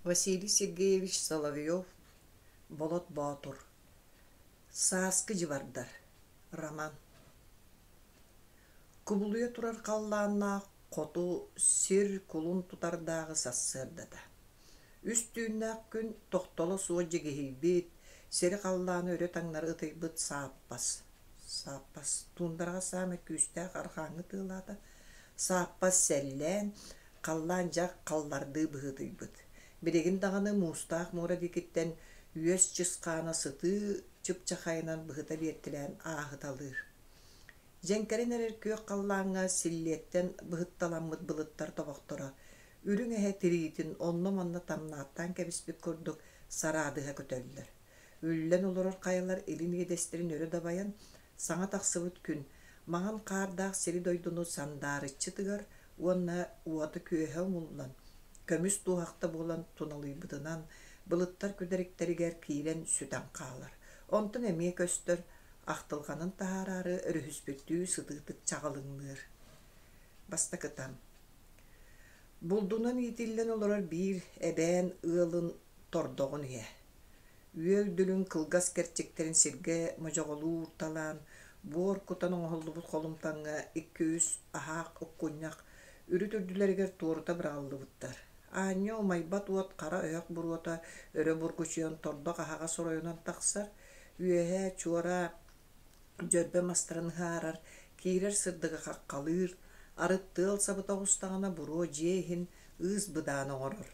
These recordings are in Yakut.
Василий Сергеевич Соловьев Болот Боотур Сааскы дьыбардар Роман Кубулуйа турар халлааннаах хоту сир кулун тутардааҕы сарсыардата. Үс түүннээх күн тохтоло суох дьигиһийбит, сири-халлааны өрө таҥнары ытыйбыт сааппас Сааппас туундараҕа саамай күүстээх арҕааҥҥы тыалаата, сааппас сэллээн, халлаан дьэ халлардыы быһыытыйбыт. Билигин даҕаны муустаах муора диэкиттэн үөс чысхаана сытыы чыпчахайынан быһыта биэртэлээн ааһыталыыр. Дьэҥкэрэн эрэр күөх халлааҥҥа силлиэттэн быһытталаммыт былыттар тобохторо үрүҥ эһэ тириитин онно-манна тамнааттаан кэбиспит курдук сараадыһа көтөллөр. Үллэн олорор хайалар илин иэдэстэрин өрө дабайан, саҥа тахсыбыт күн маҥан хаардаах сири-дойдуну сандаарыччы тыгар уонна уота-күөһэ умуллан, көмүс туоһахта буолан туналыйбытынан былыттар күдэриктэригэр киирэн сүтэн хаалар. Онтон эмиэ көстөр, ахтылҕанын таһаараары өрүһүспүттүү сытыытык чаҕылыҥныыр. Бастакытан, булдунан иитиллэн олорор биир эбээн ыалын тордоҕун иһэ. Үөл дүлүҥ кылгас кэрчиктэрин сиргэ модьоҕолуу уурталаан, буор кутан оҥоһуллубут холумтаҥҥа икки-үс аһаах уккунньах үрүт үрдүлэригэр туорута быраҕыллыбыттар. Аанньа умайбат уот хара өһөх буруота өрө бургучуйан тордох аһаҕас оройунан тахсар, үөһэ чуора дьөрбө мастарын ыһаарар, киирэр сырдыгы хаххалыыр, арыт тыал сабыта оҕустаҕына буруо дьиэ иһин ыыс-быдаан оҥорор.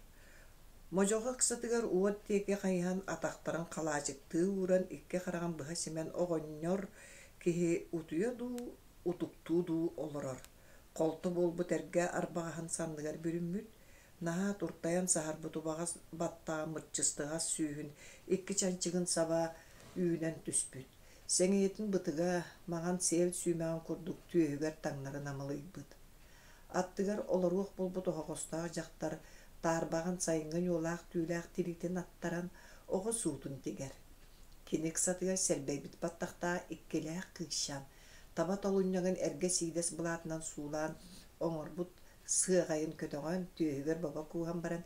Модьоҕо ыксатыгар уот диэки хайыһан атахтарын халаачыктыы ууран икки хараҕын быһа симэн оҕонньор киһи утуйа дуу, утуктуу дуу олорор. Холто буолбут эргэ арбаҕаһын санныгар бүрүммүт, наһаа туртайан саһарбыт убаҕас баттаҕа мырчыстыҕас сүүһүн икки чанчыгын саба үүнэн түспүт. Сэҥийэтин бытыга маҥан сиэл сүүмэҕин курдук түөһүгэр таҥнары намылыйбыт. Аттыгар олоруох буолбут оһоҕостоох дьахтар таарбаҕын сайыҥҥы ньуолаах түүлээх тириитин аттаран оҕо суутун тигэр. Кини ыксатыгар сэрбэйбит баттахтаах иккилээх кыысчаан таба толунньаҕын эргэ сиидэс былаатынан суулаан оҥорбут сыаҕайын көтөҕөн түөһүгэр бобо кууһан баран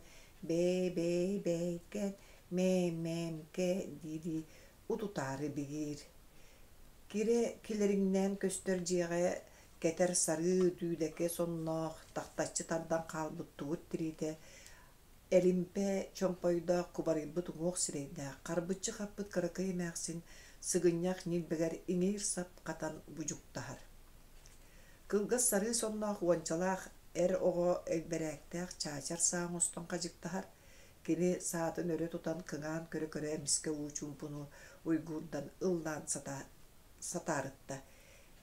«Бээ-бээ-бээйкэн, мээ-мээмкэ» дии-дии утутаары бигиир. Кирэ килэриҥнээн көстөр дьиэҕэ кэтэр сарыы дүүдэкэ сонноох, тахтаччы тардан хаалбыт тугут тириитэ, элимпэ чомпойдоох кубарыйбыт уҥуох сирэйдээх, харбыччы хаппыт кыракый эмээхсин сыгынньах ньилбэгэр иҥиир сап хатан будьуктаһар. Кылгас сарыы сонноох уончалаах эр оҕо элбэрээктээх чаачар саа оҥостон хадьыктаһар, кини саатын өрө тутан кыҥаан көрө-көрө эмискэ уу чуумпуну уйгуурдан ыллаан сатаарытта.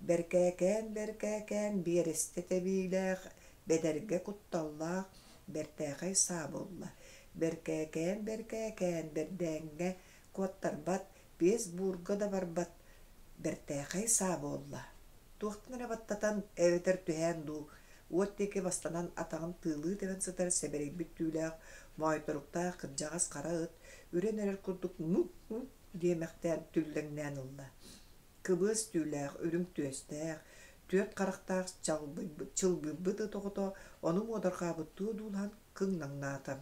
Бэркээкээн-бэркээкээн биэрэстэ тэбиилээх, бэдэргэ кутталлаах бэртээхэй саа буолла. Бэркээкээн-бэркээкээн бэрдээҥҥэ куоттарбат, биэс буурга да барбат бэртээхэй саа буолла. Туохтан эрэ баттатан эбэтэр түһээн дуу, уот диэки бастанан атаҕын тыылыы тэбэн сытар сэбэрийбит түүлээх, моойторуктаах кырдьаҕас хара ыт үрэн эрэр курдук мук-мук диэмэхтээн түллэҥнээн ылла. Кыбыас түүлээх, үрүҥ түөстээх, түөрт харахтаах чалбыйбыт ыт оҕото ону муодарҕаабыттыы одуулаһан кыҥнаҥнаата.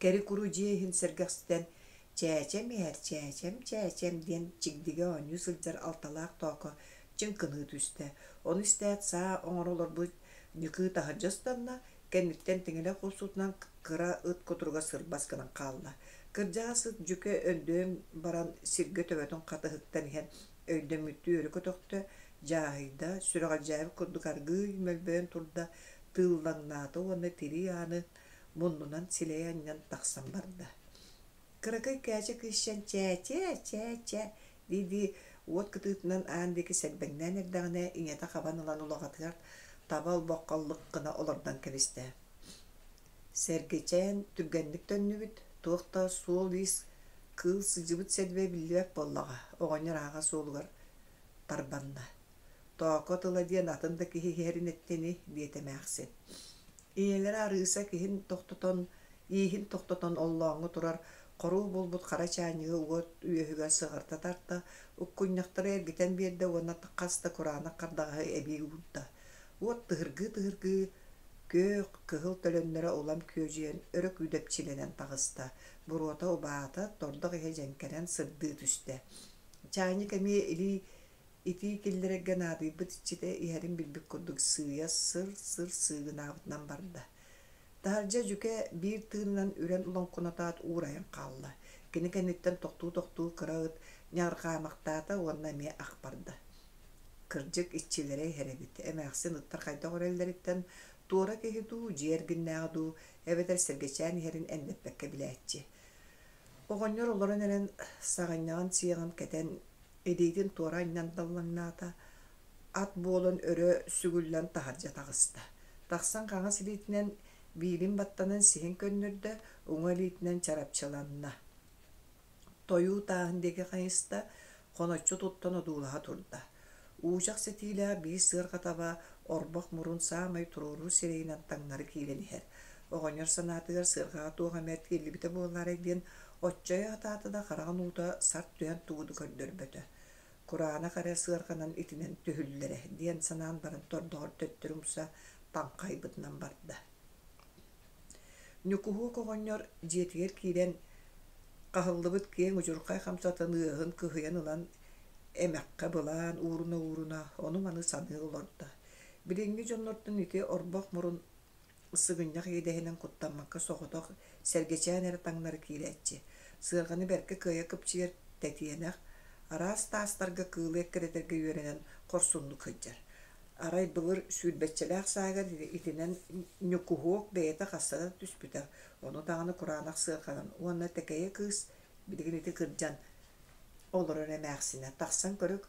Кэри-куру дьиэ иһин сэргэхситэн «Чээчэм иһэр, чээчэм, чээчэм» диэн чигдигэ оонньуу сылдьар алталаах тооко чыҥкыныы түстэ. Ону истээт саа оҥоро олорбут Ньыкыы таһырдьа ыстанна, кэнниттэн тиҥилэх курсутунан кыра ыт кутуруга сырбас гынан хаалла. Кырдьаҕас ыт дьүкэ өндөйөн баран сиргэ төбөтүн хатыһыттан иһэн өйдөммүттүү өрө көтөхтө, дьааһыйда, сүрэҕэлдьээбит курдук аргыый мөлбөйөн турда, тыыллаҥнаата уонна тирии ааны муннунан силэйэ анньан тахсан барда. Кыракый Кээчэ кыысчаан «Чээчэ, чээчэ» дии-дии уот кытыытынан аан диэки сэрбэҥнээн эрдэҕинэ ийэтэ хабан ылан улаҕатыгар таба олбоххо лык гына олордон кэбистэ. Сэргэчээн түргэнник төннүбүт, туох да суол-иис кыыл сылдьыбыт сэрбэ биллибэт буоллаҕа, оҕонньор аһаҕас суолугар тарбанна. Тооко тыла диэн атын да киһи иһэрин эттэ ини, диэтэ эмээхсин. Ийэлэрэ Арыыса киһин тохтотон, ииһин тохтотон оллооҥҥо турар хоруо буолбут хара чаанньыгы уот үөһүгэр сыҕарыта тарта, уккунньахтары эргитэн биэрдэ уонна хас да кураанах хардаҕаһы эбии уурда. Уот тыһыргыы-тыһыргыы Күөх, кыһыл төлөннөрө улам күөдьүйэн өрө күүдэпчилэнэн таҕыста, буруота убаата, тордох иһэ дьэҥкэрэн сырдыы түстэ. Чаанньык эмиэ илии итии киллэрэргэ наадыйбыт иччитэ иһэрин билбит курдук сыыйа сыр-сыр сыыгынаабытынан барда. Таһырдьа дьүкэ биир тыынынан үрэн лоҥкунатаат уурайан хаалла. Кини кэнниттэн тохтуу-тохтуу кыра ыт ньарҕаамахтаата уонна эмиэ ах барда. Кырдьык, иччилэрэ иһэр эбит. Эмээхсин ыттар хайдах үрэллэриттэн туора киһи дуу, дьиэ эргиннээҕи дуу, эбэтэр сэргэчээн иһэрин эндэппэккэ билээччи. Оҕонньор олорон эрэн саҕынньаҕын сиэҕин кэтэн, илиитин туора анньан даллаҥнаата, ат буолан өрө сүгүллэн таһырдьа таҕыста. Тахсан хаҥас илиитинэн биилин баттанан сиһин көннөрдө, уҥа илиитинэн чарапчыланна. Тойуу тааһын диэки хайыста, хоноччу туттан одуулаһа турда. Уучах ситиилээх биир сыарҕа таба орбох мурун саамай туруору сирэйинэн таҥнары киирэн иһэр. Оҕонньор санаатыгар сыарҕаҕа туох эмэ тиэллибитэ буолаарай диэн оччойо сатаата да хараҕын уута сарт түһэн тугу да көрдөрбөтө. Кураанах эрэ сыарҕанан итинэн түһүллэрэ диэн санаан баран тордоҕор төттөрү умса таҥхайбытынан барда. Ньукуһуок оҕонньор дьиэтигэр киирэн хаһыллыбыт киэҥ удьурхай хамсатын ыаһын кыһыйан ылан эмэххэ былаан ууруна-ууруна ону-маны саныы олордо. Билиҥҥи дьоннортон ити орбох мурун сыгынньах иэдэһинэн куттаммакка соҕотох сэргэчээн эрэ таҥнары киирээччи. Сыарҕаны бэркэ кыайа кыпчыйар тэтиэнэх, араас таастарга кыылы эккирэтэргэ үөрэнэн хорсуннук сылдьар. Арай былыр сүүрбэччэлээх сааһыгар итинэн Ньукуһуок бэйэтэ хаста да түспүтэ, ону даҕаны кураанах сыарҕанан уонна Тэкэйэ кыыс билигин ити кырдьан олорор эмээхсинэ тахсан көрүк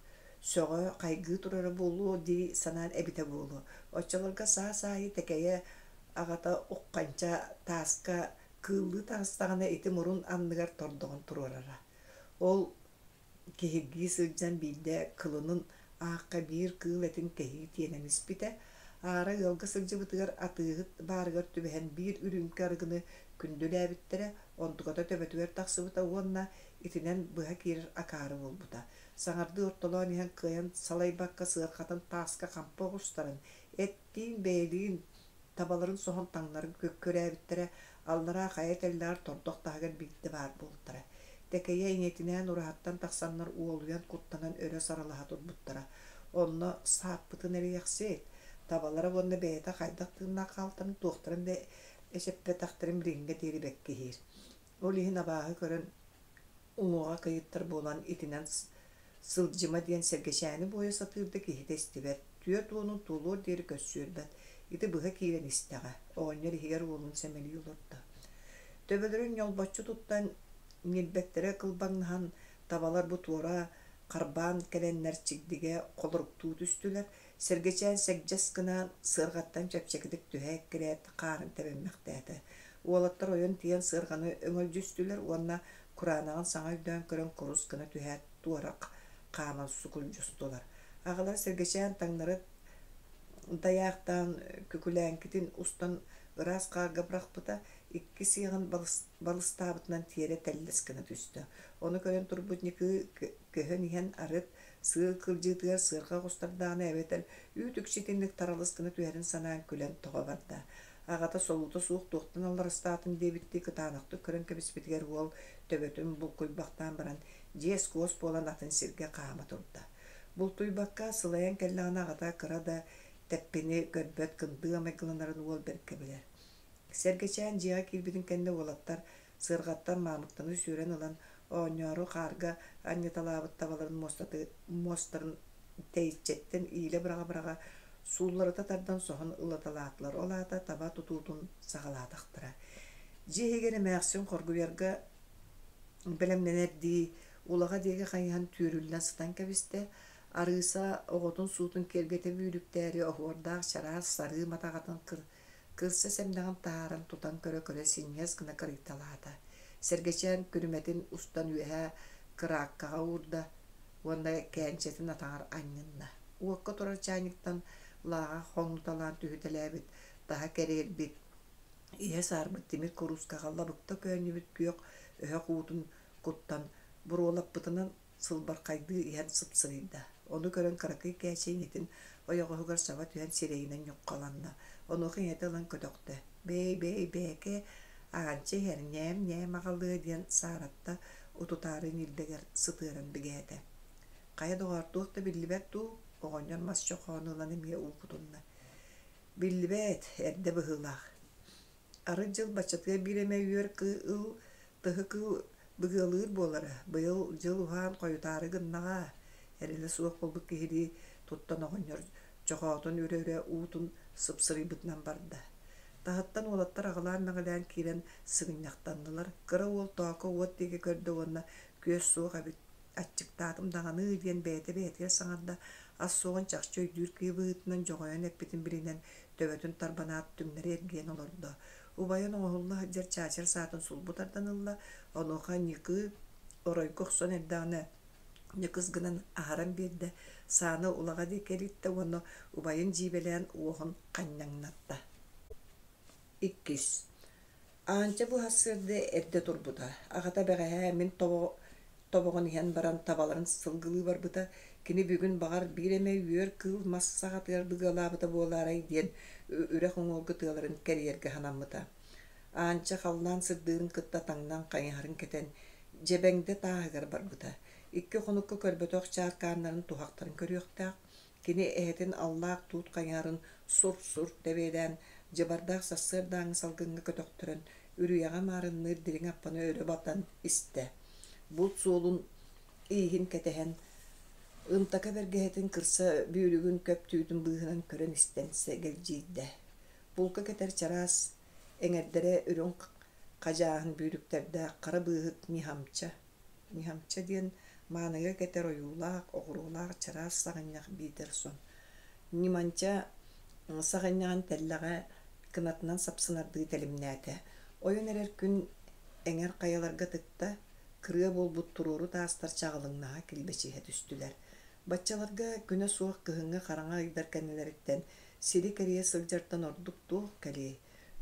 сөҕө хайгыы турара буолуо дии санаан эбитэ буолуо. Оччолорго саас аайы Тэкэйэ аҕата Ухханча тааска кыыллыы таҕыстаҕына ити мурун анныгар тордоҕун туруорара. Ол Киһиргии сылдьан биирдэ кылынын аахха биир кыыл этин кэһии тиэнэн испитэ, аара ыалга сылдьыбытыгар атыыһыт баарыгар түбэһэн биир үрүүмкэ арыгыны күндүлээбиттэрэ, онтуката төбөтүгэр тахсыбыта уонна итинэн быһа киирэр акаары буолбута. Саҥардыы ортолоон иһэн кыайан салайбакка сыарҕатын тааска хампы оҕустаран, эттиин бэйэлиин табаларын соһон таҥнары күрээбиттэрэ, аллараа хайа тэллэҕэр тордох таһыгар биирдэ баар буолтара. Тэкэйэ ийэтинээн ураһаттан тахсаннар уолуйан куттанан өрө саралаһа турбуттара. Онно сааппытын эриэхсит, табалара уонна бэйэтэ хайдах тыыннаах хаалтарын туохтарын да эчэппэтэхтэрин билиҥҥэ диэри бэккиһиир. Ол иһин абааһы көрөн уҥуоҕа кыйыттар буолан итинэн сылдьыма диэн сэргэчээни буойа сатыыр да киһитэ истибэт, 40-ун туолуор диэри көрсүөрбэт, ити быһа киирэн истэҕэ, оҕонньор иһигэр уолун сэмэлии олордо. Төбөлөрүн ньолбоччу туттан, ньилбэктэрэ кылбаҥнаһан, табалар бу туора харбаан кэлэннэр чигдигэ холоруктуу түстүлэр, Сэргэчээн сэгдьэс гына сыарҕаттан чэпчэкитик түһэ эккирээт хаарын тэбэммэхтээтэ. Уолаттар ойон тиийэн сыарҕаны өҥөлдьүстүлэр уонна кураанаҕын саҥа өйдөөн көрөн курус гына түһээт туора хааман сукулдьустулар. Аҕалара Сэргэчээн таҥнары дайаахтаан күкүлээҥкитин устан ыраас хаарга бырахпыта, икки сиэҕин балыстаабытынан тиэрэ тэллэс гына түстэ. Ону көрөн турбут Ньыкыы көһөн иһэн арыт сыал кылдьыытыгар сыарҕа оҕустардаҕына эбэтэр үүт үкчү итинник таралыс гына түһэрин санаан күлэн тоҕо барда. Аҕата солуута суох туохтан алларастаатын диэбиттии кытаанахтык көрөн кэбиспитигэр уол төбөтүн булкуйбахтаан баран дьиэс-куос буолан атын сиргэ хаама турда. Бултуйбакка сылайан кэллэҕинэ аҕата кыра да тэппини көрбөт кындыы майгыланарын уол бэркэ билэр. Сэргэчээн дьиэҕэ киирбитин кэннэ уолаттар сыарҕаттан маамыктаны сүөрэн ылан оонньоору хаарга анньыталаабыт табаларын муостарын тэйиччэттэн иилэ быраҕа-быраҕа суулларыта тардан соһон ылаталаатылар, ол аата таба тутуутун саҕалаатахтара. Дьиэ иһигэр эмээхсин хоргуйарга бэлэмнэнэрдии улаҕа диэки хайыһан түөрүллэн сытан кэбистэ, Арыыса оҕотун суутун киэргэтэ бүүрүктээри оһуордаах чараас сарыы матаҕатын кырса сэмнэҕин таһааран тутан көрө-көрө синньигэс гына кырыйталаата. Сэргэчээн күрүмэтин устан үөһэ кырааккаҕа уурда уонна кээнчэтин атаҕар анньынна. Уокка турар чаанньыктан лааҕа хоҥнуталаан түһүтэлээбит, таһа кэриэрбит, иһэ саарбыт тимир куруускаҕа лабыкта көөнньүбүт күөх өһөх уутун куттан буруолаппытынан сылбархайдыы иһэн сыпсырыйда. Ону көрөн кыракый Кээчэ ийэтин ойоҕоһугар саба түһэн сирэйинэн ньуххаланна. Онуоха ийэтэ ылан көтөхтө: «Бээй, бээй, бээкэ, аанча иһэр, ньээм-ньээм аҕалыа» диэн сааратта, утутаары ньилбэгэр сытыаран бигээтэ. Хайа доҕоор, туох да биллибэт дуу, оҕонньор мас чохоону ылан эмиэ уу кутунна. Биллибэт, эрдэ быһыылаах. Арыт дьыл баччатыгар биир эмэ үөр кыыл, тыһы кыыл быгыалыыр буолара, быйыл дьыл уһаан хойутаары гыннаҕа, эрэлэ суох буолбут киһилии туттан оҕонньор чохоотун үрэ-үрэ уутун сыпсырыйбытынан барда. Таһыттан уолаттар аҕылаан-мэҕилээн киирэн сыгынньахтаннылар. Кыра уол Тооко уот диэки көрдө уонна күөс суох эбит, аччыктаатым даҕаны диэн бэйэтэ бэйэтигэр саҥарда, ас суоҕун чахчы өйдүүр киһи быһыытынан дьоҕойон эппитин билинэн, төбөтүн тарбанаат түҥнэри эргийэн олордо. Убайын оҥоһулла сылдьар чаачар саатын сулбу тардан ылла, онуоха Ньыкыы оройго охсон эрдэҕинэ ньыкыс гынан аһаран биэрдэ, сааны улаҕа диэки элиттэ уонна убайын дьиибэлээн уоһун ханньаҥнатта. Иккис Аанча бу сарсыарда эрдэ турбута. Аҕата бэҕэһээ мин тобоҕун иһэн баран табаларын сылгылыы барбыта. Кини бүгүн баҕар биир эмэ үөр кыыл мас саҕатыгар быгыалаабыта буолаарай диэн үрэх уҥуоргу тыаларын кэрийэргэ санаммыта. Аанча халлаан сырдыырын кытта таҥнан хайыһарын кэтэн Дьэбэҥдэ тааһыгар барбыта. Икки хонукка көрбөтөх чааркааннарын туһахтарын көрүөхтээх. Кини эһэтин аллаах туут хайыһарын сур-сур тэбиэлээн, дьыбардаах сарсыардааҥҥы салгыҥҥа көтөхтөрөн, үрүйэҕэ маарынныыр дириҥ аппаны өрө батан истэ. Булт суолун ииһин кэтэһэн, ынтака бэргэһэтин кырса бүүрүгүн көп түүтүн быыһынан көрөн-истэн сэгэлдьийдэ. Булка кэтэр чараас эҥэрдэрэ үрүҥ хадьааһын бүүрүктэрдээх хара быыһык ньыһамча Ньыһамча диэн мааныга кэтэр ойуулаах, оҕуруолаах чараас саҕынньах биитэр сон. Ньыманча саҕынньаҕын тэллэҕэ кынатынан сапсынардыы тэлимнээтэ. Ойон эрэр күн эҥэр хайаларга тыкта, кырыа буолбут туруору таастар чаҕылыҥнаһа килбэчиһэ түстүлэр. Баччаларга күнэ суох кыһыҥҥы хараҥа ыйдар кэннилэриттэн сири кэрийэ сылдьартан ордук туох кэлиэй?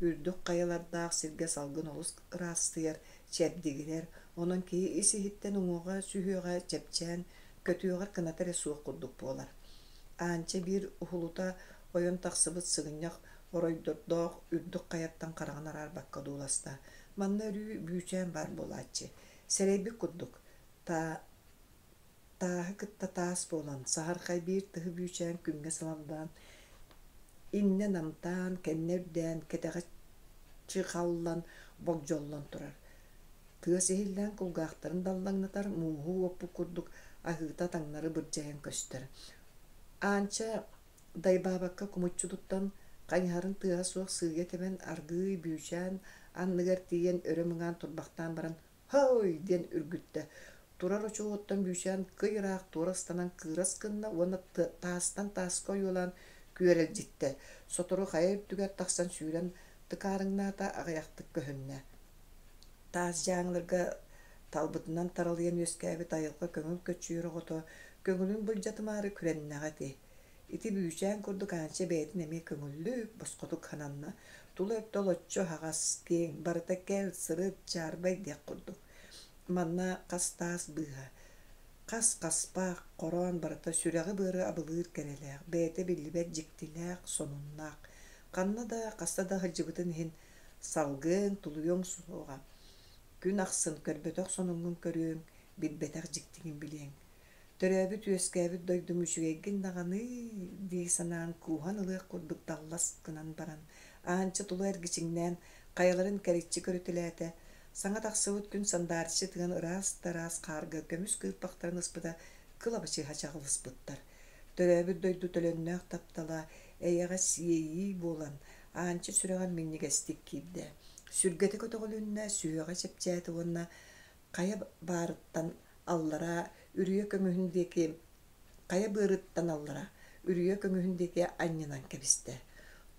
Үрдүк хайалардаах сиргэ салгын олус ыраастыйар, чэбдигирэр, онон киһи ис-иһиттэн уҥуоҕа сүһүөҕэ чэпчээн, көтүөҕэр кыната эрэ суох курдук буолар. Аанча биир уһулута ойон тахсыбыт сыгынньах оройдордоох үрдүк хайаттан хараҕын араарбакка одууласта. Манна өрүү бүүчээн баар буолааччы. Сэрэйбит курдук, Тааһы кытта таас буолан, саһархай биир тыһы бүүчээн күҥҥэ сыламнаан, иннэ намтаан, кэннэ үрдээн, кэтэҕэ чыхаллан, богдьоллон турар. Тыас иһиллээн кулгаахтарын даллаҥнатар, мууһу уоппут курдук аһыыта таҥнары бырдьайан көстөр. Аанча дайбаабакка кумуччу туттан, хайыһарын тыаһа суох сыыйа тэбэн аргыый бүүчээн анныгар тиийэн өрө мыҥаан турбахтаан баран «Һой!» диэн үргүттэ. Турар очуоһуттан бүүчээн кый ыраах туора ыстанан кыырас гынна уонна таастан тааска ойуолаан күөрэлдьиттэ. Сотору хайа үрдүгэр тахсан сүүрэн тыкаарыҥнаата, аҕыйахтык көһүннэ. Таас дьааҥыларга талбытынан таралыйан үөскээбит айылҕа көҥүл көччүйэр оҕото көҥүлүн былдьатымаары күрэннэҕэ ити. Ити бүүчээн курдук Аанча бэйэтин эмиэ көҥүллүк, босхотук сананна. Тула өттө олоччу аһаҕас, киэҥ, барыта кэл, сырыт, чаарбай диэх курдук. Манна хас таас быыһа, хас хаспах, хороон барыта сүрэҕи-быары абылыыр кэрэлээх, бэйэтэ биллибэт дьиктилээх, сонуннаах. Ханна да, хаста да сылдьыбытын иһин салгыаҥ, тулуйуоҥ суоҕа. Күн ахсын көрбөтөх сонуҥҥун көрүөҥ, билбэтэх дьиктигин билиэҥ. Төрөөбүт-үөскээбит дойдум үчүгэйгин даҕаны дии санаан кууһан ылыах курдук даллас гынан баран, Аанча тула эргичиҥнээн, хайаларын кэриччи көрүтэлээтэ. Саҥа тахсыбыт күн сандаарыччы тыган ыраас да ыраас хаарга көмүс кыырпахтарын ыспыта кылабачыһа чаҕылыспыттар. Төрөөбүт дойду төлөннөөх таптала, эйэҕэс иэйии буолан, Аанча сүрэҕэр минньигэстик киирдэ. Сүргэтэ көтөҕүлүннэ, сүһүөҕэ чэпчээтэ уонна хайа баарыттан аллараа үрүйэ көҥүһүн диэки хайа быарыттан аллара үрүйэ көҥүһүн диэки анньынан кэбистэ.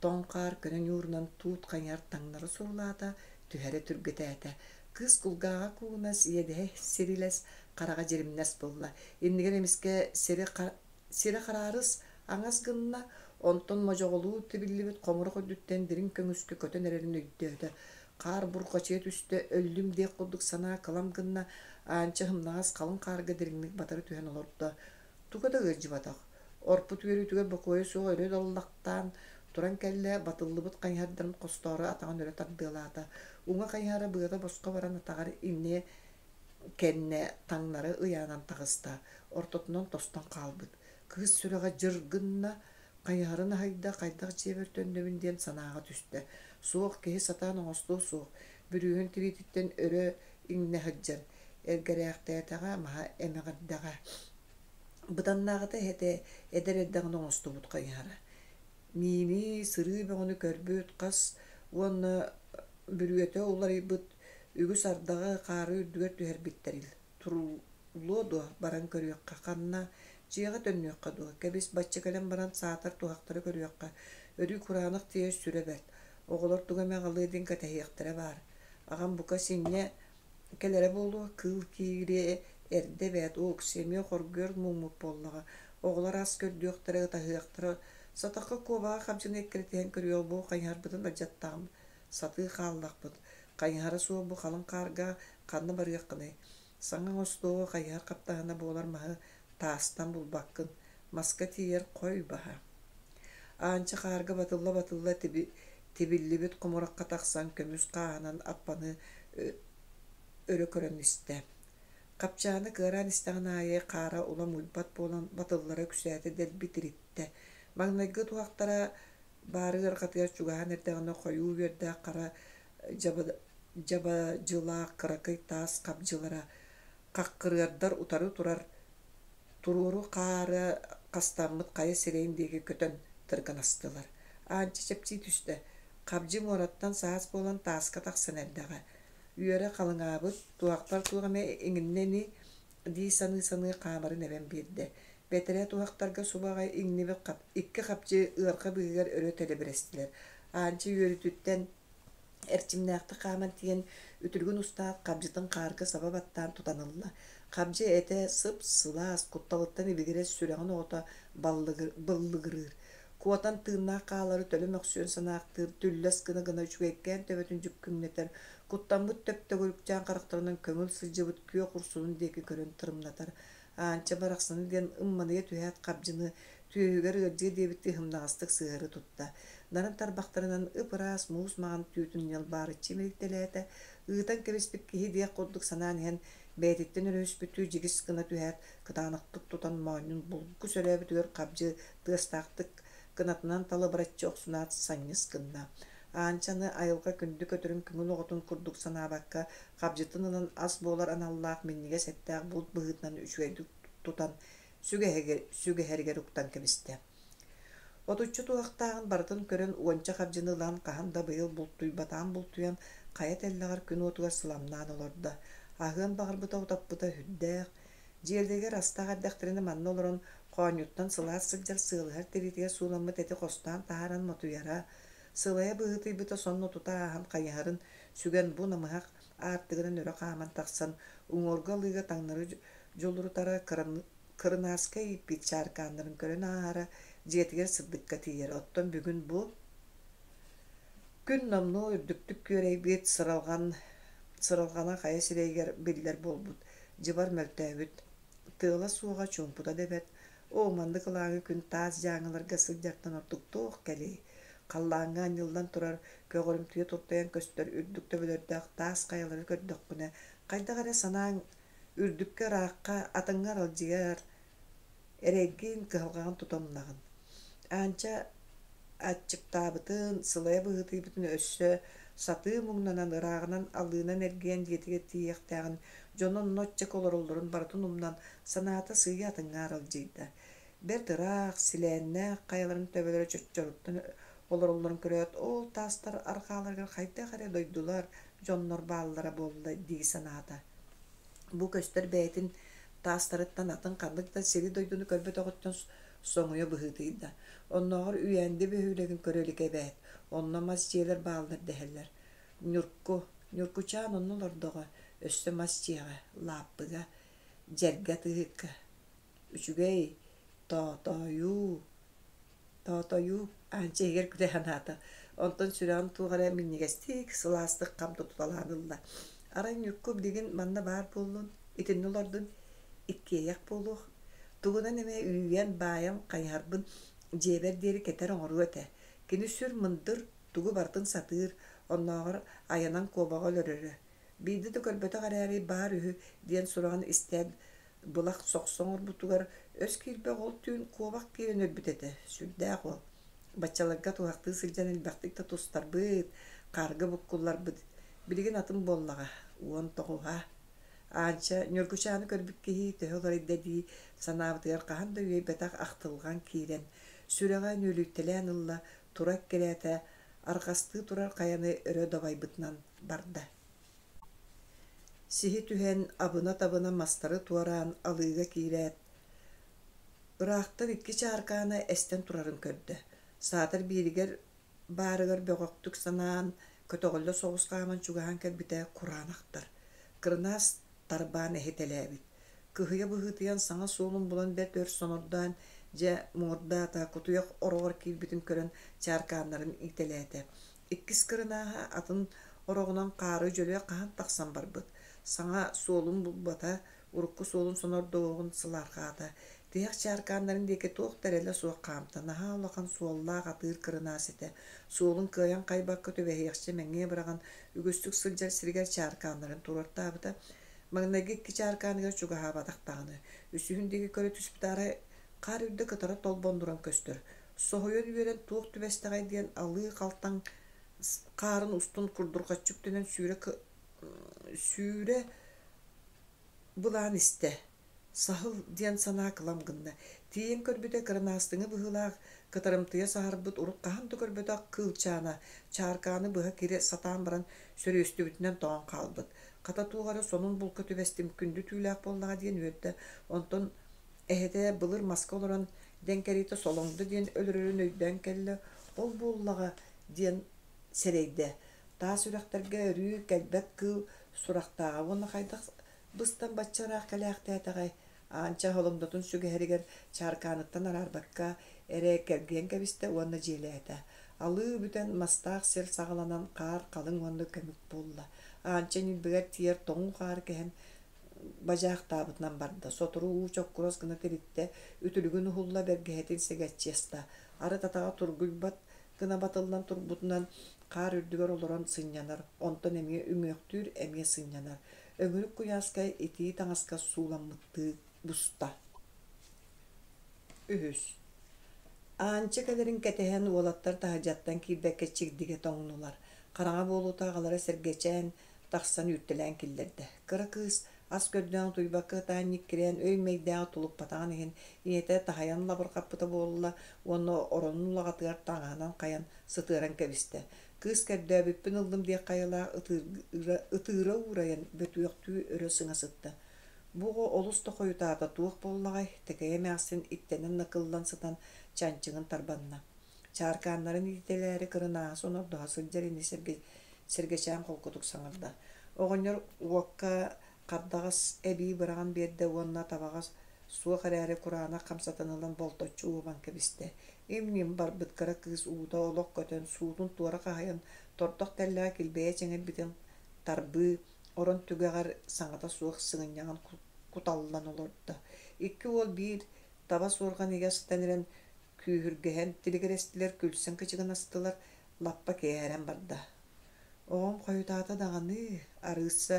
Тоҥ хаар көнө ньуурунан туут хайыһар таҥнары сурулаата, түһэрэ түргэтээтэ. Кыыс кулгааҕа куугунас, иэдэһэ сирилэс, хараҕа дьиримнэс буолла. Иннигэр эмискэ сири Сирэ хараарыс аҥас гынна, онтон модьоҕолуу тибиллибит хомурах үрдүттэн дириҥ көҥүскэ көтөн эрэрин өйдөөтө. Хаар бурҕачыйа түстэ, өллүм диэх курдук санаа кылам гынна, Аанча сымнаҕас халыҥ хаарга дириҥник батары түһэн олордо. Туга да ыалдьыбатах. Орпут үөрүүтүгэр бокуойа суох өрө даллахтаан, Туран кэллэ, батыллыбыт хайыһардарын хостоору атаҕын өрө тардыалаата. Уҥа хайыһара быата босхо баран атаҕар иннэ кэннэ таҥнары ыйаанан таҕыста, ортотунан тостон хаалбыт. Кыыс сүрэҕэ дьыр гынна, хайыһарын аһыйда, хайдах дьиэбэр төннөбүн диэн санааҕа түстэ. Суох, киһи сатаан оҥостуо суох, бүрүүһүн тириититтэн өрө иҥнэ сылдьар, эргэрээхтээтэҕэ, маһа эмэҕирдэҕэ. Быданнааҕыта эһэтэ эдэр эрдэҕинэ оҥостубут хайыһара. Миини, сырыы бөҕөнү көрбүт, хас уонна бүрүөтэ уларыйбыт үгүс ардаҕы, хаары үрдүгэр түһэрбиттэрил. Туруллуо дуо, баран көрүөххэ, ханна, дьиэҕэ төннүөххэ дуо, кэбис, бачча кэлэн баран саатар туһахтары көрүөххэ, өрүү кураанах тиийэр сүрэ бэрт, оҕолор тугу эмэ аҕалыа диэн кэтэһиэхтэрэ баар. Аҕам бука синньэ кэлэрэ буолуо, кыыл киириэ эрдэ эбээт, Окси эмиэ хоргуйар муҥмут буоллаҕа, оҕолор ас көрдүөхтэрэ, ытаһыахтара, сатахха куобаҕа хабдьыны эккирэтиһэн көрүөх бу хайыһарбытын алдьаттаҕым, сатыы хааллахпыт, хайыһара суох бу халыҥ хаарга ханна барыаххыный, саҥа оҥостуоҕу хайыһар хаптаһына буолар маһы таастан булбаккын, маска тиийэр хой баһа. Аанча хаарга батылла-батылла тибиллибит хомурахха тахсан көмүс хааһынан аппаны өрө көрөн истэ. Хапчааны кыараан истэҕин аайы хаара улам уйбат буолан батыллара үксээтэ дэлби тириттэ. Маҥнайгы туһахтара баары ыарҕатыгар чугаһаан эрдэҕинэ хойуу үөрдээх хара дьабадьылаах кыракый таас хабдьылара хаххырыардар утары турар туруору хаары хастаммыт хайа сирэйин диэки көтөн тыргынастылар. Аанча чэпчии түстэ. Хабдьы муораттан саас буолан тааска тахсан эрдэҕэ. Үөрэ халыҥаабыт, туһахпар туох эмэ иҥиннэ ини дии саныы-саныы хаамарын эбэн биэрдэ. Бэтэрээ туһахтарга субу аҕай иҥнибит икки хапчы ыарха быыһыгар өрө тэлибирэстилэр. Аанча үөрүүтүттэн эрчимнээхтик хааман тиийэн, үтүлүгүн устаат, хабдьытын хаарга саба баттаан тутан ылла. Хабдьы этэ сып-сылаас, кутталыттан ибигирэс сүрэҕин оҕото быллыгырыыр. Куотан тыыннаах хаалары төлө мөхсүөн санаахтыыр, түллэс гына-гына үчүгэйкээн төбөтүн дьүккүҥнэтэр, куттаммыт төп-төгүрүкчээн харахтарынан көҥүл сылдьыбыт күөх урсунун диэки көрөн тырымнатар. Аанча барахсаны диэн ымманыйа түһээт хабдьыны түөһүгэр ыалдьыа диэбиттии ымнаҕастык сыһыары тутта. Нарын тарбахтарынан ып-ыраас муус маҕан түүтүн ньалбаарыччы имирийтэлээтэ, ыытан кэбиспит киһи диэх курдук санаан иһэн, бэйэтиттэн өрүһүспүттүү дьигис гына түһээт, кытаанахтык тутан моонньун булгу сөрөөбүтүгэр хабдьы тыастаахтык кынатынан талыбыраччы охсунаат санньыс гынна. Аанчаны айылҕа күндү көтөрүн көҥүл оҕотун курдук санаабакка, хабдьытын ылан ас буолар аналлаах минньигэс эттээх булт быһыытынан үчүгэйдик тутан сүгэһэригэр уктан кэбистэ. Отучча туһахтааҕын барытын көрөн уонча хабдьыны ылан хаһан да быйыл бултуйбатаҕын бултуйан хайа тэллэҕэр күн уотугар сыламнаан олордо. Аһыан баҕарбыта утаппыта сүрдээх. Дьиэлэригэр астаах эрдэхтэринэ манна олорон хоонньуттан сылаас сылдьар сыалыһар тириитигэр сууламмыт эти хостоон таһааран мотуйара, сылайа быһыытыйбыта сонно тута ааһан хайыһарын сүгэн бу намыһах аартыгынан өрө хааман тахсан уҥуоргу алыыга таҥнары дьулурутара кырынааска ииппит чааркааннарын көрөн ааһара, дьиэтигэр сырдыкка тиийэрэ. Оттон бүгүн бу күн номнуо үрдүктүк күөрэйбит, сыралҕан сыралҕана хайа сирэйигэр биллэр буолбут, дьыбар мөлтөөбүт. Тыала суоҕа чуумпута да бэрт, оо, маннык ылааҥы күн таас дьааҥыларга сылдьартан ордук туох кэлиэй? Халлааҥҥа анньыллан турар, көҕөрүмтүйэ туртайан көстөр үрдүк төбөлөрдөөх таас хайалары көрдөххүнэ, хайдах эрэ санааҥ үрдүккэ ыраахха, атыҥҥа аралдьыйар, эрэйгин, кыһалҕаҕын тута умнаҕын. Аанча аччыктаабытын, сылайа быһыытыйбытын өссө сатыы муҥнанан, ырааҕынан алыынан эргийэн дьиэтигэр тиийиэхтээҕин, дьоно онно оччоко олороллорун барытын умнан, санаата сыыйа атыҥҥа аралдьыйда. Бэрт ыраах, силээннээх хайаларын төбөлөрө чоччоруттан олороллорун көрөөт, ол таастар арҕааларыгар хайдах эрэ дойдулар, дьоннор бааллара буолла дии санаата. Бу көстөр бэйэтин таастарыттан атын ханнык да сири-дойдуну көрбөтөҕүттэн соҥуйа быһыытыйда. Оннооҕор Үйээнди бөһүөлэгин көрө илик эбээт, онно мас дьиэлэр бааллар дэһэллэр. Ньурку, Ньуркучаан онно олордоҕо, өссө мас дьиэҕэ, лааппыга, дьэргэ атыыһыкка. Үчүгэй, тоотойуу, Тоотойуу, Аанча иһигэр күлэ санаата, онтон сүрэҕин туох эрэ минньигэстик, сылаастык хам тутуталаан ылла. Арай Ньукку билигин манна баар буоллун, итиннэ олордун, иккиэйэх буолуох. Тугунан эмэ үүйэн, баайан хайыһарбын дьиэбэр диэри кэтэр оҥоруо этэ. Кини сүр мындыр, тугу барытын сатыыр, оннооҕор айанан куобаҕы өлөрөрө. Биирдэ да көрбөтөх эрээри баар үһү диэн сураҕын истээт былах сохсо оҥорбутугар өс киирбэх ол түүн куобах киирэн өлбүт этэ, сүрдээх уол. Баччаларга туһахтыы сылдьан элбэхтик да тустарбыт, хаарга буккулларбыт. Билигин атын буоллаҕа, 19-а. Аанча Ньургучааны көрбүт киһи төһө уларыйда дии санаабытыгар хаһан да үөйбэтэх ахтылҕан киирэн, сүрэҕэ нүөлүйтэлээн ылла, тура эккирээтэ, арҕастыы турар хайаны өрө дабайбытынан барда. Сиһи түһэн, абына-табына мастары туораан алыыга киирээт, ыраахтан икки чааркаана эстэн турарын көрдө. Саатар бииригэр баарыгар бөҕөхтүк санаан, көтөҕүллэ соҕус хааман чугаһаан кэлбитэ кураанахтар. Кырынаас тарбаан эһитэлээбит. Кыһыйа быһыытыйан саҥа суолун булан бэрт өр сонордоон, дьэ, муҥурдаата, кутуйах ороҕор киирбитин көрөн чааркааннарын иитэлээтэ. Иккис кырынааһа атын ороҕунан хаары дьөлүө хаһан тахсан барбыт. Саҥа суолун булбата, урукку суолун сонордоһуоҕун сылаарҕаата. Тиһэх чааркааннарын диэки туох да эрэлэ суох хаамта, наһаа улахан суоллаах атыыр кырынаас этэ. Суолун кыайан хайбакка түбэһиэхчэ мэҥиэ быраҕан, үгүстүк сылдьар сиригэр чааркааннарын туруортаабыта. Маҥнайгы икки чааркааныгар чугаһаабатах даҕаны, үсүһүн диэки көрө түспүт арай хаар үрдэ кытара толбоннуран көстөр. Соһуйан үөрэн туох түбэстэҕэй диэн алыы халтаҥ хаарын устун курдурҕаччы үктэнэн сүүрэ сүүрэ былаан истэ. Саһыл диэн санаа кылам гынна. Тиийэн көрбүтэ кырынаастыҥы быһыылаах, кытарымтыйа саһарбыт урут хаһан да көрбөтөх кыылчаана чааркааны быһа кири сатаан баран сөрүөстүбүтүнэн тоҥон хаалбыт. Хата туох эрэ сонун булка түбэстим, күндү түүлээх буоллаҕа диэн үөрдэ. Онтон эһэтэ былыр маска олорон дэҥ кэриэтэ солоҥдо диэн өлөрөрүн өйдөөн кэллэ, ол буоллаҕа диэн сэрэйдэ. Таас үрэхтэргэ өрүү кэлбэт кыыл сурахтааҕа уонна хайдах быстан бачча ыраах кэлээхтээтэҕэй? Аанча холоҥдотун сүгэһэригэр чааркааныттан араарбакка эрэ кэлгийэн кэбистэ уонна дьиэлээтэ. Алыы бүтэн мастаах сир саҕаланан хаар халыҥ уонна көмүк буолла. Аанча ньилбэгэр тиийэр тоҥуу хаары кэһэн бадьаахтаабытынан барда. Сотору уу чоккурас гына тириттэ, үтүлүгүн уһулла, бэргэһэтин сэгэччи аста. Арыт атаҕа тургуйбат гына батыллан турбутунан хаар үрдүгэр олорон сынньанар, онтон эмиэ үҥүөхтүүр, эмиэ сынньанар. Өҥүрүк куйааска итии таҥаска сууламмыттыы буста. Үһүс. Аанча кэлэрин кэтэһэн уолаттар таһырдьаттан киирбэккэ чигдигэ тоҥнулар. Хараҥа буолуута аҕалара сэргэчээн тахсан үүртэлээн киллэрдэ. Кыра кыыс ас көрдөөн утуйбакка ытаан ньиккирээн өй-мэйдээҕи тулуппатаҕын иһин ийэтэ таһыйан лабырҕаппыта буолла уонна оронун улаҕатыгар таҥаһынан хайан сытыаран кэбистэ. Кыыс көрдөөбүппүн ыллым диэх хайалаах ытыыра уурайан бөтүөхтүү өрө сыҥа сытта. Бу оҕо олус да хойутаата туох буоллаҕай, Тэкэйэ эмээхсин иттэнэн накыллан сытан чанчыгын тарбанна. Чааркааннарын иитэлээри кырынааһы сонордоһо сылдьар ини сэргэчээн холкутук саҥарда. Оҕонньор уокка хардаҕас эбии быраҕан биэрдэ уонна табаҕа суох эрээри кураанах хамсатан ылан болточчу уобан кэбистэ. Им-ньим барбыт кыра кыыс уута олох көтөн, суутун туора хаһыйан, тордох тэллэҕэ килбэйэ чэҥирбитин тарбыы, орон түгэҕэр саҥата суох сыгынньаҕын куталлан олордо. Икки уол биир таба суорҕан иһэ сытан эрэн күүһүргэһэн тилигирэстилэр, күлсэн кычыгынастылар, лаппа киэһэрэн барда. Оҕом хойутаата даҕаны, Арыысса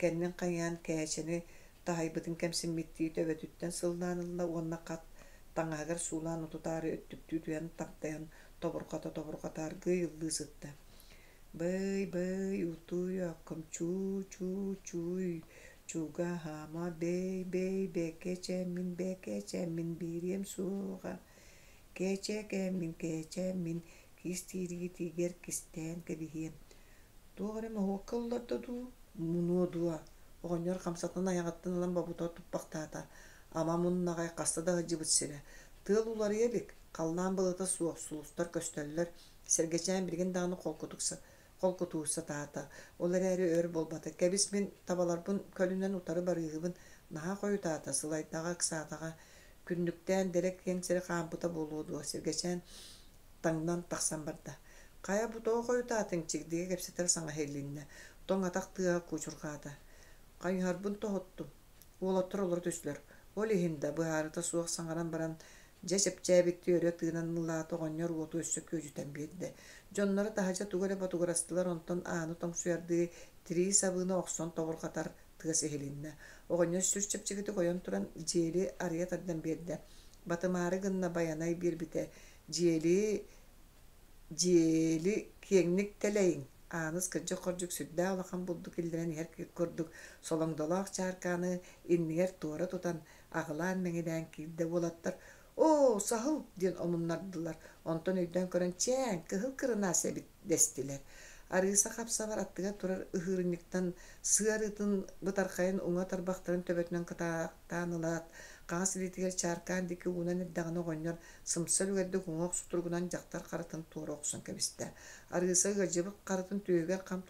кэннин хайыһан Кээчэни таһыйбытын кэмсиммиттии төбөтүттэн сыллаан ылла уонна хат таҥаһыгар суулаан утутаары өттүктүү түһэн таптайан тобурҕата-тобурҕата аргыый ыллыы сытта. Бый-бый утуйаккым чуу-чуу-чууй чугаһаама бэй-бэй бэкэчэммин бэкэчэммин биэриэм суоҕа кээчэкэммин кээчэммин кистииргитигэр кистээн кэбиһиэм Туох эрэ моһуокка ылларда дуу, мунуо дуо, оҕонньор хамсатын айаҕыттан ылан бобута туппахтаата, ама муннаҕай хаста да сылдьыбыт сирэ. Тыал уларыйа илик, халлаан былыта суох, сулустар көстөллөр, Сэргэчээн билигин даҕаны холкутук холкутуу сатаата, ол эрээри өр буолбата, кэбис мин табаларбын көлүнэн утары барыыһыбын, наһаа хойутаата, сылайдаҕа, ыксаатаҕа, күннүктээн дэлэ киэҥ сири хаампыта буолуо дуо, Сэргэчээн таҥнан тахсан барда. Хайа бу тоҕо хойутаатыҥ чигдигэ кэпсэтэр саҥа иһилиннэ, тоҥ атах тыаһа куучурҕаата. Хайыһарбын тоһуттум. Уолаттар олоро түстүлэр. Ол иһин да, быһаарыта суох саҥаран баран, Дьэ чэпчээбиттии өрө тыынан ылаата оҕонньор уоту өссө күөдьүтэн биэрдэ. Дьонноро таһырдьа тугу эрэ ботугурастылар, онтон ааны тоҥсуйардыы тирии сабыыны охсон тобурҕатар тыас иһилиннэ. Оҕонньор сүр чэпчэкитик ойон туран дьиэли арыйа тардан биэрдэ. Батымаары гынна Байанай биэрбитэ. Дьиэли, дьиэли киэҥник тэлэйиҥ. Ааныс кырдьык-хордьук сүрдээх улахан булду киллэрэн иһэр курдук солоҥдолоох чааркааны иннигэр туора тутан, аҕылаан-мэҥилээн киирдэ уолаттар «Оо, саһыл!» диэн омуннардылар, онтон өйдөөн көрөн «Чээн, кыһыл кырынаас эбит» дэстилэр. Арыыса хап-сабар аттыгар турар ыһыырынньыктан сыа арыытын бытархайын уҥа тарбахтарын төбөтүнэн кытаахтаан ылаат, хаҥас илиитигэр чааркаан диэки уунан эрдэҕинэ оҕонньор сымса үлүгэрдик уҥуох сутуругунан дьахтар харытын туора охсон кэбистэ. Арыыса ыалдьыбыт харытын түөһүгэр хам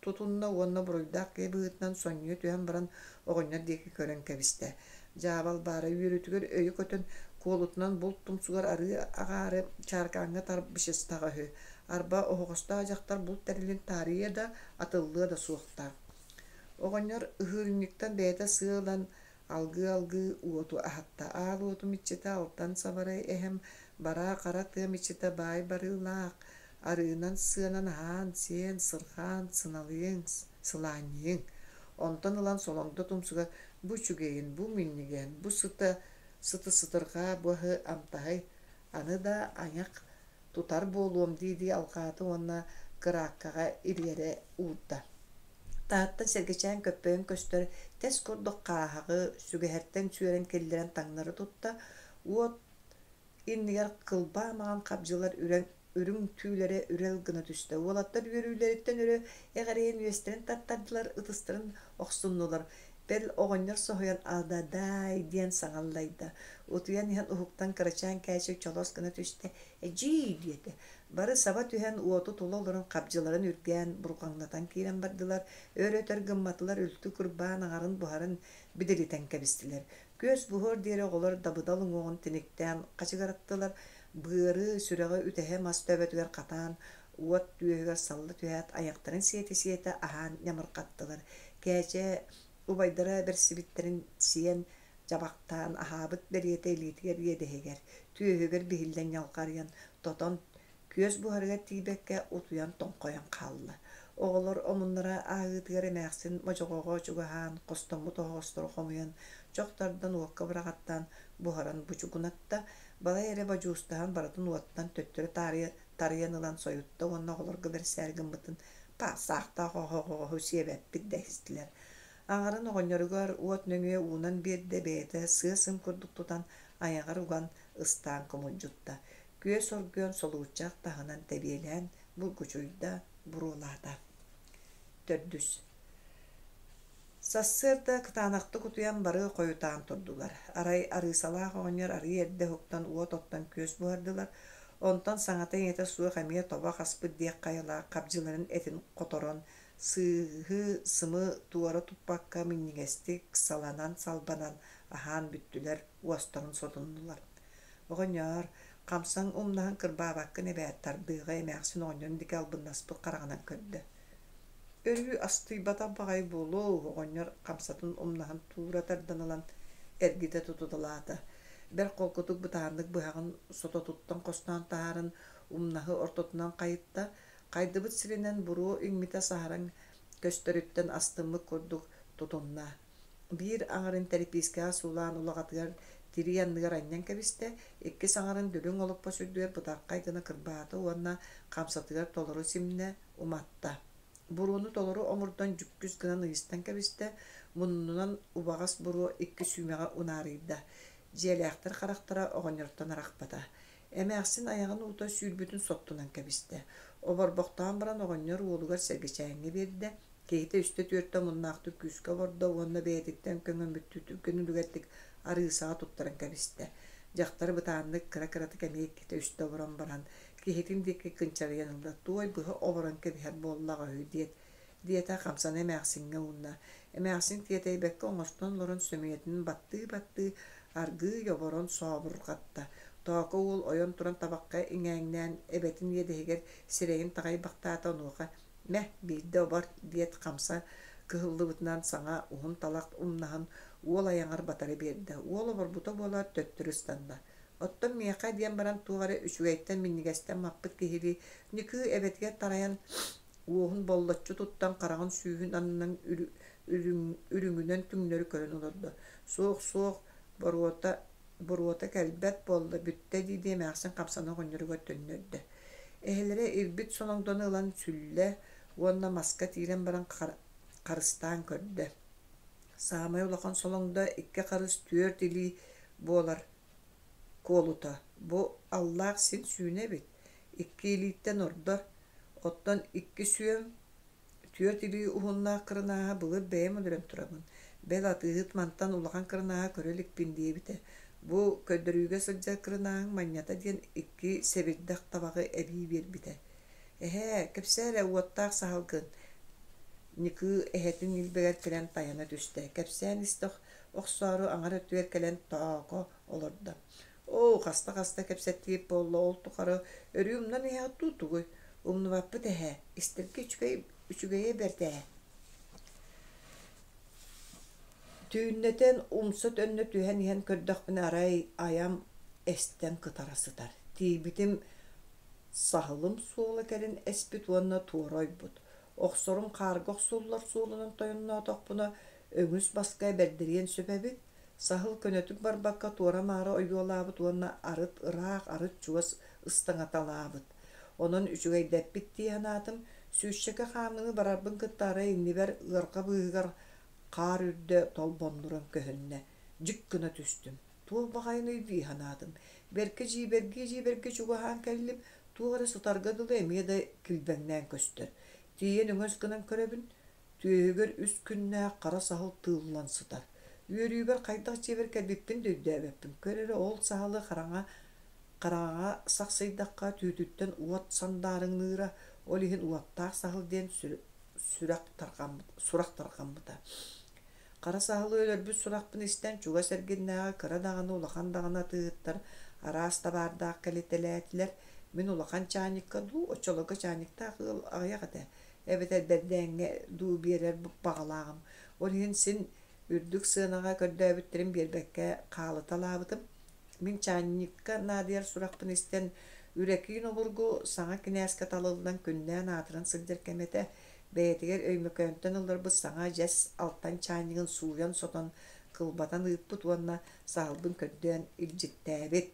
тутунна уонна буруйдаах киһи быһыытынан сонньуйа түһэн баран оҕонньор диэки көрөн кэбистэ. Дьаабал баара үөрүүтүгэр өйө көтөн, куолутунан булт тумсугар арыы аҕаары чааркааҥҥа тарбычыстаҕа үһү. Арба, оһоҕостоох дьахтар булт тэрилин таарыйыа да, атыллыа да суохтаах. Оҕонньор ыһыырынньыктан бэйэтэ сыа ылан алгыы-алгыы уоту аһатта. Аал уотум иччитэ алтан сабарай эһэм, бараа хара тыам иччитэ баай барыылаах, арыынан сыанан аһаан-сиэн, сырҕаан, сыналыйыҥ, сылаанньыйыҥ. Онтон ылан солоҥдо тумсугар бу үчүгэйин, бу минньигэһин, бу сыта сыты сытырҕаа, бу аһы амтаһай, аны да айах тутар буолуом дии-дии алҕаата уонна кырааккаҕа ириэрэ уурда. Таһыттан сэргэчээн көппөйөн көстөр тэс курдук хааһаҕы сүгэһэртэн сүөрэн киллэрэн таҥнары тутта, уот иннигэр кылбаа маҥан хабдьылар үрэн үрүҥ түүлэрэ үрэл гына түстэ. Уолаттар үөрүүлэриттэн өрө эҕэрийэн үөстэрин тартардылар, ытыстарын охсуннулар. Бэл оҕонньор соһуйан «Ададай» диэн саҥа аллайда. Утуйан иһэн уһуктан кырачаан Кээчик чолос гына түстэ, «Эдьиий» диэтэ. Бары саба түһэн уоту тула олорон хабдьыларын үргээн бурҕаҥнатан киирэн бардылар, өр-өтөр гымматылар үлтү кырбаан аҥарын буһарын бидилитэн кэбистилэр. Күөс буһуор диэри оҕолор дабыдал уҥуоҕун тиниктээн хачыгыраттылар, быары, сүрэҕи үтэһэ мас төбөтүгэр хатаан, уот түөһүгэр салла түһээт айахтарын сиэтэ-сиэтэ аһаан ньамырҕаттылар. Кээчэ убайдара бэрсибиттэрин сиэн дьабахтаан аһаабыт бэлиэтэ илиитигэр иэдэһигэр, түөһүгэр биһиллэн ньалҕарыйан, тотон күөс буһарыгар тиийбэккэ утуйан тоҥхойон хаалла. Оҕолор омуннара ааһыытыгар эмээхсин модьоҕоҕо чугаһаан, хостоммут оһоҕостору хомуйан, чох тардан уокка быраҕаттаан буһаран бучугунатта, балай эрэ бодьуустаһан барытын уоттан төттөрү таарыйа тарыйан ылан сойутта уонна оҕолорго бэрсээри гыммытын па саахтаах оһоҕоһу сиэбэппит дэһистилэр. Аҥарын оҕонньоругар уот нөҥүө уунан биэрдэ, бэйэтэ сыа-сым курдук тутан айаҕар уган ыстаан кумулдьутта. Күөс оргуйан солуурчах таһынан тэбиэлээн бургучуйда, буруолаата. Төрдүс. Сарсыарда кытаанахтык утуйан бары хойутаан турдулар. Арай Арыысалаах оҕонньор арыый эрдэ уһуктан уот оттон күөс буһардылар, онтон саҥата-иҥэтэ суох эмиэ тобох аспыт диэх хайалаах хабдьыларын этин хоторон, сыыһы-сымы туора туппакка минньигэстик саланан-салбанан аһаан бүттүлэр, уостарын сотуннулар. Оҕонньоор, хамсаҥ умнаһын кырбаабаккын эбээт, тардыаҕа эмээхсин оҕонньорун диэки албыннаспыт хараҕынан көрдө. Өрүү астыйбатах баҕайы буолуо, оҕонньор хамсатын умнаһын туура тардан ылан эргитэ тутуталаата. Бэрт холкутук бытааннык быһаҕын сототуттан хостоон таһааран умнаһы ортотунан хайытта, хайдыбыт сиринэн буруо иҥмитэ саһаран көстөрүттэн астыммыт курдук тутунна. Биир аҥарын тэрэпиискэҕэ суулаан улаҕатыгар тирии анныгар анньан кэбистэ, иккис аҥарын дүлүҥ олоппос үрдүгэр бытархай гына кырбаата уонна хамсатыгар толору симнэ, уматта. Буруону толору омурдан дьүккүс гынан ыйыстан кэбистэ, муннунан убаҕас буруо икки сүүмэҕи унаарыйда. Дьиэлээхтэр харахтара оҕонньортон арахпата. Эмээхсин айаҕын уута сүүрбүтүн соттунан кэбистэ. Оборбохтоон баран оҕонньор уолугар сэргэчээҥҥэ биэрдэ, киһитэ үстэ-түөртэ омуннаахтык күүскэ обордо уонна бэйэтиттэн көҥөммүттүү түргэн үлүгэрдик арыысаҕа туттаран кэбистэ. Дьахтар бытааннык кыра-кыратык эмиэ иккитэ-үстэ оборон баран, киһитин диэки кынчарыйан ылла, туой быһа оборон кэбиһэр буоллаҕа үһү диэт, диэтэ хамсана эмээхсиҥҥэ уунна. Эмээхсин тиэтэйбэккэ оҥостон олорон сөмүйэтин баттыы-баттыы аргыый оборон сообурҕатта. Тооко уол ойон туран табахха иҥээҥнээн эбэтин иэдэһигэр сирэйин таҕайбахтаата онуоха «Мэ, биирдэ обор» диэт хамса кыһыллыбытынан саҥа уһун талах умнаһын уол айаҕар батары биэрдэ. Уол оборбута буолаат төттөрү ыстанна. Оттон миэхэ диэн баран туох эрэ үчүгэйтэн минньигэстэн маппыт киһилии Ньыкыы эбэтигэр тарайан уоһун боллоччу туттан хараҕын сүүһүн аннынан үрүҥүнэн түҥнэри көрөн олордо. Суох, суох, боруота буруота кэлбэт буолла, бүттэ дии-дии эмээхсин хамсана оҕонньоругар төннөрдө. Эһэлэрэ ирбит солоҥдону ылан сүллэ уонна маска тиирэн баран харыстаан көрдө. Саамай улахан солоҥдо икки харыс түөрт илии буолар куолута. Бу аллаах син сүүнэ эбит, икки илииттэн ордор. Оттон икки сүөм түөрт илии уһуннаах кырынааһы былыр бэйэм өлөрөн турабын. Бэл атыыһыт мантан улахан кырынааһы көрө иликпин диэбитэ. Бу көрдөрүүгэ сылдьар кырынааһыҥ манньата диэн икки сэбирдэх табаҕы эбии биэрбитэ. Эһээ, кэпсээ эрэ уоттаах саһылгын Ньыкыы эһэтин илбэгэр кэлэн тайана түстэ. Кэпсээн истэ охсоору аҥар өттүгэр кэлэн тооко олордо. Оо, хаста-хаста кэпсэттиир буолла, ол тухары өрүү умнан иһэҕит дуу тугуй? Умнубаппыт эһээ, истэргэ үчүгэй үчүгэйэ бэрт ээ. Түүннэтэн умса төннө түһэн иһэн көрдөхпүнэ арай айам эстэн кытара сытар. Тиийбитим саһылым суола кэлин эспит уонна туора ойбут. Охсорум хаарга охсуллар суолунан тойонноотохпуна өҥүс баска бэрдэриэн сөп эбит. Саһыл көнөтүк барбакка туора-маары ойуолаабыт уонна арыт ыраах, арыт чугас ыстаҥаталаабыт. Онон үчүгэйдэппит дии санаатым. Сүүсчэкэ хаамыыны барарбын кытта арай иннибэр ыарҕа быыһыгар хаар үрдэ толбоннуран көһүннэ. Дьик гына түстүм. Туох баҕайыный дии санаатым. Бэркэ дьиибэргии-дьиибэргэ чугаһаан кэллим, туох эрэ сытарга дылы эмиэ да килбэҥнээн көстөр. Тиийэн өҥөс гынан көрөбүн, түөһүгэр үс күннээх хара саһыл тыыллан сытар. Үөрүүбэр хайдах дьиэбэр кэлбиппин да өйдөөбөппүн. Көр эрэ ол саһылы хараҥа хараҥаҕа сахсыйдахха түүтүттэн уот сандаарыҥныыра, ол иһин уоттаах саһыл диэн сүрэх тарҕаммыт, сурах тарҕаммыта. Хара саһылы өлөрбүт сурахпын истэн чугас эргиннээҕи кыра даҕаны улахан даҕаны атыыһыттар араас табаардаах кэлитэлээтилэр. Мин улахан чаанньыкка дуу, оччолорго чаанньыктаах ыал аҕыйах этэ, эбэтэр бэрдээҥҥэ дуу биэрэр баҕалааҕым. Ол иһин син үрдүк сыанаҕа көрдөөбүттэрин биэрбэккэ хаалыталаабытым. Мин чаанньыкка наадыйар сурахпын истэн, Үрэкиин обургу саҥа кинээскэ талыллан күннээн аатыран сылдьар кэмэ этэ. Бэйэтигэр Өймөкөөнтөн ылларбыт саҥа дьэс алтан чаанньыгын сууйан-сотон, кылбатан ыыппыт уонна саһылбын көрдөөн илдьиттээбит.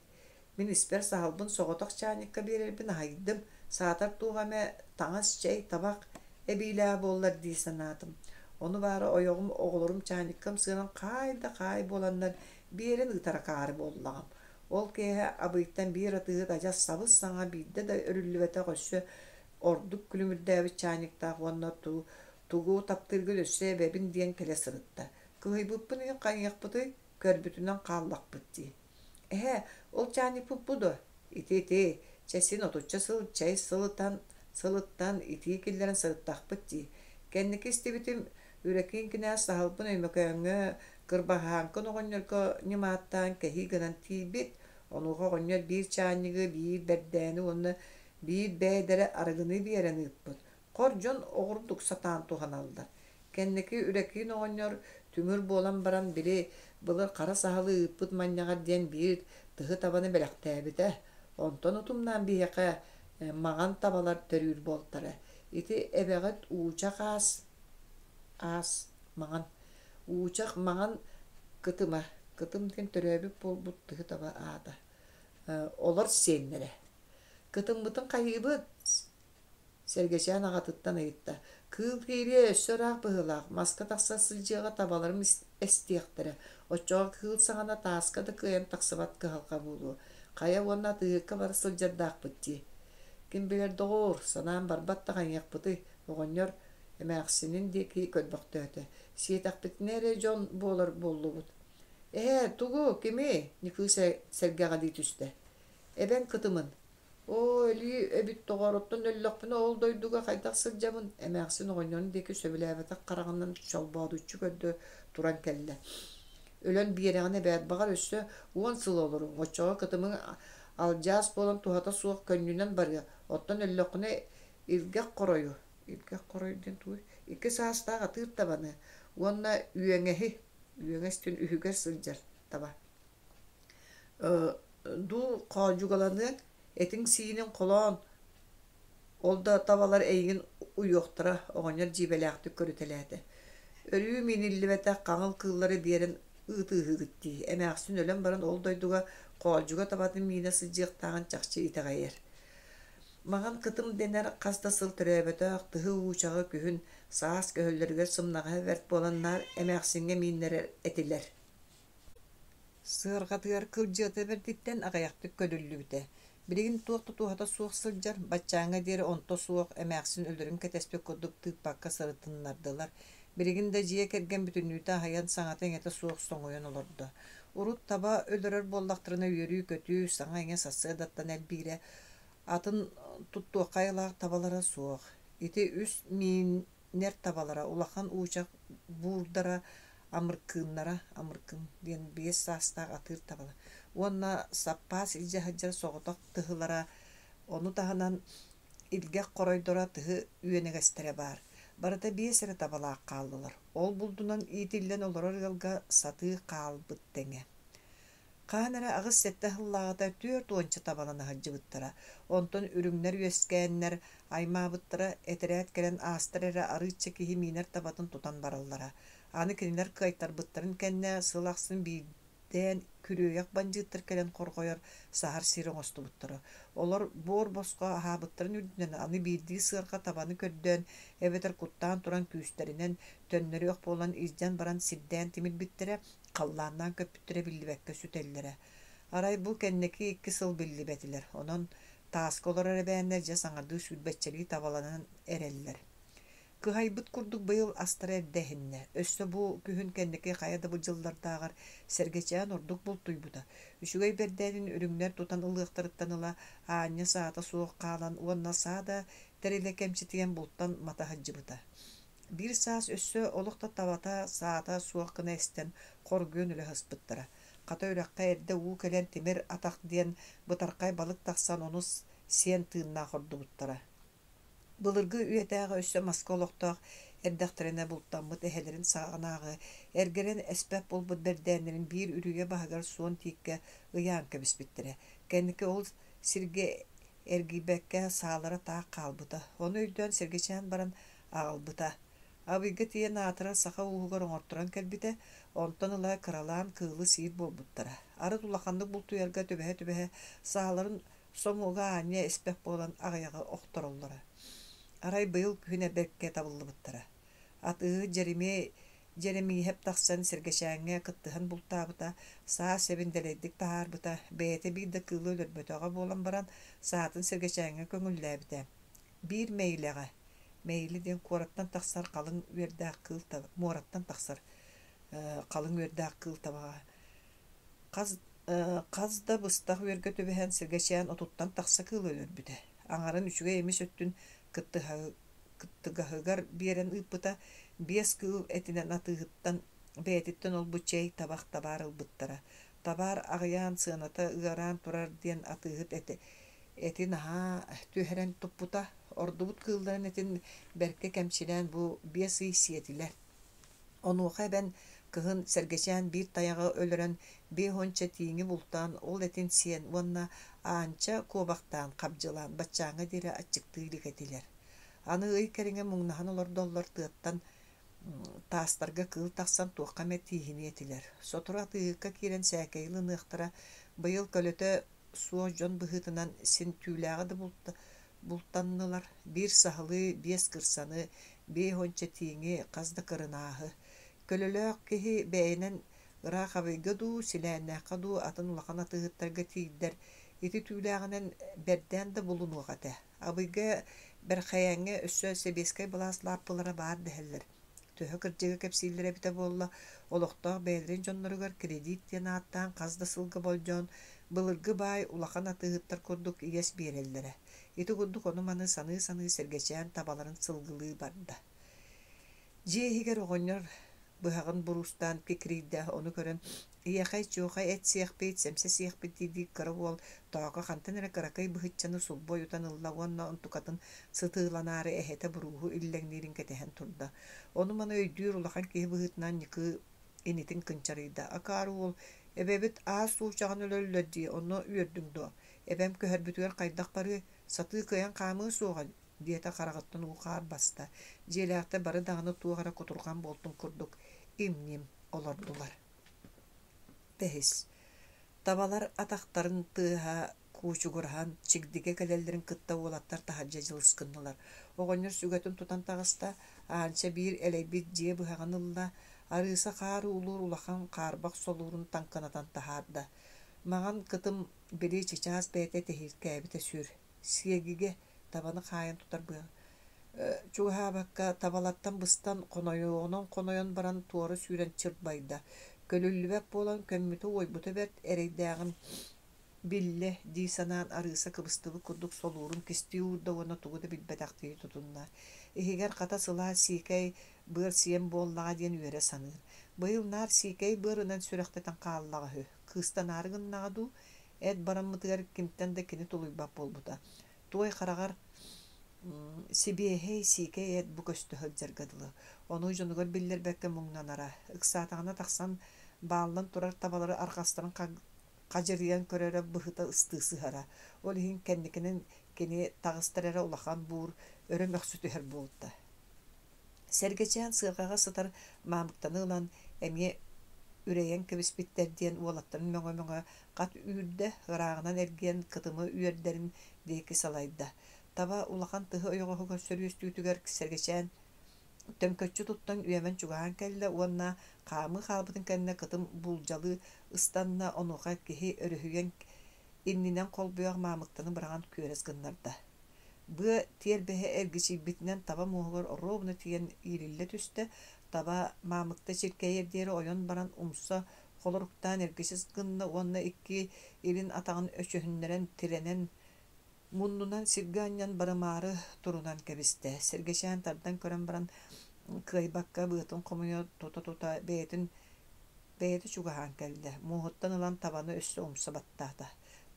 Мин испэр саһылбын соҕотох чаанньыкка биэрэрбин аһыйдым, саатар туох эмэ таҥас, чэй, табах эбиилээх буоллар дии санаатым. Ону баара ойоҕум оҕолорум чаанньыккам сыанан хаай да хаай буоланнар биэрэн ыытар акаары буоллаҕым. Ол киэһэ Абыйтан биир атыыһыт адьас сабыс-саҥа биирдэ да өрүллүбэтэх өссө ордук күлүмүрдээбит чаанньыктаах уонна тугу таптыыргын өссө эбэбин диэн кэлэ сырытта. Кыһыйбыппын иһин хайыахпытый, көрбүтүнэн хааллахпыт дии. Эһээ, ол чаанньыкпыт бу дуо? Ити-ити, чэ син отучча сыл чэй сылытан, сылыттан итии киллэрэн сырыттахпыт дии. Кэнники истибитим, Үрэкиин кинээс саһылбын Өймөкөөҥҥө Кырбаһааҥкын оҕонньорго ньымааттаан кэһии гынан тиийбит. Онуоха оҕонньор биир чаанньыгы, биир бэрдээни уонна биир бэйдэрэ арыгыны биэрэн ыыппыт. Хор дьон оҕурдук сатаан туһаналлар. Кэнники Үрэкиин оҕонньор түҥүр буолан баран били былыр хара саһылы ыыппыт манньаҕар диэн биир тыһы табаны бэлэхтээбитэ. Онтон утумнаан биһиэхэ маҥан табалар төрүүр буолтара. Ити эбэҕит уучах аас аас маҥан уучах маҥан кытыма кытым диэн төрөөбүт буолбут тыһы таба аата олор сиэннэрэ. Кытыммытын хайыыбыт Сэргэчээн аҕатыттан ыйытта: «Кыыл киириэ өссө ыраах быһыылаах, маска тахса сылдьыаҕа табаларым эстиэхтэрэ, оччоҕо кыыл саҕана тааска да кыайан тахсыбат кыһалҕа буолуо. Хайа уонна атыыһыкка бара сылдьардаахпыт дии». «Ким билэр доҕоор, санаам барбат да хайыахпытый?» оҕонньор эмээхсинин диэки көрбөхтөөтө. «Сиэтэхпитинэ эрэ дьон буолар буоллубут». «Эһээ, тугу, кими?» Ньукуу сэргэҕэлии түстэ. «Эбэҥ кытымын, Оо, өлүү эбит доҕоор, оттон өллөхпүнэ ол дойдуга хайдах сылдьабын? Эмээхсин оҕонньорун диэки сөбүлээбэтэх хараҕынан чолбоодуччу көрдө туран кэллэ. Өлөн биэрэҕин эбээт, баҕар өссө уон сыл олоруҥ, оччоҕо кытымыҥ алдьаас буолан туһата суох көнньүнэн барыа, оттон өллөххүнэ илгэх хоройу, илгэх хорой диэн тугуй, икки саастаах атыыр табаны уонна үөҥэһи, үөҥэс түн үһүгэр сылдьар таба. Дуу хоодьугаланыаҥ, этиҥ-сииниҥ холоон, ол да табалар эйигин уйуохтара, оҕонньор дьиибэлээхтик көрүтэлээтэ. Өрүү мииниллибэтэх хаҥыл кыыллары биэрэн ыытыыһыгыт дии, эмээхсин өлөн баран ол дойдуга хоолдьуга табатын миинэ сылдьыахтааҕын чахчы итэҕэйэр. Маҥан кытым дэнэр хас да сыл төрөөбөтөх тыһы уучаҕы күһүн, саас көһөллөрүгэр сымнаҕаһа бэрт буолан наар эмээхсиҥҥэ мииннэрэр этилэр. Сыарҕатыгар кылдьыата бэрдиттэн аҕыйахтык көлүллүбүтэ. Билигин туох да туһата суох сылдьар, баччааҥҥа диэри онто суох эмээхсин өлөрүн кэтэспит курдук тыыппакка сырытыннардылар. Билигин да дьиэ кэргэн бүтүннүүтэ аһыйан саҥата-иҥэтэ суох соҥуйан олордо. Урут таба өлөрөр буоллахтарына үөрүү-көтүү, саҥа-иҥэ сарсыардаттан элбиирэ, атын туттуохха айылаах табалара суох. Ити үс миин нэр табалара, улахан уучах буурдара, амыркыыннара, амыркын диэн 5 саастаах атыыр табалар уонна саппаас илдьэ сылдьар соҕотох тыһылара, ону таһынан илгэх хоройдоро тыһы үөнэгэстэрэ баар. Барыта биэс эрэ табалаах хааллылар. Ол булдунан иитиллэн олорор ыалга сатыы хаалбыт тэҥэ. Хаһан эрэ аҕыс-сэттэ сыллааҕыта 40 табалана сылдьыбыттара. Онтон үрүҥнэр үөскээннэр аймаабыттара, этэрээт кэлэн аастар эрэ арыычча киһи миинэр табатын тутан бараллара. Аны кинилэр кыайтарбыттарын кэннэ сыл ахсын биирдээн күрүөйэх бандьыыттар кэлэн хорҕойор, саһар сир оҥостубуттара. Олор буор-босхо аһаабыттарын үрдүнэн аны биирдии сыарҕа табаны көрдөөн эбэтэр куттаан туран күүстэринэн төннөрүөх буолан илдьэн баран сирдээн тимирбиттэрэ, халлааннаан көппүттэрэ биллибэккэ сүтэллэрэ. Арай бу кэнники 2 сыл биллибэтилэр, онон тааска олорор эбээннэр дьэ саҥардыы сүүрбэччэлии табаланан эрэллэр. Кыһайбыт курдук быйыл астара эрдэ эһиннэ. Өссө бу күһүн кэнники хайа да дьыллардааҕар Сэргэчээн ордук бултуйбута. Үчүгэй бэрдээнин үрүҥнэр тутан ылыахтарыттан ыла аанньа саата суох хаалан уонна саа да тэрилэ кэмчитийэн бултан мата сылдьыбыта. Биир саас өссө олох да табата, саата суох гына эстэн, хоргуйан үлэ сыспыттара. Хата үрэххэ эрдэ уу кэлэн тимир атах диэн бытархай балык тахсан ону сиэн тыыннаах ордубуттара. Былыргы үйэтээҕи өссө маска олохтоох эрдэхтэринэ бултаммыт эһэлэрин саҕанааҕы эргэрэн эспэт буолбут бэрдээннэрин биир үрүйэ баһыгар суон тииккэ ыйаан кэбиспиттэрэ. Кэнники ол сиргэ эргийбэккэ саалара таах хаалбыта. Ону өйдөөн Сэргэчээн баран аҕалбыта. Абыйга тиийэн аатырар саха ууһугар оҥорторон кэлбитэ, онтон ыла кыралаан кыылы сиир буолбуттара. Арыт улаханнык бултуйарга түбэһэ-түбэһэ сааларын сомуога аанньа испэх буолан аҕыйаҕы охтороллоро. Арай быйыл күһүн бэркэ табыллыбыттара. Атыыһыт Дьэримиэй Дьэрэмииһэп тахсан Сэргэчээҥҥэ кыттыһан бултаабыта, саа сэбин дэлэйдик таһаарбыта, бэйэтэ биир да кыылы өлөрбөтөҕө буолан баран, саатын Сэргэчээҥҥэ көҥүллээбитэ. Биир мэйилэҕэ, Мэйили диэн куораттан тахсар халыҥ үөрдээх кыыл таба, муораттан тахсар халыҥ үөрдээх кыыл табаҕа хас, хас да быстах үөргэ түбэһэн Сэргэчээн отуттан тахса кыылы өлөрбүтэ. Аҥарын үчүгэй эмис өттүн кыттыһа кыттыгаһыгар биэрэн ыыппыта, биэс кыыл этинэн атыыһыттан бэйэтиттэн олбу чэй, табах табаар ылбыттара. Табаар аҕыйаан сыаната ыараан турар диэн атыыһыт эти, эти наһаа түһэрэн туппута, ордубут кыылларын этин бэркэ кэмчилээн бу 5 ый сиэтилэр. Онуоха эбэн кыһын Сэргэчээн биир тайаҕы өлөрөн 50 тииҥи бултаан ол этин сиэн уонна аанча куобахтаан хабдьылаан баччааҥҥа диэри аччыктыы илик этилэр. Аны ый кэриҥэ муҥнаһан олордоллор тыаттан таастарга кыыл тахсан туохха эмэ тииһиниэ этилэр. Сотору атыыһыкка киирэн сээкэйи ылыныахтара, быйыл көлөтө суох дьон быһыытынан син түүлээҕи да бултаннылар, биир саһылы, биэс кырсаны, 50 тииҥи, хас да кырынааһы. Көлөлөөх киһи бэйэнэн ыраах Абыйга дуу, Силээннээххэ дуу атын улахан атыыһыттарга тиийдэр, ити түүлээҕинэн бэрдээн да булунуох этэ. Абыйга Бэрхэйээҥҥэ өссө сэбиэскэй былаас лааппылара баар дэһэллэр. Төһө кырдьыгы кэпсииллэрэ эбитэ буолла, олохтоох бэйэлэрин дьонноругар кредит диэн ааттаан хас да сылга болдьоон, былыргы баай улахан атыыһыттар курдук иэс биэрэллэрэ. Ити курдук ону-маны саныы-саныы Сэргэчээн табаларын сылгылыы барда. Дьиэ иһигэр оҕонньор быһаҕын буруустаан кикирийдэ, ону көрөн «Ийэхэй-чуохай эт сиэхпит, сэмсэ сиэхпит» дии-дии кыра уол Тооко хантан эрэ кыракый быһыччаны сулбу ойутан ылла уонна онтукатын сытыыланаары эһэтэ бурууһу үллэҥниирин кэтэһэн турда. Ону-маны өйдүүр улахан киһи быһыытынан Ньыкыы инитин кынчарыйда: «Акаары уол, Эбэбит аас уучаҕын өлөллөр дии, онно үөрдүҥ дуо? Эбэм көһөрбүтүгэр хайдах барыай, сатыы кыайан хаамыа суоҕа, диэтэ хараҕыттан уу-хаар баста. Дьиэлээхтэр бары даҕаны туох эрэ кутурҕан буолтун курдук им-ньим олордулар. Бэһис. Табалар атахтарын тыаһа куучугураһан, чигдигэ кэлэллэрин кытта уолаттар таһырдьа дьылыс гыннылар. Оҕонньор сүгэтин тутан таҕыста, Аанча биир элэйбит дьиэ быһаҕын ылла, Арыыса хаар уулуур улахан хаарбах солуурун таҥкынатан таһаарда. Маҕан кытым били чычаас бэйэтэ тэһииркээбитэ сүр. Сиэгигэ табаны хаайан тутар быа чугаһаабакка табалартан быстан хонойуоҕунан хонойон баран туора сүүрэн чырбайда. Көлүллүбэт буолан көммүтэ-уойбута бэрт эрэйдээҕин биллэ дии санаан Арыыса кыбыстыбыт курдук солуурун кистии уурда уонна тугу да билбэтэхтии тутунна. Иһигэр хата сылаас сиикэй быар сиэн буоллаҕа диэн үөрэ саныыр. Быйыл наар сиикэй быарынан сүрэхтэтэн хааллаҕа үһү. Кыыстанаары гыннаҕа дуу, эт бараммытыгар кимтэн да кини тулуйбат буолбута. Туой хараҕар сибиэһэй, сиикэй эт бу көстө сылдьарга дылы. Ону дьонугар биллэрбэккэ муҥнанара. Ыксаатаҕына тахсан бааллан турар табалары арҕастарын хадьырыйан көрөрө быһыта ыстыы сыһара. Ол иһин кэнникинэн кини таҕыстар эрэ улахан буур өрө мөхсө түһэр буолта. Сэргэчээн сыарҕаҕа сытар маамыктаны ылан, эмиэ үрэйэн кэбиспиттэр диэн уолаттарын мөҥө-мөҥө хат үүрдэ, ырааҕынан эргийэн кытымы үөрдэрин диэки салайда. Таба улахан тыһы ойоҕоһугар сөрүөстүүтүгэр Сэргэчээн төҥкөччү туттан үөмэн чугаһаан кэллэ уонна хаамыы хаалбытын кэннэ кытым буулдьалыы ыстанна, онуоха киһи өрүһүйэн иннинэн холбуйах маамыктаны быраҕан күөрэс гыннарда. Быа тиэрбэһэ эргичийбитинэн таба муоһугар оруобуна тиийэн иилиллэ түстэ, таба маамыкта чиркэйиэр диэри ойон баран умса холоруктаан эргичис гынна уонна икки илин атаҕын өчөһүннэрэн тирэнэн муннунан сиргэ анньан барымаары турунан кэбистэ. Сэргэчээн тардан көрөн баран кыайбакка быатын хомуйа тута-тута бэйэтин бэйэтэ чугаһаан кэллэ, муоһуттан ылан табаны өссө умса баттаата.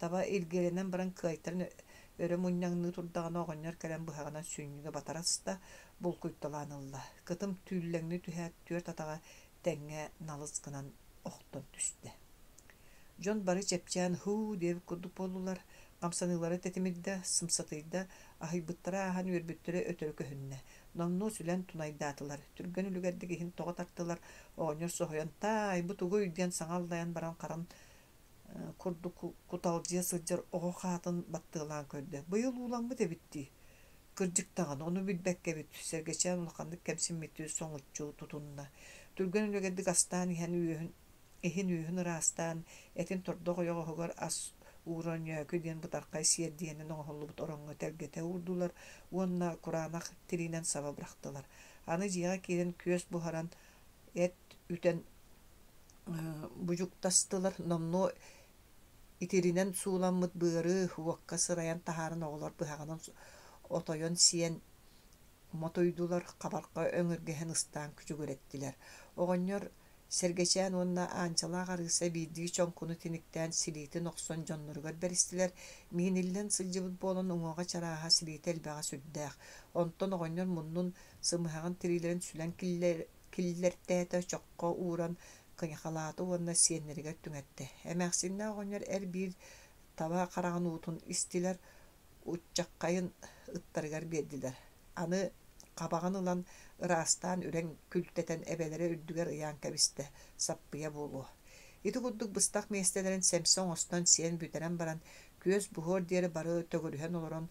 Таба илгиэлэнэн баран кыайтаран өрө мунньаҥныы турдаҕына оҕонньор кэлэн быһаҕынан сүнньүгэ батара сыста, булкуйталаан ылла. Кытым түүллэҥнии түһээт түөрт атаҕа тэҥҥэ налыс гынан охтон түстэ. Дьон бары чэпчээн «һуу» диэбит курдук буоллулар, хамсаныылара тэтимирдэ, сымсатыйда, аһыйбыттара ааһан үөрбүттэрэ өтөрү көһүннэ. Номнуо сүлэн тунайдаатылар, түргэн үлүгэрдик иһин тоҕо тартылар, оҕонньор соһуйан «Таай, бу тугуй?» диэн саҥа аллайан баран харан курдук куталдьыйа сылдьар оҕо хаатын баттыалаан көрдө. Быйыл ууламмыт эбит дии. Кырдьык даҕаны, ону билбэккэбит, Сэргэчээн улаханнык кэмсиммиттии соҥуччу тутунна. Түргэн үлүгэрдик астаан иһэн үөһүн иһин-үөһүн ыраастаан, этин тордох ойоҕоһугар ас ууран ньөөкү диэн бытархай сиэрдийэнэн оҥоһуллубут ороҥҥо тэлгэтэ уурдулар уонна кураанах тириинэн саба бырахтылар. Аны дьиэҕэ киирэн күөс буһаран, эт үтэн будьуктастылар, номнуо итиринэн сууламмыт быары уокка сырайан таһааран оҕолор быһаҕынан отойон сиэн мотуйдулар, хабарҕа өҥүргэһин ыстаан күчүгүрэттилэр. Оҕонньор Сэргэчээн уонна Аанчалаах Арыыса биирдии чоҥкуну тиниктээн силиитин охсон дьонноругар бэристилэр, мииниллэн сылдьыбыт буолан уҥуоҕа чарааһа, силиитэ элбэҕэ сүрдээх. Онтон оҕонньор муннун, сымыһаҕын тириилэрин сүлэн киллэртээтэ, чоххо ууран кыйахалаата уонна сиэннэригэр түҥэттэ. Эмээхсиннээх оҕонньор эр-биир таба хараҕын уутун истилэр, уччаххайын ыттарыгар биэрдилэр. Аны хабаҕын ылан ыраастаан үрэн күлтэтэн эбэлэрэ үрдүгэр ыйаан кэбистэ, саппыйа буолуо. Ити курдук быстах миэстэлэрин сэмсэ оҥостон сиэн бүтэрэн баран, күөс буһуор диэри бары төгүрүһэн олорон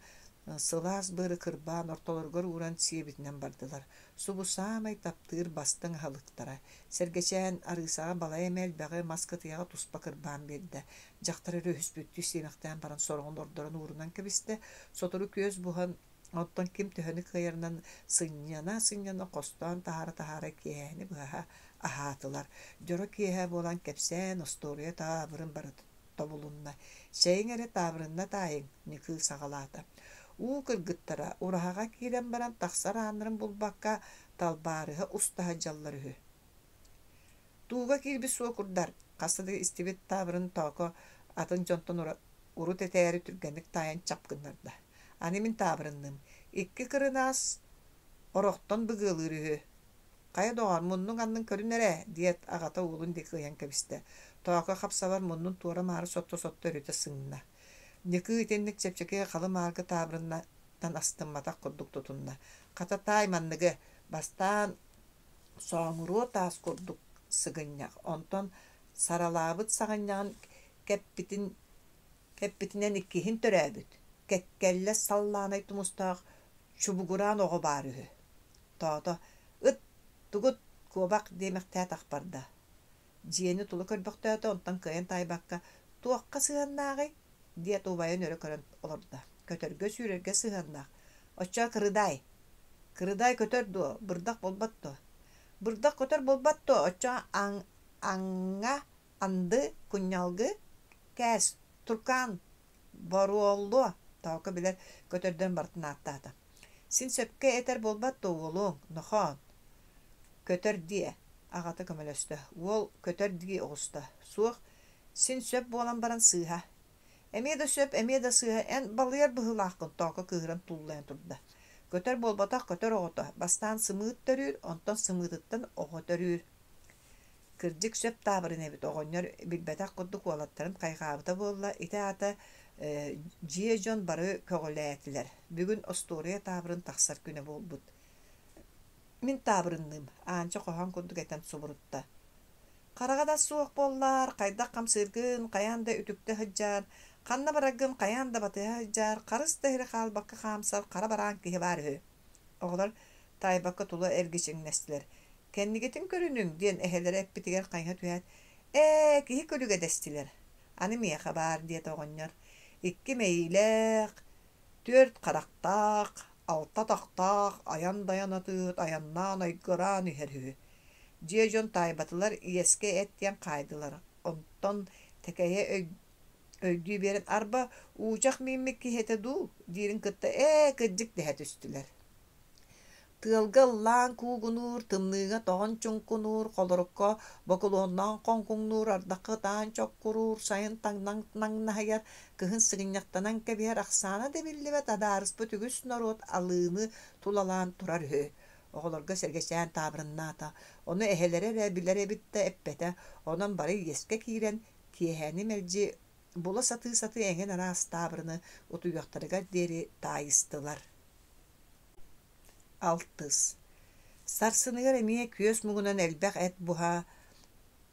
сылаас быары кырбаан ортолоругар ууран сиэбитинэн бардылар. Субу саамай таптыыр бастыҥ аһылыктара. Сэргэчээн Арыысаҕа балай эмэ элбэҕи мас кытыйаҕа туспа кырбаан биэрдэ. Дьахтар өрүһүспүттүү сиэмэхтээн баран сороҕун ордорон уурунан кэбистэ. Сотору күөс буһан, оттон ким төһөнү кыайарынан сынньана-сынньана хостоон таһаара-таһаара киэһээни быһа аһаатылар. Дьоро киэһэ буолан кэпсээн, остуоруйа таабырын барыта тобулунна. Чэйиҥ эрэ таабырынна таайыҥ, Ньыкыы саҕалаата. Уу кыргыттара ураһаҕа киирэн баран тахсар ааннарын булбакка талбаарыһа уста сылдьаллар үһү. Тууга киирбит суокурдар, хаста да истибит таабырын Тооко атын дьонтон урут этээри түргэнник таайан чап гыннарда. Аны мин таабырынным. Икки кырынаас орохтон быгыалыыр үһү. Хайа доҕоор, муннуҥ аннын көрүн эрэ, диэт аҕата уолун диэки ыйан кэбистэ. Тооко хап-сабар муннун туора-маары сотто-сотто өрүтэ сыҥна. Ньыкыы итинник чэпчэки халы-мааргы таабырынтан астымматах курдук тутунна. Хата таай манныгы, бастаан сооҥуруо таас курдук сыгынньах, онтон саралаабыт саҕынньаҕын кэппитин кэппитинэн иккиһин төрөөбүт, кэккэллэс саллаанай тумустаах чубугураан оҕо баар үһү. Тоото «Ыт, тугут, куобах» диэмэхтээт ах барда. Дьиэни тула көрбөхтөөтө, онтон кыайан таайбакка «Туохха сыһыаннааҕый?» диэт убайын өрө көрөн олордо. Көтөргө-сүүрэргэ сыһыаннаах. «Оччоо кырыдаай?» «Кырыдаай көтөр дуо, бырдах буолбат дуо?» «Бырдах көтөр буолбат дуо, оччоо аҥҥа анды, кунньалгы, кээс, туркаан, боруоллуо» Тооко билэр көтөрдөрүн барытын ааттаата. «Син сөпкө этэр буолбат дуо уолуҥ, нохоон?» «Көтөр диэ», аҕата көмөлөстө. Уол көтөр дии оҕуста. «Суох, син сөп буолан баран сыыһа». «Эмиэ да сөп, эмиэ да сыыһа, эн балыйар быһыылааххын», Тооко кыыһыран туллайан турда. «Көтөр буолбатах көтөр оҕото, бастаан сымыыт төрүүр, онтон сымыытыттан оҕо төрүүр». Кырдьык сөп таабырын эбит, оҕонньор билбэтэх курдук уолаттарын хайҕаабыта буолла, ити аата дьиэ дьон бары көҕүлээтилэр. Бүгүн остуоруйа таабырын тахсар күнэ буолбут. Мин таабырынныым, Аанча хоһоон курдук этэн субурутта. Хараҕа да суох буоллар, хайдах хамсыыргын хайаан да үтүктэ сылдьаар, ханна бараргын хайаан да батыһа сылдьаар, харыс да иһирэ хаалбакка хаамсар хара бараан киһи баар үһү. Оҕолор таайбакка тула эргичиҥнэстилэр. «Кэннигитин көрүнүҥ» диэн эһэлэрэ эппитигэр хайыһа түһээт, «Ээ, киһи күлүгэ дэстилэр. Аны миэхэ баар» диэтэ оҕонньор. Икки мэйиилээх, түөрт харахтаах, алта атахтаах айан-дайан атыыһыт айаннаан айгыраан иһэр үһү. Дьиэ дьон таайбатылар, иэскэ эт диэн хаайдылар. Онтон Тэкэйэ өйдүү биэрэн «Арба, уучах мииммит киһи этэ дуу?» диирин кытта «Ээ, кырдьык» дэһэ түстүлэр. Тыалга ыллаан куугунуур, тымныыга тоҕон чуҥкунуур, холорукка бокулуоннаан хоҥкуҥнуур, ардахха ытаан чоккуруур, сайын таҥнан наҥнаһыйар, кыһын сыгынньахтанан кэбиһэр ахсаана да биллибэт адаарыспыт үгүс норуот алыыны тулалаан турар үһү. Оҕолорго сэргэсээн таабырыннаата. Ону эһэлэрэ эрэ билэр эбит да эппэтэ, онон бары иэскэ киирэн, киэһэни мэлдьи була сатыы-сатыы эҥин араас таабырыны утуйуохтарыгар диэри таайыстылар. Алтыс. Сарсыныгар эмиэ күөс муҥунан элбэх эт буһа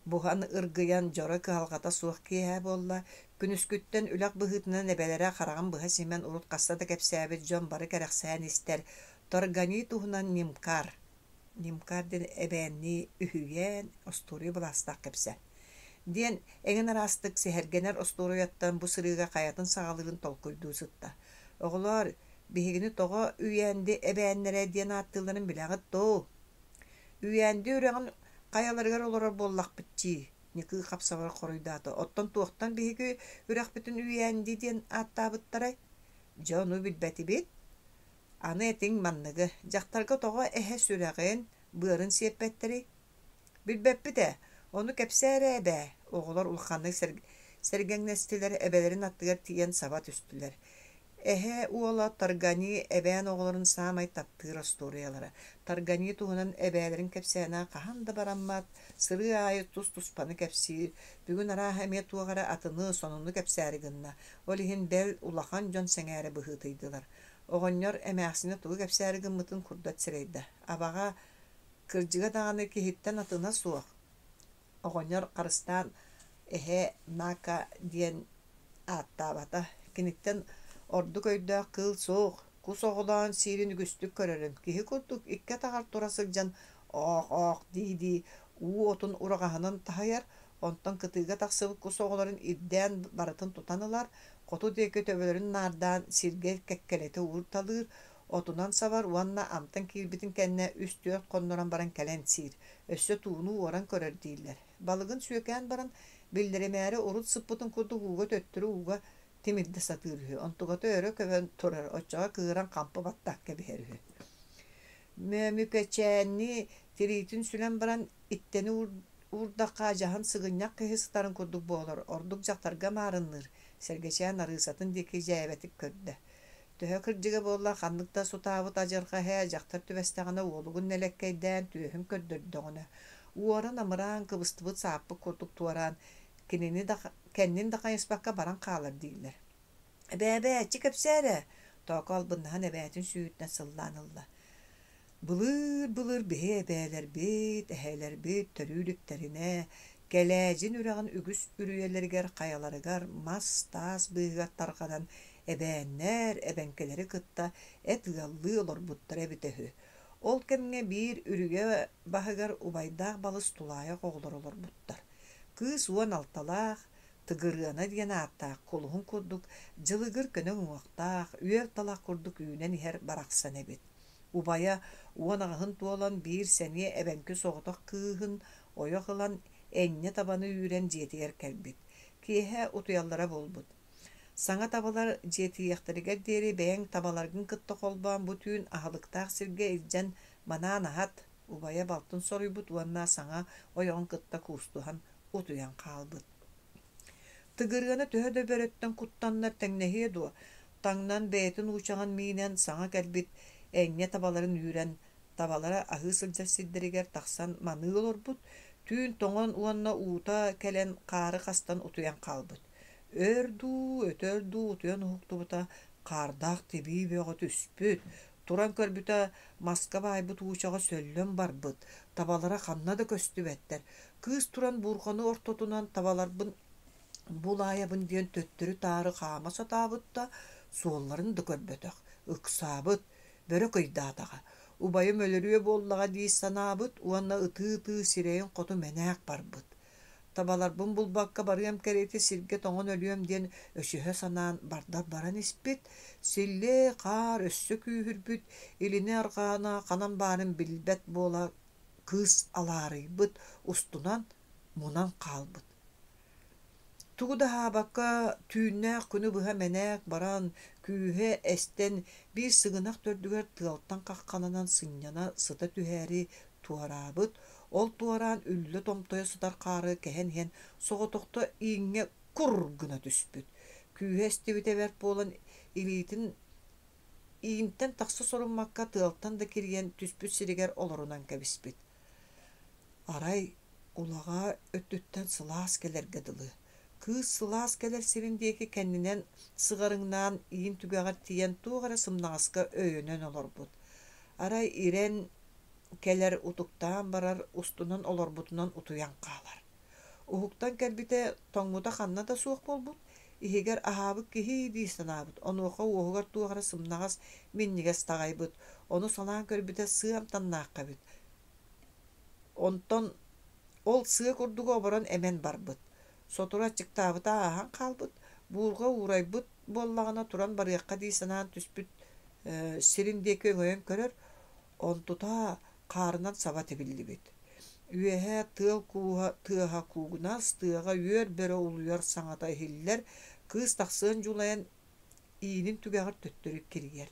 буһан ыргыйан дьоро кыһалҕата суох киэһэ буолла. Күнүскүттэн үлэх быһыытынан эбэлэрэ хараҕын быһа симэн урут хаста да кэпсээбит дьон бары кэрэхсээн истэр Торгани туһунан Нимкар Нимкар диэн эбээннии үһүйээн, остуоруйа былаастаах кэпсээн диэн эҥин араастык сэһэргэнэр остуоруйаттан бу сырыыга хайатын саҕалыырын толкуйдуу сытта. Оҕолоор, биһигини тоҕо Үйээнди эбээннэрэ диэн ааттыылларын билэҕит дуо? Үйээнди үрэҕин хайаларыгар олорор буоллахпыт дии, Ньыкыы хапсабар хоруйдаата. Оттон туохтан биһиги үрэхпитин Үйээнди диэн ааттаабыттарай? Дьэ, ону билбэтибит. Аны этиҥ манныгы, дьахтарга тоҕо эһэ сүрэҕин, быарын сиэппэттэрий? Билбэппит ээ, ону кэпсээ эрэ эбээ, оҕолор улаханнык сэргэҥнэстилэр, эбэлэрин аттыгар тиийэн саба түстүлэр. Эһэ уола Таргани эбээн оҕолорун саамай таптыыр остуоруйалара. Таргани туһунан эбээлэрин кэпсээнэ хаһан да бараммат, сырыы аайы тус-туспаны кэпсиир, бүгүн арааһа эмиэ туох эрэ атыны, сонуну кэпсээри гынна, ол иһин бэл улахан дьон сэҥээрэ быһыытыйдылар. Оҕонньор эмээхсинэ тугу кэпсээри гыммытын курдат сэрэйдэ. Абаҕа кырдьыга даҕаны киһиттэн атына суох. Оҕонньор харыстаан эһэ Нака диэн ааттаабата. Киниттэн ордук өйдөөх кыыл суох, кус оҕолоон сиирин үгүстүк көрөрүм. Киһи курдук икки атаҕар тура сылдьан оох-оох дии-дии уу отун ураҕаһынан таһыйар, онтон кытыыга тахсыбыт кус оҕолорун ирдээн барытын тутан ылар, хоту диэки төбөлөрүн наардаан сиргэ кэккэлэтэ уурталыыр, отунан сабар уонна амтан киирбитин кэннэ үс-түөрт хоннорон баран кэлэн сиир, өссө тууну уоран көрөр дииллэр. Балыгын сүөкээн баран, биллэримээри урут сыппытын курдук ууга төттөрү ууга тимирдэ сатыыр үһү, онтуката өрө көбөн турар, оччоҕо кыыран хампы баттаах кэбиһэр үһү. Мөөмүкэчээнни тириитин сүлэн баран иттэни уурдахха адьаһын сыгынньах киһи сытарын курдук буолар, ордук дьахтарга маарынныыр, Сэргэчээн Арыысатын диэки дьээбэтик көрдө. Төһө кырдьыга буолла, ханнык да сутаабыт адьырҕа эһэ дьахтар түбэстэҕинэ уолугун нэлэккэйдээн түөһүн көрдөрдөҕүнэ, уоран амыраан кыбыстыбыт сааппыт курдук туораан, кинини да кэннин да хайыспакка баран хаалар дииллэр. Эбээ-эбээ, эчи кэпсээ эрэ, Тооко албыннаһан эбээтин сүүһүттэн сыллаан ылла. Былыыр-былыр биһи эбээлэрбит, эһээлэрбит төрүү иликтэринэ, Кэлээдьин үрэҕин үгүс үрүйэлэригэр хайаларыгар мас-таас быыһыгар тарҕанан эбээннэр эбэҥкэлэри кытта эт ыаллыы олорбуттара эбитэ үһү. Ол кэмҥэ биир үрүйэ баһыгар убайдаах балыс тулаайах оҕолор олорбуттар. Кыыс 16-лаах, Тыгырыана диэн ааттаах кулуһун курдук дьылыгыр көнө уҥуохтаах, үөл талах курдук үүнэн иһэр барахсан эбит. Убайа 18-ын туолан биир сэниэ эбэҥки соҕотох кыыһын ойох ылан энньэ табаны үүрэн дьиэтигэр кэлбит. Киэһэ утуйаллара буолбут. Саҥа табалар дьиэтийиэхтэригэр диэри бэйэҥ табаларгын кытта холбоон бу түүн аһылыктаах сиргэ илдьэн манаан аһат, убайа балтын соруйбут уонна саҥа ойоҕун кытта куустуһан утуйан хаалбыт. Тыгырыана төһө да бөрөттөн куттаннар тэҥнэһиэ дуо, таҥнан бэйэтин уучаҕын миинэн саҥа кэлбит энньэ табаларын үүрэн, табалара аһыы сылдьар сирдэригэр тахсан маныы олорбут, түүн тоҥон уонна уута кэлэн хаары хастан утуйан хаалбыт. Өр дуу, өтөр дуу утуйан уһуктубута хаардаах тибии бөҕө түспүт, туран көрбүтэ маска баайбыт уучаҕа сөллөн барбыт, табалара ханна да көстүбэттэр. Кыыс туран буурҕаны ортотунан табаларбын булаайабын диэн төттөрү-таары хаама сатаабыт да, суолларын да көрбөтөх, ыксаабыт, бөрө кыйдаатаҕа, убайым өлөрүө буоллаҕа дии санаабыт уонна ытыы-ытыы сирэйин хоту мэнээк барбыт. Табаларбын булбакка барыам кэриэтэ сиргэ тоҥон өлүөм диэн өсөһө санаан бардар баран испит, силлиэ хаар өссө күүһүрбүт, илини-арҕаана ханан баарын билбэт буола кыыс алаарыйбыт, устунан мунан хаалбыт. Тугу да аһаабакка, түүннээх күнү быһа мэнээк баран, күүһэ эстэн, биир сыгынах төрдүгэр тыалтан хаххаланан сынньана сыта түһээри туораабыт, ол туораан үллэ томтойо сытар хаары кэһэн иһэн соҕотохто ииҥҥэ кур гына түспүт. Күүһэ эстибитэ бэрт буолан илиитин иинтэн тахса соруммакка тыалтан да кирийэн түспүт сиригэр олорунан кэбиспит. Арай улаҕаа өттүттэн сылаас кэлэргэ дылы, кыыс сылаас кэлэр сирин диэки кэннинэн сыҕарыҥнаан иин түгэҕэр тиийэн туох эрэ сымнаҕаска өйөнөн олорбут. Арай ирэн кэлэр утуктаан барар, устунан олорбутунан утуйан хаалар. Уһуктан кэлбитэ тоҥмута ханна да суох буолбут, иһигэр аһаабыт киһи дии санаабыт, онуоха уоһугар туох эрэ сымнаҕас, минньигэс таҕайбыт, ону салаан көрбүтэ сыа амтаннаахха эбит. Онтон ол сыа курдугу оборон эмэн барбыт. Сотору аччыктаабыта ааһан хаалбыт, буурҕа уурайбыт буоллаҕына туран барыахха дии санаан түспүт сирин диэки өҥөйөн көрөр, онтута хаарынан саба тибиллибит. Үөһэ тыал кууһа тыаһа куугунас, тыаҕа үөр бөрө улуйар саҥата иһиллэр, кыыс тахсыан дьулайан иинин түгэҕэр төттөрү кирийэр.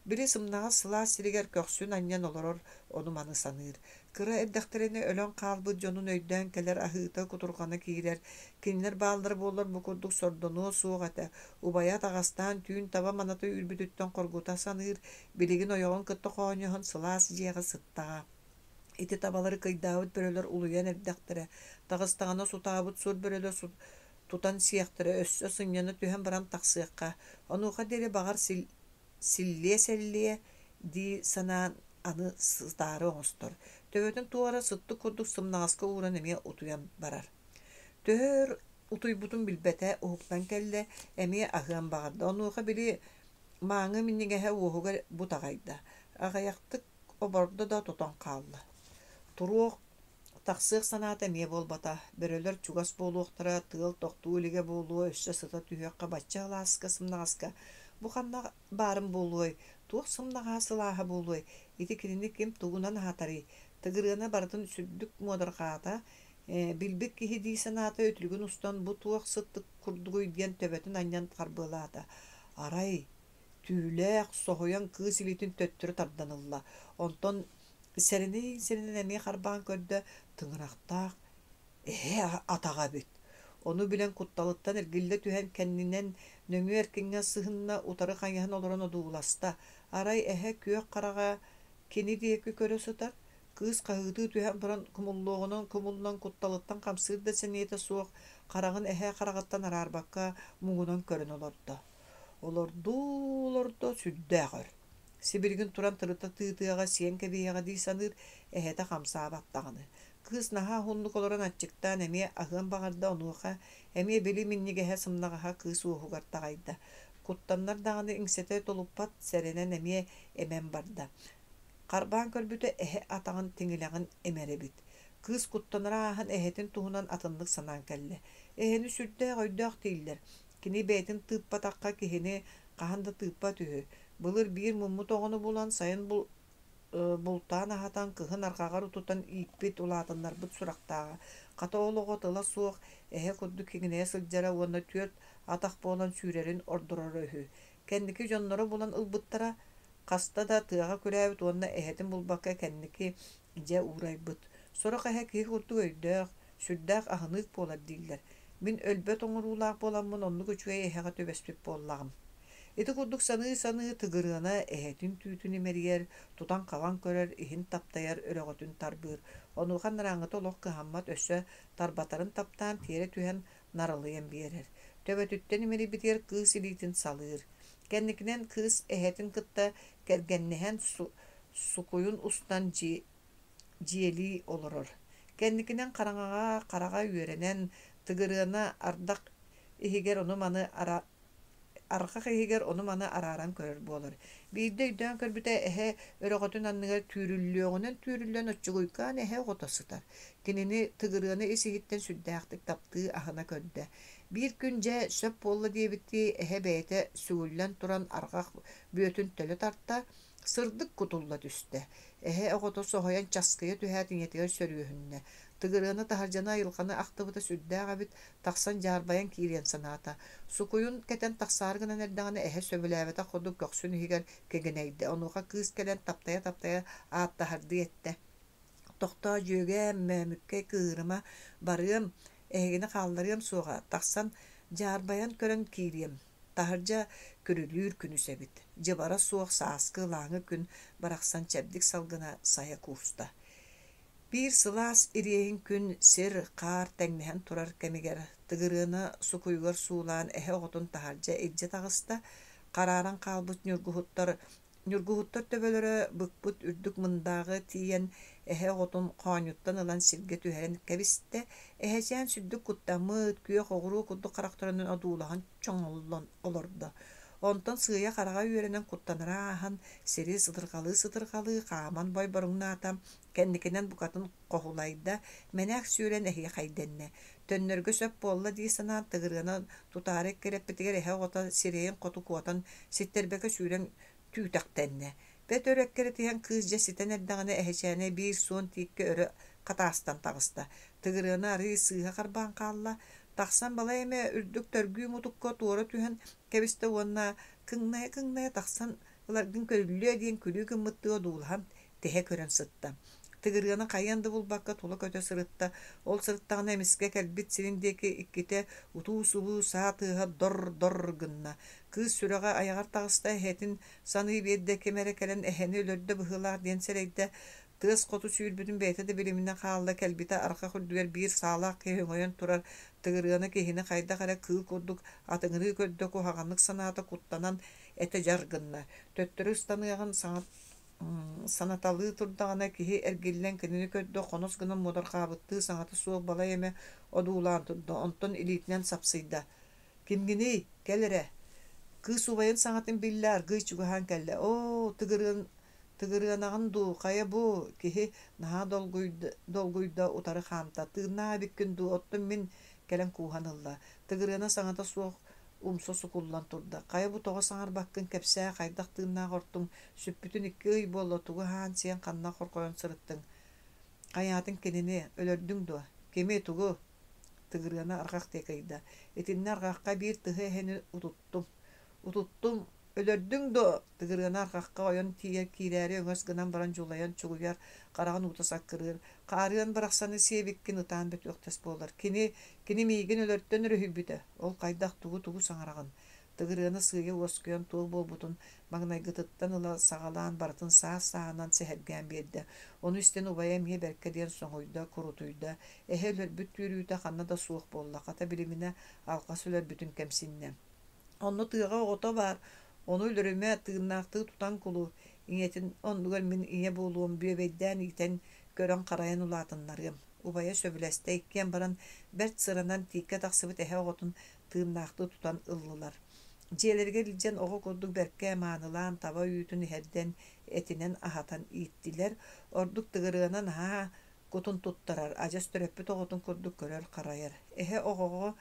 Били сымнаҕас сылаас сиригэр көхсүн анньан олорор ону-маны саныыр. Кыра эрдэхтэринэ өлөн хаалбыт дьонун өйдөөн кэлэр аһыыта кутурҕана киирэр. Кинилэр бааллара буоллар бу курдук сордонуо суох этэ. Убайа атаҕастаан түүн таба маната үүрбүтүттэн хоргута саныыр, билигин ойоҕун кытта хоонньоһон сылаас дьиэҕэ сыттаҕа. Ити табалары кыйдаабыт бөрөлөр улуйан эрдэхтэрэ, таҕыстаҕына сутаабыт сур бөрөлөр тутан сиэхтэрэ, өссө сынньана түһэн баран тахсыахха, онуоха диэри баҕар силлиэ-сэллиэ дии санаан аны сытаары оҥостор, төбөтүн туох эрэ сыттык курдук сымнаҕаска ууран эмиэ утуйан барар. Төһө өр утуйбутун билбэтэ, уһуктан кэллэ, эмиэ аһыан баҕарда, онуоха били мааҥы минньигэһэ уоһугар бутаҕайда, аҕыйахтык обордо да тотон хаалла. Туруох Тахсыах санаата эмиэ буолбата, бөрөлөр чугас буолуохтара, тыал тохтуу илигэ буолуо, өссө сыта түһүөххэ бачча алааска сымнаҕаска бу ханна баарым буолуой, туох сымнаҕаһа сылааһа буолуой, ити кинини ким тугунан аһатарый, Тыгырыана барытын сүрдүк муодарҕаата, билбит киһи дии санаата үтүлүгүн устан бу туох сыттык курдугуй диэн төбөтүн анньан харбыалаата. Арай, түүлээх, соһуйан кыыс илиитин төттөрү тардан ылла, онтон Сэрэнэн-сэрэнэн эмиэ харбаан көрдө, тыҥырахтаах эһэ атаҕа эбит. Ону билэн кутталыттан эргиллэ түһэн кэннинэн нөҥүө эркиҥҥэ сыһынна, утары хайыһан олорон одууласта. Арай эһэ күөх хараҕа кини диэки көрө сытар. Кыыс хаһыытыы түһэн баран кумуллуоҕунан кумуллан кутталыттан хамсыыр да сэниэтэ суох хараҕын эһэ хараҕыттан араарбакка муҥунан көрөн олордо. Олордуу-олордо сүрдээх өр. Сибилигин туран тырыта тыытыаҕа, сиэн кэбиһиэҕэ дии саныыр, эһэтэ хамсаабат даҕаны. Кыыс наһаа уһуннук олорон аччыктаан эмиэ аһыан баҕарда, онуоха эмиэ били минньигэһэ сымнаҕаһа кыыс уоһугар таҕайда. Куттаннар даҕаны иҥсэтэ тулуппат, сэрэнэн эмиэ эмэн барда. Харбаан көрбүтэ эһэ атаҕын тиҥилэҕин эмэр эбит. Кыыс куттанара ааһан эһэтин туһунан атыннык санаан кэллэ. Эһэни сүрдээх өйдөөх дииллэр. Кини бэйэтин тыыппатахха киһини хаһан да тыыппат үһү. Былыр биир муммут оҕону булан сайын бултаан аһатан, кыһын арҕаҕар утутан ииппит, улаатыннарбыт сурахтааҕа. Хата ол оҕо тыла суох, эһэ курдук киҥинэйэ сылдьара уонна түөрт атах буолан сүүрэрин ордороро үһү. Кэнники дьонноро булан ылбыттара, хаста да тыаҕа күрээбит уонна эһэтин булбакка кэнники дьэ уурайбыт. Сорох эһэ киһи курдук өйдөөх, сүрдээх аһыныык буолар дииллэр. Мин өлбөт оҥоруулаах буоламмын оннук үчүгэй эһэҕэ түбэспит буоллаҕым. Ити курдук саныы-саныы Тыгырыана эһэтин түүтүн имэрийэр, тутан-хабан көрөр, иһин таптайар, өрөҕөтүн тарбыыр. Онуоха анарааҥҥыта олох кыһаммат өссө тарбатарын таптаан тиэрэ түһэн нарылыйан биэрэр. Төбөтүттэн имэрийбитигэр кыыс илиитин салыыр. Кэнникинэн кыыс эһэтин кытта кэргэннэһэн сукуйун устан дьиэлии олорор. Кэнникинэн хараҥаҕа хараҕа үөрэнэн, Тыгырыана ардах иһигэр ону-маны арҕах иһигэр ону-маны арааран көрөр буолар. Биирдэ өйдөөн көрбүтэ эһэ өрөҕөтүн анныгар түүрүллүөҕүнэн түүрүллэн оччугуйкаан эһэ оҕото сытар. Кинини Тыгырыаны ис-иһиттэн сүрдээхтик таптыы аһына көрдө. Биир күн дьэ сөп буолла диэбиттии эһэ бэйэтэ сүгүллэн туран арҕах бүөтүн төлө тарта, Сырдык кутулла түстэ. Эһэ оҕото соһуйан часкыйа түһээт ийэтигэр сөрүөһүннэ. Тыгырыаны таһырдьаны айылҕаны ахтыбыта сүрдээх эбит, тахсан дьаарбайан киириэн санаата. Сукуйун кэтэн тахсаары гынан эрдэҕинэ эһэ сөбүлээбэтэх курдук көхсүн иһигэр кигинэйдэ. Онуоха кыыс кэлэн таптайа-таптайа ааттаһардыы эттэ: «Тохтоо, дьүөгээм, мөөмүккэй кыыһырыма, барыам, эһигини хаалларыам суоҕа, тахсан дьаарбайан көрөн киириэм» Таһырдьа күрүлүүр күнүс эбит, дьыбара суох сааскы ылааҥы күн барахсан чэбдик салгына сайа кууста. Биир сылаас ириэһин күн сир, хаар тэҥнэһэн турар кэмигэр Тыгырыана сукуйугар суулаан эһэ оҕотун таһырдьа илдьэ таҕыста, харааран хаалбыт ньургуһуттар Ньургуһуттар төбөлөрө быкпыт үрдүк мындааҕы тиийэн эһэ оҕотун хоонньуттан ылан сиргэ түһэрэн кэбистэ, эһэчээн сүрдүк куттаммыт, күөх оҕуруо курдук харахтарынан одуулаһан чоҥоллон олордо. Онтон сыыйа хараҕа үөрэнэн куттанара ааһан, сири сытырҕалыы-сытырҕалыы хааман бойборуҥнаата, кэнникинэн букатын хоһулайда, мэнээк сүүрэн эһиэхэйдэннэ. Төннөргө сөп буолла дии санаан Тыгырыана тутаары эккирэппитигэр эһэ оҕото сирэйин хоту куотан ситтэрбэккэ сүүрэн түүтэхтэннэ. Бэрт өр эккирэтиһэн кыыс дьэ ситэн эрдэҕинэ эһэчээнэ биир суон тииккэ өрө хатаастан таҕыста. Тыгырыана арыый сыыһа харбаан хаалла. Тахсан балай эмэ үрдүк төргүү мутукка туора түһэн кэбистэ уонна кыҥнайа-кыҥнайа тахсан ыларгын көрүллүө диэн күлүү гыммыттыы одуулаһан тэһэ көрөн сытта. Тыгырыаны хайыан да булбакка тула көтө сырытта. Ол сырыттаҕына эмискэ кэлбит сирин диэки иккитэ утуу-субуу саа тыаһа дор-дор гынна. Кыыс сүрэҕэ айаҕар таҕыста, эһэтин саныы биэрдэ, ким эрэ кэлэн эһэни өлөрдө быһыылаах диэн сэрэйдэ. Тыас хоту сүүрбүтүн бэйэтэ да билиминэ хаалла, кэлбитэ арҕах үрдүгэр биир саалаах киһи өҥөйөн турар Тыгырыаны киһини хайдах эрэ кыыл курдук атыҥырыы көрдө, куһаҕаннык санаата куттанан этэ дьар гынна. Төттөрү ыстаныаҕын саҥа Санаталыы турдаҕына киһи эргиллэн кинини көрдө, хонос гынан муодарҕаабыттыы саҥата суох балай эмэ одуулаан турда, онтон илиитинэн сапсыйда: «Кимҥиний? Кэл эрэ!» Кыыс убайын саҥатын биллэ, аргыый чугаһаан кэллэ: «Оо, тыгырыан тыгырыанаҕын дуу, хайа бу?» Киһи наһаа долгуйда, долгуйда утары хаамта: «Тыыннаах эбиккин дуу, оттон мин» кэлэн кууһан ылла. Тыгырыана саҥата суох умса сукуллан турда: «Хайа бу тоҕо саҥарбаккын, кэпсээ, хайдах тыыннаах ортуҥ, сүппүтүн икки ый буолла, тугу аһаан-сиэн ханна хорҕойон сырыттыҥ? Хайаатын кинини, өлөрдүҥ дуо? Кими, тугу?» Тыгырыана арҕах диэки ыйда: «Итиннэ арҕахха биир тыһы эһэни утуттум. Утуттум. Өлөрдүҥ дуо? Тыгырыана арҕахха ойон тиийэ киирээри өҥөс гынан баран дьулайан чугуйар, хараҕын уута саккырыыр. Хаарыан барахсаны сиэбиккин ытаан бөтүөхтэс буолар. Кини, кини миигин өлөртөн өрүһүйбүтэ. Ол хайдах тугу-тугу саҥараҕын? Тыгырыана сыыйа уоскуйан туох буолбутун маҥнайгытыттан ыла саҕалаан барытын саас-сааһынан сэһэргээн биэрдэ. Ону истэн убайа эмиэ бэркэ диэн соһуйда, курутуйда. Эһэ өлөрбүт түүрүүтэ ханна да суох буолла, хата билиминэ алҕас өлөрбүтүн кэмсиннэ. Онно тыаҕа оҕото баар, ону өлөрүмэ, тыыннаахтыы тутан кулу, ийэтин оннугар мин ийэ буолуом, бүөбэйдээн иитэн, көрөн-харайан улаатыннарыам. Убайа сөбүлэстэ, иккиэн баран бэрт сыранан тииккэ тахсыбыт эһэ оҕотун тыыннаахтыы тутан ыллылар. Дьиэлэригэр илдьэн оҕо курдук бэркэ маанылаан таба үүтүн иһэрдэн, этинэн аһатан ииттилэр. Ордук тыгырыана наһаа кутун туттарар, адьас төрөппүт оҕотун курдук көрөр-харайар. Эһэ оҕоҕо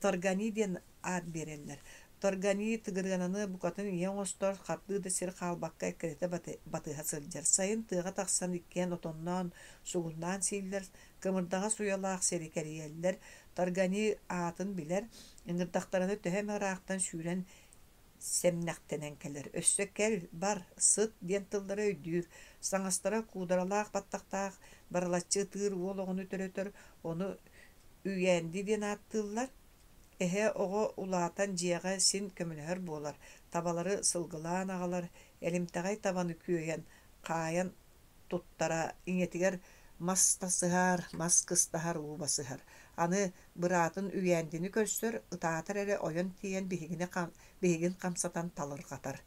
Таргани диэн аат биэрэллэр. Таргани тыгырыананы букатын ийэ оҥостор, хардыы да сир хаалбакка эккирэтэ батыһа сылдьар. Сайын тыаҕа тахсан иккиэн отонноон, сугуннаан сииллэр, кымырдаҕас уйалаах сири кэрийэллэр. Таргани аатын билэр, ыҥырдахтарына төһө эмэ ыраахтан сүүрэн сэмнэхтэнэн кэлэр. Өссө кэл, бар, сыт диэн тыллары өйдүүр. Саҥастара куударалаах баттахтаах барылаччы ытыыр уол оҕону төрөтөр, ону Үйээнди диэн ааттыыллар. Эһэ оҕо улаатан дьиэҕэ син көмөлөһөр буолар, табалары сылгылаан аҕалар, элимтэҕэй табаны күөйэн, хаайан туттара, ийэтигэр мас тасыһар, мас кыстаһар, уу басыһар. Аны быраатын Үйээндини көрсөр, ытаатар эрэ ойон тиийэн биһигини биһигин хамсатан талырҕатар.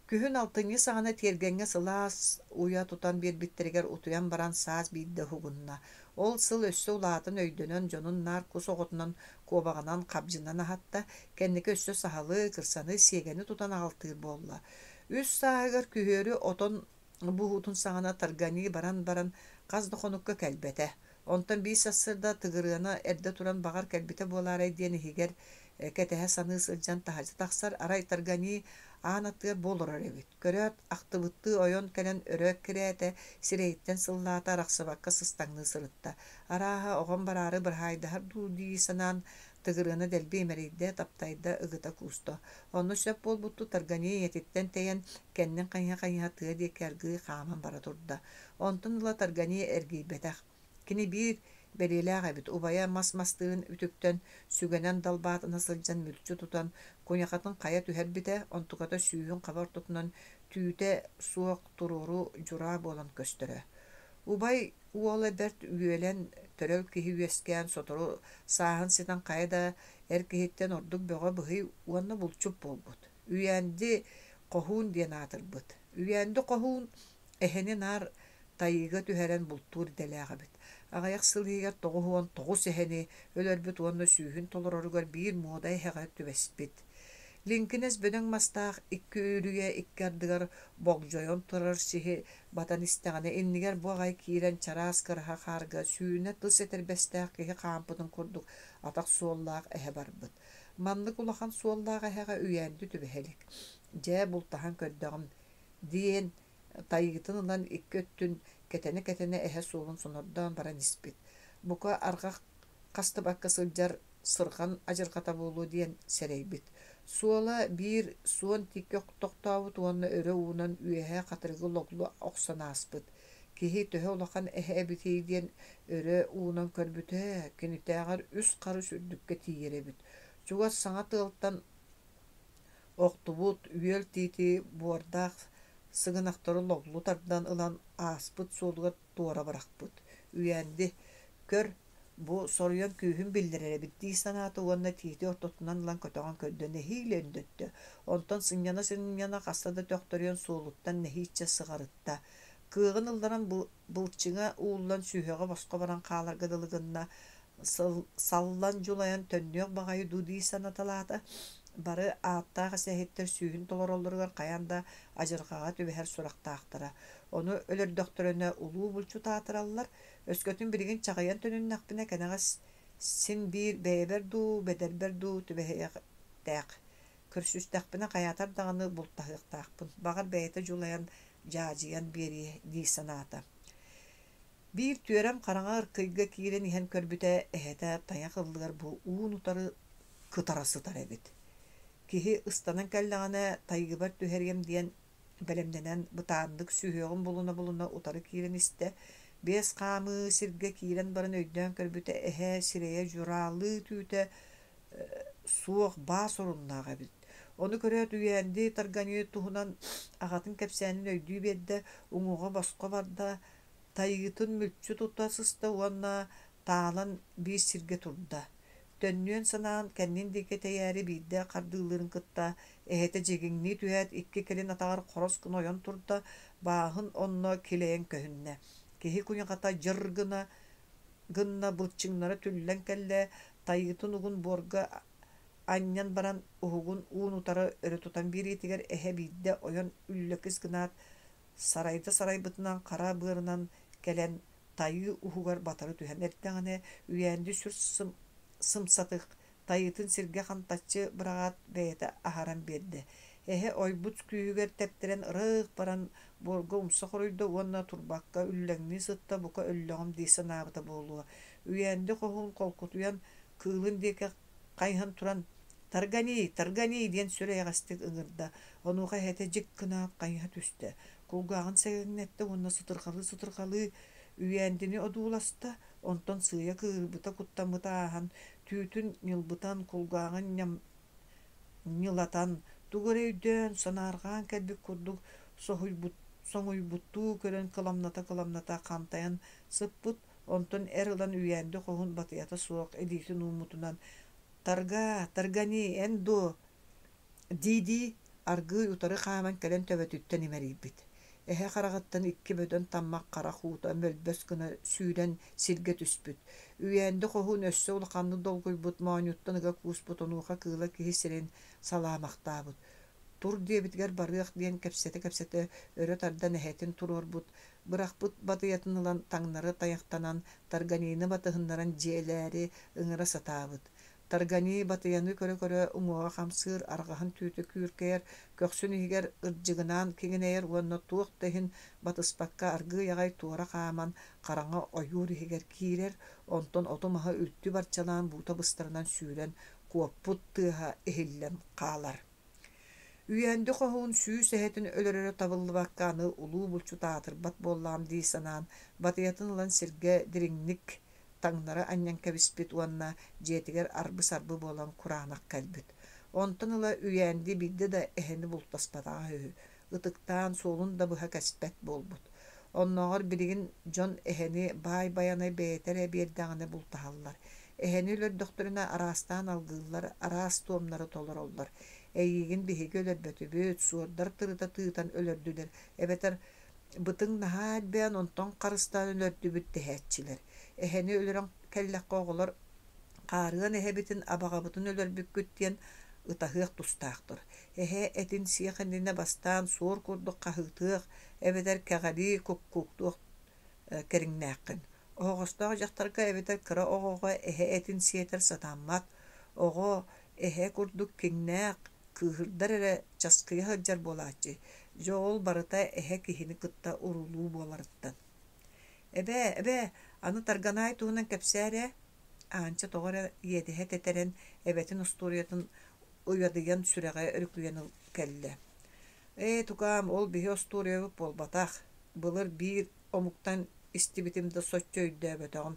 Күһүн алтынньы саҕана тиэргэҥҥэ сылаас уйа тутан биэрбиттэригэр утуйан баран саас биирдэ уһугунна. Ол сыл өссө улаатан өйдөнөн дьонун наар кус оҕотунан, куобаҕынан, хабдьынан аһатта, кэнники өссө саһылы, кырсаны, сиэгэни тутан аҕалтыыр буолла. Үс сааһыгар күһүөрү отон буһуутун саҕана Таргани баран-баран хас да хонукка кэлбэтэ. Онтон биир сарсыарда Тыгырыана эрдэ туран баҕар кэлбитэ буолаарай диэн иһигэр кэтэһэ саныы сылдьан таһырдьа тахсар, арай Таргани аан аттыгар бу олорор эбит. Көрөөт, ахтыбыттыы ойон кэлэн өрө эккирээтэ, сирэйиттэн сыллаата, арахсыбакка сыстаҥныы сырытта. Арааһа, оҕом бараары быраһаайдаһар дуу дии санаан, Тыгырыана дэлби имэрийдэ, таптайда, ыгыта кууста. Онно сөп буолбуттуу Таргани ийэтиттэн тэйэн, кэннин хайыһа-хайыһа тыа диэки аргыый хааман бара турда. Онтон ыла Таргани эргийбэтэх. Кини биир бэлиэлээх эбит, убайа мас мастыырын үтүктэн, сүгэнэн далбаатана сылдьан мүлчү тутан, куйахатын хайа түһэрбитэ, онтуката сүүһүн хаба ортотунан түүтэ суох туруору дьураа буолан көстөрө. Убай уола бэрт үөлэн, төрөл киһи үөскээн, сотору сааһын ситэн хайа да эр киһиттэн ордук бөҕө быһый уонна булчут буолбут. Үйээнди Хоһуун диэн аатырбыт. Үйээнди Хоһуун эһэни наар тайыыга түһэрэн бултуур идэлээх эбит. Аҕыйах сыл иһигэр 99 эһэни өлөрбүт уонна сүүһүн толороругар биир муода эһэҕэ түбэспит. Лиҥкинэс бөдөҥ мастаах икки үрүйэ икки ардыгар богдьойон турар сиһи батан истэҕинэ иннигэр бу аҕай киирэн чараас кыраһа хаарга сүүнэ тыс этэрбэстээх киһи хаампытын курдук атах суоллаах эһэ барбыт. Маннык улахан суоллаах эһэҕэ үйээнди түбэһэ илик. Дьэ, бултаһан көрдөҕүм диэн тайыытын ылан икки өттүн кэтэнэ-кэтэнэ эһэ суолун сонордоон баран испит. Бука арҕах хастыбакка сылдьар сырҕан адьырҕата буолуо диэн сэрэйбит. Суола биир суон тииккэ тохтообут уонна өрө уунан үөһэ хатырыгы логлу охсон ааспыт. Киһи төһө улахан эһэ эбитий диэн өрө уунан көрбүтэ, кинитээҕэр үс харыс үрдүккэ тиийэр эбит. Чугас саҥа тыалтан Охтубут үөл тиити буордаах сыгынахтары логлу тардан ылан ааспыт суолугар туора бырахпыт. Үйээнди, көр, бу соруйан күүһүн биллэрэр эбит дии санаата уонна тиити ортотунан ылан көтөҕөн көрдө, нэһиилэ өндөттө. Онтон сынньана-сынньана хаста да төхтөрүйэн суолуттан нэһииччэ сыҕарытта. Кыаҕын ылларан былчыҥа ууллан сүһүөҕэ босхо баран хааларга дылы гынна, саллан дьулайан төннүөх баҕайы дуу дии санаталаата. Бары ааттаах эсэһиттэр сүүһүн толороллоругар хайаан да адьырҕаҕа түбэһэр сурахтаахтара. Ону өлөрдөхтөрүнэ улуу булчут аатыраллар, өскөтүн билигин чаҕыйан төнүннэхпинэ кэнэҕэс син биир бэйэбэр дуу, бэдэрбэр дуу түбэһиэхтээх. Көрсүстэхпинэ хайаатар даҕаны бултаһыахтаахпын, баҕар бэйэтэ дьулайан, дьаадьыйан биэриэ дии санаата. Биир түөрэм хараҥа ыркыйга киирэн иһэн көрбүтэ, эһэтэ тайах ыллыгар бу уун-утары кытара сытар эбит. Киһи ыстанан кэллэҕинэ тайгыбар түһэриэм диэн бэлэмнэнэн бытааннык сүһүөҕүн булуна-булуна утары киирэн истэ. Биэс хаамыы сиргэ киирэн баран өйдөөн көрбүтэ эһэ сирэйэ дьураалыы түүтэ суох баас оруннаах эбит. Ону көрөөт Үйээнди Тарганьы туһунан аҕатын кэпсээнин өйдүү биэрдэ, уҥуоҕа босхо барда, тайыытын мүлчү тута сыста уонна таалан биир сиргэ турда. Төннүөн санаан кэннин диэки тэйээри биирдэ хардыылыырын кытта эһэтэ дьигиҥнии түһээт икки кэлин атаҕар хорос гына ойон турда, бааһын онно килэйэн көһүннэ. Киһи куйаҕата дьыр гына гынна былчыҥнара түллэн кэллэ, тайыытын угун буорга анньан баран уһугун уун-утары өрө тутан биэриитигэр эһэ биирдэ ойон үллэкис гынаат сарайда сарайбытынан хара быарынан кэлэн тайыы уһугар батары түһэн эрдэҕинэ Үйээнди сүр сымсатык тайыытын сиргэ хантаччы быраҕаат бэйэтэ аһаран биэрдэ. Эһэ ойбут күүһүгэр тэптэрэн ырыых баран буорга умса хоруйда уонна турбакка үллэҥнии сытта бука өллөҕүм дии санаабыта буолуо. Үйээнди хоһуун холкутуйан кыылын диэки хайыһан туран «Тарганий, Тарганий!» диэн сүр эйэҕэстик ыҥырда. Онуоха эһэтэ дьик гынаат хайыһа түстэ, кулгааҕын сэгэҥнэттэ уонна сытырҕалыы-сытырҕалыы Үйээндини одууласта, онтон сыыйа кыыһырбыта, куттаммыта ааһан, түүтүн ньылбытан, кулгааҕын ньылатан, тугу эрэ өйдөөн, санаарҕаан кэлбит курдук соһуйбут, соҥуйбуттуу көрөн кыламната-кыламната хантайан сыппыт, онтон эр ылан Үйээнди хоһун батыйата суох илиитин ууммутунан «Таргаа, Таргани, эн дуо?» дии-дии аргыый утары хааман кэлэн төбөтүттэн имэрийбит. Эһэ хараҕыттан икки бөдөҥ таммах харах уута мөлбөс гына сүүрэн сиргэ түспүт. Үйээнди хоһуун өссө улаханнык долгуйбут моонньуттан ыга кууспут онуоха кыыла киһи сирин салаамахтаабыт. Тур диэбитигэр барыах диэн кэпсэтэ-кэпсэтэ өрө тардан эһэтин туруорбут, бырахпыт батыйатын ылан таҥнары тайахтанан Тарганины батыһыннаран дьиэлээри ыҥыра сатаабыт. Таргани батыйаны көрө-көрө уҥуоҕа хамсыыр, арҕаһын түүтэ күүркэйэр, көхсүн иһигэр ырдьыгынаан киҥинэйэр уонна туох да иһин батыспакка аргыый аҕай туора хааман хараҥа ойуур иһигэр киирэр, онтон оту-маһы үлтү барчалаан буута быстарынан сүүрэн куоппут тыаһа иһиллэн хаалар. Үйээнди хоһуун сүүс эһэтин өлөрөрө табыллыбакка аны улуу булчут аатырбат буоллаҕым дии санаан, батыйатын ылан сиргэ дириҥник таҥнары анньан кэбиспит уонна дьиэтигэр арбы-сарбы буолан кураанах кэлбит. Онтон ыла Үйээнди биирдэ да эһэни бултаспатаҕа үһү, ытыктаан суолун да быһа кэспэт буолбут. Оннооҕор билигин дьон эһэни баай Байанай бэйэтэ эрэ биэрдэҕинэ бултаһаллар. Эһэни өлөрдөхтөрүнэ араастаан алгыыллар, араас туомнары толороллор. Эйиигин биһиги өлөрбөтүбүт, суордар тырыта тыытан өлөрдүлэр эбэтэр бытыҥ наһаа элбээн онтон харыстаан өлөрдүбүт дэһээччилэр. Эһэни өлөрөн кэллэххэ оҕолор хаарыан эһэбитин, абаҕабытын өлөрбүккүт диэн ытаһыах тустаахтар. Эһэ этин сиэх иннинэ бастаан суор курдук хаһыытыах эбэтэр кэҕэлии куккуктуох кэриҥнээххин. Оһоҕостоох дьахтарга эбэтэр кыра оҕоҕо эһэ этин сиэтэр сатаммат. Оҕо эһэ курдук киҥнээх, кыыһырдар эрэ часкыйа сылдьар буолааччы. Дьэ ол барыта эһэ киһини кытта урулуу буоларыттан. Эбээ, эбээ, аны Тарганаай туһунан кэпсээ эрэ, Аанча тоҕо эрэ иэдэһэ тэтэрэн, эбэтин остуоруйатын уйадыйан сүрэҕэ өрүкүйэн кэллэ. Ээ, тукаам, ол биһи остуоруйабыт буолбатах. Былыр биир омуктан истибитим да соччо өйдөөбөтөҕүм.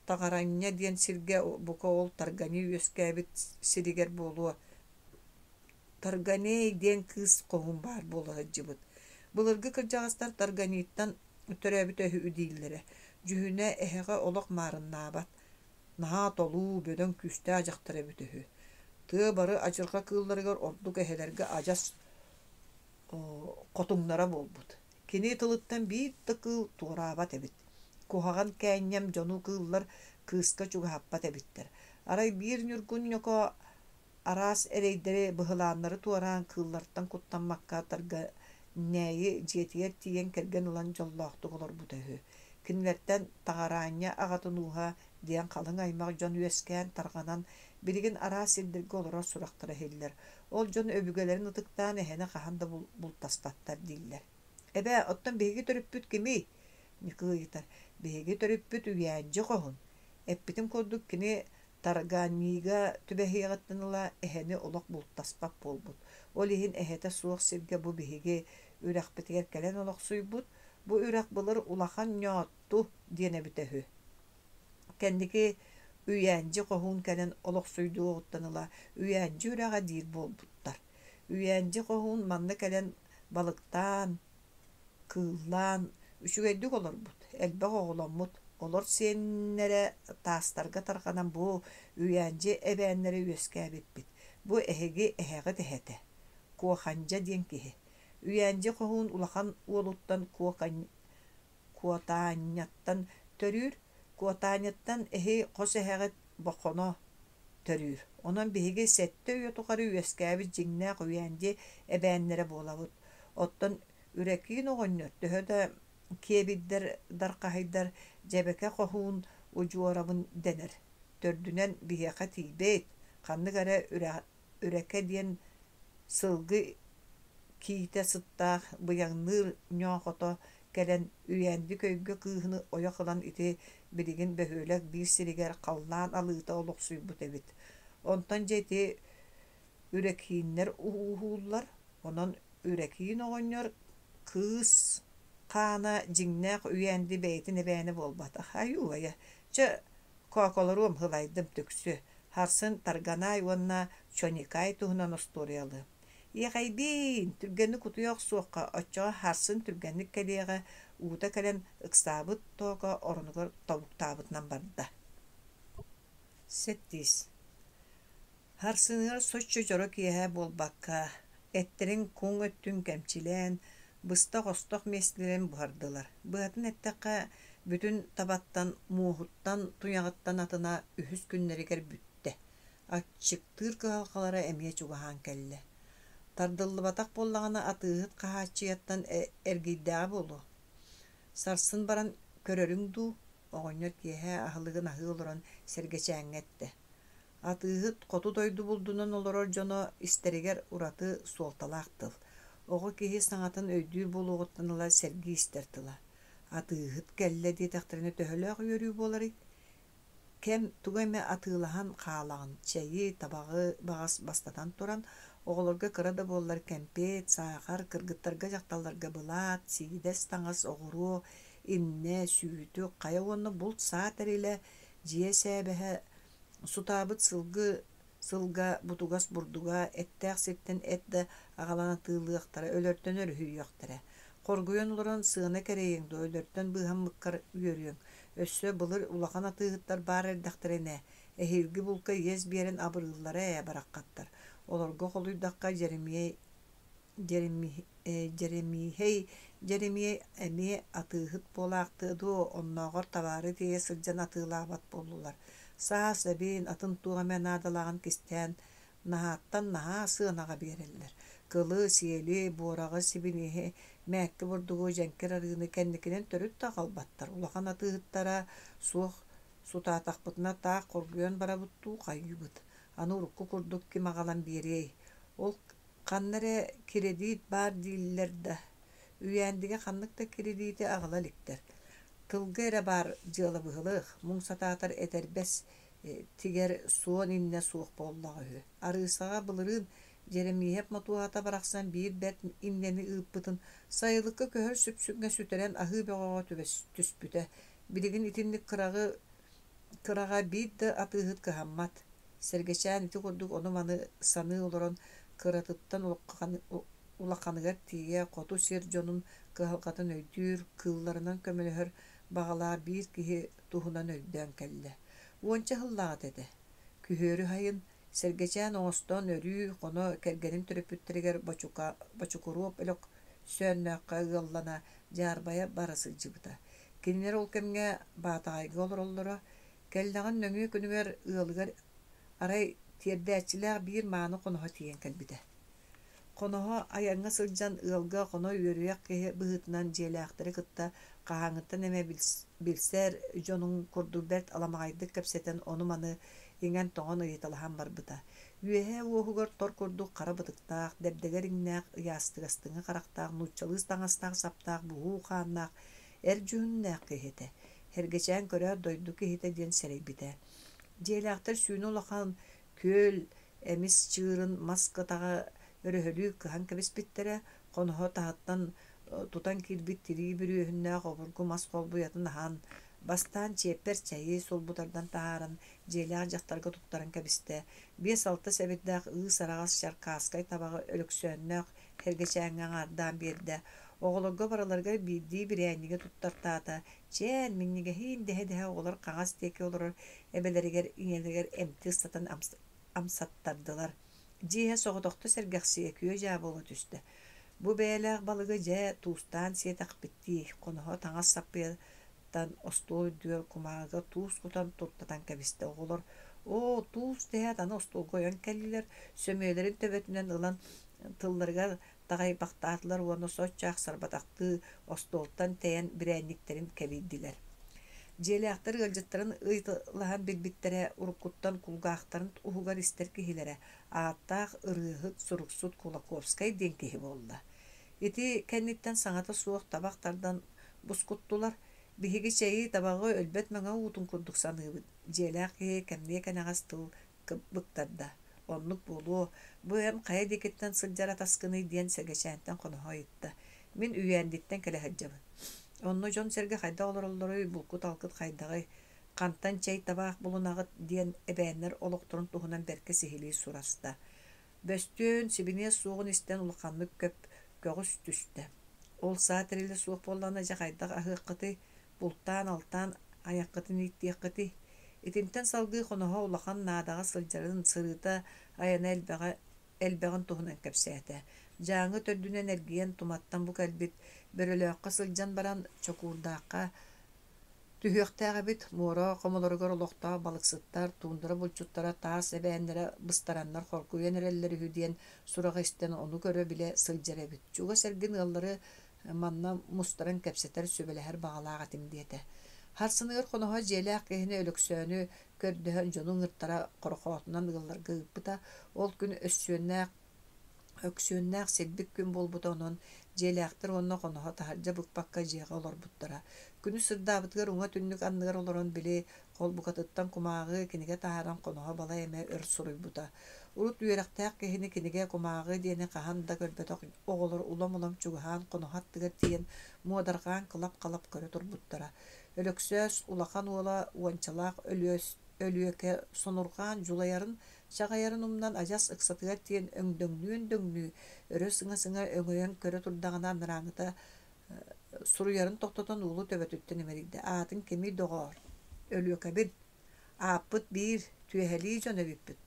Таҕаранньа диэн сиргэ бука ол Таргани үөскээбит сиригэр буолуо. Тарганей диэн кыыс хоһуун баар буола сылдьыбыт. Былыргы кырдьаҕастар Тарганиттан төрөөбүтэ үһү дииллэрэ. Дьүһүнэ эһэҕэ олох маарыннаабат. Наһаа толуу, бөдөҥ күүстээх дьахтар эбит үһү. Тыа бары адьырҕа кыылларыгар ордук эһэлэргэ адьас хотуҥнара буолбут. Кини тылыттан биир да кыыл туораабат эбит. Куһаҕан кээнньэм дьону кыыллар кыыска чугаһаппат эбиттэр. Арай биир ньургун ньоко араас эрэйдэри, быһылааннары туораан кыыллартан куттаммакка Тарганнээйи дьиэтигэр тиийэн кэргэн ылан дьоллоохтук олорбута үһү. Кинилэртэн Таҕараанньа аҕатын ууһа диэн халыҥ аймах дьон үөскээн тарҕанан, билигин араас сирдэргэ олорор сурахтара иһиллэр. Ол дьон өбүгэлэрин ытыктаан эһэни хаһан да бултаспаттар дииллэр. Эбээ, оттон биһиги төрүппүт кимий? Ньукуу ыйытар. Биһиги төрүппүт Үйээндьи хоһун. Эппитим курдук кини Тарганига түбэһиэҕиттэн ыла эһэни олох бултаспат буолбут. Ол иһин эһэтэ суох сиргэ бу биһиги үрэхпитигэр кэлэн олохсуйбут. Бу үрэх былыр Улахан Ньоотту диэн эбитэ үһү. Кэнники Үйээндьи хоһуун кэлэн олохсуйдуоҕуттан ыла Үйээндьи үрэҕэ диир буолбуттар. Үйээндьи хоһуун манна кэлэн балыктаан, кыыллаан үчүгэйдик олорбут, элбэх оҕоломмут, олор сиэннэрэ таастарга тарҕанан бу Үйээндьи эбээннэрэ үөскээбиппит. Бу эһиги эһэҕит эһэтэ, Куохандьа диэн киһи. Үйээндьи хоһуун улахан уолуттан Куотаанньаттан төрүүр, Куотаанньаттан эһи хос эһэҕит Бохоно төрүүр. Онон биһиги сэттэ үйэ тухары үөскээбит дьиҥнээх Үйээндьи эбээннэрэ буолабыт. Оттон Үрэкиин оҕонньор төһө да киэбирдэр дархаһыйдар Дьэбэкэ хоһуун удьуорабын дэнэр. Төрдүнэн биһиэхэ тиийбэт, ханнык эрэ Үрэкэ диэн сылгы киитэ сыттаах быйаҥныыр ньоохото кэлэн Үйээнди көйгө кыыһыны ойох ылан ити билигин бөһүөлэк биир сиригэр халлаан алыыта олохсуйбут эбит. Онтон дьэ ити Үрэкииннэр ууһууллар, онон Үрэкиин оҕонньор кыыс хаана дьиҥнээх Үйээнди бэйэтин эбээнэ буолбатах. Айуу-айа, чэ, Кооколоруом һылайдым түксү, Харсын Тарганаай уонна Чоникай туһунан остуоруйалыы. Иэхэйбиин, түргэнник утуйа охсуохха, оччоҕо Харсын түргэнник кэлиэҕэ, уута кэлэн ыксаабыт Тооко оронугар тобуктаабытынан барда. Сэттис Харсыныгар соччо дьоро киэһэ буолбакка, эттэрин куҥ өттүн кэмчилээн, быстах-остох миэстэлэрин буһардылар. Быһатын эттэххэ, бүтүн табаттан, муоһуттан, туйаҕыттан атына үһүс күннэригэр бүттэ. Аччыктыыр кыһалҕалара эмиэ чугаһаан кэллэ. Тардыллыбатах буоллаҕына атыыһыт Хаһааччыйаттан эргийдэҕэ буолуо. Сарсын баран көрөрүҥ дуу, оҕонньор киэһэ аһылыгын аһыы олорон Сэргэчээҥҥэ эттэ. Атыыһыт хоту дойду булдунан олорор дьоно истэригэр ураты суолталаах тыл. Оҕо киһи саҥатын өйдүүр буолуоҕуттан ыла сэргии истэр тыла. Атыыһыт кэллэ диэтэхтэринэ төһөлөөх үөрүү буоларый? Кэм тугу эмэ атыылаһан хаалаҕын, чэйи, табаҕы баҕас бастатан туран, оҕолорго кыра да буоллар кэмпиэт, саахар, кыргыттарга-дьахталларга былаат, сиидэс таҥас, оҕуруо, иннэ, сүүтүк, хайа уонна булт саа тэрилэ, дьиэ сээбэһэ, Сутаабыт сылгы сылга бутугас бурдуга, эттээх сиртэн эт да аҕалан атыылыахтара, өлөртөн өрүһүйүөхтэрэ. Хоргуйан олорон сыана кэрэйиэҥ дуо, өлөртөн быыһаммыккар үөрүөҥ. Өссө былыр улахан атыыһыттар баар эрдэхтэринэ, эһиилги булка иэс биэрэн абырыыллара ээ бараххаттар. Олорго холуйдахха Дьэримиэй Дьэримиэһэй Дьэримиэй эмиэ атыыһыт буолаахтыа дуо, оннооҕор табаары тиэйэ сылдьан атыылаабат буоллулар. Саас эбин, атын туох эмэ наадалааҕын кистээн, наһааттан наһаа сыанаҕа биэрэллэр. Кылы, сиэли, буораҕы, сибиниэһи, мээкки бурдугу, дьэҥкир арыыны кэнникинэн төрүт да аҕалбаттар. Улахан атыыһыттара суох сутаатахпытына таах хоргуйан барабыт дуу, хайыыбыт. Аны урукку курдук ким аҕалан биэриэй? Ол Ханна эрэ кирэдьиит баар дииллэр да, Үйээндигэ ханнык да кирэдьиити аҕала иликтэр. Тылга эрэ баар дьыала быһылыах, муҥ сатаатар этэрбэс тигэр суон иннэ суох буоллаҕа үһү. Арыысаҕа былырыын Дьэрэмиэһэп Мотуоһата барахсан биир бэрт иннэни ыыппытын сайылыкка көһөр сүпсүҥҥэ сүтэрэн аһыы бөҕөҕө түспүтэ. Билигин итинник кыраҕы Кыраҕа биир да атыыһыт кыһаммат. Сэргэчээн ити курдук ону-маны саныы олорон, кыратыттан улаханыгар тиийэ хоту сир дьонун кыһалҕатын өйдүүр, кыылларынан көмөлөһөр баҕалаах биир киһи туһунан өйдөөн кэллэ. Уонча сыллааҕыта этэ. Күһүөрү сайын Сэргэчээн оҥостон өрүү хоно кэргэнин төрөппүттэригэр Бочукуруоп Өлөксөөннөөххө ыаллана, дьаарбайа бара сылдьыбыта. Кинилэр ол кэмҥэ Баатаҕайга олороллоро, кэллэҕин нөҥүө күнүгэр ыалыгар арай тиэрдээччилээх биир мааны хоноһо тиийэн кэлбитэ. Хоноһо айаҥҥа сылдьан ыалга хоно үөрүйэх киһи быһыытынан дьиэлээхтэри кытта хаһааҥҥыттан эмэ билсэр дьонун курдук бэрт аламаҕайдык кэпсэтэн ону-маны иҥэн-тоҥон ыйыталаһан барбыта. Үөһээ уоһугар тор курдук хара бытыктаах, дэбдэгэр иҥнээх, ыйаастыгастыҥы харахтаах, нууччалыы таҥастаах-саптаах буһуу хааннаах эр дьүһүннээх киһи этэ. Эргэчээн көрөөт дойду киһитэ диэн сэрэйбитэ. Дьиэлээхтэр сүүнэ улахан күөл эмис чыырын мас кытаҕа өрөһөлүү кыһан кэбиспиттэрэ, хоноһо таһыттан тутан киирбит тирии бүрүөһүннээх обургу мас холбуйатын аһан, бастаан чиэппэр чэйи сулбутардан таһааран, дьиэлээх дьахтарга туттаран кэбистэ. Биэс-алта сэбирдэх ыыс араҕас чаркааскай табаҕы Өлөксөөннөөх Кэргэчээҥҥэ аҥаардаан биэрдэ, оҕолорго барыларыгар биирдии бирээнньиги туттартаата, «Чээн, минньигэһиин» дэһэ-дэһэ оҕолор хаҥас диэки олорор эбэлэригэр, ийэлэригэр эмти ыстатан амсаттардылар. Дьиэ иһэ соҕотохто сэргэхсийэ күө-дьаа буола түстэ. Бу бэйэлээх балыгы дьэ туустаан сиэтэхпит дии, хоноһо таҥас саппыйаттан остуол үрдүгэр кумааҕыга туус кутан туртатан кэбистэ. Оҕолор «Оо, туус» дэһээт аны остуолга ойон кэллилэр, сөмүйэлэрин төбөтүнэн ылан тылларыгар таҕайбахтаатылар уонна соччо ахсарбатахтыы остуолтан тэйэн бирээнньиктэрин кэбийдилэр. Дьиэлээхтэр ыалдьыттарын ыйыталаһан билбиттэрэ, уруккуттан кулгаахтарын уһугар истэр киһилэрэ, ааттаах ырыаһыт, суруксут Кулаковскай диэн киһи буолла. Ити кэнниттэн саҥата суох табах тардан бускуттулар. Биһиги чэйи, табаҕы өлбөт мэҥэ уутун курдук саныыбыт, дьиэлээх киһи кэмниэ кэнэҕэс тыл быктарда. Оннук буолуо, бу эн хайа диэкиттэн сылдьар атаскыный диэн Сэгэчээнтэн хоноһо ыйытта. Мин Үйээндиттэн кэлэ сылдьабын. Онно дьон-сэргэ хайдах олороллоруй, булкут-алгыт хайдаҕый, хантан чэй табаах булунаҕыт диэн эбээннэр олохторун туһунан бэркэ сиһилии сураста. Бөстүөн, сибиниэс суоҕун истэн улаханнык көп, көҕүс түстэ. Ол саа тэрилэ суох буоллаҕына дьэ хайдах аһыаххытый, бултаан-алтаан айаххытын ииттиэххитий? Итинтэн салгыы хоноһо улахан наадаҕа сылдьарын, сырыыта айана элбэҕэ элбэҕин туһунан кэпсээтэ. Дьааҥы төрдүнэн эргийэн Туматтан бу кэлбит Бөрөлөөххө сылдьан баран Чокуурдаахха түһүөхтээх эбит, муора хомолоругар олохтоох балыксыттар, туундара булчуттара таас эбээннэрэ быстараннар хоргуйан эрэллэр үһү диэн сураҕы истэн ону көрө-билэ сылдьар эбит. Чугас эргин ыаллары манна мустаран кэпсэтэр, сүбэлэһэр баҕалаах этим диэтэ. Харсыныгар хоноһо дьиэлээх киһини Өлөксөөнү көрдөһөн дьону ыҥыртара хорохоотунан ыалларга ыыппыта. Ол күн өссүөннээх Өксүөннээх силбик күн буолбута онон дьиэлээхтэр уонна хоноһо таһырдьа быкпакка дьиэҕэ олорбуттара. Күнүс сырдаабытыгар уҥа түннүк анныгар олорон били холбукатыттан кумааҕы, кинигэ таһааран хоноһо балай эмэ өр суруйбута. Урут үөрэхтээх киһини кинигэ, кумааҕы диэни хаһан да көрбөтөх оҕолор улам-улам чугаһаан хоноһо аттыгар тиийэн муодарҕаан кылап-халап көрө турбуттара. Өлөксөөс улахан уола уончалаах Өлүөс Өлүөкэ сонурҕаан дьулайарын чаҕыйарын умнан адьас ыксатыгар тиийэн өҥдөҥнүү-өҥдөҥнүү, өрө сыҥа-сыҥа өҥөйөн көрө турдаҕына анарааҥҥыта суруйарын тохтотон уолу төбөтүттэн имэрийдэ: «Аатыҥ кимий, доҕоор?» «Өлүөкэбин. Ааппыт биир, түөһэлии дьон эбиппит.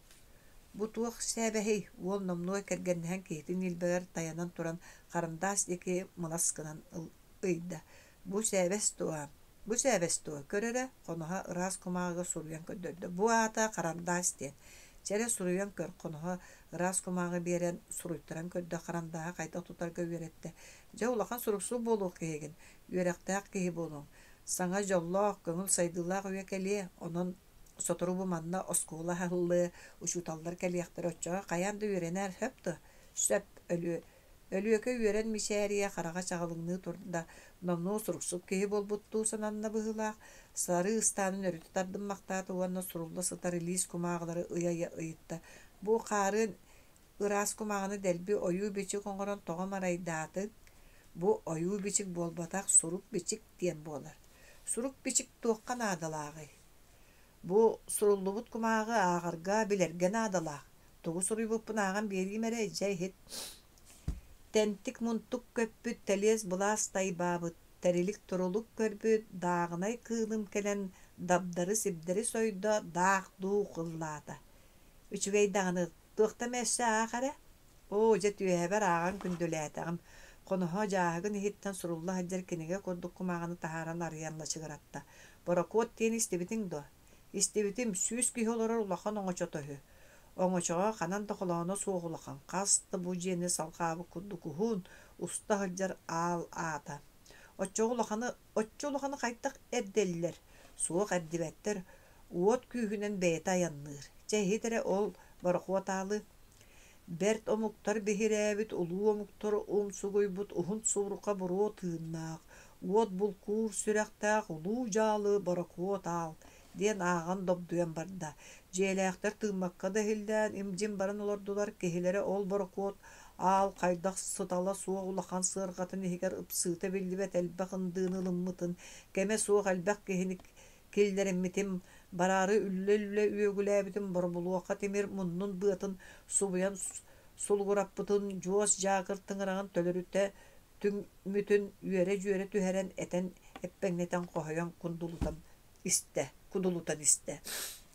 Бу туох сээбэһий?» уол номнуо кэргэннэһэн киһитин ньилбэгэр тайанан туран харандаас диэки мылас гынан ыйда: «Бу сээбэс дуо? Бу сээбэс дуо? Көр эрэ, хоноһо ыраас кумааҕыга суруйан көрдөрдө. Бу аата харандаас диэн. Чэ эрэ суруйан көр, хоноһо ыраас кумааҕы биэрэн суруйтаран көрдө, харандааһы хайдах тутарга үөрэттэ. Дьэ улахан суруксут буолуох киһигин, үөрэхтээх киһи буолуоҥ. Саҥа дьоллоох, көҥүл сайдыылаах үйэ кэлиэ, онон сотору бу манна оскуола аһыллыа, учууталлар кэлиэхтэрэ, оччоҕо хайаан да үөрэнээр сөп дуо? Сөп, өлүө Өлүөкэ үөрэн мичээрийэ, хараҕа чаҕылыҥныы турда, номнуо суруксут киһи буолбуттуу сананна быһыылаах, сарыы ыстаанын өрүтэ тардыммахтаата уонна сурулла сытар илиис кумааҕылары ыйа-ыйа ыйытта: «Бу хаарыан ыраас кумааҕыны дэлби ойуу-бичик оҥорон тоҕо марайдаатыҥ? Бу ойуу-бичик буолбатах, сурук-бичик диэн буолар. Сурук-бичик туохха наадалааҕый? Бу суруллубут кумааҕы ааҕарга, билэргэ наадалаах. Тугу суруйбуппун ааҕан биэриим эрэ, дьэ иһит. Тэнтик-мунтук көппүт, тэлиэс-былаас тайбаабыт, тэрилик-турулук көрбүт, дааҕынай кыылым кэлэн дабдары-сибдэри сойдо, даах-дуух ыллаата. Үчүгэй даҕаны, туохта эмэ өссө аах эрэ. Оо, дьэ түөһэбэр ааҕан күндүлээтэҕим. Хоноһо дьааһыгын иһиттэн сурулла сылдьар кинигэ курдук кумааҕыны таһааран арыйан лачыгыратта. Борокуот диэн истибитиҥ дуо? Истибитим, 100 киһи олорор улахан оҥочото үһү. Оҥочоҕо ханан да холооно суох улахан, хас да бу дьиэни салҕаабыт курдук уһун, уста сылдьар аал аата. Оччоҕо улаханы, оччо улаханы хайдах эрдэллэр? Суох эрдибэттэр, уот күүһүнэн бэйэтэ айанныыр. Чэ иһит эрэ ол борохуот аалы. Бэрт омуктар биһирээбит, улуу омуктар умсугуйбут уһун субурҕа буруо тыыннаах, уот булкуур сүрэхтээх улуу дьаалы борокуот аал. диэн ааҕан добдуйан барда. Дьиэлээхтэр тыыммакка да иһиллээн, им-дьим баран олордулар, киһилэрэ ол борокуот аал хайдах сытала суох улахан сыарҕатын иһигэр ыпсыыта биллибэт элбэх ындыыны ылыммытын, кэмэ суох элбэх киһини киллэриммитим, бараары үллэ-үллэ үөгүлээбитим боробулуоха тимир муннун быатын субуйан сулугураппытын, дьуос дьаакыр тыҥыраҕын төлөрүтэ түҥмүтүн үөрэ-дьүөрэ түһэрэн этэн эппэҥнэтэн хоһуйан кундулутан истэ, кудулутан истэ.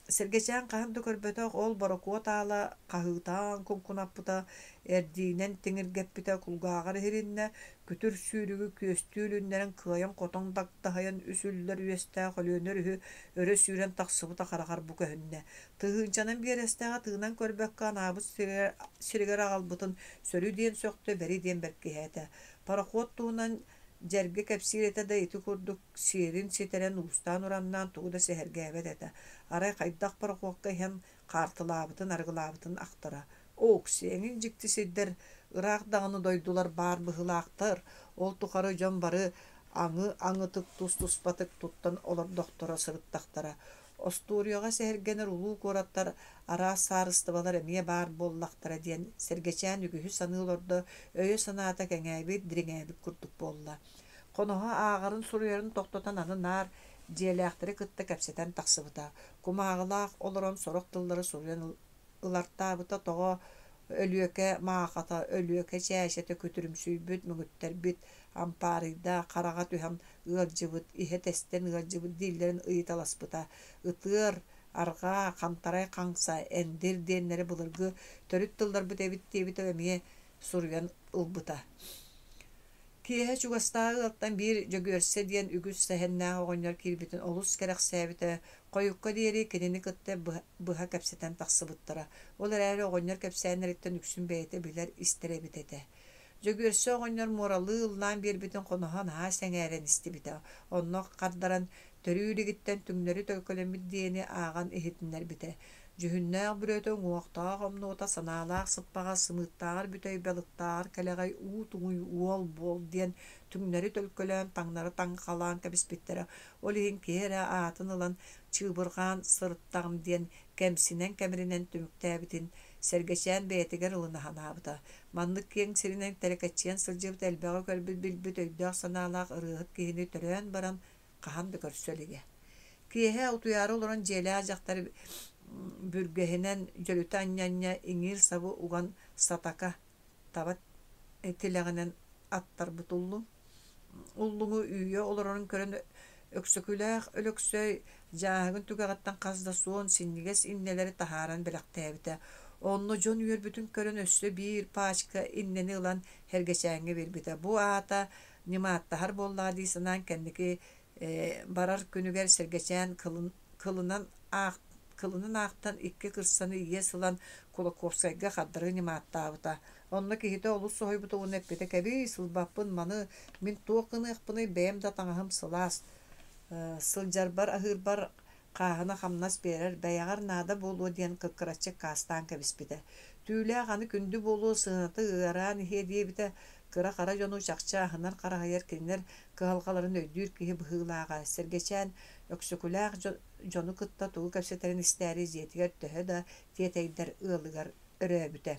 Сэргэчээн хаһан да көрбөтөх ол борокуот аала хаһыытаан куҥкунаппыта, эрдиинэн тиҥиргэппитэ кулгааҕар иһилиннэ, күтүр сүүрүгү күөстүү үлүннэрэн кыайан-хотон дагдаһыйан үс үллэр үөстээх Өлүөнэ өрүһү өрө сүүрэн тахсыбыта хараҕар бу көһүннэ. Тыһыынчанан биэрэстэҕэ тыынан көрбөккө анаабыт сиригэр аҕалбытын сөрү диэн сөхтө, бэри диэн бэркиһээтэ. Пароход туһунан Дьэргэ кэпсиир этэ да ити курдук сиэрин ситэрэн уустаан-ураннаан тугу да сэһэргээбэт этэ. Арай хайдах борохуокка иһэн хаартылаабытын, арыгылаабытын ахтара. Оокси, эҥин дьикти сирдэр, ыраах даҕаны дойдулар баар быһыылаахтар, ол тухары дьон бары аҥы-аҥытык тус-туспатык туттан олордохторо сырыттахтара. Остуоруйаҕа сэһэргэнэр улуу куораттар араас саарыстыбалар эмиэ баар буоллахтара диэн Сэргэчээн үгүһү саныы олордо, өйө-санаата кэҥээбит, дириҥээбит курдук буолла. Хоноһо ааҕарын-суруйарын тохтотон аны наар дьиэлээхтэри кытта кэпсэтэн тахсыбыта. Кумааҕылаах олорон сорох тыллары суруйан ылартаабыта тоҕо Өлүөкэ Маахата, Өлүөкэ Чээчэтэ күтүрүмсүйбүт, мөҥүттэрбит, ампаарыйдаах, хараҕа түһэн ыалдьыбыт, иһэ тэстэн ыалдьыбыт дииллэрин ыйыталаспыта. Ытыар, арҕаа, хантарай хаҥса, эндир диэннэри былыргы төрүт тылларбыт эбит диэбитэ эмиэ суруйан ылбыта. Киэһэ чугастааҕы ыалтан биир Дьөгүөрсэ диэн үгүс сэһэннээх оҕонньор киирбитин олус кэрэхсээбитэ, хойукка диэри кинини кытта быһа кэпсэтэн тахсыбыттара. Ол эрээри оҕонньор кэпсээннэриттэн үксүн бэйэтэ билэр, истэр эбит этэ. Дьөгүөрсэ оҕонньор муоралыы ыллаан биэрбитин хоноһо наһаа сэҥээрэн истибитэ. Онно хардаран, төрүү илигиттэн түҥнэри төлкөлөммүт диэни ааҕан иһитиннэрбитэ. Дьүһүннээх бүрүөтэ уҥуохтаах омнуота санаалаах сыппаҕа сымыыттааҕар бүтэй балыктааҕар кэлэҕэй уу туҥуй уол буол диэн түҥнэри төлкөлөөн таҥнары таҥхалаан кэбиспиттэрэ. Ол иһин киһи эрэ аатын ылан чыыбырҕаан сырыттаҕым диэн кэмсинэн-кэмиринэн түмүктээбитин Сэргэчээн бэйэтигэр ылына санаабыта. Маннык киэҥ сиринэн тэлэкэччийэн сылдьыбыт элбэҕи көрбүт-билбит өйдөөх-санаалаах ырыаһыт киһини төрөөн баран хаһан да көрсө илигэ. Киэһэ утуйаары олорон дьиэлээх дьахтар бүргэһинэн дьөлүтэ анньа-анньа иҥиир сабы уган сатака таба тилэҕинэн аттарбыт уллуҥ уллуҥу үүйэ олорорун көрөн Өксөкүлээх Өлөксөй дьааһыгын түгэҕиттэн хас да суон синньигэс иннэлэри таһааран бэлэхтээбитэ. Онно дьон үөрбүтүн көрөн өссө биир паачка иннэни ылан Һэргэчээҥҥэ биэрбитэ. Бу аата ньымааттаһар буоллаҕа дии санаан кэнники барар күнүгэр Сэргэчээн кылынан кылынан аахтан икки кырсаны иэс ылан Кулаковскайга хардары ньымааттаабыта. Онно киһитэ олус соһуйбута уонна эппитэ: «Кэбиис, ылбаппын, маны мин туох гыныахпыный, бэйэм да таҥаһым сылаас, сылдьарбар, аһыырбар хааһына хамнас биэрэр, бэйэҕэр наада буолуо» диэн кыккыраччы аккаастаан кэбиспитэ. Түүлээх аны күндү буолуо, сыаната ыараан иһиэ диэбитэ, кыра-хара дьону чахчы аһынар-хараһыйар кинилэр кыһалҕаларын өйдүүр киһи быһыылааҕа. Сэргэчээн Өксөкүлээх дьону кытта тугу кэпсэтэрин истээри дьиэтигэр төһө да тиэтэйдэр ыалыгар өрөөбүтэ.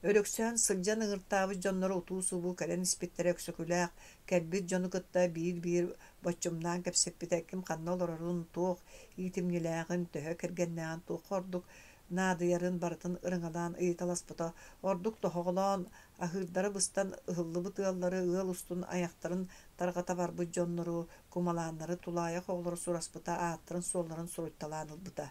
Өлөксөөн сылдьан ыҥыртаабыт дьонноро утуу-субуу кэлэн испиттэрэ Өксөкүлээх кэлбит дьону кытта биир-биир боччумнаан кэпсэппитэ ким ханна олорорун, туох иитимньилээҕин, төһө кэргэннээҕин, туохха ордук наадыйарын барытын ырыҥалаан ыйыталаспыта. Ордук тоһоҕолоон, аһыырдара быстан ыһыллыбыт ыаллары ыал устун айахтарын тарҕата барбыт дьоннору, кумалааннары, тулаайах оҕолору сураспыта, ааттарын-суолларын суруйталаан ылбыта.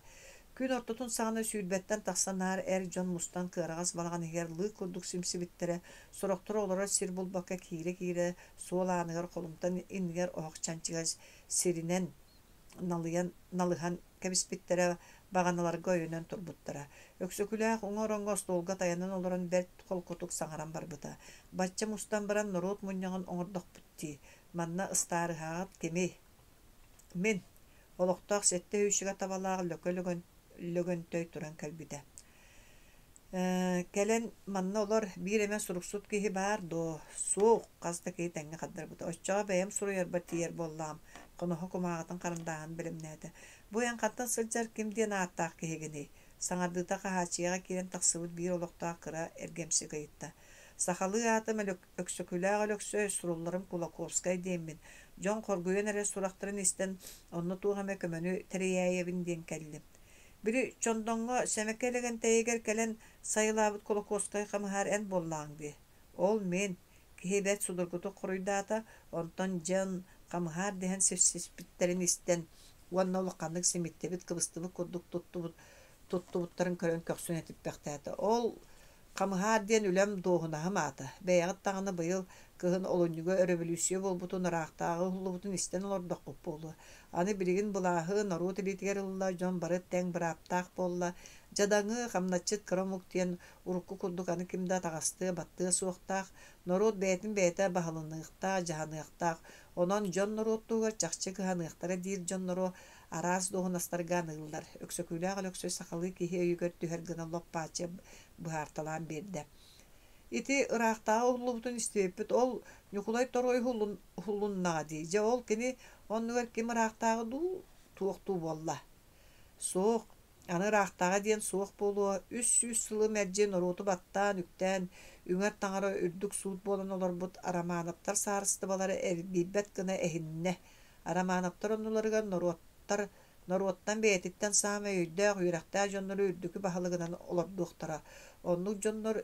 Күн ортотун саҕана сүүрбэттэн тахса наар эр дьон мустан кыараҕас балаҕан иһигэр лыык курдук симсибиттэрэ, сорохторо олорор сир булбакка киирэ-киирэ суол ааныгар холумтан иннигэр оһох чанчыга сиринэн налыйан налыһан кэбиспиттэрэ, баҕаналарга өйөнөн турбуттара. Өксөкүлээх уҥа ороҥҥо остуолга тайанан олорон бэрт холкутук саҥаран барбыта: «Бачча мустан баран норуот мунньаҕын оҥордохпут дии, манна ыстаарыһаҕыт кимий?» «Мин» олохтоох сэттэ өйүчүгэ табалаах Лөкө Лөгөнтөй туран кэлбитэ. Кэлэн манна олор биир эмэ суруксут киһи баар дуо? Суох, хас да киһи тэҥҥэ хардарбыта. Оччоҕо бэйэм суруйарбар тиийэр буоллаҕым, хоноһо кумааҕытын харандааһын бэлэмнээтэ. Бу эн хантан сылдьар ким диэн ааттаах киһигиний? Саҥардыыта Хаһааччыйаҕа киирэн тахсыбыт биир олохтоох кыра эргэмсик ыйытта. Сахалыы аатым Өксөкүлээх Өлөксөй, сурулларым Кулаковскай диэммин. Дьон хоргуйан эрэр сурахтарын истэн, онно туох эмэ көмөнү тэрийээйэбин диэн кэллим. Били Чондоҥҥо Сэмэкэ Элэгэнтэйигэр кэлэн сайылаабыт Кулаковскай хамыһаар эн буоллаҕыҥ дии. Ол мин, киһи бэрт судургутук хоруйдаата, онтон дьон хамыһаар дэһэн сипсиспиттэрин истэн уонна улаханнык симиттибит, кыбыстыбыт курдук туттубут туттубуттарын көрөн көхсүн этиппэхтээтэ. Ол Хамыһаар диэн үлэм, дуоһунаһым аата. Бэйэҕит даҕаны быйыл кыһын олунньуга өрөбөлүүссүйэ буолбутун, ыраахтааҕы уһуллубутун истэн олордоххут буолуо. Аны билигин былааһы норуот илиитигэр ылла, дьон бары тэҥ бырааптаах буолла. Дьадаҥы, хамначчыт кыра омук диэн урукку курдук аны ким да атаҕастыа, баттыа суохтаах. Норуот бэйэтин бэйэтэ баһыланыахтаах, дьаһаныахтаах. Онон дьон норуот туһугар чахчы кыһаныахтара диир дьоннору араас дуоһунастарга аныыллар. Өксөкүүлээх Өлөксөй сахалыы киһи өйүгэр түһэр гына лоп-бааччы быһаарталаан биэрдэ. Ити ыраахтааҕы уһуллубутун истибиппит, ол Ньукулай Торуой уһулуннаҕа дии. Дьэ ол кини оннугар ким ыраахтааҕы дуу, туох дуу буолла? Суох, аны ыраахтааҕы диэн суох буолуо, 300 сылы мэлдьи норуоту баттаан, үктээн, үҥэр таҥара үрдүк суут буолан олорбут Арамаанаптар саарыстыбалара эргийбэт гына эһиннэ. Арамаанаптар оннуларыгар норуоттар норуоттан бэйэтиттэн саамай өйдөөх, үөрэхтээх дьоннору үрдүкү баһылыгынан олордуохтара. Оннук дьоннор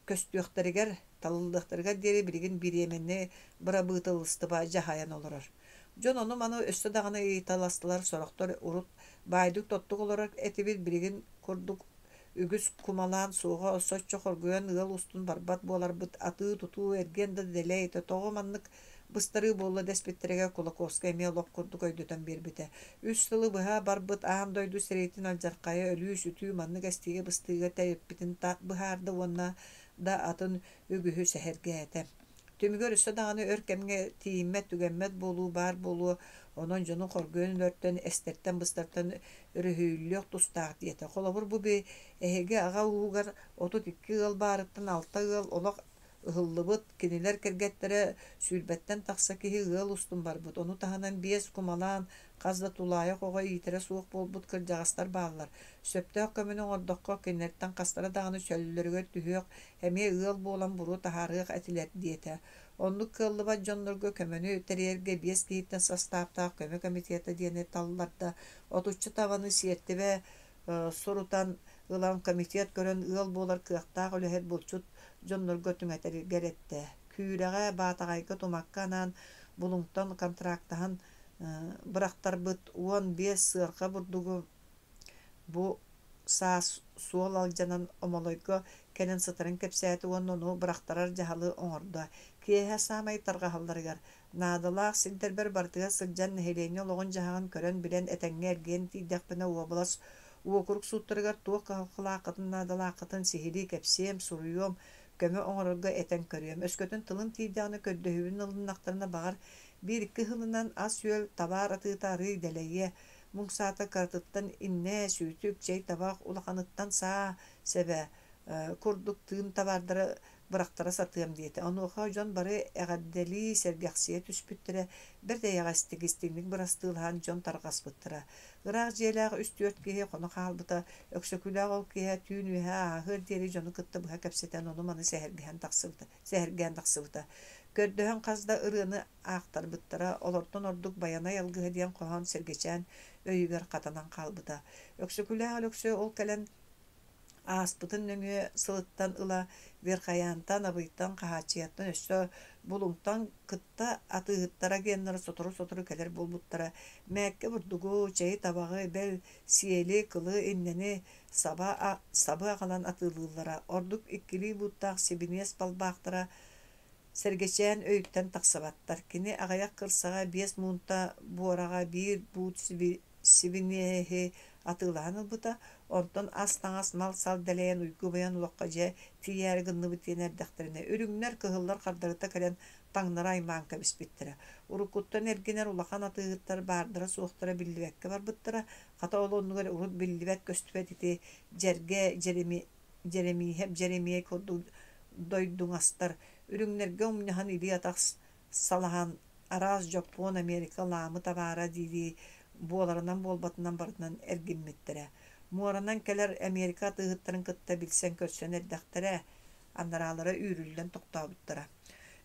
көстүөхтэригэр, талыллыахтарыгар диэри билигин бириэмэни бырабыыталыстыба дьаһайан олорор. Дьон ону-маны өссө даҕаны ыйыталастылар, сорохтор урут баайдык-тоттук олорор этибит, билигин курдук үгүс кумалаан суоҕа соччо хоргуйан ыал устун барбат буоларбыт, атыы-тутуу, эргиэн да дэлэй этэ, тоҕо маннык быстарыы буолла дэспиттэригэр Кулаковскай эмиэ лоп курдук өйдөтөн биэрбитэ. Үс сылы быһа барбыт аан дойду сэриитин алдьархайа өлүү-сүтүү маннык эстиигэ-быстыыга тэриппитин быһаарда уонна да атын үгүһү сэһэргээтэ. Түмүгэр өссө даҕаны өр кэмҥэ тиийиммэт-түгэммэт буолуу баар буолуо, онон дьону хоргуйан өлөртөн, эстэртэн-быстартан өрүһүйүллүөх тустаах диэтэ. Холобур, бу эһиги аҕа ууһугар 32 ыал баарыттан алта ыал олох ыһыллыбыт, кинилэр кэргэттэрэ сүүрбэттэн тахса киһи ыал устун барбыт, ону таһынан биэс кумалаан, хас да тулаайах оҕо иитэрэ суох буолбут кырдьаҕастар бааллар. Сөптөөх көмөнү оҥордоххо, кинилэртэн хастара даҕаны чөллөрүгэр түһүөх, эмиэ ыал буолан буруо таһаарыах этилэр диэтэ. Оннук кыаллыбат дьоннорго көмөнү тэрийэргэ биэс киһиттэн састааптаах көмө комитета диэни талларда, отучча табаны сиэртибэ сурутан ылан комитет көрөн ыал буолар кыахтаах үлэһит булчут дьоннорго түҥэтэригэр эттэ. Күүрэҕэ, Баатаҕайга, Тумакка анаан Булуҥтан контрактаһан бырахтарбыт 15 сыарҕа бурдугу бу саас суол алдьанан Омолойго кэлэн сытарын кэпсээтэ уонна ону бырахтарар дьаһалы оҥордо. Киэһэ саамай тарҕаһалларыгар наадалаах сирдэрбэр барытыгар сылдьан нэһилиэнньэ олоҕун-дьаһаҕын көрөн-билэн этэҥҥэ эргийэн тиийдэхпинэ уобалас уокурук сууттарыгар туох кыһалҕалааххытын наадалааххытын сиһилии кэпсиэм, суруйуом, көмө оҥорорго этэн көрүөм. Өскөтүн тылым тиийдэҕинэ көрдөһүүбүн ылыннахтарына баҕар биир-икки сылынан ас-үөл, табаар атыыта арыый дэлэйиэ, муҥ саата кыратыттан иннэ, сүүтүк, чэй табах, улаханыттан саа сэбэ курдук тыын табаардары бырахтара сатыам диэтэ. Онуоха дьон бары эҕэрдэлии, сэргэхсийэ түспүттэрэ, бэрт эйэҕэстик, истиҥник бырастыылаһан дьон тарҕаспыттара. Ыраах дьиэлээх үс-түөрт киһи хоно хаалбыта, Өксөкүлээх ол киэһэ түүн үөһэ ааһыар диэри дьону кытта быһа кэпсэтэн ону-маны сэһэргэһэн тахсыбыта, сэһэргээн тахсыбыта. Көрдөһөн хас да ырыаны аахтарбыттара, олортон ордук Байанай алгыһа диэн хоһоон Сэргэчээн өйүгэр хатанан хаалбыта. Өксөкүлээх Өлөксөй ол кэлэн ааспытын нөҥүө сылыттан ыла Верхоянтан, Абыйтан, Хаһааччыйаттан өссө Булуҥтан кытта атыыһыттар агеннара сотору-сотору кэлэр буолбуттара. Мээккэ бурдугу, чэйи, табаҕы, бэл, сиэли, кылы, иннэни саба, сабы аҕалан атыылыыллара. Ордук иккилии бууттаах сибиниэс балбаахтара Сэргэчээн өйүттэн тахсыбаттар. Кини аҕыйах кырсаҕа биэс муунта буораҕа биир буут сибиниэһи атыылаһан ылбыта, онтон ас-таҥас, мал-сал дэлэйэн уйгу-быйаҥ олоххо дьэ тиийээри гынныбыт диэн эрдэхтэринэ, үрүҥнэр, кыһыллар хардарыта кэлэн таҥнары аймаан кэбиспиттэрэ. Уруккуттан эргинэр улахан атыыһыттар баардара-суохтара биллибэккэ барбыттара, хата ол оннугар урут биллибэт-көстүбэт ити дьэргэ дьэрими Дьэрэмииһэп Дьэримиэй курдук дойдуҥастар үрүҥнэргэ умньаһан илии-атах салаһан араас Дьоппуон, Америка лаамы табаара дии-дии буоларынан-буолбатынан барытынан эргиммиттэрэ. Муоранан кэлэр Америка атыыһыттарын кытта билсэн-көрсөн эрдэхтэрэ, анараалара үүрүллэн тохтообуттара.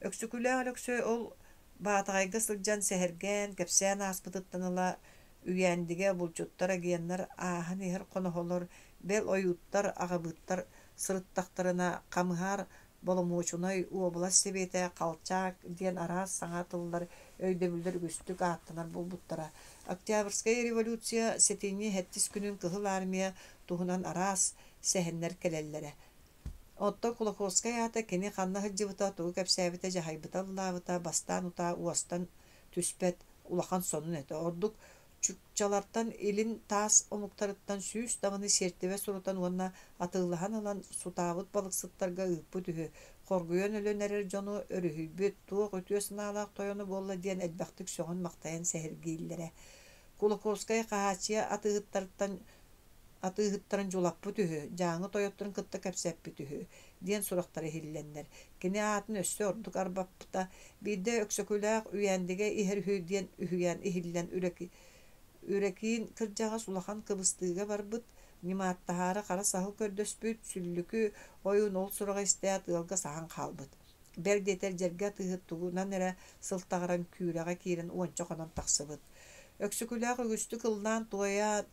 Өксөкүлээх Өлөксөй ол Баатаҕайга сылдьан сэһэргээн, кэпсээн ааспытыттан ыла Үйээндигэ булчуттар, агеннар, ааһан иһэр хоноһолор, бэл ойууттар, аҕабыыттар сырыттахтарына хамыһаар боломуочунай, уобалас сэбиэтэ, Халчаак диэн араас саҥа тыллар, өйдөбүллэр үгүстүк ааттанар буолбуттара. Октябрьскай революция сэтинньи сэттис күнүн Кыһыл Армия туһунан араас сэһэннэр кэлэллэрэ. Оттон Кулаковскай аата кини ханна сылдьыбыта, тугу кэпсээбитэ, дьаһайбыта, ыллаабыта бастаан утаа уостан түспэт улахан сонун этэ. Ордук чукчалартан илин таас омуктарыттан 100 даҕаны сиэртибэ сурутан уонна атыылаһан ылан сутаабыт балыксыттарга ыыппыт үһү, хоргуйан өлөн эрэр дьону өрүһүйбүт, туох үтүө санаалаах тойоно буолла диэн элбэхтик сөҕөн-махтайан сэһэргииллэрэ. Кулаковскай Хаһааччыйа атыыһыттарыттан атыыһыттарын дьулаппыт үһү, Дьааҥы тойотторун кытта кэпсэппит үһү диэн сурахтар иһиллэннэр, кини аатын өссө ордук арбаппыта. Биирдэ Өксөкүлээх Үйээндигэ иһэр үһү диэн үһүйээн иһиллэн Үрэкиин кырдьаҕас улахан кыбыстыыга барбыт, ньымааттаһаары хара саһыл көрдөспүт, сүллүкү ойуун ол сураҕы истээт ыалга саһан хаалбыт. Бэл диэтэр дьэргэ атыыһыт тугунан эрэ сылтаҕыран күүрэҕэ киирэн уонча хонон тахсыбыт. Өксөкүлээх үгүстүк ыллаан-туойан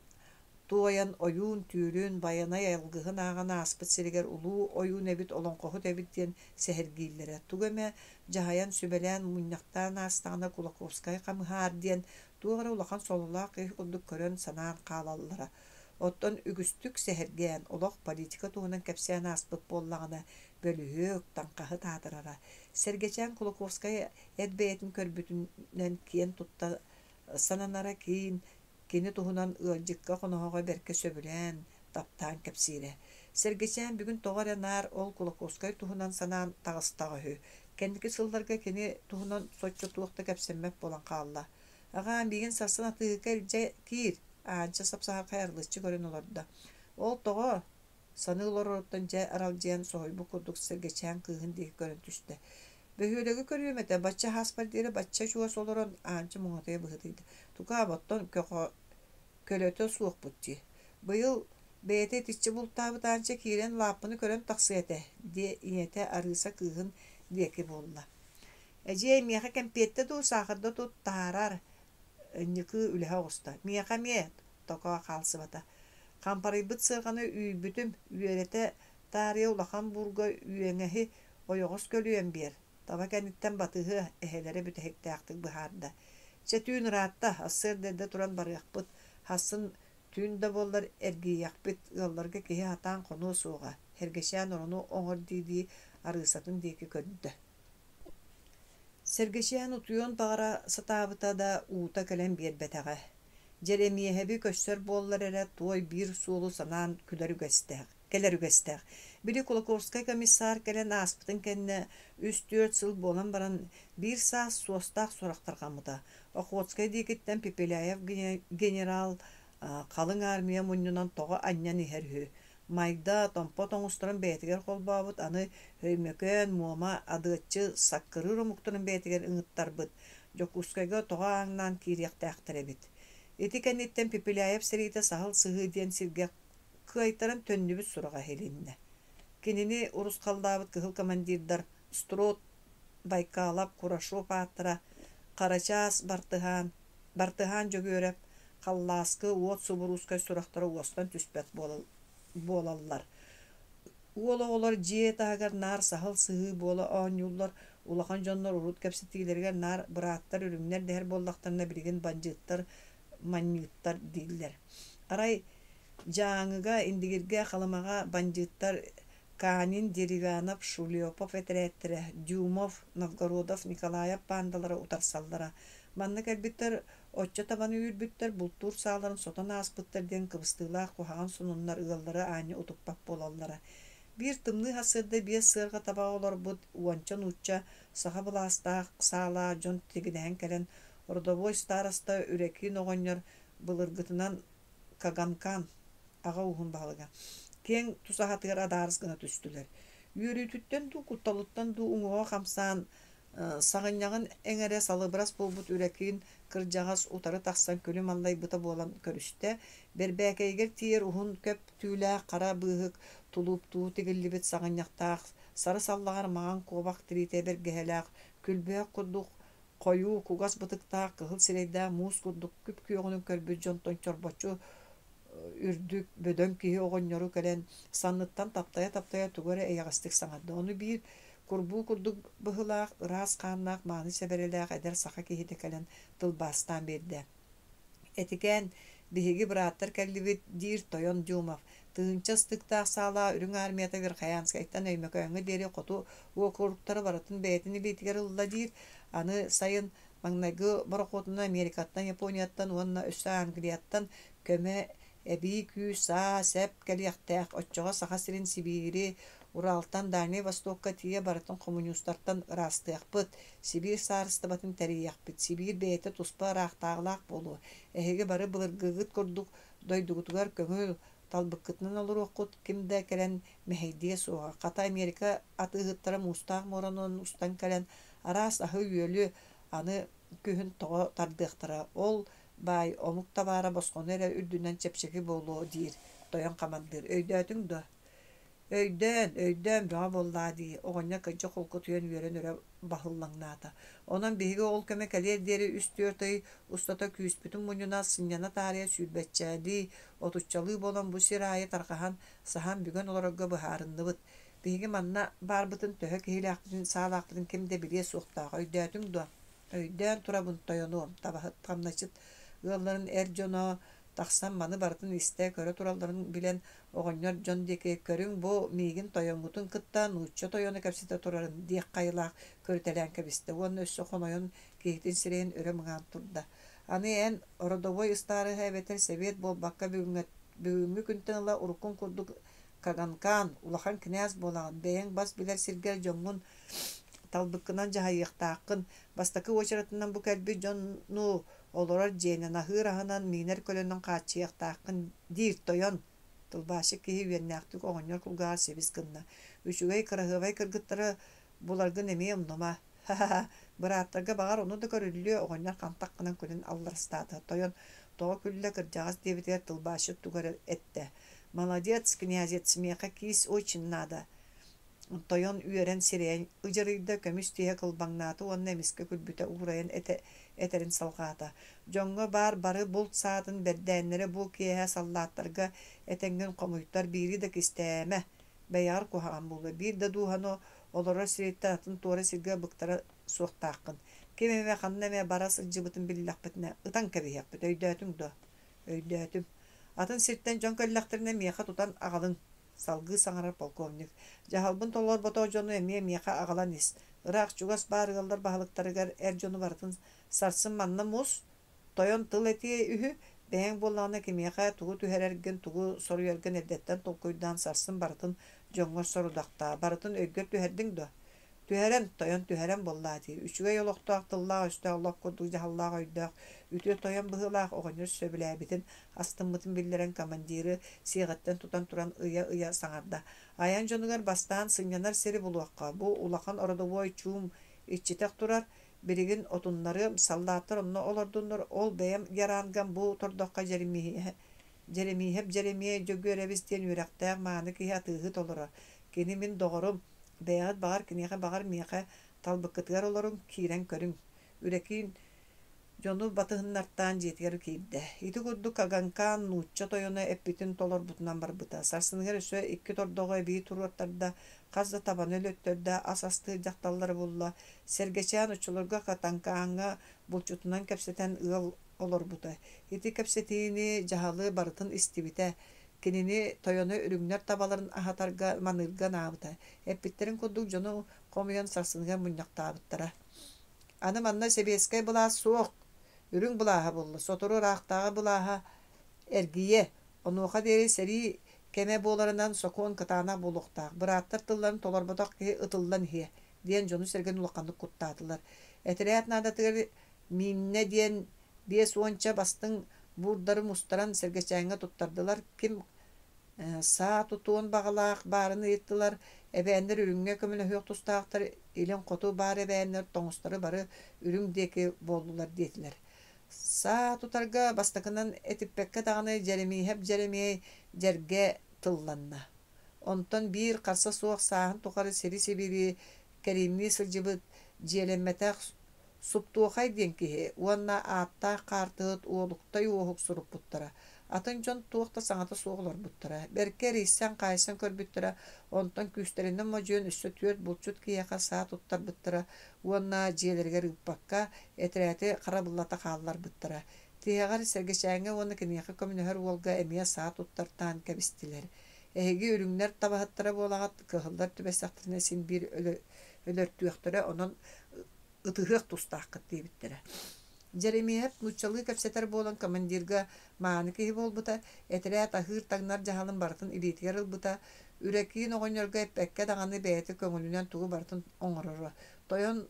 Туойан ойуун түүрүн, Байанай алгыһын ааҕан ааспыт сиригэр улуу ойуун эбит, олоҥхоһут эбит диэн сэһэргииллэрэ. Тугу эмэ дьаһайан, сүбэлээн, мунньахтаан аастаҕына Кулаковскай хамыһаар диэн туох эрэ улахан сололоох киһи курдук көрөн, санаан хаалаллара. Оттон үгүстүк сэһэргээн, олох, политика туһунан кэпсээн ааспыт буоллаҕына, бөлүһүөк, таҥхаһыт аатырара. Сэргэчээн Кулаковскай эт бэйэтин көрбүтүнэн киэн тутта сананара киин Кини туһунан ыалдьыкка-хоноһоҕо бэркэ сөбүлээн, таптаан кэпсиирэ. Сэргэчээн бүгүн тоҕо эрэ наар ол Кулаковскай туһунан санаан таҕыстаҕа үһү. Кэнники сылларга кини туһунан соччо туох да кэпсэммэт буолан хаалла. «Аҕаа, миигин сарсын атыыһыкка илдьэ киир», Аанча сап-саһархай арылыччы көрөн олордо. «Ол тоҕо?» Саныы олороруттан дьэ аралдьыйан соһуйбут курдук Сэргэчээн кыыһын диэки көрөн түстэ. Бөһүөлэги көрүөм этэ, бачча ааспар диэри бачча чугас олорон Аанча муҥатыйа быһыытыйда. Тукаам, оттон көлөтө суохпут дии. Быйыл бэйэтэ итиччэ бултаабыт Аанча киирэн лааппыны көрөн тахсыа этэ, диэ ийэтэ Арыыса кыыһын диэки буолла. Эдьиэй, миэхэ кэмпиэттэ дуу, саахарда тут таһаараар, Ньыкыы үлэһэ оҕуста. Миэхэ эмиэ, Токоо хаалсыбата. Хампарыйбыт сыарҕаны үүйбүтүм, үөрэтэ таарыйа улахан буурга үөҥэһи ойоҕос көлүйэн биэр, таба кэнниттэн батыһыа, эһэлэрэ бүтэһиктээхтик быһаарда. Чэ түүн ыраатта, сарсыарда эрдэ туран барыахпыт, сарсын түүн да буоллар эргийиэхпит, ыалларга киһи сатаан хонуо суоҕа, Һэргэчээн орону оҥор дии-дии Арыысатын диэки көрдө. Сэргэчээн утуйуон баҕара сатаабыта да уута кэлэн биэрбэтэҕэ. Дьэрэмиэһэби көрсөр буоллар эрэ туой биир суолу санаан күлэр үгэстээх, кэлэр үгэстээх. Били Кулаковскай комиссар кэлэн ааспытын кэннэ үс-түөрт сыл буолан баран биир саас суостаах сурах тарҕаммыта. Охотскай диэкиттэн Пепеляев генерал халыҥ армия мунньунан тоҕо анньан иһэр үһү. Майда, Томпо тоҥустарын бэйэтигэр холбообут, аны Өймөкөөн, Муома, Адыаччы, Саккырыыр омуктарын бэйэтигэр ыҥыттарбыт, Дьокуускайга тоҕо ааҥнаан киириэхтээхтэр эбит. Ити кэнниттэн Пепеляев сэриитэ Саһыл Сыһыы диэн сиргэ кыайтаран төннүбүт сураҕа иһилиннэ. Кинини урусхаллаабыт кыһыл командирдар Строд, Байкалов, Курашов ааттара Харачаас Бартыһаан, Бартыһаан Дьөгүөрэп, Халлааскы, Уот Субуруускай сурахтара уостан түспэт буолаллар. Уол оҕолор дьиэ таһыгар наар саһыл сыһыы буола оонньууллар, улахан дьоннор урут кэпсэтиилэригэр наар бырааттар үрүҥнэр дэһэр буоллахтарына билигин бандьыыттар, манньыыттар дииллэр. Арай Дьааҥыга, Индигиргэ, Халымаҕа бандьыыттар Канин, Деревянов, Шулепов этэрээттэрэ, Дюмов, Новгородов, Николаев баандалара утарсаллара. Манна кэлбиттэр оччо табаны үүрбүттэр, бултуур сааларын сотон ааспыттар диэн кыбыстыылаах куһаҕан сонуннар ыаллары аанньа утуппат буолаллара. Биир тымныы сарсыарда биэс сыарҕа табаҕа олорбут уонча нуучча, саха былаастаах саалаах дьон тигинэһэн кэлэн, родовой староста Үрэкиин оҕонньор былыргытынан Каганкан аҕа ууһун баһылыга. киэҥ тусаһатыгар адаарыс гына түстүлэр. Үөрүүтүттэн дуу, кутталыттан дуу уҥуоҕа хамсаан, саҕынньаҕын эҥэрэ салыбырас буолбут Үрэкиин кырдьаҕас утары тахсан күлүм аллайбыта буолан көрүстэ. Бэрбээкэйигэр тиийэр уһун көп түүлээх хара быыһык тулууптуу тигиллибит саҕынньахтаах, сары саллаҕар маҥан куобах тириитэ бэргэһэлээх, күлбүһэх курдук хойуу кугас бытыктаах кыһыл сирэйдээх муус курдук күп-күөҕүнэн көрбүт дьонтон чорбоччу үрдүк, бөдөҥ киһи оҕонньору кэлэн санныттан таптайа-таптайа тугу эрэ эйэҕэстик саҥарда. Ону биир курбуу курдук быһыылаах, ыраас хааннаах мааны сэбэрэлээх эдэр саха киһитэ кэлэн тылбаастаан биэрдэ. Этикээн, биһиги бырааттар кэллибит, диир тойон Дюмов. Тыһыынча ыстыыктаах саалаах Үрүҥ Армията Верхоянскайтан Өймөкөөҥҥө диэри хоту уокуруктары барытын бэйэтин илиитигэр ылла диир. Аны сайын маҥнайгы борохуотунан Америкаттан, Японияттан уонна өссө Англияттан көмө эбии күүс, саа, сэп кэлиэхтээх. Оччоҕо Саха сирин Сибиири, Уралтан Дальнай Востокка тиийэ барытын хомуньуустартан ыраастыахпыт, Сибиир саарыстыбатын тэрийиэхпит, Сибиир бэйэтэ туспа ыраахтааҕылаах буолуо. Эһиги бары былыргыгыт курдук дойдугутугар көҥүл, талбыккытынан олоруоххут, ким да кэлэн мэһэйдиэ суоҕа. Хата Америка атыыһыттара муустаах муоранан устан кэлэн араас аһы-үөлү аны күһүн тоҕо тардыахтара. Ол баай омук табаара босхону эрэ үрдүнэн чэпчэки буолуо диир тойон хамандыыр. Өйдөөтүҥ дуо? Өйдөөн, өйдөөн бөҕө буоллаа дии, оҕонньор кырдьык холкутуйан үөрэн өрө баһыллаҥнаата. Онон биһиги ол кэмэ кэлиэр диэри үс-түөрт ый устата күүспүтүн мунньуна, сынньана таарыйа сүүрбэччэлии, отуччалыы буолан бу сир аайы тарҕаһан, саһан бүгэн олорорго быһаарынныбыт. Биһиги манна баарбытын, төһө киһилээхпитин, саалаахпытын ким да билиэ суохтаах, өйдөөтүҥ дуо? Өйдөөн турабын, тойонуом, табаһыт хамначчыт ыалларын эр дьоно тахсан маны барытын истэ, көрө туралларын билэн, оҕонньор дьон диэки «Көрүҥ, бу миигин тойоҥҥутун кытта нуучча тойоно кэпсэтэ турарын» диэх хайылаах көрүтэлээн кэбистэ уонна өссө хомойон киһитин сирэйин өрө мыҥаан турда. Аны эн родовой ыстаарыһа эбэтэр сэбиэт буолбакка бүгүҥҥү күнтэн ыла уруккуҥ курдук Каганкаан, улахан кинээс буолаҕын, бэйэҥ бас билэр сиргэр дьоҥҥун талбыккынан дьаһайыахтааххын. Бастакы уочаратынан бу кэлбит дьону олорор дьиэнэн, аһыыр аһынан, миинэр көлөнөн хааччыйыахтааххын диир тойон. Тылбаасчыт киһи үөннээхтик оҕонньор кулгааҕар сибис гынна. Үчүгэй, кыраһыабай кыргыттары буларгын эмиэ умнума. Ха-ха-ха, бырааттарга баҕар ону да көрүллүө, оҕонньор хантах гынан күлэн алларастаата. Тойон тоҕо күллэ кырдьаҕас диэбитигэр тылбаасчыт тугу эрэ эттэ. Молодец, князец, миэхэ киис очень надо. Тойон үөрэн сирэйин ыдьарыйда, көмүс тииһэ кылбаҥнаата уонна эмискэ күлбүтэ уурайан этэ этэрин салҕаата: «Дьоҥҥо баар бары булт саатын бэрдээннэрэ бу киэһэ саллааттарга этэҥҥин хомуйтар, биири да кистээмэ, бэйэҕэр куһаҕан буолуо, биир да дууһаны олорор сириттэн атын туора сиргэ быктара суохтааххын. Ким эмэ ханна эмэ бара сылдьыбытын биллэхпитинэ, ытан кэбиһиэхпит, өйдөөтүҥ дуо?» «Өйдөөтүм. Атын сиртэн дьон кэллэхтэринэ миэхэ тутан аҕалыҥ» салгыы саҥарар полковник. Дьаһалбын толорботох дьону эмиэ миэхэ аҕалан ис. Ыраах-чугас баар ыаллар баһылыктарыгар эр дьону барытын сарсын манна мус, тойон тыл этиэ үһү, бэйэҥ буоллаҕына кимиэхэ тугу түһэрэргин, тугу соруйаргын эрдэттэн толкуйдаан сарсын барытын дьоҥҥор сорудахтаа. Барытын өйгөр түһэрдиҥ дуо? Түһэрэн, тойон түһэрэн буоллаа дии, үчүгэй олохтоох тыллаах-өстөөх лоп курдук дьаһаллаах өйдөөх, үтүө тойон быһыылаах оҕонньор сөбүлээбитин, астыммытын биллэрэн командиры сиэҕиттэн тутан туран ыйа-ыйа саҥарда: «Айан дьонугар бастаан сынньанар сири булуохха, бу улахан ородобуой чуум иччитэх турар, билигин отуннарыам, саллааттар онно олордуннар, ол бэйэм ярангам бу тордоххо Дьэримииһэп Дьэримиэй Дьөгүөрэбис диэн үөрэхтээх мааны киһи атыыһыт олорор, кини мин доҕорум, Бэйэҕит баҕар киниэхэ баҕар миэхэ талбыккытыгар олоруҥ, киирэн көрүҥ. Үрэкиин дьону батыһыннартаан дьиэтигэр киирдэ. Ити курдук Каганкаан нуучча тойоно эппитин толорбутунан барбыта. Сарсыныгар өссө икки тордоҕу эбии туруортарда, хас да табаны өлөттөрдө, ас астыыр дьахталлары булла. Сэргэчээн оччолорго Катанкааҥҥа булчутунан кэпсэтэн ыал олорбута. Ити кэпсэтиини, дьаһалы барытын истибитэ. Кинини тойоно үрүҥнэр табаларын аһатарга, маныырга анаабыта. Эппиттэрин курдук дьону хомуйан сарсыныгар мунньахтаабыттара. Аны манна сэбиэскэй былаас суох, үрүҥ былааһа буолла, сотору ыраахтааҕы былааһа эргийиэ. Онуоха диэри сэрии кэмэ буоларынан сокуон кытаанах буолуохтаах, бырааттар тылларын толорботох киһи ытыллан иһиэ, диэн дьону-сэргэни улаханнык куттаатылар. Этэрээт наадатыгар мииннэ диэн биэс уонча бастыҥ буурдары мустаран Сэргэчээҥҥэ туттардылар, ким Саа тутуон баҕалаах баарын ыйыттылар, эбээннэр үрүҥҥэ көмөлөһүөх тустаахтар, илин хоту баар эбээннэр тоҥустары бары үрүҥ диэки буоллулар диэтилэр. Саа тутарга бастакынан этиппэккэ даҕаны Дьэримииһэп Дьэримиэй дьэргэ тылланна. Онтон биир харса суох сааһын тухары сири-сибири кэриимнии сылдьыбыт дьиэлэммэтэх Суптуохай диэн киһи уонна ааттаах хаартыһыт Уолуктай Уоһук суруппуттара. Атын дьон туох да саҥата суох олорбуттара. Бэркэ эрийсэн-хаайсан көрбүттэрэ, онтон күүстэринэн модьуйан өссө түөрт булчут киһиэхэ саа туттарбыттара уонна дьиэлэригэр ыыппакка, этэрээти харабыллата хаалларбыттара. Тиһэҕэр Сэргэчээҥҥэ уонна киниэхэ көмөлөһөр уолга эмиэ саа туттартаан кэбистилэр. Эһиги үрүҥнэр табаһыттара буолаҕыт, кыһыллар түбэстэхтэринэ син биир өлөртүөхтэрэ, онон ытыһыах тустааххыт диэбиттэрэ. Дьэримиэһэп нууччалыы кэпсэтэр буолан командирга мааны киһи буолбута, этэрээт аһыыр-таҥнар дьаһалын барытын илиитигэр ылбыта, Үрэкиин оҕонньорго эппэккэ даҕаны бэйэтэ көҥүлүнэн тугу барытын оҥороро. Тойон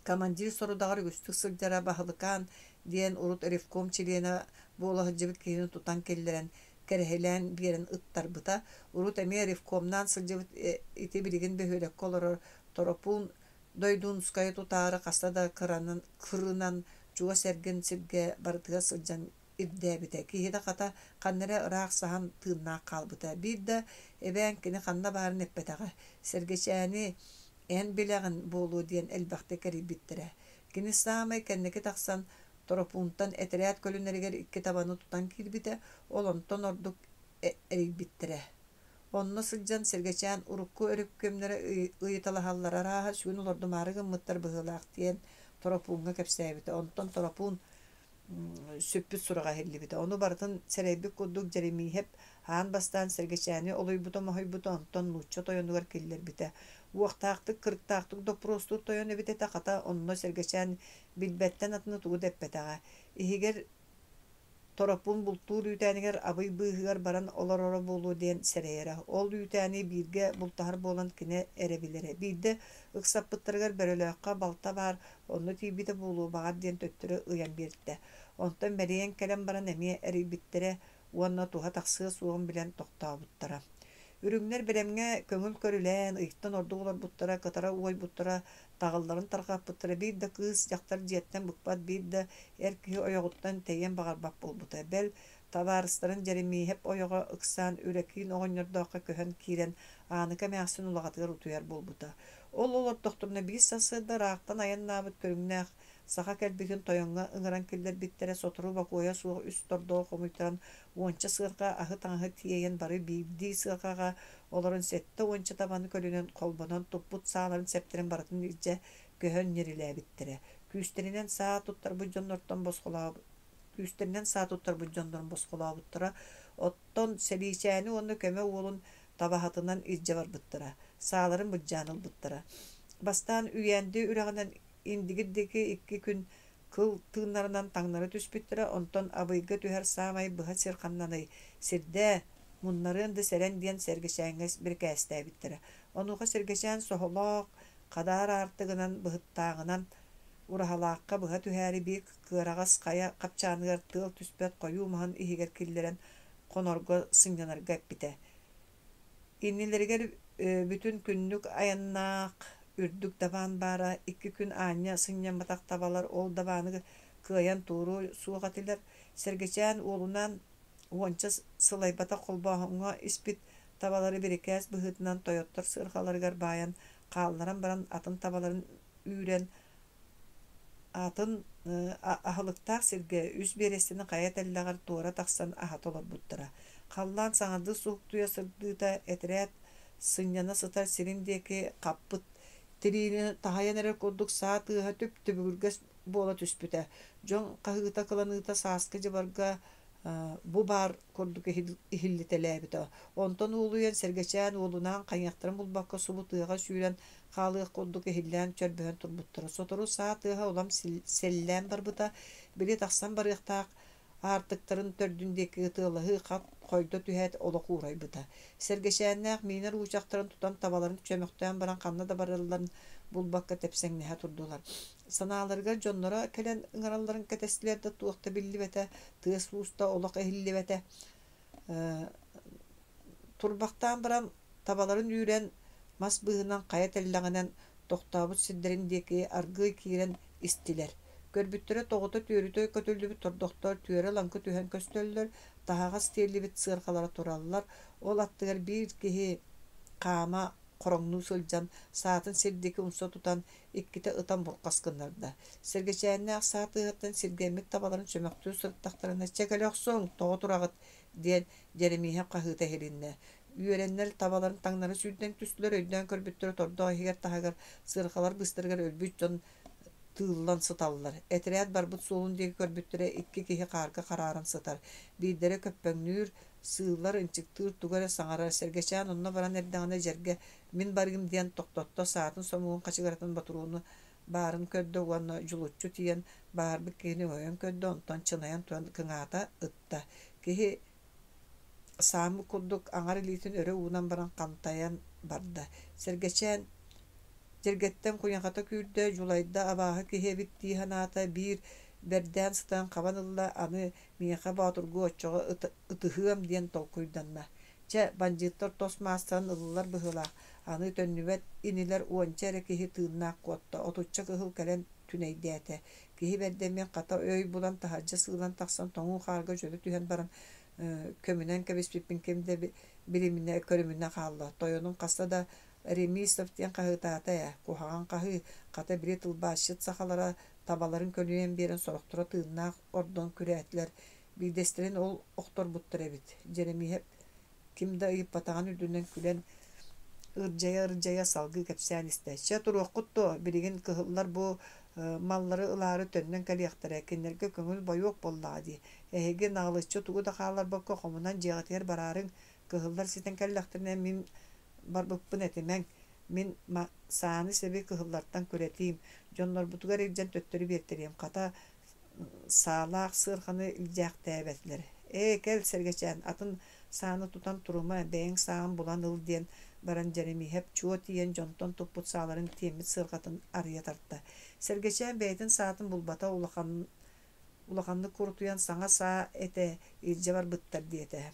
командир сорудаҕар үгүстүк сылдьара Баһылыкаан диэн урут ревком чилиэнэ буола сылдьыбыт киһини тутан киллэрэн, кэрэһилээн биэрэн ыттарбыта. Урут эмиэ ревкомнаан сылдьыбыт ити билигин бөһүөлэккэ олорор Торопуун Дойдуунускайы тутаары хаста да кыранан, кырынан чугас эргин сиргэ барытыгар сылдьан ирдээбитэ. Киһитэ хата ханна эрэ ыраах саһан тыыннаах хаалбыта. Биир да эбээн кини ханна баарын эппэтэҕэ. Сэргэчээни эн билэҕин буолуо диэн элбэхтик эрийбиттэрэ. Кини саамай кэнники тахсан Торопуунтан этэрээт көлүнэригэр икки табаны тутан киирбитэ, ол онтон ордук эрийбиттэрэ. Онно сылдьан Сэргэчээн урукку өрүккүмнэрэ ыйыталаһаллар арааһа сүгүн олордумаары гыммыттар быһыылаах диэн Торопууҥҥа кэпсээбитэ. Онтон Торопуун сүппүт сураҕа иһиллибитэ. Ону барытын сэрэйбит курдук Дьэримииһэп аан бастаан Сэргэчээни олуйбута-моһуйбута, онтон нуучча тойонугар киллэрбитэ. Уохтаахтык, кырыктаахтык доппуруостуур тойон эбит этэ, хата онно Сэргэчээн билбэттэн атыны тугу да эппэтэҕэ. Иһигэр Торопуун бултуур үүтээнигэр Абый быыһыгар баран олороро буолуо диэн сэрэйэрэ. Ол үүтээни бииргэ бултаһар буолан кини эрэ билэрэ. Биирдэ ыксаппыттарыгар Бөрөлөөххө балта баар, онно тиийбитэ буолуо баҕар диэн төттөрү ыйан биэртэ. Онтон мэлийэн кэлэн баран эмиэ эрийбиттэрэ уонна туһа тахсыа суоҕун билэн тохтообуттара. Үрүҥнэр бэлэмҥэ көҥүл көрүлээн, ыйтан ордук олорбуттара, кытара уойбуттара, таҕылларын тарҕаппыттара биир да кыыс, дьахтар дьиэттэн быкпат, биир да эр киһи ойоҕуттан тэйиэн баҕарбат буолбута. Бэл, табаарыстарын Дьэримииһэп ойоҕо ыксаан Үрэкиин оҕонньордооххо көһөн киирэн Ааныка эмээхсин улаҕатыгар утуйар буолбута. Ол олордохторуна биир сарсыарда ыраахтан айаннаабыт көрүҥнээх саха кэлбитин тойоҥҥо ыҥыран киллэрбиттэрэ сотору бокуойа суох үс тордоҕу хомуйтаран уонча сыарҕа аһы-таҥаһы тиэйэн бары биирдии сыарҕаҕа олорон сэттэ уонча табаны көлүнэн холбонон туппут сааларын сэптэрин барытын илдьэ көһөн ньирилээбиттэрэ. Күүстэринэн саа туттарбыт дьоннортон босхолообут күүстэринэн саа туттарбыт дьоннорун босхолообуттара. Оттон Сэлиичээни уонна көмө уолун табаһытынан илдьэ барбыттара, сааларын былдьаан ылбыттара. Бастаан Үйээнди үрэҕинэн Индигир диэки икки күн кыл тыыннарынан таҥнары түспүттэрэ, онтон Абыйга түһэр саамай быһа сир ханнаный, сирдээ, муннарыан да сэрэн диэн Сэргэчээҥҥэ бирикээстээбиттэрэ. Онуоха Сэргэчээн соһолоох, хадаар аартыгынан, быһыттааҕынан Ураһалаахха быһа түһээри биир кыараҕас хайа хапчааныгар тыал түспэт хойуу маһын иһигэр киллэрэн хонорго, сынньанарга эппитэ. Иннилэригэр бүтүн күннүк айаннаах үрдүк дабаан баара, икки күн аанньа сынньамматах табалар ол дабааны кыайан туоруо суох этилэр. Сэргэчээн уолунаан уонча сылайбатах холбооһуҥҥа испит табалары бирикээс быһыытынан тойоттор сыарҕаларыгар баайан хаалларан баран атын табаларын үүрэн атын аһылыктаах сиргэ үс биэрэстэни хайа тэллэҕэр туора тахсан аһата олорбуттара. Халлаан саҥардыы суһуктуйа сырдыыта этэрээт сынньана сытар сирин диэки хаппыт тириини таһыйан эрэр курдук саа тыаһа түп-түбүгүргэс буола түспүтэ. Дьон хаһыыта-кыланыыта сааскы дьыбарга бу баар курдук иһиллитэлээбитэ. Онтон уолуйан Сэргэчээн уолунаан хайыахтарын булбакка субу тыаҕа сүүрэн хаалыах курдук иһиллээн чөрбөһөн турбуттара. Сотору саа тыаһа улам сэллээн барбыта, били тахсан барыахтаах аартыктарын төрдүн диэки ытыалаһыы хат хойдо түһээт олох уурайбыта. Сэргэчээннээх миинэр уучахтарын тутан табаларын чөмөхтөөн баран ханна да баралларын булбакка тэпсэҥнэһэ турдулар. Санааларыгар дьонноро кэлэн ыҥыралларын кэтэстилэр да туох да биллибэтэ, тыас-уус да олох иһиллибэтэ. Турбахтаан баран табаларын үүрэн, мас быыһынан хайа тэллэҕинэн тохтообут сирдэрин диэки аргыый киирэн истилэр. Көрбүттэрэ тоҕута түөрүтэ көтүллүбүт тордохтор түөрэ-лаҥкы түһэн көстөллөр, таһаҕас тиэллибит сыарҕалара тураллар, ол аттыгар биир киһи хаама хороҥнуу сылдьан, саатын сир диэки умса тутан, иккитэ ытан бурҕас гыннарда. Сэргэчээннээх саа тыаһыттан сиргэммит табаларын чөмөхтүү сырыттахтарына, «Чэ кэлэ охсуҥ, тоҕо тураҕыт?» диэн Дьэримииһэп хаһыыта иһилиннэ. Үөрэннэр табаларын таҥнары сүүрдэн түстүлэр, өйдөөн көрбүттэрэ тордох иһигэр-таһыгар, сыарҕалар быыстарыгар өлбүт дьон тыыллан сыталлар. Этэрээт барбыт суолун диэки көрбүттэрэ икки киһи хаарга харааран сытар. Биирдэрэ көппөҥнүүр, сыыллар, ынчыктыыр, тугу эрэ саҥарар. Сэргэчээн онно баран эрдэҕинэ дьэргэ «Мин барыым» диэн тохтотто, саатын сомуогун хачыгыратан ботуруону баарын көрдө уонна дьулуччу тиийэн баарбыт киһини өҥөйөн көрдө, онтон чынайан туран кыҥаата, ытта. Киһи сааммыт курдук аҥар илиитин өрө уунан баран хантайан барда. Сэргэчээн дьэргэттэн куйахата күүрдэ, дьулайда, абааһы киһи эбит дии санаата, биир бэрдээн сытан хабан ылла, аны миэхэ боотургуу оччоҕо ытыһыам диэн толкуйданна. Чэ, бандьыыттар тос маастарын ыллылар быһыылаах, аны төннүбэт инилэр уонча эрэ киһи тыыннаах куотта, отучча кыһыл кэлэн түнэйдээтэ. Киһи бэрдэммин хата өй булан таһырдьа сыылан тахсан тоҥуу хаарга дьөлө түһэн баран көмүнэн кэбиспиппин ким да билиминэ көрүмүнэ хаалла. Тойонум хаста да Ремисов диэн хаһыытаата ээ, куһаҕан хаһыы, хата били тылбаасчыт сахалара табаларын көлүйэн биэрэн сорохторо тыыннаах ордон күрээтилэр, биирдэстэрин ол охторбуттар эбит. Дьэримиэһэп ким да ыйыппатаҕын үрдүнэн күлэн ырдьайа-ырдьайа салгыы кэпсээн истэ: «Чэ, туруоххут дуо, билигин кыһыллар бу маллары ылаары төннөн кэлиэхтэрэ, кинилэргэ көҥүл бойуок буоллаҕа дии. Эһиги наҕылыччы тугу да хаалларбакка хомунан дьиэҕитигэр бараарыҥ, кыһыллар ситэн кэллэхтэринэ мин барбыппын этимэҥ, мин сааны-сэби кыһыллартан күрэтиим, дьоннорбутугар илдьэн төттөрү биэртэриэм, хата саалаах сыарҕаны илдьээхтээбэтилэр. Ээ, кэл, Сэргэчээн, атын сааны тутан турума, бэйэҥ сааҕын булан ыл диэн баран Дьэримииһэп чуо тиийэн дьонтон туппут сааларын тиэммит сыарҕатын арыйа тарта. Сэргэчээн бэйэтин саатын булбата улахан улаханнык курутуйан саҥа саа этэ илдьэ барбыттар диэтэ.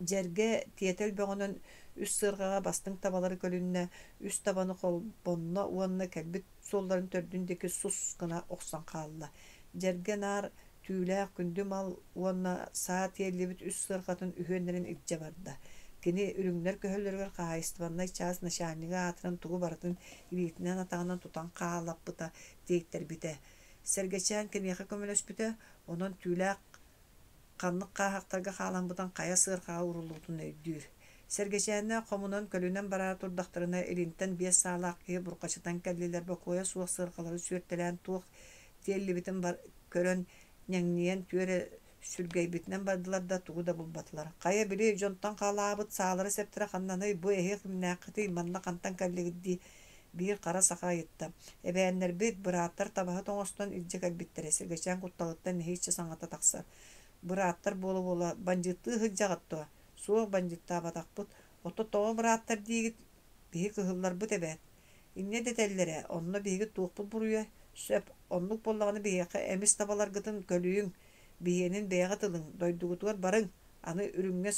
Дьэргэ тиэтэл бөҕөнөн үс сыарҕаҕа бастыҥ табалары көлүннэ, үс табаны холбонно уонна кэлбит суолларын төрдүн диэки сус гына охсон хаалла. Дьэргэ наар түүлээх күндү мал уонна саа тиэллибит үс сыарҕатын үһүөннэрин илдьэ барда. Кини үрүҥнэр көһөллөрүгэр хаһаайыстыбаннай чаас начальнига аатыран тугу барытын илиитинэн-атаҕынан тутан хаалаппыта, тиэйтэрбитэ. Сэргэчээн киниэхэ көмөлөспүтэ, онон түүлээх ханнык хааһахтарга хааламмытын хайа сыарҕаҕа ууруллубутун өйдүүр. Сэргэчээннээх хомунан көлүнэн бараары турдахтарына илинтэн биэс саалаах киһи бурҕачытан кэллилэр бокуойа суох сыарҕалары сүөртэлээн туох тиэллибитин көрөн ньэҥнийэн түөрэ сүргэйбитинэн бардылар да тугу да булбатылар. Хайа били дьонтон хаалаабыт саалара-сэптэрэ ханнаный бу эһиги кимнээххитий манна хантан кэллигит дии биир хара саха ыйытта. Эбээннэрбит, бырааттар табаһыт оҥостон илдьэ кэлбиттэрэ, Сэргэчээн кутталыттан нэһииччэ саҥата тахсар. Бырааттар буола-буола, бандьыыттыы сылдьаҕыт дуо? Суох бандьыыттаабатахпыт. Оттон тоҕо бырааттар диигит? Биһи кыһылларбыт эбээт. Инньэ дэтэллэрэ, онно биһиги туохпут буруйа? Сөп, оннук буоллаҕына биһиэхэ эмис табаларгытын көлүйүҥ, биһиэнин бэйэҕит ылыҥ, дойдугутугар барыҥ, аны үрүҥҥэ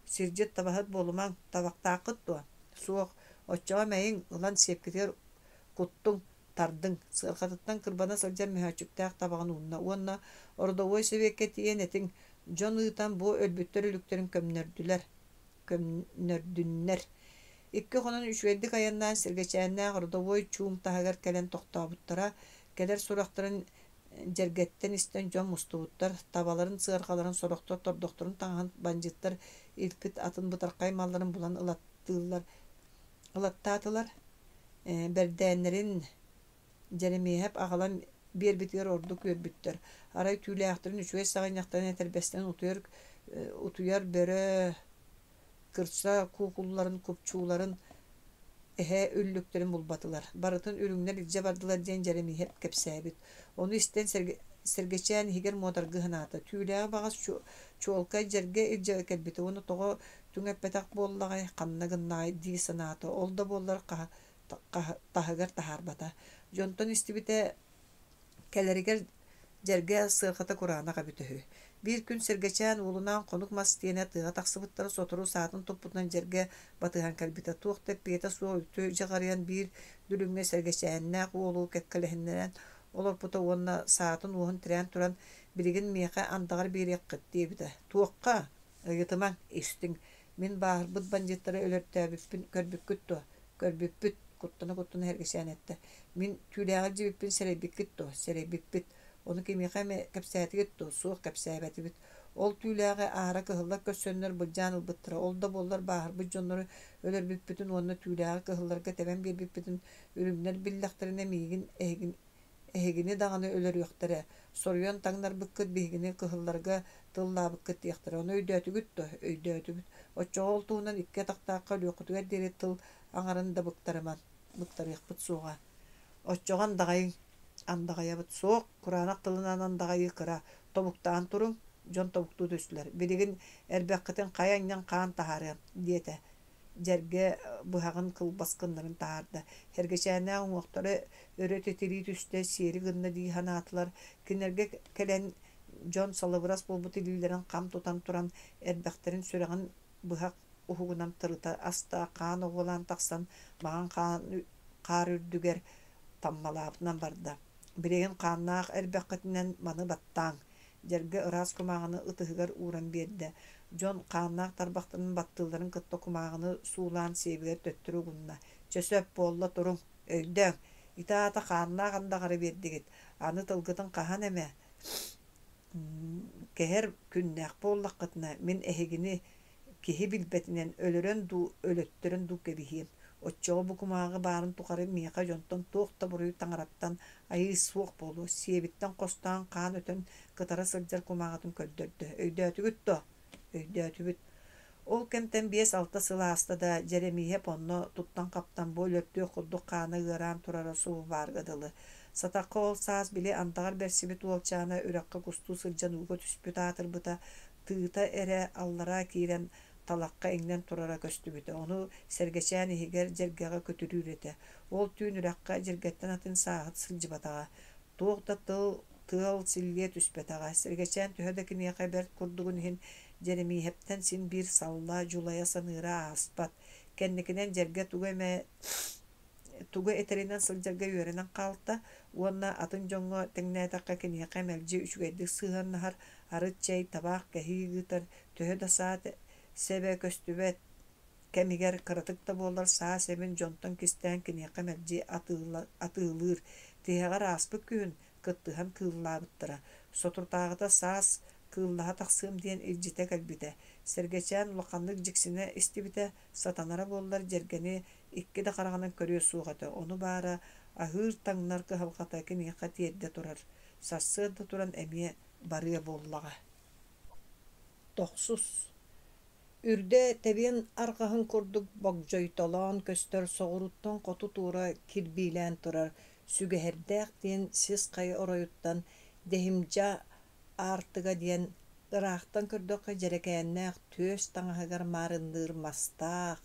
сирдьит табаһыт буолумаҥ, табахтааххыт дуо? Суох, оччоҕо мэйиҥ, ылан сиэпкитигэр куттуҥ, тардыҥ, сыарҕатыттан кырбана сылдьар мөһөөччүктээх табаҕын уунна уонна ородобуой сэбиэккэ тиийэн этиҥ, дьон ыытан бу өлбүттэр өлүктэрин көмнөрдүлэр, көмнөрдүннэр. Икки хонон үчүгэйдик айаннаан Сэргэчээннээх родовой чуум таһыгар кэлэн тохтообуттара, кэлэр сурахтарын дьэргэттэн истэн дьон мустубуттар, табаларын, сыарҕаларын, сорохтор тордохторун таҥаһын бандьыыттар илпит атын бытархай малларын булан ылаттыыллар ылаттаатылар. Бэрдээннэрин Дьэримиэһэп аҕалан биэрбитигэр ордук үөрбүттэр. Арай түүлээхтэрин үчүгэй саҕынньахтарын этэрбэстэрин утуйар утуйар бөрө кырса куукулларын, купчууларын, эһэ үллүктэрин булбатылар. Барытын үрүҥнэр илдьэ бардылар диэн Дьэримиэһэп кэпсээбит. Ону истэн Сэргэчээн иһигэр муодаргыы санаата: түүлээҕи баҕас чуолкай дьэргэ илдьэ кэлбитэ уонна тоҕо түҥэппэтэх буоллаҕай, ханна гыннаҕай дии санаата. Ол да буоллар таһыгар таһаарбата. Дьонтон истибитэ кэлэригэр дьэргэ сыарҕата кураанах эбитэ үһү. Биир күн Сэргэчээн уолунаан хонук мас тиэнэ тыаҕа тахсыбыттара сотору саатын туппутунан дьэргэ батыһан кэлбитэ. Туох да эппиэтэ суох үлтү дьаҕарыйан биир дүлүҥҥэ Сэргэчээннээх уолу кэккэлэһиннэрэн олорпута уонна саатын уоһун тирээн туран «Билигин миэхэ андаҕар биэриэххит» диэбитэ. «Туохха? Ыйытымаҥ, истиҥ. Мин бааһырбыт бандьыыттары өлөртөөбүппүн көрбүккүт дуо?» «Көрбүппүт», куттана-куттана Сэргэчээн эттэ. «Мин түүлээҕи илдьибиппин сэрэйбиккит дуо?» «Сэрэйбиппит. Ону кимиэхэ эмэ кэпсээтигит дуо? Суох, кэпсээбэтибит. Ол түүлээҕи аара кыһыллар көрсөннөр былдьаан ылбыттара. Ол да буоллар бааһырбыт дьоннору өлөрбүппүтүн уонна түүлээҕи кыһылларга тэбэн биэрбиппитин үрүҥнэр биллэхтэринэ миигин эһигини даҕаны өлөрүөхтэрэ. Соруйан таҥнарбыккыт биһигини кыһылларга тыллаабыккыт диэхтэрэ. Ону өйдөөтүгүт дуо? Өйдөөтүбүт. Оччоҕо ол туһунан икки атахтаахха өлүөххүтүгэр диэри тыл аҥарын да быктарыман. Быктарыахпыт суоҕа. Оччоҕо андаҕайыҥ. Андаҕайабыт суох, кураанах тылынан андаҕайыы кыра, тобуктаан туруҥ, дьон тобуктуу түстүлэр, билигин эрбэххитин хайа анньан хаан таһаарыам, диэтэ. Дьэргэ быһаҕын кылбас гыннарын таһаарда. Сэргэчээннээх уҥуохтара өрө титирии түстэ, сиэри гынна дии санаатылар. Кинилэргэ кэлэн дьон салыбырас буолбут илиилэрин хам тутан туран эрбэхтэрин сүрэҕин быһах уһугунан тырыта аста, хаан оҕуолаан тахсан маҥан хаан хаар үрдүгэр таммалаабытынан барда. Билигин хааннаах эрбэххитинэн маны баттааҥ, дьэргэ ыраас кумааҕыны ытыһыгар ууран биэрдэ. Дьон хааннаах тарбахтарын баттыылларын кытта кумааҕыны суулаан сиэбигэр төттөрү угунна. Чэ сөп буолла туруҥ, өйдөөҥ, ити аата хааннаах андаҕары биэрдигит, аны тылгытын хаһан эмэ кэһэр күннээх буоллаххытына, мин эһигини киһи билбэтинэн өлөрөн дуу, өлөттөрөн дуу кэбиһиэм. Оччоҕо бу кумааҕы баарын тухары миэхэ дьонтон туох да буруйу таҥараттан айыы суох буолуо, сиэбиттэн хостоон хаан өтөн кытара сылдьар кумааҕытын көрдөрдө. Өйдөөтүгүт дуо? Өйдөөтүбүт. Ол кэмтэн биэс-алта сыл ааста да, Дьэрэмииһэп онно туттан-хаптан бу өлөртүөх курдук хаана ыараан турара субу баарга дылы. Сатахха ол саас били андаҕар бэрсибит уолчаана үрэххэ кустуу сылдьан ууга түспүт аатырбыта, тыыта эрэ аллараа киирэн талахха иҥнэн турара көстүбүтэ. Ону Сэргэчээн иһигэр дьэргэҕэ күтүрүүр этэ. Ол түүн үрэххэ дьиргэттэн атын сааһыт сылдьыбатаҕа. Туох да тыл тыал силлиэ түспэтэҕэ. Сэргэчээн төһө да киниэхэ бэрт курдугун иһин Дьэрэмииһэптэн син биир салла, дьулайа саныыра ааспат. Кэнникинэн дьэргэ тугу эмэ тугу этэринэн сылдьарга үөрэнэн хаалта уонна атын дьоҥҥо тэҥнээтэххэ киниэхэ мэлдьи үчүгэйдик сыһыаннаһар, арыт чэй, табаах кэһии ыытар, төһө да саа сэбэ көстүбэт кэмигэр кыратык да буоллар саа сэбин дьонтон кистээн киниэхэ мэлдьи атыылыыр. Тиһэҕэр ааспыт күһүн кыттыһан кыыллаабыттара. Соторутааҕыта саас кыыллаһа тахсыам диэн илдьитэ кэлбитэ. Сэргэчээн улаханнык дьиксинэ истибитэ, сатанара буоллар дьэргэни икки да хараҕынан көрүө суох этэ, ону баара аһыыр-таҥнар кыһалҕата киниэхэ тиэрдэ турар, сарсыарда туран эмиэ барыа буоллаҕа. Тохсус Үрдэ тэбиэн арҕаһын курдук богдьойтолоон көстөр соҕурууттан хоту туора кирбиилээн турар Сүгэһэрдээх диэн сис хайа оройуттан Дэһимдьэ аартыга диэн ыраахтан көрдөххө дьэрэкээннээх түөс таҥаһыгар маарынныыр мастаах,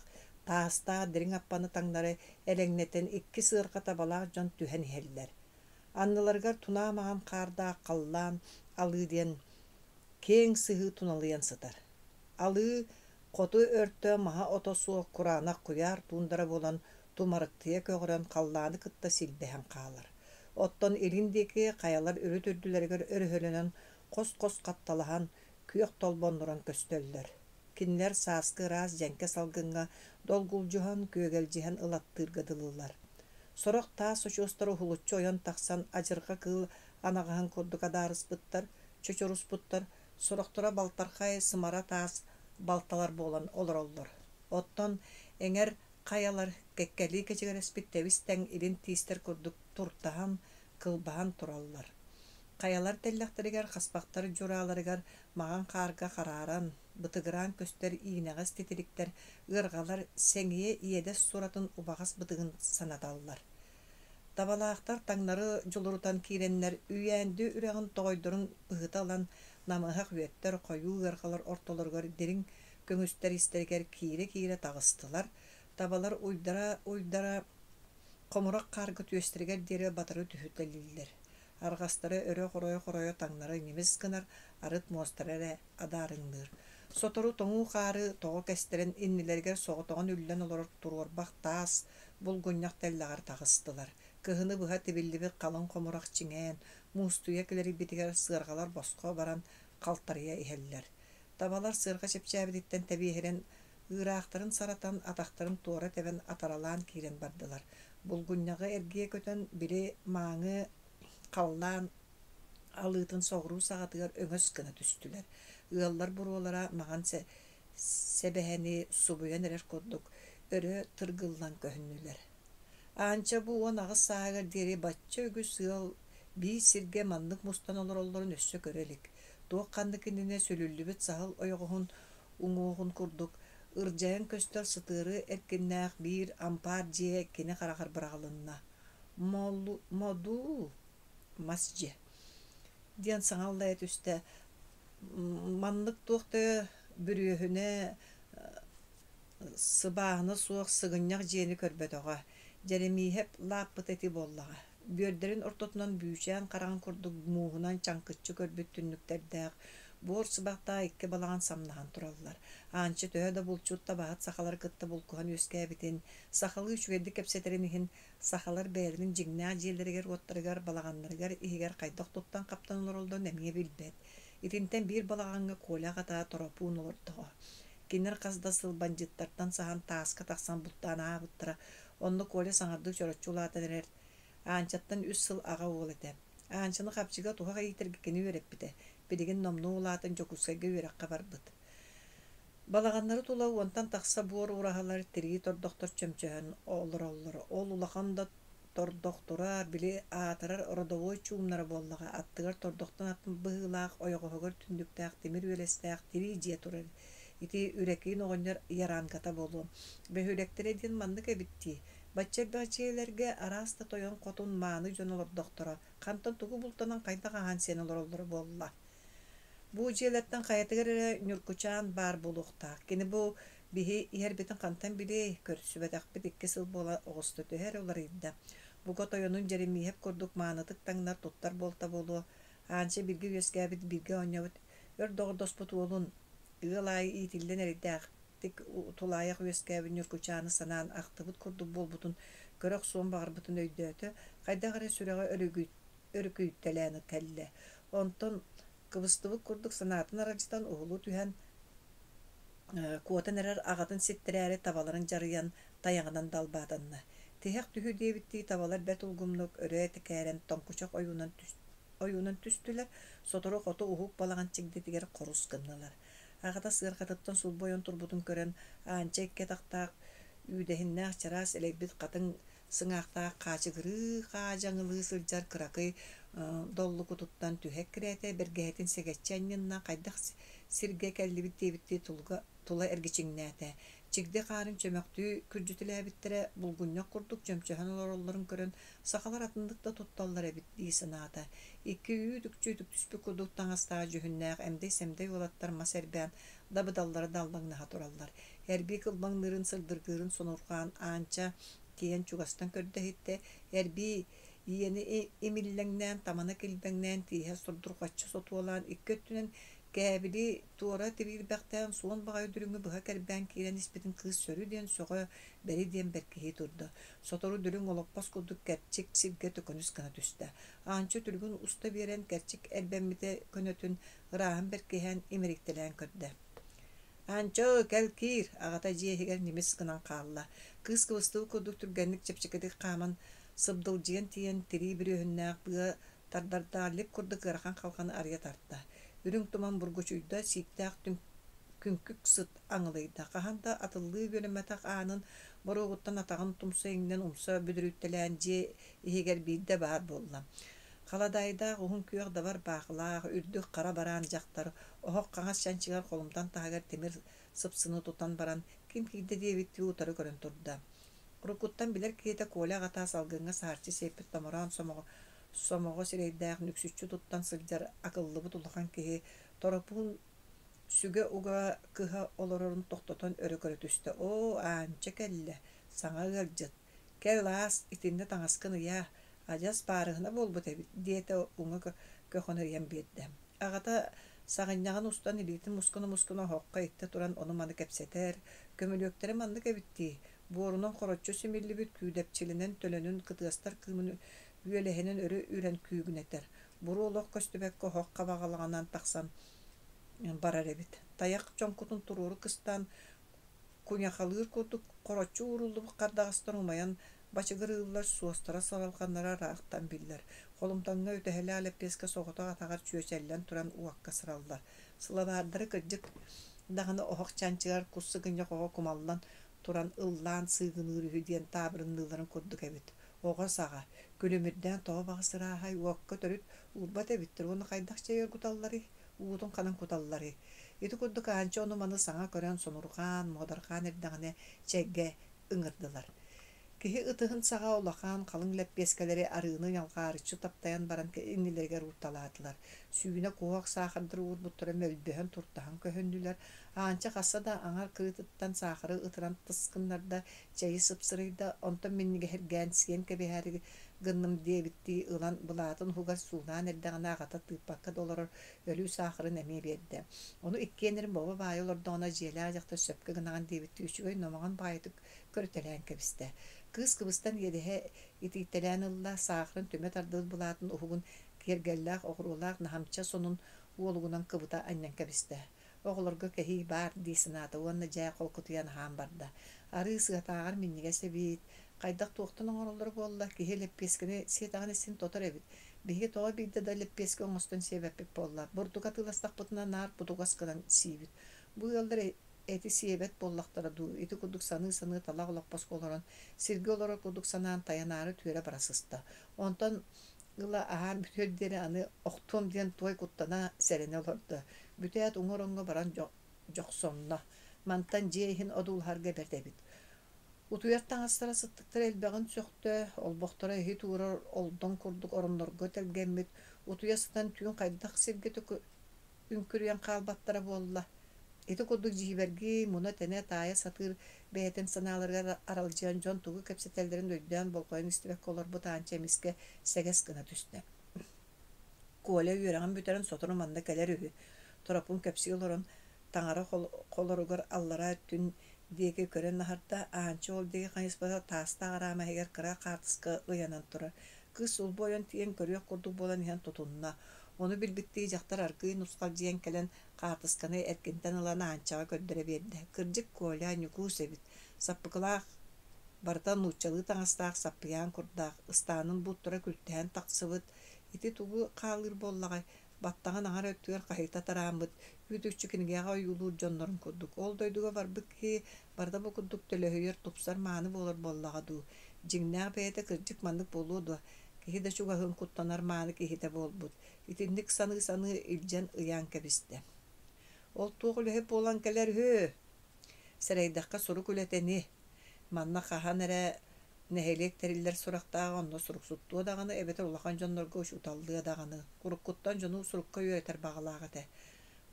таастаах дириҥ аппаны таҥнары элэҥнэтэн икки сыарҕа табалаах дьон түһэн иһэллэр. Анныларыгар тунаа маҥан хаардаах халлаан алыы диэн киэҥ сыһыы туналыйан сытар. Алыы хоту өртө маһа-ото суох кураанах куйаар туундара буолан тумарыктыйа көҕөрөн халлааны кытта силбэһэн хаалар. Оттон илин диэки хайалар үрүт үрдүлэригэр өрөһөлөнөн хос-хос хатталаһан, күөх толбоннуран көстөллөр. Кинилэр сааскы ыраас дьэҥкэ салгыҥҥа долгулдьуһан, күөгэлдьиһэн ылаттыырга дылылар. Сорох таас очуостар уһулуччу ойон тахсан адьырҕа кыыл анаҕаһын курдук адаарыспыттар, чочоруспуттар, сорохторо балтархай сымара таас балталар буолан олороллор. Оттон эҥэр хайалар кэккэлии кэчигирэспит тэбис-тэҥ илин тиистэр курдук туртаһан, кылбаһан тураллар. Хайалар тэллэхтэригэр хаспахтар дьурааларыгар маҕан хаарга харааран, бытыгыраан көстөр иинэҕэс титириктэр, ыарҕалар сэҥийэ иэдэс суратын убаҕас бытыгын санаталлар. Табалаахтар таҥнары дьулурутан киирэннэр Үйээнди үрэҕин тоҕойдорун быһыта ылан намыһах үөттэр, хойуу ыарҕалар ортолоругар дириҥ көҥүстэр истэригэр киирэ-киирэ таҕыстылар, табалар уйдара-уйдара хомурах хаарга түөстэригэр диэри батары түһүтэлииллэр. Арҕастара өрө хоройо-хоройо таҥнары ньимис гынар, арыт муостара эрэ адаарыҥныыр. Сотору тоҥуу хаары тоҕо кэстэрэн иннилэригэр соҕотоҕун үллэн олорор туруорбах таас булгунньах тэллэҕэр таҕыстылар. Кыһыны быһа тибиллибит халыҥ хомурах чиҥээн, муустуйа килэрийбитигэр сыарҕалар босхо баран халтарыйа иһэллэр. Табалар сыарҕа чэпчээбититтэн тэбиэһирэн, ыыраахтарын саратан, атахтарын туора тэбэн атаралаан киирэн бардылар. Булгунньаҕы эргийэ көтөн, били мааҥы халлаан алыытын соҕуруу саҕатыгар өҥөс гына түстүлэр. Ыаллар буруолара маҥан сэбэһэни субуйан эрэр курдук өрө тыргыллан көһүннүлэр. Аанча бу 18 сааһыгар диэри бачча үгүс ыал биир сиргэ маннык мустан олороллорун өссө көрө илик. Туох-ханнык иннинэ сүлүллүбүт саһыл ойоҕоһун уҥуоҕун курдук ырдьайан көстөр сытыары эркиннээх биир ампаар дьиэ кини хараҕар быраҕылынна. «Модуу мас дьиэ» диэн саҥа аллайа түстэ. Маннык туох да бүрүөһүнэ сыбааһына суох сыгынньах дьиэни көрбөтөҕө. Дьэримииһэп лааппыта ити буоллаҕа. Бүөрдэрин ортотунан бүүчээн хараҕын курдук мууһунан чаҥкыччы көрбүт түннүктэрдээх, буор сыбахтаах икки балаҕан самнаһан тураллар. Аанча төһө да булчут табаһыт сахалары кытта булкуһан үөскээбитин, сахалыы үчүгэйдик кэпсэтэрин иһин, сахалар бэйэлэрин дьиҥнээх дьиэлэригэр-уоттарыгар, балаҕаннарыгар иһигэр хайдах туттан-хаптан олороллорун эмиэ билбэт. Итинтэн биир балаҕаҥҥа Коля аҕата Торопуун олордоҕо. Кинилэр хас да сыл бандьыыттартан саһан тааска тахсан бултаан аһаабыттара. Онно Коля саҥардыы чороччу улаатан эрэр Аанчаттан үс сыл аҕа уол этэ. Аанчаны хапчыга туһах иитэргэ кини үөрэппитэ. Билигин номнуо улаатан Дьокуускайга үөрэххэ барбыт. Балаҕаннары тула уонтан тахса буор ураһалар, тирии тордохтор чөмчөһөн олороллор. Ол улахан да тордохтура, били аатырар родовой чуумнара буоллаҕа, аттыгар тордохтон атын быһыылаах ойоҕоһугар түннүктээх тимир үөлэстээх тирии дьиэ турар. Ити Үрэкиин оҕонньор яранката буолуо. Бөһүөлэктэрэ диэн маннык эбит дии. Бачча элбэх дьиэлэргэ араас да тойон-хотун мааны дьон олордохторо, хантан тугу бултанан хайдах аһаан-сиэн олороллоро буолла. Бу дьиэлэртэн хайатыгар эрэ Ньургучаан баар буолуохтаах. Кини бу биһи иһэрбитин хантан билиэй, көрсүбэтэхпит икки сыл буола оҕуста төһө эрэ уларыйда. Бука тойонун Дьэримииһэп курдук маанытык таҥнар туттар буолта буолуо. Аанча бииргэ үөскээбит, бииргэ оонньообут, өр доҕордоспут уолун ыал аайы иитиллэн эрэйдээхтик тулаайах үөскээбит Ньургучааны санаан ахтыбыт курдук буолбутун көрө охсуон баҕарбытын өйдөөтө, хайдах эрэ сүрэҕэ өрүкүйтэлээн кэллэ. Онтон кыбыстыбыт курдук санаатын аралдьытан уһулу түһэн, куотан эрэр аҕатын ситтэрээри табаларын дьарыйан, тайаҕынан далбаатанна. Тиһэх түһүү диэбиттии табалар бэрт улгумнук өрө текээрэн тоҥкучах ойуунан түстүлэр, сотору хоту уһук балаҕан чигдитигэр хорус гыннылар. Аҕата сыарҕатыттан сулбу ойон турбутун көрөн, Аанча икки атахтаах үүдэһиннээх чараас элэйбит хатыҥ сыҥаахтаах хаачыгырыы хаадьаҥылыы сылдьар кыракый доллукутуттан түһэ эккирээтэ, бэргэһэтин сэгэччи анньынна, хайдах сиргэ кэллибит диэбиттии тула эргичиҥнээтэ. Чигди хаарын чөмөхтүү күрдьүтэлээбиттэрэ, булгунньах курдук чөмчөһөн олороллорун көрөн, сахалар атыннык да тутталлар эбит дии санаата. Икки үүт-үкчү үтүктүспүт курдук таҥастаах дьүһүннээх эмдэй-сэмдэй уолаттар мас эрбээн дабыдаллара даллаҥнаһа тураллар. Эрбии кылбаҥныырын, сырдыргыырын сонурҕаан Аанча тиийэн чугастан көрдө-иһиттэ, эрбии иэнэ имиллэҥнээн, тамана килбэҥнээн, тииһэ сурдурҕаччы сотуолаан, икки өттүнэн кээбили туора тибиирбэхтээн, суон баҕайы дүлүҥү быһа кэрбээн киирэн испитин кыыс сөрү диэн сөҕө, бэри диэн бэркиһии турда. Сотору дүлүҥ олоппос курдук кэрчик сиргэ төкөнүс гына түстэ. Аанча үтүлүгүн уста биэрэн, кэрчик эрбэммитэ көнөтүн, ырааһын бэркиһээн, имириктэлээн көрдө. «Аанчо, кэл киир!» аҕата дьиэ иһигэр ньимис гынан хаалла. Кыыс кыбыстыбыт курдук түргэнник чэпчэкитик хааман, сыбдылдьыйан тиийэн, тирии бүрүөһүннээх быа тардардаах лип курдук ыарахан халҕаны арыйа тарта. Үрүҥ туман бургучуйда, сииктээх күҥкүк сыт аҥылыйда. Хаһан да атыллыы үөрэммэтэх аанын боруогуттан атаҕын тумса иҥнэн умса бүдүрүйтэлээн дьиэ иһигэр биирдэ баар буолла. Халадаайдаах уһун күөх дабар баахылаах, үрдүк хара бараан дьахтар оһох хаҥас чанчыгар холумтан таһыгар тимир сыпсыны тутан баран, ким киирдэ диэбиттии утары көрөн турда. Уруккуттан билэр киһитэ Коля аҕата салгыҥҥа саарчы сиэппит томороон сомоҕо, сомоҕо сирэйдээх нүксүччү туттан сылдьар акыллыбыт улахан киһи Торопуун сүгэ уга кыһа олорорун тохтотон өрө көрө түстэ: «Оо, Аанча кэллэ, саҥа ыалдьыт. Кэл аас, итиннэ таҥаскын ыйаа. Адьас баарыһына буолбут эбит, диэтэ уҥа көхөнө ыйан биэрдэ. Аҕата саҕынньаҕын устан илиитин мускуна-мускуна оһоххо иттэ туран ону-маны кэпсэтэр, көмүлүөктэрэ маннык эбит дии, буорунан хороччу симиллибит күүдэпчилэнэн төлөнүн кытыастар кыымын үөлэһинэн өрө үрэн күүгүнэтэр, буруо олох көстүбэккэ оһох хабаҕалаҕынан тахсан барар эбит. Тайах чоҥкутун туруору кыстаан куйахалыыр курдук хороччу ууруллубут хардаҕастар умайан бачыгырыыллар, суостара салалҕаннара ыраахтан биллэр. Холумтаҥҥа үтэһэлээх лэппиэскэ соҕотох атаҕар чүөчэллэн туран уокка сыраллар. Сылабаардара кырдьык даҕаны оһох чанчыгар кус сыгынньах оҕо кумаллан туран ыллаан сыыгыныыр үһү диэн таабырынныыларын курдук эбит. Оҕо саҕа, күлүмүрдээн тоҕо баҕас ырааһай уокка төрүт уурбат эбиттэр уонна хайдах чэй оргуталларый, уутун ханан куталларый? Ити курдук Аанча ону-маны саҥа көрөн сонурҕаан, муодарҕаан эрдэҕинэ чэйгэ ыҥырдылар. Киһи ытыһын саҕа улахан халыҥ лэппиэскэлэри арыыны ньалҕаарыччы таптайан баран иннилэригэр уурталаатылар. Сүүнэ куһуок саахардары уурбуттара мөлбөһөн туртаһан көһүннүлэр. Аанча хаста да аҥар кырыытыттан саахары ытыран тыс гыннарда, чэйи сыпсырыйда, онтон минньигэһиргээн сиэн кэбиһээри гынным диэбиттии ылан былаатын уһугар суулаан эрдэҕинэ аҕата тыыппакка да олорор өлүү саахарын эмиэ биэрдэ. Ону иккиэннэрин бобо баайа олордоҕуна дьиэлээх дьахтар сөпкө гынаҕын диэбиттии үчүгэй номоҕон баайытык көрүтэлээн кэбистэ. Кыыс кыбыстан иэдэһэ итийтэлээн ылла, саахарын түмэ тардыбыт былаатын уһугун киэргэллээх оҕуруолаах наһамча сонун уолугунан кыбыта анньан кэбистэ. Оҕолорго кэһии баар дии санаата уонна дьээ холкутуйан аһаан барда. Арыы сыатааҕар минньигэс эбит, хайдах туохтан оҥороллоро буолла, киһи лэппиэскэни сиэтэҕинэ син тотор эбит. Биһиги тоҕо биирдэ да лэппиэскэ оҥостон сиэбэппит буолла, бурдук атыыластахпытына наар бутугас гынан сиибит. Бу ыаллар эти сиэбэт буоллахтара дуу, ити курдук саныы-саныы талах олоппоско олорон, сиргэ олорор курдук санаан тайанаары түөрэ бара сыста. Онтон ыла аһаан бүтүөр диэри аны охтуом диэн туой куттана, сэрэнэ олордо. Бүтээт уҥа ороҥҥо баран дьохсонно. Мантан дьиэ иһин одуулаһарга бэрт эбит. Утуйар таҥастара сыттыктара элбэҕин сөхтө, олбохторо иһит уурар олдоҥ курдук ороннорго тэлгэммит, утуйа сытан түүн хайдах сиргэ үҥкүрүйэн хаалбаттара буолла. Ити курдук дьиибэргии, муна-тэнэ таайа сатыыр бэйэтин санааларыгар аралдьыйан дьон тугу кэпсэтэллэрин өйдөөн болҕойон истибэккэ олорбут Аанча эмискэ сэгэс гына түстэ. Коля үөрэҕин бүтэрэн сотору манна кэлэр үһү. Торопун кэпсии олорон, таҥара холоругар аллараа өттүн диэки көрөн аһарда, Аанча ол диэки хайыспата таастаах араама иһигэр кыра хаартыска ыйанан турар. Кыыс улбу ойон тиийэн көрүөх курдук буолан иһэн тутунна. Ону билбиттии дьахтар аргыый нусхалдьыйан кэлэн хаартысканы эркинтэн ылан Аанчаҕа көрдөрө биэрдэ. Кырдьык, Коля Ньукуус эбит. Саппыкылаах барыта нууччалыы таҥастаах саппыйаан курдаах, ыстаанын бууттара күлтэһэн тахсыбыт. Ити тугу хаалыыр буоллаҕай, баттаҕын аҥар өттүгэр хаһыйта тарааммыт, үүт-үкчү кинигэҕэ ойуулуур дьоннорун курдук. Ол дойдуга барбыт киһи барыта бу курдук төлөһүйэр, тупсар мааны буолар буоллаҕа дуу. Дьиҥнээх бэйэтэ кырдьык маннык буолуо дуо, киһи да чугаһын куттанар мааны киһитэ буолбут. Итинник саныы-саныы илдьэн ыйаан кэбистэ. Ол туох үлэһит буолан кэлэр үһү? Сэрэйдэххэ сурук үлэтэ ини. Манна хаһан эрэ нэһилиэк тэриллэр сурахтааҕа онно суруксуттуо даҕаны эбэтэр улахан дьоннорго учууталлыа даҕаны. Уруккуттан дьону сурукка үөрэтэр баҕалаах этэ.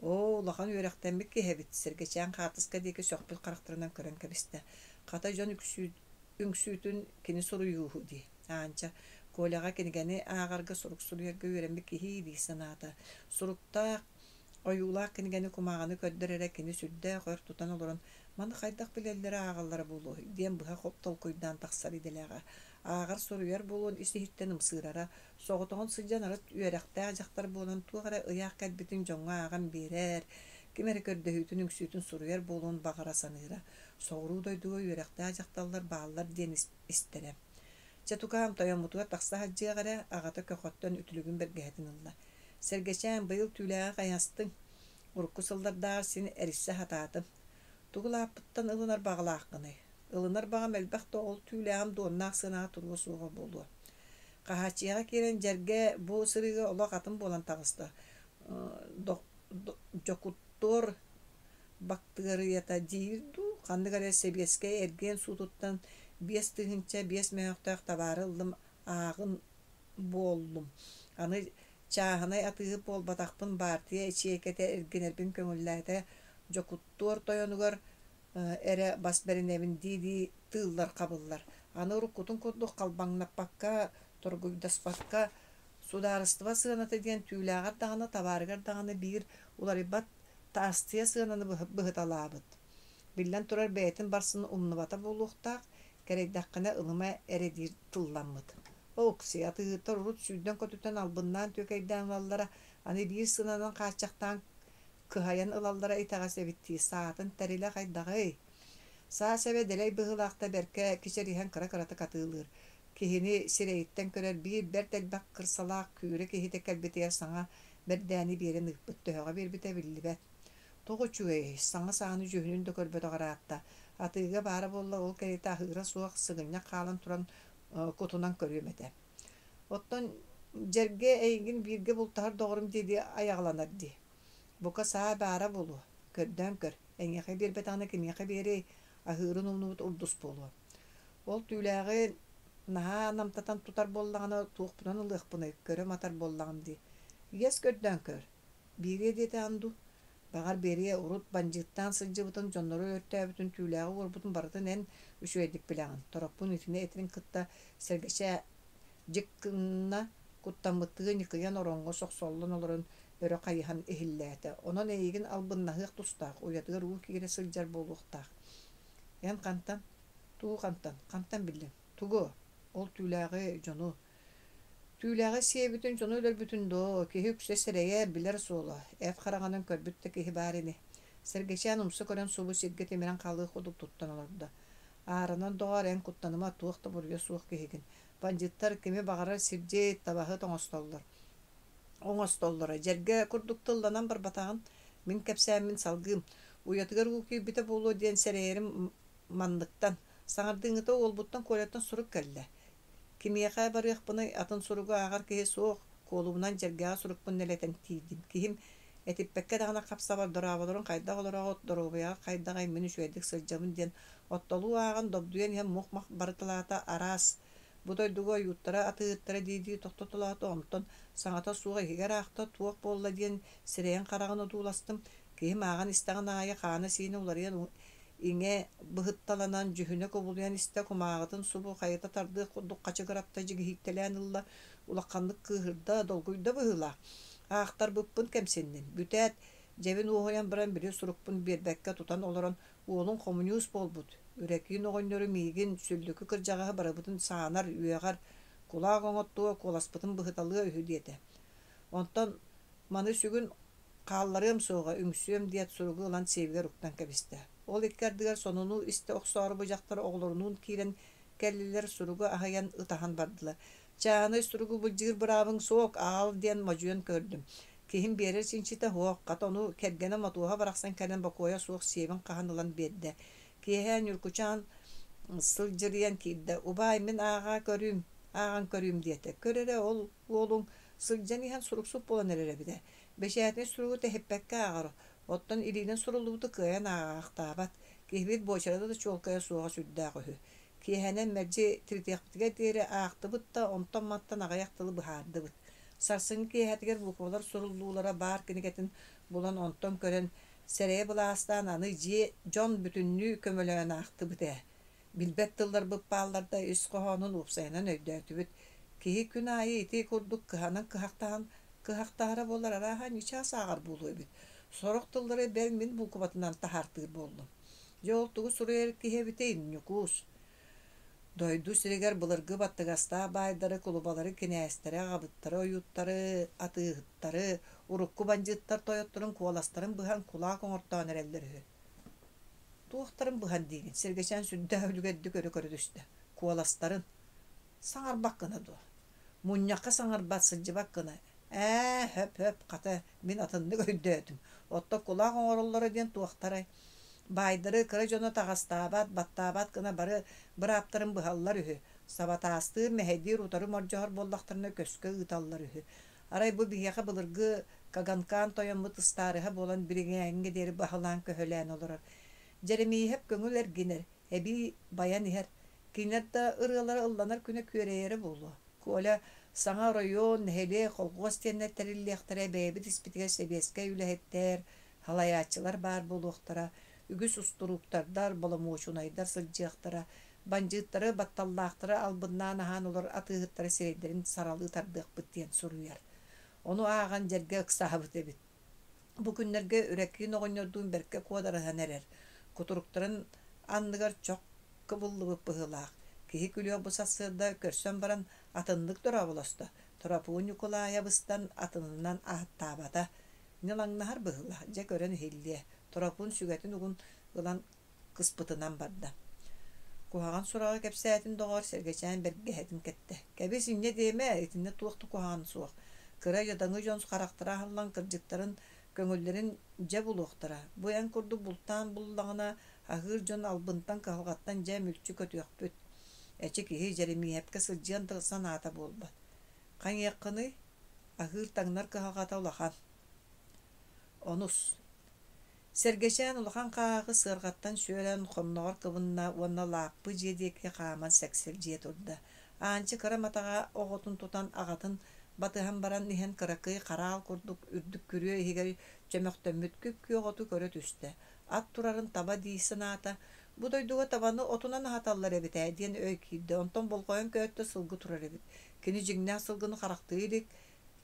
Оо, улахан үөрэхтэммит киһи эбит, Сэргэчээн хаартыска диэки сөхпүт харахтарынан көрөн кэбистэ. Хата дьон үҥсүүтүн кини суруйууһу дии. Аанча, Коляҕа кинигэни ааҕарга сурук суруйарга үөрэммит киһи дии санаата. Суруктаах, ойуулаах кинигэни кумааҕыны көрдөр эрэ кини сүрдээх өр тутан олорон маны хайдах билэллэрэ ааҕаллара буолуой диэн быһа толкуйдаан тахсар идэлээҕэ. Ааҕар суруйар буолуон ис-иһиттэн ымсыырара, соҕотоҕун сылдьан арыт үөрэхтээх дьахтар буолан туох эрэ ыйаах кэлбитин дьоҥҥо ааҕан биэрэр, ким эрэ көрдөһүүтүн үҥсүүтүн суруйар буолуон баҕара саныыра. Соҕуруу дойдуга үөрэхтээх дьахталлар бааллар диэн истэрэ. Чэ, тукаам, тойоммутугар тахса сылдьыах эрэ, аҕата көхөттөн үтүлүгүн бэргэһэтин ылла. Сэргэчээн, быйыл түүлээҕи хайастыҥ. Урукку сыллардааҕар син эрийсэ сатаатым. Тугу лааппыттан ылынар баҕалааххыный? Ылынар баҕам элбэх да ол түүлээҕим дуоннаах сыанаҕа туруо суоҕа буолуо. Хаһааччыйаҕа киирэн дьэргэ бу сырыыга олох атын буолан таҕыста. Дьокутуор бактыарыйата диир дуу, ханнык эрэ сэбиэскэй эргиэн суутуттан 5005 мөһөөхтөөх табаары ыллым ааҕын буоллум. Аны чааһынай атыыһыт буолбатахпын баартыйа ячейкэтэ эргинэрбин көҥүллээтэ Дьокуттуор тойонугар эрэ бас бэринэбин дии-дии тыыллар хабыллар. Аны уруккутун курдук халбаҥнаппакка Торгуйдаспакка судаарыстыба сыаната диэн түүлээҕэр даҕаны, табаарыгар даҕаны биир уларыйбат таастыйа сыананы быһыталаабыт. Биллэн турар, бэйэтин барсын умнубата буолуохтаах, кэрэйдэххинэ ылыма эрэ диир тылламмыт. Окси, атыыһыттар урут сүүрдэн-көтүтэн албыннаан-түөкэйдээн ылаллара, аны биир сыананан хааччахтаан кыһайан ылаллара итэҕэс эбит дии, саатын тэрилэ хайдаҕый? Саа сэбэ дэлэй быһыылаах да бэркэ кичэриһэн кыра-кыратык атыылыыр. Киһини сирэйиттэн көрөр биир бэрт элбэх кырсалаах күүрэ киһитэ кэлбитигэр саҥа бэрдээни биэрэн ыыппыт, төһөҕө биэрбитэ биллибэт. Тоҕо үчүгэй, саҥа сааны дьүһүнүн да көрбөтөх ыраатта. Атыыга баара буоллар ол кэриэтэ аһыыра суох сыгынньах хаалан туран кутунан көрүөм этэ. Оттон дьэргэ эйигин бииргэ бултаһар доҕорум дии-дии айаҕаланар дии. Бука саа баара буолуо, көрдөөн көр, эйиэхэ биэрбэтэҕинэ кимиэхэ биэриэй, аһыырын умнубут урдус буолуо. Ол түүлээҕи наһаа намтатан тутар буоллаҕына туохпунан ылыахпыный, көрө матар буоллаҕым дии. Иэс көрдөөн көр, биэриэ диэтэҕин дуу? Баҕар биэриэ, урут бандьыыттаан сылдьыбытын, дьоннору өлөртөөбүтүн, түүлээҕи уорбутун барытын эн үчүгэйдик билэҕин. Тороппун итини этэрин кытта сэргэчээ дьик гынна, куттаммыттыы ньыкыйан ороҥҥо сохсоллон олорон өрө хайыһан иһиллээтэ. Онон эйигин албыннаһыах тустаах, уйатыгар уу киирэ сылдьар буолуохтаах. Эн хантан? Тугу хантан? Хантан биллиҥ? Тугу? Ол түүлээҕи, дьону. Түүлээҕи сиэбитин, дьону өлөрбүтүн доо, киһи үксэ сэрэйэр, билэр суола. Эт хараҕынан көрбүт да киһи баар ини. Сэргэчээн умса көрөн субу сиргэ тимирэн хаалыах курдук туттан олордо. Ааранан доҕоор, эн куттаныма, туох да буруйа суох киһигин. Бандьыыттар кими баҕарар сирдьит, табаһыт оҥостоллор. Оҥостоллоро дьэргэ курдук тылланан барбатаҕын мин кэпсээммин салгыым. Уйатыгар уу киирбитэ буолуо диэн сэрэйэрим манныктан. Саҥардыыҥҥыта уолбуттан Коляттан сурук кэллэ. Кимиэхэ барыахпыный, атын суругу ааҕар киһи суох, куолубунан дьэргэҕэ сурукпун нэлэтэн тиийдим. Киһим этиппэккэ даҕаны хап-сабар дорооболорун хайдах олороҕут, доруобуйаҕыт хайдаҕый, мин үчүгэйдик сылдьабын диэн оттолуу ааҕан добдуйан иһэн мух-мах барыталаата араас бу дойдуга ойууттара атыыһыттара дии-дии тохтотолоото, онтон саҥата суох иһигэр аахта, туох буолла диэн сирэйин-хараҕын одууластым, киһим ааҕан истэҕин аайы хаана-сиинэ уларыйан иҥэ быһытталанан дьүһүнэ кубулуйан истэ, кумааҕытын субу хайыта тардыах курдук хачыгыратта дьигиһийтэлээн ылла, улаханнык кыыһырда, долгуйда быһыылаах. Аахтарбыппын кэмсинним. Бүтээт, дьэбин уоһуйан баран били сурукпун биэрбэккэ тутан олорон уолуҥ хомуньуус буолбут, Үрэкиин оҕонньору миигин, сүллүкү кырдьаҕаһы барыбытын саанар, үөҕэр, кулаак оҥоттуо, куоласпытын быһыталыа үһү диэтэ. Онтон маны сүгүн хаалларыам суоҕа, үҥсүөм диэт суругу ылан сиэбигэр уктан кэбистэ. Ол икки ардыгар сонуну истэ охсоору бу дьахтар оҕолорунуун киирэн кэллилэр, суругу аһыйан ытаһан бардылар. Чааһынай суругу былдьыыр быраабыҥ суох, аал диэн модьуйан көрдүм. Киһим биэрэр чинчитэ суох, хата ону кэргэнэ Мотуоһа барахсан кэлэн бокуойа суох сиэбин хаһан ылан биэрдэ. Киэһэ Ньургучаан сылдьырыйан киирдэ: «Убаай, мин ааҕа көрүүм, ааҕан көрүүм» диэтэ. «Көр эрэ, ол уолуҥ сылдьан иһэн суруксут буолан эрэр эбит ээ. Бэчээтинэй суругу тэһиппэккэ ааҕар, оттон илиинэн суруллубуту кыайан ааҕаахтаабат. Киһибит буочарата да чуолкайа суоҕа сүрдээх үһү. Киэһэнэн мэлдьи тиритиэхпитигэр диэри аахтыбыт да, онтон-мантан аҕыйах тылы быһаардыбыт. Сарсыҥҥы киэһэтигэр буквалар суруллуулара баар кинигэтин булан онтон көрөн, сэрэйэ былаастаан аны дьиэ дьон бүтүннүү көмөлөөн аахтыбыт ээ. Билбэт тылларбыт бааллар да ис хоһоонун уопсайынан өйдөөтүбүт. Киһи күн аайы ити курдук кыһанан кыһахтаһан кыһахтаһара буоллар арааһа ньычаас ааҕар буолуо эбит. Сорох тыллары бэл мин буукубатынан таһаартыыр буоллум. Дьэ ол тугу суруйар киһи эбитэй, Ньукуус? Дойду сиригэр былыргы баттыгастаах баайдары, кулубалары, кинээстэри, аҕабыттары, ойууттары, атыыһыттары, урукку бандьыыттар тойотторун куоластарын быһан кулаак оҥортоон эрэллэр үһү. Туохтарын быһан диигин, Сэргэчээн сүрдээх үлүгэрдик өрө көрө түстэ. Куоластарын. Саҥарбат гына дуо? Мунньахха саҥарбат, сылдьыбат гына. Ээ, хөп-хөп, хата, мин атыннык өйдөөтүм. Оттон кулаак оҥороллоро диэн туохтарай? Баайдары кыра дьоно таҕастаабат, баттаабат гына бары бырааптарын быһаллар үһү. Сабатаастыыр, мэһэйдиир утары мордьоһор буоллахтарына көскө ыыталлар үһү. Арай бу биһиэхэ былыргы Каганкаан тойоммут ыстаарыһа буолан билиҥҥээҥҥэ диэри баһылаан-көһүлээн олорор. Дьэримииһэп көҥүл эргинэр, эбии байан иһэр. Кинилэр да ырыалара ылланар күнэ күөрэйэрэ буолуо. Коля саҥа оройуон, нэһилиэк, холхуос диэннэр тэриллиэхтэрэ, бэйэбит испитигэр сэбиэскэй үлэһиттэр, салайааччылар баар буолуохтара, үгүс устурууктардар, боломуочунайдар сылдьыахтара. Бандьыыттары, батталлаахтары албыннаан аһаан олорор атыыһыттары сирэйдэрин саралыы тардыахпыт диэн суруйар. Ону ааҕан дьэргэ ыксаабыт эбит. Бу күннэргэ Үрэкиин оҕонньордуун бэркэ куодарыһан эрэр, кутуруктарын анныгар чох кыбыллыбыт быһыылаах. Киһи күлүөх бу сарсыарда көрсөн баран атыннык дорооболосто. Торопуун Ньукулаайабыстан атынынан ааттаабата. Ньылаҥнаһар быһыылаах, дьэ көрөн иһиллиэ. Торопуун сүгэтин угун ылан кыспытынан барда. Куһаҕан сураҕы кэпсээтин доҕоор, Сэргэчээн бэргэһэтин кэттэ. Кэбис, инньэ диэмэ, итиннэ туох да куһаҕан суох. Кыра дьадаҥы дьон харахтара аһыллан кырдьыктарын, көҥүллэрин дьэ булуохтара. Бу эн курдук бултаан буллаҕына, аһыыр дьон албынтан, кыһалҕаттан дьэ мүлчү көтүөхпүт. Эчи киһи Дьэримиэһэпкэ сылдьыан да санаата буолбат. Хайыаххыный, аһыыр-таҥнар кыһалҕата улахан. Онус Сэргэчээн улахан хааһы сыарҕаттан сүөрэн, хонноҕор кыбынна уонна лааппы дьиэ диэки хааман сэксэлдьийэ турда. Аанчык кыра матаҕа оҕотун тутан аҕатын батыһан баран иһэн кыракый хараал курдук үрдүк күрүө иһигэр чөмөхтөммүт күп-күөх оту көрө түстэ. Ат турарын таба дии санаата. Бу дойдуга табаны отунан аһаталлар эбит ээ диэн өй киирдэ. Онтон болҕойон көһөттө сылгы турар эбит. Кини дьиҥнээх сылгыны харахтыы илик,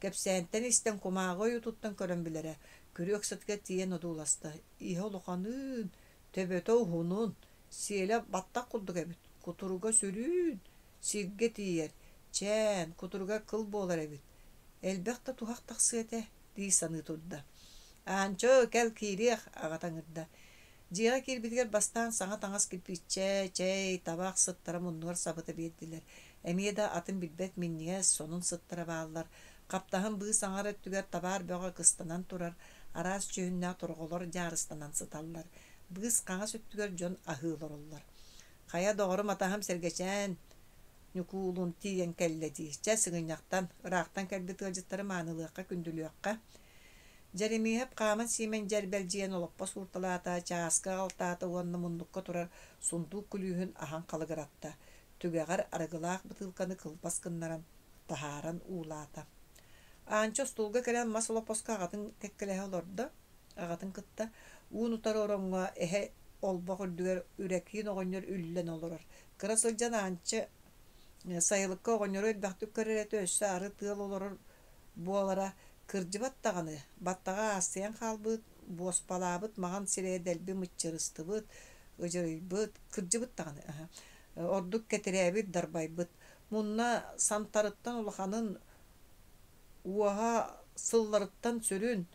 Кэпсээнтэн истэн кумааҕы ойуутуттан көрөн билэрэ, күрүө ыксатыгар тиийэн одууласта, иһэ улаханыын, төбөтө уһунун, сиэлэ баттах курдук эбит, кутуруга сүрүүн, сиргэ тиийэр, чээн, кутуруга кыл буолар эбит, элбэх да туһах тахсыа этэ дии саныы турда. Аанчо, кэл киириэх, аҕата ыҥырда. Дьиэҕэ киирбитигэр бастаан саҥа таҥас кирпииччэ, чэй, табаах сыттара муннугар сабыта биэрдилэр. Эмиэ да атын билбэт минньигэс, сонун сыттара бааллар. Хаптаһын быыс аҥар өттүгэр табаар бөҕө кыстанан турар, араас дьүһүннээх торҕолор дьаарыстанан сыталлар. Быыс хаҥас өттүгэр дьон аһыы олороллор. Хайа, доҕорум атаһым Сэргэчээн Ньукуулун тиийэн кэллэ дии. Чэ, сыгынньахтан, ыраахтан кэлбит ыалдьыттары маанылыахха, күндүлүөххэ. Дьэримиэһэп хааман-сиимэн дьэрбэлдьийэн олоппос уурталаата, чааскы аҕалтаата уонна муннукка турар сундуук күлүүһүн аһан халыгыратта, түгэҕэр арыгылаах бытыылканы кылбас гыннаран, таһааран уулаата. Аанча остуолга кэлэн мас олоппоско аҕатын кэккэлэһэ олордо, аҕатын кытта уун-утары ороҥҥо эһэ олбох үрдүгэр Үрэкиин оҕонньор үллэн олорор. Кыра сылдьан Аанча сайылыкка оҕонньору элбэхтик көрөр этэ, өссө арыт ыал олорор буолара кырдьыбат даҕаны, баттаҕа аастыйан хаалбыт, буоспалаабыт маҥан сирэйэ дэлби мыччырыстыбыт, ыдьырыйбыт, кырдьыбыт даҕаны, ордук кэтирээбит, дарбайбыт. Мунна сантарыттан улаханын, уоһа сылларыттан сүрүн,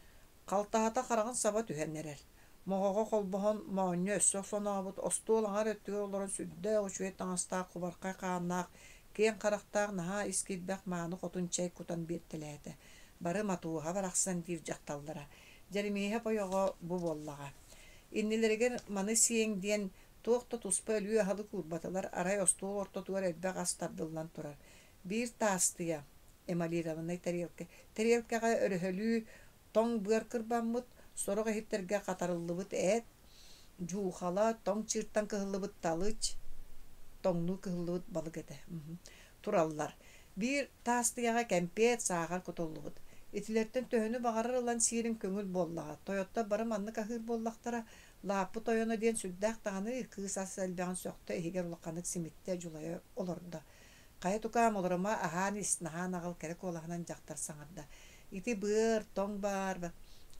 халтаһата хараҕын саба түһэн эрэр. Моҕоҕо холбоһон моонньо өссө сонообут, остуол аҥар өттүгэр олорон сүрдээх үчүгэй таҥастаах кубархай хааннаах, киэҥ харахтаах наһаа ис киирбэх мааны хотун чэй кутан биэртэлээтэ. Бары Матуоһа барахсан диир дьахталлара. Дьэримиэһэп ойоҕо бу буоллаҕа. Иннилэригэр маны сиэҥ диэн туох да туспа өлүү аһылык уурбатылар, арай остуол ортотугар элбэх ас тардыллан турар. Биир таастыйа, эмалированнай тэриэлкэ, тэриэлкэҕэ өрөһөлүү тоҥ быар кырбаммыт, сорох иһиттэргэ хатарыллыбыт эт, дьуухала, тоҥ чыыртан кыһыллыбыт талыч, тоҥнуу кыһыллыбыт балык этэ тураллар. Биир таастыйаҕа кэмпиэт, саахар кутуллубут. Итилэртэн төһөнү баҕарар ылан сиирин көҥүл буоллаҕа. Тойоттор бары маннык аһыыр буоллахтара. Лааппы тойоно диэн сүрдээх даҕаны кыыс ас элбэҕин сөхтө, иһигэр улаханнык симиттэ, дьулайа олордо. Хайа тукаам, олорума, аһаан ис, наһаан аҕал кэрэ куолаһынан дьахтар саҥарда. Ити быар, тоҥ баар,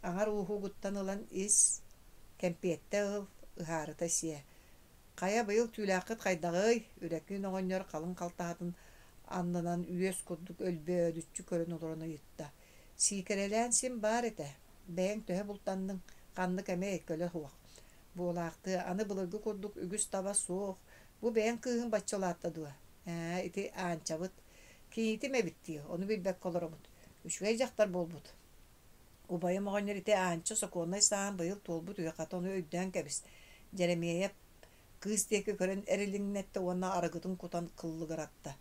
аҥар ууһугуттан ылан ис, кэмпиэттэ ыл, ыһаарыта сиэ. Хайа, быйыл түүлээххит хайдаҕый? Үрэкиин оҕонньор халыҥ халтаһатын аннынан үөс курдук өлбөөдүччү көрөн олорон ыйытта. Сиикэрэлээн син баар этэ. Бэйэҥ төһө бултанныҥ, ханнык эмэ көлө суох. Буолаахтыа, аны былыргы курдук үгүс таба суох, Бу бэйэҥ кыыһыҥ бачча улаатта дуо? Ээ, ити Аанчабыт. Кийиитим эбит дии, ону билбэккэ олоробут. Үчүгэй дьахтар буолбут. Убайым оҕонньор ити Аанча сокуоннай сааһын быйыл туолбут үһү, хата ону өйдөөн кэбис. Дьэрэмиэйэп кыыс диэки көрөн эрилиҥнэттэ уонна арыгытын кутан кыллыгыратта.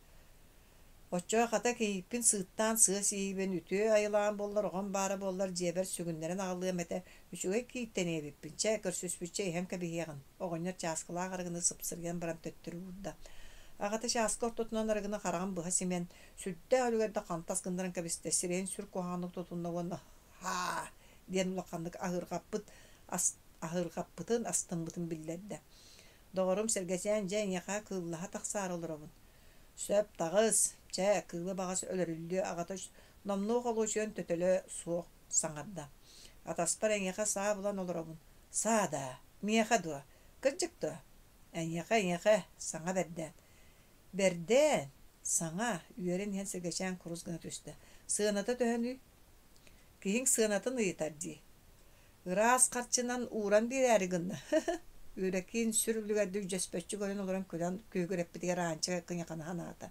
Оччоҕо хата кийииппин сыыттаан сыа сиибин, үтүө айылаан буоллар, оҕом баара буоллар дьиэбэр сүгүннэрэн аҕалыам этэ, үчүгэй кийииттэниэ эбиппин, чэ, көрсүспүччэ иһэн кэбиһиэҕин, оҕонньор чааскылаах арыгыны сыпсырыйан баран төттөрү уурда. Аҕата чааскы ортотунан арыгыны хараҕын быһа симэн, сүрдээх үлүгэрдэ хантас гыннаран кэбистэ, сирэйин сүр куһаҕаннык тутунна уонна «Һаа!» диэн улаханнык аһыырҕаппыт, аһыырҕаппытын, астыммытын биллэрдэ. Доҕорум Сэргэчээн дьэ эйиэхэ кыыллаһа тахсаары олоробун. Сөп, таҕыс, чэ, кыылы баҕас өлөрүллүө аҕата номнуо холуочуйан төтөлө суох саҥарда. Атаспар эйиэхэ саа булан олоробун. Саа даа, миэхэ дуо? Кырдьык дуо? Эйиэхэ, эйиэхэ, саҥа бэрдээн. Бэрдээн, саҥа, үөрэн иһэн Сэргэчээн курус гына түстэ. Сыаната төһөнүй? Киһиҥ сыанатын ыйытар дии. Ыраас харчынан ууран биэрээри гынна Үрэкиин сүр үлүгэрдик дьөспөччү көрөн олорон күлэн күһүгүрэппитигэр Аанча кыйаханаһан аата.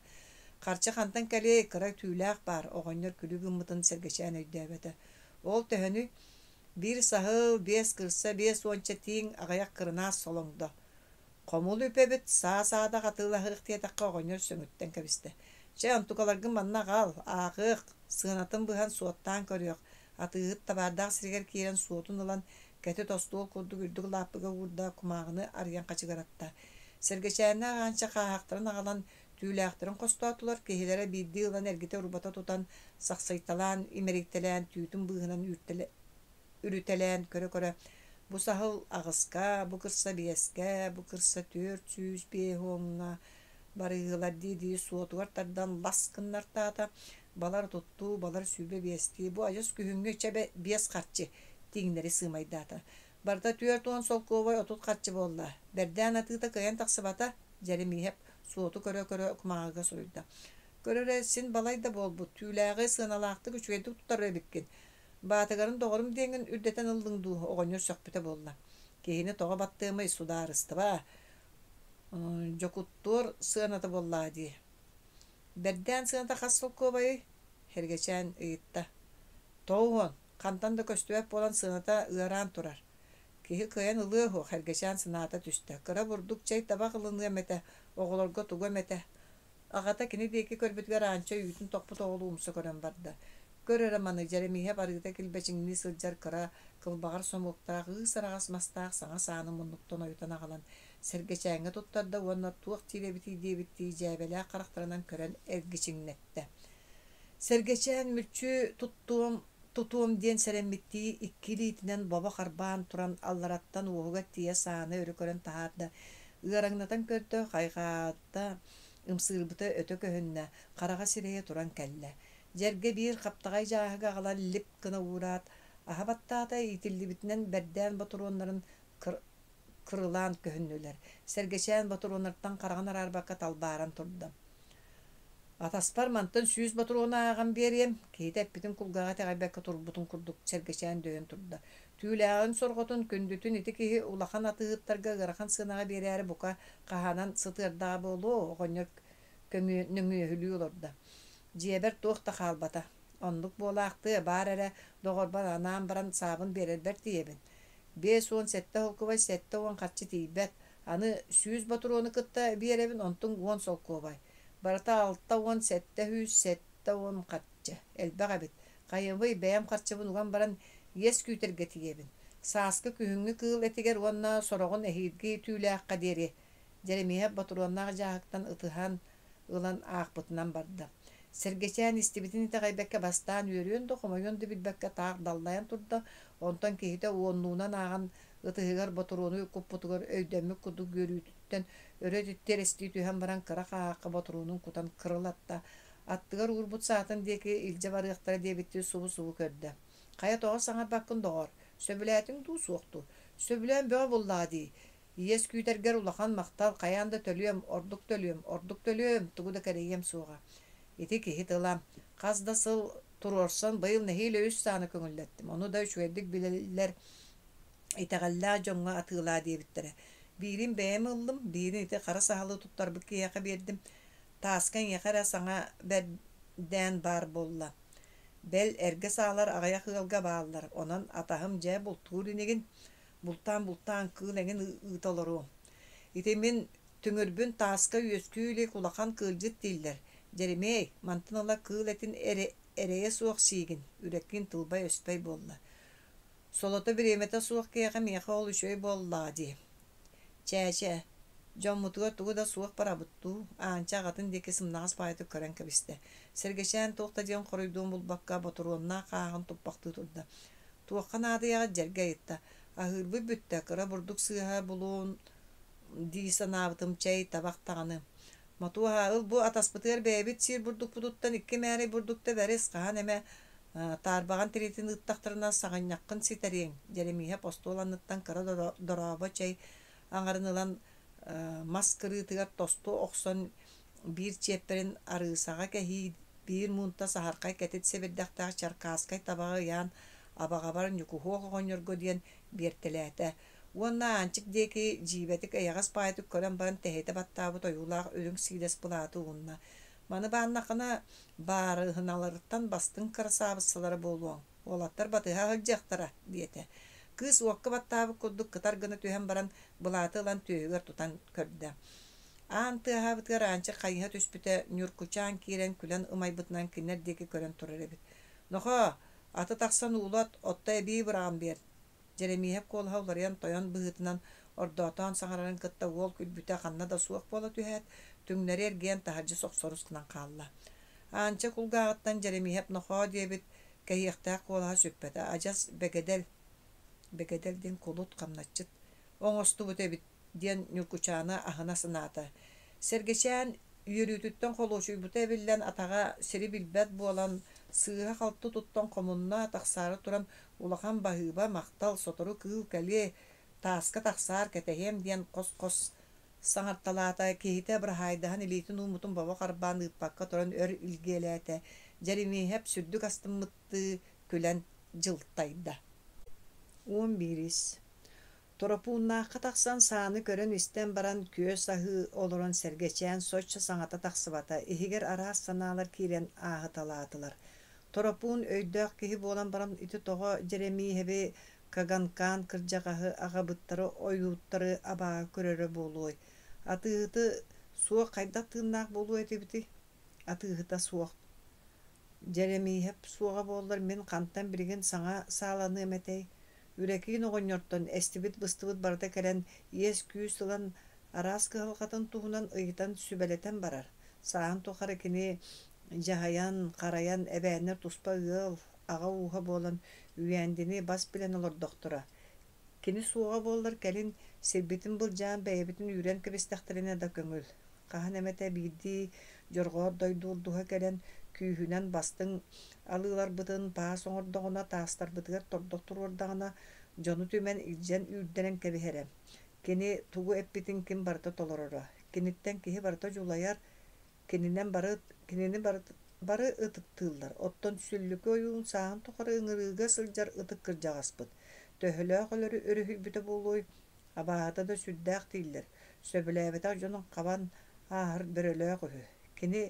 Харчы хантан кэлиэй, кыра түүлээх баар, оҕонньор күлүү гыммытын Сэргэчээн өйдөөбөтө. Ол төһөнүй? Биир саһыл, биэс кырса, биэс уонча тииҥ, аҕыйах кырынаас солоҥдо. Хомул үп эбит, саа-саадах атыылаһыах диэтэххэ оҕонньор сөҥүттэн кэбистэ. Чэ, онтукаларгын манна аҕал, ааҕыах, сыанатын быһан суоттаан көрүөх, Атыыһыт табаардаах сиригэр киирэн суотун ылан, кэтит остуол курдук үрдүк лааппыга уурда, кумааҕыны арыйан хачыгыратта. Сэргэчээннээх Аанча хааһахтарын аҕалан, түүлээхтэрин хостоотулар, киһилэрэ биирдии ылан эргитэ-урбата тутан, сахсыйталаан, имэрийтэлээн, түүтүн быыһынан үрүтэлээн көрө-көрө, бу саһыл аҕыска, бу кырса биэскэ, бу кырса 405 уоҥҥа барыыһылар дии-дии суотугар тардан лас гыннартаата, балар туттуу, балар 25-тии, бу адьас күһүҥҥү чэ биэс харчы тииҥнэри сыымайдаата. Барыта 40 солкуобай 30 харчы буолла. Бэрдээн атыыта кыайан тахсыбата, Дьэримииһэп суоту көрө-көрө кумааҕыга суруйда. Көр эрэ, син балай да буолбут, түүлээҕи сыаналаахтык үчүгэйдик тутар эбиккин. Баатыгарын доҕорум диэҥҥин үрдэтэн ыллыҥ дуу, оҕонньор сөхпүтэ буолла. Киһини тоҕо баттыамый, судаарыстыба, Дьокуттуор сыаната буоллаҕа дии. Бэрдээн сыаната хас солкуобайый? Һэргэчээн ыйытта. 90, хантан да көстүбэт буолан сыаната ыараан турар. Киһи кыайан ылыа суох, Һэргэчээн санаата түстэ. Кыра бурдук чэй табах ылыныам этэ, оҕолорго тугу эмэтэ. Аҕата кини диэки көрбүтүгэр Аанча үүтүн тохпут оҕолуу умса көрөн барда. Көр эрэ маны, Дьэрэмииһэп арыыта килбэчиҥнии сылдьар кыра, кылбаҕар сомуоктаах, ыыс-араҕас мастаах саҥа сааны муннуктан ойутан аҕалан, Сэргэчээҥҥэ туттарда уонна туох диир эбитий диэбиттии дьээбэлээх харахтарынан көрөн эргичиҥнэттэ. Сэргэчээн мүччү туттуом, тутуом диэн сэрэммиттии икки илиитинэн бобо харбаан туран аллараттан уоһугар тиийэ сааны өрө көрөн таһаарда, ыараҥнатан көрдө, хайҕаата, ымсыырбыта өтө көһүннэ, хараҕа сирэйэ туран кэллэ. Дьэргэ биир хаптаҕай дьааһыгы аҕалан лип гына уураат, аһа баттаата, иитиллибитинэн бэрдээн ботуруоннарын кырылаан көһүннүлэр. Сэргэчээн ботуруоннартан хараҕын араарбакка талбааран турда. Атаспар мантан 100 ботуруону ааҕан биэриэм, киһитэ эппитин кулгааҕа итэҕэйбэккэ турбутун курдук Сэргэчээн дөйөн турда. Түүлээҕин сорҕотун күндүтүн ити киһи улахан атыыһыттарга ыарахан сыанаҕа биэрээри бука хаһаанан сытыардаҕа буолуо, оҕонньор көҥүө нөҥүөһүлүү олордо. Дьиэбэр туох да хаалбата. Оннук буолаахтыа, баар эрэ доҕорбор анаан баран саабын биэрэрбэр тиийэбин. 57 солкуобай 70 харчы тиийбэт, аны 100 ботуруону кытта биэрэбин, онтуҥ 10 солкуобай. Барыта 67 170 харчы. Элбэх эбит. Хайабый, бэйэм харчыбын уган баран иэс күүтэргэ тиийэбин. Сааскы күһүҥҥү кыыл этигэр уонна сороҕун эһиилги түүлээххэ диэри Дьэримиэһэп ботуруоннаах дьааһыктан ытыһан ылан аахпытынан барда. Сэргэчээн истибитин итэҕэйбэккэ бастаан үөрүөн да, хомойуон да билбэккэ таах даллайан турда, онтон киһитэ уоннуунан ааҕан ытыһыгар ботуруону куппутугар өйдөммүт курдук үөрүүтүттэн өрө тирэстии түһэн баран кыра хааһахха ботуруонун кутан кырылатта, аттыгар уурбут саатын диэки илдьэ барыахтара диэбиттии субу-субу көрдө. «Хайа тоҕо саҥарбаккын доҕоор, сөбүлээтиҥ дуу, суох дуу? Сөбүлээн бөҕө буллаҕа дии. Иэс күүтэргэр улахан махтал, хайаан да төлүөм, ордук төлүөм, ордук төлүөм, тугу да кэрэйиэм суоҕа. Ити киһи тыла. Хас да сыл туруорсан, быйыл нэһиилэ үс сааны көҥүллэттим. Ону да үчүгэйдик билэллэр, итэҕэллээх дьоҥҥо атыылаа диэбиттэрэ. Биирин бэйэм ыллым, биирин ити хара саһылы туттарбыт киһиэхэ биэрдим. Тааска эйиэхэ эрэ саҥа бэрдээн баар буолла. Бэл, эргэ саалар аҕыйах ыалга бааллар, онон атаһым дьэ бултуур инигин. Бултаан-бултаан кыыл эҥин ыыта олоруом. Ити мин түҥүрбүн тааска үөскүү илик улахан кыылдьыт дииллэр. Дьэримиэй, мантан ыла кыыл этин эрэ эрэйэ суох сиигин, үрэккин тылбай-өспөй буолла. Солото бириэмэтэ суох киһиэхэ миэхэ ол үчүгэй буоллаҕа дии. Чээчэ, дьоммутугар тугу да суох барабыт дуу, Аанча аҕатын диэки сымнаҕас баҕайытык көрөн кэбистэ. Сэргэчээн туох да диэн хоруйдуон булбакка ботуруоннаах хааһын туппахтыы турда. Туохха наадыйаҕыт дьэргэ ыйытта. Аһыырбыт бүттэ, кыра бурдук сыыһа булуон Дии санаабытым, чэй, табах даҕаны. Мотуоһа, ыл бу атаспытыгар бэйэбит сиир бурдукпутуттан икки мээрэй бурдукта бэрис, хаһан эмэ таарбаҕан тириитин ыыттахтарына саҕынньаххын ситэриэҥ, Дьэримииһэп остуол анныттан кыра дорообо чэй аҥарын ылан мас кырыытыгар тосту охсон биир чиэппэрин арыысаҕа кэһии, биир муунта саһархай кэтит сэбирдэхтээх чаркааскай табаҕы ыйаан абаҕабар Ньукуһуох оҕонньорго диэн биэртэлээтэ уонна Аанчык диэки дьиибэтик эйэҕэс баҕайытык көрөн баран тэһитэ баттаабыт ойуулаах үрүҥ сиидэс былааты уунна. Маны бааннаххына, баарыһыналарыттан бастыҥ кырасаабыссалара буолуоҥ, уолаттар батыһа сылдьыахтара, диэтэ. Кыыс уокка баттаабыт курдук кытар гына түһэн баран, былааты ылан түөһүгэр тутан көрдө. Аан тыаһаабытыгар Аанчык хайыһа түспүтэ, Ньуркучаан киирэн күлэн ымайбытынан кинилэр диэки көрөн турар эбит. «Нохоо, аты тахсан уулат, отто эбии быраҕан биэр, Дьэримиэһэп куолаһа уларыйан тойон быһыытынан ордоотоон саҥарарын кытта уол күлбүтэ ханна да суох буола түһээт, түҥнэри эргийэн таһырдьа сохсорус гынан хаалла. Аанча кулгааҕыттан Дьэримиэһэп нохоо диэбит кэһиэхтээх куолаһа сүппэтэ, адьас бэгэдэл, бэгэдэл диэн кулут, хамначчыт оҥостубут эбит диэн Ньургучаана аһына санаата. Сэргэчээн үөрүүтүттэн холуочуйбута эбиллэн, атаҕа сири билбэт буолан, сыыһа-халты туттан хомунна, тахсаары туран улахан баһыыба, махтал, сотору кыыл кэлиэ, тааска тахсаар, кэтэһиэм диэн хос-хос саҥарталаата, киһитэ быраһаайдаһан илиитин ууммутун бобо харбаан ыыппакка туран өр илгиэлээтэ, Дьэримиэһэп сүрдүк астыммыттыы күлэн дьылтайда. 11-ис Торопууннаахха тахсан сааны көрөн-истэн баран күөс аһыы олорон Сэргэчээн соччо саҥата тахсыбата, иһигэр араас санаалар киирэн ааһыталаатылар. Торопуун өйдөөх киһи буолан баран ити тоҕо Дьэрэмииһэби Каганкаан кырдьаҕаһы аҕабыттары ойууттары абааһы көрөрө буолуой? Атыыһыты суох хайдах тыыннаах буолуо этибитий? Атыыһыта суох. Дьэрэмииһэп суоҕа буоллар мин хантан билигин саҥа сааланыам этэй? Үрэкиин оҕонньортон эстибит-быстыбыт барыта кэлэн иэс-күүс ылан араас кыһалҕатын туһунан ыйытан сүбэлэтэн барар. Сааһын тухары кини дьаһайан, харайан эбээннэр туспа ыал, аҕа ууһа буолан Үйээндини бас билэн олордохторо. Кини суоҕа буоллар кэлин сирбитин былдьаан бэйэбитин үүрэн кэбистэхтэринэ да көҥүл. Хаһан эмэтэ биирдии дьорҕоот дойду урдуһа кэлэн, күүһүнэн бастыҥ алыыларбытын паас оҥордоҕуна, таастарбытыгар тордох туруордаҕына, дьону түмэн илдьэн үүрдэрэн кэбиһэрэ. Кини тугу эппитин ким барыта толороро. Киниттэн киһи барыта дьулайар, кининэн бары, кинини бары, бары ытыктыыллар. Оттон Сүллүкү ойуун сааһын тухары ыҥырыыга сылдьар ытык кырдьаҕаспыт. Төһөлөөх өлөрү өрүһүйбүтэ буолуой? Абааһыта да сүрдээх дииллэр, сөбүлээбэтэх дьонун хабан ааһар бөрөлөөх үһү. Кини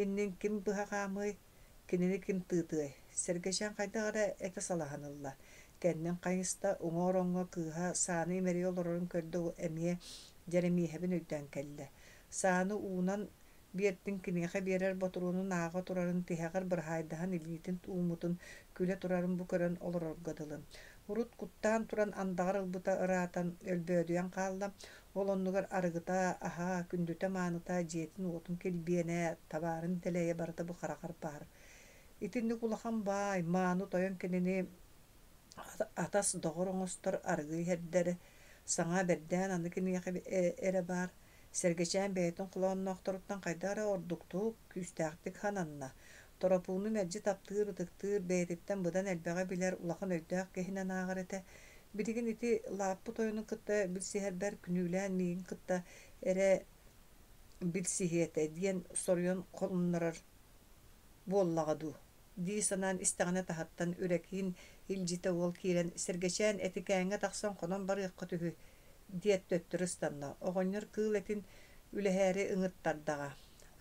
иннин ким быһа хаамыай, кинини ким тыытыай? Сэргэчээн хайдах эрэ этэ салаһан ылла. Кэннин хайыста, уҥа ороҥҥо кыыһа сааны имэрийэ олорорун көрдө эмиэ Дьэрэмиэһэбин өйдөөн кэллэ. Сааны уунан биэртин киниэхэ биэрэр ботуруонун ааҕа турарын тиһэҕэр быраһаайдаһан илиитин ууммутун күлэ турарын бу көрөн олорорго дылы. Урут куттаан туран андаҕар ылбыта ыраатан, өлбөөдүйэн хаалла, ол оннугар арыгыта, аһа, күндүтэ-мааныта, дьиэтин-уотун килбиэнэ, табаарын дэлэйэ барыта бу хараҕар баар. Итинник улахан баай, мааны тойон кинини атас доҕор оҥостор арыгы иһэрдэр, саҥа бэрдээн аны киниэхэ эрэ баар Сэргэчээн бэйэтин холоонноохторуттан хайдах эрэ ордуктук, күүстээхтик сананна. Торопууну мэлдьи таптыыр, ытыктыыр, бэйэтиттэн быдан элбэҕи билэр улахан өйдөөх киһинэн ааҕар этэ. Билигин ити лааппы тойонун кытта билсиһэрбэр күнүүлээн миигин кытта эрэ билсиһиэ этэ диэн соруйан холуннарар буоллаҕа дуу дии санаан истэҕинэ таһыттан Үрэкиин илдьитэ уол киирэн Сэргэчээн Этикээҥҥэ тахсан хонон барыаххыт үһү диэт төттөрү ыстанна. Оҕонньор кыыл этин үлэһээри ыҥыттардаҕа.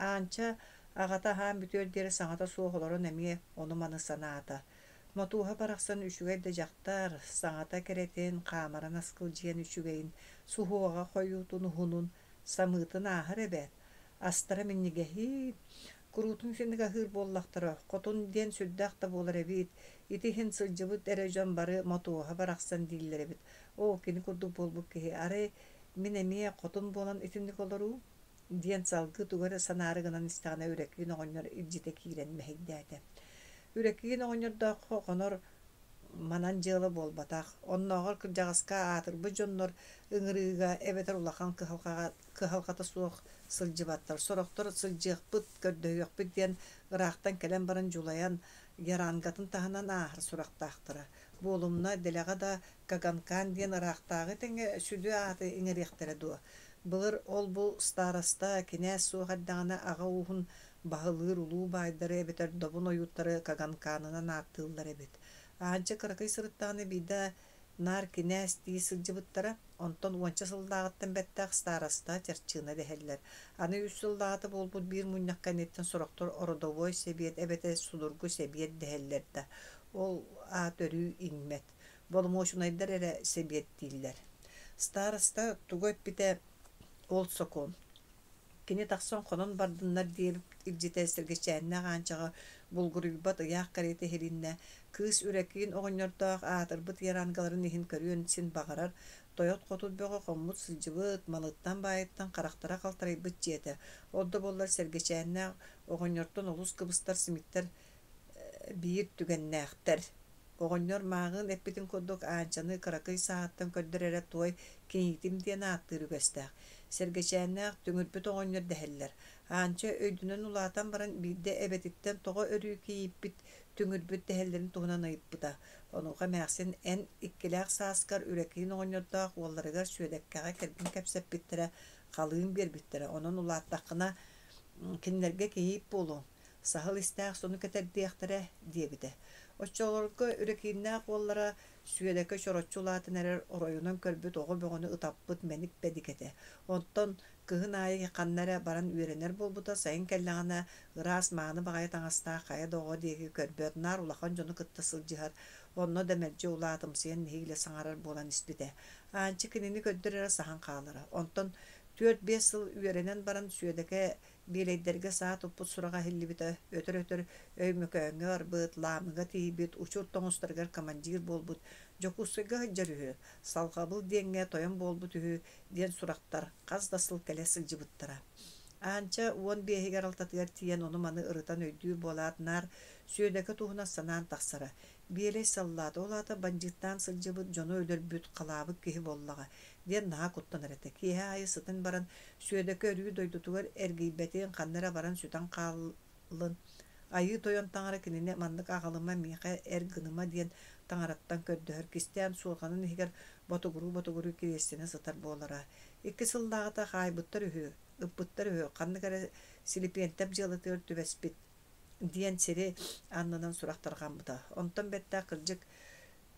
Аанча аҕата аһаан бүтүөр диэри саҥата суох олорон эмиэ ону-маны санаата. Мотуоһа барахсан үчүгэй да дьахтар, саҥата кэрэтин, хаамара наскылдьыйан үчүгэйин, суһуоҕа хойуутун уһунун, самыытын ааһар эбээт. Астара минньигэһиин, куруутун итинник аһыыр буоллахтара, хотун диэн сүрдээх да буолар эбит, ити иһин сылдьыбыт эрэ дьон бары Мотуоһа барахсан дииллэр эбит. Оо, кини курдук буолбут киһи, арай мин эмиэ хотун буолан итинник олоруу? диэн салгыы тугу эрэ санаары гынан истэҕинэ Үрэкиин оҕонньор илдьитэ киирэн мэһэйдээтэ. Үрэкиин оҕонньордооххо хонор Манан дьыала буолбатах. Оннооҕор кырдьаҕаска аатырбыт дьоннор ыҥырыыга эбэтэр улахан кыһалҕаҕа кыһалҕата суох сылдьыбаттар. Сорохтор сылдьыахпыт, көрдөһүөхпүт диэн ыраахтан кэлэн баран дьулайан, ярангатын таһынан ааһар сурахтаахтара. Буолумна, дэлэҕэ да Каганкан диэн ыраахтааҕы тэҥэ сүдү ааты иҥэриэхтэрэ дуо? Былыр ол-бу староста, кинээс суох эрдэҕинэ аҕа ууһун баһылыыр улуу баайдары эбэтэр добун ойууттары Каганканынан ааттыыллар эбит. Аанча кыракый сырыттаҕына биирдэ наар кинээс дии сылдьыбыттара, онтон уонча сыллааҕыттан бэттэх староста чарчыына дэһэллэр. Аны үс сыллааҕыта буолбут биир мунньах кэнниттэн сорохтор ородовой сэбиэт эбэтэр судургу сэбиэт дэһэллэр да, ол аат өрүү иҥмэт. Боломуочунайдар эрэ сэбиэттииллэр. Староста тугу эппитэ ол сокуон. Кини тахсан хонон бардыннар диэбит илдьитэ Сэргэчээннээх Аанчаҕа булгуруйбат ыйаах кэриэтэ иһилиннэ. Кыыс Үрэкиин оҕонньордоох аатырбыт ярангаларын иһин көрүөн син баҕарар, тойот-хотут бөҕө хоммут сылдьыбыт, малыттан-баайыттан харахтара халтарыйбыт дьиэтэ. Ол да буоллар Сэргэчээннээх оҕонньортон олус кыбыстар симиттэр биир түгэннээхтэр. Оҕонньор мааҕын эппитин курдук Аанчаны кыракый сааһыттан көрдөр эрэ туой кийиитим диэн ааттыыр үгэстээх. Сэргэчээннээх түҥүрбүт оҕонньор дэһэллэр. Аанча өйдөнөн улаатан баран биирдэ эбэтиттэн тоҕо өрүү кийииппит, түҥүрбүт дэһэллэрин туһунан ыйыппыта. Онуоха эмээхсин эн иккилээх сааскар Үрэкиин оҕонньордоох уолларыгар Сүөдэккэҕэ кэргэн кэпсэппиттэрэ, халыым биэрбиттэрэ, онон улааттаххына кинилэргэ кийиит буолуоҥ саһыл истээх сону кэтэрдиэхтэрэ диэбитэ. Оччолорго Үрэкииннээх уоллара Сүөдэкэ чороччу улаатан эрэр оройунан көрбүт оҕо бөҕөнү ытаппыт мэник бэдик этэ. Онтон кыһын аайы ханна эрэ баран үөрэнэр буолбута, сайын кэллэҕинэ ыраас мааны баҕайы таҥастаах хайа да оҕо диэки көрбөт, наар улахан дьону кытта сылдьыһар, онно да мэлдьи улаатымсыйан нэһиилэ саҥарар буолан испитэ. Аанчык кинини көрдөр эрэ саһан хаалара. Онтон түөрт-биэс сыл үөрэнэн баран Сүөдэкэ Биэлэйдэргэ саа туппут сураҕа иһиллибитэ, өтөр-өтөр Өймөкөөҥҥө барбыт, Лаамыга тиийбит, учур тоҥустарыгар командир буолбут, Дьокуускайга сылдьар үһү, Салҕабыл диэҥҥэ тойон буолбут үһү диэн сурахтар хас да сыл кэлэ сылдьыбыттара. Аанча уон биэһигэр алтатыгар тиийэн ону-маны ырытан өйдүүр буолаат наар Сүөдэкэ туһунан санаан тахсара. Биэлэй саллаат, ол аата бандьыыттаан сылдьыбыт, дьону өлөрбүт, халаабыт киһи буоллаҕа диэн наһаа куттанар этэ. Киэһэ аайы сытан баран Сүөдэкэ өрүү дойдутугар эргийбэтин, ханна эрэ баран сүтэн хааллын, Айыы Тойон таҥара кинини маннык аҕалыма, миэхэ эр гыныма диэн таҥараттан көрдөһөр, кистээн суорҕанын иһигэр ботугуруу-ботугуруу кириэстэнэ сытар буолара. Икки сыллааҕыта хаайбыттар үһү, ыппыттар үһү, ханнык эрэ Силипиэнтэп дьыалатыгар түбэспит диэн сири аннынан сурах тарҕаммыта. Онтон бэттэх кырдьык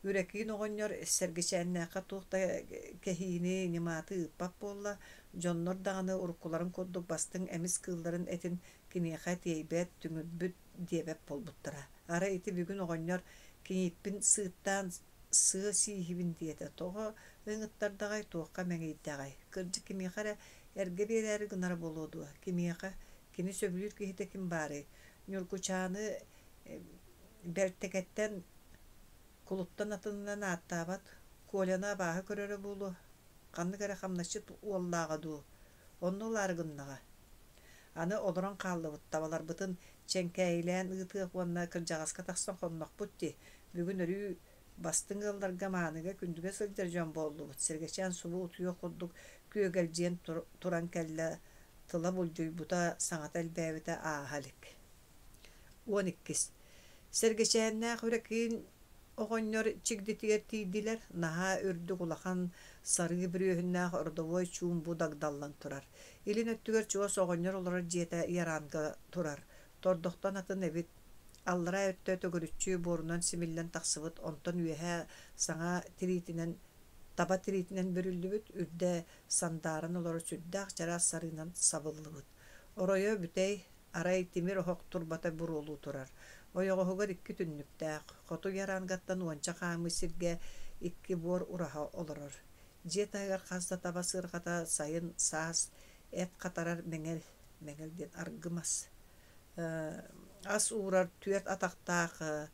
Үрэкиин оҕонньор Сэргэчээннээххэ туох да кэһиини, ньымааты ыыппат буолла, дьоннор даҕаны уруккуларын курдук бастыҥ эмис кыылларын этин киниэхэ тиэйбэт, түҥүрбүт диэбэт буолбуттара. Арай ити бүгүн оҕонньор кинииппин сыыттаан сыа сииһибин диэтэ, тоҕо ыҥыттардаҕай, туохха мэҥийдэҕэй? Кырдьык кимиэхэ эрэ эргэ биэрээри гынара буолуо дуо? Кимиэхэ? Кини сөбүлүүр киһитэ ким баарый? Ньургучааны Бэртэкэттэн кулуттан атынынан ааттаабат Коляны абааһы көрөрө буолуо, ханнык эрэ хамначчыт уоллааҕа дуу, онно ылаары гыннаҕа. Аны олорон хааллыбыт табаларбытын чэҥкээйилээн ыытыах уонна кырдьаҕаска тахсан хоннохпут дии, бүгүн өрүү бастыҥ ыалларга мааныга күндүгэ сылдьар дьон буоллубут, Сэргэчээн субу утуйуох курдук күөгэлдьийэн туран кэллэ, тыла булдьуйбута, саҥата элбээбитэ ааһа илик. Уон иккис Сэргэчээннээх Үрэкиин оҕонньор чигдитигэр тиийдилэр, наһаа үрдүк улахан сарыы бүрүөһүннээх родовой чуумбу дагдаллан турар. Илин өттүгэр чугас оҕонньор олорор дьиэтэ Яранга турар. Тордохтон атын эбит. Аллараа өттө төгүрүччү буорунан симиллэн тахсыбыт, онтон үөһэ саҥа тириитинэн таба тириитинэн бүрүллүбүт, үрдэ сандааран олорор сүрдээх чараас сарыынан сабыллыбыт. Оройо бүтэй, Арай тимир оһох турбата буруолуу турар. Ойоҕоһугар икки түннүктээх, хоту ярангаттан уонча хаамыы сиргэ икки буор ураһа олорор. Дьиэ таһыгар хас да таба сыарҕата сайын, саас эт хатарар мэҥэл, мэҥэл диэн аргымас, ас уурар түөрт атахтаах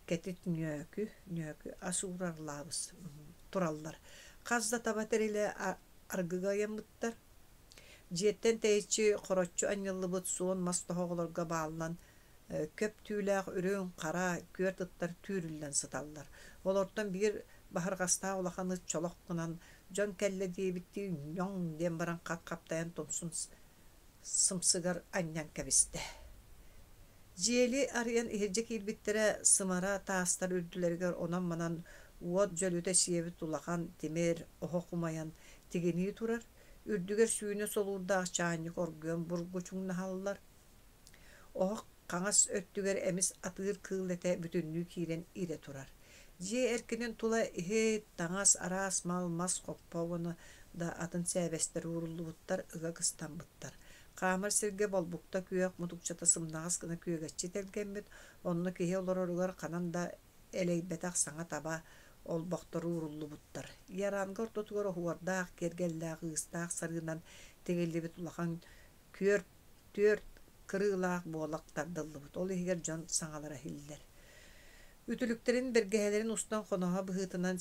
кэтит ньөөкү, ньөөкү ас уурар лаабыс тураллар. Хас да таба тэрилэ аргыга ыйаммыттар. Дьиэттэн тэйиччи хороччу анньыллыбыт суон мас тоһоҕолорго бааллан Көп түүлээх үрүҥ, хара, күөрт ыттар түүрүллэн сыталлар. Олортон биир баһырҕастаах улахан ыт чолох гынан, дьон кэллэ диэбиттии ньоҥ диэн баран хат хаптайан тумсун сымсыгар анньан кэбистэ. Дьиэли арыйан иһирдьэ киирбиттэрэ, сымара таастар үрдүлэригэр онон-манан уот дьөлүтэ сиэбит улахан тимир оһох умайан тигинии турар, үрдүгэр сүүнэ солуурдаах чаанньык оргуйан бургучуҥнаһаллар. Оһох хаҥас өттүгэр эмис атыыр кыыл этэ бүтүннүү киирэн ирэ турар. Дьиэ эркинин тула иһит, таҥас, араас мал, мас хоппо уонна да атын сээбэстэр ууруллубуттар, ыга кыстаммыттар. Хаамар сиргэ болбукта күөх мутукчата сымнаҕас гына күөгэччи тэлгэммит, онно киһи олороругар ханан да элэйбэтэх саҥа таба олбохтор ууруллубуттар. Яранга ортотугар оһуордаах, киэргэллээх ыыстаах сарыынан тигиллибит улахан күөрт түөрт кырыылаах буолак тардыллыбыт, ол иһигэр дьон саҥалара иһиллэр. Үтүлүктэрин бэргэһэлэрин устан хоноһо быһыытынан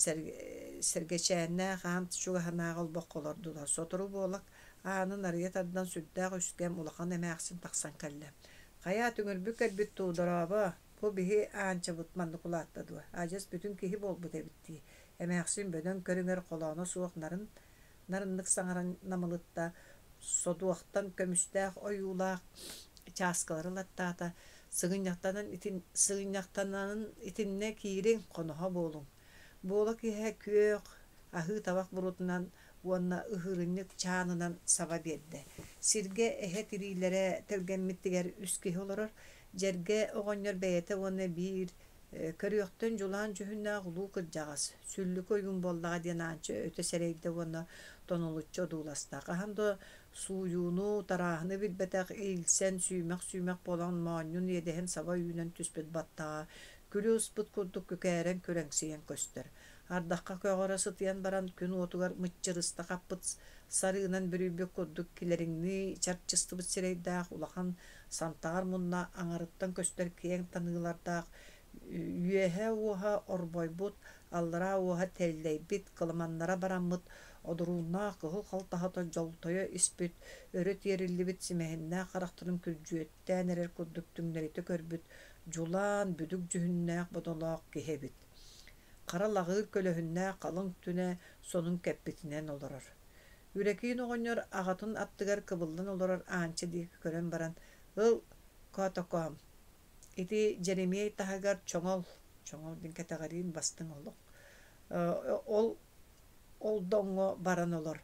сэргэчээннээх аан чугаһынааҕы олбоххо олордулар. Сотору буолак аанын арыйа тардан сүрдээх үскэм улахан эмээхсин тахсан кэллэ. «Хайа, түҥүрбүт кэлбит дуу, дорообо, бу биһи Аанчабыт маннык улаатта дуо? Адьас бүтүн киһи буолбут эбит дии» эмээхсин бөдөҥ көрүҥэр холооно суох нарын нарыннык саҥаран намылытта, содуохтан көмүстээх ойуулаах чааскылары ылаттаата, сыгынньахтанан итин, сыгынньахтанан итиннэ киириҥ, хоноһо буолуҥ. Буола киэһэ күөх, аһыы табах буруотунан уонна ыһыырынньык чаанынан саба биэрдэ. Сиргэ эһэ тириилэрэ тэлгэммитигэр үс киһи олорор, Дьэргэ оҕонньор бэйэтэ уонна биир Көрүөхтэн дьулаан дьүһүннээх улуу кырдьаҕас, сүллүкү ойуун буоллаҕа диэн Аанча өтө сэрэйдэ уонна тонулуччу одууласта. Хаһан да сууйууну, тарааһыны билбэтэх иилсэн, сүүмэх-сүүмэх буолан моонньун иэдэһин саба үүнэн түспүт баттаҕа күлү ыспыт курдук күкээрэн күрэҥсийэн көстөр. Ардахха көҕөрө сытыйан баран күн уотугар мыччырыста хаппыт сарыынан бүрүйбүт курдук килэриҥнии чарчыстыбыт сирэйдээх улахан сантаҕар мунна аҥарыттан көстөр киэҥ таныылардаах үөһэ уоһа орбойбут, аллараа уоһа тэллэйбит, кыламаннара бараммыт, одурууннаах кыһыл халтаһата дьолтойо испит, өрө тиэриллибит симэһиннээх харахтарын күрдьүөттээн эрэр курдук түҥнэритэ көрбүт дьулаан, бүдүк дьүһүннээх бодолоох киһи эбит. Хара лаҕыыр көлөһүннээх халыҥ түнэ сонун кэппитинэн олорор. Үрэкиин оҕонньор аҕатын аттыгар кыбыллан олорор Аанча диэки көрөн баран, «Ыл, Коотокоом, ити Дьэримиэй таһыгар чоҥол, чоҥол диэн кэтэҕэриин бастыҥ олох, ол олдоҥҥо баран олор.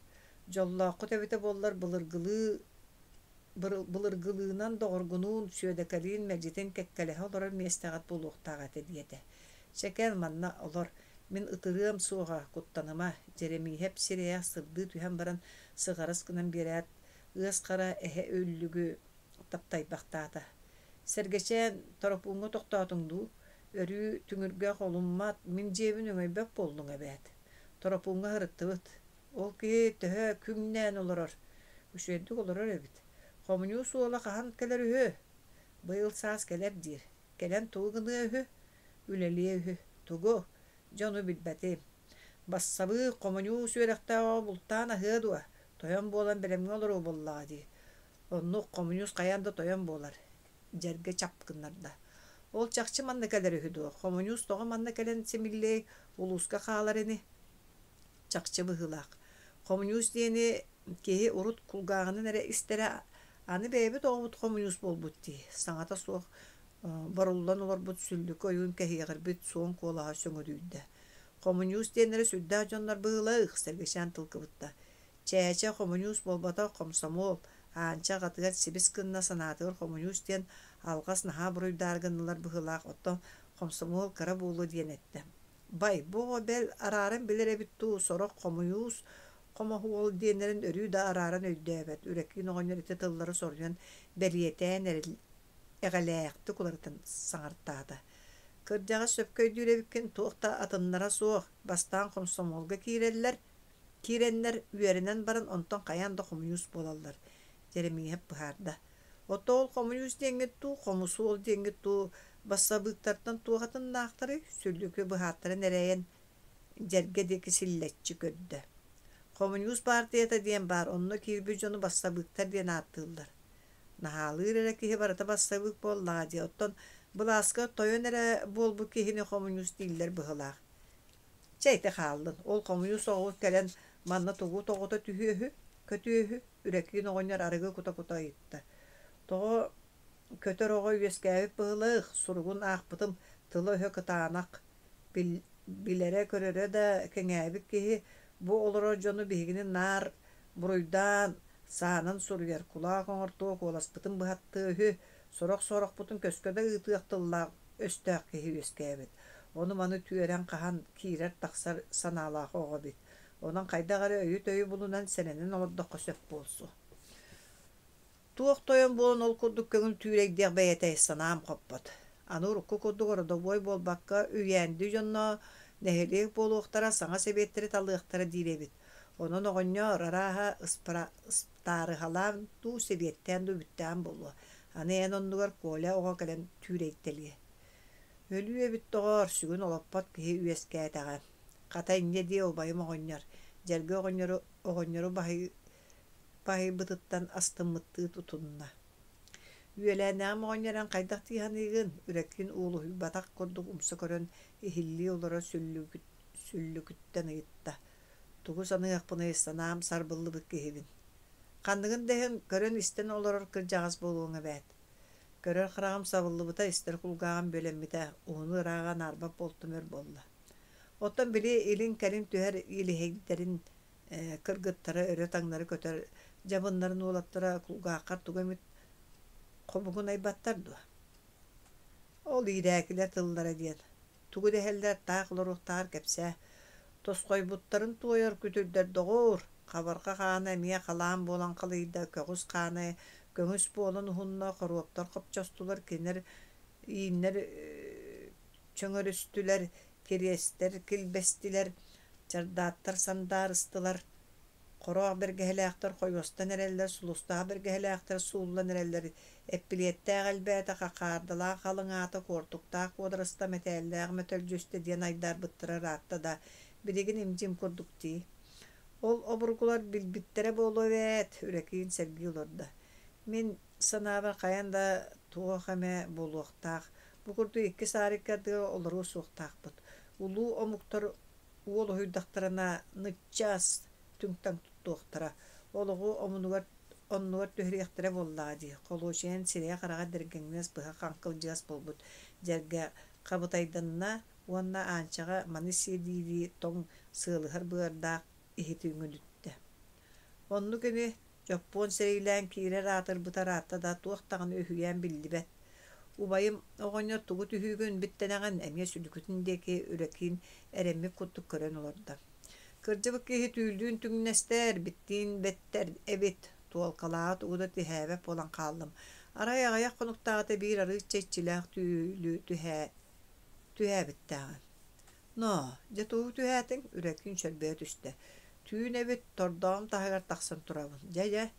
Дьоллооххут эбитэ буоллар былыргылыы былыргылыынан доҕоргунуун Сүөдэкэлиин мэлдьитин кэккэлэһэ олорор миэстэҕит буолуохтаах этэ» диэтэ. «Чэ кэл, манна олор, мин ытырыам суоҕа, куттаныма», Дьэрэмииһэп сирэйэ сырдыы түһэн баран сыҕарыс гынан биэрээт, ыас хара эһэ үллүгү таптайбахтаата. «Сэргэчээн, Торопууҥҥа тохтоотуҥ дуу? Өрүү түҥүргэ холуммат, мин дьиэбин өҥөйбөт буоллуҥ эбээт. Торопууҥҥа сырыттыбыт. Ол киһи төһө күҥнээн олорор? Үчүгэйдик олорор эбит. Хомуньуус уола хаһан кэлэр үһү? Быйыл саас кэлэр диир. Кэлэн тугу гыныа үһү? Үлэлиэ үһү. Тугу? Дьэ ону билбэтим. Бассабыык, хомуньуус үөрэхтээх оҕо бултаан аһыа дуо? Тойон буолан бэлэмҥэ олоруо буоллаҕа дии. Оннук хомуньуус хайаан да тойон буолар. Дьэргэ чап гыннарда. Ол чахчы манна кэлэр үһү дуо? Хомуньуус тоҕо манна кэлэн симиллиэй, улууска хаалар ини? Чахчы быһыылаах. Хомуньуус диэни киһи урут кулгааҕынан эрэ истэрэ, аны бэйэбит оҕобут хомуньуус буолбут дии, саҥата суох боруллан олорбут сүллүкү ойуун кэһиэҕирбит суон куолаһа сөҥүдүйдэ. Хомуньуус диэннэрэ сүрдээх дьоннор быһыылаах, Сэргэчээн тыл кыбытта. Чээчэ хомуньуус буолбатах хомсомуол, Аанча аҕатыгар сибис гынна санаатыгар хомуньуус диэн алҕас наһаа буруйдаары гыннылар быһыылаах, оттон хомсомуол кыра буолуо диэн эттэ. Бай, бу оҕо бэл арааран билэр эбит дуу, сорох хомуйуус хомоһуол диэннэрин өрүү да арааран өйдөөбөт, Үрэкиин оҕонньор ити тыллары соруйан бэлиэтээн эҕэлээхтик уларытан саҥартаата. Кырдьаҕас сөпкө өйдүүр эбиккин, туох да атыннара суох, бастаан хомсомуолга киирэллэр, киирэннэр үөрэнэн баран онтон хайаан да хомуйуус буолаллар, Дьэримиэһэп быһаарда. Оттон ол хомуйуус диэҥҥит дуу, хомусуол диэҥҥит дуу, бассабыыктартан туох атыннаахтарый? Сүллүкү быһааттарын эрэйэн дьэргэ диэки силлэччи көрдө. Хомуньуус баартыйата диэн баар, онно киирбит дьону бассабыыктар диэн ааттыыллар. Наһаалыыр эрэ киһи барыта бассабыык буоллаҕа дии, оттон былааска тойон эрэ буолбут киһини хомуньуус дииллэр быһыылаах. Чэ ити хааллын, ол хомуньуус оҕобут кэлэн манна тугу тоҕута түһүө үһү, көтүө үһү, Үрэкиин оҕонньор арыгы кута-кута ыйытта. Тоҕо көтөр оҕо үөскээбит быһыылаах, суругун аахпытым, тыла-өһө кытаанах, билэрэ-көрөрө да кэҥээбит киһи бу олорор дьону биһигини наар буруйдаан, саанан суруйар, кулаак оҥортуо, куоласпытын быһаттыа үһү, сорох-сорохпутун көскө да ыытыах тыллаах өстөөх киһи үөскээбит. Ону-маны түөрэн-хаһан киирэр-тахсар санаалаах оҕо эбит. Онон хайдах эрэ өйү-төйү булунан сэрэнэн олордоххо сөп буолсу. Туох тойон буолан ол курдук көҥүл түүрэйдиэх бэйэтэй, санаам хоппот. Аны урукку курдук ородобуой буолбакка, үйээнди дьонно нэһилиэк буолуохтара, саҥа сэбиэттэри талыахтара диир эбит. Онон оҕонньоор, арааһа, ыстаарыһалаан дуу, сэбиэттээн дуу бүттэҕим буолуо. Аны эн оннугар Коля оҕо кэлэн түүрэйтэлиэ. Өлүү эбит доҕоор, сүгүн олоппот киһи үөскээтэҕэ. Хата инньэ диэ убайым оҕонньор, Дьэргэ оҕонньору оҕонньору баһыйбытыттан астыммыттыы тутунна. Үөлээннээҕим оҕонньор эн хайдах дии саныыгын? Үрэккин уолуһуйбатах курдук умса көрөн иһиллии олорор сүллүкүттэн ыйытта. Тугу саныахпыный, санаам сарбыллыбыт киһибин. Ханныгын да иһин көрөн-истэн олорор кырдьаҕас буолуоҥ эбээт. Көрөр хараҕым сабыллыбыта, истэр кулгааҕым бүөлэммитэ, уһуну ырааҕа анаарбат буолтум өр буолла. Оттон били илин-кэлин түһэр илиһэйдэрин кыргыттара өрө-таҥнары көтөр дьабыннарын уолаттара кулгааххар тугу эмит хобугунайбаттар дуо? Ол иирээкилэр тыллара диэн тугу дэһэллэр таах олоруохтааҕар кэпсээ. Тосхойбуттарын туойар күтүрдэр доҕоор, хабарҕа хаана эмиэ халаан буолан халыйда, көҕүс хаана көҥүс буолан уһунна, хоруоптар хопчостулар, кинилэр ииннэр чөҥөрүстүлэр, кириэстэр килбэстилэр, чардааттар сандаарыстылар, хороох бэргэһэлээхтэр хойуостан эрэллэр, сулустаах бэргэһэлээхтэр сууллан эрэллэр, эппилиэттээх элбээтэ, хахаардалаах халыҥаата, куортуктаах куодарыста, мэтээллээх мөтөлдьүстэ диэн айдаарбыттара ыраатта да, билигин им-дьим курдук дии. Ол обургулар билбиттэрэ буолуо эбээт, Үрэкиин сэргии олордо. Мин санаабар хайаан да туох эмэ буолуохтаах. Бу курдук икки саарыкка ардыгар олоруо суохтаахпыт. Улуу омуктар уол уһуйдахтарына ныччас түҥ-таҥ туттуохтара, олоҕу омунугар оннугар түһэриэхтэрэ буоллаҕа дии. Холуочуйан сирэйэ-хараҕа дэргэҥнэс быһа хаҥкылдьыгас буолбут дьэргэ хабытайданна уонна Аанчаҕа маны сиэ дии-дии тоҥ сыалыһар быардаах иһити үҥүлүттэ. Оннук ини Дьоппуон сэриилээн киирэр аатырбыта ыраатта да, туох даҕаны үһүйээн биллибэт. Убайым оҕонньор тугу түһүүгүн биттэнэҕин эмиэ сүлүкүтүн диэки Үрэкиин эрэммит курдук көрөн олордо. Кырдьыбыт киһи түүллүүн түҥнэстэр, биттиин бэттэр эбит, туолкалааҕа тугу да түһээбэт буолан хааллым. Арай аҕыйах хонуктааҕыта биир арыычча иччилээх түүлү түһээ түһээбиттээҕим. Ноо, дьэ тугу түһээтиҥ? Үрэкиин чөрбөйө түстэ. Түүн эбит, тордоҕум таһыгар тахсан турабын. Дьэ-дьэ,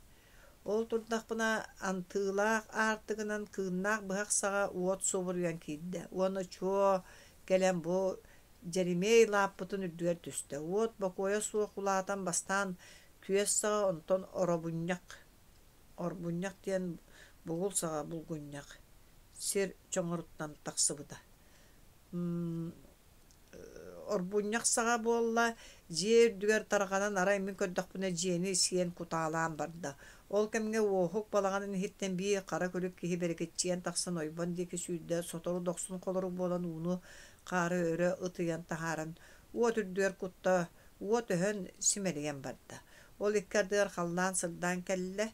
ол турдахпына антыылаах аартыгынан кыыннаах быһах саҕа уот субуруйан киирдэ уонна чуо кэлэн бу Дьэримиэй лааппытын үрдүгэр түстэ. Уот бокуойа суох улаатан бастаан күөс саҕа, онтон оробунньах, орбунньах диэн бугул саҕа булгунньах сир чоҥоруттан тахсыбыта. Орбунньах саҕа буолла, дьиэ үрдүгэр тарҕанан арай мин көрдөхпүнэ дьиэни сиэн кутаалаан барда. Ол кэмҥэ Уоһук балаҕанын иһиттэн биир хара күлүк киһи бэрикиччийэн тахсан ойбон диэки сүүрдэ, сотору дохсун холорук буолан ууну хаары өрө ытыйан таһааран уот үрдүгэр кутта, уот өһөн симэлийэн барда. Ол икки ардыгар халлаан сырдаан кэллэ,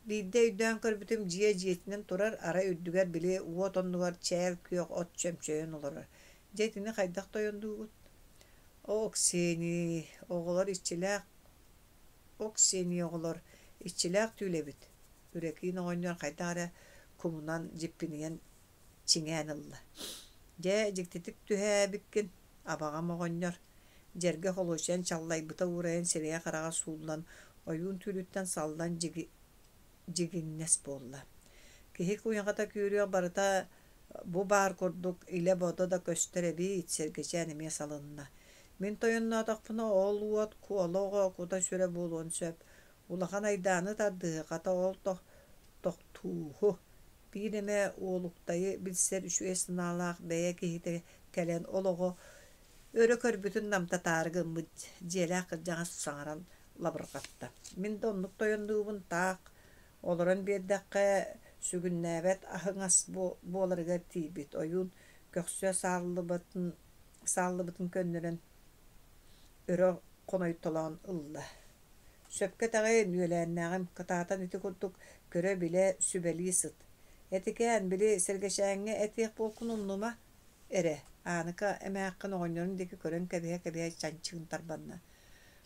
Биирдэ өйдөөн көрбүтүм дьиэ дьиэтинэн турар, арай үрдүгэр били уот оннугар чээл күөх от чөмчөйөн олорор. Дьэ итини хайдах тойоннуугут? Оо, Ксении, оҕолор иччилээх О, Ксении оҕолор, иччилээх түүл эбит. Үрэкиин оҕонньор хайдах эрэ кумунан дьиппинийэн чиҥээн ылла. Дьэ, дьиктитик түһээбиккин, абаҕам оҕонньор. Дьэргэ холуочуйан чаллайбыта уурайан сирэйэ-хараҕа сууллан, ойуун түүлүттэн саллан дьигиҥнэс буолла. Киһи куйаҕата күүрүөх барыта бу баар курдук илэ-бодо да көстөр эбит, Сэргэчээн эмиэ салынна. Мин тойонноотохпуна ол уот куола оҕо кута-сүрэ буолуон сөп. Улахан айдааны тардыһы, хата ол Тохтууһу, биир эмэ уолуктайы билсэр үчүгэй санаалаах бэйэ киһитэ кэлэн ол оҕо өрө көрбүтүн намтатаары гыммыт дьиэлээх кырдьаҕас саҥаран лабырҕатта. Мин да оннук тойоннуубун таах олорон биэрдэххэ сүгүннээбэт аһыҥас буоларыгар тиийбит ойуун көхсө сааллыбытын, сааллыбытын көннөрөн өрө хонойтолоон ылла. Сөпкө этэҕин, үөлээннээҕим, кытаатан ити курдук көрө-билэ, сүбэлии сыт. Этикээн, били Сэргэчээҥҥэ этиэх буолкун умнума эрэ, Ааныка эмээххин оҕонньорун диэки көрөн кэбиһэ-кэбиһэ чанчыгын тарбанна.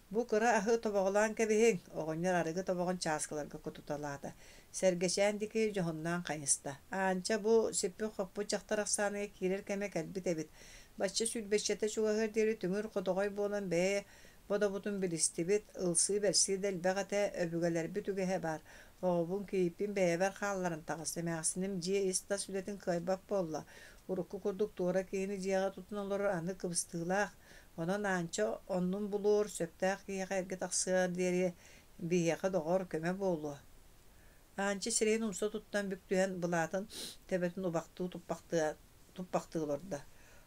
Бу кыра аһы тобоҕолоон кэбиһиҥ, оҕонньор арыгы тобоҕун чааскыларга кутуталаата. Сэргэчээн диэки дьоһуннаан хайыста. Аанча бу сиппит-хоппут дьахтар ахсааныгар киирэр кэмэ кэлбит эбит. Бачча сүүрбэччэтэ чугаһыар диэри түҥүр хотоҕой буолан бэйэ Бодобутун билистибит, ылсыы-бэрсии да элбэх этэ, өбүгэлэрбит үгэһэ баар. Оҕобун, кийииппин бэйэбэр хаалларан таҕыс, эмээхсиним дьиэ ис-тас үлэтин кыайбат буолла. Урукку курдук туора киһини дьиэҕэ тутан олорор аны кыбыстыылаах. Онон Аанча оннун булуор, сөптөөх киһиэхэ эргэ тахсыар диэри биһиэхэ доҕор, көмө буолуо. Аанча сирэйин умса туттан бүк түһэн былаатын төбөтүн убахтыы туппахтыы туппахтыы олордо.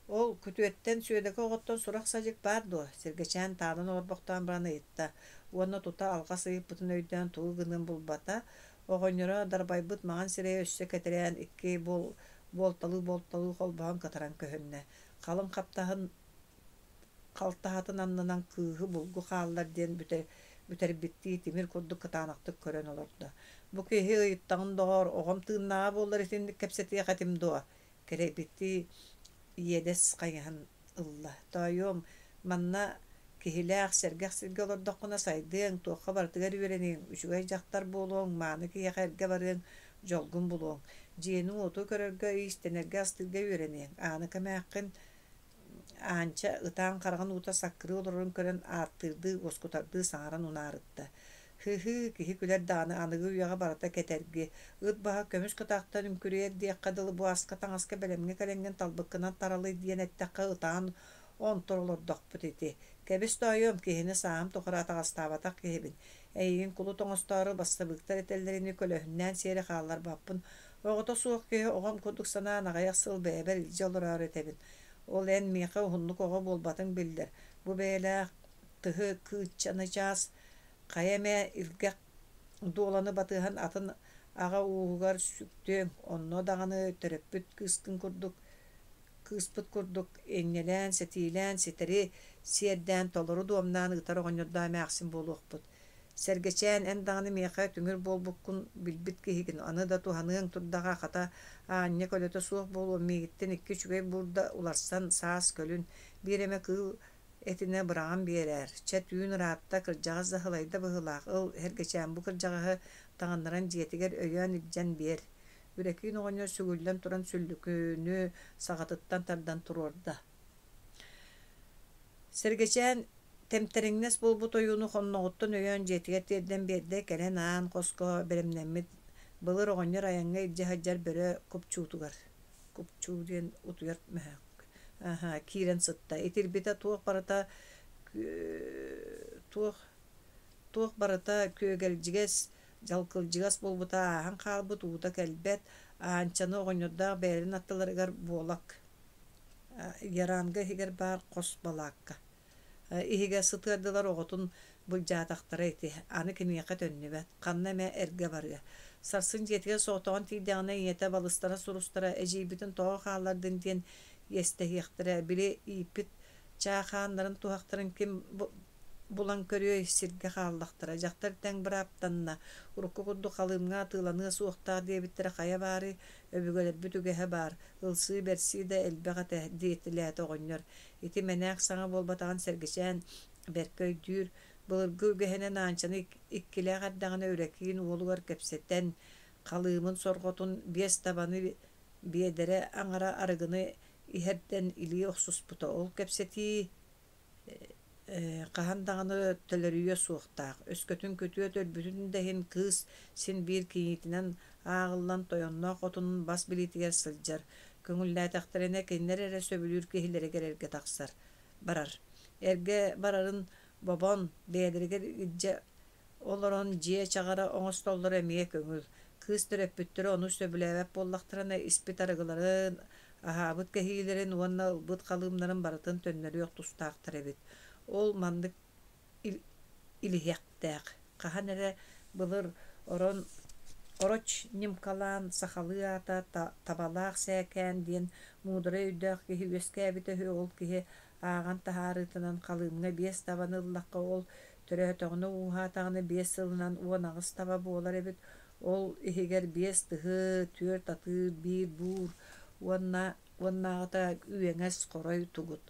Ол күтүөттэн Сүөдэкэ оҕоттон сурах-садьык баар дуо? Сэргэчээн таалан олорбохтоон баран ыйытта уонна тута алҕас ыйыппытын өйдөөн тугу гыныан булбата. Оҕонньоро дарбайбыт маҥан сирэйэ өссө кэтэрээн икки буолталыы-буолталыы холбоһон кытаран көһүннэ. Халыҥ хаптаһын халтаһатын аннынан кыыһы булгу хааллар диэн бүтэрбиттии тимир курдук кытаанахтык көрөн олордо. Бу киһи ыйыттаҕын доҕоор, оҕом тыыннааҕа буоллар итинник кэпсэтиэх этим дуо? Кэлэйбиттии иэдэс хайыһан ылла. Тоойуом, манна киһилээх, сэргэх сиргэ олордоххуна сайдыаҥ, туохха барытыгар үөрэниэҥ, үчүгэй дьахтар буолуоҥ, мааны киһиэхэ эргэ барыаҥ, дьолгун булуоҥ. Дьиэни-уоту көрөргө, иистэнэргэ, астыырга үөрэниэҥ. Ааныка эмээххин Аанча ытаан хараҕын уута саккырыы олорорун көрөн ааттыырдыы, уоскутардыы саҥаран унаарытта: «Һы-һыы, киһи күлэр даҕаны аныгы үйэҕэ барыта кэтэрги, ыт баһа көмүс кытаахтан үҥкүрүйэр диэххэ дылы бу аска-таҥаска бэлэмҥэ кэлэҥҥин талбыккынан таралый диэн эттэххэ ытаан онтор олордохпут ити. Кэбис тоойуом, киһини сааһым тухары атаҕастаабатах киһибин. Эйигин кулут оҥостоору бассабыыктар этэллэринии көлөһүннээн сиэри хаалларбаппын. Оҕото суох киһи оҕом курдук санаан аҕыйах сыл бэйэбэр илдьэ олороору этэбин. Ол эн миэхэ уһуннук оҕо буолбатыҥ биллэр. Бу бэйэлээх тыһы кыыччаны чаас хайа эмэ илгэх дуоланы батыһан атын аҕа ууһугар сүктүөҥ, онно даҕаны төрөппүт кыыскын курдук кыыспыт курдук инньэлээн, сэтиилээн, ситэри сиэрдээн, толору дуомнаан ыытар оҕонньордоох эмээхсин буолуохпут. Сэргэчээн, эн даҕаны миэхэ түҥүр буолбуккун билбит киһигин, аны да туһаныаҥ турдаҕа, хата, аанньа көлөтө суох буолуом, миигиттэн икки үчүгэй буурда уларсан, саас көлүн, биир эмэ кыыл этинэ быраҕан биэрээр. Чэ, түүн ыраатта, кырдьаҕас да сылайда быһыылаах, ыл, Сэргэчээн, бу кырдьаҕаһы таҥыннаран дьиэтигэр өйөөн илдьэн биэр. Үрэкиин оҕонньор сүгүллэн туран сүллүкүнү саҕатыттан тардан туруорда. Сэргэчээн тэмтэриҥнэс буолбут ойууну хонноҕуттан өйөөн дьиэтигэр тиэрдэн биэрдэ, кэлэн аан хоско бэлэмнэммит былыр оҕонньор айаҥҥа илдьэ сылдьар бөрө купчуутугар купчуу диэн утуйар мөһөөк киирэн сытта. Итирбитэ туох барыта туох туох барыта күөгэлдьигэс, дьалкылдьыгас буолбута ааһан хаалбыт, уута кэлбэт, Аанчаны оҕонньордоох бэйэлэрин аттыларыгар буолак Яранга иһигэр баар хос балаакка иһигэр сытыардылар оҕотун былдьаатахтара ити, аны киниэхэ төннүбэт, ханна эмэ эргэ барыа. Сарсын дьиэтигэр соҕотоҕун тиийдэҕинэ ийэтэ балыстара сурустара эдьиийбитин тоҕо хааллардын диэн иэстэһиэхтэрэ, били ииппит чаахааннарын туһахтарын ким булан көрүөй, сиргэ хааллахтара. Дьахтар тэҥ бырааптанна, урукку курдук халыымҥа атыыланыа суохтаах диэбиттэрэ хайа баарый, өбүгэлэрбит үгэһэ баар, ылсыы-бэрсии да элбэх этэ, диэтилээтэ оҕонньор. Ити мэнээк саҥа буолбатаҕын Сэргэчээн бэркэ өйдүүр, былыргы үгэһинэн Аанчаны иккилээх эрдэҕинэ Үрэкиин уолугар кэпсэтэн, халыымын сорҕотун биэс табаны биэдэрэ аҥара арыгыны иһэрдэн илии охсуспута. Ол кэпсэтии хаһан даҕаны төлөрүйүө суохтаах, өскөтүн күтүөт өлбүтүн да иһин кыыс син биир кийиитинэн ааҕыллан тойонноох хотунун бас билиитигэр сылдьар, көҥүллээтэхтэринэ кинилэр эрэ сөбүлүүр киһилэригэр эргэ тахсар, барар. Эргэ барарын бобон, бэйэлэригэр илдьэ олорон дьиэ чаҕара оҥостоллоро эмиэ көҥүл. Кыыс төрөппүттэрэ ону сөбүлээбэт буоллахтарына, испит арыгыларын, аһаабыт кэһиилэрин уонна ылбыт халыымнарын барытын төннөрүөх тустаахтар эбит. Ол маннык илиһиэхтээх. Хаһан эрэ былыр орон ороч ньымкалаан сахалыы аата Табалаах Сээкээн диэн муударай өйдөөх киһи үөскээбитэ үһү. Ол киһи ааҕан таһаарыытынан халыымҥа биэс табаны ыллахха, ол төрөөтөҕүнэ ууһаатаҕына биэс сылынан 18 таба буолар эбит. Ол иһигэр биэс тыһы, түөрт атыыр, биир буур уонна уоннааҕыта үөҥэс хорой тугут.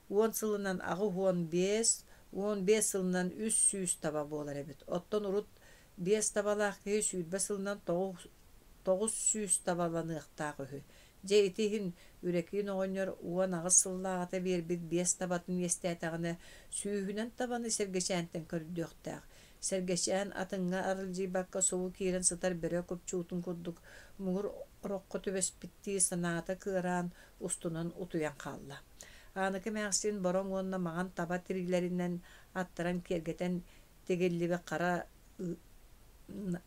Уон сылынан 85, 15 сылынан 300 таба буолар эбит. Оттон урут биэс табалаах киһи 20 сылынан 900 табаланыахтаах үһү. Дьэ ити иһин Үрэкиин оҕонньор 18 сыллааҕыта биэрбит биэс табатын иэстээтэҕинэ, сүүһүнэн табаны Сэргэчээнтэн көрдүөхтээх. Сэргэчээн атыҥҥа аралдьыйбакка субу киирэн сытар бөрө купчуутун курдук муҥур ороххо түбэспиттии санаата кыараан, устунан утуйан хаалла. Ааныка эмээхсин бороҥ уонна маҥан таба тириилэринэн аттаран киэргэтэн тигиллибит хара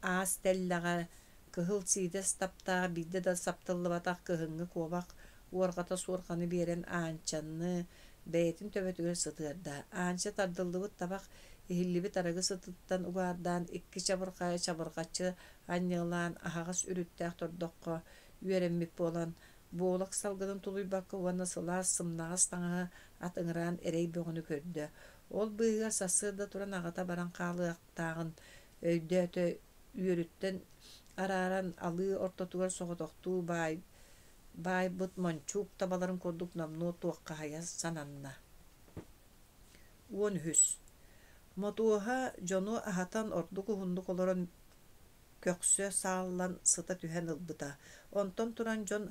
аас тэллэҕэ кыһыл сиидэс таптаах биирдэ да саптыллыбатах кыһыҥҥы куобах уорҕата суорҕаны биэрэн Аанчаны бэйэтин төбөтүгэр сытыарда. Аанча тардыллыбыт табах иһиллибит арыгы сытыттан угаардаан икки чабырҕайы чабырҕаччы анньыалаан аһаҕас үрүттээх тордоххо үөрэммит буолан, буолак салгынын тулуйбакка уонна сылаас сымнаҕас таҥаһы ат ыҥыраан эрэй бөҕөнү көрдө. Ол быыһыгар сарсыарда туран аҕата баран хаалыахтааҕын өйдөөтө, үөрүттэн арааран алыы ортотугар соҕотохтуу баай баайбыт мончуук табаларын курдук номнуо туоххаһыйа сананна. 13. Мотуоһа дьону аһатан ордук уһуннук олорон көхсө сааллан сыта түһэн ылбыта. Онтон туран дьон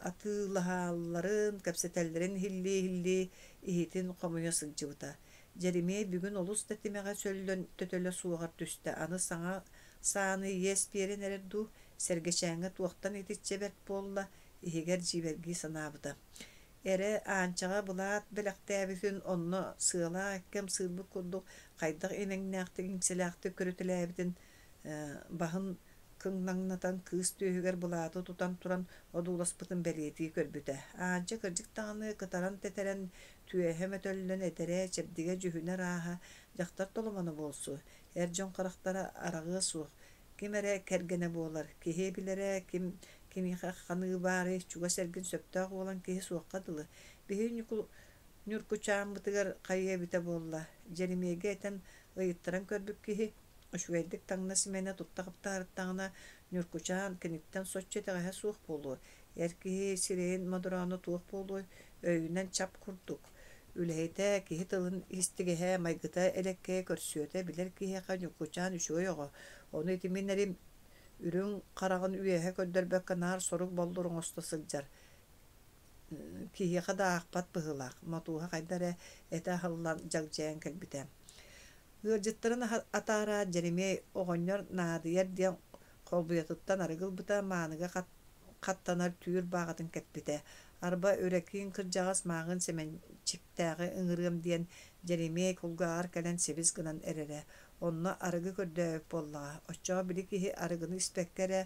атыылаһалларын, кэпсэтэллэрин иһиллии-иһиллии иһитин хомуйа сылдьыбыта. Дьэримиэй бүгүн олус да тимэҕэ сөллөн төтөлө суоҕар түстэ, аны саҥа сааны иэс биэрэн эрэр дуу, Сэргэчээҥҥэ туохтан итиччэ бэрт буолла, иһигэр дьиибэргии санаабыта. Эрэ Аанчаҕа былаат бэлэхтээбитин онно сыалаах эккэ ымсыырбыт курдук хайдах имэҥнээхтик иҥсэлээхтик көрүтэлээбитин баһын кыҥнаҥнатан кыыс түөһүгэр былааты тутан туран одууласпытын бэлиэтии көрбүтэ. Аанча кырдьык даҕаны кытаран-тэтэрэн, түөһэ мөтөллөн этэрэ, чэбдигэ дьүһүнэ ырааһа, дьахтар толомоно буолсу, эр дьон харахтара араҕыа суох, ким эрэ кэргэнэ буолар, киһи билэрэ, ким киниэхэ ханыы баарый, чугас эргин сөптөөх уолан киһи суохха дылы. Биһиги Ньукул Ньуркучааммытыгар хайыа эбитэ буолла, Дьэримиэйгэ этэн ыйыттаран көрбүт киһи, үчүгэйдик таҥна-симэнэ тутта-хаптаарыттаҕына, Ньуркучаан киниттэн соччо итэҕэһэ суох буолуо, эр киһи сирэйин модороно туох буолуой, өйүнэн чап курдук. Үлэһитэ, киһи тылын истигэһэ, майгыта элэккэйэ көрсүөтэ билэр киһиэхэ Ньургучаан үчүгэй оҕо, ону ити мин эрим үрүҥ хараҕын үөһэ көрдөрбөккө наар сорук-боллур оҥосто сылдьар киһиэхэ да аахпат быһыылаах, Мотууһа хайда эрэ этэ аһыллан дьагдьайан кэлбитэ. Ыалдьыттарын атаараат Дьэримиэй оҕонньор наадыйар диэн холбуйатыттан арыгы ылбыта, мааныга хаттанар түүр бааҕатын кэппитэ. Арба Үрэкиин кырдьаҕас мааҕын Сэмэнчиктээҕи ыҥырыам диэн Дьэримиэй кулгааҕар кэлэн сибис гынан эрэрэ. Онно арыгы көрдөөбүт буоллаҕа. Оччоҕо били киһи арыгыны испэккэ эрэ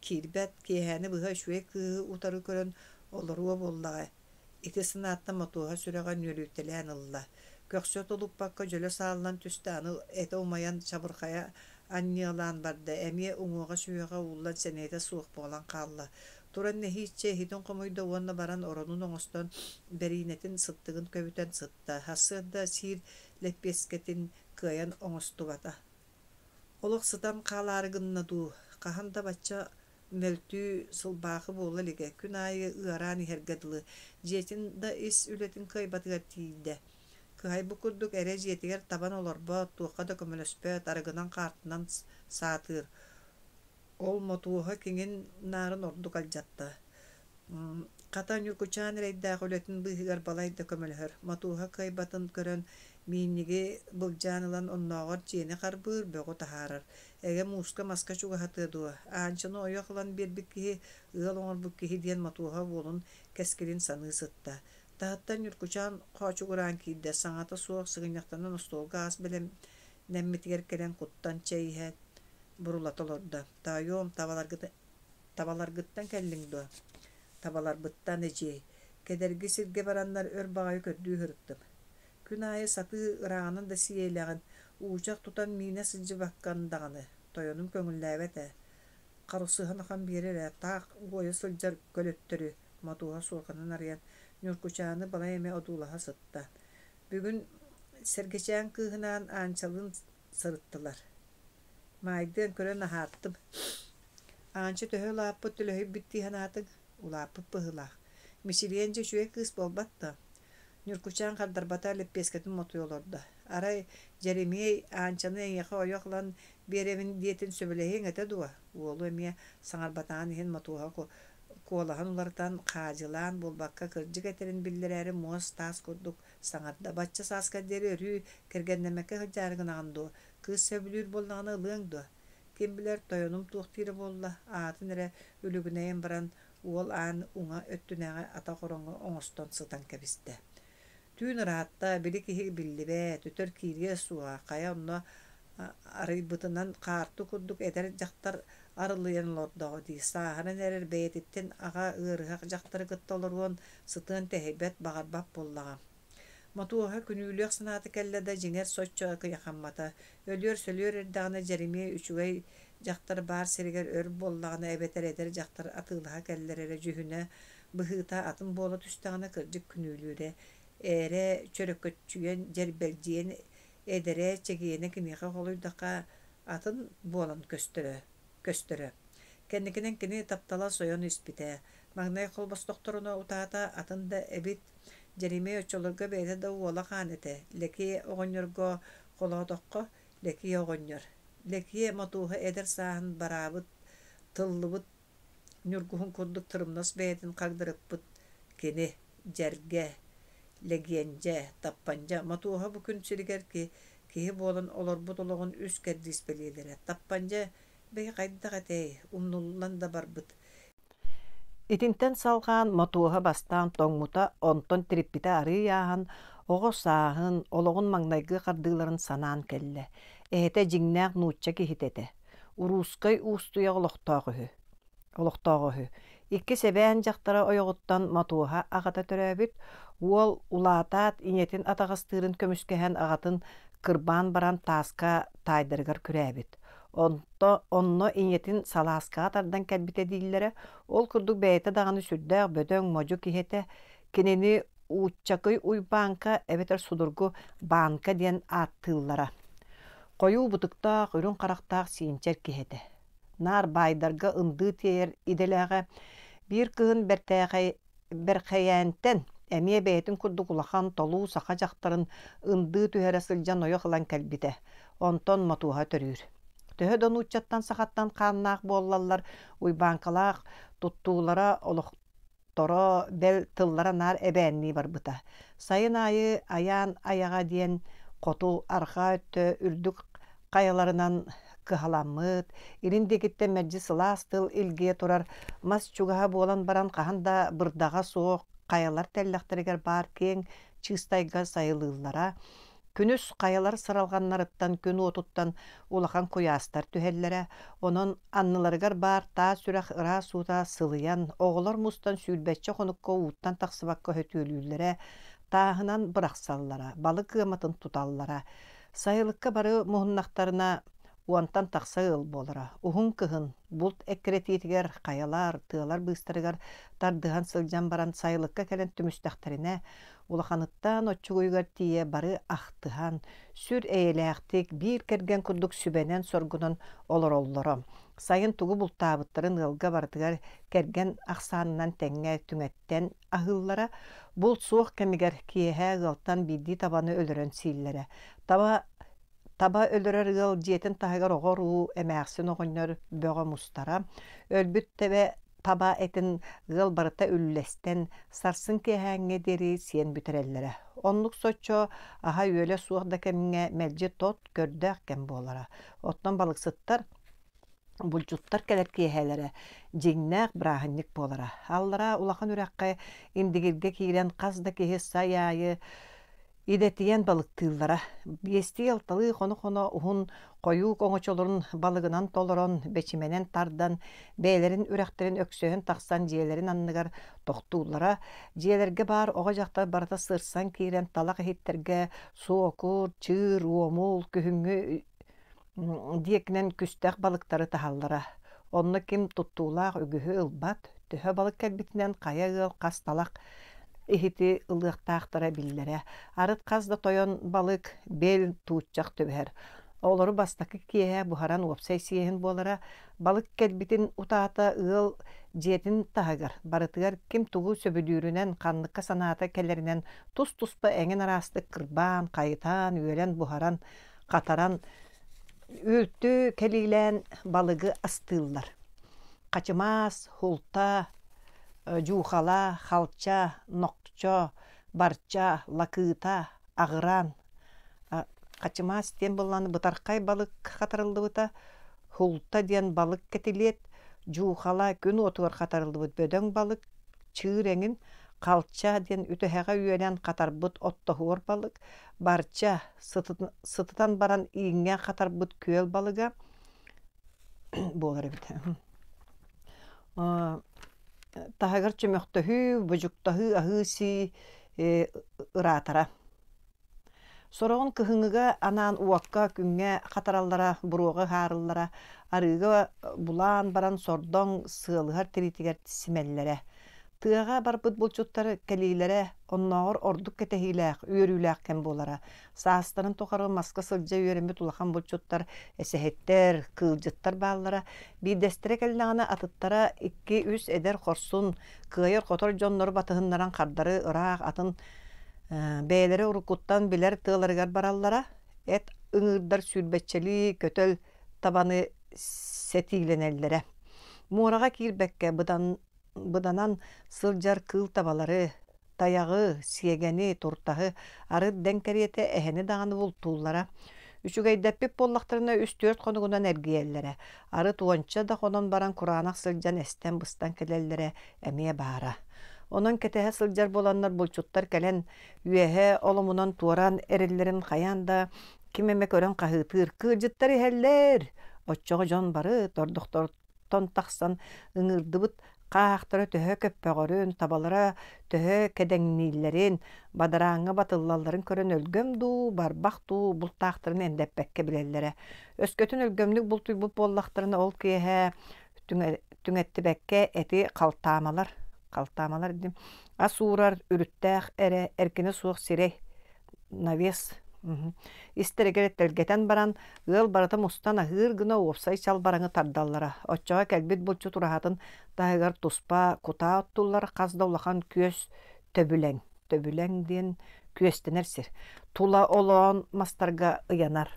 киирбэт, киэһээни быһа үчүгэй кыыһы утары көрөн олоруо буоллаҕа. Ити санааттан Мотуоһа сүрэҕэ нүөлүйтэлээн ылла. Көхсө тулуппакка дьөлө сааллан түстэ, аны этэ умайан чабырҕайа анньыалаан барда, эмиэ уҥуоҕа-сүһүөҕэ ууллан сэниэтэ суох буолан хаалла. Туран нэһииччэ иһитин хомуйда уонна баран оронун оҥостон, бэриинэтин сыттыгын көбүтэн сытта. Сарсыарда сиир лэппиэскэтин кыайан оҥостубата. Олох сытан хаалаары гынна дуу, хаһан да бачча мөлтүү, сылбаахы буола илигэ, күн аайы ыараан иһэргэ дылы, дьиэтин да ис үлэтин кыайбатыгар тиийдэ. Кыһайбыт курдук эрэ дьиэтигэр табан олорбот, туохха да көмөлөспөт, арыгынан-хаартынан саатыыр. Ол Мотуоһа киҥин наарын ордук алдьатта. Хата Ньургучаан эрэйдээх үлэтин быыһыгар балайда көмөлөһөр. Мотуоһа кыайбатын көрөн, миинньиги былдьаан ылан оннооҕор дьиэни харбыыр, бөҕү таһаарар. Эгэ мууска маска чугаһатыа дуо, Аанчаны ойох ылан биэрбит киһи, ыал оҥорбут киһи диэн Мотуоһа уолун кэскилин саныы сытта. Таһыттан Ньургучаан хоочугураан киирдэ, саҥата суох сыгынньахтанан остуолга ас бэлэмнэммитигэр кэлэн куттан чэй иһээт, Бурулата олордо: «Тоойуом, табаларгыттан кэллиҥ дуо?» «Табаларбыттан, эдьиэй. Кэдэрги сиргэ бараннар өр баҕайы көрдүү сырыттым. Күн аайы сатыы ырааҕынан да сиэлэҕин, уучах тутан миинэ сылдьыбаккын даҕаны, тойонум көҥүллээбэт ээ. Харсыһан ахан биэрэр ээ, таах уойа сылдьар көлөттөрү», Мотуоһа суорҕанын арыйан, Ньургучааны балай эмэ одуулаһа сытта. Бүгүн Сэргэчээн кыыһынаан Аанчалыын сырыттылар. Маайдыан көрөн аһааттым. Аанча төһө улааппыт төлөһүйбүт дии санаатыҥ? Улааппыт быһыылаах. Мичилийэн дьэ үчүгэй кыыс буолбат дуо? Ньургучаан хардарбата лэппиэскэтин мотуйа олордо. Арай, Дьэримиэй Аанчаны эйиэхэ ойох ылан биэрэбин диэтин сөбүлэһиэҥ этэ дуо? Уолу эмиэ саҥарбатаҕын иһин Мотуоһа куолаһын уларытан, хаадьылаан буолбакка кырдьык этэрин биллэрээри муос-таас курдук саҥарда: «Бачча сааскар диэри өрүү кэргэннэммэккэ сылдьаары гынаҕын дуо? Кыыс сөбүлүүр буоллаҕына ылыаҥ дуо? Ким билэр, тойонум туох диирэ буолла, аатын эрэ үлүгүнэйэн баран, уол аан уҥа өттүнээҕи атах ороҥҥо оҥостон сытан кэбистэ. Түүн ыраатта, били киһи биллибэт, өтөр киириэ суоҕа, хайа онно арыйбытынан хаарты курдук эдэр дьахтар арылыйан олордоҕо дии, сааһыран эрэр бэйэтиттэн аҕа ыарыһах дьахтары кытта олоруон, сытыан тэһийбэт, баҕарбат буоллаҕа. Мотуоһа күнүүлүөх санаата кэллэ да, дьиҥэр соччо кыйахаммата. Өлүөр-сөлүөр эрдэҕинэ Дьэримиэй үчүгэй дьахтар баар сиригэр өр буоллаҕына эбэтэр эдэр дьахтар атыылаһа кэллэр эрэ дьүһүнэ, быһыыта атын буола түстэҕинэ кырдьык күнүүлүүрэ. Эрэ чөрөкөччүйэн, дьэрбэлдьийэн эдэрэ, чэгиэнэ киниэхэ холуйдахха атын буолан көстөрө. көстөрө. Кэнникинэн кини таптала сойон испитэ. Маҥнай холбостохторуна утаата атын да эбит. Дьэримиэй оччолорго бэйэтэ да уола хаан этэ. Лэкиэ оҕонньорго холоотоххо, Лэкиэ оҕонньор. Лэкиэ Мотуоһа эдэр сааһын бараабыт, тыллыбыт ньургуһун курдук тырымнас бэйэтин хагдарыппыт кини, Дьэргэ, Лэгиэндьэ, Таппандьа Мотуоһа бу күн сиригэр киһи буолан олорбут олоҕун үс кэрдиис бэлиэлэрэ. Таппандьа бэйи хайдах этэй, умнуллан да барбыт. Итинтэн салҕаан Мотуоһа бастаан тоҥмута, онтон тириппитэ арыый ааһан, оҕо сааһын, олоҕун маҥнайгы хардыыларын санаан кэллэ. Эһэтэ дьиҥнээх нуучча киһитэ этэ. Уруускай уустуйа олохтоох үһү. Олохтооҕо үһү. Иккис эбээн дьахтара ойоҕуттан Мотуоһа аҕата төрөөбүт, уол улаатаат ийэтин атаҕастыырын көмүскэһэн аҕатын кырбаан баран тааска таайдарыгар күрээбит. Онто онно ийэтин салааскаҕа тардан кэлбитэ дииллэрэ, ол курдук бэйэтэ даҕаны сүрдээх бөдөҥ, модьу киһи этэ. Кинини Ууччакый Уйбааҥка эбэтэр судургу Баанка диэн ааттыыллара. Хойуу бытыктаах, үрүҥ харахтаах сиинчэр киһи этэ. Наар баайдарга ындыы тиэйэр идэлээҕэ. Биир кыһын бэртээхэй Бэрхэйээнтэн эмиэ бэйэтин курдук улахан толуу саха дьахтарын ындыы түһэрэ сылдьан ойох ылан кэлбитэ. Онтон Мотуоһа төрүүр. Төһө да нууччаттан сахаттан хааннаах буоллаллар, Уйбааҥкалаах туттуулара олох торо бэл тыллара наар эбээннии барбыта. Сайын аайы Айаан айаҕа диэн хоту арҕаа өттө үрдүк хайаларынан кыһаламмыт, илин диэкиттэн мэлдьи сылаас тыл илгийэ турар мас чугаһа буолан баран хаһан да бырдаҕа суох хайалар тэллэхтэригэр баар киэҥ чыыстайга сайылыыллара. Күнүс хайалар сыралҕаннарыттан күн уотуттан улахан куйаастар түһэллэрэ, онон анныларыгар баар таас үрэх ыраас уута сылыйан, оҕолор мустан сүүрбэччэ хонукка ууттан тахсыбакка сөтүөлүүллэрэ, тааһынан бырахсаллара, балык ыаматын туталлара. Сайылыкка бары муһуннахтарына уонтан тахса ыал буолара. Уһун кыһын булт эккирэтиитигэр хайалар, тыалар быыстарыгар тардыһан сылдьан баран сайылыкка кэлэн түмүстэхтэринэ, улаханыттан оччугуйугар тиийэ бары ахтыһан, сүр эйэлээхтик, биир кэргэн курдук сүбэнэн-соргунан олороллоро. Сайын тугу бултаабыттарын ыалга барытыгар кэргэн ахсаанынан тэҥҥэ түҥэттэн аһыыллара. Булт суох кэмигэр киэһэ ыалтан биирдии табаны өлөрөн сииллэрэ. Таба Таба өлөрөр ыал дьиэтин таһыгар оҕо-уруу, эмээхсин оҕонньор бөҕө мустара. Өлбүт тэбэ таба этин ыал барыта үллэстэн, сарсын киэһээҥҥэ диэри сиэн бүтэрэллэрэ. Оннук соччо аһа-үөлэ суох да кэмҥэ мэлдьи тот, көрдөөх кэм буолара. Оттон балыксыттар булчуттар кэлэр киэһэлэрэ дьиҥнээх бырааһынньык буолара. Аллараа улахан үрэххэ Индигиргэ киирэн хас да киһи сай аайы Идэтийэн балыктыыллара. Биэстии-алталыы хоно-хоно уһун хойуу оҥочолорун балыгынан толорон, бэчимэнэн тардан, бэйэлэрин үрэхтэрин өксөйөн тахсан дьиэлэрин анныгар тохтууллара. Дьиэлэргэ баар оҕо-дьахтар барыта сырсан киирэн талах иһиттэргэ суокур, чыыр, уомул, күһүҥҥү диэкинэн күстэх балыктары таһаллара. Онно ким туттуулаах үгүһү ылбат, төһө балык кэлбитинэн хайа ыал хас талах иһити ылыахтаахтара биллэрэ. Арыт хас да тойон балык, бэл, тууччах түбэһэр. Олору бастакы киэһэ буһаран уопсай сиэһин буолара. Балык кэлбитин утаата ыал дьиэтин таһыгар барытыгар ким тугу сөбүлүүрүнэн, ханныкка санаата кэлэринэн тус-туспа эҥин араастык кырбаан, хайытаан, үөлэн, буһаран, хатаран, үлтү кэлиилээн балыгы астыыллар. Хачымаас, һулта, дьуухала, халча, нохчо, барча, лакыыта, аҕыраан. Хачымаас диэн буоллаҕына бытархай балык хатарыллыбыта, һулта диэн балык кэтилиэт, дьуухала күн уотугар хатарыллыбыт бөдөҥ балык, чыыр эҥин, халча диэн үтэһэҕэ үөлэн хатарбыт оттоһуор балык, барча сытытан баран ииҥҥэ хатарбыт күөл балыга буолар эбит. Таһыгар чөмөхтөһүү, будьуктаһыы, аһыы-сии ыраатара. Сороҕун кыһыҥҥыга анаан уокка, күҥҥэ хатараллара, буруоҕа ыһаарыллара, арыыга булаан баран сордоҥ сыалыһар тириитигэр симэллэрэ. Тыаҕа барбыт булчуттар кэлиилэрэ оннооҕор ордук кэтэһиилээх, үөрүүлээх кэм буолара. Саастарын тухары маска сылдьа үөрэммит улахан булчуттар, эсэһиттэр, кыылдьыттар бааллара. Биирдэстэрэ кэллэҕинэ атыттара икки-үс эдэр хорсун, кыайар-хотор дьоннору батыһыннаран хардары ыраах атын бэйэлэрэ уруккуттан билэр тыаларыгар бараллара. Эт ыҥыырдар сүүрбэччэлии көтөл табаны сэтиилэнэллэрэ. Муораҕа киирбэккэ быдан быданан сылдьар кыыл табалары, тайаҕы, сиэгэни, туртаһы арыт дэҥ кэриэтэ эһэни даҕаны бултууллара. Үчүгэйдэппит буоллахтарына үс-түөрт хонугунан эргийэллэрэ. Арыт уонча да хонон баран кураанах сылдьан эстэн-быстан кэлэллэрэ эмиэ баара. Онон кэтэһэ сылдьар буоланнар булчуттар кэлэн үөһэ оломунан туораан эрэллэрин хайаан да ким эмэ көрөн хаһыытыыр «Кыылдьыттар иһэллэр!» Оччоҕо дьон бары тордохтор тон тахсан ыҥыырдыбыт хааһахтара төһө көппөҕөрүн, табалара төһө кэдэҥнииллэрин, бадарааҥҥа батыллалларын көрөн өлгөм дуу, барбах дуу бултаахтарын эндэппэккэ билэллэрэ. Өскөтүн өлгөмнүк бултуйбут буоллахтарына ол киэһэ түҥэттибэккэ эти халтаамалар, халтаамалар диэн ас уурар үрүттээх эрэ эркинэ суох сирэй навес Истэригэр тэлгэтэн баран, ыал барыта мустан аһыыр гына уопсай чалбараҥы тардаллара. Оччоҕо кэлбит булчут ураһатын таһыгар туспа кутаа оттуллар хас да улахан күөс төбүлэҥ, төбүлэҥ диэн күөстэнэр сир, тула олоон мастарга ыйанар.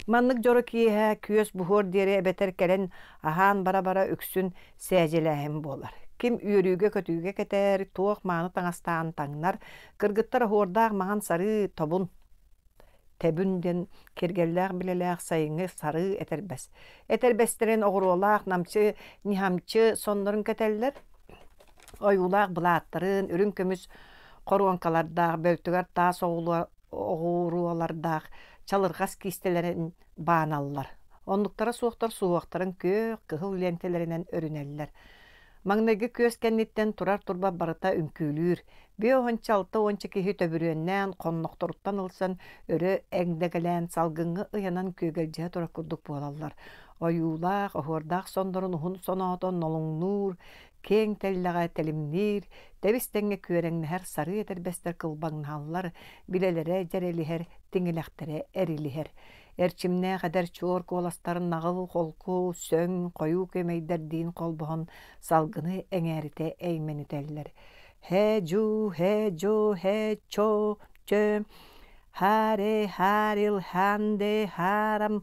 Маннык дьоро киэһэ күөс буһуор диэри эбэтэр кэлэн аһаан бара-бара үксүн сээдьэлээһин буолар. Ким үөрүүгэ-көтүүгэ кэтэр, туох мааны таҥастаан таҥнар, Кыргыттар оһуордаах маҥан сарыы тобун, тэбүн диэн киэргэллээх билэлээх сайыҥҥы сарыы этэрбэс. Этэрбэстэрин оҕуруолаах намчы ньыһамчы соннорун кэтэллэр. Ойуулаах былааттарын, үрүҥ көмүс хоруоҥкалардаах, бөлтүгэр таас оҕуруолардаах чалырҕас киистэлэрин бааналлар. Оннуктара суохтар суһуохтарын күөх, кыһыл лиэнтэлэринэн өрүнэллэр. Маҥнайгы күөс кэнниттэн турар турба барыта үҥкүүлүүр. Биэ уонча алта уонча киһи төбүрүөннээн, хоннохторуттан ылсан, өрө эҥдэгэлээн, салгыҥҥа ыйанан күөгэлдьиһэ турар курдук буолаллар. Ойуулаах, оһуордаах соннорун уһун соноото нолуҥнуур, киэҥ тэллэҕэ тэлимниир, тэбис-тэҥҥэ күөрэҥнэһэр сарыы этэрбэстэр кылбаҥнаһаллар, билэлэрэ дьэрэлиһэр, тиҥилэхтэрэ эрилиһэр. Эрчимнээх эдэр чуор куоластарын наҕыл, холку, сөҥ, хойуу күөмэйдэрдиин холбоһон салгыны эҥээритэ эймэнитэллэр. Һэ-дьу, һэ-дьу, һэ-чо, чө, харе, харил, ханде, харам,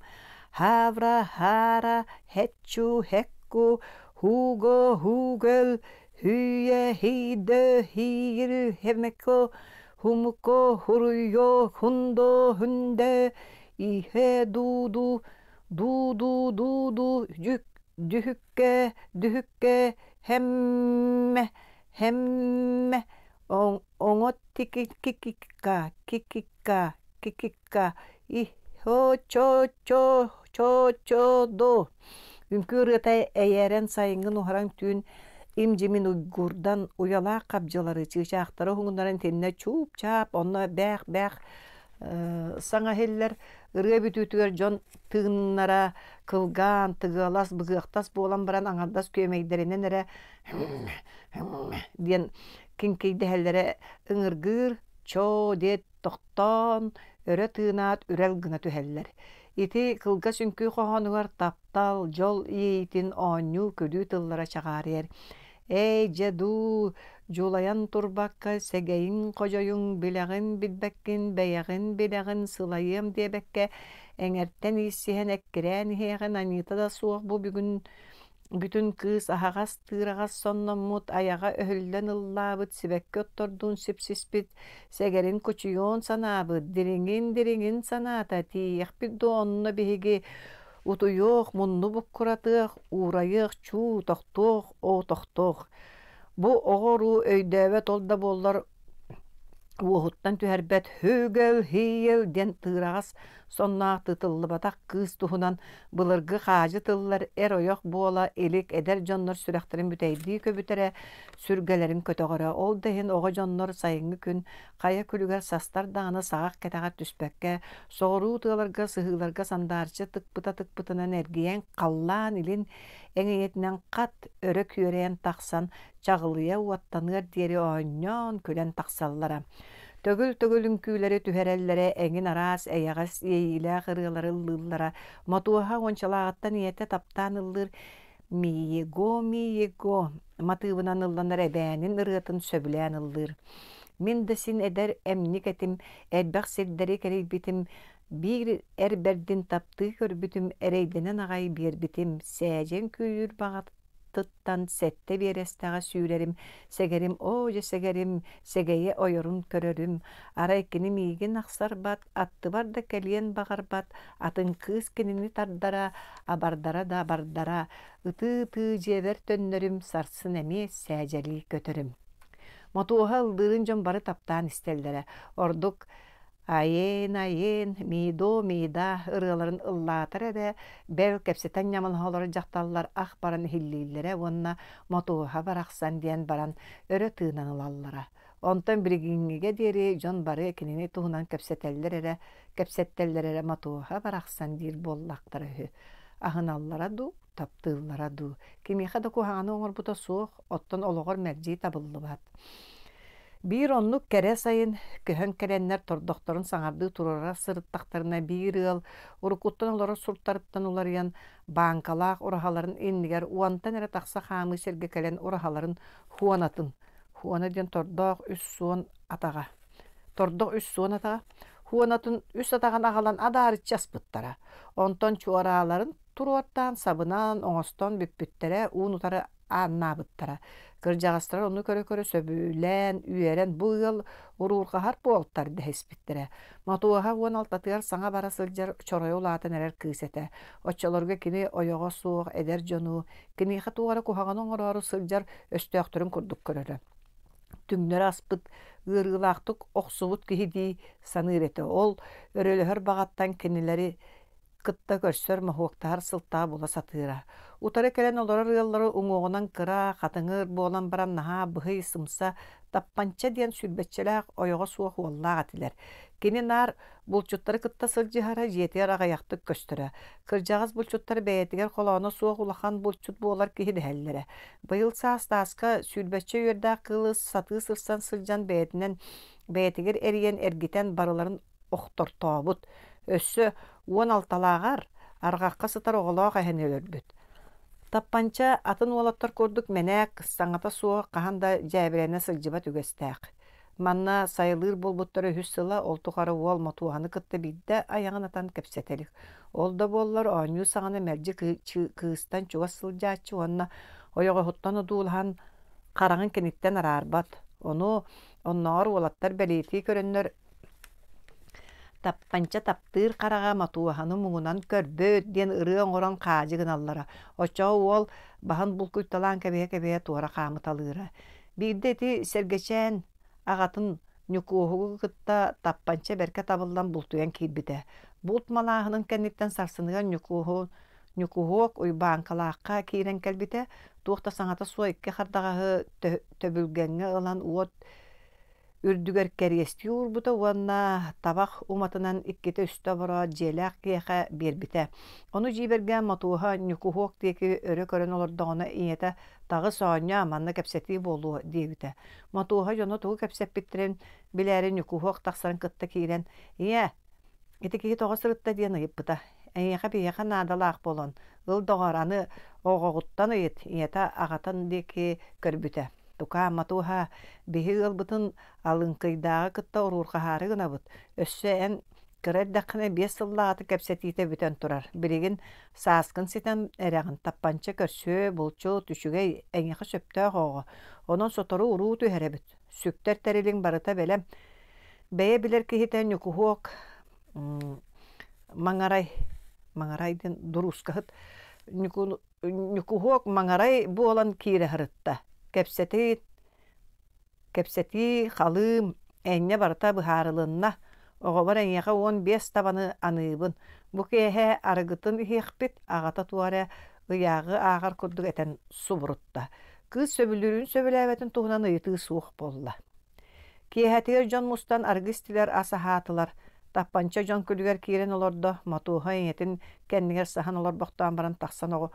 хавра, хара, хэтчу, хекку, хуго, хугөл, хүйэ, хидө, хиир, хэмэко, Хумуко хуруйо хундо хүндэ иһэ дууду дууду дууду дьүк дүһүккэ дүһүккэ хэммэ хэммэ. Оҥо тики-ка, кики-ка, кики-ка, и-хо-чо-чо, чо-чо-до. Үҥкүү ырыата эйээрэн сайыҥҥы нуһараҥ түүн им-дьимин уйгуурдан, уйалаах хабдьылары, чыычаахтары уһугуннаран итиннэ чууп-чаап, онно бээх-бээх саҥа иһиллэр. Ырыа бүтүүтүгэр дьон тыыннара кылгаан, тыгыалас, быгыахтас буолан баран аҥардас күөмэйдэринэн эрэ диэн киҥкийдэһэллэрэ ыҥыргыыр, чоо диэт тохтоон, өрө тыынаат үрэл гына түһэллэр. Ити кылгас үҥкүү хоһоонугар таптал, дьол иэйиитин оонньуу-күлүү тыллара чаҕаарыйар. Эй, дьэ дуу, дьулайан турбакка сэгэйиҥ-ходьойуҥ, билэҕин билбэккин, бэйэҕин билэҕин, сылайыам диэбэккэ, эҥэртэн ииссиһэн эккирээн иһиэҕин аньыыта да суох бу бүгүн Бүтүн кыыс аһаҕас тыыраҕас сонноммут, айаҕа өһүллэн ыллаабыт, сибэкки оттордуун сипсиспит, сэгэрин кучуйуон санаабыт, дириҥин-дириҥин санаата, тиийиэхпит дуо онно биһиги утуйуох, мунну буккуратыах, уурайыах, чуу, тохтуох, оо, тохтуох. Бу оҕо-уруу өйдөөбөт ол да буоллар уоһуттан түһэрбэт «Һүгэл-һиэл» диэн тыыраҕас сонноох тыытыллыбатах кыыс туһунан былыргы хаадьы тыллар эр-ойох буола илик эдэр дьоннор сүрэхтэрин бүтэйдии көбүтэрэ, сүргэлэрин көтөҕөрө. Ол да иһин оҕо дьоннор сайыҥҥы күн хайа күлүгэр састар даҕаны саҕах кэтэҕэр түспэккэ, соҕуруу тыаларга сыһыыларга сандаарчы тыкпыта тыкпытынан эргийэн халлаан илин эҥийэтинэн хат өрө күөрэйэн тахсан чаҕылыйа уоттаныар диэри оонньоон күлэн тахсаллара. Төгүл-төгүл үҥкүүлэри түһэрэллэрэ, эҥин араас эйэҕэс иэйиилээх ырыалары ыллыыллара. Мотуоһа уончалааҕыттан ийэтэ таптаан ыллыыр «Миего, миего» матыыбынан ылланар эбээнин ырыатын сөбүлээн ыллыыр. Мин да син эдэр эмньик этим, элбэх сирдэри кэрийбитим, биир эр бэрдин таптыы көрбүтүм, эрэйдэнэн аҕай биэрбитим, сээдьэн күүрүүр баҕата тыттан сэттэ биэрэстэҕэ сүүрэрим, сэгэрим оо дьэ сэгэрим, сэгэйэ ойорун көрөрүм, арай кини миигин ахсарбат, аттыбар да кэлиэн баҕарбат, атын кыыс кинини тардара, абардара да абардара, ытыы-ытыы дьиэбэр төннөрүм, сарсын эмиэ сээдьэлии көтөрүм. Мотуоһа ыллыырын дьон бары таптаан истэллэрэ, ордук Айeen, айeen, мидо, мида ырыаларын ыллаатар эрэ, бэл кэпсэтэн ньамалаһа олорор дьахталлар ах баран иһиллииллэрэ уонна Мотуоһа барахсан диэн баран өрө тыынан ылаллара. Онтон билигиҥҥигэ диэри дьон бары кинини туһунан кэпсэтэллэр эрэ, кэпсэттэллэр эрэ Мотуоһа барахсан диир буоллахтара үһү. Аһыналлара дуу, таптыыллара дуу, кимиэхэ да куһаҕаны оҥорбута суох, оттон олоҕор мэлдьи табыллыбат. Биир оннук кэрэ сайын көһөн кэлэннэр тордохторун саҥардыы туруора сырыттахтарына биир ыал уруккуттан олорор суртарыттан уларыйан бааҥкалаах ураһаларын иннигэр уонтан эрэ тахса хаамыы сиргэ кэлэн ураһаларын хуонатын хуона диэн тордоох үс суон атаҕа тордох үс суон атаҕа хуонатын үс атаҕын аҕалан адаарыччы аспыттара онтон чуорааларын туруортаан сабынан оҥостон бүппүттэрэ уун-утары ааннаабыттара. Кырдьаҕастар ону көрө-көрө сөбүлээн, үөрэн бу ыал уруурҕаһар буолтар дэһиспиттэрэ. Мотуоһа 16-тыгар саҥа бара сылдьар чоройо улаатан эрэр кыыс этэ. Оччолорго кини ойоҕо суох эдэр дьону, киниэхэ туох эрэ куһаҕаны оҥороору сылдьар өстөөхтөрүн курдук көрөрө. Түҥнэри аспыт, ыарыылаахтык охсубут киһи дии саныыр этэ. Ол өрөлөһөр баҕаттан кинилэри кытта көрсөр, моһуоктаһар сылтаҕа була сатыыра. Утары кэлэн олорор ыаллары уҥуоҕунан кыра, хатыҥыр буолан баран наһаа быһый, сымса, таппанча диэн сүүрбэччэлээх ойоҕо суох уоллаах этилэр. Кини наар булчуттары кытта сылдьыһара, дьиэтигэр аҕыйахтык көстөрө. Кырдьаҕас булчуттар бэйэтигэр холооно суох улахан булчут буолар киһи дэһэллэрэ. Быйыл саас тааска сүүрбэччэ үөрдээх кыылы сатыы сырсан сылдьан бэйэтинэн бэйэтигэр эрийэн эргитэн барыларын охтортообут, өссө 16-лааҕар арҕахха сытар оҕолоох эһэни өлөрбүт. Таппанча атын уолаттар курдук мэнээк, саҥата суох хаһан да дьээбэлэнэ сылдьыбат үгэстээх. Манна сайылыыр буолбуттара үһүс сыла, ол тухары уол Мотуоһаны кытта биирдэ айаҕын атан кэпсэтэ илик. Ол да буоллар оонньуу саҕана мэлдьи кыыстан чугас сылдьааччы уонна ойоҕоһуттан одуулаһан хараҕын киниттэн араарбат. Ону оннооҕор уолаттар бэлиэтии көрөннөр Таппанча таптыыр хараҕа Мотуоһаны муҥунан көрбүт диэн ырыа оҥорон хаадьы гыналлара. Оччоҕо уол баһын булкуйталаан кэбиһэ-кэбиһэ туора хаамыталыыра. Биирдэ ити Сэргэчээн Аҕатын Ньукуоһугу кытта Таппанча бэркэ табыллан бултуйан киирбитэ. Булт малааһынын кэнниттэн сарсыныгар Ньукуоһу Ньукуһуок Уйбааҥкалаахха киирэн кэлбитэ, туох да саҥата суох икки хардаҕаһы төбүлгэҥҥэ ылан уот үрдүгэр кэриэстии уурбута уонна табах уматынан иккитэ-үстэ обороот дьиэлээх киһиэхэ биэрбитэ. Ону дьиибэргээн Мотуоһа Ньукуһуок диэки өрө көрөн олордоҕуна ийэтэ «Таҕыс оонньоо, манна кэпсэтии буолуо» диэбитэ. Мотуоһа дьоно тугу кэпсэппиттэрин билээри Ньукуһуок тахсарын кытта киирэн «Ийээ, ити киһи тоҕо сырытта?» диэн ыйыппыта. «Эйиэхэ биһиэхэ наадалаах буолан, ыл доҕоор, аны оҕоҕуттан ыйыт», ийэтэ аҕатын диэки көрбүтэ. Тукаам, Матуоһа, биһи ыалбытын Алыҥкыйдааҕы кытта уруурҕаһаары гынабыт. Өссө эн кыра эрдэххинэ 5 сыллааҕыта кэпсэтиитэ бүтэн турар. Билигин сааскын ситэн эрэҕин, таппанча көрсүө, булчут, үчүгэй, эйиэхэ сөптөөх оҕо. Онон сотору уруу түһэрэбит. Сүктэр тэрилиҥ барыта бэлэм. Бэйэ билэр киһитэ Ньукуһуок Маҥарай, Маҥарай диэн дуруускаһыт Ньуку Ньукуһуок маҥарай буолан киирэ сырытта. Кэпсэтии, кэпсэтии, халыым, энньэ барыта быһаарылынна. Оҕобор эйиэхэ 15 табаны аныыбын. Бу киэһэ арыгытын иһиэхпит, аҕата туох эрэ ыйааҕы ааҕар курдук этэн субурутта. Кыыс сөбүлүүрүн сөбүлээбэтин туһунан ыйытыы суох буолла. Киэһэтигэр дьон мустан аргыс истилэр, ас аһаатылар. Таппанча дьон күлүгэр киирэн олордо, Мотуоһа ийэтин кэннигэр саһан олорбохтоон баран тахсан оҕо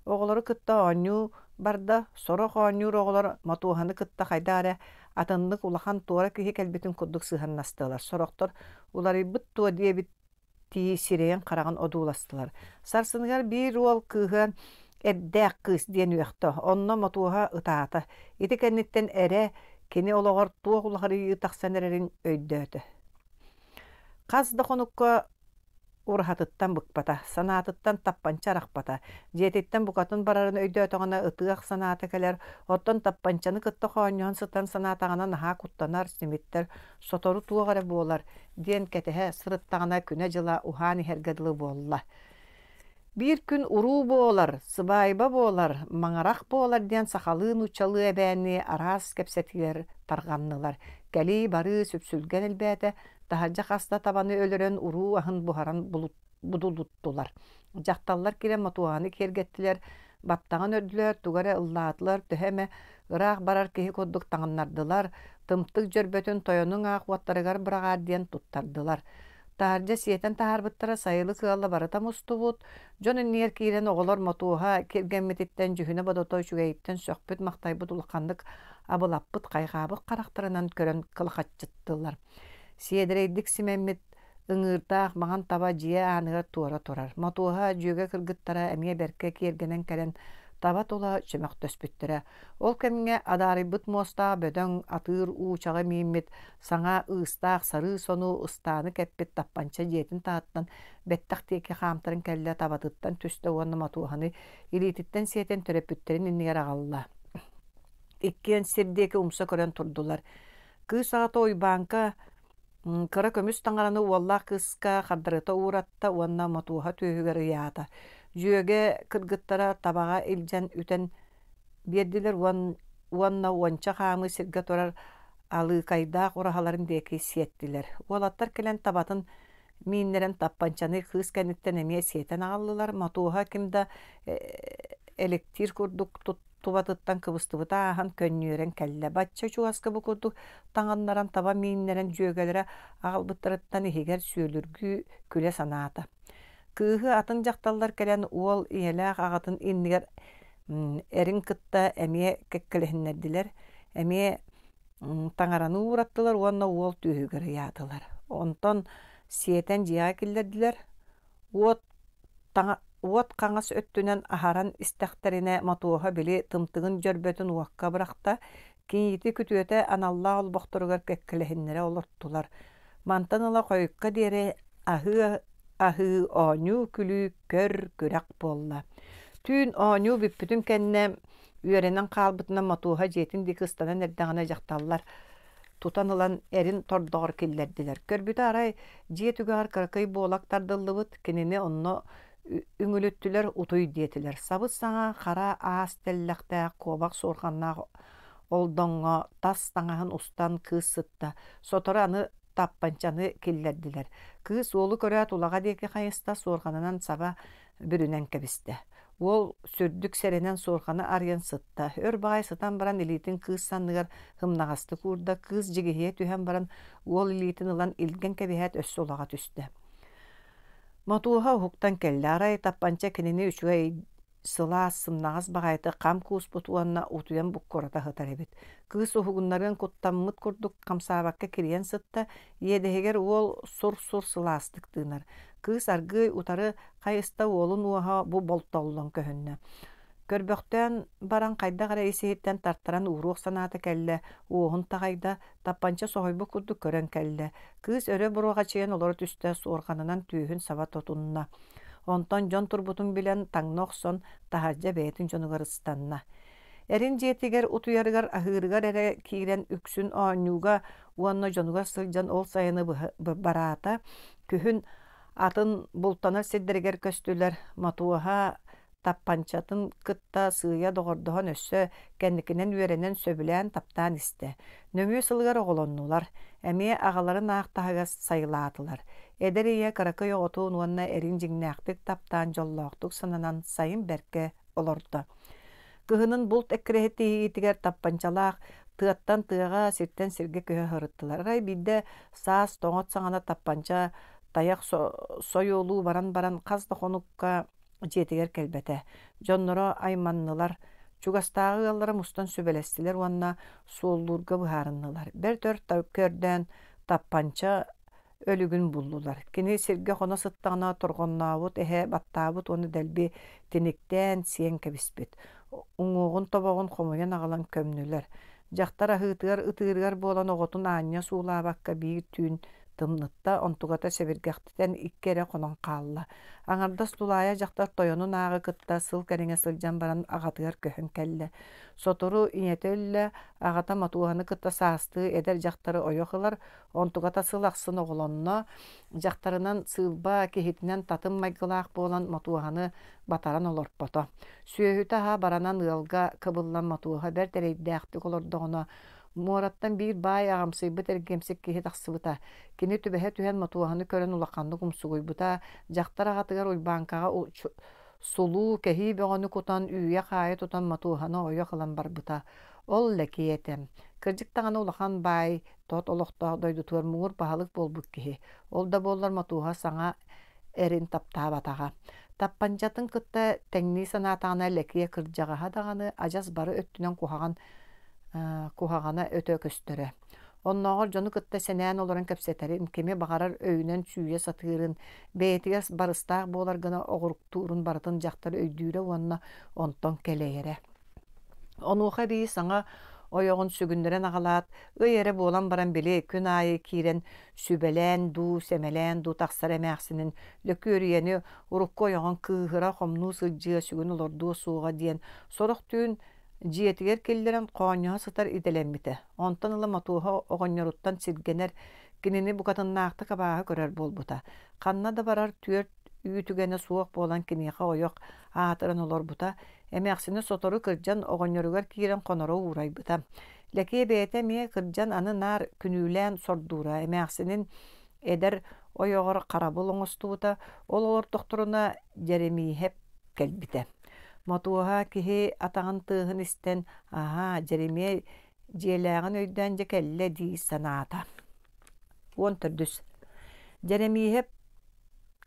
оҕолору кытта оонньуу барда. Сорох оонньуур оҕолор Мотуоһаны кытта хайдах эрэ атыннык улахан туора киһи кэлбитин курдук сыһыаннастылар. Сорохтор уларыйбыт дуо диэбит тии сирэйин-хараҕын одууластылар. Сарсыныгар биир уол кыыһы «Эрдээх кыыс» диэн үөхтэ, онно Мотуоһа ытаата. Ити кэнниттэн эрэ кини олоҕор туох уларыйыы тахсан эрэрин өйдөөтө. Хас да хонукка ураһатыттан быкпата, санаатыттан таппанча арахпата, дьиэтиттэн букатын барарын өйдөөтөҕүнэ ытыах санаата кэлэр, оттон таппанчаны кытта хоонньоһон сытан санаатаҕына наһаа куттанар, симиттэр, сотору туох эрэ буолар диэн кэтэһэ сырыттаҕына күнэ-дьыла уһаан иһэргэ дылы буолла. Биир күн уруу буолар, сыбаайба буолар, маҥырах буолар диэн сахалыы-нууччалыы эбээннии араас кэпсэтиилэр тарҕаннылар. Кэлии-барыы сүпсүлгэн элбээтэ, таһырдьа хас да табаны өлөрөн уруу аһын буһаран будулуттулар. Дьахталлар киирэн мотуоһаны киэргэттилэр, баттаҕын өрдүлэр, тугу эрэ ыллаатылар, төһө эмэ ыраах барар киһи курдук таҥыннардылар, тымтык дьөрбөтүн тойонуҥ аах уоттарыгар быраҕаар диэн туттардылар. Таһырдьа сиэтэн таһаарбыттара сайылык ыала барыта мустубут, дьон иннигэр киирэн оҕолор мотуоһа киргэммититтэн дьүһүнэ-бодото үчүгэйиттэн сөхпүт-махтайбыт улаханнык абылаппыт, хайҕаабыт харахтарынан көрөн кылахаччыттылар. Сиэдэрэйдик симэммит Ыҥыырдаах маҥан таба дьиэ ааныгар туора турар. Мотуоһа дьүөгэ кыргыттара эмиэ бэркэ киэргэнэн кэлэн таба тула чөмөхтөспүттэрэ. Ол кэмҥэ адаарыйбыт муостаах бөдөҥ атыыр уучаҕы мииммит, саҥа ыыстаах сарыы сону ыстааны кэппит таппанча дьиэтин таһыттан бэттэх диэки хаамтаран кэллэ табатыттан түстэ уонна Мотуоһаны илиититтэн сиэтэн төрөппүттэрин иннигэр аҕалла. Иккиэн сир диэки умса көрөн турдулар. Кыыс аҕата Уйбааҥка Кыра көмүс таҥараны уоллаах кыыска хардарыта ууратта уонна Мотуоһа түөһүгэр ыйаата. Дьүөгэ кыргыттара табаҕа илдьэн үтэн биэрдилэр уонна уонча хаамыы сиргэ турар алыыкайдаах ураһаларын диэки сиэттилэр. Уолаттар кэлэн табатын мииннэрэн таппанчаны кыыс кэнниттэн эмиэ сиэтэн аҕаллылар. Мотуоһа ким да электир курдук тубатыттан кыбыстыбыта ааһан көнньүөрэн кэллэ. Бачча чугаска бу курдук таҥыннаран таба мииннэрэн дьүөгэлэрэ аҕалбыттарыттан иһигэр сүөлүргүү күлэ санаата. Кыыһы атын дьахталлар кэлэн уол ийэлээх аҕатын иннигэр эрин кытта эмиэ кэккэлэһиннэрдилэр, эмиэ таҥараны уураттылар уонна уол түөһүгэр ыйаатылар. Онтон сиэтэн дьиэҕэ киллэрдилэр. Уот Уот хаҥас өттүнэн аһаран истэхтэринэ Мотуоһа били тымтыгын дьөрбөтүн уокка бырахта, кийиити күтүөтэ аналлаах олбохторугар кэккэлэһиннэрэ олортулар. Мантан ыла хойукка диэри аһыы-аһыы оонньуу-күлүү, көр-күрэх буолла. Түүн оонньуу бүппүтүн кэннэ үөрэнэн хаалбытынан Мотуоһа дьиэтин диэки ыстанан эрдэҕинэ дьахталлар тутан ылан эрин тордоҕор киллэрдилэр. Көрбүтэ арай дьиэ түгэҕэр кыракый буолак тардыллыбыт, кинини онно үҥүлүттүлэр, утуй диэтилэр. Сабыс-саҥа хара аас тэллэхтээх, куобах суорҕаннаах Олдоҥҥо тас таҥаһын устан кыыс сытта, сотору аны таппанчаны киллэрдилэр. Кыыс уолу көрөөт улаҕа диэки хайыста, суорҕанынан саба бүрүнэн кэбистэ. Уол сүрдүк сэрэнэн суорҕаны арыйан сытта. Өр баҕайы сытан баран илиитин кыыс санныгар ымнаҕастык уурда. Кыыс дьигиһийэ түһэн баран уол илиитин ылан илгэн кэбиһээт өссө улаҕа түстэ. Мотуоһа уһуктан кэллэ. Арай таппанча кинини үчүгэй сылаас, сымнаҕас баҕайытык хам кууспут уонна утуйан буккурата сытар эбит. Кыыс уһугуннарыан куттаммыт курдук хамсаабакка кирийэн сытта, иэдэһигэр уол сур-сур сылаастык тыынар. Кыыс аргыый утары хайыста уолун уоһа бу болтоллон көһүннэ. Көрбөхтөөн баран хайдах эрэ ис-иһиттэн тартаран ууруох санаата кэллэ, уоһун таҕайда, таппанча соһуйбут курдук көрөн кэллэ. Кыыс өрө буруохачыйан олоро түстэ, суорҕанынан түөһүн саба тутунна. Онтон дьон турбутун билэн, таҥна охсон, таһырдьа бэйэтин дьонугар ыстанна. Эрин дьиэтигэр утуйарыгар, аһыырыгар эрэ киирэн үксүн оонньууга уонна дьонугар сылдьан ол сайыны бараата. Күһүн атын бултанар сирдэригэр көстүлэр. Мотуоһа таппанчатын кытта сыыйа доҕордоһон өссө кэнникинэн үөрэнэн сөбүлээн таптаан истэ. Нөҥүө сылыгар оҕолоннулар, эмиэ аҕаларын аах таһыгар сайылаатылар. Эдэр ийэ кыракый оҕотун уонна эрин дьиҥнээхтик таптаан дьоллоохтук сананан сайын бэркэ олордо. Кыһынын булт эккирэтиһиитигэр таппанчалаах тыаттан тыаҕа, сиртэн сиргэ көһө сырыттылар. Арай биирдэ саас тоҥот саҕана таппанча тайах сойуолуу баран баран хас да хонукка дьиэтигэр кэлбэтэ. Дьонноро айманнылар, чугастааҕы ыаллара мустан сүбэлэстилэр уонна суоллуурга быһаарыннылар. Бэрт өр көрдөөн таппанча өлүгүн буллулар. Кини сиргэ хоно сыттаҕына торҕоннообут эһэ баттаабыт уонна дэлби тиниктээн сиэн кэбиспит. Уҥуоҕун тобоҕун хомуйан аҕалан көмнүлэр. Дьахтар аһыытыгар ытыырыгар буолан оҕотун аанньа суулаабакка биир түүн тымнытта, онтуката сэбиргэхтитэн икки эрэ хонон хаалла. Аҥардас тулаайа дьахтар тойонун ааҕы кытта сыл кэриҥэ сылдьан баран аҕатыгар көһөн кэллэ. Сотору ийэтэ өллө, аҕата Мотуоһаны кытта саастыы эдэр дьахтары ойох ылар, онтуката сыл ахсын оҕолонно. Дьахтарынан сыылба киһитинэн татым майгылаах буолан Мотуоһаны батаран олорпото. Сүөһүтэ-аһа баранан ыалга кыбыллан Мотуоһа бэрт эрэйдээхтик олордоҕуна Муораттан биир баай аҕамсыйбыт эргиэмсик киһи тахсыбыта. Кини түбэһэ түһэн Мотуоһаны көрөн улаханнык умсугуйбута, дьахтар аҕатыгар Уйбааҥкаҕа сулуу, кэһии бөҕөнү кутан, үүйэ-хаайа тутан Мотуоһаны ойох ылан барбыта. Ол Лэкиэ этэ. Кырдьык даҕаны улахан баай, тот олохтоох дойдутугар муҥур баһылык буолбут киһи. Ол да буоллар Мотуоһа саҥа эрин таптаабатаҕа. Таппанчатын кытта тэҥнии санаатаҕына Лэкиэ кырдьаҕаһа даҕаны адьас бары өттүнэн куһаҕан куһаҕана өтө көстөрө. Оннооҕор дьону кытта сэнээн олорон кэпсэтэрин, кими баҕарар өйүнэн сүүйэ сатыырын, бэйэтигэр барыстаах буолар гына оҕуруктуурун барытын дьахтар өйдүүрэ уонна онтон кэлэйэрэ. Онуоха эбии саҥа ойоҕун сүгүннэрэн аҕалаат, ый эрэ буолан баран били күн аайы киирэн сүбэлээн дуу, сэмэлээн дуу тахсар эмээхсинин Лөкүөрүйэни урукку ойоҕун кыыһыра хомнуу сылдьыа, сүгүн олордуо суоҕа диэн сорох түүн Дьиэтигэр киллэрэн хоонньоһо сытар идэлэммитэ. Онтон ыла Мотуоһа оҕонньоруттан сиргэнэр, кинини букатыннаахтык абааһы көрөр буолбута. Ханна да барар түөрт үүтүгэнэ суох буолан киниэхэ ойох аатыран олорбута, эмээхсинэ сотору кырдьан оҕонньоругар киирэн хоноро уурайбыта. Лэкиэ бэйэтэ эмиэ кырдьан аны наар күнүүлээн сордуура, эмээхсинин эдэр ойоҕор харабыл оҥостубута, ол олордохторуна Дьэримииһэп кэлбитэ. Мотуоһа киһи атаҕын тыаһын истэн, аһаа, Дьэримиэй дьиэлээҕин өйдөөн дьэ кэллэ дии санаата. 14. Дьэрэмииһэп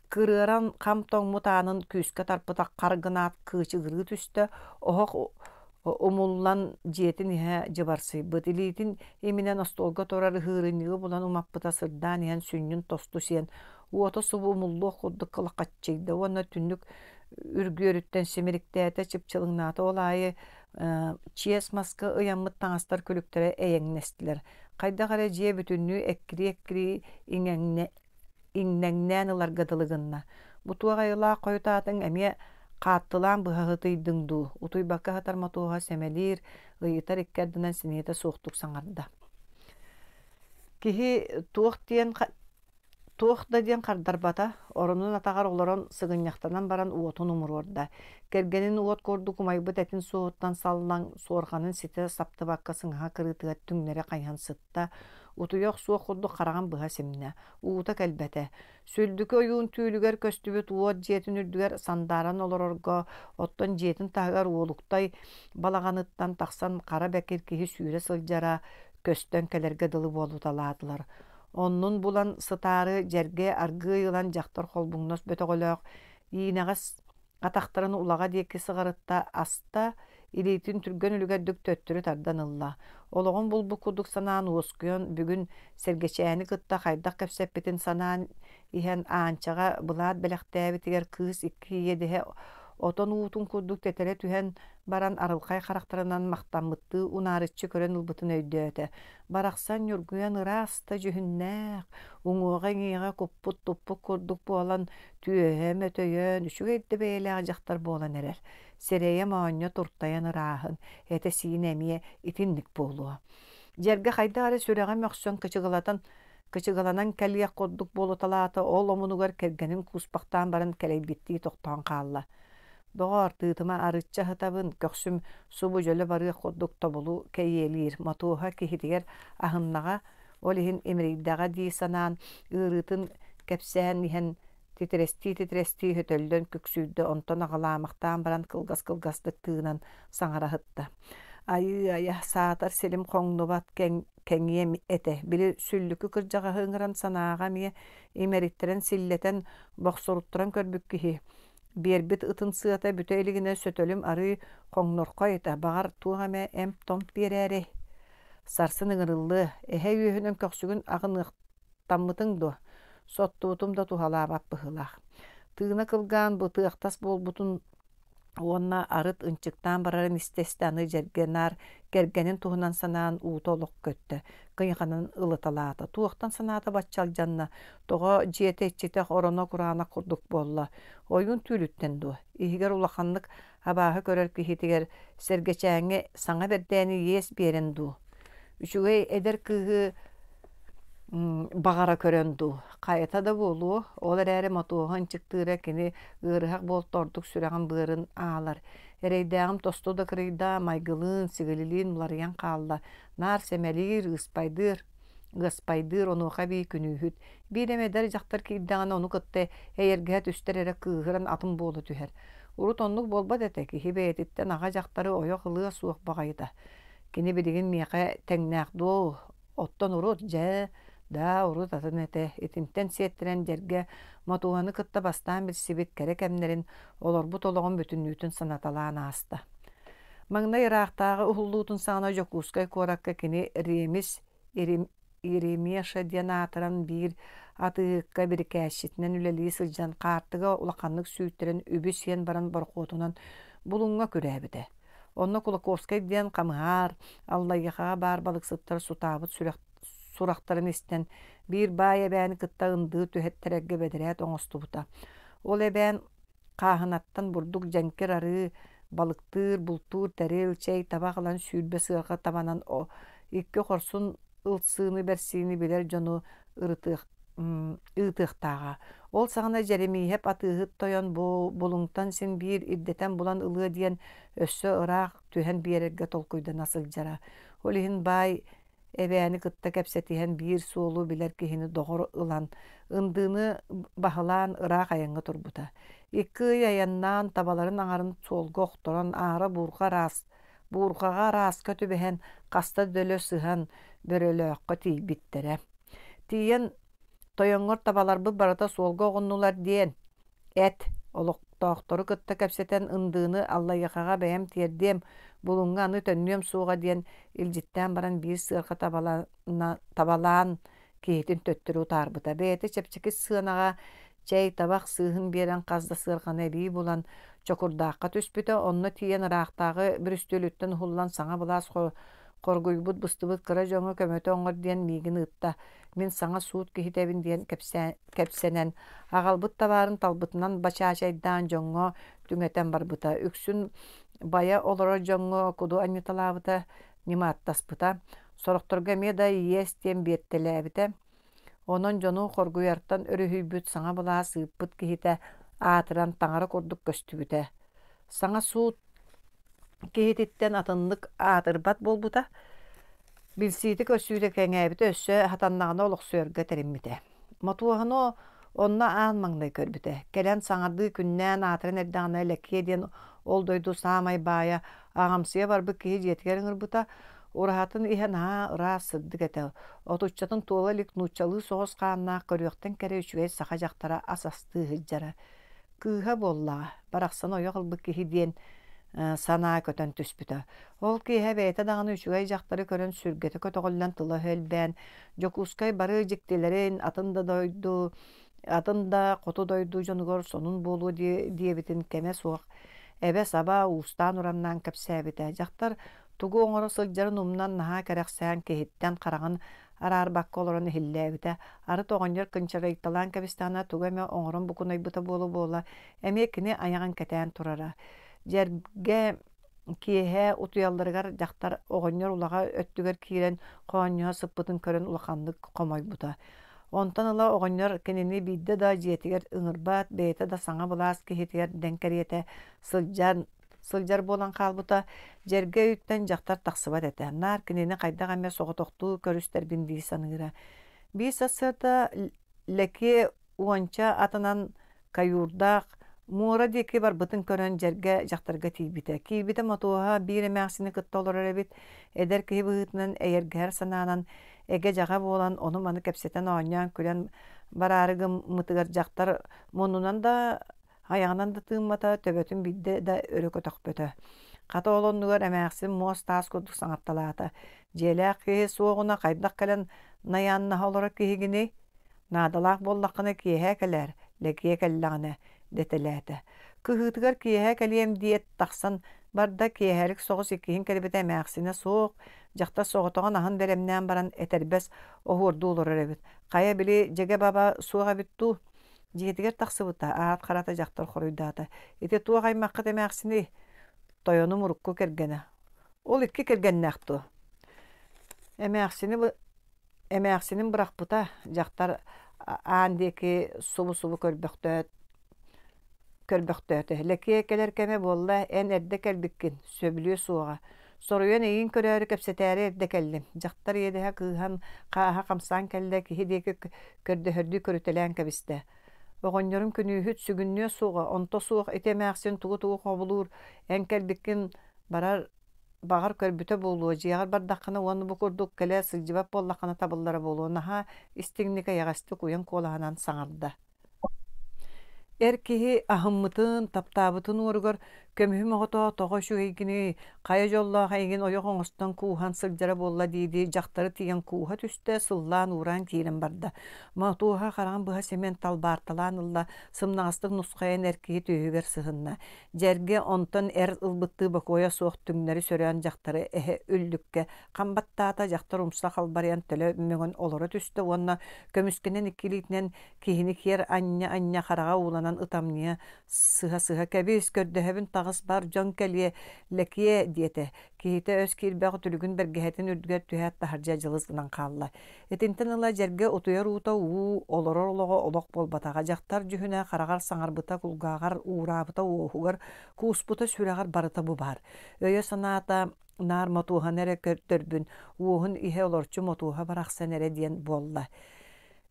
кырыаран хам тоҥмут аанын күүскэ тарпыта хар гынаат кыычыгырыы түстэ, оһох умуллан дьиэтин иһэ дьыбарсыйбыт, илиитин иминэн остуолга турар ыһыырынньыгы булан умаппыта сырдаан иһэн сүнньүн тосту сиэн, уота субу умуллуох курдук кылахаччыйда уонна түннүк үргүөрүттэн симириктээтэ, чыпчылыҥнаата, ол аайы чиэс маска ыйаммыт таҥастар күлүктэрэ эйэҥнэстилэр. Хайдах эрэ дьиэ бүтүннүү эккирии-эккирии иҥнэҥнээн ыларга дылы гынна. Бу туох айылаах хойутаатыҥ эмиэ хааттылаан быһа сытыйдыҥ дуу, утуйбакка сытар Мотуоһа сэмэлиир, ыйытар икки ардынан сэниэтэ суохтук саҥарда. Киһи туох диэн Туох да диэн хардарбата, оронун атаҕар олорон сыгынньахтанан баран уотун умуруорда. Кэргэнин уот курдук умайбыт этин суоһуттан саллан, суорҕанын ситэ саптыбакка сыҥаһа кырыытыгар түҥнэри хайыһан сытта, утуйа охсуох курдук хараҕын быһа симнэ, уута кэлбэтэ. Сүлдүкү ойуун түүлүгэр көстүбүт уот дьиэтин үрдүгэр сандааран олорорго, оттон дьиэтин таһыгар уолуктай балаҕаныттан тахсан хара бэкир киһи сүүрэ сылдьара көстөн кэлэргэ дылы буолуталаатылар. Оннун булан сытаары дьэргэ аргыый ылан дьахтар холбуҥнас бөтөҕөлөөх иинэҕэс атахтарын улаҕа диэки сыҕарытта аста, илиитин түргэн үлүгэрдик төттөрү тардан ылла. Олоҕун булбут курдук санаан уоскуйан, бүгүн Сэргэчээни кытта хайдах кэпсэппитин санаан иһэн Аанчаҕа былаат бэлэхтээбитигэр кыыс икки иэдэһэ отон уутун курдук тэтэрэ түһэн баран арылхай харахтарынан махтаммыттыы унаарыччы көрөн ылбытын өйдөөтө. Барахсан ньургуйан ыраас да дьүһүннээх, уҥуоҕа-иҥиэҕэ куппут-туппут курдук буолан түөһэ мөтөйөн, үчүгэй да бэйэлээх дьахтар буолан эрэр. Сирэйэ моонньо туртайан ырааһын, этэ-сиинэ эмиэ итинник буолуо. Дьэргэ хайдах эрэ сүрэҕэ мөхсөн кычыгылатан кычыгаланан кэлиэх курдук буолуталаата, ол омунугар кэргэнин кууспахтаан баран кэлэйбиттии тохтоон хаалла. Доҕоор, тыытыма арычча аһытабын, көхсүм субу дьөлө барыах курдук тобулу кэйиэлиир, Мотуоһа киһитигэр аһыннаҕа, ол иһин имэрийдэҕэ дии санаан, ыарыытын кэпсээн иһэн титирэстии-титирэстии сөтөллөн күксүйдэ, онтон аҕылаамахтаан баран кылгас-кылгастык тыынан саҥара сытта. Айыы-айа, саатар силим хоҥнубат кэҥиэм этэ, били сүллүкү кырдьаҕаһы ыҥыран санааҕа эмиэ имэриттэрэн силлэтэн, бохсуруттаран көрбүт киһи Биэрбит ытын сыата бүтэ илигинэ сөтөлүм арыы хоҥнорхой этэ, баҕар, туох эмэ эмп-томп биэрээрэй. Сарсын ыҥырыллыа, эһэ үөһүнэн көхсүгүн аҕыныахтаммытыҥ дуо? Соттубутум да туһалаабат быһыылаах. Тыына кылгаан бытыахтас буолбутун уонна арыт ынчыктаан барарын истэ-истэ аны дьэргэ наар кэргэнин туһунан санаан уута олох көттө, кыйаханан ылыталаата. Туохтан санаата бачча алдьанна, тоҕо дьиэтэ иччитэх ороно кураанах курдук буолла? Ойуун түүлүттэн дуо? Иһигэр улаханнык абааһы көрөр киһитигэр Сэргэчээҥҥэ саҥа бэрдээни иэс биэрэн дуу? Үчүгэй эдэр кыыһы баҕара көрөн дуу, хайата да буолуо, ол эрээри Мотуоһа ынчыктыыра кини ыарыһах буолта ордук сүрэҕин-быарын аалар. Эрэйдээҕим тосту да кырыйда, майгылыын, сигилилиин уларыйан хаалла, наар сэмэлиир, ыыспайдыыр, ыаспайдыыр, онуоха эбии күнүүһүт. Биир эмэ эдэр дьахтар киирдэҕинэ ону кытта эйэргэһэ түстэр эрэ кыыһыран атын буола түһэр. Урут оннук буолбат этэ, киһи бэйэтиттэн аҕа дьахтары ойох ылыа суох баҕайыта. Кини билигин миэхэ тэҥнээх дуо, Оттон урут, дьэ, даа, урут атын этэ, итинтэн сиэттэрэн дьэргэ Мотуоһаны кытта бастаан билсибит кэрэ кэмнэрин, олорбут олоҕун бүтүннүүтүн санаталаан ааста. Маҥнай ыраахтааҕы уһуллуутун саҕана Дьокуускай куоракка кини Ремис Еремеша диэн аатыран биир атыыһыкка бирикээсчитинэн үлэлии сылдьан хаартыга улаханнык сүүйтэрэн үбү сиэн баран борохуотунан Булуҥҥа күрээбитэ. Онно Кулаковскай диэн хамыһаар Аллайыахаҕа баар балыксыттар сутаабыт сурахтарын истэн, биир баай эбээни кытта ындыы түһэттэрэргэ бэдэрээт оҥостубута. Ол эбээн хааһынаттан бурдук дьэҥкир арыы, балыктыыр, бултуур тэрил, чэй, табах ылан 20 сыарҕа табанан икки хорсун ылсыыны-бэрсиини билэр дьону ырытыах ыытыахтааҕа. Ол саҕана Дьэримииһэп атыыһыт тойон бу Булуҥтан син биир ирдэтэн булан ылыа диэн өссө ыраах түһэн биэрэргэ толкуйдана сылдьара. Ол иһин баай эбээни кытта кэпсэтиһэн биир суолу билэр киһини доҕор ылан, ындыыны баһылаан ыраах айаҥҥа турбута. Икки ый айаннаан табаларын аҥарын суолга охторон аара буурҕа араас буурҕаҕа арааска түбэһэн хаста да өлө сыһан Бөрөлөөххө тиийбиттэрэ. Тиийэн тойоҥҥор табаларбыт барыта суолга оҕуннулар диэн эт, олохтоохтору кытта кэпсэтэн ындыыны Аллайыахаҕа бэйэм тиэрдиэм, Булуҥҥа аны төннүөм суоҕа диэн илдьиттээн баран биир сыарҕа табалаан киһитин төттөрү утаарбыта. Бэйэтэ чэпчэки сыанаҕа чэй, табах сыыһын биэрэн хас да сыарҕаны эбии булан Чокурдаахха түспүтэ, онно тиийэн ыраахтааҕы бүрүстүөлүттэн уһуллан саҥа былаас хоргуйбут, быстыбыт кыра дьоҥҥо көмөтө оҥор диэн миигин ыытта. Мин саҥа суут киһитэбин диэн кэпсэнэн, аҕалбыт табаарын талбытынан бачаачайдаан дьоҥҥо түҥэтэн барбыта. Үксүн байа олорор дьоҥҥо куду анньыталаабыта, ньымааттаспыта. Сорохторго эмиэ да иэс диэн биэртэлээбитэ. Онон дьону хоргуйартан өрүһүйбүт саҥа былаас ыыппыт киһитэ аатыран таҥара курдук көстүбүтэ. Саҥа суут киһититтэн атыннык аатырбат буолбута. Билсиитэ-көрсүүтэ кэҥээбитэ өссө хатаннаҕына олохсуйарга тэриммитэ. Мотуоһуну онно аан маҥнай көрбүтэ. Кэлэн саҥардыы күннээн аатыран эрдэҕинэ Лэкиэ диэн ол дойду саамай баайа, аҕамсыйа барбыт киһи дьиэтигэр ыҥырбыта. Ураһатын иһэ наһаа ыраас сырдык этэ. Отуччатын туола илик нууччалыы соҕус хааннаах көрүөхтэн кэрэ үчүгэй саха дьахтара ас астыы сылдьара. Кыыһа буоллаҕа, барахсан ойох ылбыт киһи диэн санаа көтөн түспүтэ. Ол киэһэ бэйэтэ даҕаны үчүгэй дьахтары көрөн сүргэтэ көтөҕүллэн тыла-өһө элбээн, Дьокуускай бары дьиктилэрин, атын да дойду, атын да хоту дойду дьонугар сонун буолуо диэбитин кэмэ суох эбэ-саба уустаан-ураннаан кэпсээбитэ. Дьахтар тугу оҥоро сылдьарын умнан наһаа кэрэхсээн киһиттэн хараҕын араарбакка олорон иһиллээбитэ. Арыт оҕонньор кынчарыйталаан кэбистэҕинэ тугу эмэ оҥорон букунайбыта буола-буола, эмиэ кини айаҕын кэтээн турара. Дьэргэ киэһэ утуйалларыгар дьахтар оҕонньор улаҕа өттүгэр киирэн хоонньоһо сыппытын көрөн улаханнык хомойбута. Онтон ыла оҕонньор кинини биирдэ да дьиэтигэр ыҥырбат, бэйэтэ да саҥа былаас киһитигэр дэҥ кэриэтэ сылдьан сылдьар буолан хаалбыта. Дьэргэ өйүттэн дьахтар тахсыбат этэ. Наар кинини хайдах эмэ соҕотохтуу көрүстэрбин дии саныыра. Биир сарсыарда Лэкиэ уонча атынан каюрдаах муора диэки барбытын көрөн дьэргэ дьахтарга тиийбитэ. Киирбитэ Мотуоһа биир эмээхсини кытта олорор эбит. Эдэр киһи быһыытынан эйэргэһэр санаанан эгэ-дьаҕа буолан ону-маны кэпсэтэн оонньоон күлэн бараары гыммытыгар дьахтар муннунан да Айаҕынан да тыыммата, төбөтүн биирдэ да өрө көтөхпөтө. Хата ол оннугар эмээхсин муос-таас курдук саҥарталаата: «Дьиэлээх киһи суоҕуна хайдах кэлэн найааннаһа олорор киһигиний? Наадалаах буоллаххына киэһэ кэлээр, Лэкиэ кэллэҕинэ» дэтэлээтэ. Кыһыытыгар киэһэ кэлиэм диэт тахсан барда, киэһэлик соҕус иккиһин кэлбитэ эмээхсинэ суох, дьахтар соҕотоҕун аһын бэлэмнээн баран этэрбэс оһуордуу олорор эбит. Хайа били дьэгэ-баба суох эбит дуу? Дьиэтигэр тахсыбыта, аат харата дьахтар хоруйдаата: «Ити туох аймаххыт эмээхсиний?» Тойонум урукку кэргэнэ. «Ол икки кэргэннээх дуо?» Эмээхсини эмээхсинин бырахпыта, дьахтар аан диэки субу-субу көрбөхтөөт көрбөхтөөтө. Лэкиэ кэлэр кэмэ буолла, эн эрдэ кэлбиккин, сөбүлүө суоҕа. Соруйан эйигин көрөөрү кэпсэтээри эрдэ кэллим. Дьахтар иэдэһэ кыыһан, хааһа хамсаан кэллэ, киһи диэки көрдөһөрдүү көрүтэлээн кэбистэ. Оҕонньорум күнүүһүт сүгүннүө суоҕа, онто суох ити эмээхсин тугу-тугу хобулуур, эн кэлбиккин барар баҕар көрбүтэ буолуо, дьиэҕэр бардаххына уонна бу курдук кэлэ сылдьыбат буоллаххына табыллара буолуо, наһаа истиҥник эйэҕэстик уйан куолаһынан саҥарда. Эр киһи аһыммытын, таптаабытын уоругар көмүһүм оҕото тоҕо үчүгэйгиний, хайа дьоллоох эйигин ойох оҥостон кууһан сылдьара буолла дии-дии дьахтары тиийэн кууһа түстэ, сыллаан-уураан киирэн барда. Мотуоһа хараҕын быһа симэн талбаарталаан ылла, сымнаҕастык нусхайан эр киһи түөһүгэр сыһынна. Дьэргэ онтон эр ылбыттыы бокуойа суох түҥнэри сөрөөн дьахтары эһэ үллүккэ хам баттаата, дьахтар умса халбарыйан төлө мөҥөн олоро түстэ уонна көмүскэнэн икки илиитинэн Киһини киэр анньа-анньа хараҕа ууланан ытамньыйа сыһа-сыһа «Кэбис, көрдөһөбүн таҕыс бар, дьон кэлиэ, Лэкиэ» диэтэ. Киһитэ өс киирбэх үтүлүгүн бэргэһэтин үрдүгэр түһээт таһырдьа дьылыс гынан хаалла. Итинтэн ыла дьэргэ утуйар уута уу, олорор олоҕо олох буолбатаҕа. Дьахтар дьүһүнэ хараҕар саҥарбыта, кулгааҕар уураабыта уоһугар, кууспута сүрэҕэр барыта бу баар. Өйө-санаата наар мотуоһаны эрэ көрдөрбүн, уоһун иһэ олорчу мотуоһа барахсан эрэ диэн буолла.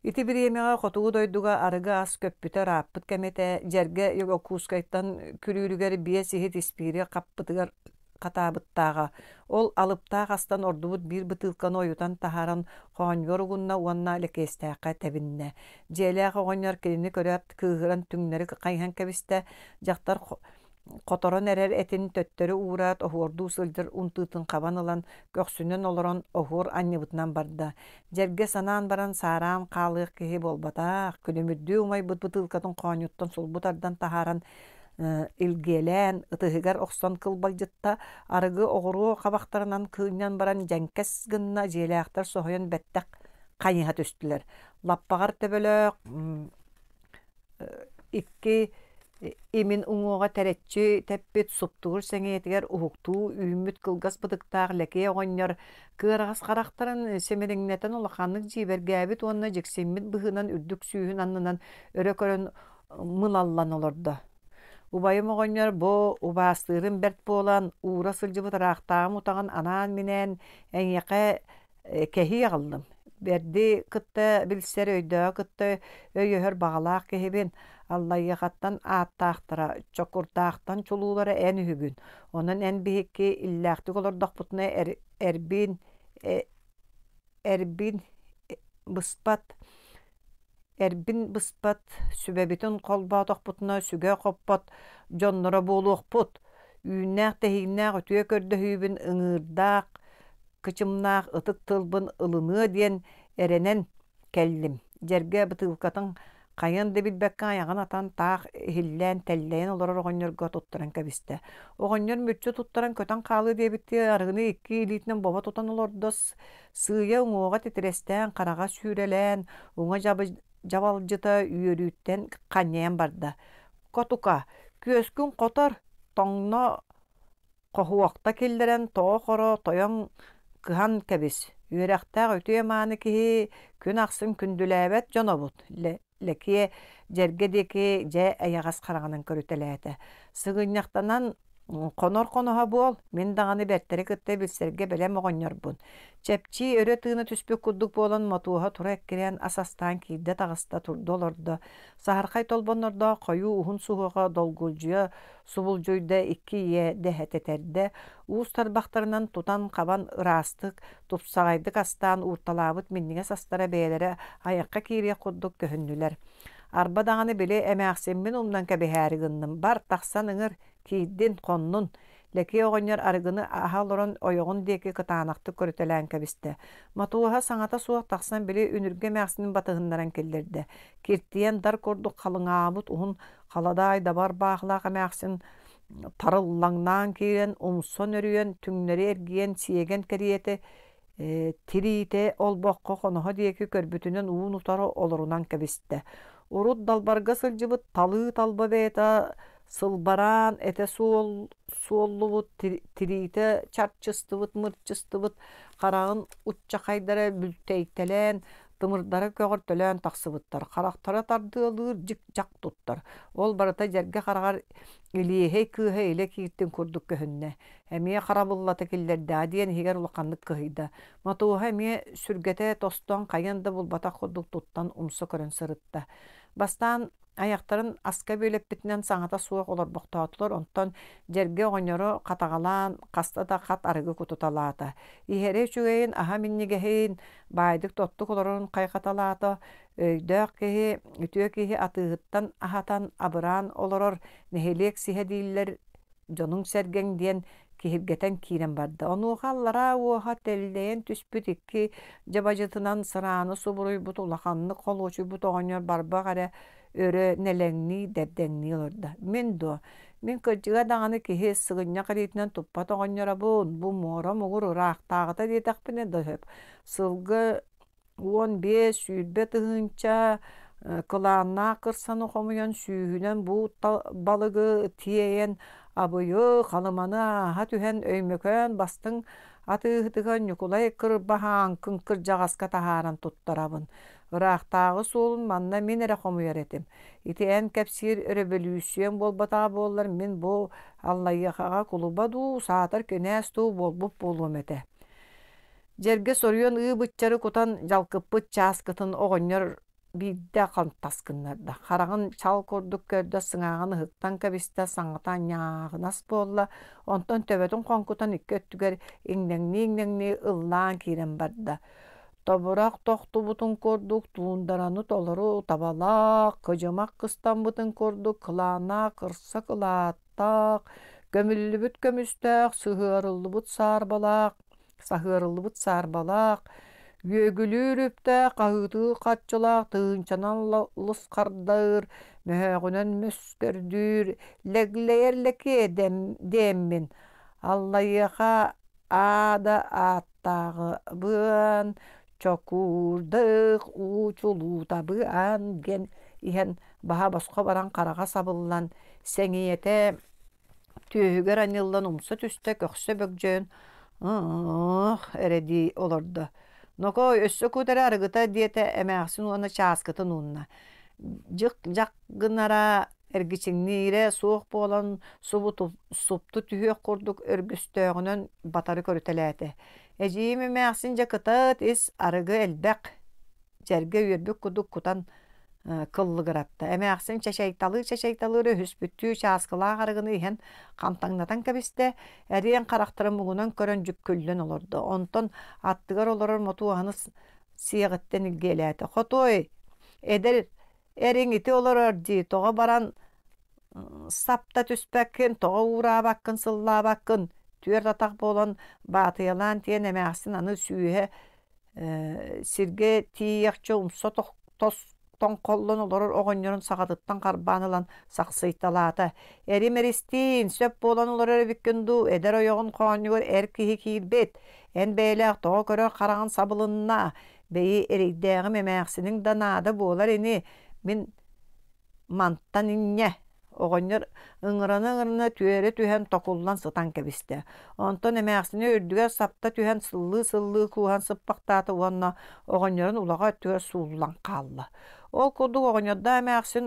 Ити бириэмэҕэ хотугу дойдуга арыгы ас көппүтэ ырааппыт кэмэ этэ, Дьэргэ Якутскайтан күрүүрүгэр биэс иһит испиири хаппытыгар хатаабыттааҕа. Ол алыптаах астан ордубут биир бытыылканы ойутан таһааран хоонньугар угунна уонна Лэкиэстээххэ тэбиннэ. Дьиэлээх оҕонньор кинини көрөөт кыыһыран түҥнэри хайыһан кэбистэ, дьахтар Хоторон эрэр этин төттөрү уураат, оһуордуу сылдьар унтуутун хабан ылан, көхсүнэн олорон оһуор анньыбытынан барда. Дьэргэ санаан баран саараан хаалыах киһи буолбатах, күлүмүрдүү умайбыт бытыылкатын хоонньуттан сулбу тардан таһааран илгиэлээн, ытыһыгар охсон кылбалдьытта, арыгы оҕуруо хабахтарынан кыынньан баран дьэҥкэс гынна, дьиэлээхтэр соһуйан бэттэх хайыһа түстүлэр. Лаппаҕар төбөлөөх икки Имин уҥуоҕа тэрэччи тэппит суптугур сэҥийэтигэр уһуктуу үүммүт кылгас бытыктаах Лэкиэ оҕонньор кыараҕас харахтарын симириҥнэтэн улаханнык дьиибэргээбит уонна дьиксиммит быһыынан үрдүк сүүһүн аннынан өрө көрөн мылаллан олордо. Убайым оҕонньор бу убаастыырым бэрт буолан, уура сылдьыбыт ыраахтааҕым утаҕын анаан-минээн эйиэхэ кэһии аҕаллым. Бэрди кытта билсэр, өйдөөҕү кытта өйөһөр баҕалаах киһибин. Аллайыахаттан ааттаахтара, Чокурдаахтан чулуулара эн үһүгүн. Онон эн биһикки иллээхтик олордохпутуна эрбин эрбин быспат эрбин быспат, сүбэбитин холбоотохпутуна сүгэ хоппот дьонноро буолуохпут. Үүннээх-тэһииннээх үтүө көрдөһүүбүн ыҥыырдаах, кычымнаах ытык тылбын ылыныа диэн эрэнэн кэллим. Дьэргэ бытыылкатын хайыан да билбэккэ айаҕын атан таах иһиллээн тэллэйэн олорор оҕонньорго туттаран кэбистэ. Оҕонньор мүччү туттаран көтөн хаалыа диэбиттии арыгыны икки илиитинэн бобо тутан олордо, Сыыйа уҥуоҕа титирэстээн, хараҕа сүүрэлээн, уҥа дьабалдьыта үөрүүттэн ханньайан барда: «Котука, күөскүн хотор, тоҥно хоһуокта киллэрэн тоҕо-хоро тойон кыһан кэбис, үөрэхтээх үтүө-мааны киһи күн ахсын күндүлээбэт дьонобут» Лэкиэ дьэргэ диэки дьэ эйэҕэс хараҕынан көрүтэлээтэ. Сыгынньахтанан хонор хоноһо буол, мин даҕаны бэртэри кытта билсэргэ бэлэм оҕонньорбун. Чэпчии өрө тыына түспүт курдук буолан Мотуоһа тура эккирээн ас астаан киирдэ таҕыста, турда олордо. Саһархай толбоннордоох хойуу уһун суһуоҕа долгулдьуйа субулдьуйда икки ийэ дэһэ тэтэрдэ, уус тарбахтарынан тутан-хабан ыраастык, тупсаҕайдык астаан уурталаабыт минньигэс астара бэйэлэрэ айахха киириэх курдук көһүннүлэр. Арба даҕаны били эмээхсиммин умнан кэбиһээри гынным, бар, тахсан ыҥыр, киирдин, хоннун. Лэкиэ оҕонньор арыгыны аһа олорон ойоҕун диэки кытаанахтык көрүтэлээн кэбистэ. Мотуоһа саҥата суох тахсан били үнүргү эмээхсинин батыһыннаран киллэрдэ. Киртийэн дар курдук халыҥаабыт уһун халадаай дабар баахылаах эмээхсин тарыллаҥнаан киирэн, умсан өрүйэн, түҥнэри эргийэн сиэгэн кэриэтэ тириитэ олбоххо хоноһо диэки көрбүтүнэн уун-утары олорунан кэбистэ. Урут далбарга сылдьыбыт талыы талба бэйэтэ сылбараан этэ суоллубут, тириитэ чарчыстыбыт, мырчыстыбыт, хараҕын уччахайдара бүлтэйтэлээн, тымырдара көҕөртөлөөн тахсыбыттар, харахтара тардыалыыр дьик-дьах туттар. Ол барыта дьэргэ хараҕар Илиэһэй кыыһа илэ кииртин курдук көһүннэ. Эмиэ харабыллата киллэрдэҕэ диэн иһигэр улаханнык кыһыйда. Мотуоһа эмиэ сүргэтэ тостон хайан да булбатах курдук туттан умса көрөн сырытта. Бастаан айахтарын аска бүөлэппитинэн саҥата суох олорбохтоотулар, онтон дьэргэ оҕонньору хатаҕалаан хаста да хат арыгы кутуталаата. Иһэрэ үчүгэйин, аһа минньигэһин, баайдык-тоттук олорорун хайҕаталаата, Өйдөөх киһи, үтүө киһи атыыһыттан аһатан, абыраан олорор нэһилиэк сиһэ дииллэр дьонуҥ-сэргэҥ диэн киһиргэтэн киирэн барда. Онуоха аллараа уоһа тэллэйэн түспүт икки дьабадьытынан сырааны субуруйбут улаханнык холуочуйбут оҕонньор барбах эрэ өрө нэлэҥнии, дэбдэҥнии олордо. Мин дуо? Мин кырдьыга даҕаны киһи сыгынньах илиитинэн туппат оҕонньоробун, бу муора муҥур ыраахтааҕыта диэтэхпинэ да сөп. Сылгы 15, 20 тыһыынча кылааннаах кырсаны хомуйан сүүһүнэн буут балыгы тиэйэн Абыйы, Халыманы ааһа түһэн Өймөкөөн бастыҥ атыыһытыгар Ньукулай Кырбаһааҥкын кырдьаҕаска таһааран туттарабын. Ыраахтааҕы суолун манна мин эрэ хомуйар этим. Ити эн кэпсиир өрөбөлүүссүйэҥ буолбатаҕа буоллар мин бу Аллайыахаҕа кулуба дуу, саатар кинээс дуу буолбут буолуом этэ. Дьэргэ соруйан ыы-быччары кутан дьалкыппыт чааскытын оҕонньор биирдэ хантас гыннарда, хараҕын чал курдук көрдө, сыҥааҕын ыһыктан кэбистэ, саҥата ньааҕынас буолла, онтон төбөтүн хоҥкутан икки өттүгэр иҥнэҥнии-иҥнэҥнии ыллаан киирэн барда. Тобурах тохтубутун курдук туундараны толору табалаах, кыдьымах кыстаммытын курдук кылааннаах кырса кылааттаах, көмүллүбүт көмүстээх, сыһыарыллыбыт саарбалаах, саһыарыллыбыт саарбалаах, үөгүлүүр үптээх, хаһыытыы харчылаах, тыһыынчанан лысхардыыр, мөһөөҕүнэн мөскөрдүүр, лэглэйэр лэкиэ дээммин, Аллайыаха аада ааттааҕыбыан, чокуурдах уу чулуутабыан диэн иһэн баһа босхо баран хараҕа сабыллан, Сэҥийэтэ түөһүгэр анньыллан умса түстэ, көхсө бөгдьөйөн «Ых» эрэ дии олордо. «Нокоо, өссө кут эрэ арыгыта» диэтэ эмээхсин уонна чааскытын уунна. Дьик-дьах гынара эргичиҥниирэ суох буолан субу супту түһүөх курдук өргөстөөҕүнэн батары көрүтэлээтэ. Эдьиийим эмээхсин дьэ кытаат ис арыгы элбэх дьэргэ үөрбүт курдук кутан кыллыгыратта. Эмээхсин чачайталыы-чачайталыы өһүспүттүү чааскылаах арыгыны иһэн хантаҥнатан кэбистэ, эриэн харахтарын муҥунан көрөн дьүккүллэн олордо. Онтон аттыгар олорор Мотуоһаны сиэҕиттэн илгиэлээтэ. «Хотуой, эдэр эриҥ ити олорор дии, тоҕо баран сапта түспэккин, тоҕо уураабаккын, сыллаабаккын?» Түөрт атах буолан баатыйалаан тиэн эмээхсин аны сүүһэ сиргэ тиийиэхчэ умса тоҥхоллон олорор оҕонньорун саҕатыттан харбаан ылан сахсыйталаата. «Эрим эристиин, сөп буолан олорор эбиккин дуу, эдэр ойоҕун хоонньугар эр киһи киирбит, эн бэйэлээх тоҕо көрөр хараҕын сабылынна, бэйи эрэйдээҕим эмээхсиниҥ да наада буолар ини, мин Мантан инньэ оҕонньор ыҥырана-ыҥырана түөрэ түһэн токуллан сытан кэбистэ. Онтон эмээхсини үрдүгэр сапта түһэн сыллыы-сыллыы кууһан сыппахтаата уонна оҕонньорун улаҕа өттүгэр сууллан хаалла. Ол курдук оҕонньордоох эмээхсин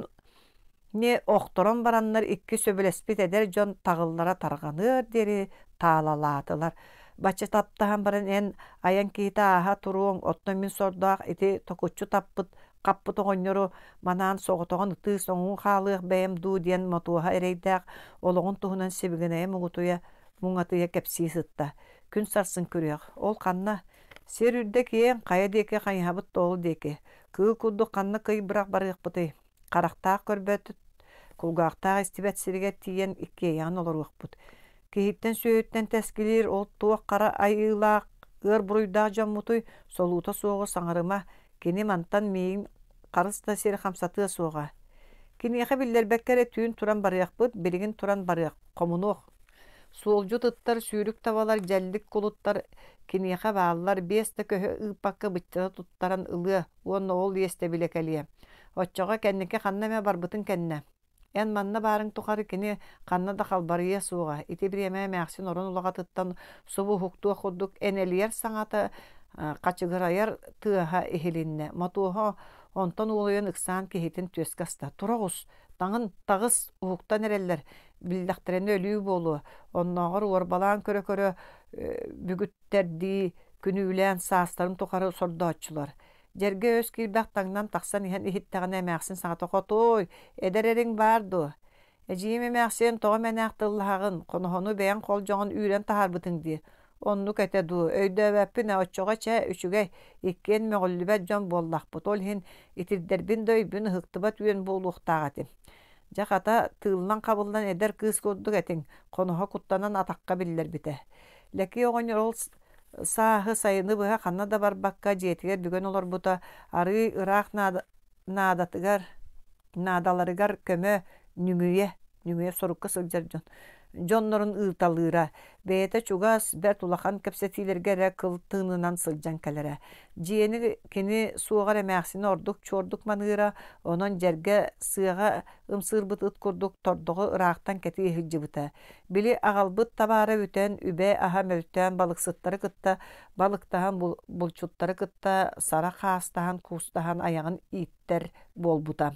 охторон бараннар икки сөбүлэспит эдэр дьон таҕыллара тарҕаныар диэри таалалаатылар. Бачча таптаһан баран эн айан киһитэ ааһа туруоҥ, оттон мин сордоох ити токуччу таппыт хаппыт оҕонньору манаан соҕотоҕун ытыы-соҥуу хаалыах бэйэм дуу диэн Мотуоһа эрэйдээх олоҕун туһунан сибигинэйэ муҥутуйа муҥатыйа кэпсии сытта. Күн сарсын күрүөх. Ол ханна? Сир үрдэ киэҥ, хайа диэки хайыһабыт да ол диэки. Кыыл курдук ханна кый бырах барыахпытый? Харахтаах көрбөт, кулгаахтаах истибэт сиригэр тиийэн иккиэйэҕин олоруохпут. Киһиттэн сүөһүттэн тэскилиир ол туох хара айыылаах, ыар буруйдаах дьоммутуй, солуута суоҕу саҥарыма, Кини мантан миигин харыс да сири хамсатыа суоҕа. Киниэхэ биллэрбэккэ эрэ түүн туран барыахпыт, билигин туран барыах, хомунуох. Суолдьут ыттар, сүүрүк табалар, дьэллик кулуттар киниэхэ бааллар, биэс да көһө ыыппакка быччата туттаран ылыа уонна ол иэстэбилэ кэлиэ. Оччоҕо кэнники ханна эмэ барбытын кэннэ. Эн манна баарыҥ тухары кини ханна да халбарыйыа суоҕа, ити бириэмэ эмээхсин орон улаҕатыттан субу уһуктуох курдук энэлийэр саҥата хачыгырайар тыаһа иһилиннэ. Мотуоһа онтон уолуйан ыксаан киһитин түөскэ аста. Тура оҕус, таҥын, таҕыс, уһуктан эрэллэр, биллэхтэринэ өлүү буолуо. Оннооҕор уорбалаан көрө-көрө бүгүттэрдии күнүүлээн саастарын тухары сордооччулар. Дьэргэ өс киирбэх таҥнан тахсан иһэн иһиттэҕинэ эмээхсин саҥата «Хотуой, эдэр эриҥ баар дуо? Эдьиийим эмээхсиэн тоҕо мэнээх тыллаһаҕын, хоноһону бэйэҥ холдьоҕон үүрэн таһаарбытыҥ дии. Оннук этэ дуу, өйдөөбөппүн ээ, оччоҕо чэ, үчүгэй, иккиэн мөҕүллүбэт дьон буоллахпыт, ол иһин итирдэрбин да өйбүн ыһыктыбат үөн буолуохтаах этим. Дьэ, хата, тыыллан-хабыллан эдэр кыыс курдук этиҥ, хоноһо куттанан атахха биллэрбитэ. Лэкиэ оҕонньор ол Сааһы, сайыны быһа ханна да барбакка дьиэтигэр бүгэн олорбута арыый ыраах наадатыгар наадаларыгар көмө ньүҥүйэ ньүҥүйэ сорукка сылдьар дьон дьоннорун ыыталыыра. Бэйэтэ чугас, бэрт улахан кэпсэтиилэргэ эрэ кыл тыынынан сылдьан кэлэрэ. Дьиэни кини суоҕар эмээхсини ордук чуордук маныыра, онон дьэргэ сыаҕа ымсыырбыт ыт курдук тордоҕу ыраахтан кэтии сылдьыбыта. Били аҕалбыт табаара бүтэн, үбэ-аһа мөлтөөн балыксыттары кытта балыктаһан, булчуттары кытта сара хаастаһан, куустаһан айаҕын ииттэр буолбута.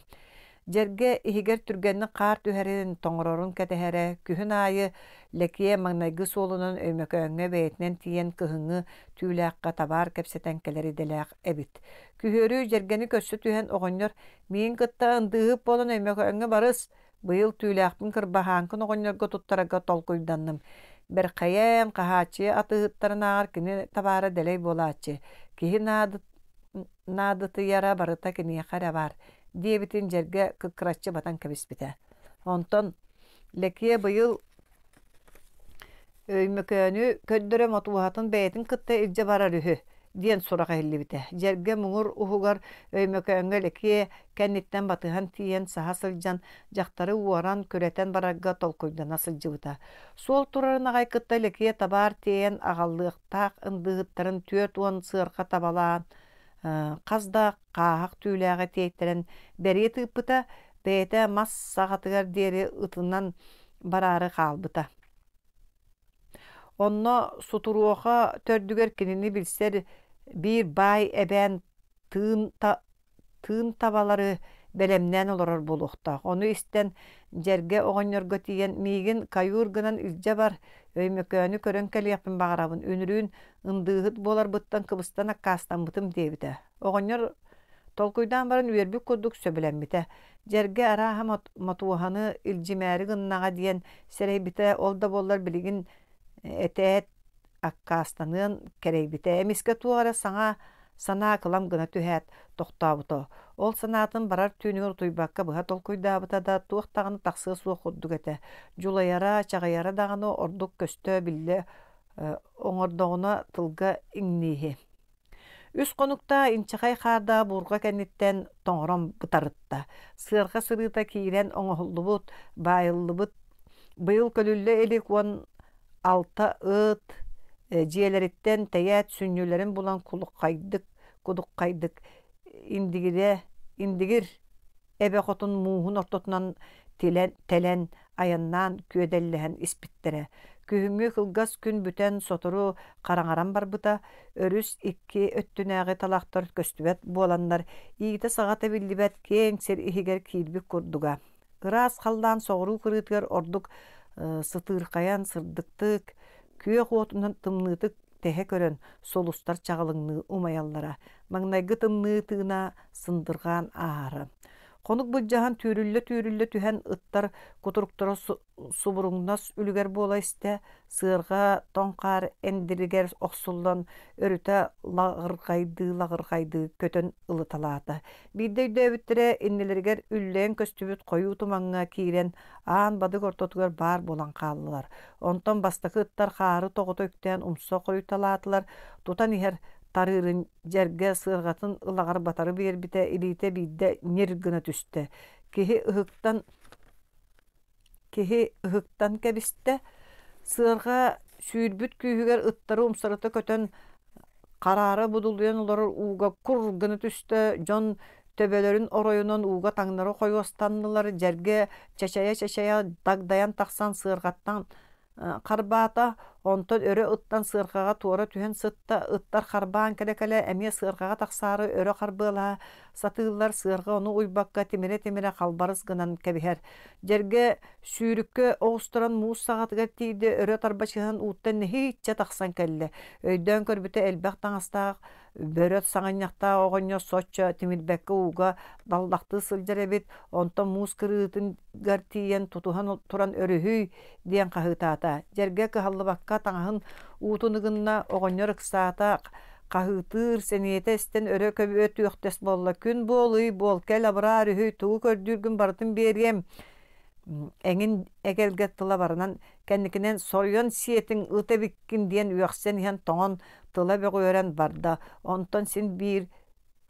Дьэргэ иһигэр түргэнник хаар түһэрин, тоҥорорун кэтэһэрэ, күһүн аайы Лэкиэ маҥнайгы суолунан Өймөкөөҥҥө бэйэтинэн тиийэн кыһыҥҥы түүлээххэ табаар кэпсэтэн кэлэр идэлээх эбит. Күһүөрү дьэргэни көрсө түһэн оҕонньор «Миигин кытта ындыыһыт буолан Өймөкөөҥҥө барыс, Быйыл түүлээхпин кырбаһааҥкын оҕонньорго туттарарга толкуйданным. Бэрхэйээн, хаһааччыйа атыыһыттарынааҕар кини табаара дэлэй буолааччы. Киһи наадытыйара барыта киниэхэ эрэ баар, диэбитин дьэргэ кыккыраччы батан кэбиспитэ. Онтон Лэкиэ быйыл Өймөкөөнү көрдөрө мотуоһатын бэйэтин кытта илдьэ барар үһү диэн сурах иһиллибитэ. Дьэргэ муҥур уһугар Өймөкөөҥҥө Лэкиэ кэнниттэн батыһан тиийэн саһа сылдьан дьахтары уоран, күрэтэн барарга толкуйдана сылдьыбыта. Суол турарын аҕай кытта Лэкиэ табаар тиэйэн аҕаллыахтаах ындыыһыттарын 40 сыарҕа табалаан хас да хааһах түүлээҕи тиэйтэрэн бэрийэ тыыппыта. Бэйэтэ мас саҕатыгар диэри ытынан бараары хаалбыта. Онно Сутуруоха төрдүгэр кинини билсэр биир баай эбээн тыын тыын табалары бэлэмнээн олорор буолуохтаах. Ону истэн Дьэргэ оҕонньорго тиийэн «Миигин каюр гынан илдьэ бар, Өймөкөөнү көрөн кэлиэхпин баҕарабын, үнүрүүн ындыыһыт буоларбыттан кыбыстан аккаастаммытым» диэбитэ. Оҕонньор толкуйдаан баран үөрбүт курдук сөбүлэммитэ. Дьэргэ арааһа Мотуоһаны илдьимээри гыннаҕа диэн сэрэйбитэ, ол да буоллар билигин этээт аккаастаныан кэрэйбитэ. Эмискэ туох эрэ саҥа санаа кылам гына түһээт, тохтообута. Ол санаатын барар түүнүгэр утуйбакка быһа толкуйдаабыта да, туох даҕаны тахсыа суох курдук этэ. Дьулайара, чаҕыйара даҕаны ордук көстө биллэ оҥордоҕуна тылга иҥнииһи. Үс хонуктаах инчэҕэй хаардаах буурҕа кэнниттэн тоҥорон бытарытта. Сыарҕа сырыыта киирэн оҥоһуллубут, баайыллыбыт быйыл көлүллэ илик 16 ыт дьиэлэриттэн тэйээт сүнньүлэрин булан кулуххайдык, кудуххайдык индигирэ, индигир эбэ хотун мууһун ортотунан тилэн, тэлэн айаннаан күөдэллэһэн испиттэрэ. Күһүҥҥү кылгас күн бүтэн сотору хараҥаран барбыта, өрүс икки өттүнээҕи талахтар көстүбэт буоланнар, иитэ-саҕата биллибэт киэҥ сир иһигэр киирбит курдуга. Ыраас халлаан соҕуруу кырыытыгар ордук сытыырхайан сырдыктык, күөх уотунан тымныытык тэһэ көрөн сулустар чаҕылыҥныы умайаллара. Маҥнайгы тымныы тыына сындырҕаан ааһара. Хонук былдьаһан түүрүллэ-түүрүллэ түһэн ыттар кутуруктара субуруҥнас үлүгэр буола истэ, сыарҕа тоҥ хаар эндиригэр охсуллан өрүтэ лаҕырҕайдыы-лаҕырҕайдыы көтөн ылыталаата. Биирдэ өйдөөбүттэрэ иннилэригэр үллэйэн көстүбүт хойуу тумаҥҥа киирэн аан бадык ортотугар баар буолан хааллылар. Онтон бастакы ыттар хаары тоҕута үктээн умса хоруйталаатылар, тутан иһэр тарыырын дьэргэ сыарҕатын ылаҕар батары биэрбитэ илиитэ биирдэ ньир гына түстэ. Киһи ыһыктан Киһи ыһыктан кэбистэ, сыарҕа сүүрбүт күүһүгэр ыттары умсарыта көтөн хараара будулуйан олорор ууга кур гына түстэ, дьон төбөлөрүн оройунан ууга таҥнары хойуостаннылар, дьэргэ чачайа-чачайа дагдайан тахсан сыарҕаттан харбаата, онтон өрө ыттан сыарҕаҕа туора түһэн сытта, ыттар харбаан кэлэ-кэлэ эмиэ сыарҕаҕа тахсаары өрө харбыалаһа сатыыллар, сыарҕа ону уйбакка тимирэ-тимирэ халбарыс гынан кэбиһэр. Дьэргэ сүүрүккэ оҕустаран муус саҕатыгар тиийдэ, өрө тарбачыһан ууттан нэһииччэ тахсан кэллэ. Өйдөөн көрбүтэ элбэх таҥастаах Бөрө саҕынньахтаах оҕонньор соччо тимирбэккэ ууга баллахтыы сылдьар эбит, онтон муус кырыытыгар тиийэн тутуһан туран өрүһүй диэн хаһыытаата. Дьэргэ кыһаллыбакка таҥаһын уутун ыгынна, оҕонньор ыксаата, хаһыытыыр, сэниэтэ эстэн өрө көбүө түөхтэс буолла. Күн буол, ый буол, кэл абыраа өрүһүй, тугу көрдүүргүн барытын биэриэм эҥин эгэлгэ тыла барынан кэнникинэн соруйан сиэтиҥ ыт эбиккин диэн үөхсэн иһэн тоҥон тыла бөҕүөрэн барда, онтон син биир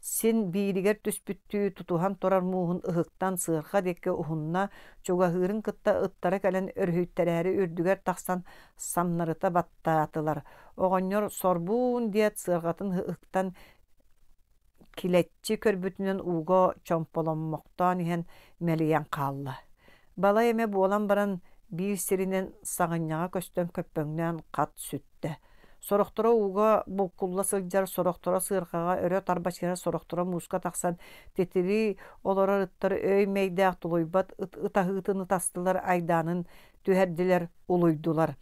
син бииригэр түспүттүү тутуһан турар мууһун ыһыктан сыарҕа диэки уһунна, чугаһыырын кытта ыттара кэлэн өрүһүйтэрээри үрдүгэр тахсан самнарыта баттаатылар. Оҕонньор сорбуун диэт сыарҕатын ыһыктан килэччи көрбүтүнэн ууга чомполоммохтоон иһэн мэлийэн хаалла. Балай эмэ буолан баран биир сиринэн саҕынньаҕа көстөн көппөҥнөөн хат сүттэ. Сорохторо ууга булкулла сылдьар, сорохторо сыарҕаҕа өрө тарбачыһар, сорохторо мууска тахсан титирии олорор ыттар өй-мэйдээх тулуйбат ыт ытаһыытын ытастылар, айдаанын түһэрдилэр, улуйдулар.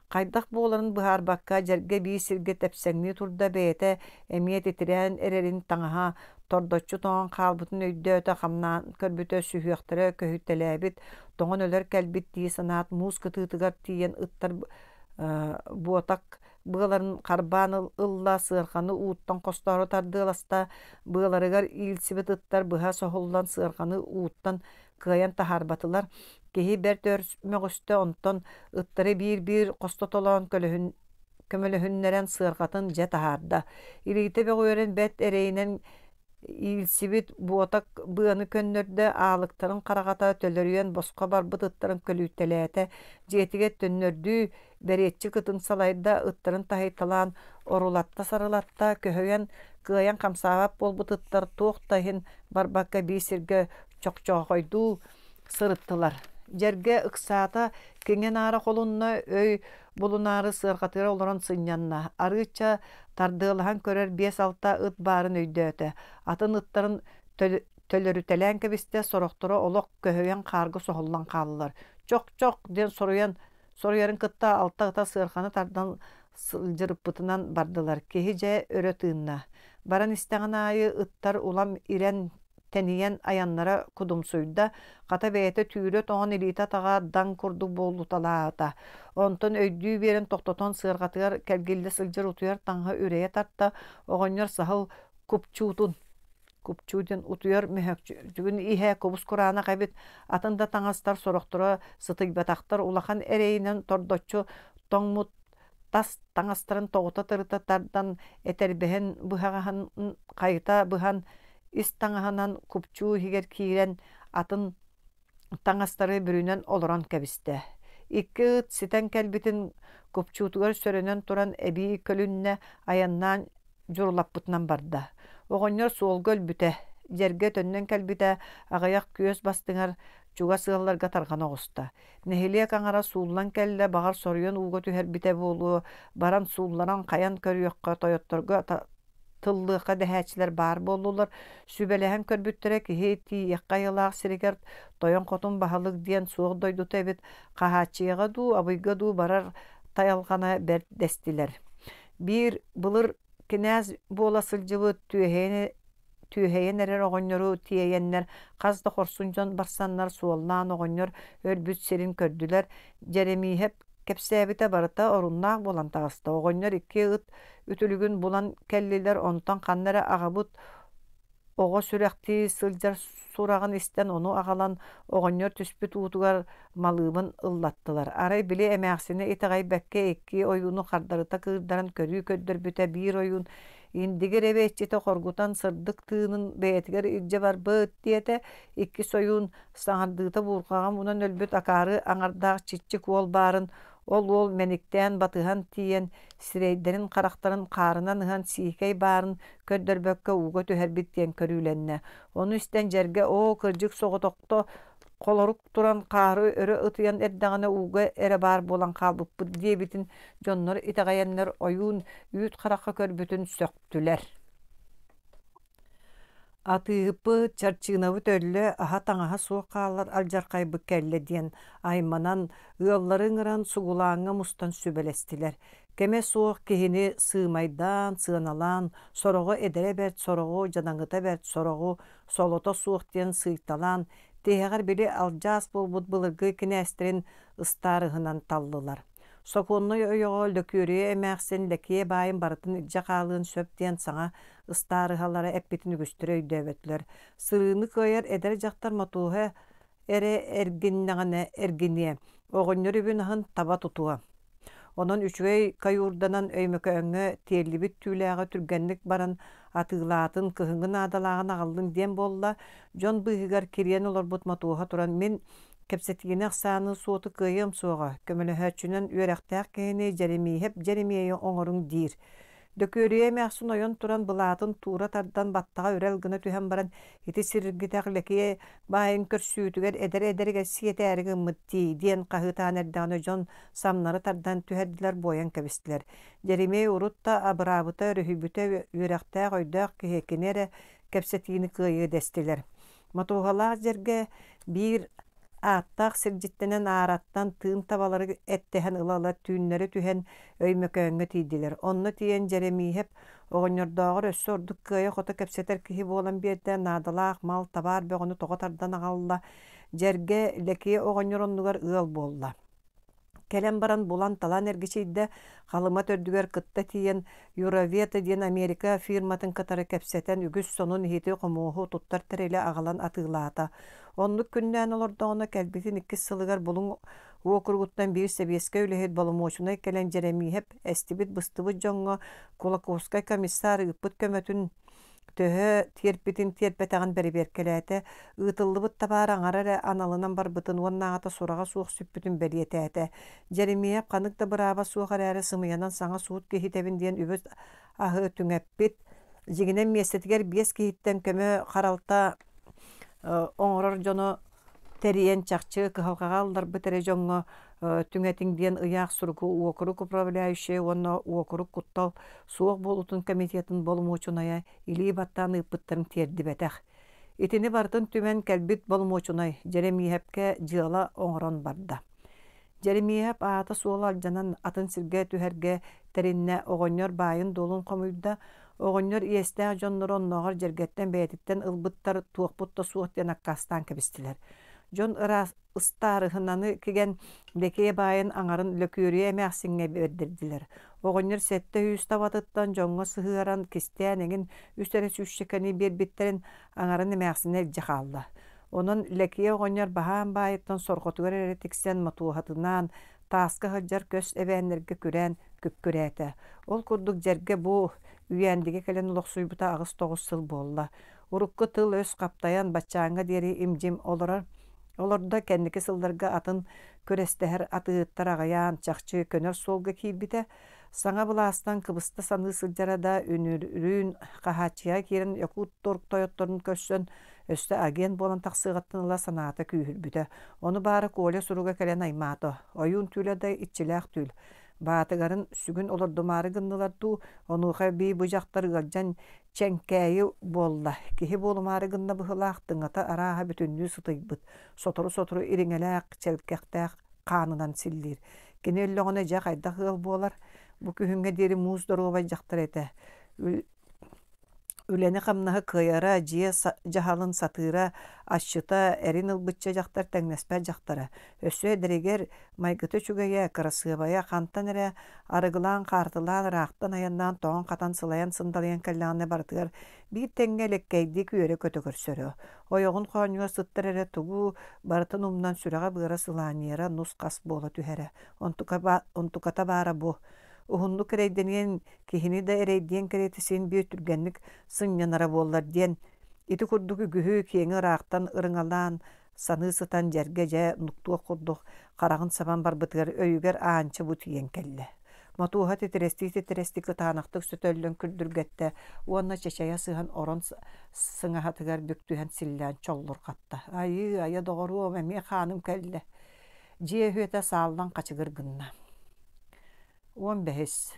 Хайдах буоларын быһаарбакка дьэргэ биир сиргэ тэпсэҥнии турда бэйэтэ эмиэ титирээн эрэрин таҥаһа тордоччу тоҥон хаалбытын өйдөөтө хамнаан көрбүтэ сүһүөхтэрэ көһүтэлээбит тоҥон өлөр кэлбит дии санаат муус кытыытыгар тиийэн ыттар буотак быаларын харбаан ылла сыарҕаны ууттан хостоору тардыаласта быаларыгар иилсибит ыттар быһа соһуллан сыарҕаны ууттан кыайан таһаарбатылар. Киһи бэрт өр мөҕүстэ, онтон ыттары биир-биир хостотолоон көлөһүн көмөлөһүннэрэн сыарҕатын дьэ таһаарда. Илиитэ бөҕүөрэн бэрт эрэйинэн иилсибит буотак быаны көннөрдө, аалыктарын хараҕата төлөрүйэн босхо барбыт ыттарын көлүйтэлээтэ, дьиэтигэр төннөрдүү бэриэтчик ытын салайда, ыттарын таһыйталаан орулатта-сарылатта, көһүйэн кыайан хамсаабат буолбут ыттар туох да иһин барбакка биир сиргэ. чохчоохойдуу сырыттылар. Дьэргэ ыксаата, киҥэ-наара холунна, өй булунаары сыарҕатыгар олорон сынньанна. Арыычча тардыалаһан көрөр биэс-алта ыт баарын өйдөөтө. Атын ыттарын төлөрүтэлээн кэбистэ, сорохторо олох көһүйэн хаарга соһуллан хааллылар. Чох-чох диэн соруйан соруйарын кытта алта ыта сыарҕаны тардан сылдьырыппытынан бардылар. Киһи дьэ өрө тыынна. Баран истэҕин аайы ыттар улам ирэн тэнийэн айаннара кудумсуйда, хата бэйэтэ түүрэ тоҥон илиитэ-атаҕа даҥ курдук буолуталаата. Онтон өйдүү биэрэн тохтотон сыарҕатыгар кэлгиллэ сылдьар утуйар таҥаһы үрэйэ тарта, оҕонньор саһыл купчуутун купчуу диэн утуйар мөһөөччүгүн иһэ кубус-кураанах эбит, атын да таҥастар сорохторо сытыйбатахтар улахан эрэйинэн тордоччу тоҥмут тас таҥастарын тоҕута-тырыта тардан, этэрбэһин быһаҕаһын хайыта быһан, ис таҥаһынан купчуу иһигэр киирэн, атын таҥастары бүрүнэн олорон кэбистэ. Икки ыт ситэн кэлбитин купчуутугар сөрөнөн туран эбии көлүннэ, айаннаан дьурулаппытынан барда. Оҕонньор суолга өлбүтэ, дьэргэ төннөн кэлбитэ, аҕыйах күөс бастыҥар чугас ыалларга тарҕана оҕуста. Нэһилиэк аҥара сууллан кэллэ, баҕар соруйан ууга түһэрбитэ буолуо, баран суулларан хайан көрүөххэ, тойотторго тыллыахха дэһээччилэр баар буоллулар. Сүбэлэһэн көрбүттэрэ киһи тиийиэххэ айылаах сиригэр тойон-хотун баһылык диэн суох дойдута эбит, Хаһааччыйаҕа дуу, Абыйга дуу барар тайалҕана бэрт дэстилэр. Биир былыр кинээс буола сылдьыбыт түөһэйэн түөһэйэн эрэр оҕонньору тиэйэннэр хас да хорсун дьон барсаннар суоллаан оҕонньор өлбүт сирин көрдүлэр. Дьэрэмииһэп кэпсээбитэ барыта оруннаах буолан таҕыста. Оҕонньор икки ыт үтүлүгүн булан кэллилэр, онтон ханна эрэ аҕабыт оҕо сүрэхтии сылдьар сураҕын истэн ону аҕалан оҕонньор түспүт уутугар малыыбын ыллаттылар. Арай били эмээхсини итэҕэйбэккэ икки ойууну хардарыта кыырдаран көрүү көрдөрбүтэ биир ойуун Индигир эбэ иччитэ хоргутан сырдык тыынын бэйэтигэр илдьэ барбыт диэтэ, иккис ойуун саҥардыыта буурҕаҕа мунан өлбүт акаары аҥардаах чиччик уол баарын, ол уол мэниктээн батыһан тиийэн сирэйдэрин-харахтарын хаарынан ыһан сиикэй баарын көрдөрбөккө ууга түһэрбит диэн көрүүлэннэ. Ону истэн дьэргэ оо, кырдьык соҕотохто холорук туран хаары өрө ытыйан эрдэҕинэ ууга эрэ баар буолан хаалбыппыт диэбитин дьоннор итэҕэйэннэр ойуун үүт харахха көрбүтүн сөхтүлэр. Атыыһыппыт, чарчыынабыт өллө, аһа-таҥаһа суох хаалар алдьархайбыт кэллэ диэн айманан, ыаллары ыҥыран сугулааҥҥа мустан сүбэлэстилэр. Кэмэ суох киһини сыымайдаан, сыаналаан, сороҕо эдэрэ бэрт, сороҕу дьадаҥыта бэрт, сороҕу солото суох диэн сыыйталаан, тиһэҕэр били алдьаас буолбут былыргы кинээстэрин ыстаарыһынан таллылар. Сокуоннай ойоҕо Лөкүөрүйэ эмээхсин Лэкиэ баайын барытын илдьэ хаалыан сөп диэн саҥа ыстаарыһалара эппитин үгүстэрэ өйдөөбөтүлэр. Сырыыны кыайар эдэр дьахтар Мотуоһа эрэ эргиннэҕинэ эргиниэ, оҕонньор үбүн-аһын таба тутуо. Онон үчүгэй каюрданан Өймөкөөҥҥө тиэллибит түүлээҕи түргэнник баран атыылаатын, кыһыҥҥы наадалааҕын аҕаллын диэн буолла, дьон быыһыгар кириэн олорбут Мотуоһа туран мин кэпсэтиини ахсааны суоту кыайыам суоҕа, көмөлөһөөччүнэн үөрэхтээх киһини Дьэримииһэп Дьэримиэйи оҥоруҥ диир. Дөкүөрүйэ эмээхсин ойон туран былаатын туура тардан баттаҕа үрэл гына түһэн баран ити сиргитэх Лэкиэ баайын көрсүүтүгэр эдэр эдэригэр сиэтээри гыммыт дии диэн хаһыытаан эрдэҕинэ дьон самнары тардан түһэрдилэр буойан кэбистилэр. Дьэримиэй урут да абыраабыта, өрүһүйбүтэ үөрэхтээх өйдөөх киһи кини эрэ кэпсэтиини кыайыа дэстилэр. Мотуоһалаах дьэргэ биир ааттаах сирдьиттэнэн аараттан тыын табалары эттэһэн ыла-ыла түүннэри түһэн Өймөкөөҥҥө тиийдилэр. Онно тиийэн Дьэрэмииһэп оҕонньордооҕор өссө ордук кыайа-хото кэпсэтэр киһи буолан биэрдэ, наадалаах мал, табаар бөҕөнү тоҕо тардан аҕалла. Дьэргэ Лэкиэ оҕонньор оннугар ыал буолла. Кэлэн баран булан-талан эргичийдэ, Халыма төрдүгэр кытта тиийэн Юровета диэн Америка фирматын кытары кэпсэтэн үгүс сонун иһити-хомуоһу туттар тэрили аҕалан атыылаата. Оннук күннээн олордоҕуна кэлбитин иккис сылыгар Булуҥ уокуругуттан биир сэбиэскэй үлэһит боломуочунай кэлэн Дьэрэмииһэп эстибит-быстыбыт дьоҥҥо Кулаковскай комиссар ыыппыт көмөтүн төһө тиэрпитин тиэрпэтэҕин бэрэбиэркэлээтэ, ыытыллыбыт табаар аҥара эрэ аналынан барбытын уоннааҕыта сураҕа суох сүппүтүн бэлиэтээтэ. Дьэримиэп ханнык да бырааба суох эрээри сымыйанан саҥа суут киһитэбин диэн үбү-аһы түҥэппит. Дьиҥинэн миэстэтигэр биэс киһиттэн көмө харалта оҥорор дьону тэрийэн чахчы кыһалҕаҕа ылларбыт эрэ дьоҥҥо түҥэтиҥ диэн ыйаах суругу уокурук управляющайа уонна уокурук куттал суох буолуутун комитетын боломуочунайа илии баттаан ыыппыттарын тиэрдибэтэх. Итини барытын түмэн кэлбит боломуочунай Дьэрэмииһэпкэ дьыала оҥорон барда. Дьэримиэһэп аата-суола алдьанан атын сиргэ түһэргэ тэриннэ, оҕонньор баайын-дуолун хомуйда, оҕонньор иэстээх дьонноро оннооҕор дьэргэттэн бэйэтиттэн ылбыттар туохпут да суох диэн аккаастаан кэбистилэр. Дьон ыраас ыстаарыһынаны кигэн Лэкиэ баайын аҥарын Лөкүөрүйэ эмээхсиҥҥэ бэрдэрдилэр. Оҕонньор 700 табатыттан дьоҥҥо сыһыаран кистээн эҥин үс эрэ сүүсчэкэни биэрбиттэрин аҥарын эмээхсинэ илдьэ хаалла. Онон Лэкиэ оҕонньор баһаам баайыттан сорҕотугар эрэ тиксэн мотуоһатынаан, тааска сылдьар көс эбээннэргэ күрээн күккүрээтэ. Ол курдук дьэргэ бу Үйээндигэ кэлэн олохсуйбута 8-9 сыл буолла. Урукку тыл-өс хаптайан баччааҥҥа диэри им-дьим олорор. Олордо кэнники сылларга атын күрэстэһэр атыыһыттар аҕыйаан, чахчы көнөр суолга киирбитэ. Саҥа былаастан кыбыста саныы сылдьара да үнүрүүн Хаһааччыйаҕа киирэн якут торг тойотторун көрсөн Өссө агент буолан тахсыаҕыттан ыла санаата күүһүрбүтэ. Ону баара Коля суруга кэлэн аймаата. Ойуун түүлэ да иччилээх түүл. Баатыгарын сүгүн олордумаары гыннылар дуу, онуоха эбии бу дьахтар ыалдьан чэҥкээйи буолла. Киһи буолумаары гынна быһыылаах, тыҥата арааһа бүтүннүү сытыйбыт. Сотору-сотору ириҥэлээх, чэлкэхтээх хаанынан силлиир. Кини өллөҕүнэ дьэ хайдах ыал буолар? Бу күһүҥҥэ диэри муус доруобай дьахтар этэ. Үлэни-хамнаһы кыайара, дьиэ дьаһалын сатыыра, асчыта, эрин ылбычча дьахтар тэҥнэспэт дьахтара. Өссө эдэригэр майгыта үчүгэйэ, кырасыабайа, хантан эрэ арыгылаан, хаартылаан, ыраахтан айаннаан, тоҥон-хатан, сылайан-сындалыйан кэллэҕинэ барытыгар биир тэҥҥэ элэккэйдик үөрэ-көтө көрсөрө. Ойоҕун хоонньугар сыттар эрэ тугу барытын умнан сүрэҕэ-быара сылаанньыйара нус-хас буола түһэрэ. Онтуката баара бу. Уһуннук эрэйдэниэн киһини да эрэйдиэн кэриэтэ син биир түргэнник сынньанара буоллар диэн ити курдук үгүһү киэҥи ыраахтан ырыҥалаан саныы сытан дьэргэ дьэ нуктуох курдук хараҕын сабан барбытыгар өйүгэр Аанча бу тиийэн кэллэ. Мотуоһа титирэстии-титирэстии кытаанахтык сөтөллөн күрдүргэттэ уонна чэчэйэ сыһан орон сыҥаһатыгар бүк түһэн силлээн чоллурҕатта. Айыы, айа доҕоруом, эмиэ хааным кэллэ. Дьиэ өһүөтэ сааллан хачыгыр гынна. 15.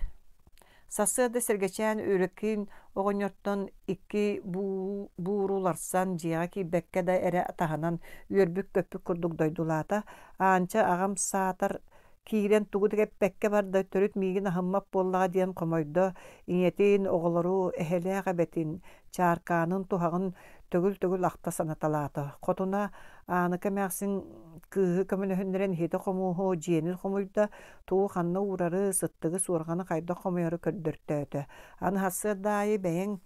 Сарсыарда Сэргэчээн Үрүкүн оҕонньортон икки бууру уларсан, дьиэҕэ киирбэккэ да эрэ таһынан үөрбүт-көппүт курдук дойдулаата. Аанча аҕам саатар киирэн тугу да эппэккэ барда, төрүт миигин аһыммат буоллаҕа диэн хомойдо. Ийэтин, оҕолору, эһэлээх эбэтин, чааркаанын, туһаҕын төгүл-төгүл ахта санаталаата. Хотуна Ааныка эмээхсин кыыһы көмөлөһүннэрэн иһити-хомуоһу, дьиэни хомуйда, тугу ханна уурары, сыттыгы, суорҕаны хайдах хомуйары көрдөртөөтө. Аны сарсыарда аайы бэйэҥ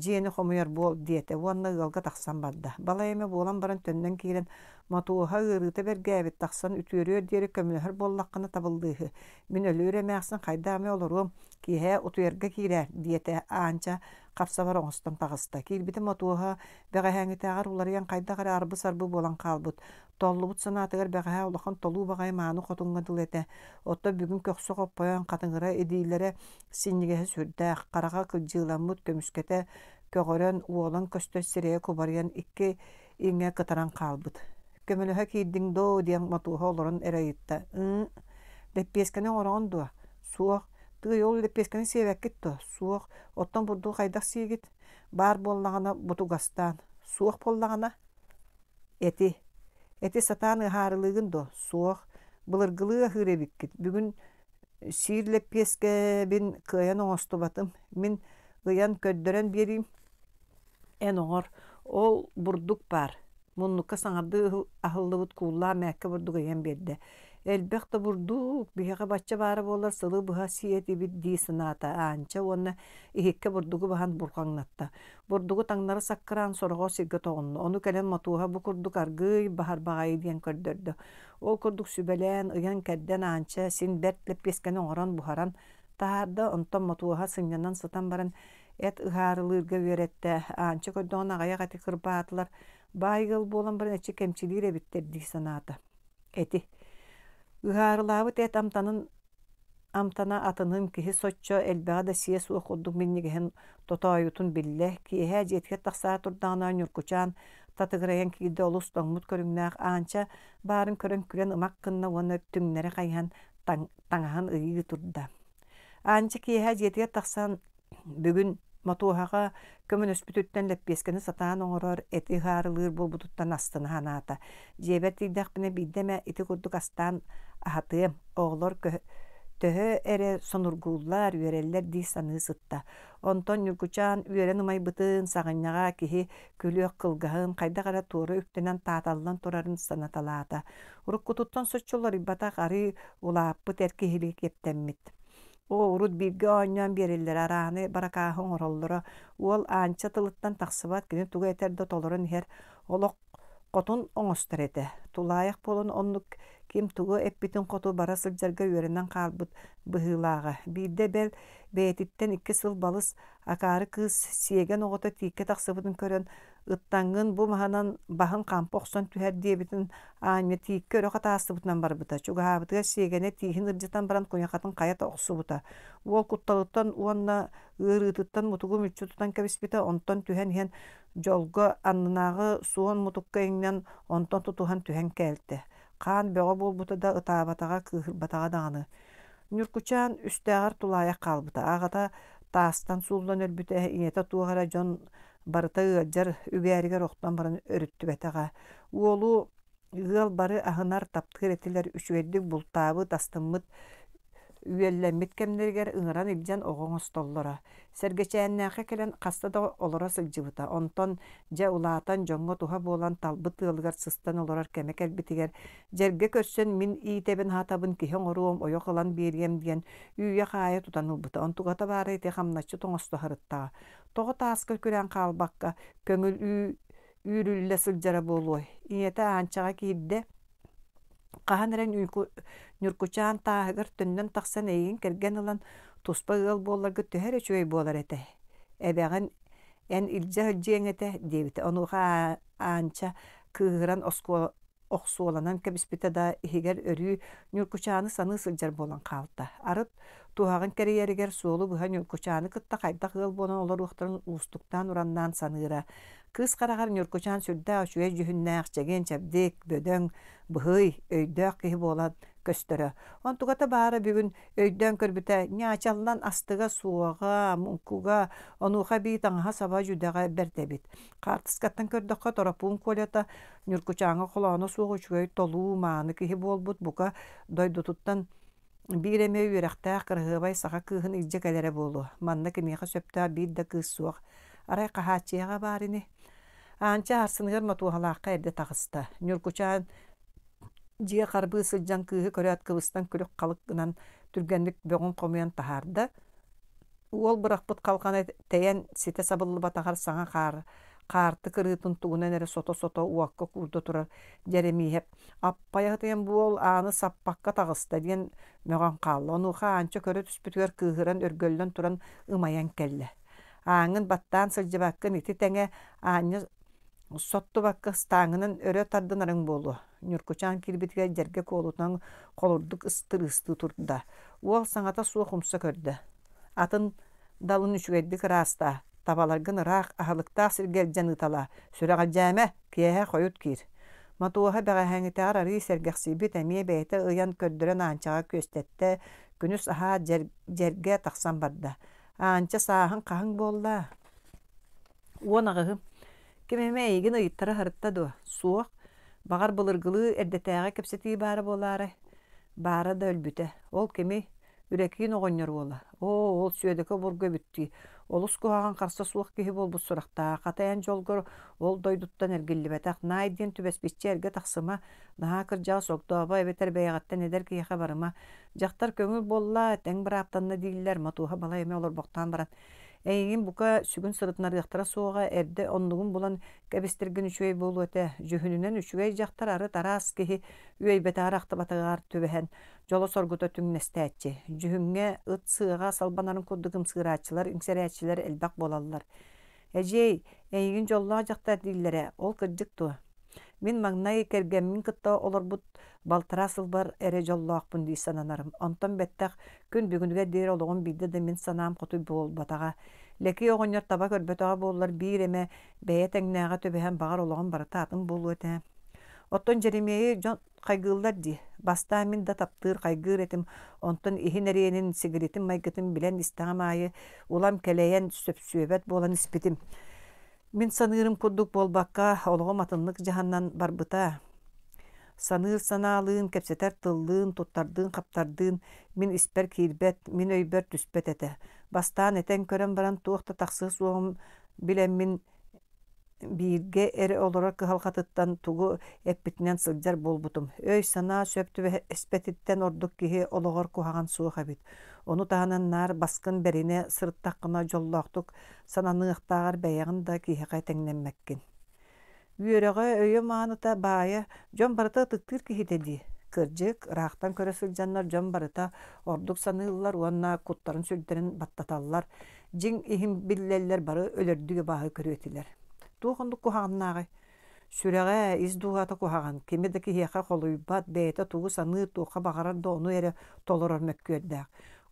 дьиэни хомуйар буол диэтэ уонна ыалга тахсан барда. Балай эмэ буолан баран төннөн киирэн Мотуоһа ыарыыта бэргээбит тахсан үтүөрүөр диэри көмөлөһөр буоллаххына табыллыыһы. Мин өлүөр эмээхсин хайдах эмэ олоруом, киэһэ утуйарга киирээр диэтэ Аанча хапсабар оҥостон таҕыста. Киирбитим Мотуоһа бэҕэһээҥҥитээҕэр уларыйан хайдах эрэ арбы-сарбы буолан хаалбыт. Толлубут санаатыгар бэҕэһээ улахан толуу баҕайы мааны хотуҥҥа дылы этэ. Оттон бүгүн көхсө хоппойон, хатыҥыра илиилэрэ синньигэһэ сүрдээх, хараҕа кылдьыыламмыт көмүскэтэ көҕөрөн, уолан көстөр сирэйэ кубарыйан икки иҥэ кытаран хаалбыт. «Көмөлөһө киирдиҥ доо?» диэн Мотуоһа олорон эрэ ыйытта. «Ыы, лэппиэскэни оҥороҕун дуо?» «Суох». «Тыый, ол лэппиэскэни сиэбэккит дуо?» «Суох». «Оттон бурдугу хайдах сиигит?» «Баар буоллаҕына, бутугастаан». «Суох буоллаҕына?» Эти. Эти сатаан ыһаарылыыгын дуо? Суох. Былыргылыы аһыыр эбиккит. Бүгүн сиир лэппиэскэбин кыайан оҥостубатым. Мин ыйан көрдөрөн биэриим. Эн оҥор. Ол бурдук баар. Муннукка саҥардыы аһыллыбыт кууллаах мээккэ бурдук ыйан биэрдэ. Элбэх да бурдук, биһиэхэ бачча баара буоллар сылы быһа сиэ этибит дии санаата Аанча уонна иһиккэ бурдугу баһан бурҕаҥнатта. Бурдугу таҥнары саккыраан сороҕо сиргэ тоҕунна. Ону кэлэн Мотуоһа бу курдук аргыый баһар баҕайы диэн көрдөрдө. Ол курдук сүбэлээн, ыйан-кэрдэн Аанча син бэрт лэппиэскэни оҥорон буһаран таһаарда. Онтон Мотуоһа сынньанан сытан баран эт ыһаарылыырга үөрэттэ. Аанча көрдөҕүнэ аҕыйах эти кырбаатылар. Баай ыал буолан баран эчи кэмчилиир эбиттэр дии санаата. Эти. Ыһаарылаабыт эт амтанын. амтана атынын киһи соччо элбэҕи да сиэ суох курдук минньигэһин тотоойутун биллэ. Киэһэ дьиэтигэр тахсаары турдаҕына Ньургучаан татыгырайан киирдэ олус тоҥмут көрүҥнээх Аанча баарын көрөн күлэн ымах гынна уонна түҥнэри хайыһан таҥаһын ыйыы турда. Аанча киэһэ дьиэтигэр тахсан бүгүн Мотуоһаҕа көмөлөспүтүттэн лэппиэскэни сатаан оҥорор, эти ыһаарылыыр буолбутуттан астына санаата. Дьиэбэр тиийдэхпинэ биирдэ эмэ ити курдук астаан аһатыам, оҕолор төһө эрэ сонургууллар, үөрэллэр дии саныы сытта. Онтон Ньургучаан үөрэн ымайбытын, саҕынньаҕа киһи күлүөх кылгаһын, хайдах эрэ туора үктэнэн тааталлан турарын санаталаата. Уруккутуттан соччо уларыйбатах арыы улааппыт эр киһилии киэптэммит. Оо, урут бииргэ оонньоон биэрэллэрэ, арааһынай баракааһы оҥороллоро. Уол Аанча тылыттан тахсыбат, кини тугу этэр да толорон иһэр, олох хотун оҥостор этэ. Тулаайах буолан оннук ким тугу эппитин хоту бара сылдьарга үөрэнэн хаалбыт быһыылааҕа. Биирдэ бэл бэйэтиттэн 2 сыл балыс акаары кыыс сиэгэн оҕото тииккэ тахсыбытын көрөн ыттаҥҥын бу маһынан баһын хампы охсон түһэр диэбитин аанньа тииккэ өрө хатаастыбытынан барбыта. Чугаһаабытыгар сиэгэнэ тииһин ырдьытан баран куйахатын хайа да охсубута. Уол кутталыттан уонна ыарыытыттан мутугу мүччү тутан кэбиспитэ, онтон түһэн иһэн дьолго аннынааҕы суон мутукка иҥнэн онтон тутуһан түһэн кээлтэ. Хаан бөҕө буолбута да ытаабатаҕа, кыыһырбатаҕа даҕаны. Ньуркучаан үстээҕэр тулаайах хаалбыта. Аҕата таастан сууллан өлбүтэ, ийэтэ туох эрэ дьон барыта ыалдьар үгээригэр охтон баран өрүттүбэтэҕэ. Уолу ыал бары аһынар, таптыыр этилэр, үчүгэйдик бултаабыт, астыммыт үөллэммит кэмнэригэр ыҥыран илдьэн оҕо оҥостоллоро. Сэргэчээннээххэ кэлэн хаста да олоро сылдьыбыта. Онтон дьэ улаатан дьоҥҥо туһа буолан талбыт ыалыгар сыстан олорор кэмэ кэлбитигэр дьэргэ көрсөн мин иитэбин-аһатабын киһи оҥоруом, ойох ылан биэриэм диэн үүйэ-хаайа тутан ылбыта. Онтугата баара ити хамначчыт оҥосто сырыттаҕа. Тоҕо тааска күрээн хаалбакка көҥүл үүрүллэ сылдьара буолуой? Ийэтэ Аанчаҕа киирдэ Хаһан эрэ Ньургучаан тааһыгар төннөн тахсан эйигин кэргэн ылан туспа ыал буолларгыт төһө эрэ үчүгэй буолар этэ. Эбэҕин эн илдьэ сылдьыаҥ этэ диэбитэ. Онуоха Аанча кыыһыран охсуоланан кэбиспитэ да иһигэр өрүү Ньургучааны саныы сылдьар буолан хаалта. Арыт туһаҕын кэрийэригэр суолу быһа Ньургучааны кытта хайдах ыал буолан олоруохтарын уустуктаан-ураннаан саныыра. Кыыс хараҕар Ньургучаан сүрдээх үчүгэй дьүһүннээх, чэгиэн-чэбдик, бөдөҥ, быһый, өйдөөх киһи буолан көстөрө. Онтуката баара бүгүн өйдөөн көрбүтэ, ньаачаллан астыга суоҕа, муҥкуга, онуоха эбии таҥаһа-саба дьүдэҕэ бэрт эбит. Хаартыскаттан көрдөххө, Торопуун Колята Ньургучааҥҥа холооно суох үчүгэй толуу, мааны киһи буолбут, бука, дойдутуттан биир эмэ үөрэхтээх кыраһыабай саха кыыһын илдьэ кэлэрэ буолуо. Манна киниэхэ сөптөөх биир да кыыс суох. Арай Хаһааччыйаҕа баар ини. Аанча сарсыныгар Мотуоһалаахха эрдэ таҕыста. Ньургучаан дьиэ харбыы сылдьан кыыһы көрөөт кыбыстан күлүк-халык гынан түргэнник бөҕүн хомуйан таһаарда. Уол бырахпыт халҕана тэйэн ситэ сабыллыбатаҕар саҥа хаар хаарты кырыытын тугунан эрэ сото-сото уокка куурда турар Дьэрэмииһэп «Аппайаһытыйан буол, ааны саппакка таҕыста» диэн мөҕөн хаалла. Онуоха Аанча көрө түспүтүгэр кыыһыран өргөллөн туран ымайан кэллэ. «Ааҥҥын баттаан сылдьыбаккын ити тэҥэ аанньа соттубакка ыстааҥҥынан өрө тардынарыҥ буолуо» Ньуркучаан киирбитигэр дьэргэ куолутунан холурдук ыстырыыстыы турда. Уол саҥата суох умса көрдө. Атын далын үчүгэйдик ыраастаа, табаларгын ыраах, аһылыктаах сиргэ илдьэн ыыталаа, сүрэҕэлдьээмэ, киэһэ хойут киир. Мотуоһа бэҕэһээҥҥитээҕэр арыый сэргэхсийбит, эмиэ бэйэтэ ыйан көрдөрөн Аанчаҕа күөстэттэ, күнүс аһаа дьэргэ тахсан барда. Аанча сааһыҥ хаһыҥ буолла? 18. Ким эмэ эйигин ыйыттара сырытта дуо? Суох. Баҕар былыргылыы эрдэтээҕи кэпсэтии баара буолаарай? Баара да өлбүтэ. Ол кимий? Үрэкиин оҕонньор уола. Оо, ол Сүөдэкэ обургу эбит дии. Олус куһаҕан харса суох киһи буолбут сурахтаах. Хата эн дьолгор ол дойдуттан эргиллибэтэх. Наай диэн түбэспиччэ эргэ тахсыма. Наһаа кырдьаҕас огдообо эбэтэр бэйэҕиттэн эдэр киһиэхэ барыма. Дьахтар көҥүл буолла, тэҥ бырааптанна дииллэр. Мотуоһа балай эмэ олорбохтоон баран Эйигин бука сүгүн сырытынарыахтара суоҕа, эрдэ оннугун булан кэбистэргин үчүгэй буолуо этэ. Дьүһүнүнэн үчүгэй дьахтар арыт араас киһи үөйбэтэҕэр-ахтыбатаҕар түбэһэн, дьоло-соргута түҥнэстээччи. Дьүһүҥҥэ ыт сыаҕа салбанарын курдук ымсыырааччылар, иҥсэрээччилэр элбэх буолаллар. Эдьиэй, эйигин дьоллоох дьахтар дииллэрэ, ол кырдьык дуо? Мин маҥнай кэргэммин кытта олорбут балтараа сылбар эрэ дьоллоохпун дии сананарым. Онтон бэттэх күн бүгүнүгэр диэри олоҕум биирдэ да мин санаам хоту буолбатаҕа. Лэкий оҕонньор таба көрбөтөҕө буоллар биир эмэ бэйэ тэҥнээҕэ түбэһэн баҕар олоҕум барыта атын буолуо этэ. Оттон Дьэримиэйи дьон хайгыыллар дии. Бастаан мин да таптыыр, хайгыыр этим, онтон иһин эриэнин, сигилитин майгытын билэн истэҕим аайы улам кэлэйэн, сөпсүөбэт буолан испитим. Мин саныырым курдук буолбакка, олоҕум атыннык дьаһанан барбыта. Саныыр санаалыын, кэпсэтэр тыллыын, туттардыын-хаптардыын мин испэр киирбэт, мин өйбөр түспэт этэ. Бастаан этэн көрөн баран туох да тахсыа суоҕун билэммин бииргэ эрэ олорор кыһалҕатыттан тугу эппитинэн сылдьар буолбутум. Өй-санаа сөп түбэспэтиттэн ордук киһи олоҕор куһаҕан суох эбит. Ону таһынан наар баскын бэринэ сырыттаххына дьоллоохтук сананыахтааҕар бэйэҕин да киһиэхэ тэҥнэммэккин. Үөрэҕэ, өйө мааныта, баайа дьон барыта ытыктыыр киһитэ дии. Кырдьык, ыраахтан көрө сылдьаннар дьон барыта ордук саныыллар уонна куттарын-сүрдэрин баттаталлар, дьиҥ иһин биллэллэр бары өлөрдүү абааһы көрүө этилэр. Туох оннук куһаҕаннааҕый? Сүрэҕэ, ис дууһата куһаҕан, кими да киһиэхэ холуйбат, бэйэтэ тугу саныыр, туохха баҕарар да ону эрэ толорор мөккүөрдээх.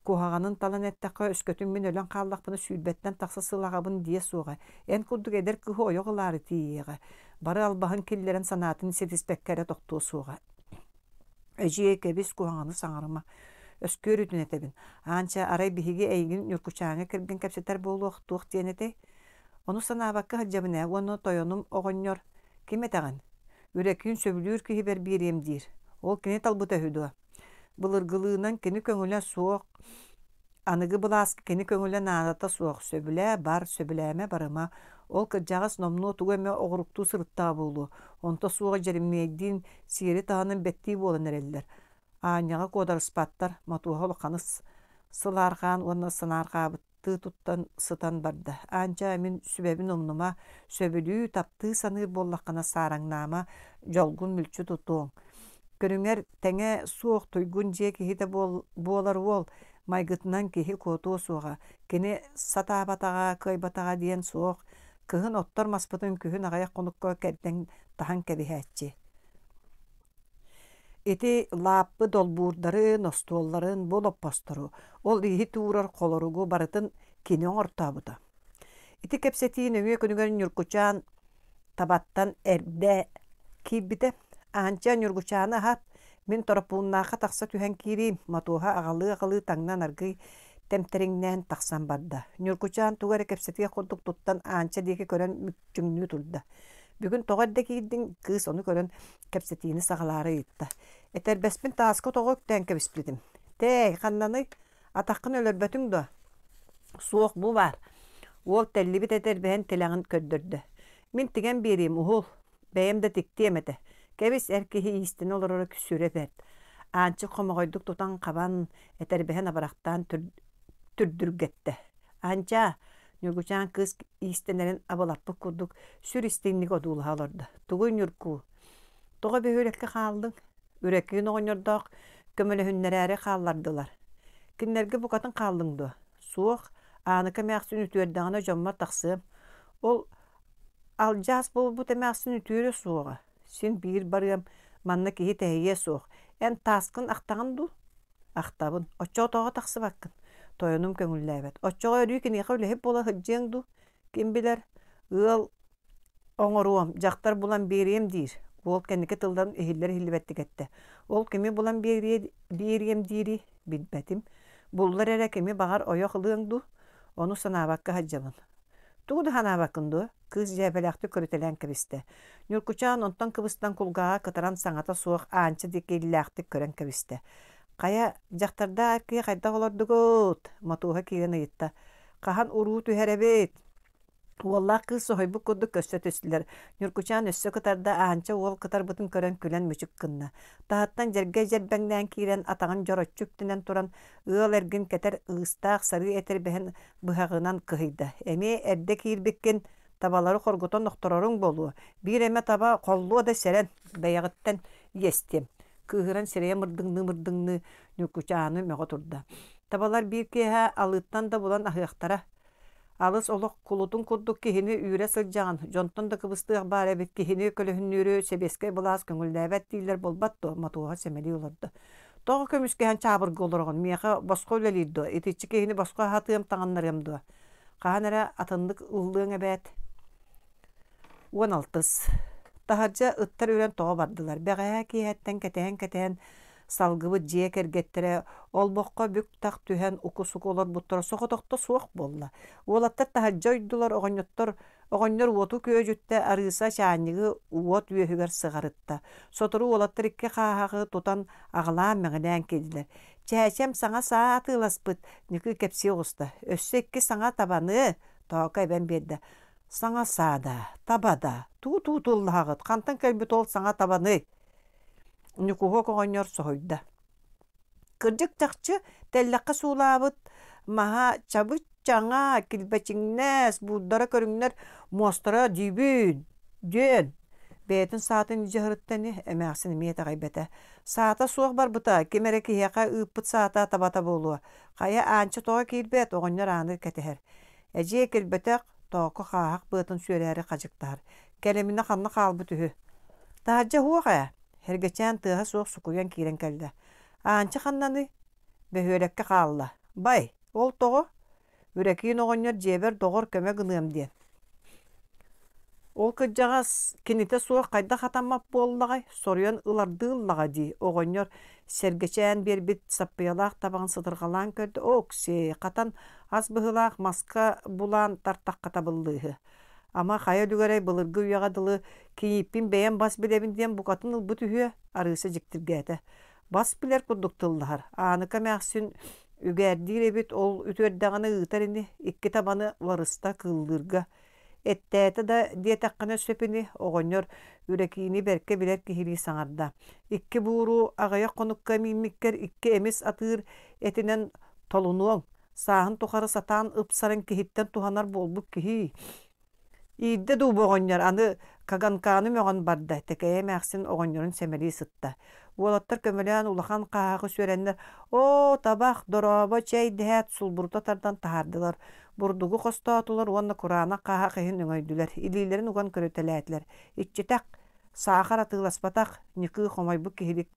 Куһаҕанын талан эттэххэ, өскөтүн мин өлөн хааллахпына сүүрбэттэн тахса сыл аҕабын диэ суоҕа, эн курдук эдэр кыыһы ойох ылаары тиийиэҕэ, бары албаһын киллэрэн санаатын ситиспэккэ эрэ тохтуо суоҕа. Эдьиэй, кэбис, куһаҕаны саҥарыма. Өскүөр үтүн этэбин. Аанча, арай биһиги эйигин Ньургучааҥҥа кэргэн кэпсэтэр буолуох туох диэн этэй? Ону санаабакка сылдьабын ээ уонна тойонум оҕонньор ким этэҕин? Үрэкиин сөбүлүүр киһибэр биэриэм диир. Ол кини талбыта үһү дуо? Былыргылыынан кини көҥүлэ суох, аныгы былааска кини көҥүлэ наадата суох, сөбүлээ бар, сөбүлээмэ барыма. Ол кырдьаҕас номнуо тугу эмэ оҕуруктуу сырыттаҕа буолуо, онто суоҕа Дьэримиэйдиин сиэри таһынан бэттии буолан эрэллэр. Аанньаҕа куодарыспаттар, Мотуоһа улаханы сылаарҕаан уонна санаарҕаабыт тыы туттан сытан барда. Аанча, мин сүбэбин умнума, сөбүлүү, таптыы саныыр буоллаххына саараҥнаама, дьолгун мүлчү тутуоҥ. Көрүҥэр тэҥэ суох туйгун дьиэ киһитэ буолар уол, майгытынан киһи куотуо суоҕа. Кини сатаабатаҕа, кыайбатаҕа диэн суох. Кыһын оттор маспытын күһүн аҕыйах хонукка кэрдэн таһан кэбиһээччи. Ити лааппы долбуурдарын, остуолларын, бу олоппостору, ол иһит уурар холоругу барытын кини оҥортообута. Ити кэпсэтии нөҥүө күнүгэр Ньургучаан табаттан эрдэ киирбитэ. Аанча Ньургучааны аһат, мин Торопууннаахха тахса түһэн киириим, Мотуоһа аҕалыы-аҕалыы таҥнан аргыый тэмтэриҥнээн тахсан барда. Ньургучаан тугу эрэ кэпсэтиэх курдук туттан Аанча диэки көрөн мүччүҥнүү турда. Бүгүн тоҕо эрдэ киирдиҥ? Кыыс ону көрөн кэпсэтиини саҕалаары ыйытта. Этэрбэспин тааска тоҕо үктээн кэбиспитим. Тээй, ханнаный? Атаххын өлөрбөтүҥ дуо? Суох, бу баар. Уол тэллибит этэрбэһин тилэҕин көрдөрдө. Мин тигэн биэриим, уһул. Бэйэм да тиктиэм этэ. Кэбис, эр киһи иистэнэ олороро сүрэ бэрт. Аанчык хомоҕойдук тутан-хабан, этэрбэһин абырахтаан түрдүргэттэ. Анчаа, Ньургучаан кыыс иистэнэрин абылаппыт курдук сүр истиҥник одуулаһа олордо. Тугуй Ньургуу? Тоҕо бөһүөлэккэ хааллыҥ? Үрэкиин оҕонньордоох көмөлөһүннэрээри хааллардылар. Кинилэргэ букатын хааллыҥ дуо? Суох, Ааныка эмээхсин үтүөрдэҕинэ дьоммор тахсыам. Ол алдьаас буолбут эмээхсин үтүөрүө суоҕа. Син биир барыам, манна киһи тэһийиэ суох. Эн тааскын ахтаҕын дуу? Ахтабын. Оччоҕо тоҕо тахсыбаккын? Тойонум көҥүллээбэт. Оччоҕо өрүү киниэхэ үлэһит буола сылдьыаҥ дуу? Ким билэр, ыал оҥоруом, дьахтар булан биэриэм диир. Уол кэнники тылларын иһиллэр-иһиллибэттик эттэ. Ол кими булан биэриэ, биэриэм диирий? Билбэтим. Буллар эрэ кими баҕар ойох ылыаҥ дуу? Ону санаабакка сылдьабын. Тугу да санаабаккын дуо? Кыыс дьээбэлээхтик көрүтэлээн кэбистэ. Ньуркучаан онтон кыбыстан кулгааҕа кытаран саҥата суох Аанча диэки иллээхтик көрөн кэбистэ. «Хайа, дьахтардаах киһи хайдах олордугут?» Мотуоһа киирэн ыйытта. «Хаһан уруу түһэрэбит?» Уоллаах кыыс соһуйбут курдук көрсө түстүлэр. Ньургучаан өссө кытарда, Аанча уол кытарбытын көрөн күлэн мүчүк гынна. Таһыттан дьэргэ дьэрбэҥнээн киирэн, атаҕын дьороччу үктэнэн туран, ыал эргин кэтэр ыыстаах сарыы этэрбэһин быһаҕынан кыһыйда. «Эмиэ эрдэ киирбиккин, табалары хоргутан охтороруҥ буолуо. Биир эмэ таба холлуо да сэрэн, бэйэҕиттэн иэстиэм». Кыыһыран сирэйэ мырдыҥныы-мырдыҥныы Ньургучааны мөҕө турда. Табалар биир киэһэ алыыттан да булан аһыахтара. Алыс олох кулутун курдук киһини үүрэ сылдьаҕын, дьонтон да кыбыстыах баар эбит киһини көлөһүннүүрү сэбиэскэй былаас көҥүллээбэт дииллэр буолбат дуо? Мотуоһа сэмэлии олордо. Тоҕо көмүскэһэн чаабырга олороҕун? Миэхэ босхо үлэлиир дуо? Итиччэ киһини босхо аһатыам, таҥыннарыам дуо? Хаһан эрэ атыннык ыллыаҥ эбээт. 16. Таһырдьа ыттар үрэн тоҕо бардылар. Бэҕэһээ киэһэттэн кэтэһэн-кэтэһэн салгыбыт дьиэ кэргэттэрэ олбоххо бүк-тах түһэн уку-суку олорбуттара соҕотохто суох буолла. Уолаттар таһырдьа ойдулар, оҕонньоттор оҕонньор уоту күөдьүттэ, Арыыса чаанньыгы уот үөһүгэр сыҕарытта. Сотору уолаттар икки хааһаҕы тутан аҕылаан-мэҕилээн киирдилэр. Чээчэм саҥа саа атыыласпыт, Ньыкыы кэпсии оҕуста. Өссө икки саҥа табаны, Тооко эбэн биэрдэ. Саҥа саа да, таба да, туу-туу тыллаһаҕыт, хантан кэлбит ол саҥа табаный? Ньукуһуок оҕонньор соһуйда. Кырдьык чахчы, тэллэххэ суулаабыт маһа чабыччаҥа, килбэчиҥнэс, буурдара көрүҥнэр муостара дьиибин, диэн бэйэтин саатын илдьэ сырытта ини, эмээхсин эмиэ итэҕэйбэтэ. Саата суох барбыта, ким эрэ киһиэхэ ыыппыт саата табата буолуо. Хайа Аанча тоҕо киирбэт, оҕонньор ааны кэтэһэр. Эдьиэй кэлбэтэх, тооку хааһах быатын сүөрээри хадьыктаһар. Кэлиминэ ханна хаалбыт үһү. Таһырдьа уһуох ээ, Эргэчээн тыаһа суох сукуйан киирэн кэллэ. Аанча ханнаный? Бөһүөлэккэ хаалла. Бай, ол тоҕо? Үрэкиин оҕонньор дьиэбэр доҕор көмө гыныам диэн. Ол кырдьаҕас кинитэ суох хайдах хатаммат буоллаҕай, соруйан ылардыы ыллаҕа дии, оҕонньор сэргэчээн биэрбит саппыйалаах табаҕын сытырҕалаан көрдө, Окси, хатан ас быһыылаах маска булаан тартахха табыллыыһы. Ама хайа үлүгэрэй былыргы үйэҕэ дылы кийииппин бэйэм бас билэбин диэн букатын ылбыт үһүө, Арыыса дьиктиргээтэ. Бас билэр курдук тыллаһар, Ааныка эмээхсин үгээрдиир эбит, ол үтүөрдэҕинэ ыытар ини, икки табаны уларыста кыыллыырга Эттээтэ да диэтэххинэ сөп ини, оҕонньор Үрэкиини бэркэ билэр киһилии саҥарда. Икки бууру аҕыйах хонукка мииммиккэр икки эмис атыыр этинэн толунуоҥ, сааһын тухары сатаан ыпсаран киһиттэн туһанар буолбут киһи. Иирдэ дуу бу оҕонньор аны Каганкааны мөҕөн барда, Тэкэйэ эмээхсин оҕонньорун сэмэлии сытта. Уолаттар көмөлөөн улахан хааһаҕы сүөрэннэр «Оо, табах, дорообо, чэй» дэһээт сулбурута тардан таһаардылар. Бурдугу хостоотулар уонна кураанах хааһах иһин өҥөйдүлэр, илиилэрин уган көрүтэлээтилэр. Иччитэх, саахар атыыласпатах, ньыкыы хомойбут киһилик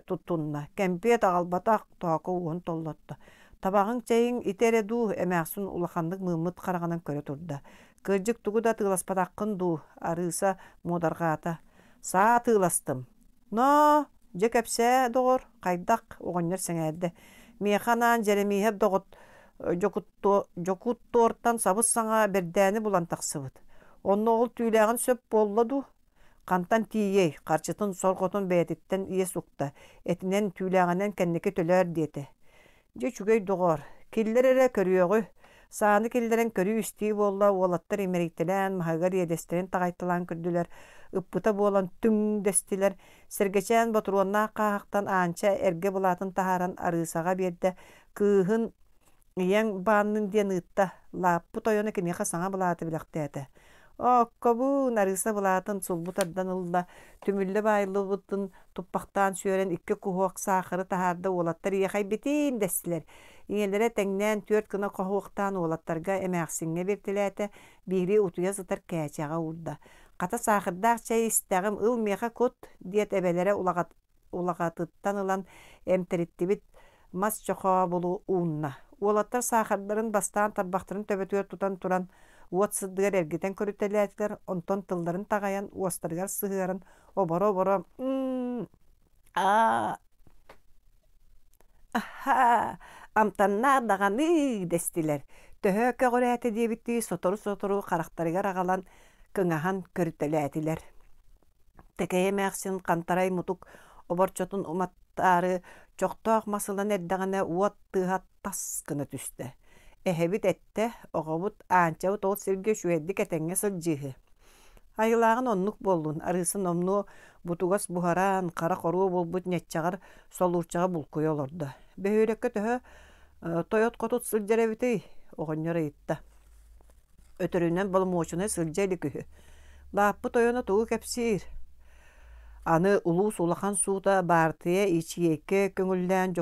туттунна. Кэмпиэт аҕалбатах, тооко уоһун толлотто. Табаҕыҥ чэйиҥ ити эрэ дуу, эмээхсин улаханнык мыыммыт хараҕынан көрө турда. Кырдьык тугу да атыыласпатаххын дуу, Арыыса муодарҕаата. Саа атыыластым. Ноо, дьэ кэпсээ, доҕор, хайдах? оҕонньор сэҥээрдэ. Миэхэ анаан Дьэрэмииһэп доҕот Дьокуттуортан сабыс-саҥа бэрдээни булан тахсыбыт. Онно ол түүлээҕин сөп буолла дуу? Хантан тиийиэй, харчытын сорҕотун бэйэтиттэн иэс укта, этинэн, түүлээҕинэн кэнники төлөөр диэтэ. Дьэ үчүгэй доҕоор, киллэр эрэ көрүөҕү. Сааны киллэрэн көрүү-истии буолла, уолаттар имэрийтэлээн, маһыгар иэдэстэрин таҕайталаан көрдүлэр, ыппыта буолан түҥ дэстилэр. Сэргэчээн ботуруоннаах хааһахтан Аанча эргэ былаатын таһааран Арыысаҕа биэрдэ, кыыһын ийэҥ бааннын диэн ыытта, лааппы тойоно киниэхэ саҥа былааты бэлэхтээтэ. Ооккобуун, Арыыса былаатын сулбу тардан ылла, түмүллэ баайыллыбытын туппахтаан сүөрэн икки куһуок саахары таһаарда уолаттар иэхэйбитин дэстилэр. Ийэлэрэ тэҥнээн түөрт гына хоһуохтаан уолаттарга эмээхсиҥҥэ биэртэлээтэ, биири утуйа сытар кээчэҕэ уурда. Хата саахардаах чэй истэҕим, ыл миэхэ кут, диэт эбэлэрэ улаҕатыттан ылан эмтэриттибит мас чохообулу уунна. Уолаттар саахардарын бастаан тарбахтарын төбөтүгэр тутан туран уот сырдыгар эргитэн көрүтэлээтилэр, онтон тылларын таҕайан уостарыгар сыһыаран оборо-оборо аа аһаа амтаннаах даҕаны дэстилэр. Төһө көҕүрээтэ диэбиттии сотору-сотору харахтарыгар аҕалан кыҥаһан көрүтэлээтилэр. Тэкэйэ эмээхсин хантарай мутук оборчотун уматтаары чохтоох мас ылан эрдэҕинэ уот тыаһа тас гына түстэ. Эһэбит эттэ, оҕобут Аанчабыт ол сиргэ үчүгэйдик этэҥҥэ сылдьыыһы. Айылааҕын оннук буоллун, арыысын номнуо бутугас буһаран, хара хоруо буолбут ньаччаҕар солуурчаҕа булкуйа олордо. Бөһүөлэккэ төһө тойот-хотут сылдьар эбитий? оҕонньор ыйытта. Өтөрүнэн боломуочунай сылдьа илик үһү. Лааппы тойоно тугу кэпсиир? Аны улуус улахан суута баартыйа ячейка көҥүллээн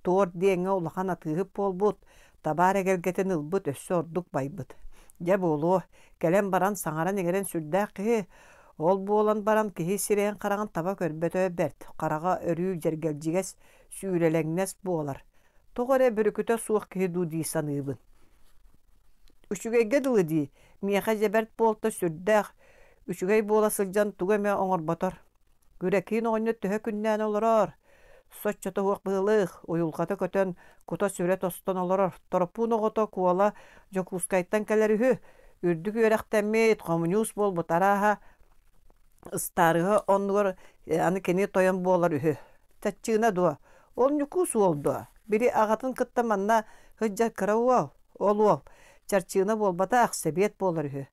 Туор диэҥҥэ улахан атыыһыт буолбут, табаар эгэлгэтин ылбыт өссө ордук байбыт. Дьэ буолуо, кэлэн баран саҥаран-иҥэрэн сүрдээх киһи, ол буолан баран киһи сирэйин-хараҕын таба көрбөтө бэрт, хараҕа өрүү дьэргэлдьигэс, сүүрэлэҥнэс буолар. Тоҕо эрэ бөрүкүтэ суох киһи дуу дии саныыбын. Үчүгэйгэ дылы дии, миэхэ дьэ бэрт буолта сүрдээх, үчүгэй буола сылдьан тугу эмэ оҥорботор. Күрэкиин оҕонньор төһө күннээн олорор, соччото суох быһыылаах, уйулҕата көтөн, кута-сүрэ тостон олорор. Торопуун оҕото Куола Дьокуускайтан кэлэр үһү, үрдүк үөрэхтэммит, хомуньуус буолбут арааһа ыстаарыһа оннугар аны кини тойон буолар үһү. Чаччыына дуо? Ол Ньукуус уол дуо? Били аҕатын кытта манна сылдьар кыра уол, ол уол Чарчыына буолбатах, сэбиэт буолар үһү.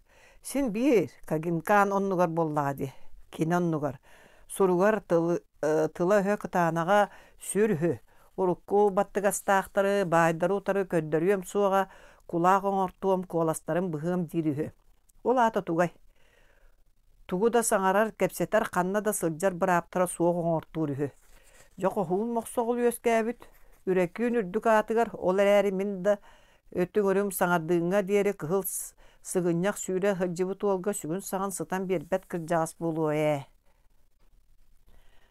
Син биир Кагимкан оннугар буоллаҕа дии, кини оннугар. Суругар тыла-өһө кытаанаҕа сүр үһү. Урукку баттыгастаахтары, баайдары утары көрдөрүөм суоҕа, кулаах оҥортуом, куоластарын быһыам диир үһү. Ол аата тугай? Тугу да саҥарар, кэпсэтэр, ханна да сылдьар бырааптара суох оҥортуур үһү. Дьэ хоһуун мохсоҕол үөскээбит, Үрэкүүн үрдүк аатыгар, ол эрээри мин да өтүҥүрүм саҥардыыҥҥа диэри кыһыл сыгынньах сүүрэ сылдьыбыт уолга сүгүн-саҕын сытан биэрбэт кырдьаҕас буолуо ээ.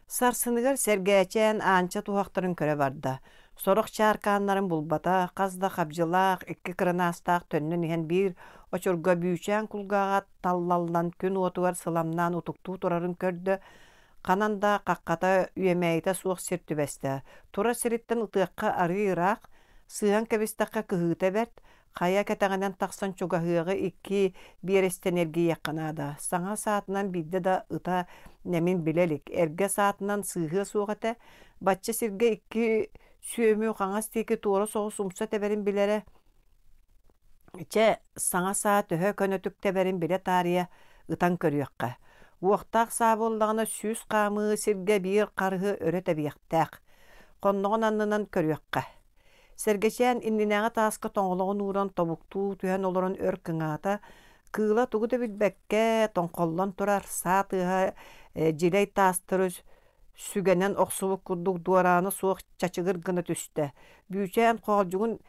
Сарсыныгар Сэргээчээн Аанча туһахтарын көрө барда. Сорох чааркааннарын булбата, хас да хабдьылаах, икки кырынаастаах төннөн иһэн биир очурга бүүчээн кулгааҕа таллаллан күн уотугар сыламнаан утуктуу турарын көрдө, ханан да хаххата үөмээйитэ суох сир түбэстэ. Турар сириттэн ытыахха арыый ыраах, сыыһан кэбистэххэ кыһыыта бэрт, хайа кэтэҕинэн тахсан чугаһыаҕы икки биэрэстэн эргийиэххэ наада. Саҥа саатынан биирдэ да ыта нэмин билэ илик, эргэ саатынан сыыһыа суох этэ. Бачча сиргэ икки сүөмү хаҥас диэки туора соҕус умса тэбэрин билэрэ. Чэ, саҥа саа төһө көнөтүк тэбэрин билэ таарыйа ытан көрүөххэ. Уохтаах саа буоллаҕына 100 хаамыы сиргэ биир харыһы өрө тэбиэхтээх. Хонноҕун аннынан көрүөххэ. Сэргэчээн иннинээҕи тааска тоҥолоҕун ууран тобуктуу түһэн олорон өр кыҥаата, кыыла тугу да билбэккэ тоҥхоллон турар, саа тыаһа дьилэй таастары сүгэнэн охсубут курдук дуораана суох чачыгыр гына түстэ. Бүүчээн хоолдьугун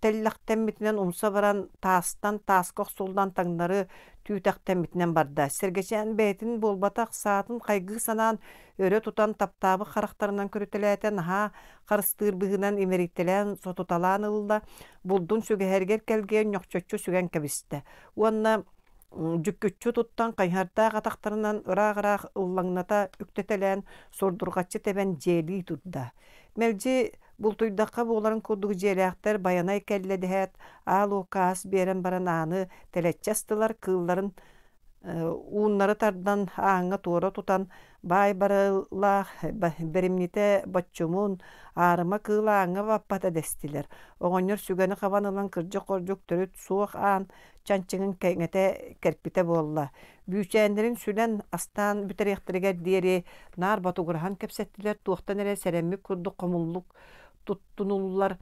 тэллэхтэммитинэн умса баран таастан тааска охсуллан таҥнары түүтэхтэммитинэн барда. Сэргэчээн бэйэтин буолбатах саатын хайгыы санаан өрө тутан таптаабыт харахтарынан көрүтэлээтэ, наһаа харыстыыр быһыынан имэрийтэлээн сотуталаан ылла, булдун сүгэһэригэр кэлгийэн ньохчоччу сүгэн кэбистэ уонна дьүккүччү туттан хайыһардаах атахтарынан ыраах-ыраах ыллаҥната үктэтэлээн сурдурҕаччы тэбэн дьиэлии турда. Мэлдьи Бултуйдахха буоларын курдук дьиэлээхтэр Байанай кэллэ дэһээт, аал уокка ас биэрэн баран ааны тэлэччи астылар, кыылларын ууннары тардан ааҥҥа туора тутан, баай барылаах бэримньитэ боччумун, аарыма кыыл ааҥҥа баппата дэстилэр. Оҕонньор сүгэни хабан ылан кырдьык-хордьук төрүт суох аан чанчыгын кэҥэтэ кэрпитэ буолла. Бүүчээннэрин сүлэн, астаан бүтэриэхтэригэр диэри наар ботугураһан кэпсэттилэр, туохтан эрэ сэрэммит курдук хомуллук туттунуллар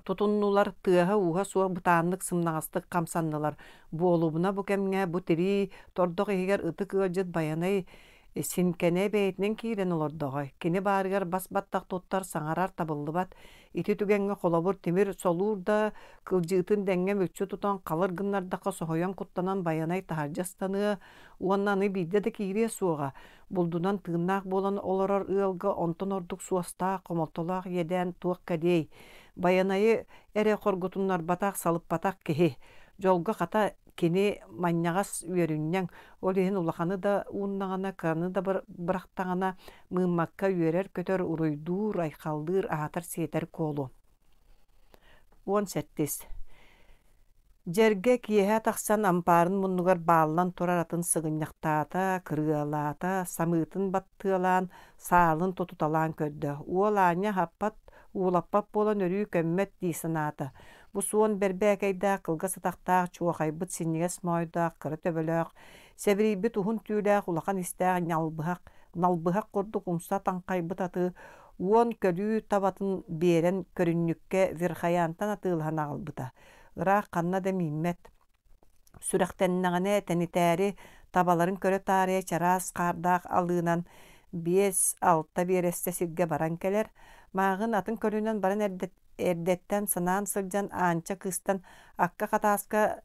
тутуннулар, тыаһа-ууһа суох бытааннык сымнаҕастык хамсаннылар. Буолубуна бу кэмҥэ бу тирии тордох иһигэр ытык ыалдьыт Байанай Синкэнэ бэйэтинэн киирэн олордоҕо. Кини баарыгар бас-баттах туттар, саҥарар табыллыбат. Ити түгэҥҥэ холобур тимир солуур да кылдьыытын дэҥҥэ мүччү тутан халыр гыннардахха соһуйан куттанан Байанай таһырдьа ыстаныа уонна аны биирдэ да киириэ суоҕа. Булдунан тыыннаах буолан олорор ыалга онтон ордук суостаах, хомолтолоох иэдээн туох кэлиэй. Байанайы эрэ хоргутуннарбатах, салыппатах киһи. Дьолго хата кини манньаҕас үөрүнньэҥ, ол иһин улаханы да ууннаҕына, кыраны да бырахтаҕына мыыммакка үөрэр-көтөр, уруйдуур, айхаллыыр, аһатар-сиэтэр куолу. 17. Дьэргэ киэһэ тахсан ампаарын муннугар бааллан турар атын сыгынньахтаата, кырыалаата, самыытын баттыалаан, саалын тутуталаан көрдө. Уол аанньа аһаппат, уулаппат буолан өрүү көммөт дии санаата. Бу суон бэрбээкэйдээх, кылгас атахтаах, чуохайбыт синньигэс моойдоох, кыра төбөлөөх, сэбирийбит уһун түүлээх, улахан истээх ньалбыһах, налбыһах курдук умса таҥхайбыт аты уон көлүү табатын биэрэн көрүнньүккэ Верхоянтан атыылаһан аҕалбыта. Ыраах ханна да мииммэт. Сүрэхтэннэҕинэ тэнитээри табаларын көрө таарыйа чараас хаардаах алыынан 5-6 биэрэстэ сиргэ баран кэлэр. Мааҕын атын көлүнэн баран эрдэттэн санаан сылдьан Аанча кыыстан акка хатааска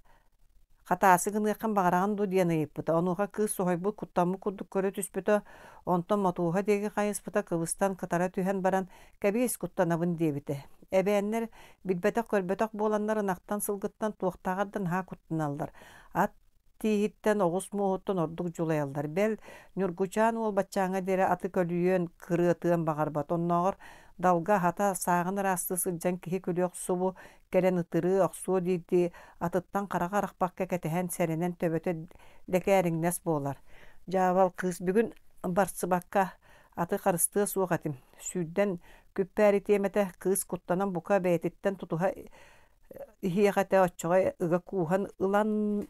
хатаасы гыныаххын баҕараҕын дуу диэн ыйыппыта. Онуоха кыыс соһуйбут, куттаммыт курдук көрө түспүтэ, онтон Мотууһа диэки хайыспыта, кыбыстан кытара түһэн баран «Кэбиис, куттанабын» диэбитэ. Эбээннэр билбэтэх-көрбөтөх буоланнар ынахтан, сылгыттан туохтааҕар да наһаа куттаналлар. Ат тииһиттэн, оҕус муоһуттан ордук дьулайаллар. Бэл, Ньургучаан уол баччааҥҥа диэри аты көлүйүөн, кырыатыан баҕарбат. Оннооҕор далга аһата, сааҕын ыраастыы сылдьан киһи күлүөх субу кэлэн ытырыы охсуо диирдии атыттан хараҕа арахпакка кэтэһэн, сэрэнэн төбөтө лэкээриҥнэс буолар. Дьаабал кыыс бүгүн барсыбакка аты харыстыа суох этим. Сүүрдэн күппээритиэм этэ, кыыс куттанан бука бэйэтиттэн тутуһа иһиэх этэ, оччоҕо ыга кууһан ылан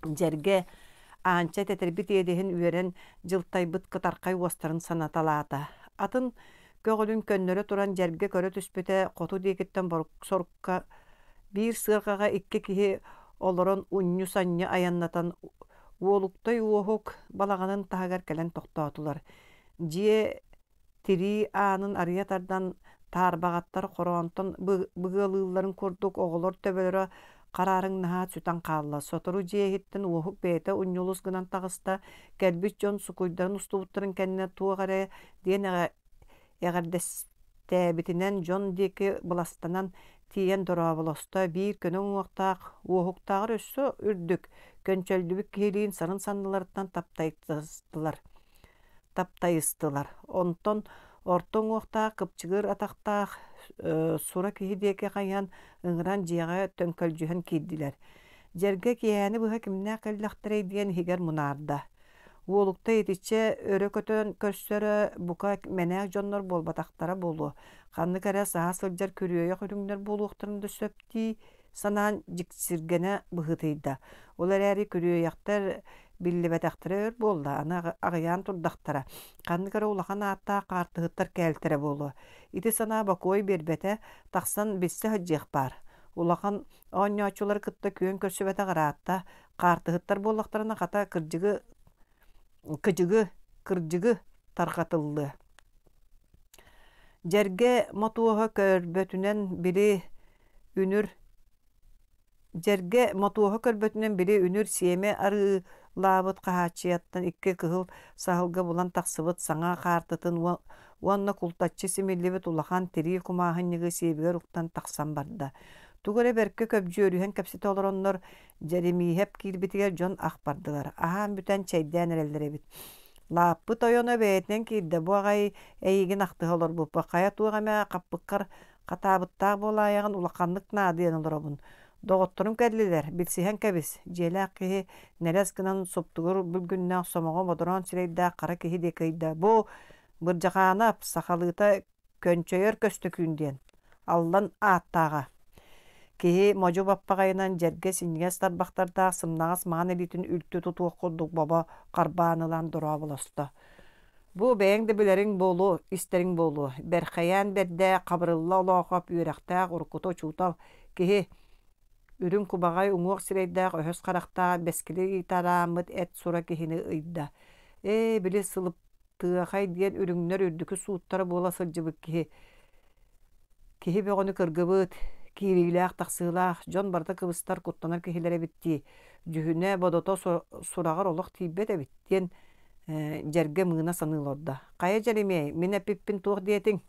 дьэргэ Аанча тэтэрбит иэдэһин үөрэн дьылтайбыт кытархай уостарын санаталаата. Атын көҕүлүн көннөрө туран дьэргэ көрө түспүтэ, хоту диэкиттэн сорукка биир сыарҕаҕа икки киһи олорон унньу-санньы айаннатан Уолуктай Уоһук балаҕанын таһыгар кэлэн тохтоотулар. Дьиэ тирии аанын арыйа тардан таарбаҕаттар хороонтон быгыалыылларын курдук оҕолор төбөлөрө хараарыҥнаһаат сүтэн хаалла. Сотору дьиэ иһиттэн Уоһук бэйэтэ унньулус гынан таҕыста, кэлбит дьон сукуйдарын устубуттарын кэннэ туох эрэ диэн эҕэрдэстээбитинэн дьон диэки быластанан тиийэн дорооболосто, биир көнө уҥуохтаах, уоһуктааҕар өссө үрдүк, көнчөллүбүт киһилиин сарын санныларыттан таптайыстылар. Таптайыстылар. Онтон орто уҥуохтаах, кыпчыгыр атахтаах сура киһи диэки хайыһан ыҥыран дьиэҕэ төҥкөлдьүһэн киирдилэр. Дьэргэ киэһээни быһа кимнээх кэллэхтэрэй диэн иһигэр мунаарда. Уолукта итиччэ өрө көтөн көрсөрө, бука, мэнээк дьоннор буолбатахтара буолуо, ханнык эрэ саһа сылдьар күрүөйэх үрүҥнэр буолуохтарын да сөп дии санаан дьиксиргэнэ быһыытыйда. Ол эрээри күрүөйэхтэр биллибэтэхтэрэ өр буолла, аны аҕыйаан турдахтара, ханнык эрэ улахан ааттаах хаартыһыттар кээлтэрэ буолуо. Ити санаа бокуой биэрбэтэ, тахсан билсэ сылдьыах баар. Улахан оонньооччулары кытта күөн көрсүбэтэх ыраатта, Хаартыһыттар буоллахтарына хата кырдьыгы кыдьыгы кырдьыгы тарҕатыллыа. Дьэргэ Мотуоһа көрбөтүнэн били үнүр Дьэргэ Мотуоһа көрбөтүнэн били үнүр сиэмэ арыылаабыт хаһааччыйаттан икки кыһыл саһылга булан тахсыбыт саҥа хаартытын уонна култаччы симиллибит улахан тирии кумааһынньыгы сиэбигэр уктан тахсан барда. Тугу эрэ бэркэ көбдьүөрүһэн кэпсэтэ олороннор Дьэримииһэп киирбитигэр дьон ах бардылар, аһаан бүтэн чэйдээн эрэллэр эбит. Лааппы тойоно бэйэтинэн киирдэ, бу аҕай эйигин ахтыһа олорбуппут, хайа туох эмэ хаппыккар хатаабыттаах буолаайаҕын улаханнык наадыйан олоробун. Доҕотторум кэллилэр, билсиһэн кэбис, дьиэлээх киһи нэлэс гынан суптугур бүлгүннээх сомоҕо модороон сирэйдээх хара киһи диэки ыйда. Бу Бырдьахаанап сахалыыта Көнчөйөр Көстөкүүн диэн Аллан ааттааҕа. Киһи модьу баппаҕайынан дьэргэ синньигэс тарбахтардаах сымнаҕас маҥан илиитин үлтү тутуох курдук бобо харбаан ылан дорооболосто. Бу бэйэҥ да билэриҥ буолуо, истэриҥ буолуо. Бэрхэйээн бэрдэ Хабырылла Олоохоп үөрэхтээх уруккута учуутал киһи үрүҥ кубаҕай уҥуох сирэйдээх өһөс харахтаах бэскили ыытарааммыт эт сура киһини ыйда. Ээ, били сылып Тыахай диэн үрүҥнэр үрдүкү сууттара буола сылдьыбыт киһи киһи бөҕөнү кыргыбыт, киириилээх-тахсыылаах, дьон барыта кыбыстар, куттанар киһилэрэ эбит дии, дьүһүнэ-бодото сураҕар олох тиийбэт эбит диэн дьэргэ мыына саныы олордо. Хайа Дьэримиэй, мин эппиппин туох диэтиҥ?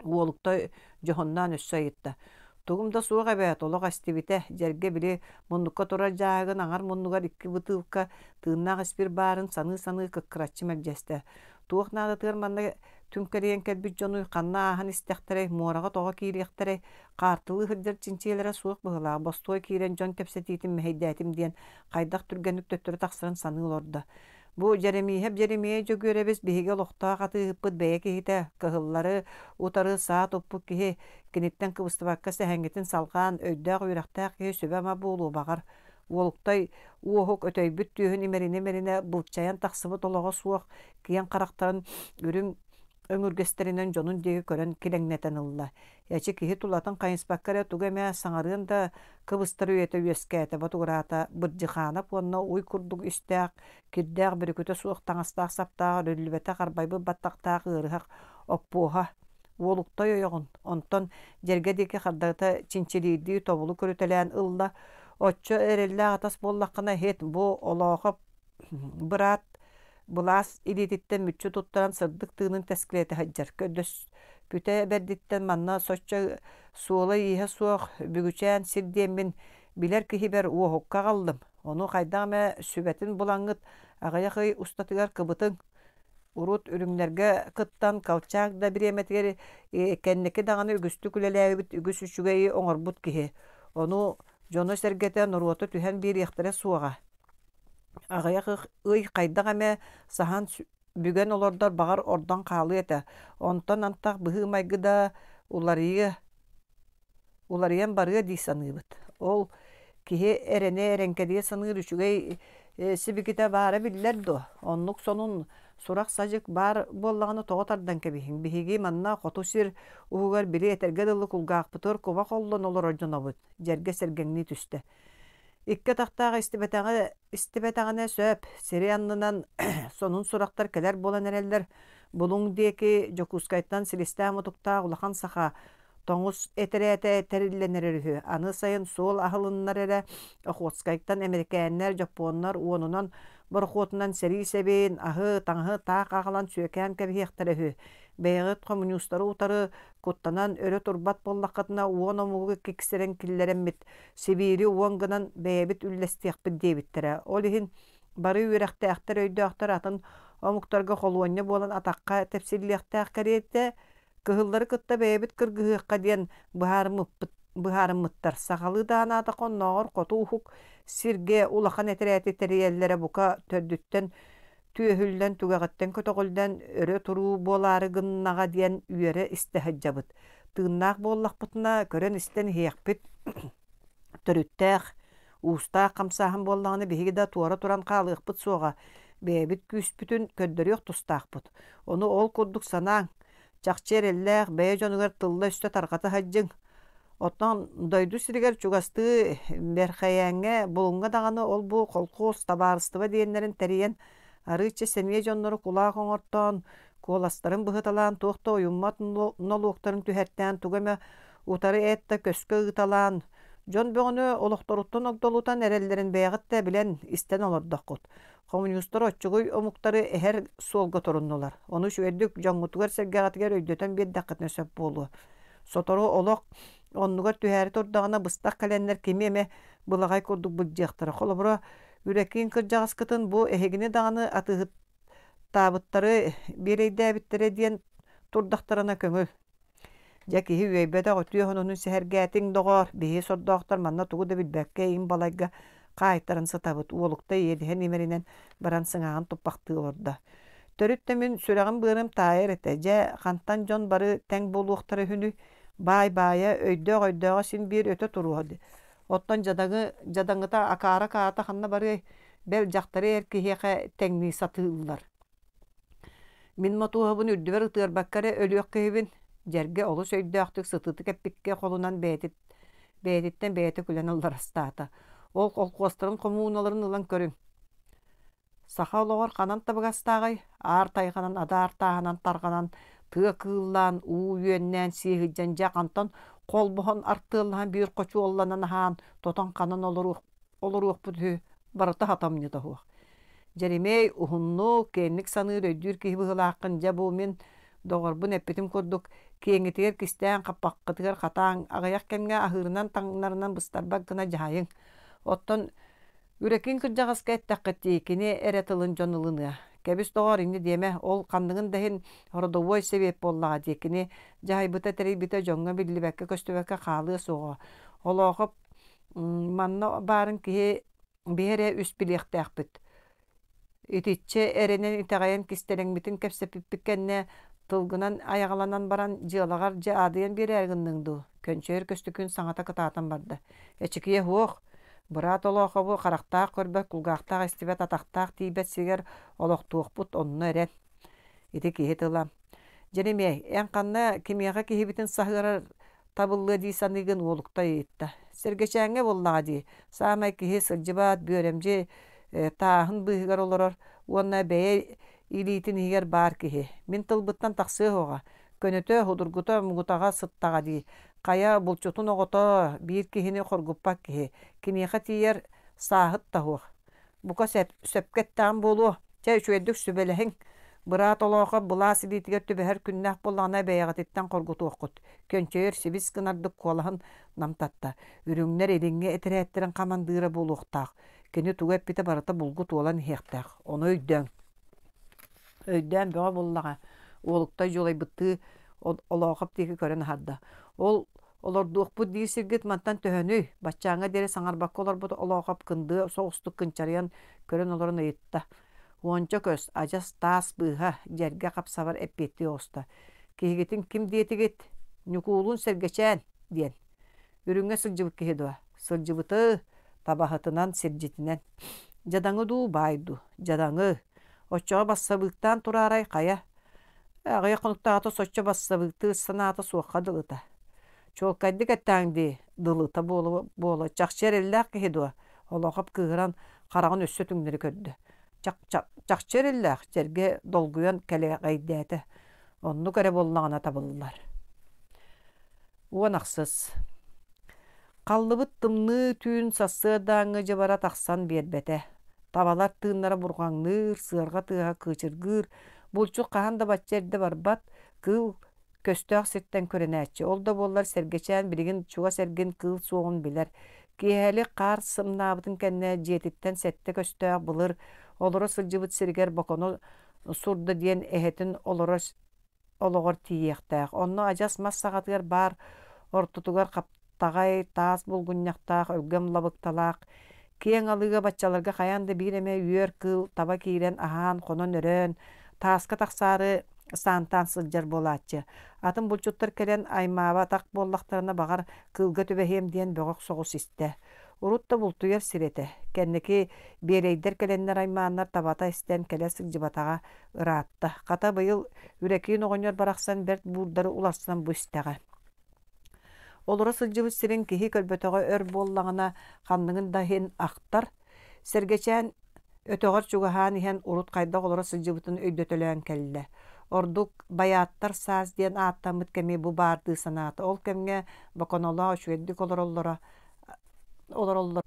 Уолукта дьоһуннаан өссө ыйытта: «Тугум да суох эбээт, олох эстибитэ, дьэргэ били муннукка турар дьааһыгын аҥар муннугар икки бытыылка тыыннаах испир баарын саныы-саныы кыккыраччы мэлдьэстэ. Туох наадатыгар манна түҥкэлийэн кэлбит дьонуй ханна ааһан истэхтэрэй, муораҕа тоҕо киириэхтэрэй, хаартылыы сылдьар чинчийэлэрэ суох быһыылаах, бостуой киирэн дьон кэпсэтиитин мэһэйдээтим диэн хайдах түргэнник төттөрү тахсарын саныы олордо. Бу Дьэрэмииһэп Дьэримиэй Дьөгүөрэбис биһиги олохтоох атыыһыппыт бэйэ киһитэ, кыһыллары утары саа туппут киһи, киниттэн кыбыстыбакка сэһэҥҥитин салҕаан, өйдөөх үөрэхтээх киһи сүбэ-ама буолуо баҕар. Уолуктай Уоһук өтөйбүт түөһүн имэринэ-имэринэ былчайан тахсыбыт олоҕо суох киэҥ харахтарын үрүҥ өҥүргэстэринэн дьонун диэки көрөн килэҥнэтэн ылла. Эчи киһи тулатын хайыспакка эрэ тугу эмэ саҥарыан да кыбыстар үйэтэ үөскээтэ ботугураата Бырдьыхаанап уонна уй курдук истээх, кирдээх бүрүкүтэ суох таҥастаах-саптаах, өрүллүбэтэх арбайбыт баттахтаах ыарыһах Оппуоһа, уолуктай ойоҕун, онтон дьэргэ диэки хардарыта чинчилиирдии тобулу көрүтэлээн ылла. Оччо эрэллээх атас буоллаххына иһит, бу Олоохоп быраат былаас илиититтэн мүччү туттаран сырдык тыынын тэскилэтэ сылдьар. Көрдөспүтэ бэрдиттэн манна соччо суола-ииһэ суох бүгүчээн сир диэммин билэр киһибэр уоһукка аҕаллым. Ону хайдах эмэ сүбэтин булаҥҥыт аҕыйах ый устатыгар кыбытыҥ. Урут үрүҥнэргэ кыттан Колчак да бириэмэтигэр кэнники даҕаны үгүстүк үлэлээбит үгүс үчүгэйи оҥорбут киһи. Ону дьоно-сэргэтэ норуота түһэн биэриэхтэрэ суоҕа. Аҕыйах ый хайдах эмэ саһан бүгэн олордор баҕар ордон хаалыа этэ. Онтон антах быһыы-майгы да уларыйыа уларыйан барыа дии саныыбыт. Ол киһи эрэнэ эрэҥкэдийэ саныыр үчүгэй сибикитэ баара биллэр дуо? Оннук сонун сурах-садьык баар буоллаҕына тоҕо тардан кэбиһиҥ. Биһиги манна хоту сир уһугар били этэргэ дылы кулгаахпытыгар куба холлон олорор дьонобут, дьэргэ сэргэҥнии түстэ. Икки атахтаах истибэтэҕэ истибэтэҕинэ сөп, сири аннынан сонун сурахтар кэлэр буолан эрэллэр. Булуҥ диэки Дьокуускайтан силистээх-мутуктаах улахан саха тоҥус этэрээтэ тэриллэн эрэр үһү. Аны сайын суол аһылыннар эрэ Охотскайтан эмэрикээннэр, дьоппуоннар уонунан борохуотунан сэрии сэбин, аһы, таҥаһы таах аҕалан сүөкээн кэбиһиэхтэрэ үһү. Бэйэҕит хомуньуустары утары куттанан өрө турбат буоллаххытына уон омугу киксэрэн киллэрэммит Сибиири уон гынан бэйэбит үллэстиэхпит диэбиттэрэ. Ол иһин бары үөрэхтээхтэр, өйдөөхтөр атын омуктарга холуонньа буолан атахха тэпсиллиэхтээх кэриэтэ кыһыллары кытта бэйэбит кыргыһыахха диэн быһаарыммыппыт быһаарыммыттар. Сахалыы да анаатахха оннооҕор хоту уһук сиргэ улахан этэрээти тэрийэллэрэ бука төрдүттэн түөһүллэн, түгэҕиттэн көтөҕүллэн өрө туруу буолаары гыннаҕа диэн үөрэ истэ сылдьабыт. Тыыннаах буоллахпытына көрөн-истэн иһиэхпит. Төрүттээх, уустаах хамсааһын буоллаҕына биһиги да туора туран хаалыахпыт суоҕа. Бэйэбит күүспүтүн көрдөрүөх тустаахпыт. Ону ол курдук санааҥ. Чахчы эрэллээх бэйэ дьонугар тылла-өстө тарҕата сылдьыҥ. Оттон дойду сиригэр чугастыы Бэрхэйээҥҥэ, Булуҥҥа даҕаны ол-бу колхуос, табаарыстыба диэннэрин тэрийэн, арыычча сэниэ дьоннору кулаах оҥортоон, куоластарын быһыталаан, туох да уйуммат нолуоктарын түһэртээн, тугу эмэ утары эт да көскө ыыталаан, дьон бөҕөнү олохторуттан огдолутан эрэллэрин бэйэҕит да билэн, истэн олордоххут. Хомуньуустар оччугуй омуктары эһэр суолга туруннулар. Ону үчүгэйдик дьоҥҥутугар-сэргэҕитигэр өйдөтөн биэрдэххитинэ сөп буолуо. Сотору олох оннугар түһээри турдаҕына быстах кэлэннэр кими эмэ былаҕай курдук былдьыахтара. Холобура, Үрэкиин кырдьаҕаскытын бу эһигини даҕаны атыыһыттаабыттары биэрэйдээбиттэрэ диэн турдахтарына көҥүл. Дьэ киһи үөйбэтэх үтүө сонунун сэһэргээтиҥ, доҕоор, биһиги сордоохтор манна тугу да билбэккэ им балайга хаайтаран сытабыт, уолукта иэдэһин имэринэн баран сыҥааҕын туппахтыы олордо. Төрүт да мин сүрэҕим-быарым таайар этэ, дьэ хантан дьон бары тэҥ буолуохтара үһүнүй, баай баайа, өйдөөх өйдөөҕө син биир өтө туруо Оттон дьадаҥы дьадаҥыта акаара-акаата ханна барыай, бэл дьахтары эр киһиэхэ тэҥнии сатыыллар. Мин мотуоһабын үрдүбэр ытыарбакка эрэ өлүөх киһибин, дьэргэ олус өйдөөхтүк сытыытык эппиккэ холунан бэйэтиттэн бэйэтэ күлэн ылларастаата. Ол холкуостарын хомууналарын ылан көрүҥ. Саха олоҕор ханан табыгастааҕый? Аар тайҕанан, адаар тааһынан тарҕанан, тыа кыыллаан, уу үөннээн сии сылдьан дьэ хантан холбоһон артыаллаһан биир хочуолланан аһаан, тотон-ханан олоруох олоруохпут үһү, барыта хатамньыта суох. Дьэримиэй уһуннук, киэҥник саныыр, өйдүүр киһи быһыылааххын, дьэ бу мин доҕорбун эппитим курдук, киэҥҥитигэр кистээн, хаппаххытыгар хатааҥ, аҕыйах кэмҥэ аһыырынан-таҥнарынан быстарбат гына дьаһайыҥ. Оттон Үрэкин кырдьаҕаска эттэххит дии, кини эрэ тылын дьон ылыныа. Кэбис доҕоор, инньэ диэмэ, ол ханныгын да иһин родовой сэбиэт буоллаҕа дии, кини дьаһайбыта-тэрийбитэ дьоҥҥо биллибэккэ-көстүбэккэ хаалыа суоҕа. Олоохоп манна баарын киһи биһи эрэ үс билиэхтээхпит. Итиччэ эрэнэн итэҕэйэн кистэлэҥмитин кэпсэппиппит кэннэ тылгынан айаҕаланан баран дьыалаҕар дьэ аадыйан биэрээри гынныҥ дуу? Көнчөйөр Көстөкүүн саҥата кытаатан барда. Эчикийэ суох. Быраат Олоохобу харахтаах көрбөт, кулгаахтаах истибэт, атахтаах тиийбэт сиригэр олохтуохпут онно эрэн. Ити киһи тыла. Дьэримиэй, эн ханна кимиэхэ киһибитин саһыарар табыллыа дии саныыгын уолукта ыйытта. Сэргэчээҥҥэ буоллаҕа дии, саамай киһи сылдьыбат, бүөрэмдьи тааһын быыһыгар олорор уонна бэйэ илиитин иһигэр баар киһи. Мин тылбыттан тахсыа суоҕа. Көнөтө, судургута, муҥутаҕа сыттаҕа дии. Хайа, булчутун оҕото, биир киһини хоргуппат киһи. Киниэхэ тиийэр сааһыт да суох. Бука сөпкө эттэҕим буолуо. Чэ, үчүгэйдик сүбэлэһиҥ. Быраат Олоохоп былаас илиитигэр түбэһэр күннээх буоллаҕына бэйэҕититтэн хоргутуоххут. Көнчөйөр сибис гынардык куолаһын намтатта. Үрүҥнэр илиҥҥи этэрээттэрин хамандыыра буолуохтаах. Кини тугу эппитэ барыта булгу туолан иһиэхтээх. Ону өйдөөҥ. Өйдөөн бөҕө буоллаҕа. Уолуктай дьулайбыттыы Олоохоп диэки көрөн аһарда. Ол Олордуохпут диир сиргит мантан төһөнүй? Баччааҥҥа диэри саҥарбакка олорбут Олоохоп кындыа соҕустук кынчарыйан көрөн олорон ыйытта. Уонча көс, адьас таас быыһа, дьэргэ хапсабар эппиэттии оҕуста. Киһигитин ким диэтигит? Ньукуулун Сэргэчээн диэн. Үрүҥҥэ сылдьыбыт киһи дуо? Сылдьыбыты, табаһытынан, сирдьитинэн. Дьадаҥы дуу, баай дуу? Дьадаҥы. Оччоҕо бассабыыктаан тураарай хайа? Аҕыйах хонуктааҕыта соччо бассабыыктыыр санаата суохха дылыта. Чуолкайдык эттэҥ дии, дылыта буола-буола чахчы эрэллээх киһи дуо? Олоохоп кыыһыран хараҕын өссө түҥнэри көрдө. Чахчы эрэллээх, сэргэ долгуйан кэлэҕэйдээтэ. Оннук эрэ буоллаҕына табыллар. 18. Халлыбыт тымныы түүн сарсыардааҥҥы дьыбара тахсан биэрбэтэ. Табалар тыыннара бурҕаҥныыр, сыарҕа тыаһа кыычыргыыр, булчут хаһан да бачча эрдэ барбат, кыыл көстөөх сиртэн көрүнээччи. Ол да буоллар Сэргэчээн билигин чугас эргин кыыл суоҕун билэр. Киэһэлик хаар сымнаабытын кэннэ дьиэтиттэн сэттэ көстөөх былыр олоро сылдьыбыт сиригэр Боконо Сурда диэн эһэтин олоро олоҕор тиийиэхтээх. Онно адьас мас саҕатыгар баар ортотугар хаптаҕай, таас булгунньахтаах, өлгөм лабыкталаах, киэҥ алыыга баччаларга хайаан да биир эмэ үөр кыыл таба киирэн аһаан, хонон-өрөөн, тааска тахсаары саантаан сылдьар буолааччы. Атын булчуттар кэлэн аймаабатах буоллахтарына, баҕар, кыылга түбэһиэм диэн бөҕөх соҕус истэ. Урут да бултуйар сир этэ. Кэнники биэрэйдэр кэлэннэр аймааннар табата истэн кэлэ сылдьыбатаҕа ыраатта. Хата быйыл Үрэкиин оҕонньор барахсан бэрт буурдары уларсан бу истэҕэ. Олоро сылдьыбыт сирин киһи көрбөтөҕө өр буоллаҕына ханныгын да иһин ахтар. Сэргэчээн өтөҕөр чугаһаан иһэн урут хайдах олоро сылдьыбытын өйдөтөлөөн кэллэ. Ордук Байааттар саас диэн ааттаммыт кэми бу баардыы санаата. Ол кэмҥэ Боконолоох үчүгэйдик олороллоро олороллор.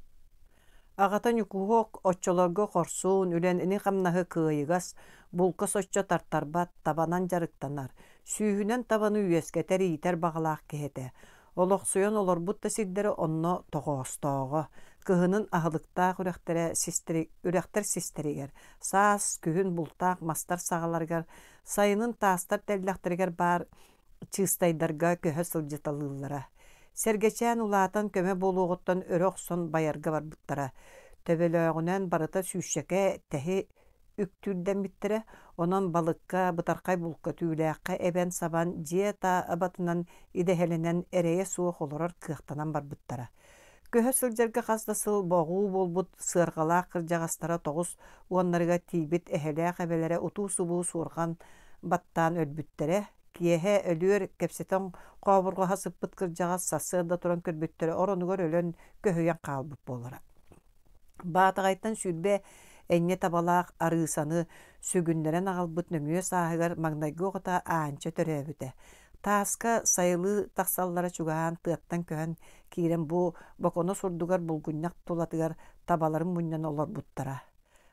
Аҕата Ньукуһуок оччолорго хорсун, үлэни-хамнаһы кыайыгас, булка соччо тартарбат, табанан дьарыктанар, сүүһүнэн табаны үөскэтэр, иитэр баҕалаах киһи этэ. Олохсуйан олорбут да сирдэрэ онно тоҕоостооҕо. Кыһынын аһылыктаах үрэхтэрэ үрэхтэр систэригэр, саас, күһүн бултаах мастар саҕаларыгар, сайынын таастар тэллэхтэригэр баар чыыстайдарга көһө сылдьыталыыллара. Сэргэчээн улаатан көмө буолуоҕуттан өрө охсон байарга барбыттара. Төбөлөөҕүнэн барыта сүүсчэкэ тэһи үктүүрдэммиттэрэ, онон балыкка, бытархай булка, түүлээххэ эбэн-сабан, дьиэ табатынан идэһэлэнэн эрэйэ суох олорор кыахтанан барбыттара. Көһө сылдьарга хас да сыл боҕуу буолбут сыарҕалаах кырдьаҕастара тоҕус уоннарыгар тиийбит эһэлээх эбэлэрэ утуу-субуу суорҕан баттаан өлбүттэрэ. Киэһэ өлүөр кэпсэтэн хообурҕаһа сыппыт кырдьаҕас сарсыарда туран көрбүттэрэ оронугар өлөн көһүйэн хаалбыт буолара. Баатаҕайтан 20 энньэ табалаах арыысаны сүгүннэрэн аҕалбыт нөҥүө сааһыгар маҥнайгы оҕото Аанча төрөөбүтэ. Тааска сайылыы тахсаллара чугаһаан тыаттан көһөн киирэн бу Боконо сурдугар булгунньах тулатыгар табаларын мунньан олорбуттара.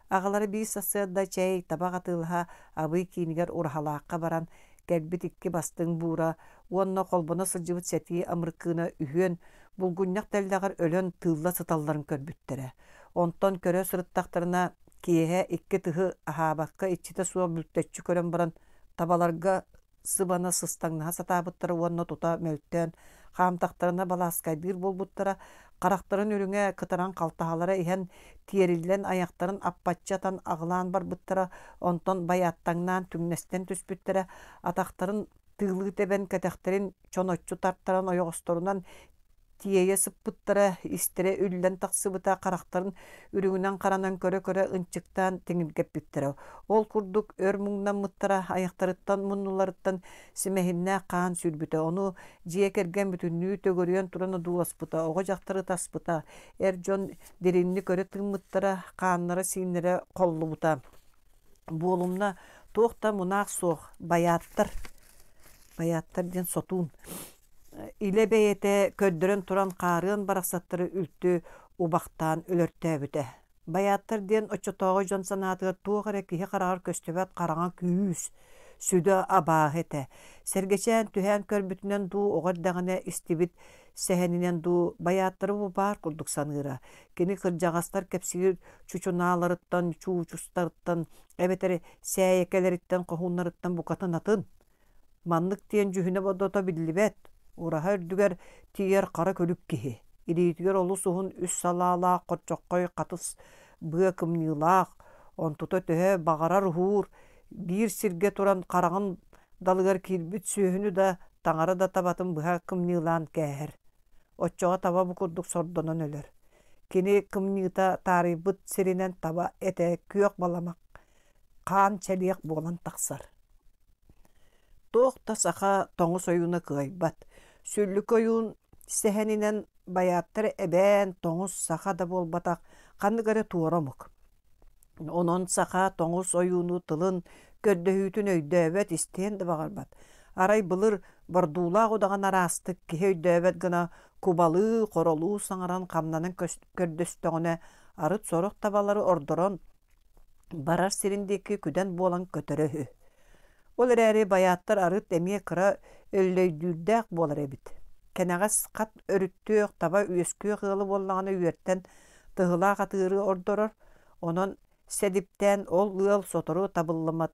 Аҕалара биир сарсыарда чэй, табах атыылаһа Абый киинигэр Ураһалаахха баран кэлбит икки бастыҥ буура уонна холбоно сылдьыбыт сэтии Амырыкыына үһүөн булгунньах тэллэҕэр өлөн тыылла сыталларын көрбүттэрэ. Онтон көрө сырыттахтарына киэһэ икки тыһы аһаабакка иччитэ суох бүлтэччи көрөн баран табаларга сыбана сыстаҥнаһа сатаабыттара уонна тута мөлтөөн, хаамтахтарына балааскайдыыр буолбуттара, харахтарын үрүҥэ кытаран халтаһалара иһэн, тиэриллэн айахтарын аппаччы атан аҕылаан барбыттара, онтон байааттаҥнаан түҥнэстэн түспүттэрэ, атахтарын тыылыы тэбэн кэтэхтэрин чоноччу тартаран ойоҕосторунан тиэйэ сыппыттара, истэрэ үллэн тахсыбыта, харахтарын үрүҥүнэн-харанан көрө-көрө ынчыктаан тиҥиргэппиттэрэ. Ол курдук өр муҥнаммыттара, айахтарыттан, муннуларыттан симэһиннээх хаан сүүрбүтэ. Ону дьиэ кэргэн бүтүннүү төгүрүйэн туран одууласпыта, оҕо-дьахтар ытаспыта, эр дьон дириҥник өрө тыыммыттара, хааннара-сииннэрэ холлубута. Буолумна, туох да мунаах суох, байааттар. Байааттар диэн сотуун. Илэ бэйэтэ көрдөрөн туран хаарыан барахсаттары үлтү убахтаан өлөртөөбүтэ. Байааттар диэн оччотооҕу дьон санаатыгар туох эрэ киһи хараҕар көстүбэт хараҥа күүс, сүдү абааһы этэ. Сэргэчээн түһээн көрбүтүнэн дуу, оҕо эрдэҕинэ истибит сэһэнинэн дуу байааттары бу баар курдук саныыра. Кини кырдьаҕастар кэпсиир чучунааларыттан, чуучустарыттан эбэтэр сээйэкэлэриттэн, хоһууннарыттан букатын атын. Маннык диэн дьүһүнэ-бодото биллибэт, ураһа үрдүгэр тиийэр хара күлүк киһи, илиитигэр олус уһун үс салаалаах хорчоххой хатыс быа кымньыылаах, онтута төһө баҕарар уһуур, биир сиргэ туран хараҕын далыгар киирбит сүөһүнү да, таҥара да табатын быһа кымньыылаан кээһэр. Оччоҕо таба бу курдук сордонон өлөр. Кини кымньыыта таарыйбыт сиринэн таба этэ күөх баламах, хаан чэлиэх буолан тахсар. Туох да саха тоҥус ойууна кыайбат. Сүллүк ойуун сэһэнинэн байааттар эбээн, тоҥус, саха да буолбатах, ханнык эрэ туора омук. Онон саха тоҥус ойууну тылын, көрдөһүүтүн өйдөөбөт, истиэн да баҕарбат. Арай былыр бордуулаах удаҕан араастык киһи өйдөөбөт гына кубалыы, хоролуу саҥаран хамнанан көрдөстөҕүнэ, арыт сорох табалары ордорон барар сирин диэки күдэн буолан көтөрө үһү. Ол эрээри байааттар арыт эмиэ кыра өллөйдүүрдээх буолар эбит. Кэнэҕэс хат өрүттүөх, таба үөскүөх ыалы буоллаҕына үөртэн тыһылаах атыыры ордорор, онон сэдиптээн ол ыал сотору табыллымат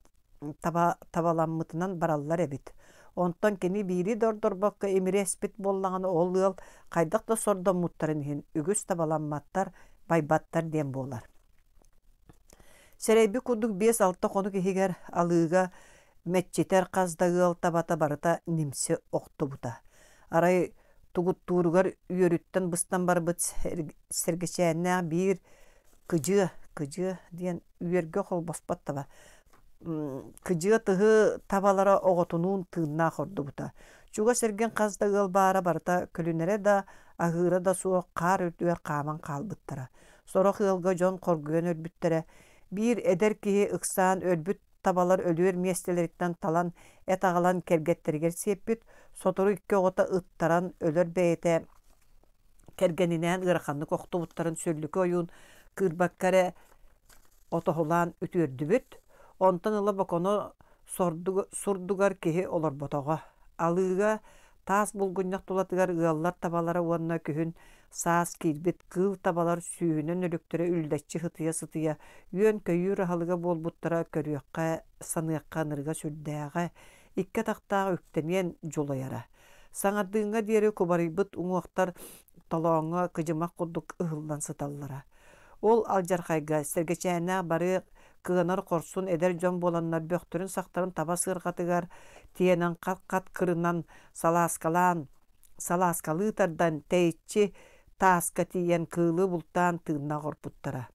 таба табаламмытынан бараллар эбит. Онтон кини биири да ордорбокко имири эспит буоллаҕына ол ыал хайдах да сордоммуттарын иһин үгүс табаламматтар, байбаттар диэн буолар. Сэрэйбит курдук 5-6 хонук иһигэр алыыга мэччитэр хас да ыал табата барыта нимси охтубута. Арай тугуттууругар үөрүттэн быстан барбыт сэргэчээннээх биир кыдьыа, кыдьыа диэн үөргэ холбоспот таба кыдьыа тыһы табалара оҕотунуун тыыннаах ордубута. Чугас эргин хас да ыал баара барыта көлүнэрэ да, аһыыра да суох хаар үрдүгэр хааман хаалбыттара. Сорох ыалга дьон хоргуйан өлбүттэрэ. Биир эдэр киһи ыксаан өлбүт табалар өлүөр миэстэлэриттэн талан эт аҕалан кэргэттэригэр сиэппит, сотору икки оҕото ыттаран өлөр бэйэтэ кэргэнинээн ыараханнык охтубуттарын Сүллүкү ойуун кыырбакка эрэ отоһулаан үтүөрдүбүт. Онтон ыла Боконо сурдугар киһи олорботоҕо. Алыыга таас булгунньах тулатыгар ыаллар табалара уонна күһүн саас киирбит кыыл табалар сүүһүнэн өлүктэрэ үллэччи сытыйа-сытыйа үөн-көйүүр аһылыга буолбуттара көрүөххэ, саныахха ынырыга сүрдээҕэ, икки атахтаах үктэниэн дьулайара. Саҥардыыҥҥа диэри кубарыйбыт уҥуохтар толооҥҥо кыдьымах курдук ыһыллан сыталлара. Ол алдьархайга Сэргэчээннээх бары кыанар хорсун эдэр дьон буоланнар бөхтөрүн-сахтарын таба сыарҕатыгар тиэнэн хат-хат кырынан салааскалаан салааскалыы тардан тэйиччи тааска тиийэн кыылы бултаан тыыннаах орпуттара.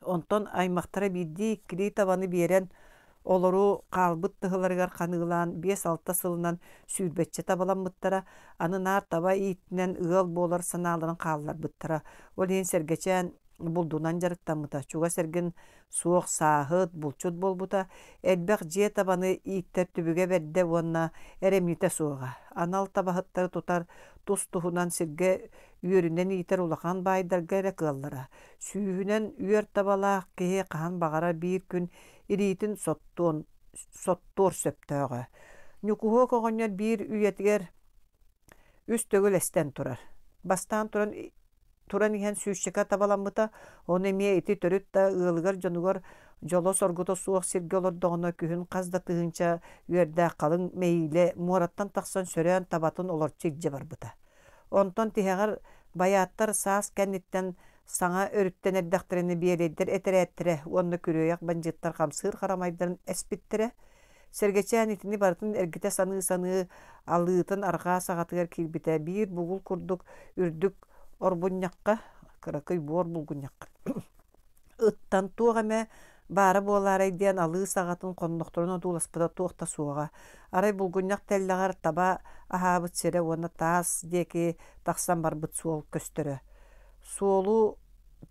Онтон аймахтара биирдии-иккилии табаны биэрэн, олору хаалбыт тыһыларыгар ханыылаан 5-6 сылынан сүүрбэччэ табаламмыттара, аны наар таба ииттинэн ыал буолар санааларын хаалларбыттара. Ол иһин Сэргэчээн булдунан дьарыктаммыта, чугас эргин суох сааһыт, булчут буолбута, элбэх дьиэ табаны ииттэр түбүгэ бэрдэ уонна эрэмньитэ суоҕа. Анал табаһыттары тутар тус-туһунан сиргэ үөрүнэн иитэр улахан баайдарга эрэ кыаллара. Сүүһүнэн үөр табалаах киһи хаһан баҕарар биир күн илиитин соттуон соттуор сөптөөҕө. Ньукуһуок оҕонньор биир үйэтигэр үс төгүл эстэн турар. Бастаан туран туран иһэн сүүсчэкэ табаламмыта, ону эмиэ ити төрүт да ыалыгар дьонугар дьоло-соргута суох сиргэ олордоҕуна күһүн хас да тыһыынча үөрдээх халыҥ мэйиилэ муораттан тахсан сөрөөн табатын олорчу илдьэ барбыта. Онтон тиһэҕэр байааттар саас кэнниттэн саҥа өрүттэн эрдэхтэринэ биэлэйдэр этэрээттэрэ уонна күрүөйэх бандьыыттар хамсыыр харамайдарын эспиттэрэ. Сэргэчээн итини барытын эргитэ саныы-саныы алыытын арҕаа саҕатыгар киирбитэ биир бугул курдук үрдүк орбунньахха, кыракый буор булгунньахха ыттан туох эмэ баара буолаарай диэн алыы саҕатын хоннохторун одууласпыта туох да суоҕа. Арай булгунньах тэллэҕэр таба аһаабыт сирэ уонна таас диэки тахсан барбыт суол көстөрө. Суолу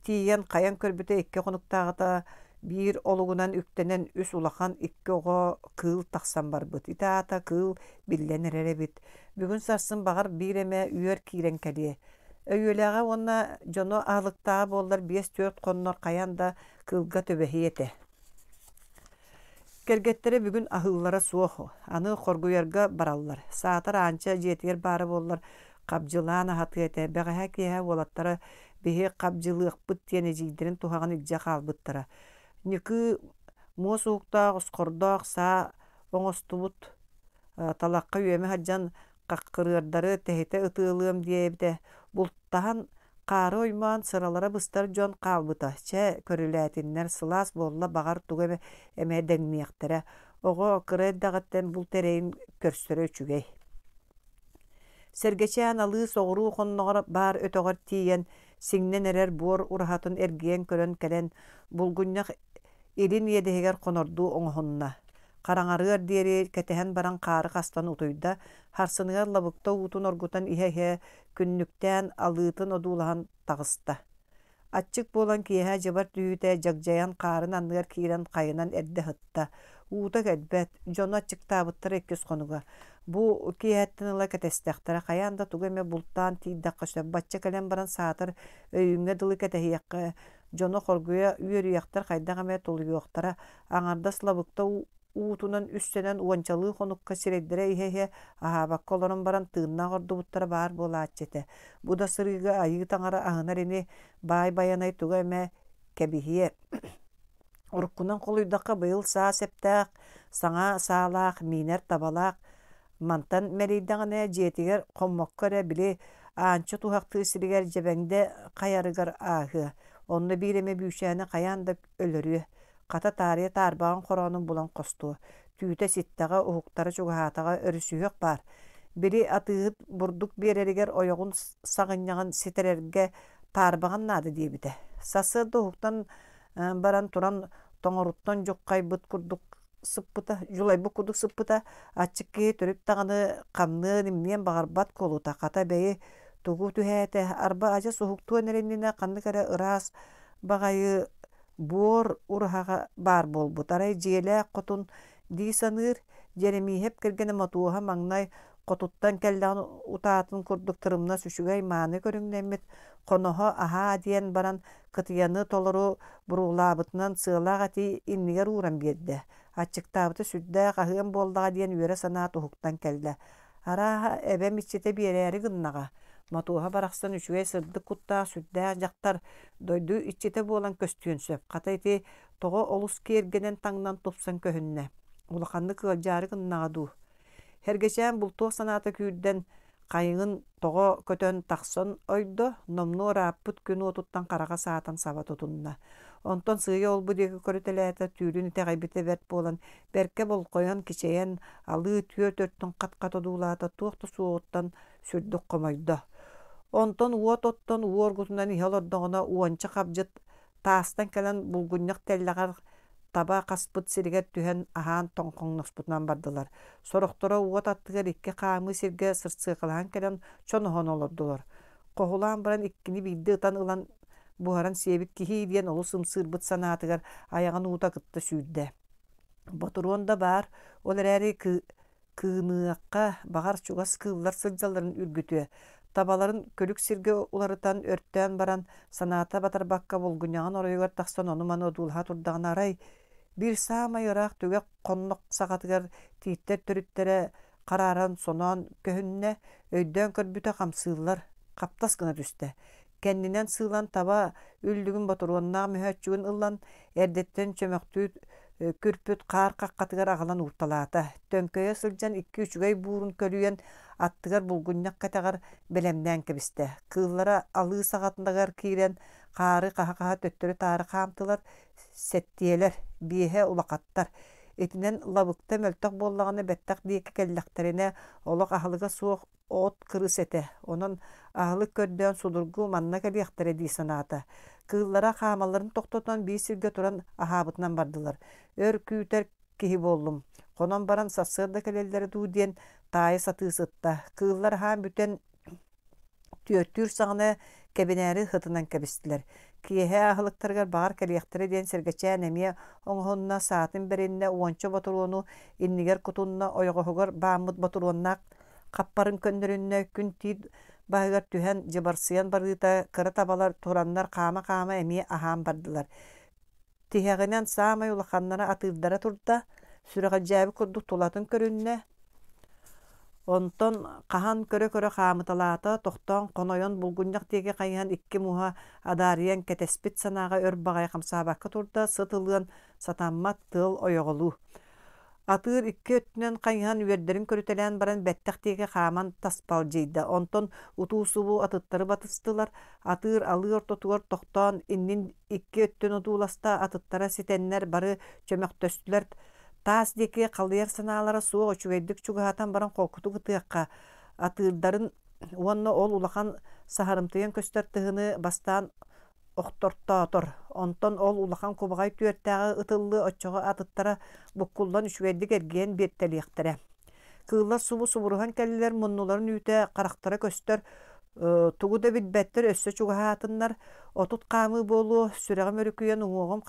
тиийэн хайан көрбүтэ икки хонуктааҕыта Биир олугунан үктэнэн үс улахан икки оҕо кыыл тахсан барбыт. Ити аата кыыл биллэн эрэр эбит. Бүгүн-сарсын баҕар биир эмэ үөр киирэн кэлиэ. Өйүөлээҕэ уонна дьоно аһылыктааҕа буоллар биэс-түөрт хоннор хайаан да кыылга түбэһиэ этэ. Кэргэттэрэ бүгүн аһыыллара суох, аны хоргуйарга бараллар. Саатар Аанча дьиэтигэр баара буоллар хабдьылаан аһатыа этэ. Бэҕэһээ киэһэ уолаттара биһи хабдьылыахпыт диэн эдьиийдэрин туһаҕын илдьэ хаалбыттара. Ньыкыы муос уһуктаах, осхордоох саа оҥостубут талахха үөмэ сылдьан хаххырыардары тэһитэ ытыалыам диэбитэ. Бултаһан хаары оймоон сыралара быстар дьон хаалбыта. Чэ, көрүлээтиннэр, сылаас буолла, баҕар тугу эмэ эмэ дэҥниэхтэрэ. Оҕо кыра эрдэҕиттэн булт эрэйин көрсөрө үчүгэй. Сэргэчээн алыы соҕуруу хонноҕор баар өтөҕөр тиийэн, сиҥнэн эрэр буор ураһатын эргийэн көрөн кэлэн, булгунньах илин иэдэһигэр хонордуу оҥоһунна. Хараҥарыар диэри кэтэһэн баран хаары хастан утуйда, харсыныгар лабыкта уутун оргутан иһэ-иһэ күннүктээн алыытын одуулаһан таҕыста. Аччык буолан киэһэ дьыбар түһүүтэ дьагдьайан хаарын анныгар киирэн хайынан эрдэ сытта. Уута кэлбэт, дьоно аччыктаабыттара иккис хонуга. Бу киэһэттэн ыла кэтэстэхтэрэ хайаан да тугу эмэ бултаан тиийдэххэ сөп, бачча кэлэн баран саатар өйүүҥҥэ дылы кэтэһиэххэ, дьоно хоргуйа үөрүйэхтэр хайдах эмэ тулуйуохтара, аҥардас лабыкта уутунан үссэнэн уончалыы хонукка сирэйдэрэ иһэ-иһэ аһаабакка олорон баран тыыннаах ордубуттара баар буолааччы этэ. Бу да сырыыга айыы таҥара аһынар ини, баай Байанай тугу эмэ кэбиһиэ. Уруккунан холуйдахха быйыл саа сэптээх, саҥа саалаах, миинэр табалаах, мантан мэлийдэҕинэ дьиэтигэр хоммокко эрэ били Аанча туһахтыыр сиригэр Дьэбэҥдэ хайарыгар ааһыа. Онно биир эмэ бүүчээни хайаан да өлөрүө. Хата таарыйа таарбаҕын хороонун булан хостуо. Түүтэ ситтэҕэ, уһуктара чугаһаатаҕа өрүсүһүөх баар. Били атыыһыт бурдук биэрэригэр ойоҕун саҕынньаҕын ситэрэргэ таарбаҕан наада диэбитэ. Сарсыарда уһуктан баран туран тоҥоруттан дьуххайбыт курдук сыппыта, дьулайбыт курдук сыппыта, аччык киһи төрүт даҕаны хамныан-имниэн баҕарбат куолута, хата бэйи тугу түһээтэ, арба адьас уһуктуон эрэ иннинэ ханнык эрэ ыраас баҕайы буор ураһаҕа баар буолбут, арай дьиэлээх хотун дии саныыр, Дьэрэмииһэп кэргэнэ Мотуоһа маҥнай хотуттан кэллэҕин утаатын курдук тырымнас үчүгэй мааны көрүҥнэммит, хоноһо аһаа диэн баран кытыйаны толору буруолаабытынан сыалаах эти иннигэр ууран биэрдэ. Аччыктаабыта сүрдээх аһыам буоллаҕа диэн үөрэ санаат уһуктан кэллэ. Арааһа, эбэм иччитэ биэрээри гыннаҕа. Мотуоһа барахсан үчүгэй сырдык куттаах сүрдээх дьахтар, дойду иччитэ буолан көстүөн сөп. Хата ити тоҕо олус киэргэнэн таҥнан тупсан көһүннэ. Улаханнык ыалдьаары гыннаҕа дуу. Эргэчээн бултуох санаата күүрдэн, хайыҥын тоҕо көтөн тахсан ойдо, номнуо ырааппыт күн уотуттан хараҕа саатан саба тутунна. Онтон сыыйа ол-бу диэки көрүтэлээтэ, түүлүн итэҕэйбитэ бэрт буолан, бэркэ болҕойон, кичэйэн, алыы түөрт өртүн хат-хат одуулаата, туох да суоҕуттан сүрдүк хомойдо. Онтон уот оттон уу оргутунан иһэ олордоҕуна уонча хабдьыт таастан кэлэн булгунньах тэллэҕэр таба хаспыт сиригэр түһэн аһаан тоҥхоҥноспутунан бардылар. Сорохторо уот аттыгар икки хаамыы сиргэ сырсыакалаһан кэлэн чоноһон олордулар. Хоһулаан баран иккини биирдэ ытан ылан буһаран сиэбит киһи диэн олус ымсыырбыт санаатыгар айаҕын уута кытта сүүрдэ. Ботуруон да баар, ол эрээри кыыныахха, баҕар чугас кыыллар сылдьалларын үргүтүө. Табаларын күлүк сиргэ уларытан, өртөөн баран, санаата батарбакка булгунньаҕын оройугар тахсан ону-маны одуулаһа турдаҕына арай, биир саамай ыраах түгэх хоннох саҕатыгар тииттэр төрүттэрэ харааран соноон көһүннэ, өйдөөн көрбүтэ хамсыыллар, хаптас гына түстэ. Кэннинэн сыылан таба үллүгүн ботуруоннаах мөһөөччүгүн ылан, эрдэттэн чөмөхтүү күрпүт хаар хаххатыгар аҕалан уурталаата. Төҥкөйө сылдьан икки үчүгэй буурун көлүйэн, аттыгар булгунньах кэтэҕэр бэлэмнээн кэбистэ. Кыыллара алыы саҕатыгар киирэн, хаары хаһа-хаһа төттөрү-таары хаамтылар, сэттиэлэр, биэһэ улахаттар. Итинэн лабыкта мөлтөх буоллаҕына бэттэх диэки кэллэхтэринэ олох аһылыга суох от кырыс этэ, онон аһылык көрдөөн судургу манна кэлиэхтэрэ дии санаата. Кыыллара хаамалларын тохтотон биир сиргэ туран аһаабытынан бардылар. Өр күүтэр киһи буоллум. Хонон баран сарсыарда кэлэллэрэ дуу диэн таайа сатыы сытта. Кыыллар аһаан бүтэн Түөртүүр саҕана кэбинээри ытынан кэбистилэр. Киэһэ аһылыктарыгар баҕар кэлиэхтэрэ диэн Сэргэчээн эмиэ оҥоһунна, саатын бэриннэ, уонча ботуруону иннигэр кутунна, ойоҕоһугар бааммыт ботуруоннаах хаппарын көннөрүннэ, күн тиит баһыгар түһэн дьыбарсыйан барыыта кыра табалар тураннар хаама-хаама эмиэ аһаан бардылар. Тиһэҕинэн саамай улаханнара атыырдара турда, сүрэҕэлдьээбит курдук тулатын көрүннэ, онтон хаһан көрө-көрө хаамыталаата, тохтоон хонойон булгунньах диэки хайыһан икки муоһа адаарыйан кэтэспит санааҕа өр баҕайы хамсаабакка турда, сыт ылыан сатаммат тыал ойоҕолуу. Атыыр икки өттүнэн хайыһан үөрдэрин көрүтэлээн баран бэттэх диэки хааман таспалдьыйда. Онтон утуу-субуу атыттары батыстылар. Атыыр алыы ортотугар тохтоон иннин икки өттүн одууласта, атыттара ситэннэр бары чөмөхтөстүлэр. Таас диэки халыйар санаалара суох үчүгэйдик чугаһатан баран холкутук ытыахха. Атыырдарын уонна ол улахан саһарымтыйан көстөр тыһыны бастаан охтортоотор, онтон ол улахан кубаҕай түөртээҕи ытыллыы оччоҕо атыттара буккуллан үчүгэйдик эргийэн биэртэлиэхтэрэ. Кыыллар субу субуруһан кэллилэр, муннуларын үүтэ, харахтара көстөр, тугу да билбэттэр өссө чугаһаатыннар, 30 хаамыы буолуо, сүрэҕим өрүкүйэн уҥуоҕум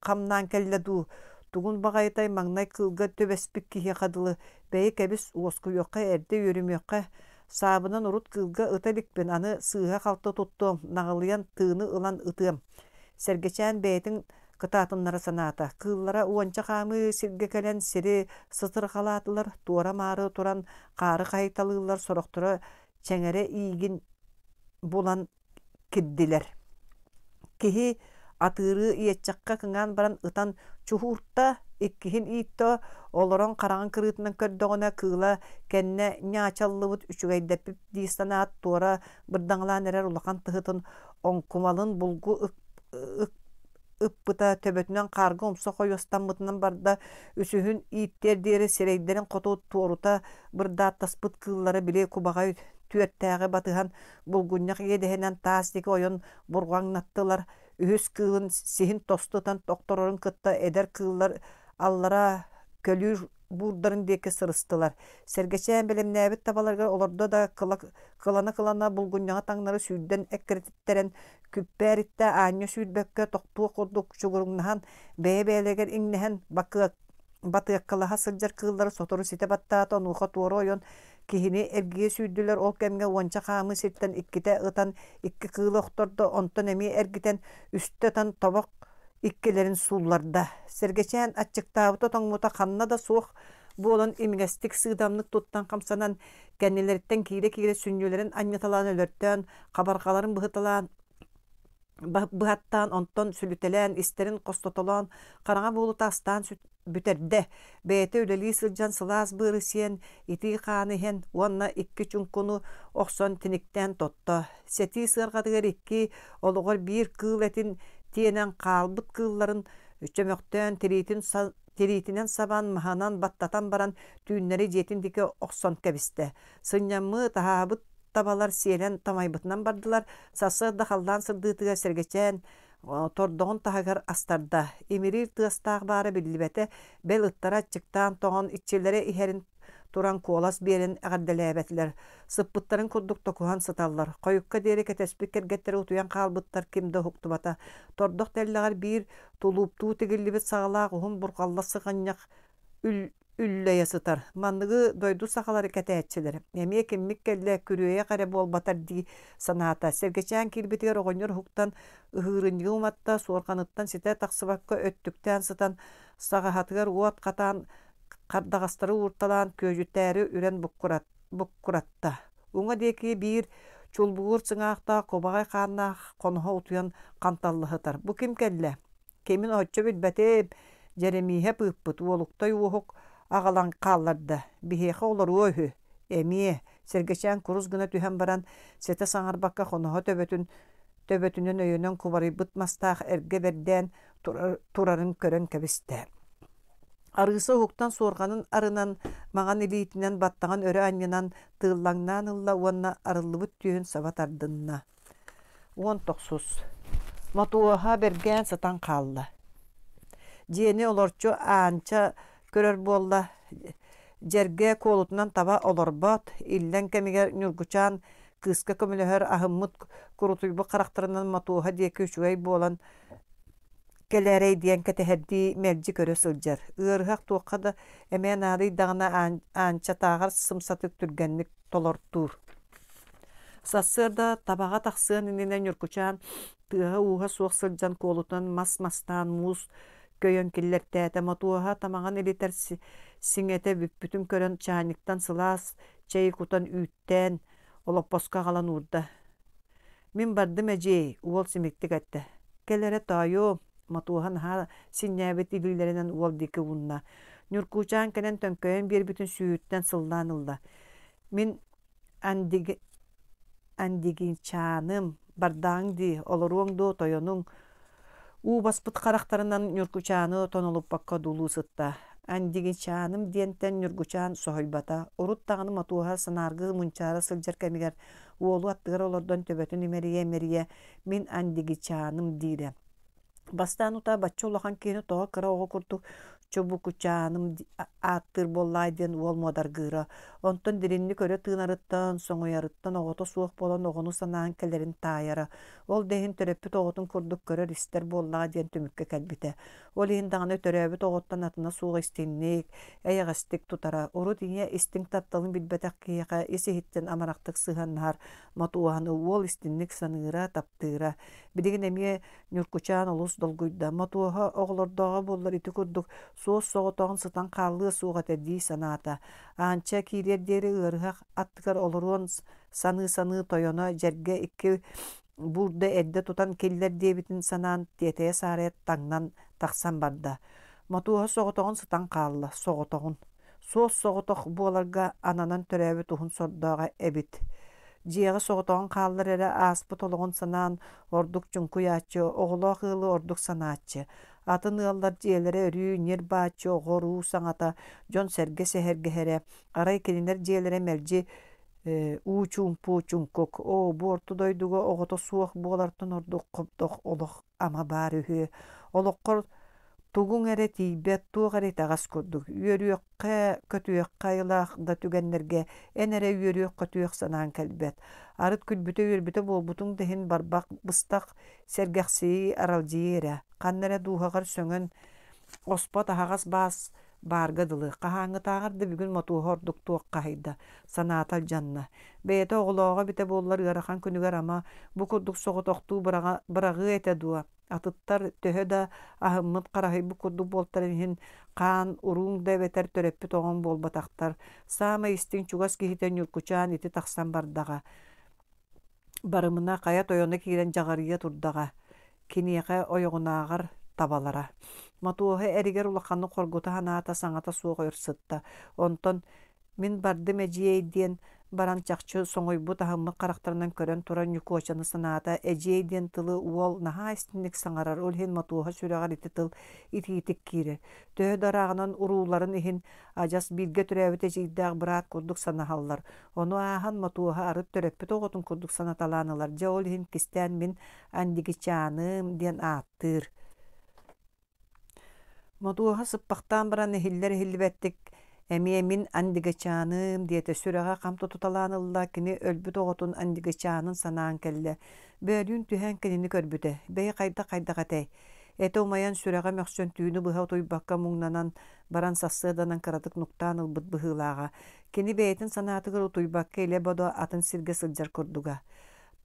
хамнаан кэллэ дуу, тугун баҕайытай маҥнай кыылга түбэспит киһиэхэ дылы, бэйи кэбис, уоскуйуохха эрдэ үөрүмүөххэ, Саабынан урут кыылга ыта иликпин, аны сыыһа-халты туттуом, наҕылыйан тыыны ылан ытыам. Сэргэчээн бэйэтин кытаатыннара санаата. Кыыллара уонча хаамыы сиргэ кэлэн сири сытырҕалаатылар, туора-маары туран хаары хаһыйталыыллар, сорохторо чэҥэрэ иигин булан кирдилэр. Киһи атыыры иэччэххэ кыҥаан баран ытан чуһуурта, иккиһин ииттэ, олорон хараҕын кырыытынан көрдөҕүнэ кыыла кэннэ ньаачаллыбыт үчүгэйдэппит дии санаат туора бырдаҥалаан эрэр улахан тыһытын оҥкумалын булгу ыппыта төбөтүнэн хаарга умса хойуостаммытынан барда, үсүһүн ииттиэр диэри сирэйдэрин хоту туорута бырдааттаспыт кыыллара били кубаҕай түөртээҕи батыһан булгунньах иэдэһинэн таас диэки ойон бурҕаҥнаттылар, үһүс кыылын сиһин тосту ытан охторорун кытта эдэр кыыллар аллара көлүүр буурдарын диэки сырыстылар. Сэргэчээн бэлэмнээбит табаларыгар олордо да кылана-кылана булгунньаҕы таҥнары сүүрдэн эккирэттэрэн күппээриттэ аанньа сүүрбэккэ тохтуох курдук чугуруҥнаһан бэйэ-бэйэлэригэр иҥнэһэн батыаккалаһа сылдьар кыыллары сотору ситэ баттаата, онуоха туора ойон киһини эргийэ сүүрдүлэр, ол кэмҥэ уонча хаамыы сиртэн иккитэ ытан икки кыылы охтордо, онтон эмиэ эргитэн үстэ ытан тобох иккилэрин суулларда. Сэргэчээн аччыктаабыта тоҥмута ханна да суох буолан имигэстик сыыдамнык туттан хамсанан кэннилэриттэн киирэ-киирэ сүнньүлэрин анньыталаан өлөртөөн, хабарҕаларын быһыталаан быһаттаан, онтон сүлүтэлээн, истэрин хостотолоон, хараҥа буолута астаан бүтэрдэ. Бэйэтэ үлэлии сылдьан сылаас быары сиэн, итии хааны иһэн уонна икки чуҥкуну охсон тиниктээн тотто. Сэтии сыарҕатыгар икки, олоҕор биир кыыл этин тиэнэн хаалбыт кыылларын чөмөхтөөн тириитин тириитинэн сабан, маһынан баттатан баран түүннэри дьиэтин диэки охсон кэбистэ. Сынньаммыт, аһаабыт табалар сиэлэн тамайбытынан бардылар. Сарсыарда халлаан сырдыытыгар Сэргэчээн тордоҕун таһыгар астарда. Имириир тыастаах баара биллибэтэ, бэл ыттара аччыктаан тоҥон иччилэрэ иһэрин туран куолас биэрэн эҕэрдэлээбэтилэр. Сыппыттарын курдук токуһан сыталлар. Хойукка диэри кэтэспит кэргэттэрэ утуйан хаалбыттар, ким да уһуктубата. Тордох тэллэҕэр биир тулууптуу тигиллибит саҕалаах уһун бурҕалла сыҕанньах үллэйэ сытар. Манныгы дойду сахалары кэтээччилэр. Эмиэ киммит кэллэ, күрүөйэх эрэ буолбатар дии санаата. Сэргэчээн киирбитигэр оҕонньор уһуктан ыһыырынньыгы уматта, суорҕаныттан ситэ тахсыбакка өттүктээн сытан саҕаһатыгар уот хатаан хардаҕастары уурталаан күөдьүтээри үрэн буккуратта. Уҥа диэки биир чулбугур сыҥаахтаах кубаҕай хааннаах хоноһо утуйан ханталлаһытар. Бу ким кэллэ? Кимин оччо билбэтим, Дьэрэмииһэп ыыппыт Уолуктай Уоһук аҕалан хаалларда. Биһиэхэ олоруо үһү. Эмиэ, Сэргэчээн курус гына түһэн баран, ситэ саҥарбакка хоноһо төбөтүн төбөтүнэн өйөнөн кубарыйбыт мастаах эргэ бэрдээн турарын көрөн кэбистэ. Арыыса уһуктан суорҕанын арынан, маҥан илиитинэн баттаҕын өрө анньынан тыыллаҥнаан ылла уонна арыллыбыт түөһүн саба тардынна. 19. Мотуоһа бэргээн сытан хаалла. Дьиэни олорчу Аанча көрөр буолла, дьэргэ куолутунан таба олорбот, иллэҥ кэмигэр Ньургучаан Кыыска көмөлөһөр аһыммыт курутуйбут харахтарынан Мотуоһа диэки үчүгэй буолан кэлээрэй диэн кэтэһэрдии мэлдьи көрө сылдьар. Ыарыһах туохха да эмиэ наадыйдаҕына Аанчатааҕар сымсатык түргэнник толортуур. Сарсыарда табаҕа тахсыан иннинэ Ньургучаан тыаһа-ууһа суох сылдьан куолутунан мас мастаан муус көйөн киллэртээтэ. Мотуоһа тамаҕын илитэр сиҥэтэ бүппүтүн көрөн чаанньыктан сылаас чэйи кутан үүттээн олоппоско аҕалан уурда. «Мин бардым эдьиэй», уол симиктик эттэ. «Кэл эрэ тоойуом», Мотуоһа наһаа синньээбит илиилэринэн уол диэки уунна. Ньуркуучаан кэлэн төҥкөйөн биэрбитин сүүһүттэн сыллаан ылла. «Мин Андигичааным, бардааҥ дии, олоруоҥ дуо тойонуҥ?» Уу баспыт харахтарынан Ньургучааны тонолуппакка одуулуу сытта. Андигичааным диэнтэн Ньургучаан соһуйбата. Урут даҕаны Мотуоһа санааргыы мунчаара сылдьар кэмигэр уолу аттыгар олордон төбөтүн имэрийэ-имэрийэ «Мин Андигичааным» диирэ. Бастаан утаа бачча улахан киһини тоҕо кыра оҕо курдук чубукучааным ааттыыр буоллаай диэн уол муодаргыыра. Онтон дириҥник өрө тыынарыттан, соҥуйарыттан оҕото суох буолан оҕону санаан кэлэрин таайара. Ол да иһин төрөппүт оҕотун курдук көрөр-истэр буоллаҕа диэн түмүккэ кэлбитэ. Ол иһин даҕаны төрөөбүт оҕоттон атына суох истиҥник, эйэҕэстик тутара. Урут ийэ истиҥ тапталын билбэтэх киһиэхэ ис-иһиттэн амарахтык сыһыаннаһар Мотуоһаны уол истиҥник саныыра, таптыыра. Билигин эмиэ Ньуркучаан олус долгуйда. Мотуоһа оҕолордооҕо буоллар ити курдук суос-соҕотоҕун сытан хааллыа суох этэ дии санаата. Аанча киириэр диэри ыарыһах аттыгар олоруон саныы-саныы тойоно дьэргэ икки буурда эрдэ тутан киллэр диэбитин санаан тиэтэйэ-саарайа таҥнан тахсан барда. Мотуоһа соҕотоҕун сытан хаалла, соҕотоҕун. Суос-соҕотох буоларга ананан төрөөбүт уһун сордооҕо эбит. Дьиэҕэ соҕотоҕун хааллар эрэ ааспыт олоҕун санаан ордук чуҥкуйааччы, оҕолоох ыалы ордук санааччы. Атын ыаллар дьиэлэрэ өрүү ньир-бааччы оҕо-уруу саҥата, дьон-сэргэ сэһэргэһэрэ. Арай кинилэр дьиэлэрэ мэлдьи уу чуумпу чуҥкук, оо, бу орто дойдуга оҕото суох буолартан ордук хобдох олох ама баар үһү. Олоххор тугуҥ эрэ тиийбэт, туох эрэ итэҕэс курдук. Үөрүөххэ, көтүөххэ айылаах да түгэннэргэ эн эрэ үөрүөх-көтүөх санааҥ кэлбэт. Арыт күлбүтэ-үөрбүтэ буолбутуҥ да иһин барбах быстах сэргэхсийии, аралдьыйыы эрэ. Ханна эрэ дууһаҕар сөҥөн оспот аһаҕас баас баарга дылы. Хаһааҥҥытааҕар да бүгүн Мотуоһа ордук туоххаһыйда, санаата алдьанна. Бэйэтэ оҕолооҕо эбитэ буоллар ыарахан күнүгэр ама бу курдук соҕотохтуу быраҕыа этэ дуо? Атыттар төһө да аһыммыт хараһыйбыт курдук буолтарын иһин хаан урууҥ да эбэтэр төрөппүт оҕоҥ буолбатахтар. Саамай истиҥ чугас киһитэ Ньуркучаан ити тахсан бардаҕа. Барымына хайа тойоно киирэн дьаҕарыйа турдаҕа. Киниэхэ ойоҕунааҕар табалара. Мотуоһа эригэр улаханнык хоргута санаата саҥата суох өр сытта. Онтон «Мин бардым эдьиэй» диэн баран чахчы соҥуйбут аһыммыт харахтарынан көрөн турар Ньукуочаны санаата. Эдьиэй диэн тылы уол наһаа истиҥник саҥарар, ол иһин Мотуоһа сүрэҕэр ити тыл итиитик киирэр. Төһө да ырааҕынан урууларын иһин адьас бииргэ төрөөбүт эдьиийдээх быраат курдук санаһаллар. Ону ааһан Мотуоһа арыт төрөппүт оҕотун курдук санаталаан ылар. Дьэ ол иһин кистээн мин Андигичааным диэн ааттыыр. Мотуоһа сыппахтаан баран иһиллэр-иһиллибэттик эмиэ мин Андигачааным диэтэ сүрэҕэ хам тутуталаан ылла, кини өлбүт оҕотун Андигачаанын санаан кэллэ. Бөөлүүн түһээн кинини көрбүтэ. Бэйи хайдах-хайдах этэй? Этэ умайан сүрэҕэ мөхсөн түүнү быһа утуйбакка муҥнанан баран сарсыарданан кыратык нуктаан ылбыт быһыылааҕа. Кини бэйэтин санаатыгар утуйбакка илэ-бодо атын сиргэ сылдьар курдуга.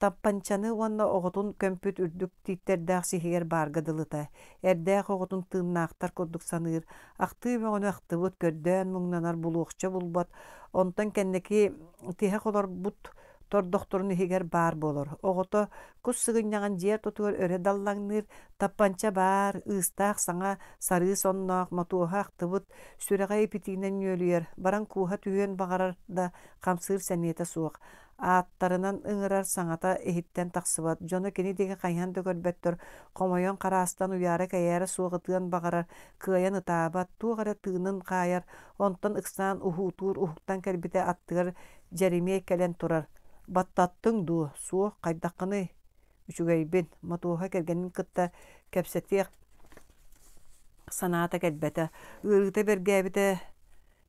Таппанчаны уонна оҕотун көмпүт үрдүк тииттэрдээх сиһигэр баарга дылыта, эрдээх оҕотун тыыннаахтар курдук саныыр, ахтыы бөҕөнү ахтыбыт, көрдөөн муҥнанар булуохча булбат, онтон кэнники тиһэх олорбут тордохторун иһигэр баар буолар. Оҕото кус сыгынньаҕын дьиэ ортотугар өрө даллаҥныыр, таппанча баар, ыыстаах саҥа сарыы сонноох, мотуоһа ахтыбыт, сүрэҕэ ипитиинэн нүөлүйэр, баран кууһа түһүөн баҕарар да хамсыыр сэниэтэ суох. Ааттарынан ыҥырар саҥата иһиттэн тахсыбат, дьоно кини диэки хайыһан да көрбөттөр, хомойон хараастан уйаара-кэйээрэ суох ытыан баҕарар, кыайан ытаабат, туох эрэ тыынын хаайар, онтон ыксаан уһуутуур уһуктан кэлбитэ аттыгар Дьэримиэй кэлэн турар: «Баттаттыҥ дуо? Суох, хайдаххыный?» «Үчүгэйбин» Мотуоһа кэргэнин кытта кэпсэтиэх санаата кэлбэтэ, ыарыыта бэргээбитэ.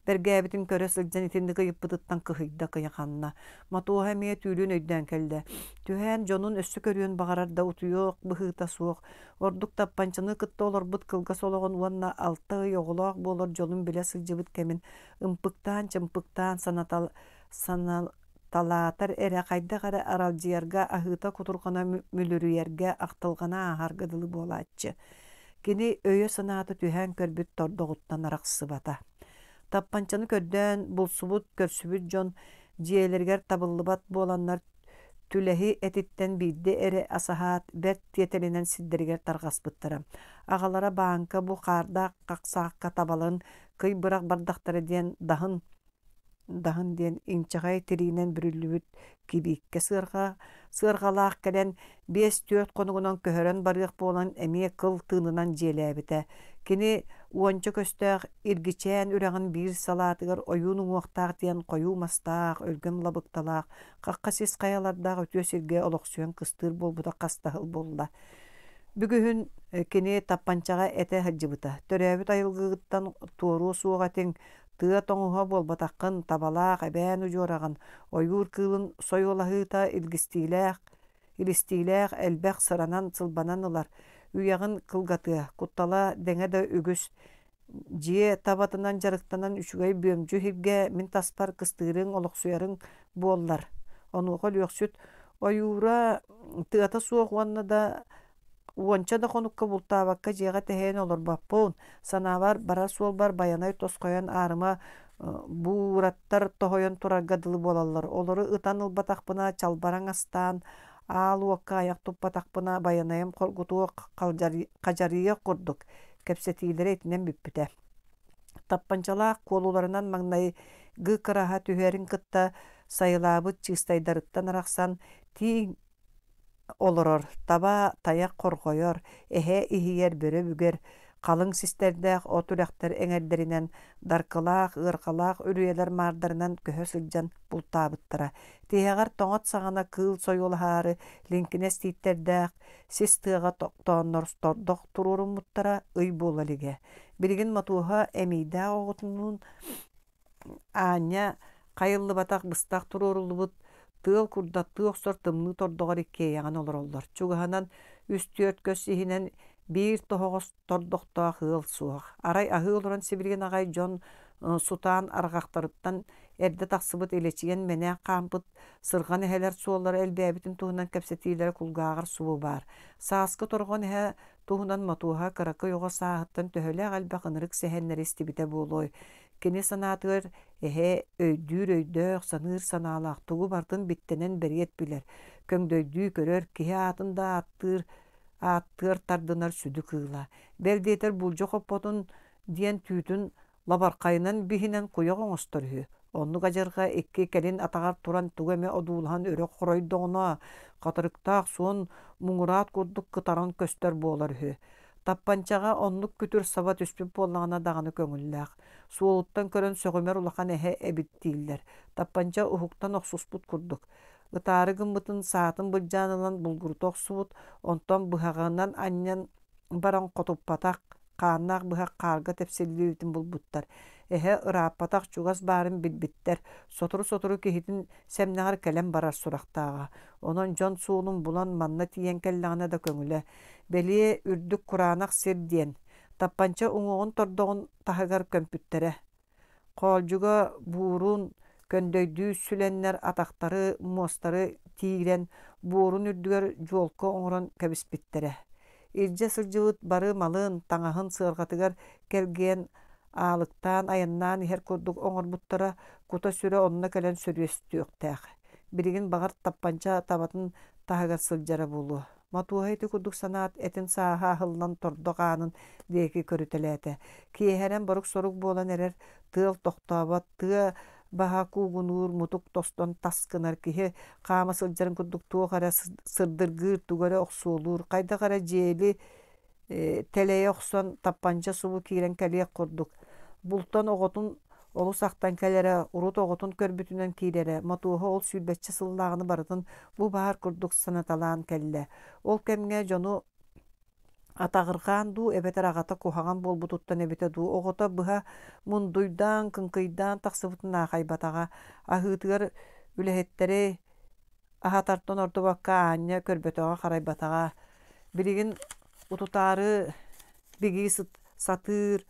Бэргээбитин көрө сылдьан итинник ыйыппытыттан кыһыйда, кыйаханна. Мотуоһа эмиэ түүлүн өйдөөн кэллэ. Түһээн дьонун өссө көрүөн баҕарар да утуйуох быһыыта суох. Ордук таппанчаны кытта олорбут кылгас олоҕун уонна 6 ый оҕолоох буолар дьолун билэ сылдьыбыт кэмин ымпыктаан-чымпыктаан санаталаатар эрэ хайдах эрэ аралдьыйарга, аһыыта-кутурҕана мүлүрүйэргэ, ахтылҕана ааһарга дылы буолааччы. Кини өйө-санаата түһээн көрбүт тордоҕуттан арахсыбата. Таппанчаны көрдөөн булсубут, көрсүбүт дьон дьиэлэригэр табыллыбат буоланнар түлэһи этиттэн биирдэ эрэ асаһаат, бэрт тиэтэлинэн сирдэригэр тарҕаспыттара. Аҕалара бааҥка бу хаардаах хахсаакка табаларын кый бырах бардахтара диэн даһын Даһын диэн инчэҕэй тириинэн бүрүллүбүт кибииккэ сыарҕа, сыарҕалаах кэлэн 5-4 хонугунан көһөрөн барыах буолан эмиэ кыл тыынынан дьиэлээбитэ. Кини уонча көстөөх Иргичээн үрэҕин биир салаатыгар ойуун уҥуохтаах диэн хойуу мастаах, өлгөм лабыкталаах, хахха сис хайалардаах үтүө сиргэ олохсуйан кыстыыр буолбута хас да сыл буолла. Бүгүһүн кини таппанчаҕа этэ сылдьыбыта. Төрөөбүт айылгыгыттан туоруо суох этиҥ, Тыа тоҥуһа буолбатаххын, табалаах эбээн удьуораҕын, ойуур кыылын сойуолаһыыта илгистиилээх, илистиилээх элбэх сыранан-сылбанан ылар, үйэҕин кылгатыа, куттала дэҥэ да үгүс. Дьиэ табатынан дьарыктанан үчүгэй бүөмдьү иһиргэ мин таспар кыстыырыҥ, олохсуйарыҥ буоллар. Онуоха Өлүөхсүт ойуура тыата суох уонна да Уонча да хонукка бултаабакка дьиэҕэ тэһийэн олорбоппун, санаабар барар суолбар Байанай тосхойон аарыма буураттар тоһуйан турарга дылы буолаллар. Олору ытан ылбатахпына чалбараҥ астаан, аал уокка айах туппатахпына Байанайым хоргутуох хадьарыйыах курдук, кэпсэтиилэрэ итинэн бүппүтэ. Таппанчалаах куолуларынан маҥнайгы кыраһа түһэрин кытта сайылаабыт чыыстайдарыттан арахсан, тииҥ олорор, таба, тайах хорҕойор, эһэ иһийэр, бөрө бүгэр, халыҥ систэрдээх от үрэхтэр эҥэрдэринэн, даркылаах, ыарҕалаах үрүйэлэр маардарынан көһө сылдьан бултаабыттара. Тиһэҕэр тоҥот саҕана кыыл сойуолаһаары лиҥкинэс тииттэрдээх сис тыаҕа тохтооннор тордох туруоруммуттара ый буола илигэ. Билигин Мотуоһа эмиийдээх оҕотунуун Аанньа хайыллыбатах быстах туруоруллубут тыал курдаттыы охсор тымныы тордоҕор иккиэйэҕин олороллор. Чугаһынан үс-түөрт көс иһинэн биир тоһоҕос тордохтоох ыал суох. Арай аһыы олорон сибилигин аҕай дьон сутаан арҕахтарыттан эрдэ тахсыбыт илэчийэн мэнээк хаампыт сырҕан эһэлэр суоллара элбээбитин туһунан кэпсэтиилэрэ кулгааҕар субу баар. Сааскы торҕон эһэ туһунан Мотуоһа кыракый оҕо сааһыттан төһөлөөх элбэх ынырык сэһэннэри истибитэ буолуой? Кини санаатыгар эһэ өйдүүр өйдөөх, саныыр санаалаах, тугу барытын биттэнэн бэриэт билэр, көҥдөйдүү көрөр, киһи аатын да ааттыыр, ааттыар тардынар сүдү кыыла. Бэл диэтэр булдьа хоппотун диэн түүтүн лабархайынан биһинэн куйах оҥостор үһү. Оннук адьырҕа икки кэлин атаҕар туран тугу эмэ одуулаһан өрө хоройдоҕуна, хатырыктаах суон муҥураат курдук кытаран көстөр буолар үһү. Таппанчаҕа оннук күтүр саба түспүт буоллаҕына даҕаны көҥүллээх. Суолуттан көрөн сөҕүмэр улахан эһэ эбит дииллэр. Таппанча уһуктан охсуспут курдук. Ытаары гыммытын саатын былдьаан ылан булгурута охсубут, онтон быһаҕынан анньан баран хотуппатах, хааннаах быһах хаарга тэпсиллибитин булбуттар. Эһэ ырааппатах чугас баарын билбиттэр. Сотору-сотору киһитин сэмнэҕэр кэлэн барар сурахтааҕа. Онон дьон суолун булан манна тиийэн кэллэҕинэ да көҥүлэ. Бэлиэ үрдүк кураанах сир диэн, таппанча уҥуоҕун тордоҕун таһыгар көмпүттэрэ. Хоолдьуга буурун көндөйдүү сүлэннэр атахтары, муостары тиирэн, буорун үрдүгэр дьуолка оҥорон кэбиспиттэрэ. Илдьэ сылдьыбыт бары малын, таҥаһын сыарҕатыгар кэлгийэн аалыктаан айаннаан иһэр курдук оҥорбуттара, кута-сүрэ онно кэлэн сөрүөстүөхтээх. Билигин баҕар таппанча табатын таһыгар сылдьара буолуо. Мотуоһа ити курдук санаат, этин сааһа аһыллан тордох аанын диэки көрүтэлээтэ. Киэһэрэн борук-сорук буолан эрэр, тыал тохтообот, тыа баһа куугунуур, мутук тостон тас гынар киһи хаама сылдьарын курдук туох эрэ сырдыргыыр, тугу эрэ охсуолуур, хайдах эрэ дьиэли тэлэйэ охсон таппанча субу киирэн кэлиэх курдук. Бултан оҕотун олус ахтан кэлэрэ, урут оҕотун көрбүтүнэн киирэрэ, Мотуоһа ол сүүрбэччэ сыллааҕыны барытын бу баар курдук санаталаан кэллэ. Ол кэмҥэ дьону Атаҕырҕаан дуу эбэтэр аҕата куһаҕан буолбутуттан эбитэ дуу, оҕото быһа мундуйдаан, кыҥкыйдаан тахсыбытын аахайбатаҕа, аһыытыгар үлэһиттэри аһатартан ордубакка аанньа көрбөтөҕө-харайбатаҕа. Билигин утутаары бигии сатыыр,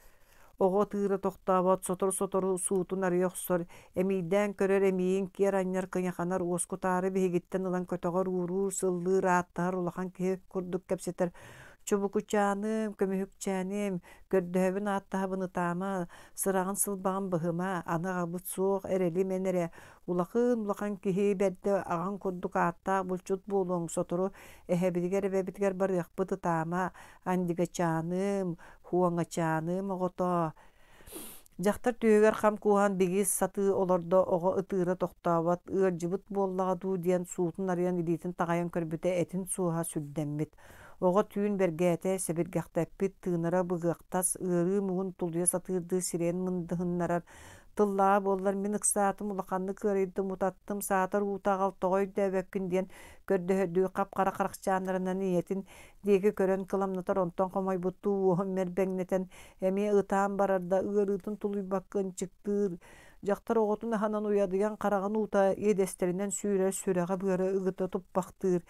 Оҕо ытыыра тохтообот, сотору-сотору суутун арыйа охсор, эмиийдээн көрөр эмиийин киэр анньар кыйаханар уоскутаары биһигиттэн ылан көтөҕөр, ууруур, сыллыыр, ааттаһар улахан киһи курдук кэпсэтэр: «Чубукучааным, көмүһүкчээним, көрдөһөбүн ааттаһабын ытаама, сыраҕын сылбаҕын быһыма, аны аҕабыт суох, эрэлим эн эрэ, улахан-улахан киһи бэрдэ аҕаҥ курдук ааттаах булчут буолуоҥ, сотору эһэбитигэр эбэбитигэр барыахпыт ытаама, Андигачааным, Хуоҥачааным оҕотоо, дьахтар түөһүгэр хам кууһан бигии сатыы олордо, оҕо ытыыра тохтообот, ыалдьыбыт буоллаҕа дуу диэн суутун арыйан илиитин таҕайан көрбүтэ этин суоһа сүрдэммит. Оҕо түүн бэргээтэ, сэбиргэхтэппит, тыынара быгыахтас, ыарыы муҥун тулуйа сатыырдыы сирэйин мындыһыннарар, тыллааҕа буоллар мин ыксаатым, улаханнык ыарыйдым, утаттым, саатар уута аҕал, тоҕо өйдөөбөккүн диэн көрдөһөрдүү хап-хара харахчааннарынан ийэтин диэки көрөн кыламнатар, онтон хомойбуттуу уоһун мэрбэҥнэтэн, эмиэ ытаан барар да, ыарыытын тулуйбакка ынчыктыыр. Дьахтар оҕотун аһынан уйадыйан хараҕын уута иэдэстэринэн сүүрэр, сүрэҕэ-быара ыгыта туппахтыыр.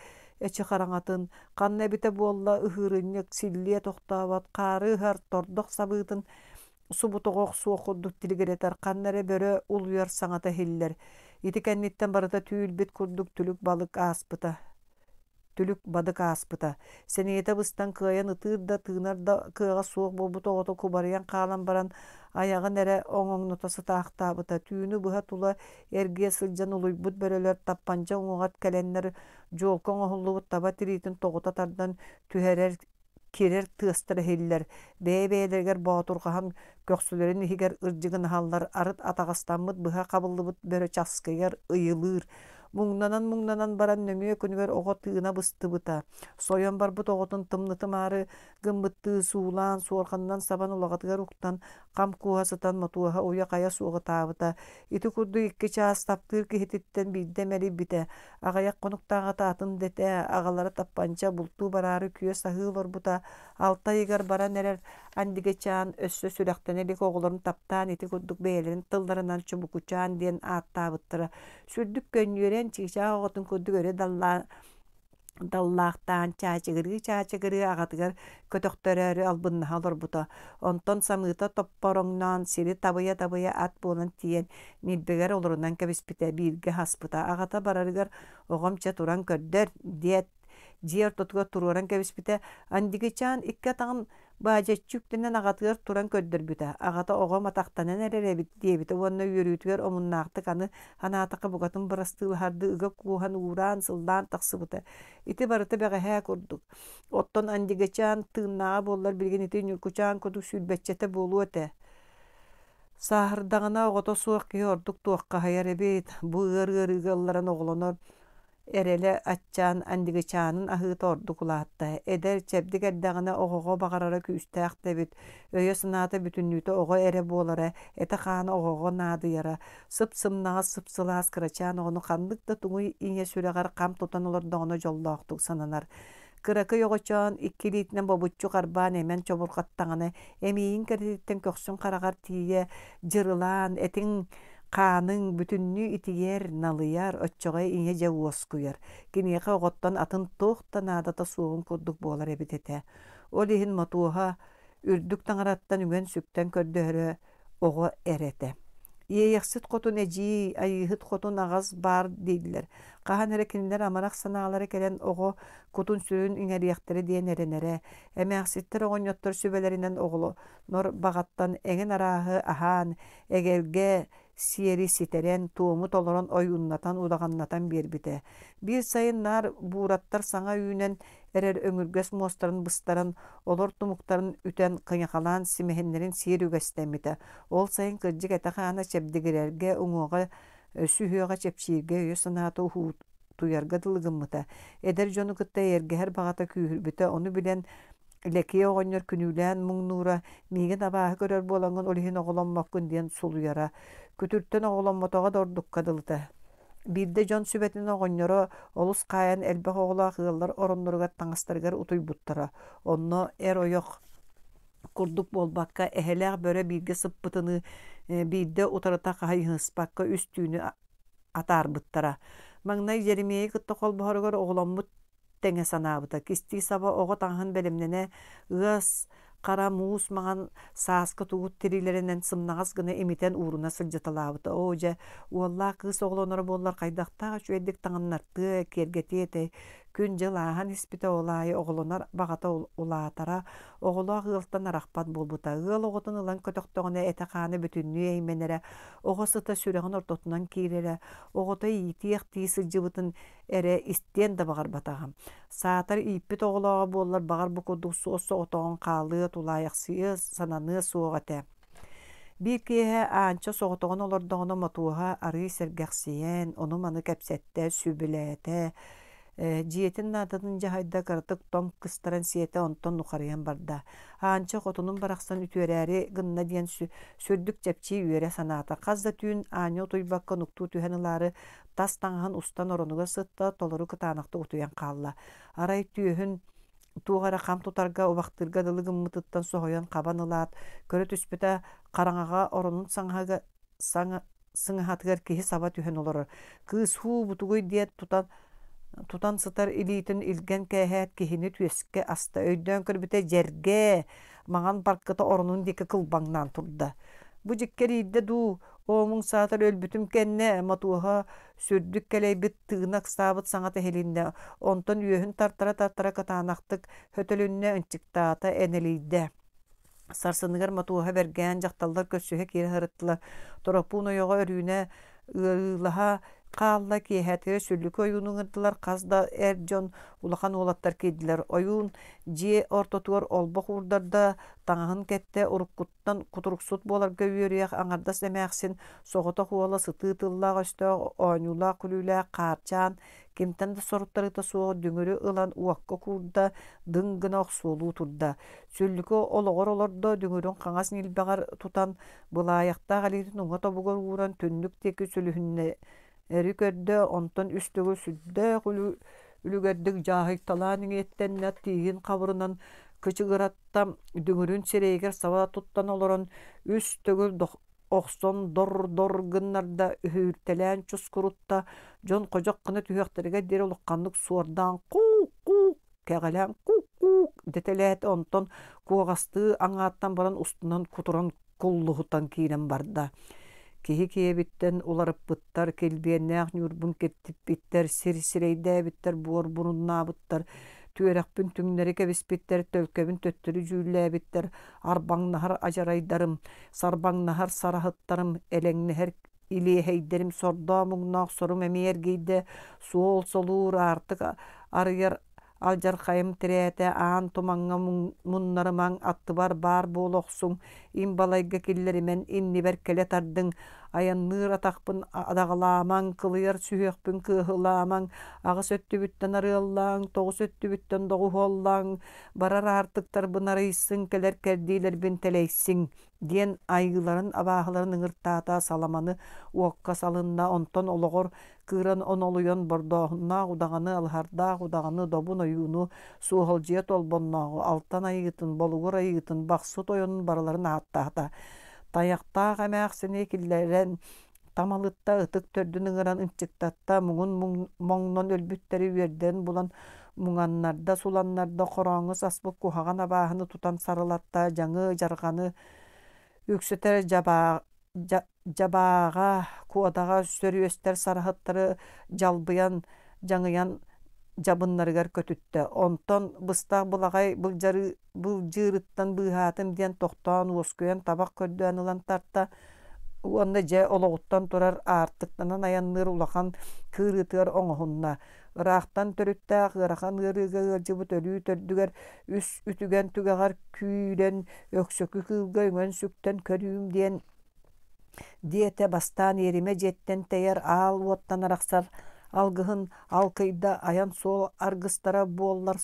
Эчи хараҥатын, ханна эбитэ буолла ыһыырынньык, силлиэ тохтообот, хаары ыһар, тордох сабыытын субутоҕо охсуох курдук тилигирэтэр, ханна эрэ бөрө улуйар саҥата иһиллэр. Ити кэнниттэн барыта түүл-бит курдук түлүк балык ааспыта түлүк-бадык ааспыта. Сэниэтэ быстан кыайан ытыыр да, тыынар да кыаҕа суох буолбут оҕото кубарыйан хаалан баран, айаҕын эрэ оҥоҥното сытаахтаабыта. Түүнү быһа тула эргийэ сылдьан улуйбут бөрөлөр таппанча уҥуоҕар кэлэннэр дьуолка оҥоһуллубут таба тириитин тоҕута тардан түһэрэр кирэр тыастара иһиллэр, бэйэ-бэйэлэригэр боотурҕаһан көхсүлэрин иһигэр ырдьыгынаһаллар, арыт атаҕастаммыт быһа хабыллыбыт бөрө часкыйар, ыйылыыр. Муҥнанан-муҥнанан баран нөҥүө күнүгэр оҕо тыына быстыбыта. Сойон барбыт оҕотун тымнытымаары гыммыттыы суулаан, суорҕанынан сабан улаҕатыгар уктан, хам кууһа сытан мотуоһа уйа-хайа суох ытаабыта. Ити курдук икки чаас таптыыр киһититтэн биирдэ мэлийбитэ. Аҕыйах хонуктааҕыта атын да этэ, аҕалара таппанча бултуу бараары күөс аһыы олорбута, алта ыйыгар баран эрэр Андигачаан өссө сүрэхтэнэ илик оҕолорун таптаан ити курдук бэйэлэрин тылларынан Чубукучаан диэн ааттаабыттара. Сүрдүк көнньүөрэн, чыычаах оҕотун курдук өрө даллаан даллаахтаан чаачыгырыы-чаачыгырыы аҕатыгар көтөхтөрөөрү албыннаһа олорбута. Онтон самыыта топпороҥноон сири табыйа-табыйа ат буолан тиийэн ньилбэгэр олорунан кэбиспитэ, бииргэ хаспыта. Аҕата барарыгар «Оҕом чэ туран көрдөр» диэт, дьиэ ортотугар туруоран кэбиспитэ. Андигичаан икки атаҕын Баадьаччы үктэнэн аҕатыгар туран көрдөрбүтэ, аҕата оҕом атахтанан эрэр эбит диэбитэ уонна үөрүүтүгэр омуннаахтык аны анаатахха букатын бырастыылаһардыы ыга кууһан уураан-сыллаан тахсыбыта. Ити барыта бэҕэһээ курдук. Оттон Андигачаан тыыннааҕа буоллар билигин ити Ньургучаан курдук сүүрбэччэтэ буолуо этэ. Сааһырдаҕына оҕото суох киһи ордук туоххаһыйар эбит, бу ыар ыарыыга ылларан оҕолонор Эрэлэ аччаан, Андигычаанын аһыыта ордук улаатта. Эдэр, чэбдик эрдэҕинэ оҕоҕо баҕарара күүстээх да эбит, өйө-санаата бүтүннүүтэ оҕо эрэ буолара, этэ-хаана оҕоҕо наадыйара. Сып-сымнаҕас, сып-сылаас кырачаан оҕону ханнык да туҥуй ийэ сүрэҕэр хам тутан олордоҕуна дьоллоохтук сананар. Кыракый оҕочоон икки илиитинэн бобуччу харбаан эмэн чобурҕаттаҕына, эмиийин кэрэтиттэн көхсүн хараҕар тиийэ дьырылаан, этиҥ Хааныҥ бүтүннүү итийэр, налыйар, оччоҕо ийэ дьэ уоскуйар, киниэхэ оҕоттон атын туох да наадата суоҕун курдук буолар эбит этэ. Ол иһин Мотуоһа үрдүк таҥараттан үҥэн-сүктэн көрдөһөрө оҕо эрэ этэ. Иэйэхсит хотун эдьиий, Айыыһыт хотун аҕас баар дииллэр. Хаһан эрэ кинилэр амарах санаалара кэлэн оҕо кутун-сүрүн иҥэриэхтэрэ диэн эрэнэрэ. Эмээхситтэр оҕонньоттор сүбэлэринэн оҕолонор баҕаттан эҥин арааһы аһаан, эгэлгэ сиэри ситэрэн, туому толорон ойууннатан, удаҕаннатан биэрбитэ. Биир сайын наар буураттар саҥа үүнэн эрэр өҥүргэс муостарын быстаран, олор тумуктарын үтэн, кыйахалаан симэһиннэрин сиир үгэстэммитэ. Ол сайын кырдьык этэ-хаана чэбдигирэргэ, уҥуоҕа сүһүөҕэ чэпчииргэ өйө-санаата уһуутуйарга дылы гыммыта. Эдэр дьону кытта эйэргэһэр баҕата күүһүрбүтэ, ону билэн Лэкиэ оҕонньор күнүүлээн муҥнуура, миигин абааһы көрөр буолаҥҥын ол иһин оҕоломмоккун диэн сулуйара. Күтүртэн оҕоломмотоҕо да ордукка дылыта. Биирдэ дьон сүбэтин оҕонньоро олус хаайан элбэх оҕолоох ыаллар оронноругар таҥастарыгар утуйбуттара. Онно эр-ойох курдук буолбакка, эһэлээх бөрө бииргэ сыппытыныы биирдэ утарыта хайыһыспакка үс түүнү атаарбыттара. Маҥнай Дьэримиэйи кытта холбоһоругар оҕоломмут тэҥэ санаабыта. Кистии-саба оҕо таҥаһын бэлэмнэнэ, ыас хара муус маҥан сааскы тугут тириилэринэн сымнаҕас гына имитэн ууруна сылдьыталаабыта. Оо дьэ, уоллаах кыыс оҕолоноро буоллар хайдахтаах үчүгэйдик таҥыннартыа, киэргэтиэ этэй. Күн-дьыл ааһан испитэ, ол аайы оҕолонор баҕата улаатара, оҕолоох ыалтан арахпат буолбута. Ыал оҕотун ылан көтөхтөҕүнэ этэ-хаана бүтүннүү эймэнэрэ, оҕо сыта сүрэҕин ортотунан киирэрэ, оҕото иитиэх-тии сылдьыбытын эрэ истиэн да баҕарбатаҕа. Саатар ииппит оҕолооҕо буоллар, баҕар бу курдук суос-соҕотоҕун хаалыа, тулаайахсыйыа, сананыа суох этэ. Биир киэһэ Аанча соҕотоҕун олордоҕуна Мотуоһа арыый сэргэхсийэн, ону-маны кэпсэттэ, сүбэлээтэ, дьиэтин наадатын дьаһайда, кыратык тоҥ кыстаран сиэтэ, онтон нухарыйан барда. Аанча хотунум барахсан үтүөрээри гынна диэн сүрдүк чэпчии үөрэ санаата. Хас да түүн аанньа утуйбакка нуктуу түһэн ылаары тас таҥаһын устан оронугар сытта, толору кытаанахтык утуйан хаалла. Арай түөһүн туох эрэ хам тутарга, убахтыырга дылы гыммытыттан соһуйан хабан ылаат, көрө түспүтэ, хараҥаҕа оронун саҥаһыга саҥа сыҥаһатыгар киһи саба түһэн олорор. Кыыс һуу бутугуй диэт тутан тутан сытар илиитин илгэн кээһээт киһини түөскэ аста. Өйдөөн көрбүтэ дьэргэ, маҥан баркыта оронун диэки кылбаҥнаан турда. Бу дьиккэр иирдэ дуу, Оо, муҥ саатар өлбүтүм кэннэ, Мотуоһа сүрдүк кэлэйбит, тыына ыксаабыт саҥата иһилиннэ, онтон үөһүн тартара-тартара кытаанахтык хөтөлүннэ, ынчыктаата, энэлийдэ. Сарсыныгар Мотуоһа бэргээн дьахталлар көрсүһэ киирэ сырыттылар. Торопуун ойоҕо Өрүүнэ ыарыылаһа хаалла, киэһээтигэр сүллүкү ойууну ыҥырдылар, хас да эр дьон, улахан уолаттар киирдилэр. Ойуун дьиэ ортотугар олбох уурдарда, таҥаһын кэттэ, уруккуттан кутуруксут буоларга үөрүйэх аҥардас эмээхсин соҕотох уола сытыы тыллаах-өстөөх, оонньуулаах-күлүүлээх Хаарчаан кимтэн да соруттарыыта суох дүҥүрү ылан уокка куурда, дыҥ гына охсуолуу турда. Сүллүкү олоҕор олордо, дүҥүрүн хаҥас ньилбэҕэр тутан, былаайахтаах илиитин уҥа тобугар ууран түннүк диэки сүлүһүннэри көрдө, онтон үс төгүл сүрдээх үлүгэрдик дьааһыйталаан иҥиэттэннэ, тииһин хабырынан кычыгырат дүҥүрүн сирэйигэр саба туттан олорон үс төгүл охсон дор-дор гыннарда, үһүүртэлээн чускурутта, дьон ходьох гына түһүөхтэригэр диэри улаханнык суордаан куук-куук, кэҕэлээн куук-куук дэтэлээтэ, онтон куоҕастыы аҥааттан баран устунан кутуран куллуһутан киирэн барда. Киһи киэбиттэн уларыппыттар, килбиэннээх ньуурбун киртиппиттэр, сир сирэйдээбиттэр, буор буруннаабыттар, түөрэхпин түҥнэри кэбиспиттэр, төлкөбүн төттөрү дьүүллээбиттэр, арбаҥнаһар адьарайдарым, сарбаҥнаһар сараһыттарым, элэҥнэһэр илиэһэйдэрим сордоо-муҥнаах сорум эмиэ эргийдэ, суол солуур аартык арыйар Алдьархайым тирээтэ аан тумаҥҥа муннарымаҥ, аттыбар баар буола охсуҥ, им балайга киллэримэн, иннибэр кэлэ тардыҥ, айанныыр атахпын адаҕалаамаҥ, кылыйар сүһүөхпүн кыаһылаамаҥ, аҕыс өттүбүттэн арыаллааҥ, тоҕус өттүбүттэн доҕуһуоллааҥ, барар аартыктарбын арыйсыҥ, кэлэр кэрдиилэрбин тэлэйсиҥ диэн айыыларын абааһыларын ыҥыртаата, саламаны уокка салынна, онтон олоҕор кыыран онолуйан бордооһуннаах удаҕаны, алыһардаах удаҕаны, добун ойууну, суоһалдьыйа толбоннооҕу, алтан айыытын, болугур айыытын, бахсы тойонун барыларын ааттаата. Тайахтаах эмээхсини киллэрэн тамалытта, ытык төрдүн ыҥыран ынчыктатта, муҥун моҥнон өлбүттэри үөрдэн булан муҥаннарда, суланнарда, хорооҥҥо саспыт куһаҕан абааһыны тутан сарылатта, дьаҥы, дьарҕаны үксэтэр дьабааҕа, куодаҕа сөрүөстэр сараһыттары дьалбыйан, дьаҥыйан дьабыннарыгар көтүттэ. Онтон быстах былаҕай былдьыырыттан быыһаатым диэн тохтоон уоскуйан табах көрдөөн ылан тарта уонна дьэ олоҕуттан турар аартыктанан айанныыр улахан кыырыытыгар оҥоһунна. Ыраахтан төрүттээх ыарахан ыарыыга ыалдьыбыт өлүү төрдүгэр үс үтүгэн түгэҕэр күүрэн өксөкү кыылга үҥэн-сүктэн көрүүм диэн диэтэ бастаан иэримэ дьиэттэн тэйэр аал уоттан арахсар алгыһын алкыйда айан суол аргыстара буоллар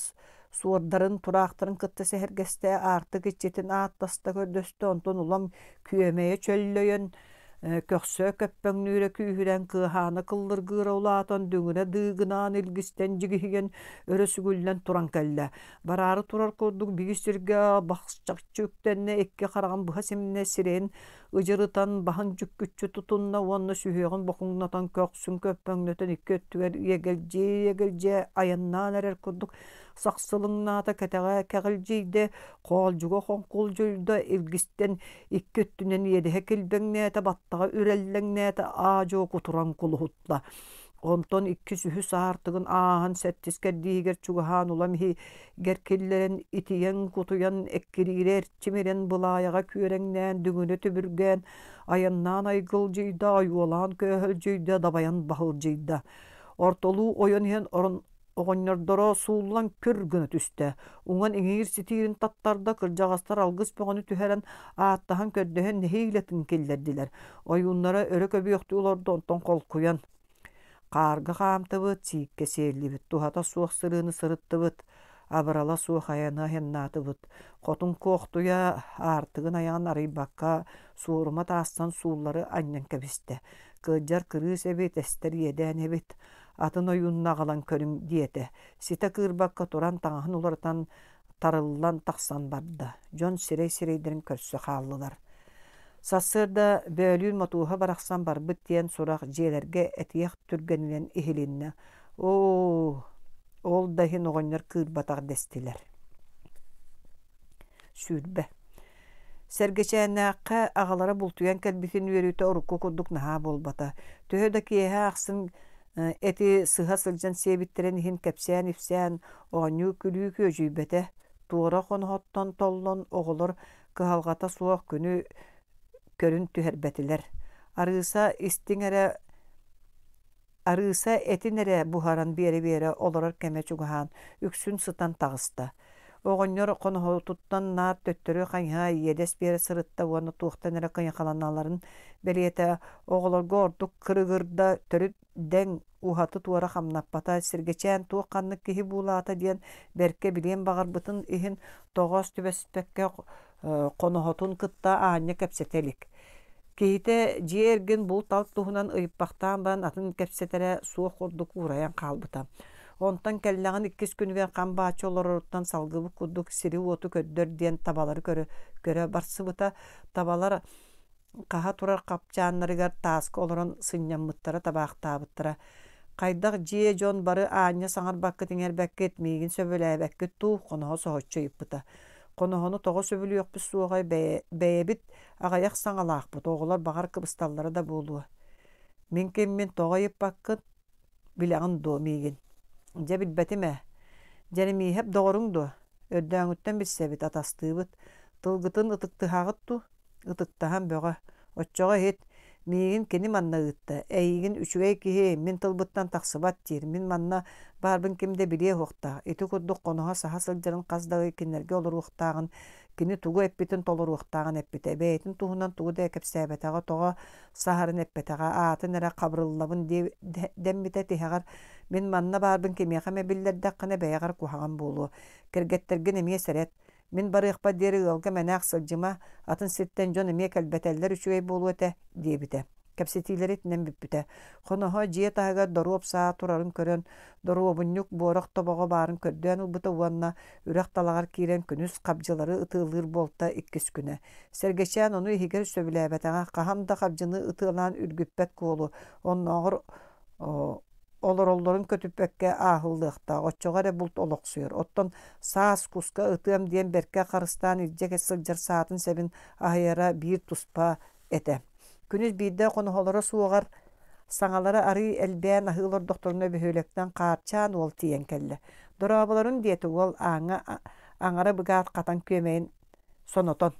суордарын тураахтарын кытта сэһэргэстэ аартык иччитин ааттаста көрдөстө онтон улам күөмэйэ чөллөйөн Көхсө көппөҥнүүрэ күүһүрэн, кыаһаана кыллыргыыра улаатан, дүҥүрэ дыыгынаан илгистэн дьигиһийэн, өрө сүгүллэн туран кэллэ. Бараары турар курдук биир сиргэ бахсчахчы үктэннэ, икки хараҕын быһа симнэ, сирэйин ыдьырытан, баһын дьүккүччү тутунна уонна сүһүөҕүн бокуҥнатан көхсүн көппөҥнөтөн икки өттүгэр иэгэлдьийэ-иэгэлдьийэ айаннаан эрэр курдук сахсылыҥнаата, кэтэҕэ кэҕилдьийдэ, хоолдьуга хоҥкулдьуйда, илгистэн икки өттүнэн иэдэһэ килбэҥнээтэ, баттаҕа үрэллэҥнээтэ, аа-дьуо кутуран кулуһутта. Онтон иккис үһүс аартыгын ааһан сэттис кэрдииһигэр чугаһаан улам иһигэр киллэрэн итийэн-кутуйан эккириирэ эрчимирэн былаайаҕа күөрэҥнээн дүҥүнэ түбүргээн айаннаан айгылдьыйда, ойуолаан көөһөлдьүйдэ, дабайан баһылдьыйда. Ортолуу ойон иһэн орон оҕонньордоро сууллан күр гына түстэ. Уҥан иҥиир ситиирин таттарда, кырдьаҕастар алгыс бөҕөнү түһэрэн, ааттаһан-көрдөһөн нэһиилэ тыын киллэрдилэр. Ойууннара өрө көбүөхтүү олордо, онтон холкуйан Хаарга хаамтыбыт, сииккэ сиэллибит, туһата суох сырыыны сырыттыбыт, абырала суох айаны айаннаатыбыт. Хотун Куохтуйа аартыгын айаҕын арыйбакка, суорума таастан сууллары анньан кэбистэ. Кырдьар кырыыс эбит, эстэр иэдээн эбит, атын ойуунна аҕалан көрүҥ диэтэ. Ситэ кыырбакка туран таҥаһын уларытан тарыллан тахсан барда. Дьон сирэй-сирэйдэрин көрсө хааллылар. Сарсыарда бөөлүүн Мотууһа барахсан барбыт диэн сурах дьиэлэргэ этиэх түргэнинэн иһилиннэ. Оо, ол да иһин оҕонньор кыырбатах дэстилэр. 20. Сэргэчээннээххэ аҕалара бултуйан кэлбитин үөрүүтэ урукку курдук наһаа буолбата. Төһө да киэһэ ахсын эти сыһа сылдьан сиэбиттэрин иһин кэпсээн-ипсээн, оонньуу-күлүү күөдьүйбэтэ. Туора хоноһоттон толлон оҕолор кыһалҕата суох күнү көрүн түһэрбэтилэр. Арыыса истиҥ эрэ Арыыса этин эрэ буһаран биэрэ-биэрэ олорор кэмэ чугаһаан, үксүн сытан таҕыста. Оҕонньор хоноһотуттан наар төттөрү хайыһа иэдэс биэрэ сырытта уонна туохтан эрэ кыйахаланалларын бэлиэтэ оҕолорго ордук кырыгырда, төрүт дэҥ уһаты-туора хамнаппата, Сиргэчээн туох-ханнык киһи буулаата диэн бэркэ билиэн баҕарбытын иһин тоҕоос түбэспэккэ хоноһотун кытта аанньа кэпсэтэ илик. Киһитэ дьиэ эргин булт-алт туһунан ыйыппахтаан баран атын кэпсэтэрэ суох курдук уурайан хаалбыта. Онтон кэллэҕин иккис күнүгэр хам бааччы олороруттан салгыбыт курдук сири-уоту көрдөр диэн табалары көрө, көрө барсыбыта. Табалар хаһа турар хапчааннарыгар тааска олорон сынньаммыттара, табаахтаабыттара. Хайдах дьиэ дьон бары аанньа саҥарбаккыт-иҥэрбэккит, миигин сөбүлээбэккит дуу, хоноһо соһуччу ыйыппыта. Хоноһону тоҕо сөбүлүөхпүт суоҕай бэйэбит аҕыйах саҥалаахпыт, оҕолор баҕар кыбысталлара да буолуо. Мин киммин тоҕо ыйыппаккын, билэҕин дуо миигин? Дьэ билбэтим ээ. Дьэримииһэп доҕоруҥ дуо? Өрдөөҥүттэн билсэбит, атастыыбыт. Тылгытын ытыктыһаҕыт дуу? Ытыктаһан бөҕө. Оччоҕо иһит, миигин кини манна ыытта, эйигин үчүгэй киһи, мин тылбыттан тахсыбат диир, мин манна баарбын ким да билиэ суохтаах. Ити курдук хоноһо саһа сылдьарын хас да ый кинилэргэ олоруохтааҕын, кини тугу эппитин толоруохтааҕын эппитэ. Бэйэтин туһунан тугу да кэпсээбэтэҕэ, тоҕо саһарын эппэтэҕэ, аатын эрэ Хабырыллабын дэммитэ тиһэҕэр мин манна баарбын кимиэхэ эмэ биллэрдэххинэ бэйэҕэр куһаҕан буолуо. Кэргэттэргин эмиэ сэрэт. Мин барыахпар диэри ыалга мэнээх сылдьыма, атын сиртэн дьон эмиэ кэлбэтэллэр үчүгэй буолуо этэ, диэбитэ. Кэпсэтиилэрэ итинэн бүппүтэ. Хоноһо дьиэ таһыгар доруоп саа турарын көрөн, доруобунньук буорах тобоҕо баарын көрдөөн ылбыта уонна үрэх талаҕар киирэн күнүс хабдьылары ытыалыыр буолта иккис күнэ. Сэргэчээн ону иһигэр сөбүлээбэтэҕэ, хаһан да хабдьыны ытыалаан үргүппэт куолу, оннооҕор олороллорун көтүппэккэ ааһыллыахтаах, оччоҕо эрэ булт олохсуйар. Оттон саас куска ытыам диэн бэркэ харыстаан илдьэ сылдьар саатын сэбин аһыйара биир туспа этэ. Күнүс биирдэ хоноһолоро суоҕар саҥалара арыый элбээн аһыы олордохторуна бөһүөлэктэн Хаарчаан уол тиийэн кэллэ. «Дорооболорун» диэтэ уол ааҥҥа аҥара быгаат хатан күөмэйин сонотон.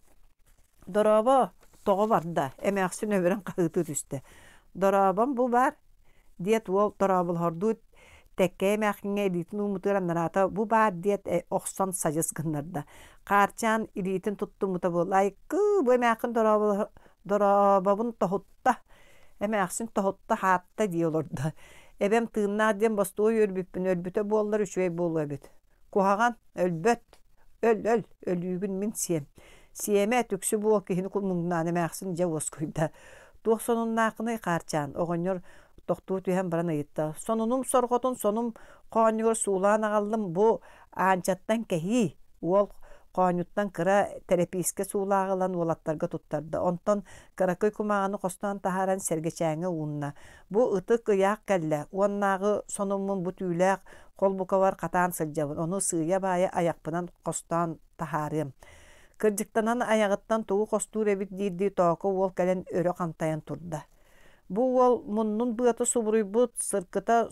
«Дорообо, тоҕо барда?» эмээхсин өмүрэн хаһыытыы түстэ. «Дорообом бу баар» диэт уол дорооболоһордуу тэккэ эмээхсиҥҥэ илиитин ууммутугар анараата бу баар диэт охсон садьыс гыннарда. Хаарчаан илиитин туттуммута буолла айкыы бу эмээххин дорообобун тоһутта эмээхсин тоһутта хаатта дии олордо. Эбэм тыыннаах диэн бостуой үөрбүппүн өлбүтэ буоллар үчүгэй буолуо эбит. Куһаҕан, өлбөт, өл-өл, өлүүгүн мин сиэм. Сиэмэ түксү буол киһини муҥнаан эмээхсин дьэ уоскуйда. Туох сонуннааххыный, Хаарчаан? Оҕонньор тохтуу түһэн баран ыйытта. Сонунум сорҕотун сонум хоонньугар суулаан аҕаллым, бу Аанчаттан кэһии. Уол хоонньуттан кыра тэрэпиискэ суулааҕы ылан уолаттарга туттарда. Онтон кыракый кумааҕыны хостоон таһааран Сэргэчээҥҥэ уунна. Бу ытык ыйаах кэллэ, уоннааҕы сонуммун бу түүлээх холбукабар хатаан сылдьабын, ону сыыйа-баайа айахпынан хостоон таһаарыам. Кырдьыктанан айаҕыттан тугу хостуур эбит диирдии Тооко уол кэлэн өрө хантайан турда. Бу уол муннун быата субуруйбут, сыркыта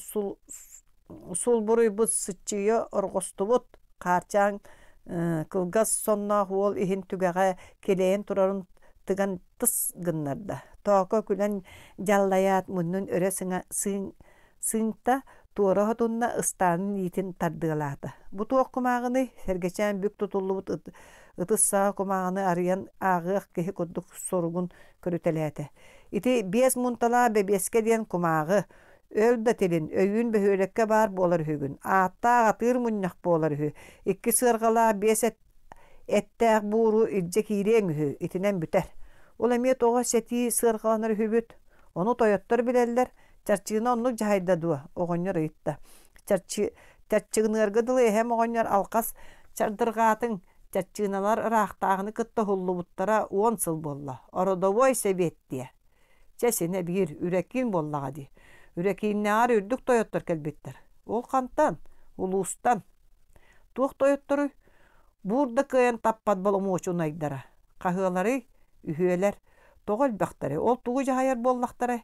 сулбуруйбут сыччыйа орҕостубут, Хаарчаан кылгас сонноох уол иһин түгэҕэ килэйэн турарын тыган тыс гыннарда. Тооко күлэн дьаллайаат муннун өрө сыыҥта, туора хотунна ыстаанын иитин тардыалаата. Бу туох кумааҕыный? Сэргэчээн бүк тутуллубут ытыс саҕа кумааҕыны арыйан ааҕыах киһи курдук суругун көрүтэлээтэ. Ити биэс муунталаах бэбиэскэ диэн кумааҕы. Өл да тилин, өйүүн бөһүөлэккэ баар буолар үһүгүн. Ааттаах атыыр мунньах буолар үһү. Икки сыарҕалаах биэс эттээх бууру илдьэ киириэҥ үһү, итинэн бүтэр. Ол эмиэ тоҕо сэтии сыарҕаланар үһүбүт? Ону тойоттор билэллэр. Чарчыына оннук дьаһайда дуо? Оҕонньор ыйытта. Чарчы Чарчыгыныарга дылы эһэм оҕонньор алҕас чардырҕаатыҥ, чарчыыналар ыраахтааҕыны кытта уһуллубуттара уон сыл буолла. Ородобуой сэбиэт диэ. Чэ, синэ биир, Үрэкиин буоллаҕа дии. Үрэкииннээҕэр үрдүк тойоттор кэлбиттэр. Ол хантан? Улуустан. Туох тойотторуй? Буур да кыайан таппат боломуочунайдара. Хаһыаларый? Үһүөлэр. Тоҕо элбэхтэрий? Ол тугу дьаһайар буоллахтарай?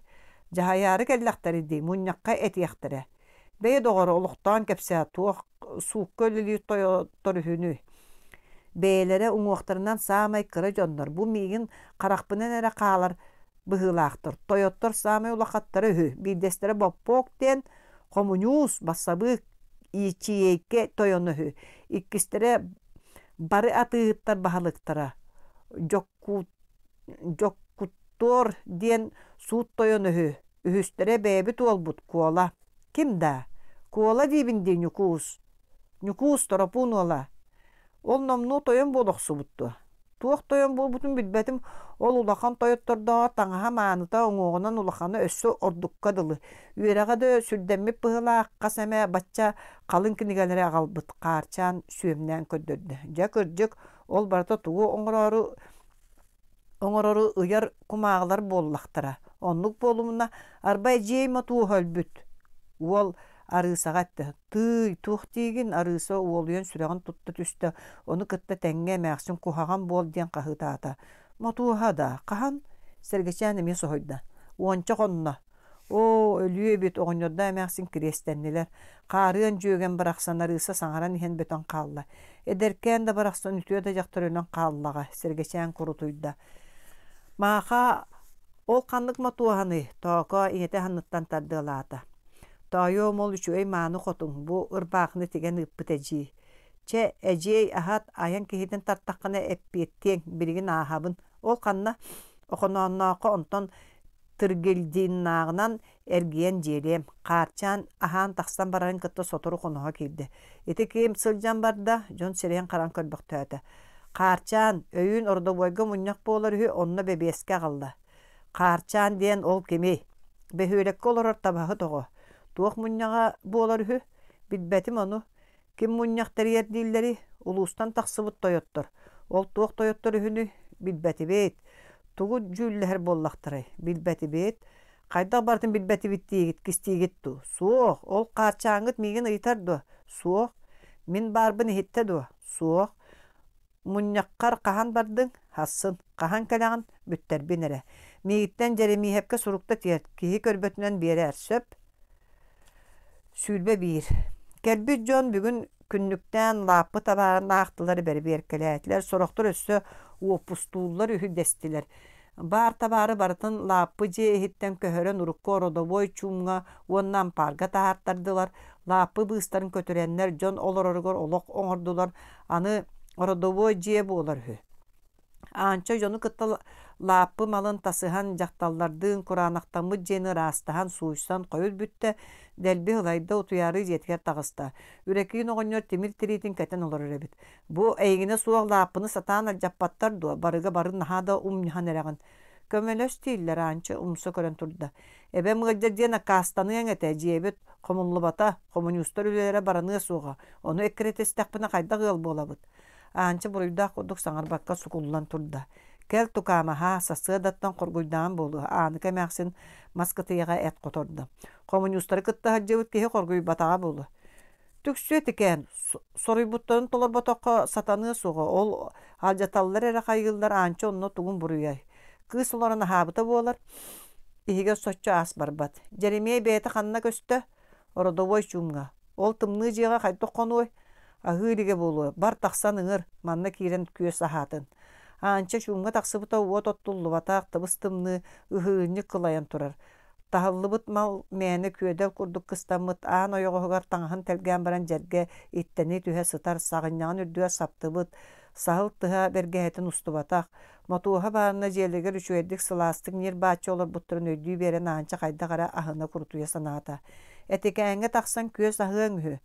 Дьаһайаары кэллэхтэрэ дии, мунньахха этиэхтэрэ. Бэйэ доҕоро олохтоон кэпсээ, туох суукка үлэлиир тойоттор үһүнүй? Бэйэлэрэ уҥуохтарынан саамай кыра дьоннор, бу миигин харахпынан эрэ хаалар быһыылаахтар. Тойоттор саамай улахаттара үһү, биирдэстэрэ Боппуок диэн хомуньуус, бассабыык, ичиэйкэ тойоно үһү. Иккистэрэ бары атыыһыттар баһылыктара Дьоккуттуор диэн суут тойоно үһү. Үһүстэрэ бэйэбит уолбут Куола. Ким даа? Куола диибин дии Ньукуус. Ньукуус Торопуун уола. Ол номнуо тойон буола охсубут дуо? Туох тойон буолбутун билбэтим, ол улахан тойоттордооҕор таҥаһа мааныта уҥуоҕунан улахана өссө ордукка дылы. Үөрэҕэ да сүрдэммит быһыылаах хас эмэ бачча халыҥ кинигэлэри аҕалбыт, Хаарчаан сүөмнээн көрдөрдө. Дьэ, кырдьык, ол барыта тугу оҥороору оҥорору ыйар кумааҕылар буоллахтара. Оннук буолумуна, арба эдьиэй Мотуоһа өлбүт. Уол Арыысаҕа эттэ: «Тыый, туох диигин?» Арыыса уолуйан сүрэҕин тутта түстэ, ону кытта тэҥҥэ эмээхсин куһаҕан буол диэн хаһыытаата. «Мотуоһа да, хаһан?» Сэргэчээн эмиэ соһуйда. «Уонча хонно. Оо, өлүө эбит, оҕонньордоох эмээхсин кириэстэннилэр. Хаарыан дьүөгэм барахсан Арыыса саҥаран иһэн бөтөн хаалла. Эдэркээн да барахсан үтүө да дьахтар өлөн хааллаҕа, Сэргэчээн курутуйда. Мааха, ол ханнык мотуоһаный? Тооко ийэтэ санныттан тардыалаата. Тоойуом ол үчүгэй мааны хотуҥ, бу ырбаахыны тигэн ыыппыт эдьиий. Чэ, эдьиэй аһат, айан киһитин тартаххына эппиэттиэҥ, билигин ааһабын. Ол ханна? Охонооннооххо онтон Тыргилдьиннааҕынан эргийэн дьиэлиэм, Хаарчаан аһаан тахсан барарын кытта сотору хоноһо киирдэ. Ити ким сылдьан барда, дьон сирэйин-хараҕын көрбөхтөөтө. Хаарчаан, өйүүн ордобуойга мунньах буолар үһү, онно бэбиэскэ аҕалла. Хаарчаан диэн ол кимий? Бөһүөлэккэ олорор табаһыт оҕо. Туох мунньаҕа буолар үһү? Билбэтим ону. Ким мунньах тэрийэр дииллэрий? Улуустан тахсыбыт тойоттор. Ол туох тойоттор үһүнүй? Билбэтибит. Тугу дьүүллэһэр буоллахтарай? Билбэтибит. Хайдах барытын билбэтибит диигит, кистиигит дуу? Суох. Ол хаарчааҥҥыт миигин ыйытар дуо? Суох. Мин баарбын иһиттэ дуо? Суох. Мунньаххар хаһан бардыҥ? Хассын. Хаһан кэлэҕин? Бүттэрбин эрэ. Миигиттэн Дьэримииһэпкэ сурукта тиэрт, киһи көрбөтүнэн биэрээр, сөп? 21. Кэлбит дьон бүгүн күннүктээн лааппы табаарын аахтылар, бэрэбиэркэлээтилэр, сорохтор өссө уоппустууллар үһү дэстилэр. Баар табаары барытын лааппы дьиэ иһиттэн көһөрөн урукку ородобуой чуумҥа уонна ампаарга таһаартардылар, лааппы быыстарын көтүрэннэр дьон олороругар олох оҥордулар, аны ородобуой дьиэ буолар үһү. Аанча дьону кытта лааппы малын тасыһан, дьахталлардыын кураанахтаммыт дьиэни ыраастаһан, сууйсан хойут бүттэ, дэлби ылайда, утуйаары дьиэтигэр таҕыста. Үрэкиин оҕонньор тимир тириитин кэтэн олорор эбит. Бу эйигинэ суох лааппыны сатаан алдьаппаттар дуо, барыга бары наһаа да умньаһан эрэҕин. Көмөлөс дииллэр Аанча умса көрөн турда. Эбэм ыалдьар диэн аккаастаныаҥ этэ, дьиэбит хомуллубата, хомуньуустар үлэлэрэ бараныа суоҕа, ону эккирэтистэхпинэ хайдах ыал буолабыт? Аанча буруйдаах курдук саҥарбакка сукуллан турда. Кэл тукаамаһаа, сарсыардаттан хоргуйдаан буолуо, Ааныка эмээхсин мас кытыйаҕа эт хотордо. Хомуньуустары кытта сылдьыбыт киһи хоргуйбатаҕа буолуо. Түксүө тикээн, соруйбуттарын толорботоххо сатаныа суоҕа, ол алдьаталлар эрэ хайыыллар Аанча онно тугун буруйай. Кыыс олорон аһаабыта буолар, иһигэр соччо аас барбат. Дьэримиэй бэйэтэ ханна көстө? Ородобуой чуумҥа. Ол тымныы дьиэҕэ хайдах хонуой? Аһыы илигэ буолуо, бар тахсан ыҥыр, манна киирэн күөс аһаатын. Аанча чуумҥа тахсыбыта уот оттуллубатах, тыбыс-тымныы, ыһыырынньык кылайан турар. Таһыллыбыт мал мээнэ күөдэл курдук кыстаммыт аан ойоҕоһугар таҥаһын тэлгээн баран дьэргэ иттэнии түһэ сытар саҕынньаҕын үрдүгэр саптыбыт, саһыл тыһа бэргэһэтин устубатах, Мотуоһа баарына дьиэлэригэр үчүгэйдик сылаастык ньир-бааччы олорбуттарын өйдүү биэрэн Аанча хайдах эрэ аһына курутуйа санаата. Этикээҥҥэ тахсан күөс аһыаҥ үһү.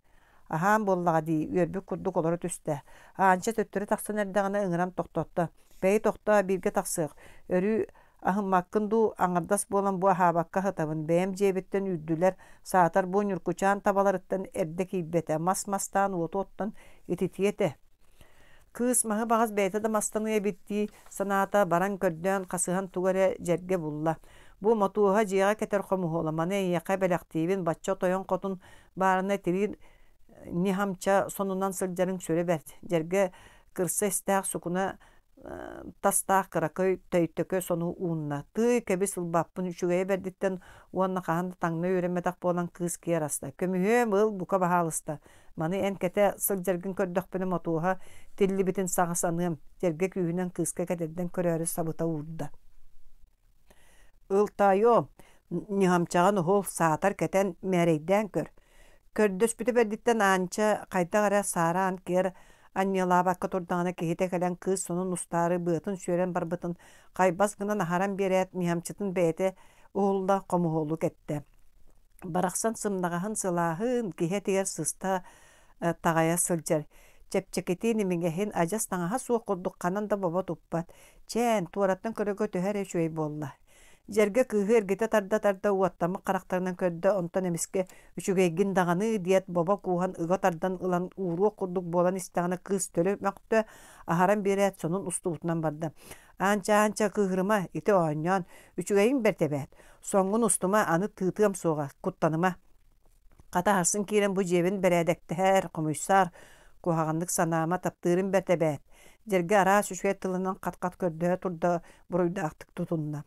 Аһаан буоллаҕа дии, үөрбүт курдук олоро түстэ. Аанча төттөрү тахсан эрдэҕинэ ыҥыран тохтотто. Бэйи тохтоо, бииргэ тахсыах. Өрүү аһыммаккын дуу, аҥардас буолан бу аһаабакка аһытабын. Бэйэм дьиэбиттэн үүрдүлэр, саатар бу Ньуркучаан табаларыттан эрдэ киирбэтэ, мас мастаан уоту оттон ититиэ этэ. Кыыс маһы баҕас бэйэтэ да мастаныа эбит дии санаата, баран көрдөөн, хасыһан тугу эрэ дьэргэ булла. Бу Мотуоһа дьиэҕэ кэтэр хомуһуола, маны эйиэхэ бэлэхтиибин, бачча тойон хотун баарына тирии ньыһамча сонунан сылдьарыҥ сүрэ бэрт. Дьэргэ кырса истээх сукуна тастаах кыракый төйтөкө сону уунна. Тыый, кэбис ылбаппын үчүгэйэ бэрдиттэн уонна хаһан да таҥна үөрэммэтэх буолан кыыс киэр аста. Көмүһүөм ыл, бука баһаалыста. Маны эн кэтэ сылдьаргын көрдөхпүнэ Мотуоһа тиллибитин саҕа саныам, дьэргэ күүһүнэн кыыска кэтэрдэн көрөөрү сабыта уурда. Ыл таайоо, ньыһамчаҕын уһул, саатар кэтэн, мээрэйдээн көр. Көрдөспүтэ бэрдиттэн Аанча хайдах эрэ саараан киэр анньыалаабакка турдаҕына киһитэ кэлэн кыыс сонун устаары быатын сүөрэн барбытын хайбас гынан аһаран биэрээт ньыһамчытын бэйэтэ уһулла хомуһуолу кэттэ. Барахсан сымнаҕаһын сылааһын киһи этигэр сыста таҕайа сылдьар. Чэпчэкитин, имигэһин адьас таҥаһа суох курдук ханан да бобо туппат. Чээн, туораттан көрөргө төһө эрэ үчүгэй буолла. Дьэргэ кыыһы эргитэ тарда-тарда уоттаммыт харахтарынан көрдө, онтон эмискэ «Үчүгэйгин даҕаны» диэт бобо кууһан ыга тардан ылан ууруох курдук буолан истэҕинэ кыыс төлө мөхтө, аһаран биэрээт сонун устубутунан барда. «Аанча-аанча кыыһырыма, ити оонньоон, үчүгэйиҥ бэрт эбээт. Соҥҥун устума, аны тыытыам суоҕа, куттаныма». Хата сарсын киирэн бу дьиэбин бэрээдэктэһэр, хомуйсаар, куһаҕаннык санаама, таптыырым бэрт эбээт. Дьэргэ араас үчүгэй тылынан хат-хат көрдөһө турда, буруйдаахтык тутунна.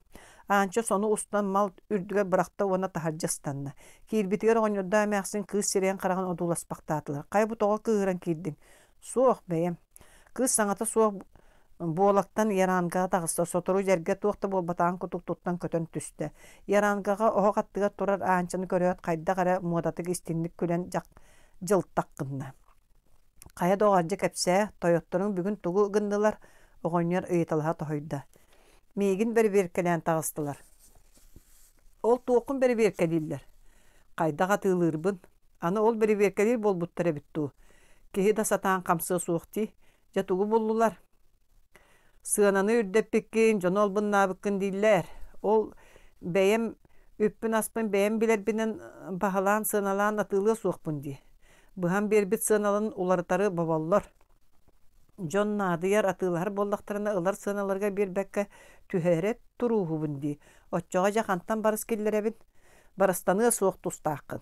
Аанча сону устан мал үрдүгэр бырахта уонна таһырдьа ыстанна. Киирбитигэр оҕонньордоох эмээхсин кыыс сирэйин-хараҕын одууласпахтаатылар. Хайа бу тоҕо кыыһыран киирдиҥ? Суох, бэйэм. Кыыс саҥата суох буолактан Ярангаҕа таҕыста, сотору дьэргэ туох да буолбатаҕын курдук туттан көтөн түстэ. Ярангаҕа оһох аттыгар турар Аанчаны көрөөт хайдах эрэ муодатык истиҥник күлэн дьылтах гынна. «Хайа доҕоор, дьэ кэпсээ, тойотторуҥ бүгүн тугу гыннылар?» оҕонньор ыйыталаһа тоһуйда. «Миигин бэрэбиэркэлээн таҕыстылар». «Ол туоххун бэрэбиэркэлииллэр?» «Хайдах атыылыырбын. Аны ол бэрэбиэркэлиир буолбуттар эбит дуу? Киһи да сатаан хамсыа суох дии. Дьэ тугу буллулар? Сыананы үрдэппиккин, дьону албыннаабыккын дииллэр. Ол бэйэм үппүн-аспын бэйэм билэрбинэн баһылаан сыаналаан атыылыа суохпун дии. Быһан биэрбит сыаналарын уларытары боболлор. Дьон наадыйар, атыылаһар буоллахтарына ылар сыаналарыгар биэрбэккэ түһэрэ турууһубун дии. Оччоҕо дьэ хантан барыс киллэрэбин? Барыстаныа суох тустааххын.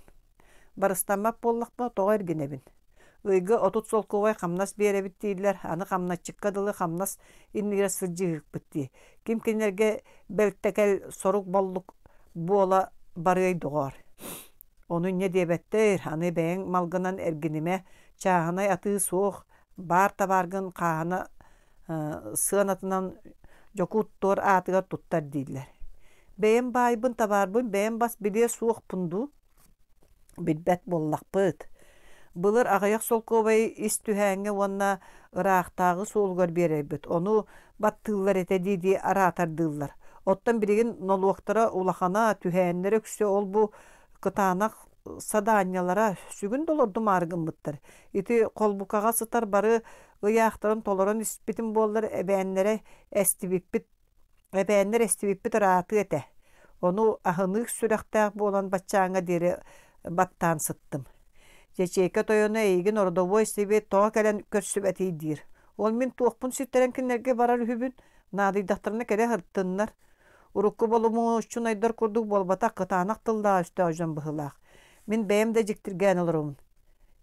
Барыстаммат буоллахпына тоҕо эргинэбин? Ыйга 30 солкуобай хамнас биэрэбит дииллэр, аны хамначчыкка дылы хамнас иннигэр сылдьыһыахпыт дии. Ким кинилэргэ бэлтэкэл сорук-боллук буола барыай доҕоор. Ону инньэ диэбэттэр, аны бэйэҥ малгынан эргинимэ, чааһынай атыы суох, баар табааргын хааһына сыанатынан дьокуут туор аатыгар туттар дииллэр. Бэйэм баайбын, табаарбын бэйэм бас билиэ суохпун дуу? Билбэт буоллахпыт. Былыр аҕыйах солкуобайы ис түһээҥҥэ уонна ыраахтааҕы суолугар биэрэрбит, ону баттыыллар этэ дии-дии араатардыыллар. Оттон билигин нолуоктара улахана, түһээннэрэ үксэ ол-бу кытаанах садаанньалара сүгүн да олордумаары гыммыттар. Ити холбукаҕа сытар бары ыйаахтарын толорон испитим буоллар эбээннэрэ эстибиппит. Эбээннэр эстибиппит ыраатыа этэ. Ону аһыныых сүрэхтээх буолан баччааҥҥа диэри баттаан сыттым. Чэчиэкэ тойоно эйигин ородобуой сэбиэт тоҕо кэлэн көрсүбэтий диир. Ол мин туохпун сүттэрэн кинилэргэ барар үһүбүн, наадыйдахтарына кэлэ сырыттыннар. Урукку боломуочунайдар курдук буолбатах кытаанах тыллаах өстөөх дьон быһыылаах. Мин бэйэм да дьиктиргээн олоробун.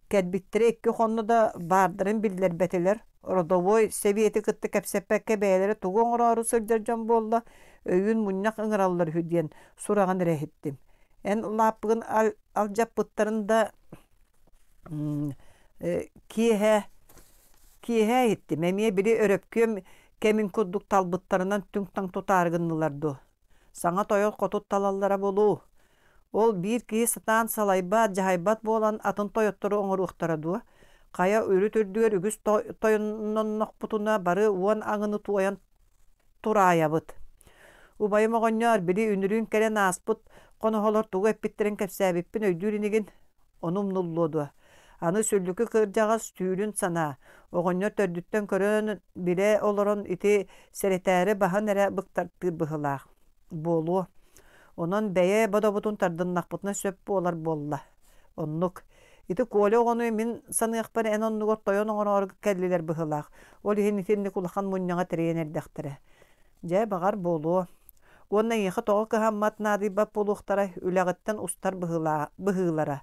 Кэлбиттэрэ икки хонно да баардарын биллэрбэтилэр, родовой сэбиэти кытта кэпсэппэккэ бэйэлэрэ тугу оҥороору сылдьар дьон буолла, өйүүн мунньах ыҥыраллар үһү диэн сураҕын эрэ иһиттим. Эн лааппыгын алдьаппыттарын да киэһэ киэһэ иһиттим. Эмиэ били өрөпкүөм кэмин курдук талбыттарынан түҥ-таҥ тутаары гыннылар дуо? Саҥа тойон хотут талаллара буолуо. Ол биир киһи сатаан салайбат, дьаһайбат буолан атын тойоттору оҥоруохтара дуо? Хайа үрүт үрдүгэр үгүс тойонноннохпутуна бары уон аҥыны туойан тураайабыт. Убайым оҕонньоор, били үнүрүүн кэлэн ааспыт хоноһолор тугу эппиттэрин кэпсээбиппин өйдүүр инигин? Ону умнуллуо дуо? Аны сүллүкү кырдьаҕас түүлүн санаа, оҕонньор төрдүттэн көрөн билэ олорон ити сэрэтээри баһан эрэ быктартыыр быһыылаах буолуо. Онон бэйэ бодобутун тардыннахпытына сөп буолар буолла. Оннук. Ити Коля оҕону мин саныахпар эн оннугар тойон оҥороору кэллилэр быһыылаах. Ол иһин итинник улахан мунньаҕы тэрийэн эрдэхтэрэ. Дьэ, баҕар буолуо. Уонна эйиэхэ тоҕо кыһаммат, наадыйбат буолуохтарай, үлэҕиттэн устар быһыылара.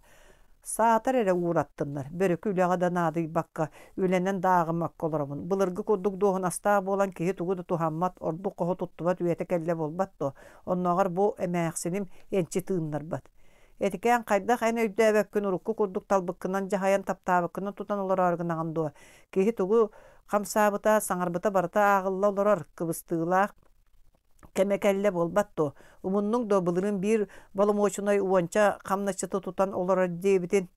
Саатар эрэ уураттыннар, бөрүкү үлэҕэ да наадыйбакка, үлэнэн да ааҕыммакка олоробун. Былыргы курдук дуоһунастаах буолан киһи тугу да туһаммат, ордук хоһу туттубат үйэтэ кэллэ буолбат дуо? Оннооҕор бу эмээхсиним энчи тыыннарбат. Этикээн хайдах эн өйдөөбөккүн урукку курдук талбыккынан дьаһайан таптаабыккынан тутан олороору гынаҕын дуо? Киһи тугу хамсаабыта, саҥарбыта барыта ааҕылла олорор, кыбыстыылаах кэмэ кэллэ буолбат дуо? Умуннуҥ дуо былырыын биир боломуочунай уонча хамначчыты тутан олорор диэбитин?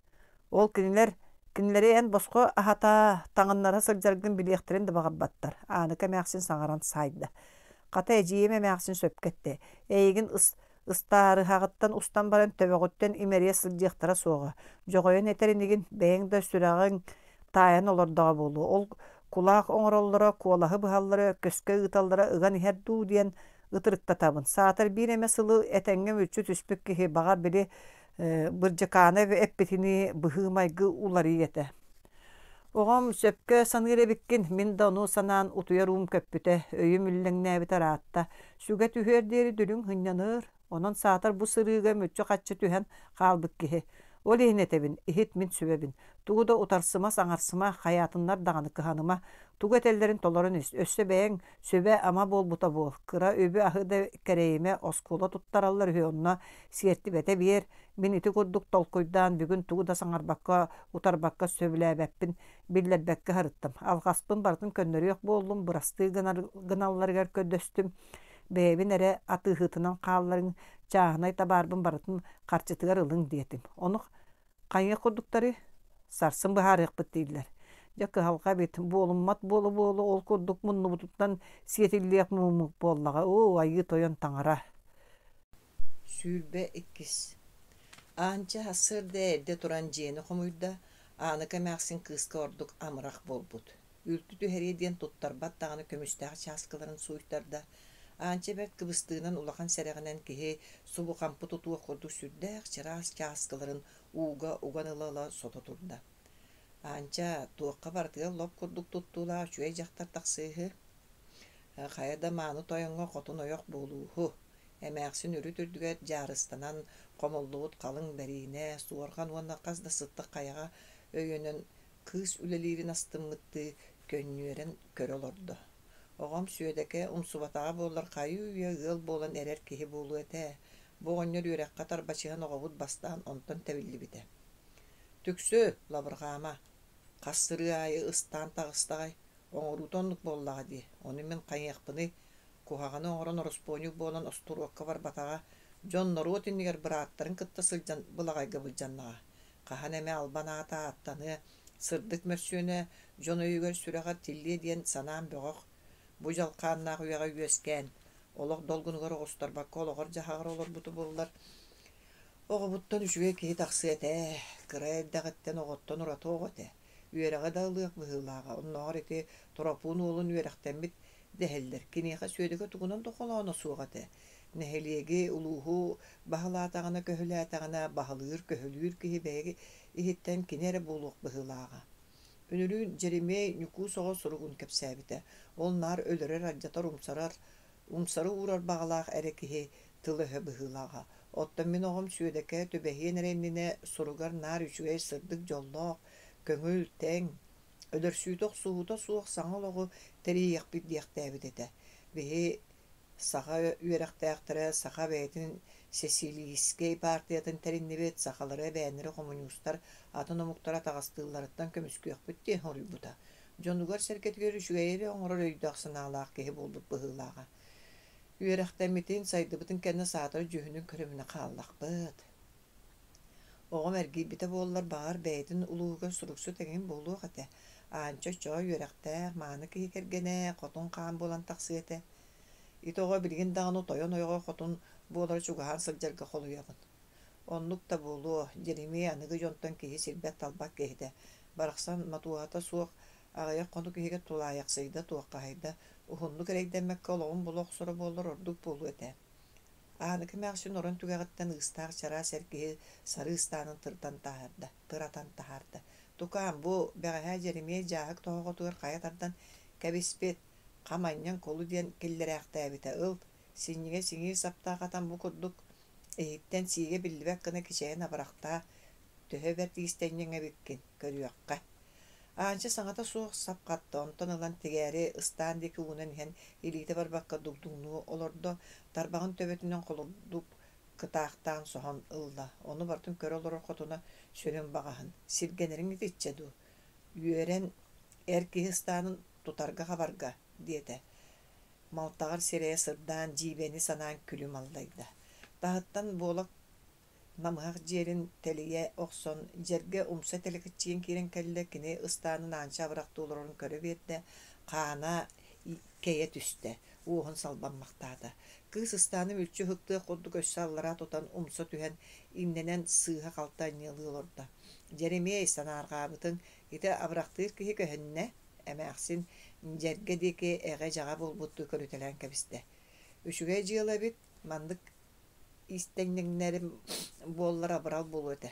Ол кинилэр кинилэри эн босхо аһата, таҥыннара сылдьаргын билиэхтэрин да баҕарбаттар. Ааныка эмээхсин саҥаран саайда. Хата эдьиийим эмээхсин сөпкө эттэ. Эйигин ыс ыстаарыһаҕыттан устан баран төбөҕүттэн имэрийэ сылдьыахтара суоҕа. Дьоҕойон этэр инигин, бэйэҥ да сүрэҕиҥ таайан олордоҕо буолуо. Ол кулаах оҥороллоро, куолаһы быһаллара, көскө ыыталлара ыган иһэр дуу диэн ытырыктатабын. Саатар биир эмэ сылы этэҥҥэ мүлчү түспүт киһи, баҕар, били Бырдьыкаанап эппитинии быһыы-майгы уларыйыа этэ. Оҕом сөпкө саныыр эбиккин, мин да ону санаан утуйар уум көппүтэ, өйүм үллэҥнээбитэ ыраатта. Сүгэ түһүөр диэри дүлүҥ сынньаныр, онон саатар бу сырыыга мүччү-хаччы түһэн хаалбыт киһи. Ол иһин этэбин, иһит мин сүбэбин. Тугу да утарсыма, саҥарсыма, хайаатыннар даҕаны кыһаныма. Тугу этэллэрин толорон ис, өссө бэйэҥ сүбэ-ама буолбута буол. Кыра үбү-аһы да кэрэйимэ, оскуола туттараллар үһү, онно сиэртибэтэ биэр, Мин ити курдук толкуйдаан бүгүн тугу да саҥарбакка, утарбакка сөбүлээбэппин биллэрбэккэ сырыттым. Алҕаспын барытын көннөрүөх буоллум, бырастыы гыналларыгар көрдөстүм. Бэйэбин эрэ атыыһытынан хаалларыҥ, чааһынай табаарбын барытын харчытыгар ылыҥ диэтим. Ону хайыах курдуктарый? Сарсын быһаарыахпыт дииллэр. Дьэ кыһалҕа эбит, буолуммат буола-буола ол курдук муннубутуттан сиэтиллиэх муҥмут буоллаҕа, оо, айыы тойон таҥара 22 Аанча сарсыарда эрдэ туран дьиэни хомуйда, Ааныка эмээхсин кыыска ордук амарах буолбут. Үлтү түһэриэ диэн туттарбат даҕаны көмүстээх чааскыларын сууйтарда. Аанча бэрт кыбыстыынан улахан сэрэҕинэн киһи субу хампы тутуох курдук сүрдээх чараас чааскыларын ууга уган ыла-ыла сото турда. Аанча, туохха барытыгар лоп курдук туттуулаах үчүгэй дьахтар тахсыыһы. Хайа да мааны тойоҥҥо хотун ойох буолууһу. Эмээхсин үрүт үрдүгэр дьаарыстанан хомуллубут халыҥ бэриинэ, суорҕан уонна хас да сыттык хайаҕа өйөнөн кыыс үлэлиирин астыммыттыы көнньүөрэн көрө олордо. Оҕом Сүөдэкэ умсубатаҕа буоллар хайыы-үйэ ыал буолан эрэр киһи буолуо этэ. Бу оҕонньор үөрэххэ тарбачыһан оҕобут бастаан онтон тэбиллибитэ. Түксү, лабырҕаама, хас сырыы аайы ыстаан таҕыстаҕай, Оҥоруута оннук буоллаҕа дии, ону мин хайыахпыный, куһаҕаны оҥорон ороспуонньук буолан остуруокка барбатаҕа, дьон норуот иннигэр бырааттарын кытта сылдьан былаҕайга былдьаннаҕа. Хаһан эмэ албан аата ааттаныа, сырдык мөрсүөнэ дьон өйүгэр-сүрэҕэр тиллиэ диэн санаам бөҕөх. Бу дьалхааннаах үйэҕэ үөскээн, олох долгунугар оҕустарбакка олоҕор-дьаһаҕар олорбута буоллар, оҕобуттан үчүгэй киһи тахсыа этэ, кыра эрдэҕиттэн оҕоттон ураты оҕо этэ. Үөрэҕи да ылыах быһыылааҕа, оннооҕор ити Торопуун уолун үөрэхтэммит Дэһэллэр. Киниэхэ Сүөдэкэ тугунан да холооно суох этэ. Нэһилиэги, улууһу баһылаатаҕына-көһүлээтэҕинэ, баһылыыр-көһүлүүр киһи бэйэ иһиттэн кини эрэ буолуох быһыылааҕа. Үнүрүүн Дьэримиэй Ньукуус оҕо суругун кэпсээбитэ. Ол наар өлөрөр-алдьатар, умсарар, умсары уурар баҕалаах эрэ киһи тыла-өһө быһыылааҕа. Оттон мин оҕом Сүөдэкэ түбэһиэн эрэ иннинэ суругар наар үчүгэй, сырдык, дьоллоох, көҥүл, тэҥ, өлөрсүүтэ-охсуһуута суох саҥа олоҕу тэрийиэхпит диэхтээбит этэ. Биһи саха үөрэхтээхтэрэ саха бэйэтин сэсилиискэй баартыйатын тэриннибит, сахалары эбээннэри хомуньуустар атын омуктар атаҕастыылларыттан көмүскүөхпүт диэн хоруйбута. Дьонугар-сэргэтигэр үчүгэйи эрэ оҥорор өйдөөх-санаалаах киһи буолбут быһыылааҕа. Үөрэхтэммитин, сайдыбытын кэннэ саатар дьүһүнүн көрүмүнэ хааллахпыт. Оҕом эргийбитэ буоллар, баҕар, бэйэтин улууһугар суруксут эҥин буолуох этэ. Аанча оччоҕо үөрэхтээх, мааны киһи кэргэнэ, хотун хаан буолан тахсыа этэ. Ити оҕо билигин даҕаны тойон ойоҕо хотун буолара чугаһаан сылдьарга холуйабын. Оннук да буолуо, Дьэримиэй аныгы дьонтон киһи сирбэт-талбат киһитэ. Барахсан мотуоһата суох аҕыйах хонук иһигэр тулаайахсыйда, туоххаһыйда, уһуннук эрэйдэммэккэ олоҕун була охсоро буоллар ордук буолуо этэ. Ааныка эмээхсин орон түгэҕиттэн ыыстаах чараас эр киһи сарыы ыстаанын тырдан таһаарда, тыратан таһаарда. Тукаам, бу бэҕэһээ Дьэримиэй дьааһык тоһоҕотугар хайа тардан кэбиспит, хам анньан кулу диэн киллэрээхтээбитэ. Ыл, синньигэ сиҥиир саптаах атан бу курдук иһиттэн сиигэ биллибэт гына кичэйэн абырахтаа, төһө бэрт иистэнньэҥ эбиккин, көрүөххэ. Аанча саҥата суох сап хатта, онтон ылан тигээри ыстаан диэки уунан иһэн илиитэ барбакка дугдуҥнуу олордо, тарбаҕын төбөтүнэн холурдук кытаахтаан соһон ылла. Ону барытын көрө олорор хотуна сүрүн баҕаһын, «Сиргэнэриҥ итиччэ дуу, үөрэн эр киһи ыстаанын тутарга-хабарга» диэтэ. Малтаҕар сирэйэ сырдаан, дьиибэни санаан күлүм аллайда. Таһыттан буола Намыһах дьиэлин тэлийэ охсон, дьэргэ умса тэлэкэччийэн киирэн кэллэ, кини ыстаанын Аанча абырахтыы олорорун көрө биэрдэ, хаана кэйэ түстэ, уоһун салбаммахтаата. Кыыс ыстааны мүлчү ыһыктыах курдук өссө аллараа тутан умса түһэн, иннэнэн сыыһа-халты анньыалыы олордо. «Дьэримиэй, санаарҕаабытыҥ, ити абырахтыыр киһи көһүннэ?» эмээхсин дьэргэ диэки эҕэ-дьаҕа буолбуттуу көрүтэлээн кэбистэ. «Үчүгэй дьыала эбит, маннык иистэнньэҥнэрим буоллар абырал буолуо этэ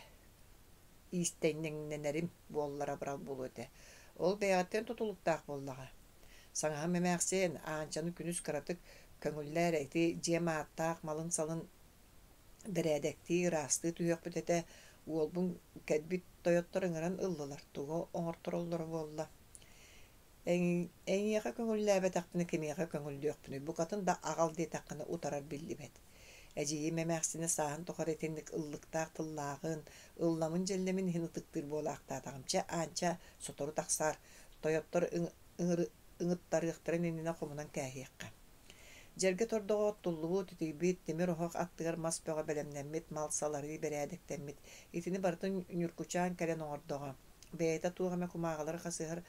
иистэнньэҥнэнэрим буоллар абырал буолуо этэ ол бэйэҕиттэн тутулуктаах буоллаҕа саҥаһым эмээхсиэн Аанчаны күнүс кыратык көҥүллээ эрэ ити дьиэм ааттаах малын-салын бэрээдэктии ыраастыы түһүөхпүт этэ уолбун кэлбит тойоттор ыҥыран ыллылар тугу оҥортороллоро буолла Эйиэхэ көҥүллээбэтэхпинэ кимиэхэ көҥүллүөхпүнүй, букатын да аҕал диэтэххинэ утарар биллибэт. Эдьиийим эмээхсинэ сааһын тухары итинник ыллыктаах тыллааҕын, ылламын-дьэллэмин иһин ытыктыыр буолаахтаатаҕым. Чэ, Аанча, сотору тахсаар, тойоттор ыҥыттарыахтарын иннинэ хомунан кээһиэххэ. Дьэргэ тордоҕо оттуллубут, итийбит, тимир оһох аттыгар мас бөҕө бэлэмнэммит, мал-сал арыый бэрээдэктэммит. Итини барытын Ньургучаан кэлэн оҥордоҕо. Бэйэтэ туох эмэ кумааҕылары хасыһар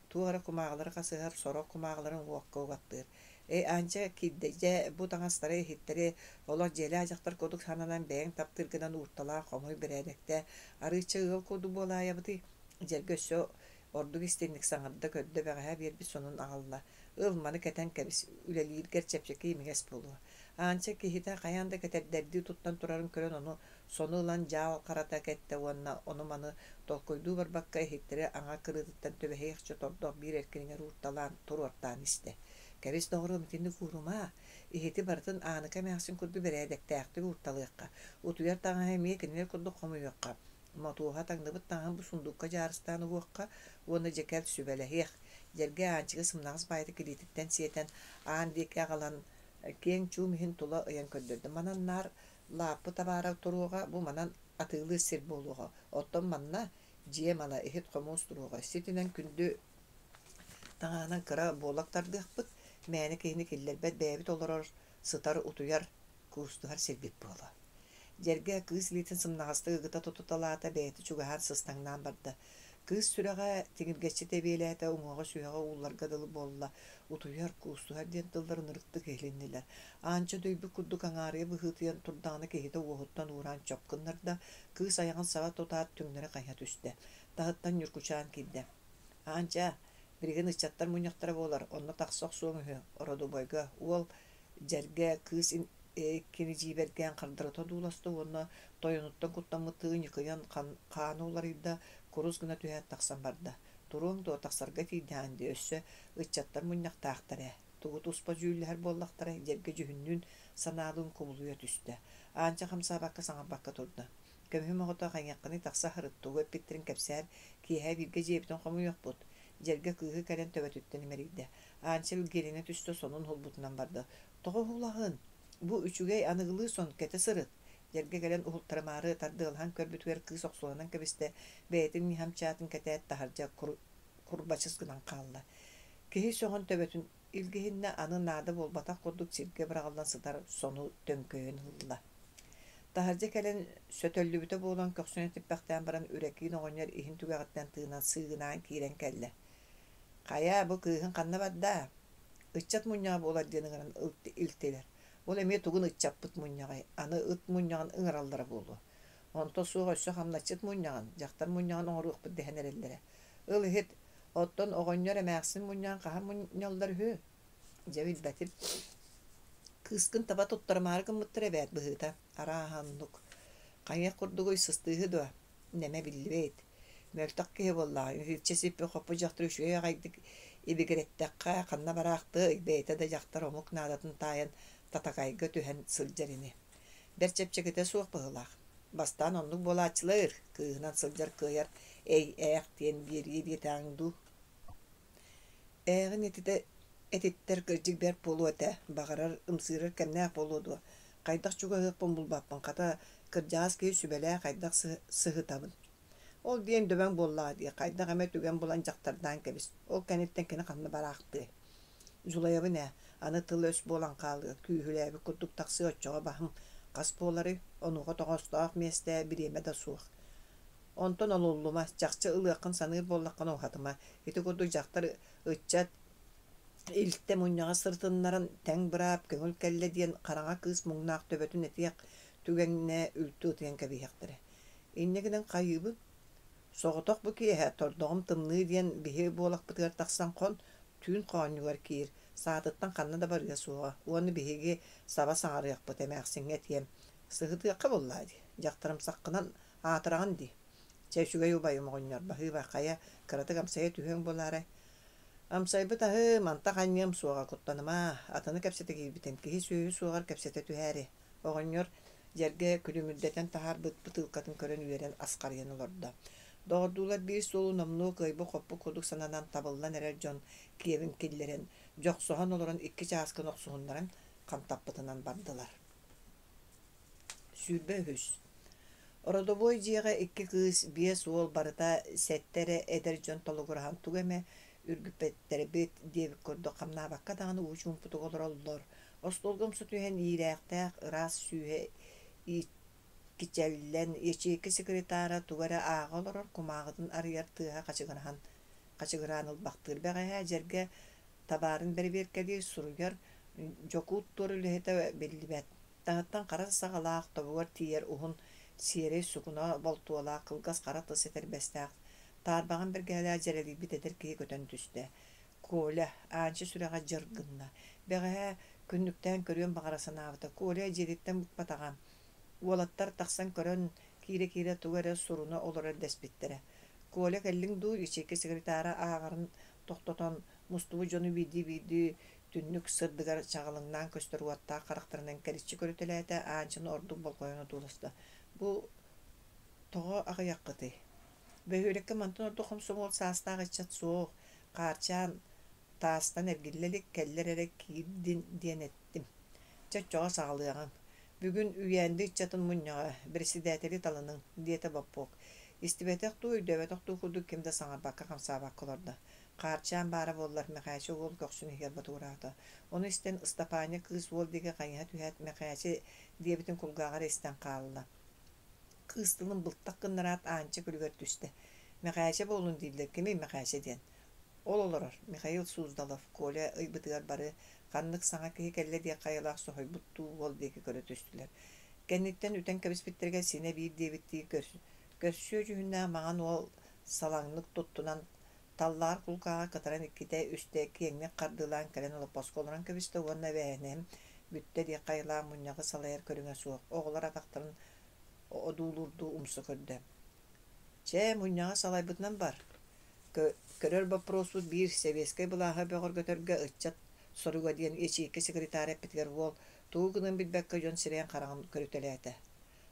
туох эрэ кумааҕылары хасыһар, сорох кумааҕыларын уокка угаттыыр. Ээ, Аанча киирдэ, дьэ, бу таҥастары, иһиттэри олох дьиэлээх дьахтар курдук сананан бэйэҥ таптыыргынан уурталаа, хомуй, бэрээдэктээ. Арыычча ыал курдук буолаайабытый? Дьэргэ өссө ордук истиҥник саҥарда, көрдө, бэҕэһээ биэрбит сонун аҕалла. Ыл, маны кэтэн кэбис, үлэлииргэр чэпчэки имигэс буолуо. Аанча киһитэ хайаан да кэтэрдэрдии туттан турарын көрөн ону Сону ылан дьаал харата кэттэ уонна ону-маны толкуйдуу барбакка иһиттэри аҥа кырыытыттан түбэһиэхчэ тордох биир эркинигэр уурталаан туруортаан истэ. Кэбис, доҕоруом, итинник уурума, иһити барытын Ааныка эмээхсин курдук бэрээдэктээхтик уурталыахха, утуйар таҥаһы эмиэ кинилэр курдук хомуйуохха, Мотуоһа таҥныбыт таҥаһын бу сундуукка дьаарыстаан угуохха уонна дьэ кэл сүбэлэһиэх. Дьэргэ Аанчыгы сымнаҕас баайытык илиититтэн сиэтэн аан диэки аҕалан киэҥ чуум иһин тула ыйан көрдөрдө. Манан наар Лааппы табаара туруоҕа, бу манан атыылыыр сир буолуоҕа. Оттон манна дьиэ мала, иһит-хомуос туруоҕа. Ситинэн күндү таҥаһынан кыра буолак тардыахпыт, мээнэ киһини киллэрбэт бэйэбит олорор, сытар, утуйар, куустуһар сирбит буолуо. Дьэргэ кыыс илиитин сымнаҕастык ыгыта тутуталаата, бэйэтэ чугаһаан сыстаҥнаан барда. Кыыс сүрэҕэ тиҥиргэччи тэбиэлээтэ, уҥуоҕа-сүһэҕэ уулларга дылы буолла, утуйар, куустуһар диэн тыллар ынырыктык иһилиннилэр. Аанча дөйбүт курдук аҥаарыйа быһыытыйан турдаҕына киһитэ уоһуттан уураан чоп гыннарда, кыыс айаҕын саба тутаат түҥнэри хайа түстэ. Таһыттан Ньургучаан киирдэ. «Аанча, Билигин ыччаттар мунньахтара буолар, онно тахса охсуоҥ үһү, ородубойга. Уол дьэргэ кыыс иккини дьиибэргээн хардарыта одууласта уонна тойонуттан куттаммыттыы ньыкыйан хаана уларыйда, курус гына түһээт тахсан барда. Туруоҥ дуо, тахсарга тиийдэҕиҥ дии, өссө ыччаттар мунньахтаахтар ээ. Тугу туспа дьүүллэһэр буоллахтарай, дьэргэ дьүһүннүүн, санаалыын кубулуйа түстэ. Аанча хамсаабакка саҥарбакка турда. Көмүһүм оҕото хайыаххыный тахса сырыт, тугу эппиттэрин кэпсээр, киэһэ бииргэ дьиэбитин хомуйуохпут. Дьэргэ кыыһы кэлэн төбөтүттэн имэрийдэ. Аанча илгиэлэнэ түстэ, сонун уһулбутунан барда. Тоҕо уһулаҕын? Бу үчүгэй аныгылыы сон, кэтэ сырыт. Дьэргэ кэлэн уһултарымаары тардыалаһан көрбүтүгэр кыыс охсуһанан кэбистэ, бэйэтин ньыһамчаатын кэтээт таһырдьа курбачыс гынан хаалла. Киһи сөҕөн төбөтүн илгиһиннэ, аны наада буолбатах курдук сиргэ быраҕыллан сытар сону төҥкөйөн ылла. Таһырдьа кэлэн сөтөллүбүтэ буолан көхсүнэн типпэхтээн баран Үрэкиин оҕонньор иһин түгэҕиттэн тыынан сыыгынаан киирэн кэллэ. «Хайа, бу кыыһыҥ ханна барда? Ыччат мунньаҕа буолар диэн ыҥыран илтилэр. Ол эмиэ тугун ыччаппыт мунньаҕай, аны ыт мунньаҕын ыҥыраллара буолуо. Онто суох өссө хамначчыт мунньаҕын, дьахтар мунньаҕын оҥоруохпут дэһэн эрэллэрэ. Ыл иһит, оттон оҕонньор эмээхсин мунньаҕын хаһан мунньаллар үһү? Дьэ билбэтим. Кыыскын таба туттарымаары гыммыттар эбээт быһыыта. Арааһа оннук. Хайыах курдугуй сыстыыһы дуо? Нэмэ биллибэт. Мөлтөх киһи буоллаҕа. Үһүччэ сиппи-хоппу дьахтар үчүгэй аҕайдык ибигирэттэххэ, ханна бараахтыай, бэйэтэ да дьахтар омук наадатын таайан татакайга түһэн сылдьар ини. Бэрт чэпчэкитэ суох быһыылаах. Бастаан оннук буолааччылар, кыыһынан сылдьар кыайар эй-ээх диэн биэриэ диэтэҕиҥ дуу. Ээҕин этитэ этиттэр кырдьык бэрт буолуо этэ, баҕарар, ымсыырар кэмнээх буолуо дуо, хайдах чугаһыахпын булбаппын, хата, кырдьаҕас киһи сүбэлээ хайдах сыһытабын. Ол диэн дөбөҥ буоллаҕа дии, хайдах эмэ түгэн булан дьахтардаан кэбис, ол кэнниттэн кини ханна бараахтыай. Дьулайабын ээ, аны тыл-өс буолан хаалыа, күүһүлээбит курдук тахсыа оччоҕо баһым хас буоларый, онуоха тоҕоостоох миэстэ, бириэмэ да суох. Онтон олуллума, чахчы ылыаххын саныыр буоллаххына уһатыма. Ити курдук дьахтар ыччат илтэ мунньаҕа сырытыннаран тэҥ быраап көҥүл кэллэ диэн хараҥа кыыс муҥнаах төбөтүн этиэх түгэҥҥэ үлтү ытыйан кэбиһиэхтэрэ. Инньэ гынан хайыыбын? Соҕотох бу киэһэ тордоҕум тымныы диэн биһи буолахпытыгар тахсан хон, түүн хоонньугар киир, саатыттан ханна да барыа суоҕа уонна биһиги саба саҥарыахпыт эмээхсиҥҥэ этиэм. Сыһытыахха буоллаа дии, дьахтарымсаххынан Аатыраҕын дии. Чэ, үчүгэй убайым оҕонньор, баһыыба, хайа, кыратык амсайа түһүөҥ буолаарай? Амсайбыт аһы мантах анньыам суоҕа, куттаныма, атыны кэпсэтэ киирбитим, киһи-сүөһү суоҕар кэпсэтэ түһээри. Оҕонньор дьэргэ күлүмүрдэтэн таһаарбыт бытыылкатын көрөн үөрэн асхарыйан олордо. Доҕордуулар биир суолу номнуо кыайбыт-хоппут курдук сананан табыллан эрэр дьон киэбин киллэрэн, дьохсоһон олорон икки чааскын охсуһуннаран хантаппытынан бардылар. 23. Родовой дьиэҕэ икки кыыс, биэс уол барыта сэттэ эрэ эдэр дьон толугураһан тугу эмэ үргүппэттэрбит диэбит курдук хамнаабакка даҕаны уу чуумпутук олороллор. Остуолга умса түһэн иирээхтээх ыраас сүүһэ иккичэллэн ячейка секретара тугу эрэ ааҕа олорор кумааҕытын арыйар тыаһа хачыгыраһан хачыгыраан ылбахтыыр. Бэҕэһээ дьэргэ табаарын бэрэбиэркэлиир, суруйар дьокуут туор үлэһитэ биллибэт. Таһыттан хара саҕалаах, тобугар тиийэр уһун сиэрэй сукуна болтуолаах, кылгас хара тыс этэрбэстээх, таарбаҕын бэргэһэлээх дьэрэлийбит эдэр киһи көтөн түстэ. Коля, Аанча сүрэҕэ дьыр гынна. Бэҕэһээ күннүктээн көрүөн баҕара санаабыта. Коля дьиэтиттэн быкпатаҕа. Уолаттар тахсан көрөн, киирэ-киирэ тугу эрэ суруна олорор дэспиттэрэ. Коля кэллиҥ дуу, ячейка секретара ааҕарын тохтотон, мустубут дьону биирдии-биирдии түннүк сырдыгар чаҕылыҥнаан көстөр уоттаах харахтарынан кэриччи көрүтэлээтэ, Аанчаны ордук болҕойон одууласта: «Бу тоҕо аҕыйаххытый? Бөһүөлэккэ мантан ордук хомсомуол саастаах ыччат суох, Хаарчаан таастан эргиллэ илик, кэллэр эрэ киирдин диэн эттим. Чэ, оччоҕо саҕалыаҕыҥ. Бүгүн Үйээнди ыччатын мунньаҕа, бэрэссэдээтэли талыныҥ», диэтэ Боппуок. Истибэтэх дуу, өйдөөбөтөх дуу курдук ким да саҥарбакка, хамсаабакка олордо. Хаарчаан баара буоллар, Мэхээчэ уол көхсүн иһигэр ботугураата. Ону истэн, Ыстапаанньа кыыс уол диэки хайыһа түһээт, Мэхээчэ диэбитин кулгааҕар истэн хаалла. Кыыс тылын былтах гыннараат, Аанча күлүгэр түстэ. Мэхээчэ буоллун дииллэр, кимий Мэхээчэ диэн? Ол олорор, Михаил Суздалов, Коля ыйбытыгар бары ханнык саҥа киһи кэллэ диэх хайалаах соһуйбуттуу уол диэки көрө түстүлэр. Кэнниттэн үтэн кэбиспиттэригэр синэ биир диэбиттии көрсүө дьүһүннээх маҥан уол салаҥнык туттунан Таллаар кулгааҕа кытаран иккитэ-үстэ киэҥник хардыылаан кэлэн олоппоско олорон кэбистэ уонна эбээһинэһим бүттэ диэххэ айылаах мунньаҕы салайар көрүҥэ суох, оҕолор атахтарын одуулуурдуу умса көрдө. Чэ, мунньаҕы салайбытынан бар. Көрөр боппуруоспут биир сэбиэскэй былааһы бөҕөргөтөргө ыччат соруга диэн ячейка секретарь эппитигэр уол тугу гыныан билбэккэ дьон сирэйин-хараҕын көрүтэлээтэ.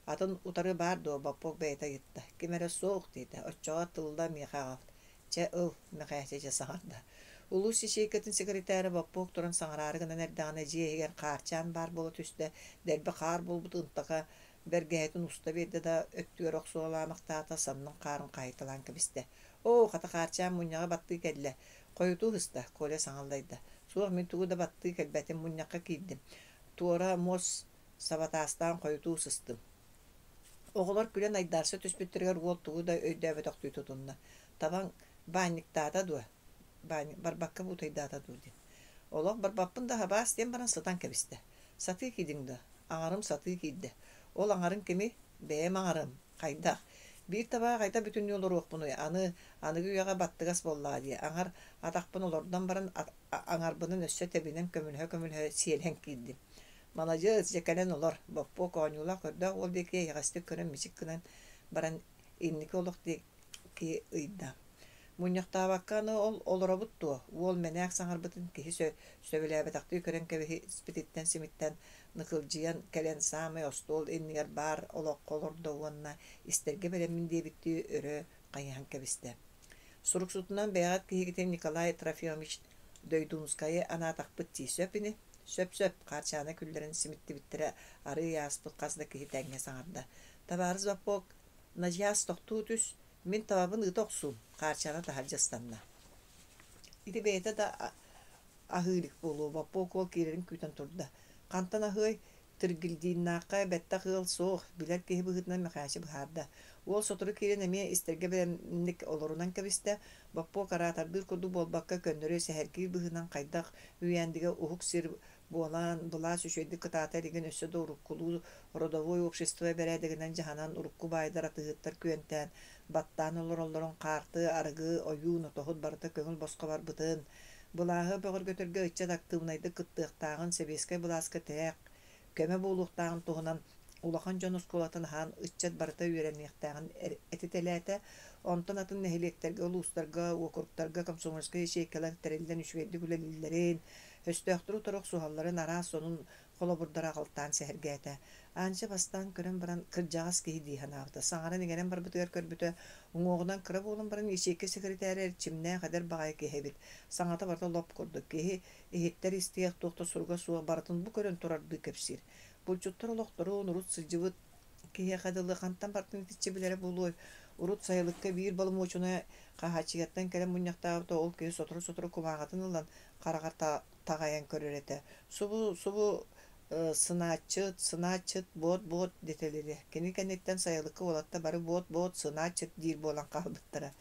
Атын утары баар дуо, Боппуок бэйэтэ ыйытта. Ким эрэ суох диэтэ, оччоҕо тылла миэхэ аҕал. Чэ, ыл, Мэхээчэ дьэ саҥарда. Улуус ячейкатын секретара Боппуок туран саҥараары гынан эрдэҕинэ дьиэ иһигэр хаарчаан баар буола түстэ, дэлби хаар буолбут ынтака бэргэһэтин уста биэрдэ да өттүгэр охсуолаамахтаата, саннын хаарын хаһыйталаан кэбистэ. Оо, хата хаарчаан мунньаҕы баттыы кэллэ. Хойутуу сыста, Коля саҥаллайда. Суох, мин тугу да баттыы кэлбэтим, мунньахха киирдим. Туора муос сабатаастаан хойутуу сыстым. Оҕолор күлэн айдаарса түспүттэригэр уол тугу да өйдөөбөтөхтүү тутунна. Табаҥ баанньыктаата дуо? Баанньык барбакка буутайдаата дуу диэн. Олох барбаппын да хабаас диэн баран сытан кэбистэ. Сатыы киирдиҥ дуо? Аҥарым сатыы киирдэ. Ол аҥарыҥ кимий? Бэйэм аҥарым. Хайдах? Биир табаҕа хайдах бүтүннүү олоруохпунуй? Аны аныгы үйэҕэ баттыгас буоллаҕа дии. Аҥар атахпын олордон баран аҥарбынан өссө тэбинэн көмөлөһө-көмөлөһө сиэлэн киирдим. Маладьыас, дьэ кэлэн олор, Боппуок оонньуулаах-көрдөөх уол диэки эйэҕэстик көрөн мичик гынан баран инники олох диэки ыйда. Мунньахтаабакка аны ол олоробут дуо? Уол мэнээк саҥарбытын киһи сөбүлээбэтэхтии көрөн кэбиспититтэн симиттэн ныкылдьыйан кэлэн саамай остуол иннигэр баар олоххо олордо уонна истэргэ бэлэммин диэбиттии өрө хайыһан кэбистэ. Суруксутунан бэйэҕит киһигитин Николай Трофимович Дойдуунскайы анаатахпыт дии сөп ини? Сөп-сөп, Хаарчаана күллэрин симиттибиттэрэ арыый ааспыт хас да киһи тэҥҥэ саҥарда. Табаарыс Боппуок, начаас тохтуу түс, мин табабын ыыта охсуум, Хаарчаана таһырдьа ыстанна. Ити бэйэтэ да аһыы илик буолуо, Боппуок уол киирэрин күүтэн турда. Хантан аһыай, Тиргилдииннээххэ бэттэх ыал суох, билэр киһи быһыытынан Мэхээчэ быһаарда. Уол сотору киирэн эмиэ истэргэ бэлэмник олорунан кэбистэ, Боппуок араатардыыр курдук буолбакка, көннөрү сэһэргиир быһыынан хайдах Үйээндигэ уһук сир буолан, былаас үчүгэйдик кытаата илигин өссө да уруккулуу родовой общество бэрээдэгинэн дьаһанан урукку баайдар атыыһыттар күөнтээн, баттаан олороллорун хаарты, арыгы, ойуун, отоһут барыта көҥүл-босхо барбытын, былааһы бөҕөргөтөргө ыччат актыыбынайдык кыттыахтааҕын, сэбиэскэй былааска тирэх, көмө буолуохтааҕын туһунан улахан дьон оскуолатын аһаан ыччат барыта үөрэниэхтээҕин этитэлээтэ. Онтон атын нэһилиэктэргэ, улуустарга, уокуруктарга комсомольскай ячейкалар тэриллэн үчүгэйдик үлэлииллэрин, өстөөхтөрү утары охсуһалларын араас сонун холобурдары аҕалтаан сэһэргээтэ. Аанча бастаан көрөн баран кырдьаҕас киһи дии санаабыта. Саҥаран-иҥэрэн барбытыгар көрбүтэ, уҥуоҕунан кыра буолан баран ячейка сэкирэтээрэ эрчимнээх эдэр баҕайы киһи эбит. Саҥата барыта лоп курдук. Киһи иһиттэр истиэх туох да суруга суох барытын бу көрөн турардыы кэпсиир. Булчуттар олохторун урут сылдьыбыт киһиэхэ дылы хантан бартын итиччэ билэрэ буолуой? Урут сайылыкка биир боломуочунай Хаһааччыйаттан кэлэн мунньахтаабыта ол киһи сотору-сотору кумааҕытын ылан хараҕар таҕайан көрөр этэ. Субу-субу сынааччыт, сынааччыт, буот-буот дэтэлэрэ. Кини кэнниттэн сайылыкка уолаттар бары буот-буот, сынааччыт диир буолан хаалбыттара.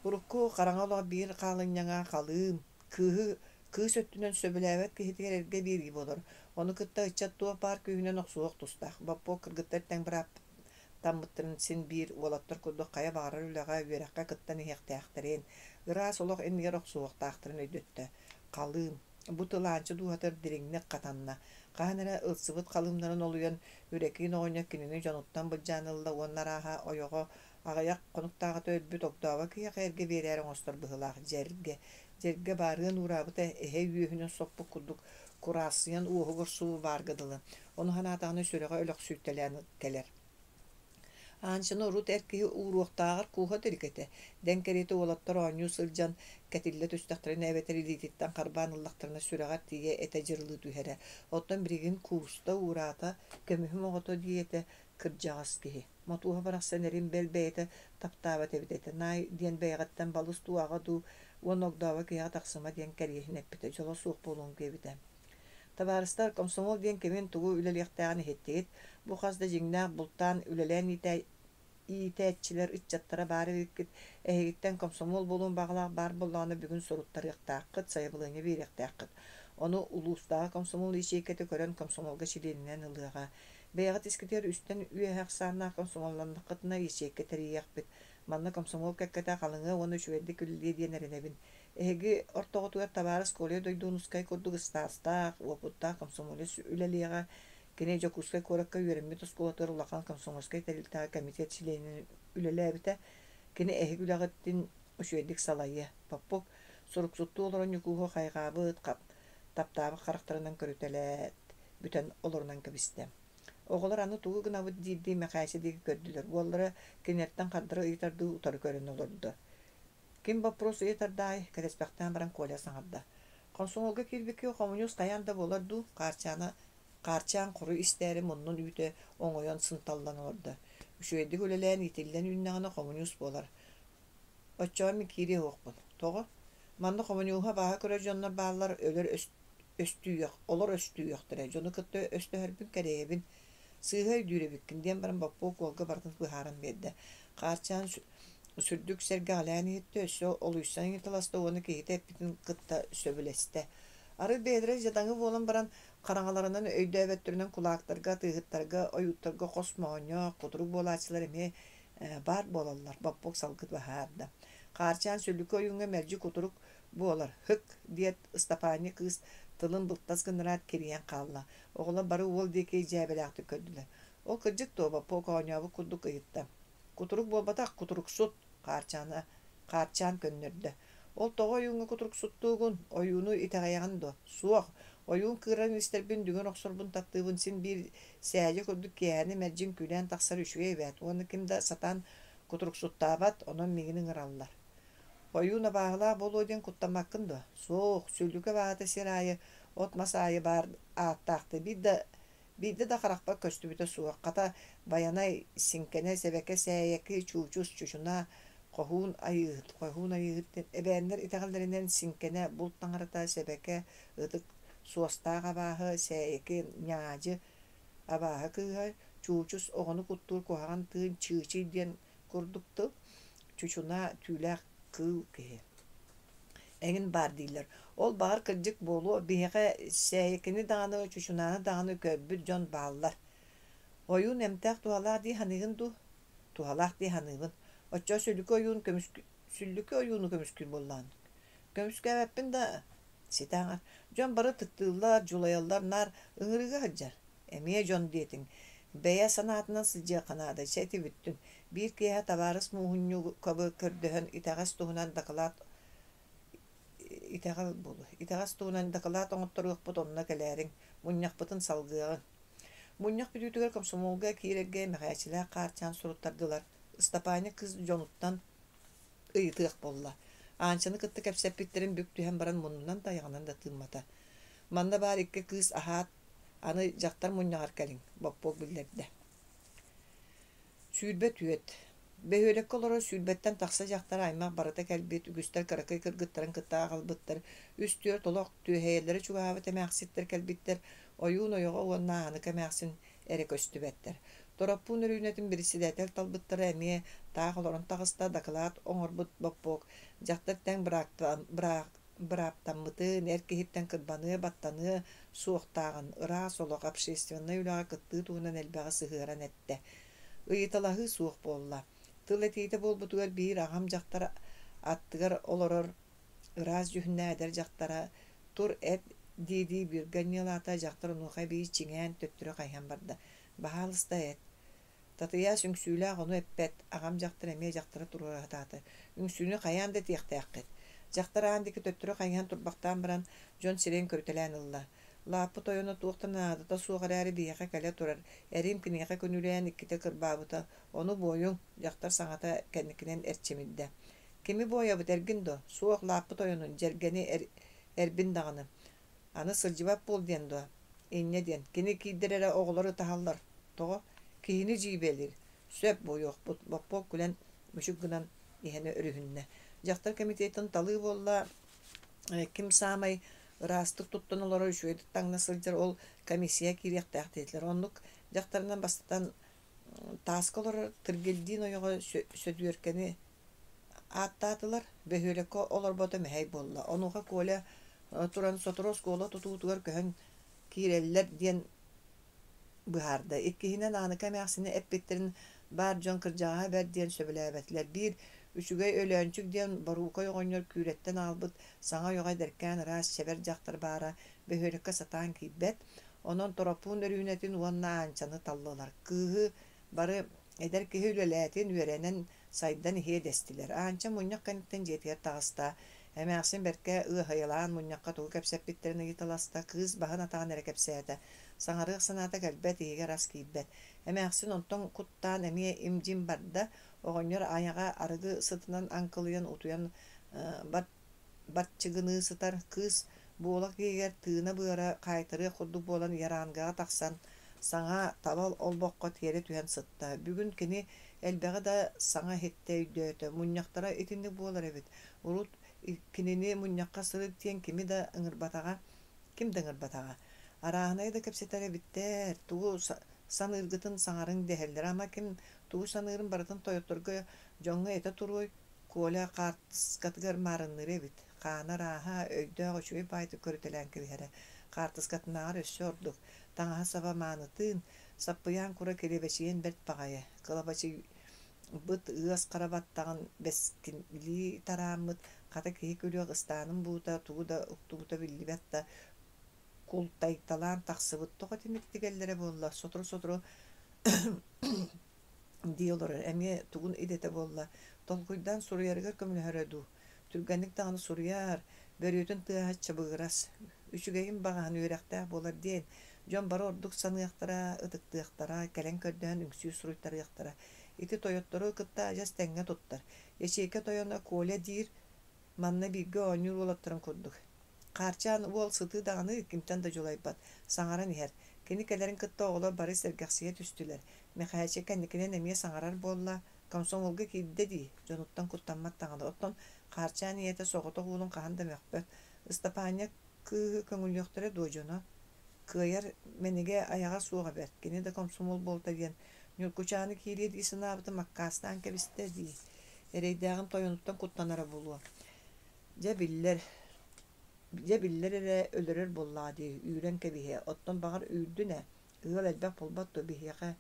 Урукку хараҥа олох биир хаалынньаҥа халыым, кыыһы кыыс өттүнэн сөбүлээбэт киһитигэр эргэ биэрии буолар. Ону кытта ыччат туох баар күүһүнэн охсуһуох тустаах. Боппуок кыргыттар тэҥ бырааптаммыттарын син биир уолаттар курдук хайа баҕарар үлэҕэ, үөрэххэ кыттан иһиэхтээхтэрин, ыраас олох иннигэр охсуһуохтаахтарын өйдөттө. Халыым. Бу тыл Аанча дууһатыгар дириҥник хатанна. Хаһан эрэ ылсыбыт халыымнарын олуйан, Үрэкиин оҕонньор кинини дьонуттан былдьаан ылла уонна арааһа ойоҕо аҕыйах хонуктааҕыта өлбүт огдообо киһиэхэ эргэ биэрээри оҥостор быһыылаах дьэргэ. Дьэргэ баарыан уураабыта эһэ үөһүнэн соппут курдук кураассыйан уоһугар субу баарга дылы. Ону санаатаҕына сүрэҕэ өлөхсүйтэлээн кэлэр. Аанчаны урут эр киһи ууруохтааҕар кууһа да илик этэ. Дэҥ кэриэтэ уолаттар оонньуу сылдьан кэтиллэ түстэхтэринэ эбэтэр илиититтэн харбаан ыллахтарына сүрэҕэр тиийэ этэ дьырылыы түһэрэ. Оттон билигин кууста, уураата, көмүһүм оҕото диэтэ кырдьаҕас киһи. Мотуоһа барахсан эрин бэл бэйэтэ таптаабат эбит этэ. Наай диэн бэйэҕиттэн балыс дуу, аҕа дуу уонна огдообо киһиэхэ тахсыма диэн кэриэһин эппитэ, дьоло суох буолуоҥ диэбитэ. Табаарыстар, комсомол диэн кимин, тугу үлэлиэхтээҕин иһиттигит. Бу хас да дьиҥнээх бултаан үлэлээн иитээччилэр ыччаттара баар эбиккит. Эһигиттэн комсомол буолуон баҕалаах баар буоллаҕына бүгүн суруттарыахтааххыт, сайабылыанньа биэриэхтээххит. Ону улуустааҕы комсомол ячейката көрөн комсомолга чилиэнинэн ылыаҕа. Бэйэҕит искитигэр үстэн үөһэ ахсааннаах комсомолланнаххытына ячейка тэрийиэхпит. Манна комсомол кэккэтэ халыҥыа уонна үчүгэйдик үлэлиэ диэн эрэнэбин. Эһиги ортоҕутугар табаарыс Коля Дойдуунускай курдук ыстаастаах, уопуттаах комсомолец үлэлиэҕэ. Кини Дьокуускай куоракка үөрэммит оскуолатыгар улахан комсомольскай тэрилтэҕэ комитет чилиэнинэн үлэлээбитэ. Кини эһиги үлэҕитин үчүгэйдик салайыа. Поппук суруксуттуу олорон Ньукууһу хайҕаабыт, таптаабыт харахтарынан көрүтэлээт, бүтэн олорунан кэбистэ. Оҕолор аны тугу гынабыт диирдии Мэхээчэ диэки көрдүлэр. Уоллара кинилэртэн хардары ыйытардыы утары көрөн олордо. Ким боппуруос ыйытардаай, кэтэспэхтээн баран Коля саҥарда. Хомсомуолга киирбиккэ хомуньуус хайаан да буолар дуу, Хаарчаана Хаарчаан хоруй истээри муннун үүтэ оҥойон сынталлан олордо. Үчүгэйдик үлэлээн иитиллэн үүннэҕинэ хомуньуус буолар. Оччоҕо мин киириэ суохпун. Тоҕо? Манна хомуньууһу абааһы көрөр дьоннор бааллар, өлөр өстүйүөх, олор өстүйүөхтэрэ, дьону кытта өстөһөрбүн кэрэйэбин. Сыыһа өйдүүр эбиккин диэн баран Боппуок уолга барытын быһааран биэрдэ. Хаарчаан сүрдүк сэргэҕэлээн иһиттэ, өссө олуйсан ыйыталаста уонна киһитэ эппитин кытта сөбүлэстэ. Арыт бэйэлэрэ дьадаҥы буолан баран, хараҥаларынан өйдөөбөттөрүнэн кулаактарга, атыыһыттарга, ойууттарга хос моонньоох, кутурук буолааччылар эмиэ баар буолаллар, Боппуок салгыт быһаарда. Хаарчаан сүллүкү ойууҥҥа мэлдьи кутурук буолар, һык диэт Ыстапаанньа кыыс тылын былтас гыннараат кирийэн хаалла. Оҕолор бары уол диэки дьээбэлээхтик көрдүлэр. Ол кырдьык дуо, Боппуок оонньообут курдук ыйытта. Кутурук буолбатах, кутуруксут, Хаарчаана Хаарчаан көннөрдө. Ол тоҕо ойууҥҥа кутуруксуттуугун, ойууну итэҕэйэҕин дуо? Суох, ойуун кыырарын истэрбин, дүҥүр охсорбун таптыыбын, син биир сээдьэ курдук киэһэни мэлдьи үҥкүүлээн тахсар үчүгэй эбээт уонна ким да сатаан кутуруксуттаабат, онон миигин ыҥыраллар. Ойуун абааһылаах буолуо диэн куттаммаккын дуо? Суох, сүллүкэ абааһыта сир аайы, от-мас аайы баар ааттаахтыы биир да Биирдэ да харахпар көстүбүтэ суох, хата, Байанай, Сиҥкэнэ, Сэбэкэ Сээйэки, Чуучус, Чучунаа, Хоһуун Айыыһыт, Хоһуун Айыыһыт диэн эбээннэр итэҕэллэринэн Сиҥкэнэ булт таҥарата, Сэбэкэ, Ытык, Суостаах абааһы, Сээйэки, Ньаадьы, абааһы кыыһа, Чуучус, оҕону куттуур куһаҕан тыын, Чыычый диэн курдук тыл, Чучунаа, түүлээх кыыл киһи эҥин баар дииллэр. Ол баҕар кырдьык буолуо, биһиэхэ Сээйэкини даҕаны, Чучунааны даҕаны көрбүт дьон бааллар. Ойуун эмтээх туһалаах дии саныыгын дуу? Туһалаах дии саныыбын. Оччоҕо сүллүкү ойуун көмүс сүллүкү ойууну көмүскүүр буоллаҕын. Көмүскээбэппин да ситэ аҥар. Дьон бары ытыктыыллар, дьулайаллар, наар ыҥырыыга сылдьар. Эмиэ дьон диэтиҥ. Бэйэ санаатынан сылдьыахха наада, чэ ити бүттүн. Биир киэһэ табаарыс Мууһунньукабы көрдөһөн итэҕэс туһунан дакылаат итэҕэл буолуо итэҕэс туһунан дакылаат оҥотторуохпут онно кэлээриҥ, мунньахпытын салгыаҕыҥ. Мунньах бүтүүтүгэр комсомолга киирэргэ Мэхээчилээх Хаарчаан суруттардылар. Ыстапаанньа кыыс дьонуттан ыйытыах буолла. Аанчаны кытта кэпсэппиттэрин бүк түһэн баран муннунан да айаҕынан да тыыммата. Манна баар икки кыыс аһаат, аны дьахтар мунньаҕар кэлиҥ, Боппуок биллэрдэ. 24. Бөһүөлэккэ олорор сүүрбэттэн тахса дьахтар аймах барыта кэлбит, үгүстэр кыракый кыргыттарын кытта аҕалбыттар, үс-түөрт олох түөһэйэллэрэ чугаһаабыт эмээхситтэр кэлбиттэр, ойуун ойоҕо уонна Ааныка эмээхсин эрэ көстүбэттэр. Тороппуун Өрүүнэтин председатель талбыттара эмиэ таах олорон таҕыста, дакылаат оҥорбут Боппуок дьахтар тэҥ бырааптаммытын, эр киһиттэн кырбаныа, баттаныа суохтааҕын, ыраас олох, общественнай үлэҕэ кыттыы туһунан элбэҕи сыһыаран эттэ. Ыйыталаһыы суох буолла. Тыл этиитэ буолбутугар биир аҕам дьахтар аттыгар олорор ыраас дьүһүннээх эдэр дьахтара «Тур эт» дии-дии бүөргэ анньыалаата, дьахтар онуоха эбии чиҥээн төттөрү хайыһан барда: «Баһаалыста эт» Татыйаас үҥсүүлээх ону эппэт, аҕам дьахтар эмиэ дьахтары туруора сатаата: «Үҥсүүнү хайаан да этиэхтээххит» Дьахтар аан диэки төттөрү хайыһан турбахтаан баран, дьон сирэйин көрүтэлээн ылла: «Лааппы тойоно туох да наадата суох эрээри биһиэхэ кэлэ турар, эрим киниэхэ күнүүлээн иккитэ кырбаабыта, ону буойуҥ» дьахтар саҥата кэнникинэн эрчимирдэ. «Кими буойабыт, эргин дуо?» «Суох, лааппы тойонун, дьэргэни эрбин даҕаны. Аны сылдьыбат буол диэн дуо? Инньэ диэн, кини киирдэр эрэ оҕолор ытаһаллар. Тоҕо? Киһини дьиибэлиир. Сөп буойуохпут, Боппуок күлэн мүчүк гынан иһэн өрүһүннэ. Дьахтар комитетын талыы буолла, ким саамай ыраастык туттан олорор, үчүгэйдик таҥна сылдьар, ол комиссия киириэхтээх диэтилэр. Оннук дьахтарынан бастатан тааска олорор Тыргилдиин ойоҕо Сөдүөркэни ааттаатылар, бөһүөлэккэ олорбото мэһэй буолла. Онуоха Коля туран сотору оскуола тутуутугар көһөн киирэллэр диэн быһаарда. Иккиһинэн Ааныка эмээхсини эппиттэрин Баар дьон кырдьаҕаһа бэрт диэн сөбүлээбэтилэр. Биир үчүгэй Өлөөнчүк диэн Боруукай оҕонньор күүрэттэн аҕалбыт саҥа ойоҕо эдэркээн ыраас чэбэр дьахтар баара бөһүөлэккэ сатаан киирбэт. Онон Торопуун Өрүүнэтин уонна Аанчаны таллылар. Кыыһы бары эдэр киһи үлэлээтин, үөрэнэн, сайдан иһиэ дэстилэр. Аанча мунньах кэнниттэн дьиэтигэр таҕыста. Эмээхсин бэркэ ыаһайалаан мунньахха тугу кэпсэппиттэрин ыйыталаста, кыыс баһын-атаҕын эрэ кэпсээтэ. Саҥарыах санаата кэлбэт, иһигэр ас киирбэт. Эмээхсин онтон куттаан эмиэ им-дьим барда, оҕонньор айаҕа арыгы сытынан аҥкылыйан утуйан барчыгыныы сытар кыыс буолак иһигэр тыына-быара хаайтарыах курдук буолан ярангаҕа тахсан саҥа талал олбоххо тиэрэ түһэн сытта. Бүгүн кини элбэҕи да саҥа иһиттэ өйдөөтө. Мунньахтара итинник буолар эбит. Урут кинини мунньахха сырыт диэн кими да ыҥырбатаҕа, ким да ыҥырбатаҕа. Арааһынайы да кэпсэтэр эбиттэр, тугу саныыргытын саҥарыҥ дэһэллэр. Ама ким тугу саныырын барытын тойотторго дьоҥҥо этэ туруой, Коля хаартыскатыгар маарынныыр эбит, хаана ырааһа, өйдөөх үчүгэй баайдык көрүтэлээн кэбиһэрэ. Хаартыскатынааҕар өссө ордук, таҥаһа-саба маанытыын, саппыйаан кура килэбэчийэн бэрт баҕайы, кылабачыйбыт ыас хара баттаҕын бэскилии тарааммыт, хата киһи күлүөх ыстаанын буута тугу да уктубута биллибэт да, култайталаан тахсыбыт тоҕо итинник тигэллэрэ буолла, сотору-сотору дии олорор эмиэ тугун идэтэ буолла, толкуйдаан суруйарыгар көмөлөһөрө дуу, түргэнник даҕаны суруйаар, бөрүөтүн тыаһа чабыгырас, үчүгэйин баҕаһын үөрэхтээх буолар диэн, дьон бары ордук саныахтара, ытыктыахтара, кэлэн көрдөһөн үҥсүү суруйтарыахтара. Ити тойоттору кытта адьас тэҥҥэ туттар. Ячейка тойоно Коля диир, манна бииргэ оонньуур уолаттарын курдук. Хаарчаан уол сытыы даҕаны кимтэн да дьулайбат, саҥаран иһэр. Кини кэлэрин кытта оҕолор бары сэргэхсийэ түстүлэр. Мэхээчэ кэнникинэн эмиэ саҥарар буолла, комсомолга киирдэ дии, дьонуттан куттаммат даҕаны. Оттон Хаарчаан ийэтэ соҕотох уолун хаһан да мөхпөт. Ыстапаанньа кыыһы көҥүллүөхтэрэ дуо дьоно? Кыайар мэнигэ айаҕа суоҕа бэрт, кини да комсомол буолта диэн Ньургучааны киириэ дии санаабытым аккаастаан кэбистэ дии. Эрэйдээҕим тойонуттан куттанара буолуо. Дьэ биллэр, дьэ биллэр эрэ өлөрөр буоллаҕа дии, үүрэн кэбиһиэ, оттон баҕар үүрдүн ээ, ыал элбэх буолбат дуо биһиэхэ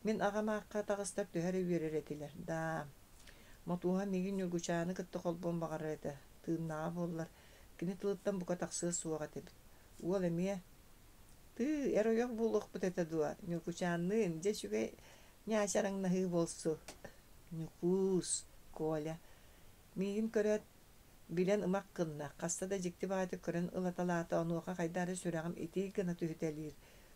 Мин аҕам аахха таҕыстар төһө эрэ үөрэр этилэр, даа Мотуоһа миигин Ньургучааны кытта холбуон баҕарар этэ, тыыннааҕа буоллар, кини тылыттан бука тахсыа суох этибит. Уол эмиэ «Тыы, эр-ойох буолуохпут этэ дуо, Ньургучаанныын, дьэ үчүгэй ньаачараҥнаһыы буолсу» Ньукуус, Коля Миигин көрөөт, билэн ымах гынна, хаста да дьикти баҕайытык көрөн ылаталаата, онуоха хайдах эрэ сүрэҕим итий гына түһүтэлиир.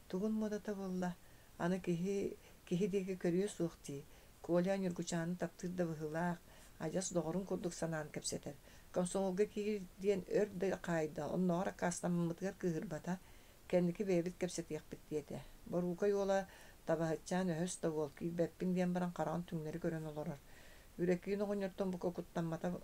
Тугун муодата буолла, аны киһи киһи диэки көрүө суох дии. Коля Ньургучааны таптыыр да быһыылаах, адьас доҕорун курдук санаан кэпсэтэр. Комсомолга киир диэн өр да хаайда, оннооҕор аккаастаммытыгар кыыһырбата, кэнники бэйэбит кэпсэтиэхпит диэтэ. Боруукай уола табаһытчаан өһөс да уол, киирбэппин диэн баран хараҕын түҥнэри көрөн олорор. Үрэкиин оҕонньортон бука куттаммата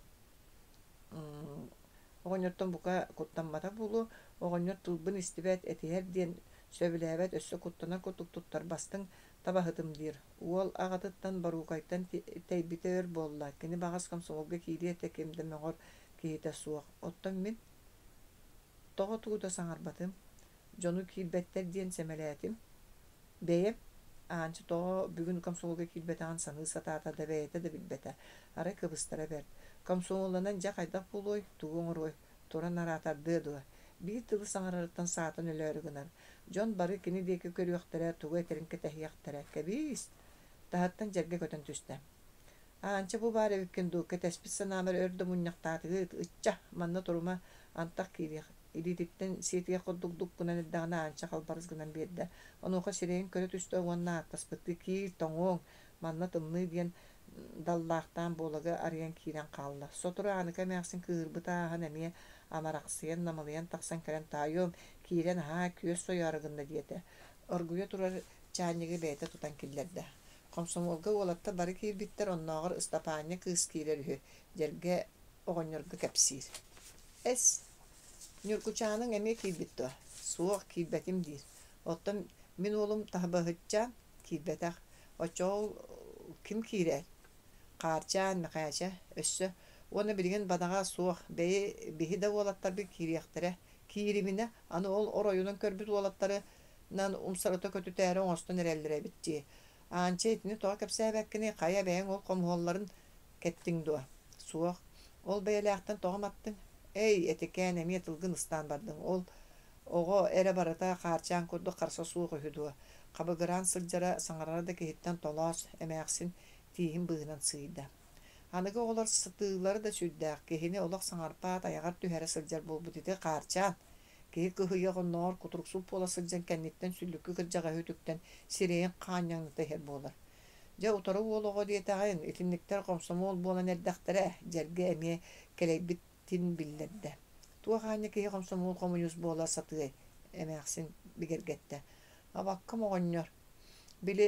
оҕонньортон бука куттаммата буолуо, оҕонньор тылбын истибэт, этиһэр диэн сөбүлээбэт, өссө куттанар курдук туттар бастыҥ табаһытым диир. Уол аҕатыттан Боруукайтан тэйбитэ өр буолла, кини баҕас комсомолга киириэ этэ ким да мөҕөр киһитэ суох. Оттон мин тоҕо тугу да саҥарбатым, дьону киирбэттэр диэн сэмэлээтим. Бэйэм Аанча тоҕо бүгүн комсомолга киирбэтэҕин саныы сатаата да бэйэтэ да билбэтэ, арай кыбыстара бэрт. Комсомолланан дьэ хайдах буолуой, тугу оҥоруой, туран араатардыа дуо? Биир тылы саҥарарыттан саатан өлөөрү гынар. Дьон бары кини диэки көрүөхтэрэ, тугу этэрин кэтэһиэхтэрэ. Кэбиис! Таһыттан дьэргэ көтөн түстэ. Аанча бу баар эбиккин дуу, кэтэспит санаабар өр да мунньахтаатыгыт, ычча, манна турума, антах киириэх Илиититтэн сиэтиэх курдук дук гынан эрдэҕинэ Аанча халбарыс гынан биэрдэ. Онуоха сирэйин көрө түстэ уонна ааттаспыттыы киир, тоҥуоҥ, манна тымныы диэн даллаахтаан буолагы арыйан киирэн хаалла. Сотору Ааныка эмээхсин кыыһырбыта ааһан эмиэ амарахсыйан, намылыйан тахсан кэлэн таайыам, киирэн аһаа, күөс сойоору гынна диэтэ. Оргуйа турар чаанньыгы бэйэтэ тутан киллэрдэ. Комсомолга уолаттар бары киирбиттэр, оннооҕор Ыстапаанньа кыыс киирэр үһү, Дьэргэ оҕонньорго кэпсиир. Эс, Ньургучааныҥ эмиэ киирбит дуо? Суох, киирбэтим диир. Оттон мин уолум Таһыбаһыччаан киирбэтэх. Оччоҕо ол ким киирэр? Хаарчаан, Мэхээчэ, өссө. Уонна билигин бадаҕа суох, бэйи биһи да уолаттарбыт киириэхтэрэ. Киириминэ, аны ол оройунан көрбүт уолаттарынан умсарыта көтүтээри оҥостон эрэллэр эбит дии. Аанча итини тоҕо кэпсээбэккиний, хайа бэйэҥ ол хомуһуолларын кэттиҥ дуо? Суох. Ол бэйэлээхтэн тоҕо маттыҥ? Эй, этикээн эмиэ тылгын ыстаан бардыҥ. Ол оҕо эрэ барыта хаарчаан курдук харса суох үһү дуо? Хабыгыраан сылдьара, саҥарара да киһиттэн толоос, эмээхсин тииһин быыһынан сыыйда. Аныгы оҕолор сытыылара да сүрдээх, киһини олох саҥарпаат айаҕар түһэрэ сылдьар буолбут ити хаарчаан. Киһи кыһыйыах оннооҕор кутуруксут буола сылдьан кэнниттэн сүллүккү кырдьаҕаһы үтүктэн сирэйин хаанньаҥната иһэр буолар. Дьэ утары уол оҕо диэтэҕин, итинниктэр хомсомуол буолан эрдэхтэрэ, Дьэргэ эмиэ кэлэйбитин биллэрдэ. Туох аанньа киһи хомсомуол хомуньуус буола сатыай, эмээхсин бигэргэттэ. Абаккам оҕонньор, били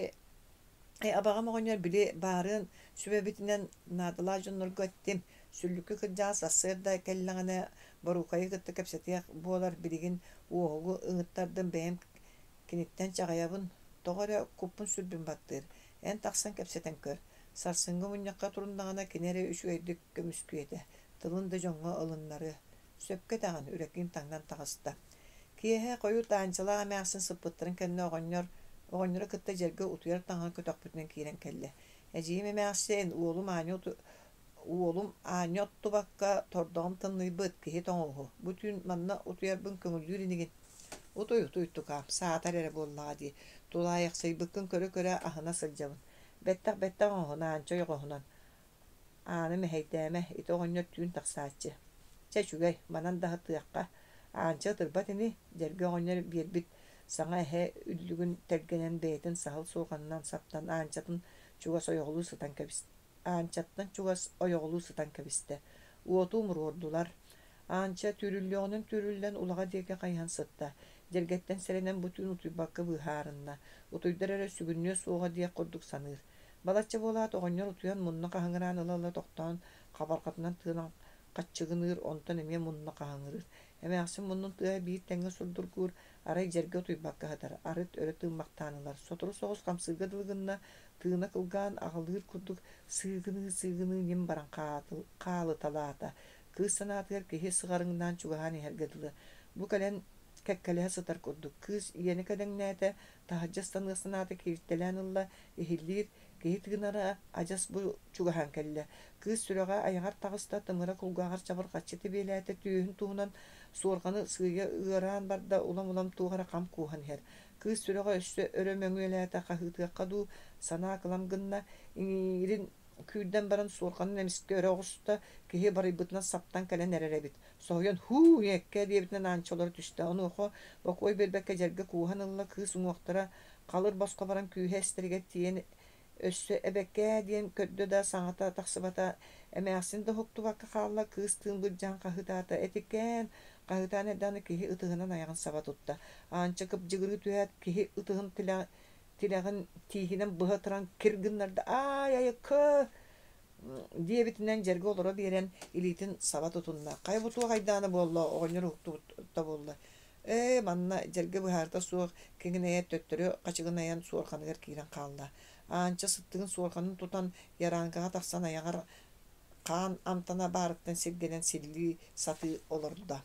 Абаҕам оҕонньор били баарыан сүбэбитинэн наадалаах дьоннорго эттим, сүллүккү кырдьаҕас сарсыарда кэллэҕинэ Боруукайы кытта кэпсэтиэх буолар билигин Уоһугу ыҥыттардым бэйэм киниттэн чаҕыйабын, тоҕо эрэ куппун-сүрбүн баттыыр, эн тахсан кэпсэтэн көр, сарсыҥҥы мунньахха туруннаҕына кини эрэ үчүгэйдик көмүскүө этэ, тылын да дьоҥҥо ылыннарыа. Сөпкө этэҕин, Үрэкиин таҥнан таҕыста. Киэһэ хойут Аанчалаах эмээхсин сыппыттарын кэннэ оҕонньор оҕонньору кытта дьэргэ утуйар таҥаһын көтөхпүтүнэн киирэн кэллэ. Эдьиийим эмээхсин, уолум аанньа уолум аанньа оттубакка тордоҕум тымныйбыт, киһи тоҥуһу. Бу түүн манна утуйарбын көҥүллүүр инигин. Утуй, утуй, тукаам, саатар эрэ буоллаҕа дии. Тулаайахсыйбыккын көрө-көрө аһына сылдьабын. Бэттэх-бэттэх оҥоһун, Аанча ойоҕоһунан. Ааны мэһэйдээмэ, ити оҕонньор түүн тахсааччы. Чэ, үчүгэй, манан да аһатыахха. Аанча ытырбат ини, Дьэргэ оҕонньор биэрбит саҥа эһэ үллүгүн тэлгэнэн бэйэтин саһыл суорҕанынан саптан Аанчатын чугас ойоҕолуу сытан кэбистэ. Аанчаттан чугас ойоҕолуу сытан кэбистэ. Уоту умуруордулар. Аанча түүрүллүөҕүнэн түүрүллэн улаҕа диэки хайыһан сытта. Дьэргэттэн сэрэнэн бу түүн утуйбакка быыһаарынна. Утуйдар эрэ сүгүннүө суоҕа диэх курдук саныыр. Балачча буолаат, оҕонньор утуйан мунна хаһыҥыраан ыла-ыла тохтоон, хабарҕатынан тыынан хаччыгыныыр, онтон эмиэ мунна хаһыҥырыыр. Эмээхсин муннун тыаһа биир тэҥҥэ сурдургуур, арай дьэргэ утуйбакка сытар, арыт өрө тыыммахтаан ылар. Сотору соҕус хамсыырга дылы гынна, тыына кылгаан аҕылыыр курдук сыыгыныы-сыыгыныы ньим баран хаалыталаата. Кыыс санаатыгар киһи сыҕарыҥнаан чугаһаан иһэргэ дылы. Бу кэлэн кэккэлэһэ сытар курдук. Кыыс иэнэ кэдэҥнээтэ, таһырдьа ыстаныах санаата кииртэлээн ылла, иһиллиир, киһи тыынара адьас бу чугаһаан кэллэ. Кыыс сүрэҕэ айаҕар таҕыста, тымыра кулгааҕар чабырҕаччы тэбиэлээтэ, түөһүн туһунан суорҕаны сыыйа ыараан барда, улам-улам туох эрэ хам кууһан иһэр. Кыыс сүрэҕэ өссө өрө мөҥүөлээтэ, хаһыытыахха дуу, санаа кылам гынна, иҥиирин күүрдэн баран суорҕанын эмискэ өрө оҕуста, киһи барыйбытынан саптан кэлэн эрэр эбит. Соһуйан «Һуу, ийэккэ» диэбитинэн Аанча олоро түстэ. Онуоха бокуой биэрбэккэ дьэргэ кууһан ылла, кыыс уҥуохтара халыр босхо баран күүһэ эстэригэр тиийэн өссө «Эбэкээ» диэн көрдө да саҥата тахсыбата, эмээхсин да уһуктубакка хаалла, кыыс тыын былдьаан хаһыытаата «Этикээн!» хаһыытаан эрдэҕинэ киһи ытыһынан айаҕын саба тутта. Аанча кыбдьыгырыы түһээт, киһи ытыһын тилэҕин тииһинэн быһа ытыран кир гыннарда «Аай, айыкы!» диэбитинэн дьэргэ олоро биэрэн илиитин саба тутунна. Хайа бу туох айдаана буолла, оҕонньор уһуктубута буолла. Ээ, манна дьэргэ быһаарыта суох киҥинэйэ төттөрү хачыгынайан суорҕаныгар киирэн хаалла. Аанча сыттыгын суорҕанын тутан яранкаҕа тахсан айаҕар хаан амтана баарыттан сиргэнэн силлии сатыы олордо.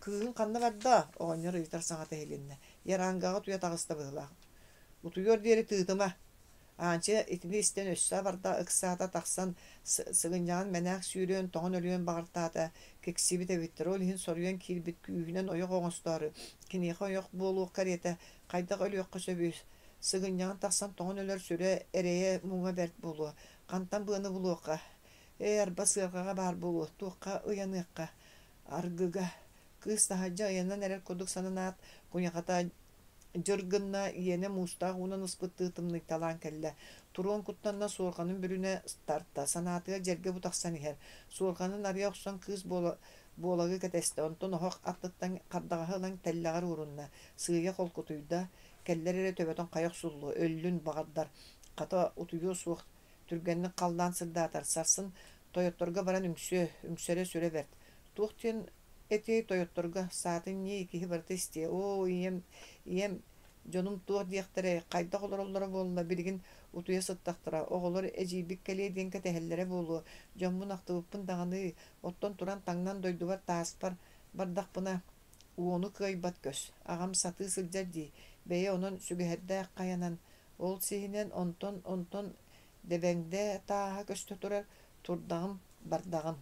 Кыыһыҥ ханна барда? оҕонньор ыйытар саҥата иһилиннэ. Ярангаҕа утуйа таҕыста быһыылаах. Утуйуор диэри тыытыма, Аанча итини истэн өссө абарда ыксаата тахсан сыгынньаҕын мэнээк сүүрүөн, тоҥон өлүөн баҕартаата, киксибит эбиттэр, ол иһин соруйан киирбит күүһүнэн ойох оҥостоору, киниэхэ ойох буолуох кэриэтэ хайдах өлүөххэ сөбүй, сыгынньаҕын тахсан тоҥон өлөр сүрэ эрэйэ муҥа бэрт буолуо, хантан быаны булуохха, ээ арба сыарҕаҕа баар буолуо, туохха ыйаныахха, аргыга, кыыс таһырдьа ыйанан эрэр курдук сананаат, куйахата Дьыр гынна, иэнэ муустаах уунан ыспыттыы тымныйталаан кэллэ. Туруон куттанна, суорҕанын бүрүнэ тарта, санаатыгар дьэргэ бу тахсан иһэр. Суорҕанын арыйа охсон кыыс буолагы кэтэстэ, онтон оһох аттыттан хардаҕаһы ылан тэллэҕэр уурунна. Сыыйа холкутуйда, кэллэр эрэ төбөтүн хайа охсуллуо, өллүн баҕардар, хата утуйуо суох, түргэнник халлаан сырдаатар, сарсын тойотторго баран үҥсүө, үҥсэрэ сүрэ бэрт. Туох диэн Этиэй тойотторго саатын ньии киһи барыта истиэ оо ийэм ийэм дьонум туох диэхтэрэй хайдах олороллоро буолла билигин утуйа сыттахтара оҕолор эдьиийбит кэлиэ диэн кэтэһэллэрэ буолуо дьоммун ахтыбыппын даҕаны оттон туран таҥнан дойдубар тааспар бардахпына уону кыайбат көс аҕам сатыы сылдьар дии бэйэ онон сүгэһэрдээх хайанан. Ол сиһинэн онтон онтон Дэбэҥдэ тааһа көстө турар, турдаҕым, бардаҕым.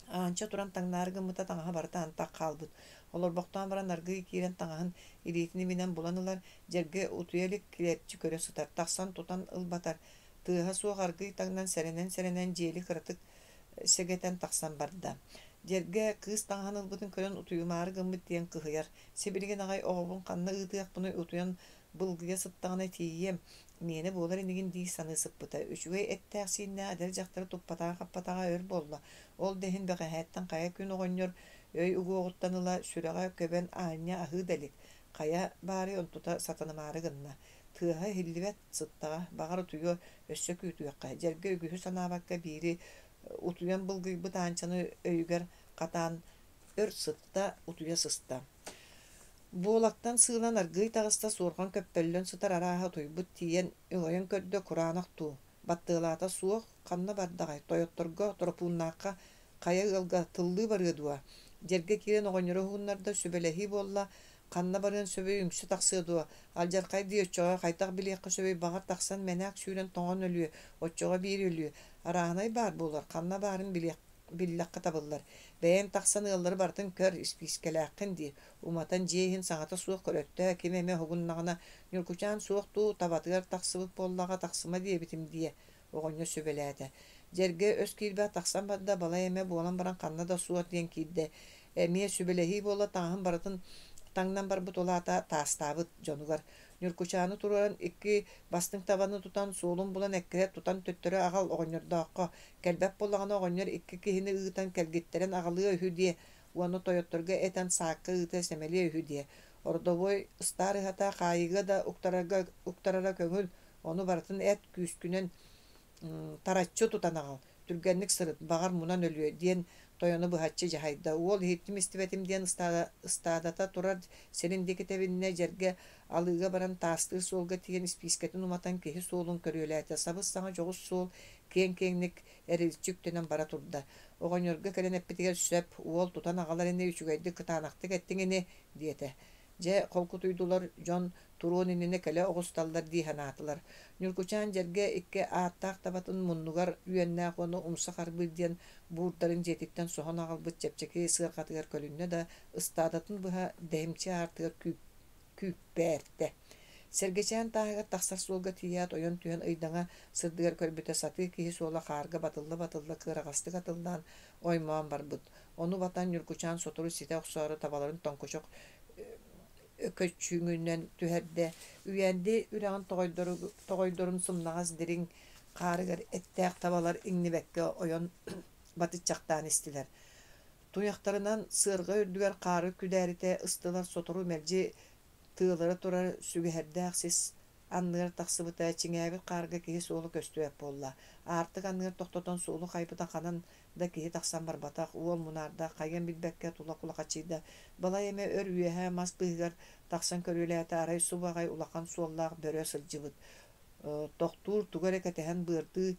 Аанча туран таҥнаары гыммыта таҥаһа барыта антах хаалбыт. Олорбохтоон баран аргыый киирэн таҥаһын илиитин иминэн булан ылар, дьэргэ утуйа илик килэпчи көрө сытар, тахсан тутан ылбатар. Тыаһа суох аргыый таҥнан сэрэнэн-сэрэнэн дьиэли кыратык сэгэтэн тахсан барда. Дьэргэ кыыс таҥаһын ылбытын көрөн утуйумаары гыммыт диэн кыһыйар. Сибилигин аҕай оҕобун ханна ыытыахпыный утуйан былгыйа сыттаҕына тиийиэм, миэнэ буолар инигин дии саныы сыппыта. Үчүгэй эттээх-сииннээх эдэр дьахтары туппатаҕа-хаппатаҕа өр буолла. Ол да иһин бэҕэһээттэн хайа күн оҕонньор өй угуоҕуттан ыла сүрэҕэ көбөн аанньа аһыы да илик. Хайа баарый онтута сатанымаары гынна. Тыаһа иһиллибэт, сыттаҕа, баҕар утуйуо, өссө күүтүөххэ. Дьэргэ үгүһү санаабакка биири утуйан былгыйбыт Аанчаны өйүгэр хатаан өр сытта, утуйа сыста. Буолактан сыылан аргыый таҕыста, суорҕан көппөллөн сытар арааһа утуйбут тиийэн өҥөйөн көрдө, кураанах дуу, баттыалаата суох, ханна бардаҕай, тойотторго, Торопууннаахха хайа ыалга тыллыы барыа дуо? Дьэргэ киирэн оҕонньору уһугуннарда, сүбэлэһии буолла, ханна барыан сөбүй, үҥсэ тахсыа дуо, алдьархай дии оччоҕо хайдах билиэххэ сөбүй, баҕар тахсан мэнээк сүүрэн тоҥон өлүө, оччоҕо биир өлүө, арааһынай баар буолар, ханна баарын билиэх биллэххэ табыллар. Бэйэҥ тахсан ыаллары барытын көр, испиискэлээххин дии, уматан дьиэ иһин саҥата суох көрөттөө, ким эмэ уһугуннаҕына, Ньургучаан суох дуу, табатыгар тахсыбыт буоллаҕа тахсыма диэбитим диэ, оҕонньор сүбэлээтэ. Дьэргэ өс киирбэх тахсан барда, балай эмэ буолан баран ханна да суох диэн киирдэ. Эмиэ сүбэлэһии буолла, таҥаһын барытын таҥнан барбыт ол аата таастаабыт дьонугар. Ньургучааны туруоран икки бастыҥ табаны тутан, суолун булан эккирэ тутан төттөрү аҕал оҕонньордооххо, Кэлбэт буоллаҕына оҕонньор икки киһини ыытан кэлгиттэрэн аҕалыа үһү диэ уонна тойотторго этэн саакка ыытыа сэмэлиэ үһү диэ. Ордовой ыстаарыһата хаайыыга да уктарарга уктарара көҥүл, ону барытын эт күүскүнэн тараччы тутан аҕал, түргэнник сырыт, баҕар мунан өлүө диэн тойону быһаччы дьаһайда. Уол иһиттим-истибэтим диэн ыстаадата турар сирин диэки тэбиннэ, дьэргэ алыыга баран таастыыр суолга тиийэн испиискэтин уматан киһи суолун көрүөлээтэ. Сабыс-саҥа дьоҕус суол киэҥ-киэҥник эриличчи үктэнэн бара турда. Оҕонньорго кэлэн эппитигэр сөп, уол тутан аҕалар ини, үчүгэйдик кытаанахтык эттиҥ ини, диэтэ. Дьэ, холкутуйдулар, дьон туруон иннинэ кэлэ оҕусталлар дии санаатылар. Ньургучаан дьэргэ икки ааттаах табатын муннугар үөннээх уонна умса харбыыр диэн буурдарын дьиэтиттэн соһон аҕалбыт чэпчэки сыарҕатыгар көлүннэ да, ыстаадатын быһа дэһимчи аартыгар күүппээртэ. Сэргэчээн тааһыгар тахсар суолга тиийээт ойон түһэн ыйдаҥа сырдыгар көрбүтэ сатыы киһи суола хаарга батылла-батылла кыараҕастык атыллаан оймоон барбыт. Ону батан Ньургучаан сотору ситэ охсоору табаларын тоҥкочох өкөччүҥүнэн түһэрдэ. Үйээнди үрэҕин тоҕойдорун сымнаҕас дириҥ хаарыгар эттээх табалар иҥнибэккэ ойон батыччахтаан истилэр. Туйахтарынан сыарҕа үрдүгэр хаары күдээритэ ыстылар сотору мэлдьи тыалара турар сүгэһэрдээх сис анныгар тахсыбыта, чиҥээбит хаарга киһи суола көстүбэт буолла. Аартык анныгар тохтотон суолу хайбыта ханан да киһи тахсан барбатах, уол мунаарда, хайыан билбэккэ тула кулахачыйда. Балай эмэ өр үөһэ мас быыһыгар тахсан көрүөлээтэ, арай субу аҕай улахан суоллаах бөрө сылдьыбыт. Тохтуур тугу эрэ кэтэһэн быардыы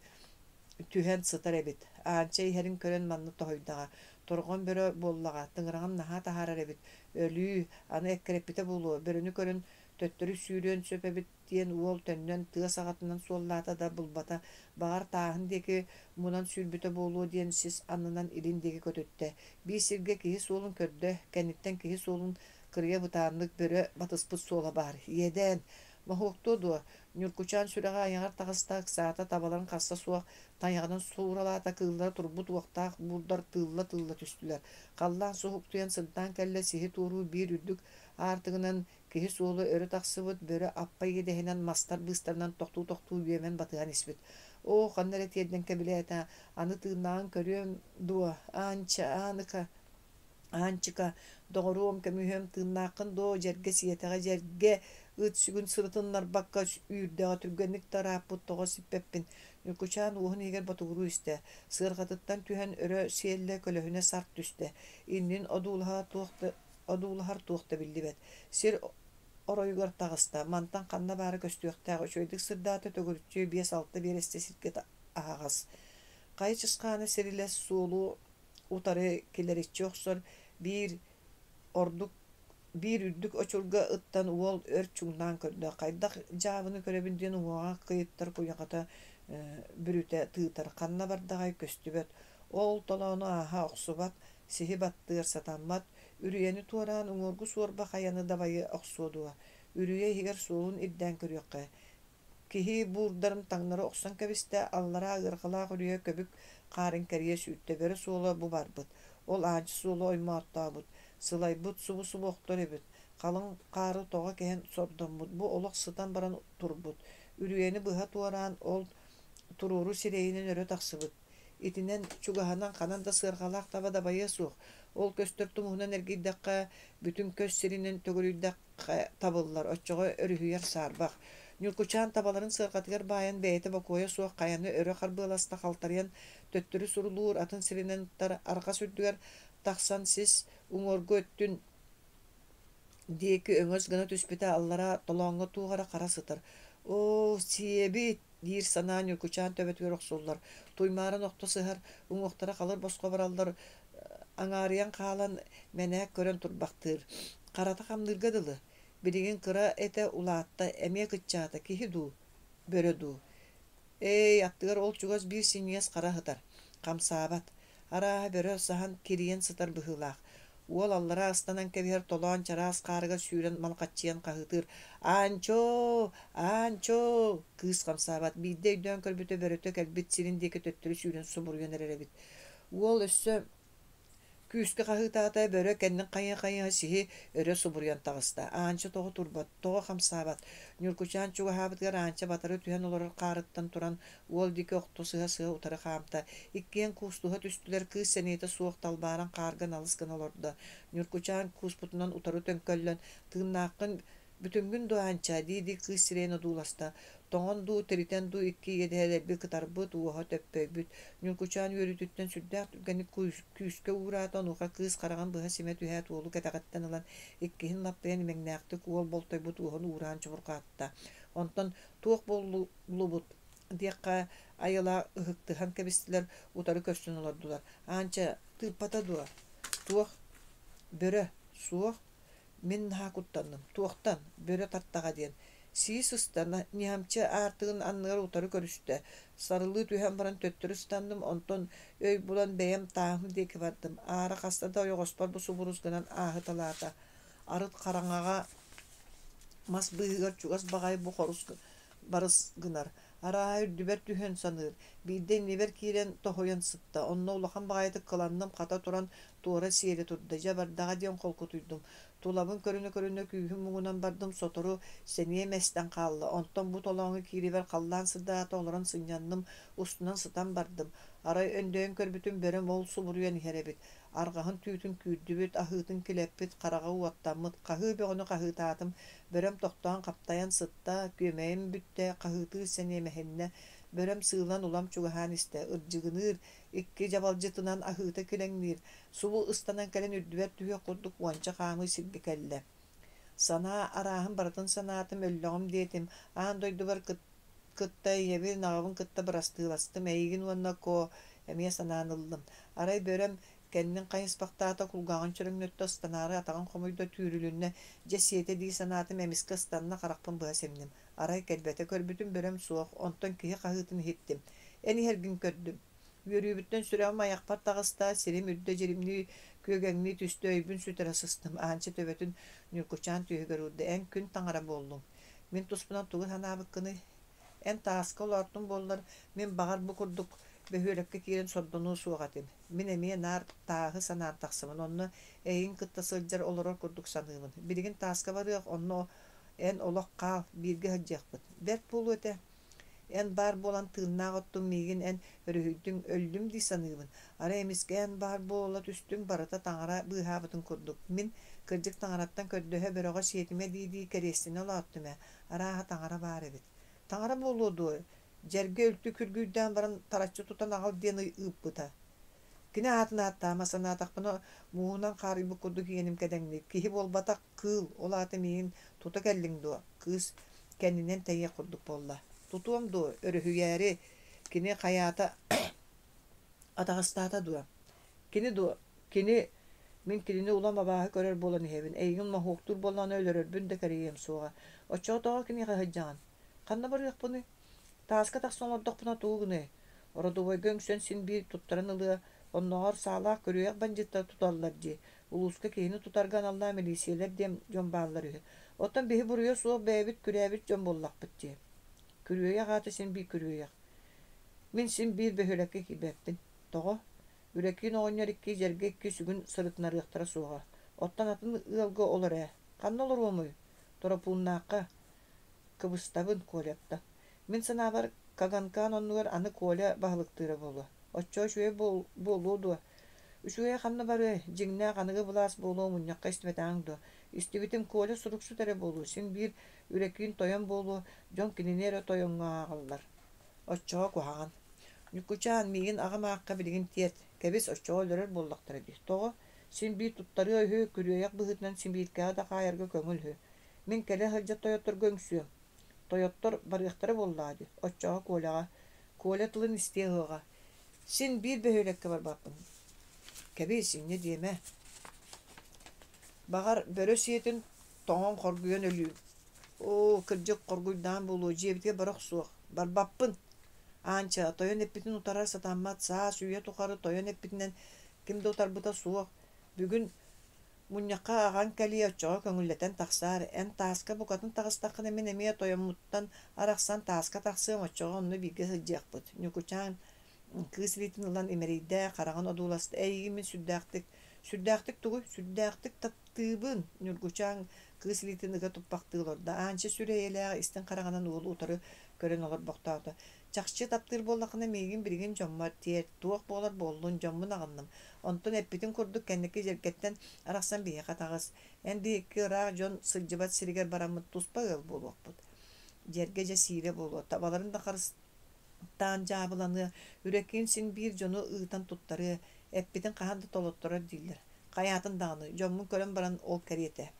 түһэн сытар эбит. Аанча иһэрин көрөн манна тоһуйдаҕа. Торҕон бөрө буоллаҕа, тыҥыраҕын наһаа таһаарар эбит. Өлүү, аны эккирэппитэ буолуо, бөрөнү көрөн төттөрү сүүрүөн сөп эбит диэн уол төннөн тыа саҕатынан суоллаата да булбата. Баҕар тааһын диэки мунан сүүрбүтэ буолуо диэн сис аннынан илин диэки көтүттэ. Биир сиргэ киһи суолун көрдө, кэнниттэн киһи суолун кырыйа бытааннык бөрө батыспыт суола баар. Иэдээн! Моһуоктуо дуо, Ньургучаан сүрэҕэ айаҕар таҕыста, ыксаата, табаларын харса суох тайаҕынан сууралаата, кыыллара турбут уохтаах буурдар тыылла-тыылла түстүлэр. Халлаан суһуктуйан сырдаан кэллэ, сиһи туоруу биир үрдүк аартыгынан киһи суола өрө тахсыбыт, бөрө аппа иэдэһинэн мастар быыстарынан тохтуу-тохтуу үөмэн батыһан испит. Оо, ханна эрэ тиэрдэн кэбилээтэ, аны тыыннааҕын көрүөм дуо, Аанча, Ааныка Аанчыка, доҕоруом, көмүһүөм тыыннааххын дуо, дьэргэ сиэтэҕэ дьэргэ, ыт сүгүн сырытыннарбакка үүрдэҕэ түргэнник да ырааппыт тоҕо сиппэппин. Ньургучаан уоһун иһигэр ботугуруу истэ, сыарҕатыттан түһэн өрө сиэллэ, көлөһүнэ сарт түстэ. Иннин одуулаһа туох да, одуулаһар туох да биллибэт. Сир оройугар таҕыста, мантан ханна баара көстүөхтээх, үчүгэйдик сырдаата, төгүрүччү биэс-алта биэрэстэ сиргэ аһаҕас. Хайа чысхаана сирилэс суолу утары килэриччи охсор биир ордук Биир үрдүк очурга ыттан уол өр чуҥнаан көрдө, хайдах дьаабыны көрөбүн диэн уҥуоҕа кыйыттар куйахата бүрүтэ тыытар, ханна бардаҕай көстүбэт, ол толоону ааһа охсубат, сиһи баттыар сатаммат, үрүйэни туораан уҥуоргу суорба хайаны дабайы охсуо дуо, үрүйэ иһигэр суолун ирдээн көрүөххэ Киһи буурдарын таҥнары охсон кэбистэ, аллараа ыарҕалаах үрүйэ көбүк хаарын кэрийэ сүүртэ, бөрө суола бу барбыт, ол аанчы суолу оймооттообут, сылайбыт, субу-субу охтор эбит, халыҥ хаары тоҕо кэһэн сордоммут, бу олох сытан баран турбут, үрүйэни быһа туораан ол туруору сирэйинэн өрө тахсыбыт, Итинэн чугаһынан ханан да сыарҕалаах таба дабайыа суох, ол көстөр тумуһунан эргийдэххэ, бүтүн көс сиринэн төгүрүйдэххэ табыллар, оччоҕо өрүһүйэр саарбах. Ньургучаан табаларын сыарҕатыгар баайан бэйэтэ бокуойа суох хайаны өрө харбыаласта халтарыйан төттөрү сурулуур атын сиринэн ыттар арҕас үрдүгэр тахсан сис уҥуоргу өттүн диэки өҥөс гына түспүтэ аллара толооҥҥо туох эрэ хара сытар. «Оо, сиэбит!» диир санаа Ньургучаан төбөтүгэр охсуллар, туймааран охто сыһар, уҥуохтара халыр босхо бараллар, аҥаарыйан хаалан мэнээк көрөн турбахтыыр. Харата хамныырга дылы. Билигин кыра этэ улаатта, эмиэ кыччаата, киһи дуу, бөрө дуу? Ээй, аттыгар ол чугас биир синньигэс хара сытар, хамсаабат. Арааһа бөрө саһан кирийэн сытар быһыылаах. Уол аллара ыстанан кэбиһэр толоон чараас хаарыгар сүүрэн малхаччыйан хаһыытыыр: «Аанчоо! Аанчоо!» Кыыс хамсаабат, биирдэ өйдөөн көрбүтэ бөрөтө кэлбит сирин диэки төттөрү сүүрэн субуруйан эрэр эбит. Уол өссө Күүскэ хаһыытаата, бөрө кэннин хайыһа-хайыһа сиһи өрө субуруйан таҕыста. Аанча тоҕо турбат, тоҕо хамсаабат? Ньургучаан чугаһаабытыгар Аанча батары түһэн олорор хаарыттан туран, уол диэки охто сыһа-сыһа утары хаамта. Иккиэн куустуһа түстүлэр, кыыс сэниэтэ суох талбааран хаарга налыс гына олордо. Ньургучаан кууспутунан утары төҥкөллөн, «Тыыннааххын Бүтүҥҥүн дуо, Аанчаа?» дии-дии кыыс сирэйин одууласта. Тоҥон дуу, тиритэн дуу икки иэдэһэ дэлби кытарбыт, уоһа төппөйбүт. Ньургучаан үөрүүтүттэн сүрдээх түргэнник күүскэ уураата, онуоха кыыс хараҕын быһа симэ түһээт уолу кэтэҕиттэн ылан, иккиһин лаппыйан имэҥнээхтик уол болтойбут уоһун уураан чубурҕаатта. Онтон «Туох буоллубут?» диэххэ айылаах ыһыктыһан кэбистилэр, утары көрсөн олордулар. «Аанча, тыыппата дуо?» «Туох? Бөрө? Суох. Мин наһаа куттанным, туохтан, бөрө тартаҕа диэн. Сии сыста, ньыһамчы аартыгын анныгар утары көрүстэ, сарылыы түһэн баран төттөрү ыстанным, онтон өй булан бэйэм тааһым диэки бардым, аара хаста да ойоҕоспор бу субурус гынан ааһыталаата. Арыт хараҥаҕа мас быыһыгар чугас баҕайы бу хорус барыс гынар, арааһа үрдүбэр түһүөн саныыр, биирдэ иннибэр киирэн тоһуйан сытта, онно улахан баҕайытык кыланным, хата туран туора сиэри турда, дьэ бардаҕа диэн холкутуйдум, тулабын көрүнэ-көрүнэ күүһүм муҥунан бардым, сотору сэниэм эстэн хаалла, онтон бу толооҥҥо киирибэр халлаан сырдаата олорон сынньанным, устунан сытан бардым, арай өндөйөн көрбүтүм бөрөм ол субуруйан иһэр эбит, арҕаһын түүтүн күүрдүбүт, аһыытын килэппит, хараҕа уоттаммыт, хаһыы бөҕөнү хаһыытаатым, бөрөм тохтоон хаптайан сытта, күөмэйим бүттэ, хаһыытыыр сэниэм эһиннэ, бөрөм сыылан улам чугаһаан истэ, ырдьыгыныыр, икки дьабалдьытынан аһыыта килэҥниир, субу ыстанан кэлэн үрдүбэр түһүөх курдук уонча хаамыы сиргэ кэллэ. Санаа арааһын барытын санаатым, өллөҕүм диэтим, аан дойдубар кытта ийэбин, аҕабын кытта бырастыыластым, эйигин уонна Ко эмиэ санаан ыллым. Арай бөрөм кэннин хайыспахтаата, кулгааҕын чөрөҥнөттө, ыстанаары атаҕын хомуйда, түүрүлүннэ, дьэ сиэтэ дии санаатым, эмискэ ыстанна, харахпын быһа симним. Арай кэлбэтэ көрбүтүм бөрөм суох, онтон киһи хаһыытын иһиттим. Эн иһэргин көрдүм. Үөрүүбүттэн сүрэҕим айахпар таҕыста, сирим үрдэ дьиримнии, күөгэҥнии түстэ, өйбүн сүтэрэ сыстым. Аанча төбөтүн Ньургучаан түөһүгэр уурда. Эн күн таҥара буоллуҥ. Мин туспунан тугу санаабыккыный? Эн тааска олоортуҥ буоллар, мин баҕар бу курдук бөһүөлэккэ киирэн сордонуо суох этим. Мин эмиэ наар тааһы санаан тахсабын, онно эйигин кытта сылдьар, олорор курдук саныыбын. Билигин тааска барыах, онно эн олох хаал, бииргэ сылдьыахпыт. Бэрт буолуо этэ. Эн баар буолан тыыннаах оттуҥ миигин эн өрүһүйдүҥ, өллүм дии саныыбын. Арай эмискэ эн баар буола түстүҥ, барыта таҥара быыһаабытын курдук. Мин, кырдьык таҥараттан көрдөһө бөрөҕө сиэтимэ дии-дии кэриэстэнэ олоттум ээ, арааһа таҥара баар эбит. Таҥара буолуо дуо, дьэргэ үлтү күргүйдээн баран тараччы тутан аҕал диэн ыыппыта. Кини аатын ааттаама санаатахпына, мууһунан хаарыйбыт курдук иэним кэдэҥниир. Киһи буолбатах, кыыл, ол аата миигин тута кэллиҥ дуо? Кыыс кэннинэн тэйиэх курдук буолла. Тутуом дуо, өрүһүйээри, кини хайаата атаҕастаата дуо? Кини дуо? Кини... Мин кинини улам абааһы көрөр буолан иһэбин. Эйигин моһуоктуур буоллаҕына өлөрөрбүн да кэрэйиэм суоҕа. Оччоҕо тоҕо киниэхэ сылдьаҕын? Ханна барыахпыный? Тааска тахсан олордохпуна тугу гыныай? Ородубуойга үҥсэн син биир туттаран ылыа, оннооҕор саалаах күрүөйэх бандьыыттар туталлар дии. Улууска киһини тутарга аналлаах милииссийэлэр диэн дьон бааллар үһү. Оттон биһи буруйа суох бэйэбит күрээбит дьон буоллахпыт дии. Күрүөйэх аата син биир күрүөйэх. Мин син биир бөһүөлэккэ киирбэппин. Тоҕо? Үрэкиин оҕонньор икки дьэргэ икки сүгүн сырытынарыахтара суоҕа. Оттон атын ыалга олор ээ. Ханна олоруомуй? Торопууннаахха. Кыбыстабын, Коляттан. Мин санаабар, Каганкаан оннугар аны Коля баһылыктыыра буолуо. Оччоо үчүгэй буолуо дуо? Үчүгэйэ ханна барыай, дьиҥнээх аныгы былаас буолуо мунньахха истибэтэҕиҥ дуо? Истибитим Коля суруксут эрэ буолуо, син биир Үрэкиин тойон буолуо, дьон кинини эрэ тойоҥҥо ааҕаллар. Оччоҕо куһаҕан. Ньуккучаан, миигин аҕам аахха билигин тиэрт, кэбис, оччоҕо өлөрөр буоллахтара дии. Тоҕо? Син биир туттарыа үһү, күрүөйэх быһыытынан сибииркэҕэ да хаайарга көҥүл үһү. Мин кэлэ сылдьар тойотторго үҥсүөм. Тойоттор барыахтара буоллаҕа дии, оччоҕо Коляҕа. Коля тылын истиэ суоҕа. Син биир бөһүөлэккэ барбаппын. Кэбис, инньэ диэмэ. Баҕар, бөрө сиэтин тоҥон хоргуйан өлүүм. Оо, кырдьык хоргуйдаан буолуо, дьиэбитигэр бара охсуох. Барбаппын. Аанча, тойон эппитин утарар сатаммат, саас үйэ тухары тойон эппитинэн ким да утарбыта суох. Бүгүн Мунньахха аҕаҥ кэлиэ, оччоҕо көҥүллэтэн тахсаар, эн тааска букатын таҕыстаххына мин эмиэ тойоммуттан арахсан тааска тахсыам, оччоҕо онно бииргэ сылдьыахпыт. Ньукучаан кыыс илиитин ылан имэрийдэ, хараҕын одууласта, эйигин мин сүрдээхтик, сүрдээхтик тугуй, сүрдээхтик таптыыбын, Ньургучаан кыыс илиитин ыга туппахтыы олордо, Аанча сүр эйэлээх истиҥ хараҕынан уолу утары көрөн олорбохтоото. Чахчы таптыыр буоллаххына миигин билигин дьоммор тиэрт, туох буолар буоллун, дьоммун аҕынным. Онтон эппитин курдук кэнники дьэргэттэн арахсан биһиэхэ таҕыс. Эн биһикки ыраах дьон сылдьыбат сиригэр бараммыт туспа ыал буолуохпут. Дьэргэ дьэ сиирэ буолуо, табаларын да харыстаан дьаабыланыа, Үрэкиин син биир дьону ыытан туттарыа, эппитин хаһан да толотторор дииллэр. Хайаатын даҕаны, дьоммун көрөн баран ол кэриэтэ.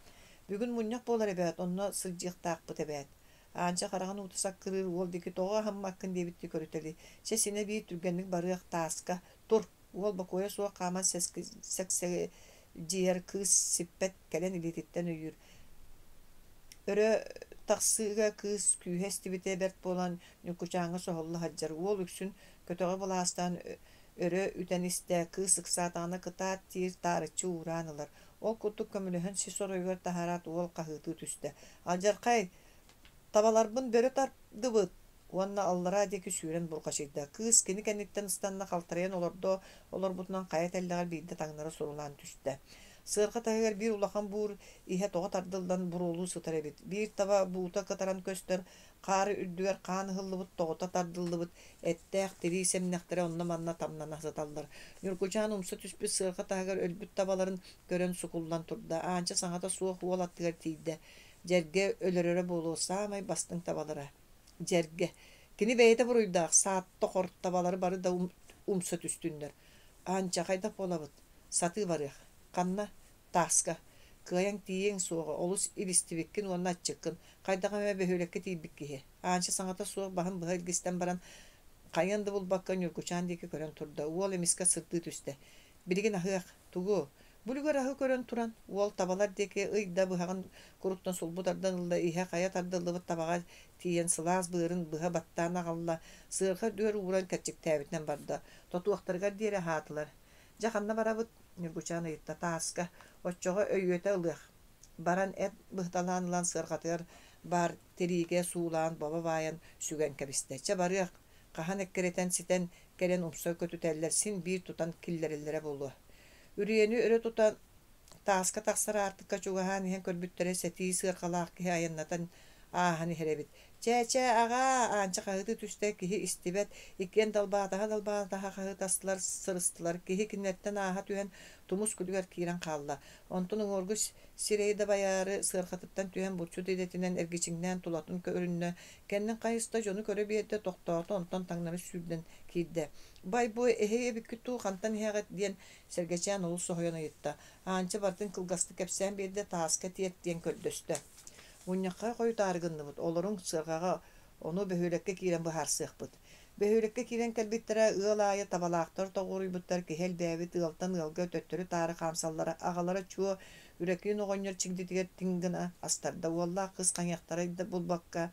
Бүгүн мунньах буолар эбээт, онно сылдьыахтаахпыт эбээт. Аанча хараҕын уута саккырыыр уол диэки тоҕо аһыммаккын диэбиттии көрүтэлии, чэ синэ биир түргэнник барыах тааска, тур, уол бокуойа суох хааман сэксэдьийэр кыыс сиппэт кэлэн илиититтэн өйүүр. Өрө тахсыыга кыыс күүһэ эстибитэ бэрт буолан Ньуккучааҥҥа соһулла сылдьар. Уол үксүн көтөҕө былаастаан өрө үтэн истэ, кыыс ыксаатаҕына кытаат диир таарыччы уураан ылар. Ол курдук көмөлөһөн сис оройугар таһаараат уол хаһыытыы түстэ: «Алдьархай! Табаларбын бөрө тардыбыт!» уонна аллараа диэки сүүрэн бурҕачыйда. Кыыс кини кэнниттэн ыстанна халтарыйан олордо, олорбутунан хайа тэллэҕэр биирдэ таҥнары сурулаан түстэ. Сыарҕа таһыгар биир улахан буур иһэ тоҕо тардыллан буруолуу сытар эбит. Биир таба буута кытаран көстөр, хаары үрдүгэр хаан ыһыллыбыт тоҕута тардыллыбыт, эттээх тирии сэмнэхтэрэ онно-манна тамнана сыталлар. Ньургучаан умса түспүт сыарҕа таһыгар өлбүт табаларын көрөн сукуллан турда. Аанча саҥата суох уол аттыгар тиийдэ. Дьэргэ өлөрөрө буолуо саамай бастыҥ табалара. Дьэргэ. Кини бэйэтэ буруйдаах, саатта хор табалары бары да умса түстүннэр. Аанча хайдах буолабыт? Сатыы барыах. Ханна? Тааска. Кыайан тиийиэҥ суоҕа, олус илистибиккин уонна аччыккын. Хайдах эмэ бөһүөлэккэ тиийбит киһи. Аанча саҥата суох баһын быһа илгистэн баран, хайыан да булбакка Ньургучаан диэки көрөн турда. Уол эмискэ сырдыы түстэ. Билигин аһыах. Тугу? Бу үлүгэр аһы көрөн туран, уол табалар диэки ый да быһаҕын куруттан сулбу тардан ылла, иһэ хайа тардыллыбыт табаҕа тиийэн сылаас быарын быһа баттаан аҕалла, сыарҕа үрдүгэр ууран кэрчиктээбитинэн барда. Тотуохтарыгар диэри аһаатылар. Дьэ ханна барабыт? Ньургучаан ыйытта. Тааска. Оччоҕо өйүөтэ ылыах. Баран эт быһыталаан ылан сыарҕатыгар баар тириигэ суулаан бобо баайан сүгэн кэбистэ. Чэ барыах, хаһан эккирэтэн ситэн кэлэн умса көтүтэллэр, син биир тутан киллэрэллэрэ буолуо. Үрүйэни өрө тутан тааска тахсар аартыкка чугаһаан иһэн көрбүттэрэ сэтии сыарҕалаах киһи айаннатан ааһан иһэр эбит. Чээ-чээ, аҕаа, Аанча хаһыытыы түстэ, киһи истибэт, иккиэн далбаатаһа-далбаатаһа хаһыытастылар, сырыстылар. Киһи кинилэртэн ааһа түһэн тумус күлүгэр киирэн хаалла. Онтон уҥуоргу сирэйи дабайаары сыарҕатыттан түһэн булчут идэтинэн эргичиҥнээн тулатын көрүннэ, кэннин хайыста, дьону көрө биэрдэ, тохтоото, онтон таҥнары сүүрдэн киирдэ. Бай бу эһи эбиккит дуу, хантан иһэҕит диэн Сэргэчээн олус соһуйан ыйытта. Аанча барытын кылгастык кэпсээн биэрдэ, тааска тиэрт диэн көрдөстө. Мунньахха хойутаары гынныбыт, олоруҥ сыарҕаҕа, ону бөһүөлэккэ киирэн быһаарсыахпыт. Бөһүөлэккэ киирэн кэлбиттэрэ, ыал аайы табалаахтар тоҕуоруйбуттар, киһи элбээбит, ыалтан ыалга төттөрү-таары хаамсаллара, аҕалара чуо Үрэкиин оҕонньор чигдитигэр тиҥ гына астарда. Уоллаах кыыс хайыахтарай да булбакка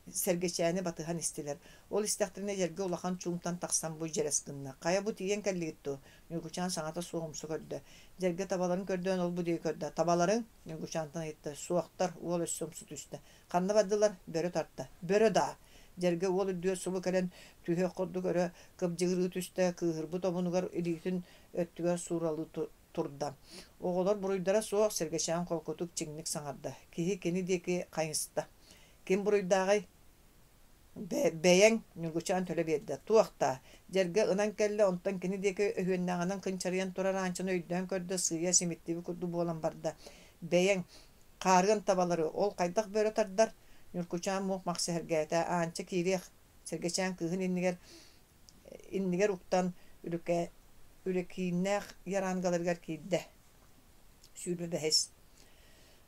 Сэргэчээни батыһан истилэр. Ол истэхтэринэ дьэргэ улахан чуумтан тахсан бу дьэрэс гынна. «Хайа бу тиийэн кэллигит дуо?» Ньургучаан саҥата суох умса көрдө. Дьэргэ табаларын көрдөөн ол-бу диэки көрдө. «Табаларыҥ?» Ньургучаантан ыйытта. «Суохтар», уол өссө умса түстэ. «Ханна бардылар?» Бөрө тарта. «Бөрө даа?» Дьэргэ уол үрдүгэр субу кэлэн түһүөх курдук өрө кыбдьыгырыы түстэ, кыыһырбыт омунугар илиитин өттүгэр сууралыы турда. Оҕолор буруйдара суох, Сэргэчээн холкутук чиҥник саҥарда. Киһи кини диэки хайыста. Ким буруйдааҕый? Бэйэҥ, Ньургучаан төлө биэрдэ. Туох даа? Дьэргэ ынан кэллэ, онтон кини диэки өһүөннээҕинэн кынчарыйан турар Аанчаны өйдөөн көрдө, сыыйа симиттибит курдук буолан барда. Бэйэҥ, хаарыан табалары, ол хайдах бөрө тардар? Ньургучаан муох-мах сэһэргээтэ. Аанча киириэх, Сэргэчээн кыыһын иннигэр иннигэр уктан Үлэкииннээх ярангаларыгар киирдэ. 25.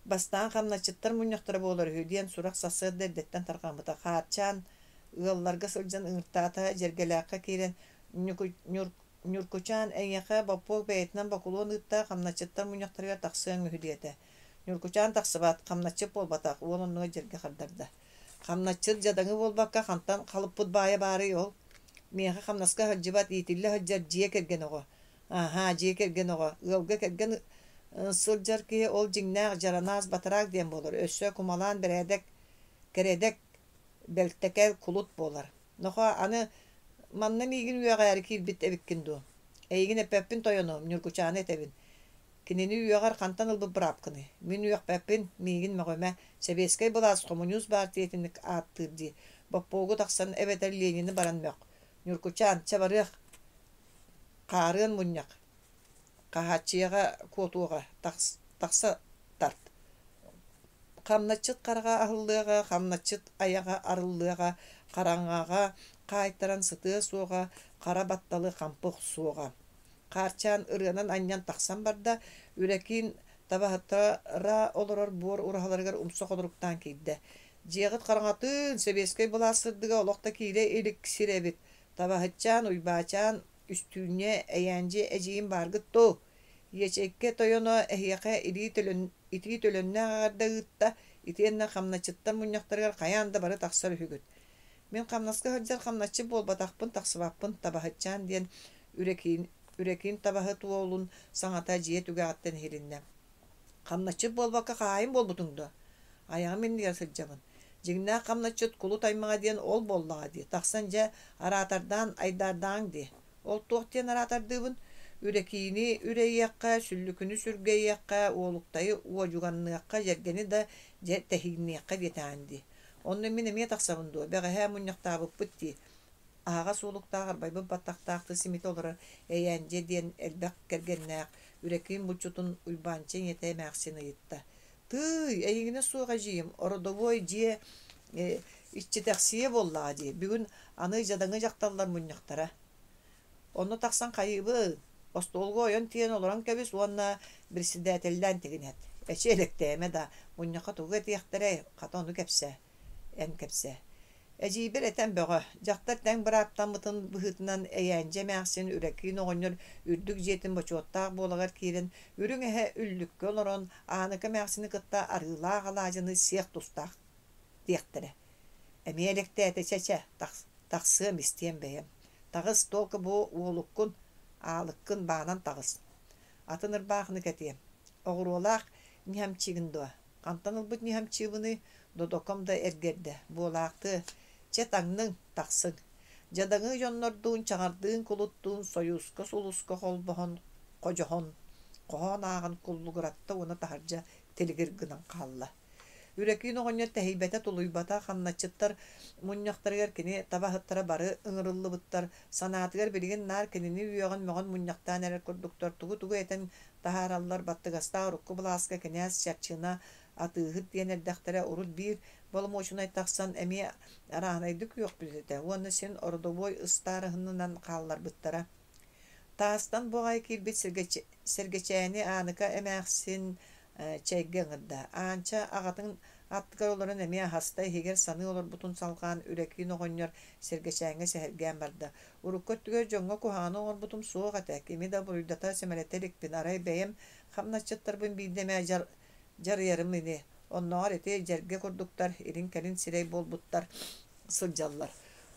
Бастаан хамначчыттар мунньахтара буолар үһү диэн сурах сарсыарда эрдэттэн тарҕаммыта. Хаарчаан ыалларга сылдьан ыҥыртаата, Дьэргэлээххэ киирэн «Ньуркучаан, эйиэхэ Боппуок бэйэтинэн бокулуон ыытта, хамначчыттар мунньахтарыгар тахсыаҥ үһү» диэтэ. Ньуркучаан тахсыбат, хамначчыт буолбатах, уол оннугар дьэргэ хардарда. Хамначчыт дьадаҥы буолбакка хантан халыппыт баайа баарый ол? Миэхэ хамнаска сылдьыбат, иитиллэ сылдьар дьиэ кэргэн оҕо. Аһаа, дьиэ кэргэн оҕо. Ыалга кэргэн сылдьар киһи ол дьиҥнээх дьаранаас батараак диэн буолар. Өссө кумалаан бэрээдэк, кэрэдэк, бэлтэкэл кулут буолар. Нохоо, аны манна миигин үөҕээри киирбит эбиккин дуу? Эйигин эппэппин тойонуом, Ньургучааны этэбин. Кинини үөҕэр хантан ылбыт быраапкыный? Мин үөхпэппин, миигин мөҕүмэ. Сэбиэскэй былаас хомуньуус баартыйа итинник ааттыыр дии. Боппуогу тахсан эбэтэр Ленини баран мөх. Ньургучаан, чэ барыах, хаарыан мунньах, Хаһааччыйаҕа куотуоҕа, тахса тарт. Хамначчыт хараҕа аһыллыаҕа, хамначчыт айаҕа арыллыаҕа, хараҥаҕа хаайтаран сытыа суоҕа, хара батталы хампы охсуоҕа. Хаарчаан ырыанан анньан тахсан барда, Үрэкиин табаһыттара олорор буор ураһаларыгар умса холоруктаан киирдэ. «Дьиэҕит хараҥатын, сэбиэскэй былаас сырдыга олох да киирэ илик сир эбит. Табаһытчаан, Уйбаачаан, Үстүүнньэ, Эйээндьи эдьиийим бааргыт дуо? Иэчэйкэ тойоно эһиэхэ илии төлөн, итии төлөннөөх эҕэрдэ ыытта, итиэннэ хамначчыттар мунньахтарыгар хайаан да бары тахсар үһүгүт. Мин хамнаска сылдьар хамначчыт буолбатахпын, тахсыбаппын, табаһытчаан диэн Үрэкиин, Үрэкиин табаһыт уолун саҥата дьиэ түгэҕиттэн иһилиннэ. Хамначчыт буолбакка хаһаайын буолбутуҥ дуо? Айаҕым иннигэр сылдьабын. Дьиҥнээх хамначчыт кулут аймаҕа диэн ол буоллаҕа дии, тахсан дьэ араатардаан айдаардааҥ дии. Ол туох диэн араатардыыбын? Үрэкиини үрэйиэххэ, сүллүкүнү сүргэйиэххэ, уолуктайы уодьуганныахха, дьэргэни да дьэ тэһиинниэххэ диэтэҕиҥ дии. Онно мин эмиэ тахсабын дуо? Бэҕэһээ мунньахтаабыппыт дии. Аһаҕас уолуктаах арбайбыт баттахтаах тыс имитэ олорор Эйээндьэ диэн элбэх кэргэннээх Үрэкиин булчутун Уйбаанча ийэтэ эмээхсин ыйытта: «Тыый, эйигинэ суох эдьиийим, ородобуой дьиэ иччитэхсийэ буоллаҕа дии, бүгүн аны дьадаҥы дьахталлар мунньахтара. Онно тахсан хайыыбын, остуолга ойон тиийэн олорон кэбис уонна председателлээн тигинэт. Эчи элэктээмэ да, мунньахха тугу этиэхтэрэй, хата ону кэпсээ, эн кэпсээ. Эдьиийбэр этэн бөҕө, дьахтар тэҥ бырааптаммытын быһыытынан Эйээндьэ эмээхсин Үрэкиин оҕонньор үрдүк дьиэтин бочуоттаах буолагар киирэн, үрүҥ эһэ үллүккэ олорон, Ааныка эмээхсини кытта арыылаах алаадьыны сиэх тустаах диэхтэрэ. Эмиэ элэктээтэ чэ-чэ, тахсыам истиэм бэйэм. Таҕыс, только бу уолуккун, аалыккын баанан таҕыс. Атын ырбаахыны кэтиэм. Оҕуруолаах ньыһамчыгын дуо? Хантан ылбыт ньыһамчыыбыный, додоком да эргэрдэ, буолаахтыа, чэ таҥныҥ, тахсыҥ. Дьадаҥы дьоннордуун чаҕардыын кулуттуун сойууска сулуска холбоһон ходьоһон, хоһоон ааҕан куллугуратта уонна таһырдьа тилигир гынан хаалла. Үрэкиин оҕонньор тэһийбэтэ-тулуйбата, хамначчыттар мунньахтарыгар кини табаһыттара бары ыҥырыллыбыттар, санаатыгар билигин наар кинини үөҕэн-мөҕөн мунньахтаан эрэр курдуктар, тугу-тугу этэн таһаараллар, баттыгастаах урукку былааска кинээс Чарчына атыыһыт диэн эрдэхтэрэ урут биир боломуочунай тахсан эмиэ арааһынайдык үөхпүт этэ уонна син ородобуой ыстаарыһынынан хаалларбыттара. Таастан буҕай киирбит Сэргэчээни Ааныка эмээхсин чэйгэ ыҥырда. Аанча аҕатын Аттыгар олорон эмиэ аһаста, иһигэр саныы олорбутун салҕаан Үрэкиин оҕонньор Сэргэчээҥҥэ сэһэргээн барда. Урукку өттүгэр дьоҥҥо куһаҕаны оҥорбутум суох этэ, кими да буруйдата, сэмэлэтэ иликпин, арай бэйэм хамначчыттарбын биирдэ эмэ дьарыйарым ини. Оннооҕор ити дьэргэ курдуктар, илин-кэлин сирэй буолбуттар сылдьаллар.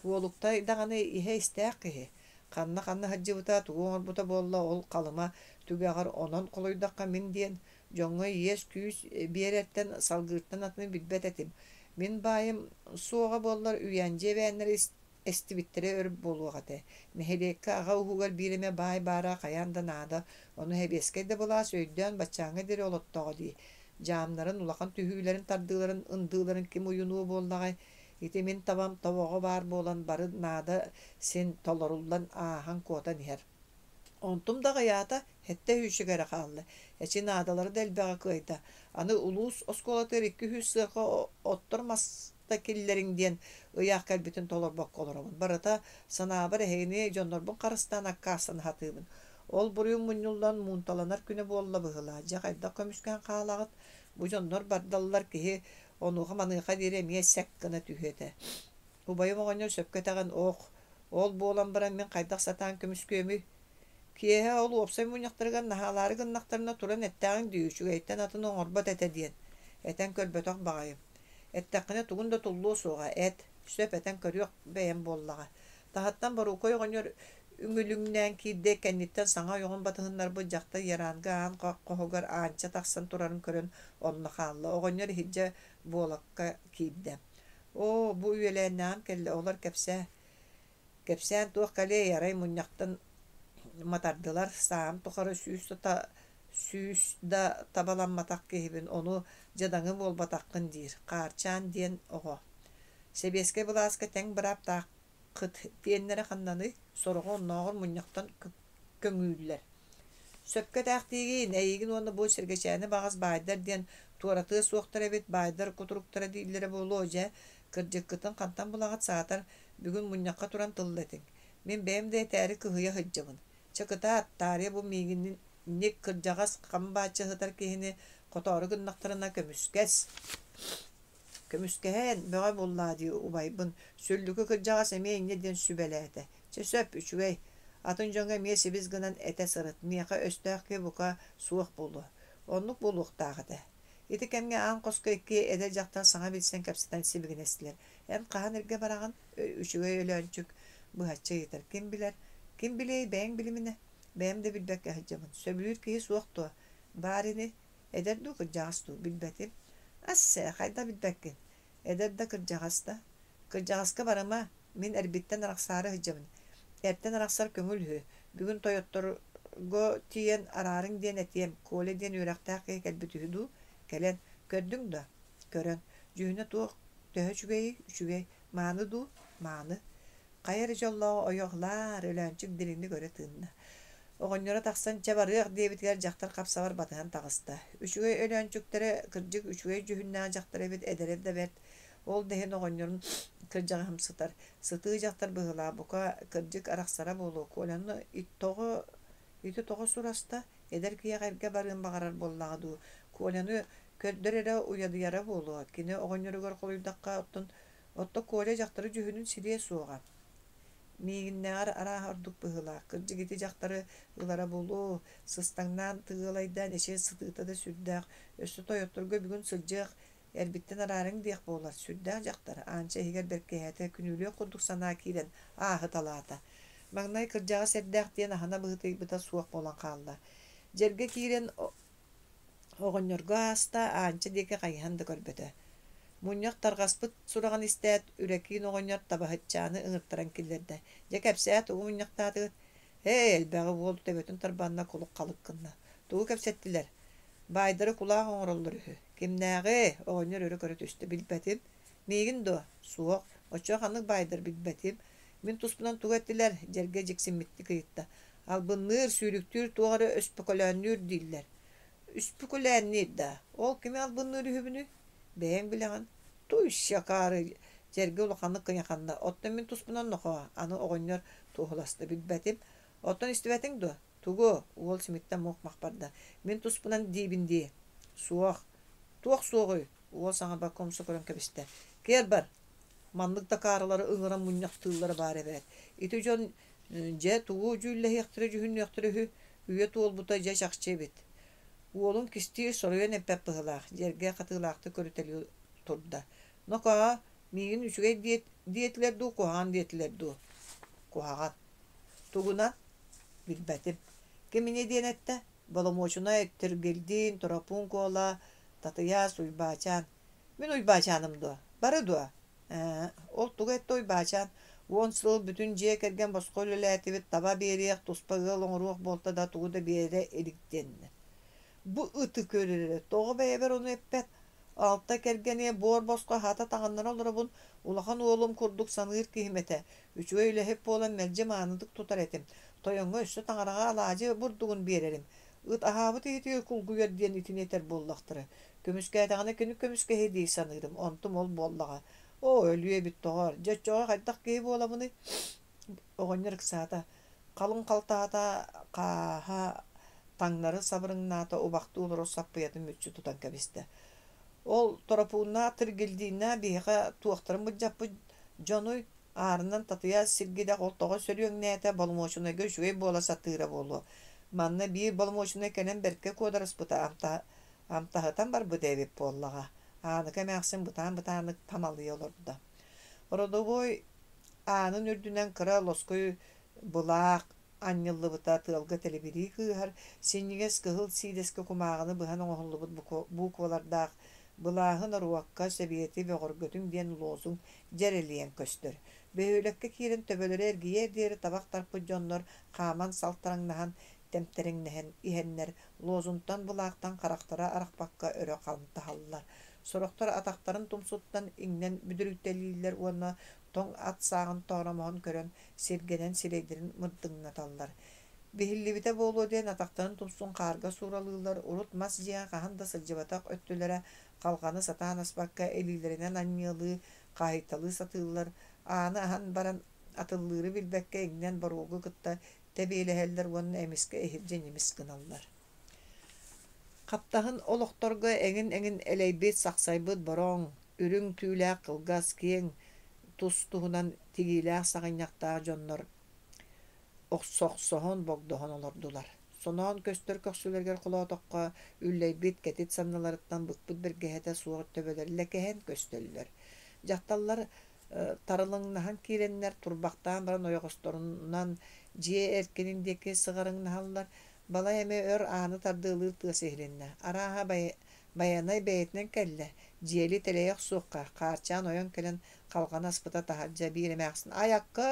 Уолуктай даҕаны иһэ истээх киһи. Ханна-ханна сылдьыбыта, тугу оҥорбута буолла, ол Халыма түгэҕэр онон холуйдахха мин диэн дьоҥҥо иэс-күүс биэрэртэн, салгыыртан атыны билбэт этим. Мин баайым суоҕа буоллар Үйэндьи эбээннэри эстибиттэрэ өр буолуох этэ. Нэһилиэккэ аҕа уһугар биир эмэ баай баара хайаан да наада, ону сэбиэскэй да былаас өйдөөн баччааҥҥа диэри олоттоҕо дии. Дьаамнарын, улахан түһүүлэрин, тардыыларын, ындыыларын ким уйунуо буоллаҕай? Ити мин табам тобоҕо баар буолан бары наада син толоруллан ааһан куотан иһэр. Онтум да аҕыйаата, сэттэ сүүсчэкэ эрэ хаалла. Эчи наадалара да элбэҕи кыайда. Аны улуус оскуолатыгар 200 сыарҕа оттор маста киллэриҥ диэн ыйаах кэлбитин толорбокко олоробун. Барыта санаабар эһигини дьоннорбун харыстаан аккаастана сатыыбын. Ол буруйум мунньуллан муунталанар күнэ буолла быһыылаах. Дьэ хайдах көмүскээн хаалаҕыт? Бу дьоннор бардаллар киһи онуоха-маныаха диэри эмиэ сэк гына түһүө этэ. Убайым оҕонньор сөпкө этэҕин ох, ол буолан баран мин хайдах сатаан көмүскүөмүй? Киэһэ ол уопсай мунньахтарыгар наһаалаары гыннахтарына туран эттэҕиҥ дии үчүгэйтэн атын оҥорбот этэ диэн. Этэн көрбөтөх баҕайым. Эттэххинэ тугун да туллуо суоҕа, эт, сөп этэн көрүөх бэйэм буоллаҕа. Таһыттан Борукуой оҕонньор үҥүлүҥнээн киирдэ, кэнниттэн саҥа ойоҕун батыһыннарбыт дьахтар Яранга аан хоһугар Аанча тахсан турарын көрөн онно хаалла. Оҕонньор иһирдьэ буолакка киирдэ. Оо, бу үөлээннээҕим кэллэ, олор кэпсээ. Кэпсээн туох кэлиэй, арай мунньахтан матардылар, сааһым тухары сүүс да табаламматах киһибин, ону дьадаҥы буолбатаххын диир, Хаарчаан диэн оҕо. Сэбиэскэй былааска тэҥ бырааптааххыт диэннэрэ ханнаный, сороҕо оннооҕор мунньахтан көҥүүллэр. Сөпкө этээхтиигин, эйигин уонна бу Сэргэчээни баҕас баайдар диэн туоратыа суохтар эбит, баайдар кутуруктара дииллэрэ буолуо, дьэ, кырдьыккытын хантан булаҕыт саатар, бүгүн мунньахха туран тылла этиҥ. Мин бэйэм да этээри кыһыйа сылдьабын. Чэ кытаат, таарыйа бу миигинник кырдьаҕас хам бааччы сытар киһини хотоору гыннахтарына көмүскэс. Көмүскэһэн бөҕө буоллаа дии убайбын, Сүллүкү кырдьаҕас эмиэ инньэ диэн сүбэлээтэ. Чэ сөп, үчүгэй. Атын дьоҥҥо эмиэ сибис гынан этэ сырыт, миэхэ өстөөх киһи бука суох буолуо. Оннук буолуохтаах этэ. Ити кэмҥэ аан хоско икки эдэр дьахтар саҥа билсэн кэпсэтэн сибигинэстилэр. Эн хаһан эргэ бараҕын? Үчүгэй Өлөөнчүк быһаччы ыйытар. Ким билэр? Ким билиэй, бэйэҥ билиминэ. Бэйэм да билбэккэ сылдьабын. Сөбүлүүр киһи суох дуо? Баар ини. Эдэр дуу, кырдьаҕас дуу, билбэтим. Ас, хайдах билбэккин? Эдэр да, кырдьаҕас да. Кырдьаҕаска барыма, мин эрбиттэн арахсаары сылдьабын. Эртэн арахсар көҥүл үһү. Бүгүн тойотторго тиийэн араарыҥ диэн этиэм. Коля диэн үөрэхтээх киһи кэлбит үһү дуу? Кэлэн, көрдүҥ дуо? Көрөн. Дьүһүнэ туох төһө үчүгэйий? Үчүгэй. Мааны дуу? Мааны. Хайа эрэ дьоллооҕу ойох лаар, Өлөөнчүк дириҥник өрө тыынна. Оҕонньоро тахсан чэ барыах диэбитигэр дьахтар хапсаҕар батыһан таҕыста. Үчүгэй Өлөөнчүктэрэ кырдьык үчүгэй дьүһүннээх дьахтар эбит, эдэрэ да бэрт. Ол да иһин оҕонньорун кырдьаҕаһым сытар. Сытыы дьахтар быһыылаах, бука, кырдьык арахсара буолуо. Коляны тоҕо ити тоҕо сураста? Эдэр киһиэхэ эргэ барыан баҕарар буоллаҕа дуу? Коляны көрдөр эрэ уйадыйара буолуо. Кини оҕонньоругар холуйдахха, оттон Оттон Коля дьахтары дьүһүнүн сириэ суоҕа. Миигиннээҕэр арааһа ордук быһыылаах, кырдьык ити дьахтары ылара буолуо, сыстаҥнаан тыгыалайдаан эчи сытыыта да сүрдээх, өссө тойотторго бүгүн сылдьыах, эрбиттэн араарыҥ диэх буолар, сүрдээх дьахтар, Аанча иһигэр бэркиһээтэ, күнүүлүөх курдук санаа киирэн ааһыталаата. Маҥнай кырдьаҕас эрдээх диэн аһына быһыытыйбыта суох буолан хаалла. Дьэргэ киирэн Оҕонньорго ааста, Аанча диэки хайыһан да көрбөтө. Мунньах тарҕаспыт сураҕын истээт, Үрэкиин оҕонньор табаһытчааны ыҥыртаран киллэрдэ: «Дьэ кэпсээ, тугу мунньахтаатыгыт?» «Ээ, элбэҕи уол төбөтүн тарбанна, кулук-халык гынна. Тугу кэпсэттилэр?» «Баайдары кулаах оҥороллор үһү». «Кимнээҕи?» оҕонньор өрө көрө түстэ. «Билбэтим». «Миигин дуо?» «Суох. Оччоҕо ханнык баайдар билбэтим. Мин туспунан тугу эттилэр?» Дьэргэ дьиксиммиттик ыйытта. Албынныыр, сүүрүктүүр туох эрэ өспөкөлөөннүүр дииллэр. Үспүкүлээнниир да, ол кими албынныыр үһүбүнүй? Бэйэҥ билэҕин. Туй, акаары, дьэргэ улаханнык кыйаханна. Оттон мин туспунан нохоо, аны оҕонньор туоһуласта билбэтим. Оттон истибэтиҥ дуо? Тугу? Уол симиттэн муох-мах барда. Мин туспунан диибин дии. Суох. Туох суоҕуй? Уол саҥарбакка умса көрөн кэбистэ. Киэр бар! Маннык дакаарылары ыҥыран мунньахтыыллара баар эбээт. Ити дьон дьэ тугу дьүүллэһиэхтэрэ дьүһүннүөхтэрэ үһү, үйэ туолбута дьэ чахчы эбит. Уолун кистии соруйан эппэт быһыылаах, дьэргэ хатыылаахтык көрүтэлии турда. Нокоо, миигин үчүгэй диэт диэтилэр дуу, куһаҕан диэтилэр дуу? Куһаҕан. Тугунан? Билбэтим. Ким инньэ диэн эттэ? Боломуочунай Тиргилдиин, Торопуун Куола, Татыйаас, Уйбаачаан. Мин Уйбаачааным дуо? Бары дуо? Ээ, ол тугу эттэ Уйбаачаан? Уон сыл бүтүн дьиэ кэргэн босхо үлэлээтибит, таба биэриэх, туспа ыал оҥоруох буолта да тугу да биэрэ илик диэннэ. Бу ыты көрөрө, тоҕо бэйэбэр ону эппэт? Алта кэргэниэ буор босхо аһата таҥыннара олоробун, улахан уолум курдук саныыр киһим этэ. Үчүгэй үлэһит буолан мэлдьи маанытык тутар этим. Тойоҥҥо өссө таҥараҕа алаадьы бурдугун биэрэрим. Ыт аһаабыт иһитигэр кулгуйар диэн итини этэр буоллахтара. Көмүскээтэҕинэ кини көмүскэһиэ дии саныырым, онтум ол буоллаҕа. Оо, өлүө эбит доҕоор, дьэ оччоҕо хайдах киһи буолабыный? Оҕонньор ыксаата, халыҥ халтаһата хааһа таҥнары сабырыҥнаата, убахтыы олорор саппыйатын мүччү тутан кэбистэ. Ол Торопууннаах Тиргилдииннээх биһиэхэ туохтарын былдьаппыт дьонуй, аарынан татыйа сиргидэх ол тоҕо сөрүөҥнээтэ, боломуочунайга үчүгэй буола сатыыра буолуо. Манна биир боломуочунай кэлэн бэркэ куодарыспыта амтаһытан барбыт эбит буоллаҕа. Ааныка эмээхсин бытаан-бытааннык тамалыйа олордо. Родовой аанын үрдүнэн кыра лоскуй былаах анньыллыбыта тыалга тэлибирии кыыһар, синньигэс кыһыл сиидэскэ кумааҕыны быһан оҥоһуллубут буквалардаах «Былааһы норуокка, сэбиэти бөҕөргөтүҥ» диэн лозунг дьэрэлийэн көстөр. Бөһүөлэккэ киирэн төбөлөрө эргийиэр диэри табах тарпыт дьоннор хааман салтараҥнаһан, тэмтэриҥнэһэн иһэннэр лозунтан былаахтан харахтара арахпакка өрө хантаһаллар. Сорохтор атахтарын тумсуттан иҥнэн бүдүрүйтэлииллэр уонна тоҥ ат сааҕын тооромоһун көрөн сиргэнэн сирэйдэрин мырдыҥнаталлар. Биһиллибитэ буолуо диэн атахтарын тумсун хаарга сууралыыллар, урут мас дьиэҕэ хаһан да сылдьыбатах өттүлэрэ халҕаны сатаан аспакка илиилэринэн анньыалыы, хаһыйталыы сатыыллар, ааны аһан баран атыллыыры билбэккэ иҥнэн боруогу кытта тэбиэлэһэллэр уонна эмискэ иһирдьэ ньимис гыналлар. Хаптаһын олохторго эҥин-эҥин элэйбит, сахсайбыт бороҥ, үрүҥ түүлээх кылгас, киэҥ тус-туһунан тигиилээх саҕынньахтаах дьоннор охсохсоһон, богдоһон олордулар. Соноон көстөр көхсүлэригэр холоотоххо, үллэйбит кэтит санныларыттан быкпыт бэргэһэтэ суох төбөлөрө лэкэһэн көстөллөр. Дьахталлар тарылыҥнаһан киирэннэр, турбахтаан баран ойоҕосторунан дьиэ эркинин диэки сыҕарыҥнаһаллар. Балай эмэ өр ааны тардыалыыр тыас иһилиннэ. Арааһа, Байанай бэйэтинэн кэллэ, дьиэли тэлэйэ охсуохха, Хаарчаан ойон кэлэн халҕаны аспыта таһырдьа биир эмээхсин «Айакка!»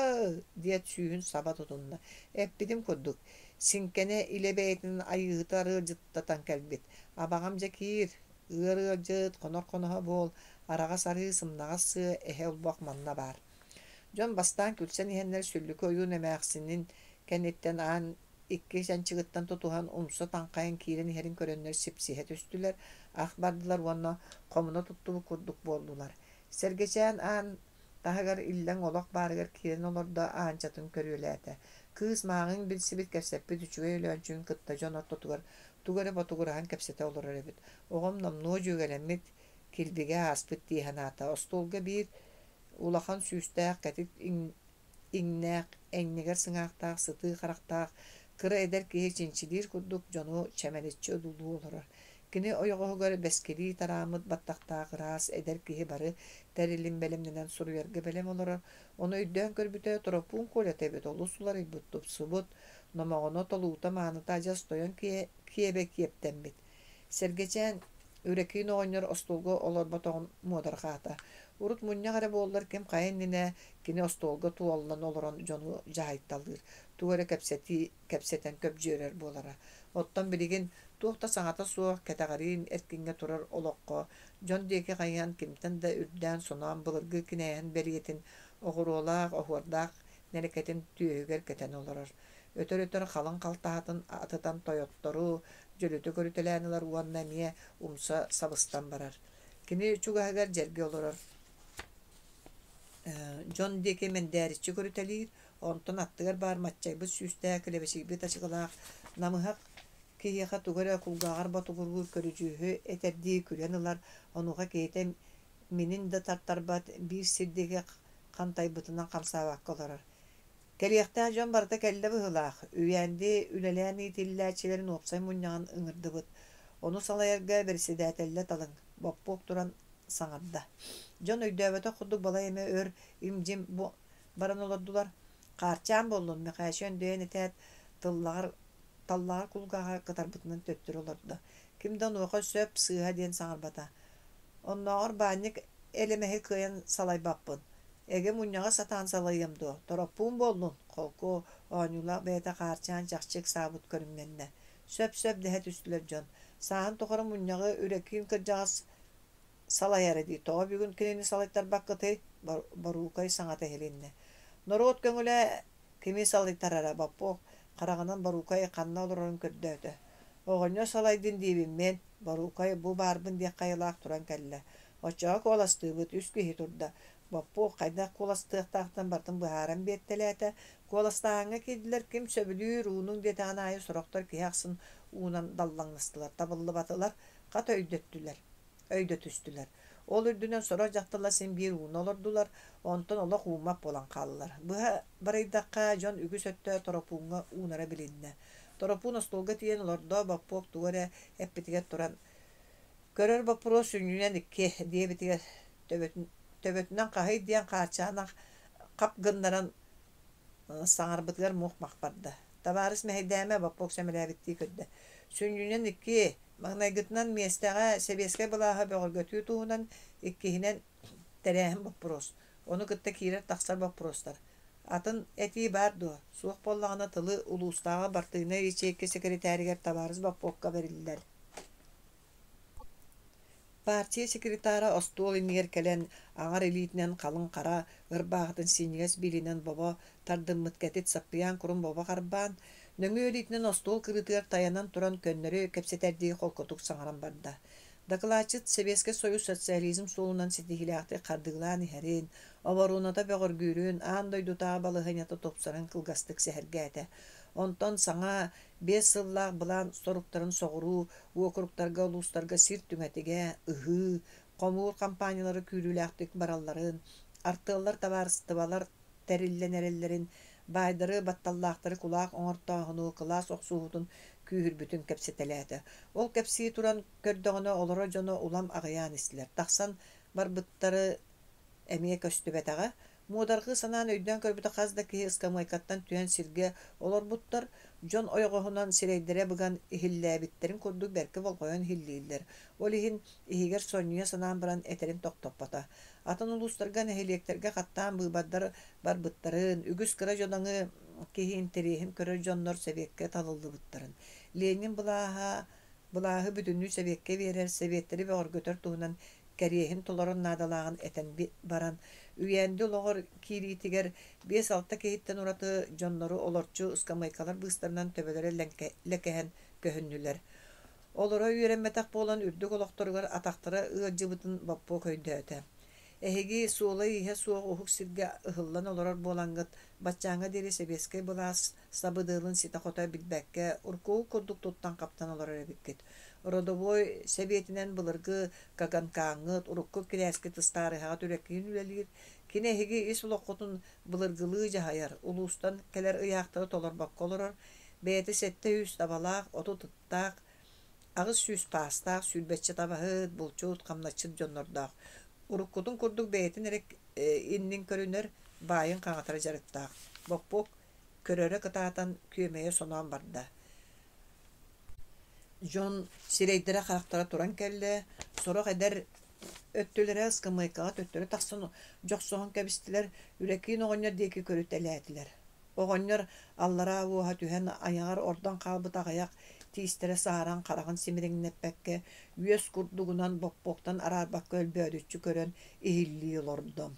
диэт сүүһүн саба тутунна. Эппитим курдук, Сиҥкэнэ илэ бэйэтинэн айыыһыта арыалдьыттатан кэлбит. Абаҕам дьэ киир, ыар ыалдьыт, хонор хоноһо буол, араҕас арыы, сымнаҕас сыа, эһэ олбох манна баар. Дьон бастаан күлсэн иһэннэр сүллүкү ойуун эмээхсинин кэнниттэн аан икки чанчыгыттан тутуһан умса таҥхайан киирэн иһэрин көрөннөр сипсиһэ түстүлэр, ах бардылар уонна хомуна туттубут курдук буоллулар. Сэргэчээн аан таһыгар иллэҥ олох баарыгар киирэн олордо, Аанчатын көрүөлээтэ. Кыыс мааҕын билсибит, кэпсэппит үчүгэй Өлөөнчүгүн кытта дьон ортотугар тугу эрэ ботугураһан кэпсэтэ олорор эбит. Оҕом номнуо дьүөгэлэммит, килбигэ ааспыт дии санаата. Остуолга биир улахан сүүстээх кэтит иҥнээх, энньэгэр сыҥаахтаах, сытыы харахтаах кыра эдэр киһи чинчилиир курдук дьону чэмэличчи одуулуу олорор. Кини ойоҕоһугар бэскилии тарааммыт баттахтаах ыраас эдэр киһи бары тэрилин бэлэмнэнэн суруйарга бэлэм олорор. Ону өйдөөн көрбүтэ, Торопуун Колята эбит олус уларыйбыт, тупсубут, номоҕоно толуута-мааныта адьас тойон киэбэ киэптэммит. Сэргэчээн Үрэкиин оҕонньор остуолга олорботоҕун муодарҕаата. Урут мунньах эрэ буоллар ким хайа иннинэ кини остуолга туоллан олорон дьону дьаһайталыыр, тугу эрэ кэпсэтии кэпсэтэн көбдьүөрэр буолара. Оттон билигин туох да саҥата суох кэтэҕэриин эркиҥҥэ турар олоххо дьон диэки хайыһан кимтэн да үрдээн соноон былыргы кинээһин бэлиэтин оҕуруолаах, оһуордаах нэлэкэтин түөһүгэр кэтэн олорор. Өтөр-өтөр халыҥ халтаһатын атытан тойоттору, дьөлүтэ көрүтэлээн ылар уонна эмиэ умса сабыстан барар. Кини чугаһыгар дьэргэ олорор дьон диэки мэндээриччи көрүтэлиир, онтон аттыгар баар маччайбыт сүүстээх, килэбэчийбит ачыкылаах намыһах Киһиэхэ тугу эрэ кулгааҕар ботугуруур көрүдьүөһү этэрдии күлэн ылар, онуоха киһитэ минин да тартарбат, биир сир диэки хантайбытынан хамсаабакка олорор. Кэлиэхтээх дьон барыта кэллэ быһыылаах, Үйээнди үлэлээн иитиллээччилэрин уопсай мунньаҕын ыҥырдыбыт. Ону салайарга бэрэссэдээтэллэ талыҥ, Боппуок туран саҥарда. Дьон өйдөөбөтөх курдук балай эмэ өр им-дьим баран олордулар. Хаарчаан буоллун, Мэхээчэ өндөйөн этээт, тыллаҕар таллаҕар кулгааҕа кытарбытынан төттөрү олордо. Ким да онуоха сөп, сыыһа диэн саҥарбата. Оннооҕор баанньык элэмэһи кыайан салайбаппын. Эгэ мунньаҕы сатаан салайыам дуо, Тороппуун буоллун, холку оонньуулаах бэйэтэ Хаарчаан чахчы ыксаабыт көрүҥнэннэ. Сөп-сөп дэһэ түстүлэр дьон. Сааһын тухары мунньаҕы Үрэкиин кырдьаҕас салайара дии, тоҕо бүгүн кинини салайтарбаккытый? Боруукай саҥата иһилиннэ. Норуот көҥүлэ кими салайтарара Боппуок хараҕынан Боруукай ханна олорорун көрдөөтө. Оҕонньор салайдын диибин мин, Боруукай бу баарбын диэххэ айылаах туран кэллэ. Оччоҕо куоластыыбыт, үс киһи турда. Боппуок хайдах куоластыахтаахтан барытын быһааран биэртэлээтэ. Куоластааһыҥҥа киирдилэр ким сөбүлүүр уунуҥ диэтэҕин аайы сорохтор киһи ахсын уунан даллаҥнастылар, табыллыбатылар, хата өйдөттүлэр өйдөтүстүлэр. Ол үрдүнэн сорох дьахталлар син биир ууна олордулар, онтон олох ууммат буолан хааллылар. Быһа барыйдахха, дьон үгүс өттө Торопууҥҥа уунара билиннэ. Торопуун остуолга тиийэн олордо, Боппуок тугу эрэ эппитигэр туран «Көрөр боппуруос сүнньүнэн икки» диэбитигэр төбөтүнэн хаһый диэн Хаарчаана хап гыннаран саҥарбытыгар мух-мах барда. Табаарыс мэһэйдээмэ, Боппуок сэмэлээбиттии көрдө. Сүнньүнэн икки, маҥнайгытынан миэстэҕэ сэбиэскэй былааһы бөҕөргөтүү туһунан, иккиһинэн тэрээһин боппуруос, ону кытта киирэр-тахсар боппуруостар. Атын этии баар дуо? Суох буоллаҕына тылы улуустааҕы бартыыйнай ячейка сэкиритээригэр табаарыс Боппуокка бэриллэр. Партия секретара остуол иннигэр кэлэн аҥар илиитинэн халыҥ хара ырбаахытын синньигэс биилинэн бобо тардыммыт кэтит саппыйаан курун бобо харбаан, нөҥүө илиитинэн остуол кырыытыгар тайанан туран көннөрү кэпсэтэрдии холкутук саҥаран барда. Дакылаатчыт Сэбиэскэй Союз социализм суолунан ситиһиилээхтик хардыылаан иһэрин, оборуоната бөҕөргүүрүн, аан дойдутааҕы балаһыанньата тупсарын кылгастык сэһэргээтэ. Онтон саҥа 5 сыллаах былаан соруктарын соҕуруу уокуруктарга, улуустарга сир түҥэтигэ, ыһыы, хомуур хампаанньалара күүрүүлээхтик баралларын, артыаллар, табаарыстыбалар тэриллэн эрэллэрин, баайдары, батталлаахтары кулаах оҥортооһуну, кылаас охсуһуутун күүһүрбүтүн кэпсэтэлээтэ. Ол кэпсии туран көрдөҕүнэ олорор дьоно улам аҕыйаан истилэр. Тахсан барбыттары эмиэ көстүбэтэҕэ. Муодарҕыы санаан өйдөөн көрбүтэ хас да киһи ыскамыайкаттан түһэн сиргэ олорбуттар, дьон ойоҕоһунан сирэйдэрэ быган иһиллээбиттэрин курдук бэркэ болҕойон иһиллииллэр. Ол иһин иһигэр сонньуйа санаан баран этэрин тохтоппото. Атын улуустарга, нэһилиэктэргэ хаттаан быыбардар барбыттарын, үгүс кыра дьодаҥы киһи интэриэһин көрөр дьоннор сэбиэккэ талыллыбыттарын, Ленин былааһа былааһы бүтүннүү сэбиэккэ биэрэр, сэбиэттэри бөҕөргөтөр туһунан кэриэһин толорор наадалааҕын этэн баран, Үйээнди олоҕор киириитигэр 5-6 киһиттэн ураты дьоннору олорчу ыскамыайкалар быыстарынан төбөлөрө лэкэһэн көһүннүлэр. Олоро үөрэммэтэх буолан үрдүк олохторугар атахтара ыалдьыбытын Боппуок өйдөөтө. Эһиги суола-ииһэ суох уһук сиргэ ыһыллан олорор буолаҥҥыт, баччааҥҥа диэри сэбиэскэй былаас сабыдыалын ситэ-хото билбэккэ, уруккугут курдук туттан-хаптан олорор эбиккит. Родовой сэбиэтинэн былыргы Каганкааҥҥыт, урукку кинээскит ыстаарыһаҕа түрэкиин үлэлиир, кини эһиги ис олоххутун былыргылыы дьаһайар, улуустан кэлэр ыйаахтары толорбокко олорор, бэйэтэ 700 табалаах, 30 ыттаах, 800 паастаах, сүүрбэччэ табаһыт, булчут, хамначчыт дьоннордоох. Уруккутун курдук бэйэтин эрэ иннин көрүнэр, баайын хаҥатар дьарыктаах. Боппуок көрөрө кытаатан, күөмэйэ соноон барда. Дьон сирэйдэрэ-харахтара туран кэллэ, сорох эдэр өттүлэрэ ыскамыайкаҕа төттөрү тахсан дьохсоһон кэбистилэр, Үлэкиин оҕонньор диэки көрүтэлээтилэр. Оҕонньор аллараа уоһа түһэн айаҕар ордон хаалбыт аҕыйах тиистэрэ саһаран хараҕын симириҥнэппэккэ, үөс курдугунан боппуоктан араарбакка өлбөөдүччү көрөн иһиллии олордо.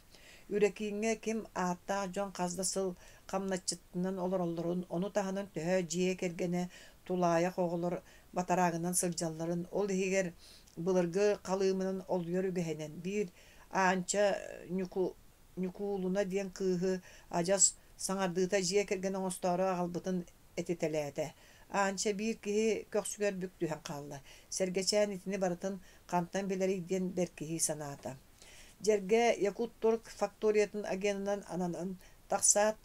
Үрэкииҥҥэ ким ааттаах дьон хас да сыл хамначчытынан олороллорун, ону таһынан төһө дьиэ кэргэнэ тулаайах оҕолор батараагынан сылдьалларын, ол иһигэр былыргы халыымынан олуйар үгэһинэн биир Аанча Ньуку Ньукуулуна диэн кыыһы адьас саҥардыыта дьиэ кэргэн оҥостоору аҕалбытын этитэлээтэ. Аанча биир киһи көхсүгэр бүк түһэн хаалла. Сэргэчээн итини барытын хантан билэрий диэн бэркиһии санаата. Дьэргэ Якутторг факториятын агенынан ананан тахсаат,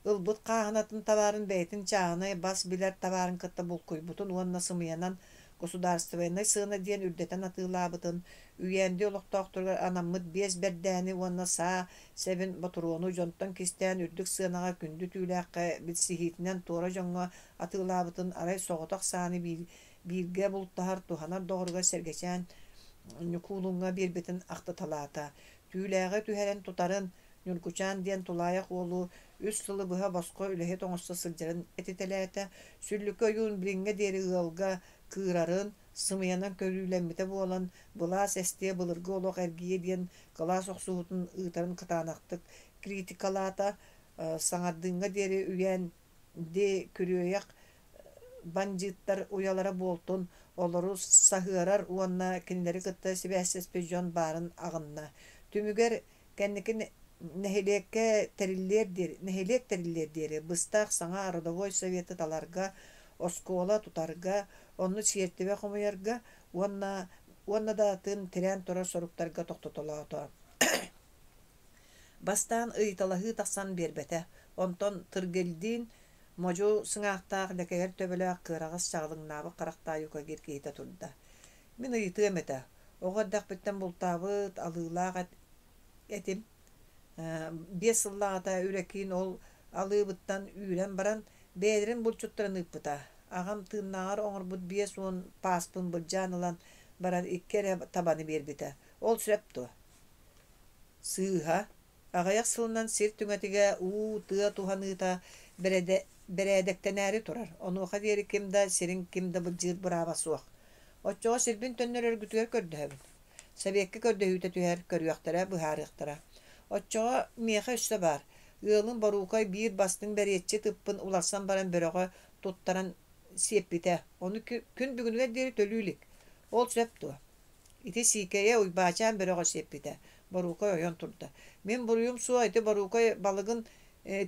ылбыт хааһынатын табаарын бэйэтин чааһынай бас билэр табаарын кытта булкуйбутун уонна сымыйанан государственнай сыана диэн үрдэтэн атыылаабытын, Үйээнди олохтоохторугар анаммыт биэс бэрдээни уонна саа сэбин ботуруону дьонтон кистээн үрдүк сыанаҕа күндү түүлээххэ билсиһиитинэн туора дьоҥҥо атыылаабытын арай соҕотох сааны бииргэ бултаһар, туһанар доҕоругар Сэргэчээн Ньукуулуҥҥа биэрбитин ахтыталаата. Түүлээҕи түһэрэн тутарын, Ньургучаан диэн тулаайах уолу үс сылы быһа босхо үлэһит оҥосто сылдьарын этитэлээтэ. Сүллүкү ойуун билиҥҥэ диэри ыалга кыырарын, сымыйанан көрүүлэммитэ буолан, былаас эстиэ былыргы олох эргийиэ диэн кылаас охсуһуутун ыытарын кытаанахтык критикалаата. Саҥардыыҥҥа диэри үйээн ди күрүөйэх бандьыыттар уйалара буолтун, олору саһыарар уонна кинилэри кытта сибээстэспит дьон баарын аҕынна. Түмүгэр кэнники нэһилиэккэ тэриллиэр диэри, нэһилиэк тэриллиэр диэри быстах саҥа родовой советы таларга, оскуола тутарга, онно сиэртибэ хомуйарга уонна уонна да атын тирээн турар соруктарга тохтотолоото. Бастаан ыйыталаһыы тахсан биэрбэтэ, онтон Тыргылдиин модьу сыҥаахтаах лэкэйэр төбөлөөх кыараҕас чаҕылыҥнаабыт харахтаах юкагир киһитэ турда. Мин ыйытыам этэ, оҕо эрдэхпиттэн бултаабыт, алыылаах этим. 5 сыллааҕыта Үрэкиин ол алыыбыттан үүрэн баран, бэйэлэрин булчуттарын ыыппыта. Аҕам тыыннааҕар оҥорбут 50 пааспын былдьаан ылан баран икки эрэ табаны биэрбитэ. Ол сөп дуо? Сыыһа, аҕыйах сылынан сир түҥэтигэ уу, тыа туһаныыта бэрээдэктэнээри турар, онуоха диэри ким да сирин ким да былдьыыр бырааба суох. Оччоҕо сирбин төннөрөргүтүгэр көрдөһөбүн. Сэбиэккэ көрдөһүүтэ түһэр, көрүөхтэрэ, быһаарыахтара. Оччоҕо миэхэ өссө баар, ыалым Боруукай биир бастыҥ бэриэтчит ыппын уларсан баран бөрөҕө туттаран сиэппитэ, ону күн бүгүнүгэр диэри төлүү илик. Ол сөп дуо? Ити сиикэйэ Уйбаачаан бөрөҕө сиэппитэ. Боруукай ойон турда. Мин буруйум суох ити Боруукай балыгын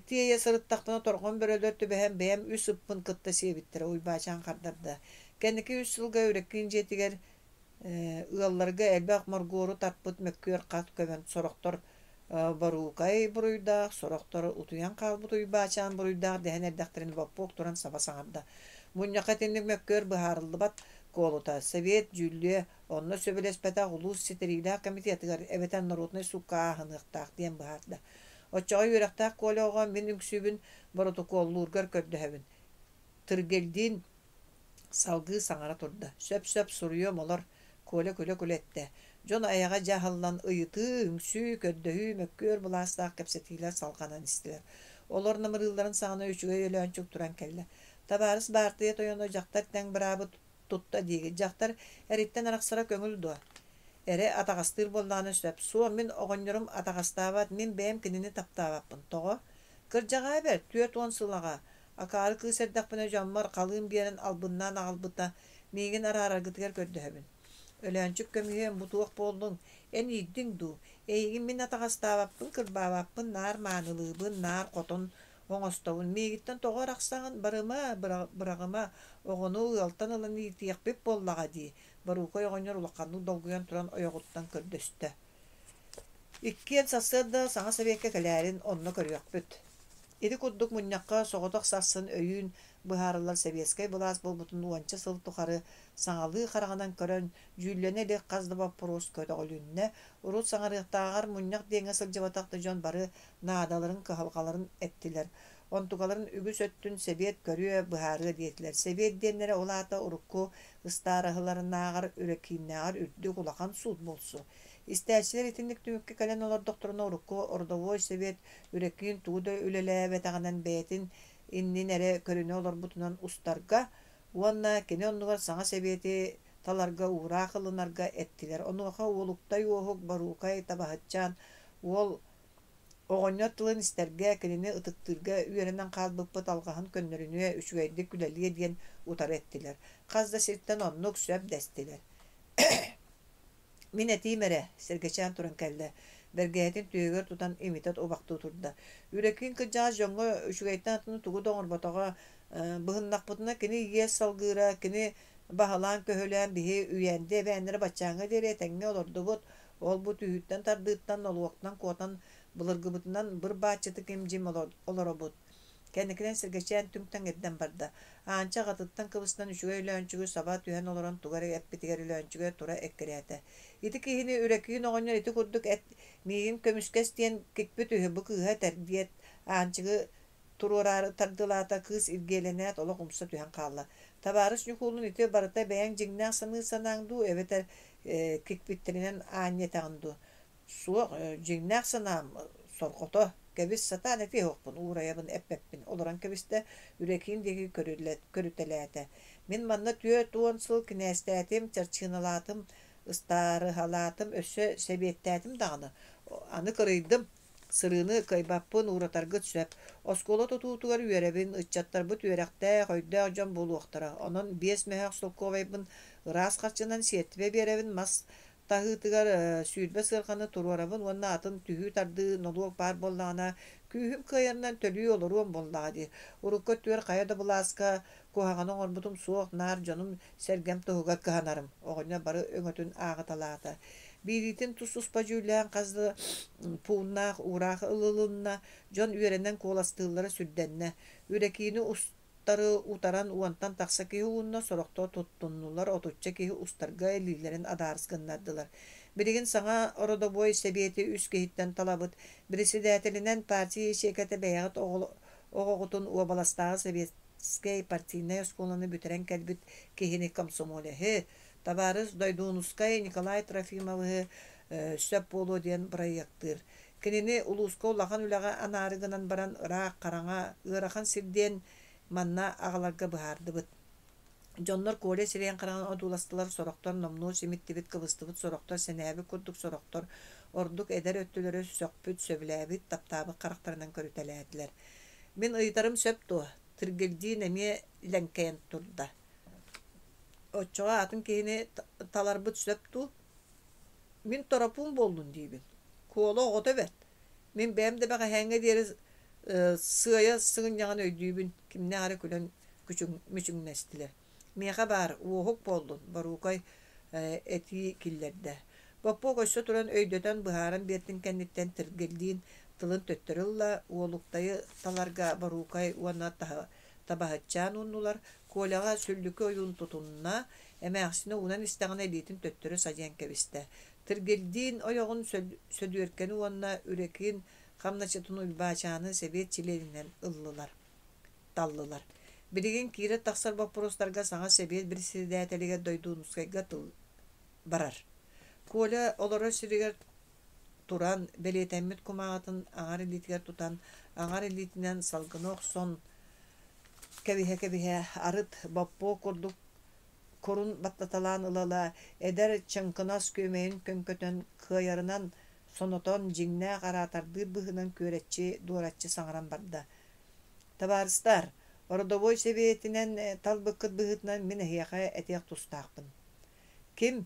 тиэйэ сырыттахпына торҕон бөрөлөр түбэһэн бэйэм үс ыппын кытта сиэбиттэрэ Уйбаачаан хардарда. Кэнники үс сылга Үрэккиин дьиэтигэр ыалларга элбэх моргуору тарпыт мөккүөр хат көбөн сорохтор Боруукай буруйдаах, сорохтор утуйан хаалбыт Уйбаачаан буруйдаах дэһэн эрдэхтэринэ Боппуок туран саба саҥарда. Мунньахха итинник мөккүөр быһаарыллыбат куолута, Сэбиэт дьүүллүө, онно сөбүлэспэтэх улуус ситэриилээх комитетыгар эбэтэр норуодунай суукка ааһыныахтаах диэн быһаарда. Оччоҕо үөрэхтээх Коля оҕо мин үҥсүүбүн боротокуоллуургар көрдөһөбүн. Тыргелдиин салгыы саҥара турда. Сөп-сөп суруйуом олор, Коля күлэ-күлэ эттэ. Дьон айаҕа дьэ аһыллан ыйытыы, үҥсүү, көрдөһүү, мөккүөр былаастаах кэпсэтиилэр салҕанан истилэр. Олор намырыылларын саҕана үчүгэй Өлөөнчүк туран кэллэ. Табаарыс баартыйа тойоно дьахтар тэҥ быраабы тутта диигит. Дьахтар эриттэн арахсара көҥүл дуо? Эрэ атаҕастыыр буоллаҕына сөп. Суох, мин оҕонньорум атаҕастаабат, мин бэйэм кинини таптаабаппын. Тоҕо? Кырдьаҕаа бэрт, 40 сыл аҕа. Акаары кыыс эрдэхпинэ дьоммор халыым биэрэн албыннаан аҕалбыта, миигин араараргытыгар көрдөһөбүн. Өлөөнчүк көмүһүөм бу туох буоллуҥ? Эн иирдиҥ дуу? Эйигин мин атаҕастаабаппын, кырбаабаппын, наар маанылыыбын, наар хотон оҥостобун. Миигиттэн тоҕо арахсаҕын? Барыма, быраҕыма, оҕону ыалтан ылан иитиэхпит буоллаҕа дии, Боруукай оҕонньор улаханнык долгуйан туран ойоҕуттан көрдөстө. Иккиэн сарсыарда саҥа сэбиэккэ кэлээрин онно көрүөхпүт. Ити курдук мунньахха соҕотох сарсын өйүүн быһаарыллар сэбиэскэй былаас буолбутун уонча сыл тухары саҥалыы хараҕынан көрөн, дьүүллэнэ илик хас да боппуруос көтөҕүлүннэ. Урут саҥарыахтааҕар мунньах диэҥҥэ сылдьыбатах да дьон бары наадаларын, кыһалҕаларын эттилэр. Онтукаларын үгүс өттүн сэбиэт көрүө, быһаарыа диэтилэр. Сэбиэт диэннэрэ ол аата урукку ыстаараһыларынааҕар Үрэкииннээҕэр үрдүк улахан суут буолсу. Истээччилэр итинник түмүккэ кэлэн олордохторуна урукку ордовой сэбиэт Үрэкиин тугу да үлэлээбэтэҕинэн бэйэтин иннин эрэ көрүнэ олорбутунан устарга уонна кини оннугар саҥа сэбиэти таларга уураах ылынарга эттилэр. Онуоха Уолуктай Уоһук, Боруукай Табаһытчаан уол оҕонньор тылын истэргэ, кинини ытыктыырга үөрэнэн хаалбыппыт алҕаһын көннөрүнүө, үчүгэйдик үлэлиэ диэн утары эттилэр. Хас да сиртэн оннук сөп дэстилэр. Мин этиим эрэ, Сэргэчээн туран кэллэ, бэргэһэтин түөһүгэр тутан имитэ убахтыы турда. Үрэкиин кырдьаҕас дьоҥҥо үчүгэйтэн атыны тугу да оҥорботоҕо. Быһыннахпытына кини иэс салгыыра, кини баһылаан-көһүлээн биһи үйээнди эбээннэрэ баччааҥҥа диэри этэҥҥэ олордубут. Ол-бу түһүүттэн-тардыыттан, нолуоктан куотан былыргыбытынан быр-бааччытык им-дьим олоробут. Кэнникинэн Сэргэчээн түҥ-таҥ ирдэн барда. Аанча аҕатыттан кыбыстан үчүгэй Өлөөнчүгү саба түһэн олорон тугу эрэ эппитигэр Өлөөнчүгэ тура эккирээтэ. Ити киһини Үрэкиин оҕонньор ити курдук эт миигин көмүскэс диэн кикпит үһү бу кыыһа этэр диэт Аанчыгы туруораары тардылаата кыыс илгиэлэнээт олох умса түһэн хаалла. Табаарыс Ньукуолун ити барыта бэйэҥ дьиҥнээх саныыр санааҥ дуу эбэтэр кикпиттэринэн аанньа этэҕин дуу? Суох, дьиҥнээх санаам сорҕото. Кэбис, сатаан этиэ суохпун, уурайабын эппэппин. Олорон кэбистэ, Үрэкиин диэки көрүтэлээтэ. Мин манна 40 сыл кинээстээтим, чарчыыналаатым, ыстаарыһалаатым, өссө сэбиэттээтим даҕаны. Аны кырыйдым, сырыыны кыайбаппын, ууратаргыт сөп. Оскуола тутуутугар үөрэбин, ыччаттарбыт үөрэхтээх, өйдөөх дьон буолуохтара. Онон биэс мөһөөх солкуобайбын ыраас харчынан сиэртибэ биэрэбин, мас таһыытыгар 20 сыарҕаны туруорабын уонна атын түһүү-тардыы нолуок баар буоллаҕына, күүһүм кыайарынан төлүү олоруом буоллаҕа дии. Урукку өттүгэр хайа да былааска куһаҕаны оҥорбутум суох, наар дьонум-сэргэм туһугар кыһанарым. Оҕонньор бары өҥөтүн ааҕыталаата. Биириитин тус-туспа дьүүллээн хас да пууннаах уураах ылылынна, дьон үөрэнэн куоластыыллара сүрдэннэ. Үрэкиини устары утаран уонтан тахса киһи уунна, сорохтор туттуннулар, отучча киһи устарга илиилэрин адаарыс гыннардылар. Билигин саҥа ородобуой сэбиэти үс киһиттэн талабыт. Председателинэн партия ячейката бэйэҕит оҕоҕутун уобаластааҕы советскай партийнай оскуоланы бүтэрэн кэлбит киһини комсомолеһы, табаарыс Дойдуунускай Николай Трофимовиһы сөп буолуо диэн бырайыактыыр. Кинини улууска улахан үлэҕэ анаары гынан баран ыраах, хараҥа, ыарахан сир диэн манна аҕаларга быһаардыбыт. Дьоннор Коля сирэйин-хараҕын одууластылар, сорохтор номнуо симиттибит, кыбыстыбыт, сорохтор сэнээбит курдук, сорохтор ордук эдэр өттүлэрэ сөхпүт, сөбүлээбит, таптаабыт харахтарынан көрүтэлээтилэр. Мин ыйытарым сөп дуо? Тиргилдиин эмиэ лэҥкэйэн турда. Оччоҕо атын киһини таларбыт сөп дуу? Мин Торопуун буоллун диибин. Куола оҕото бэрт. Мин бэйэм да бэҕэһээҥҥэ диэри сыайа сыгынньаҕын өйдүүбүн, кимнээх эрэ күлэн мүчүҥнэстилэр. Миэхэ баар, уоһук буоллун, Боруукай этии киллэрдэ. Боппуок өссө туран өйдөтөн быһааран биэртин кэнниттэн Тиргэллиин тылын төттөрү ылла, Уолуктайы таларга Боруукай уонна табаһытчаан ууннулар, Коляҕа сүллүкү ойуун тутунна, Эмээхсинэ уунан истэҕинэ илиитин төттөрү садьыйан кэбистэ. Тиргилдиин ойоҕун Сөдүөркэни уонна Үрэкиин хамначчытын Уйбаачааны сэбиэт чилиэнинэн ыллылар, таллылар. Билигин киирэр-тахсар боппуруостарга саҥа сэбиэт председателигэр Дойдуунускайга тыл барар. Коля олорор сиригэр туран, бэлиэтэммит кумааҕытын аҥар илиитигэр тутан, аҥар илиитинэн салгыны охсон кэбиһэ-кэбиһэ, арыт боппуок курдук курун баттаталаан ыла-ыла, эдэр чыҥкынас күөмэйин көҥкөтөн, кыайарынан сонотон, дьиҥнээх араатардыыр быһыынан күөрэччи, дуораччы саҥаран барда: «Табаарыстар, ородобуой сэбиэтинэн талбыккыт быһыытынан мин эһиэхэ этиэх тустаахпын. Ким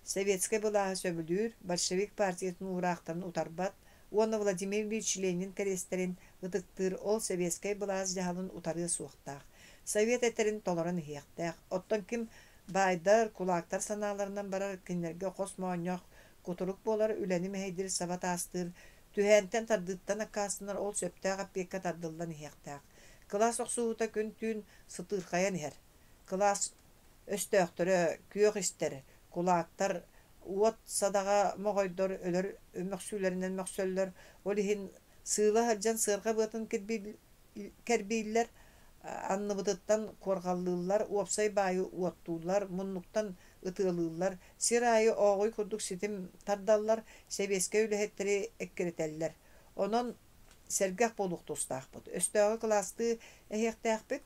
советскай былааһы сөбүлүүр, большевик партиятын уураахтарын утарбат уонна Владимир Ильич Ленин кэриэстэрин ытыктыыр ол сэбиэскэй былаас дьаһалын утарыа суохтаах. Совет этэрин толорон иһиэхтээх. Оттон ким баайдар, кулаактар санааларынан барар, кинилэргэ хос моонньоох кутурук буолар, үлэни мэһэйдиир саба таастыыр, түһээнтэн тардыыттан аккаастанар ол сөптөөх эппиэккэ тардыллан иһиэхтээх. Кылаас охсуһуута күн-түүн сытыырхайан иһэр. Кылаас өстөөхтөрө күөх истэр, кулаактар уот садаҕа моҕойдор өлөр мөхсүүлэринэн мөхсөллөр, ол иһин сыыла сылдьан сыарҕа быатын кэрбииллэр, анныбытыттан куорҕаллыыллар, уопсай баайы уоттууллар, муннуктан ытыалыыллар, сир аайы ооҕуй курдук ситим тардаллар, сэбиэскэй үлэһиттэри эккирэтэллэр. Онон сэргэх буолуох тустаахпыт. Өстөөҕү кылаастыы эһиэхтээхпит.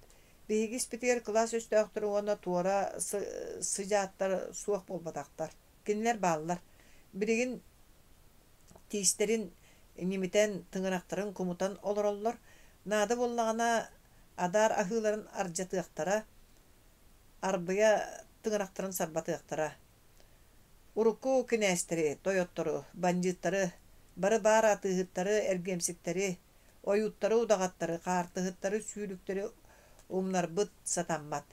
Биһиги испитигэр кылаас өстөөхтөрө уонна туора сыдьааттар суох буолбатахтар. Кинилэр бааллар. Билигин тиистэрин ньимитэн, тыҥырахтарын кумутан олороллор. Наада буоллаҕына, адаар аһыыларын ардьатыахтара, арбыйа тыҥырахтарын сарбатыахтара. Урукку кинээстэри, тойоттору, бандьыыттары, бары баар атыыһыттары, эргиэмсиктэри, ойууттары, удаҕаттары, хаартыһыттары, сүүрүктэри Умнарбыт сатаммат.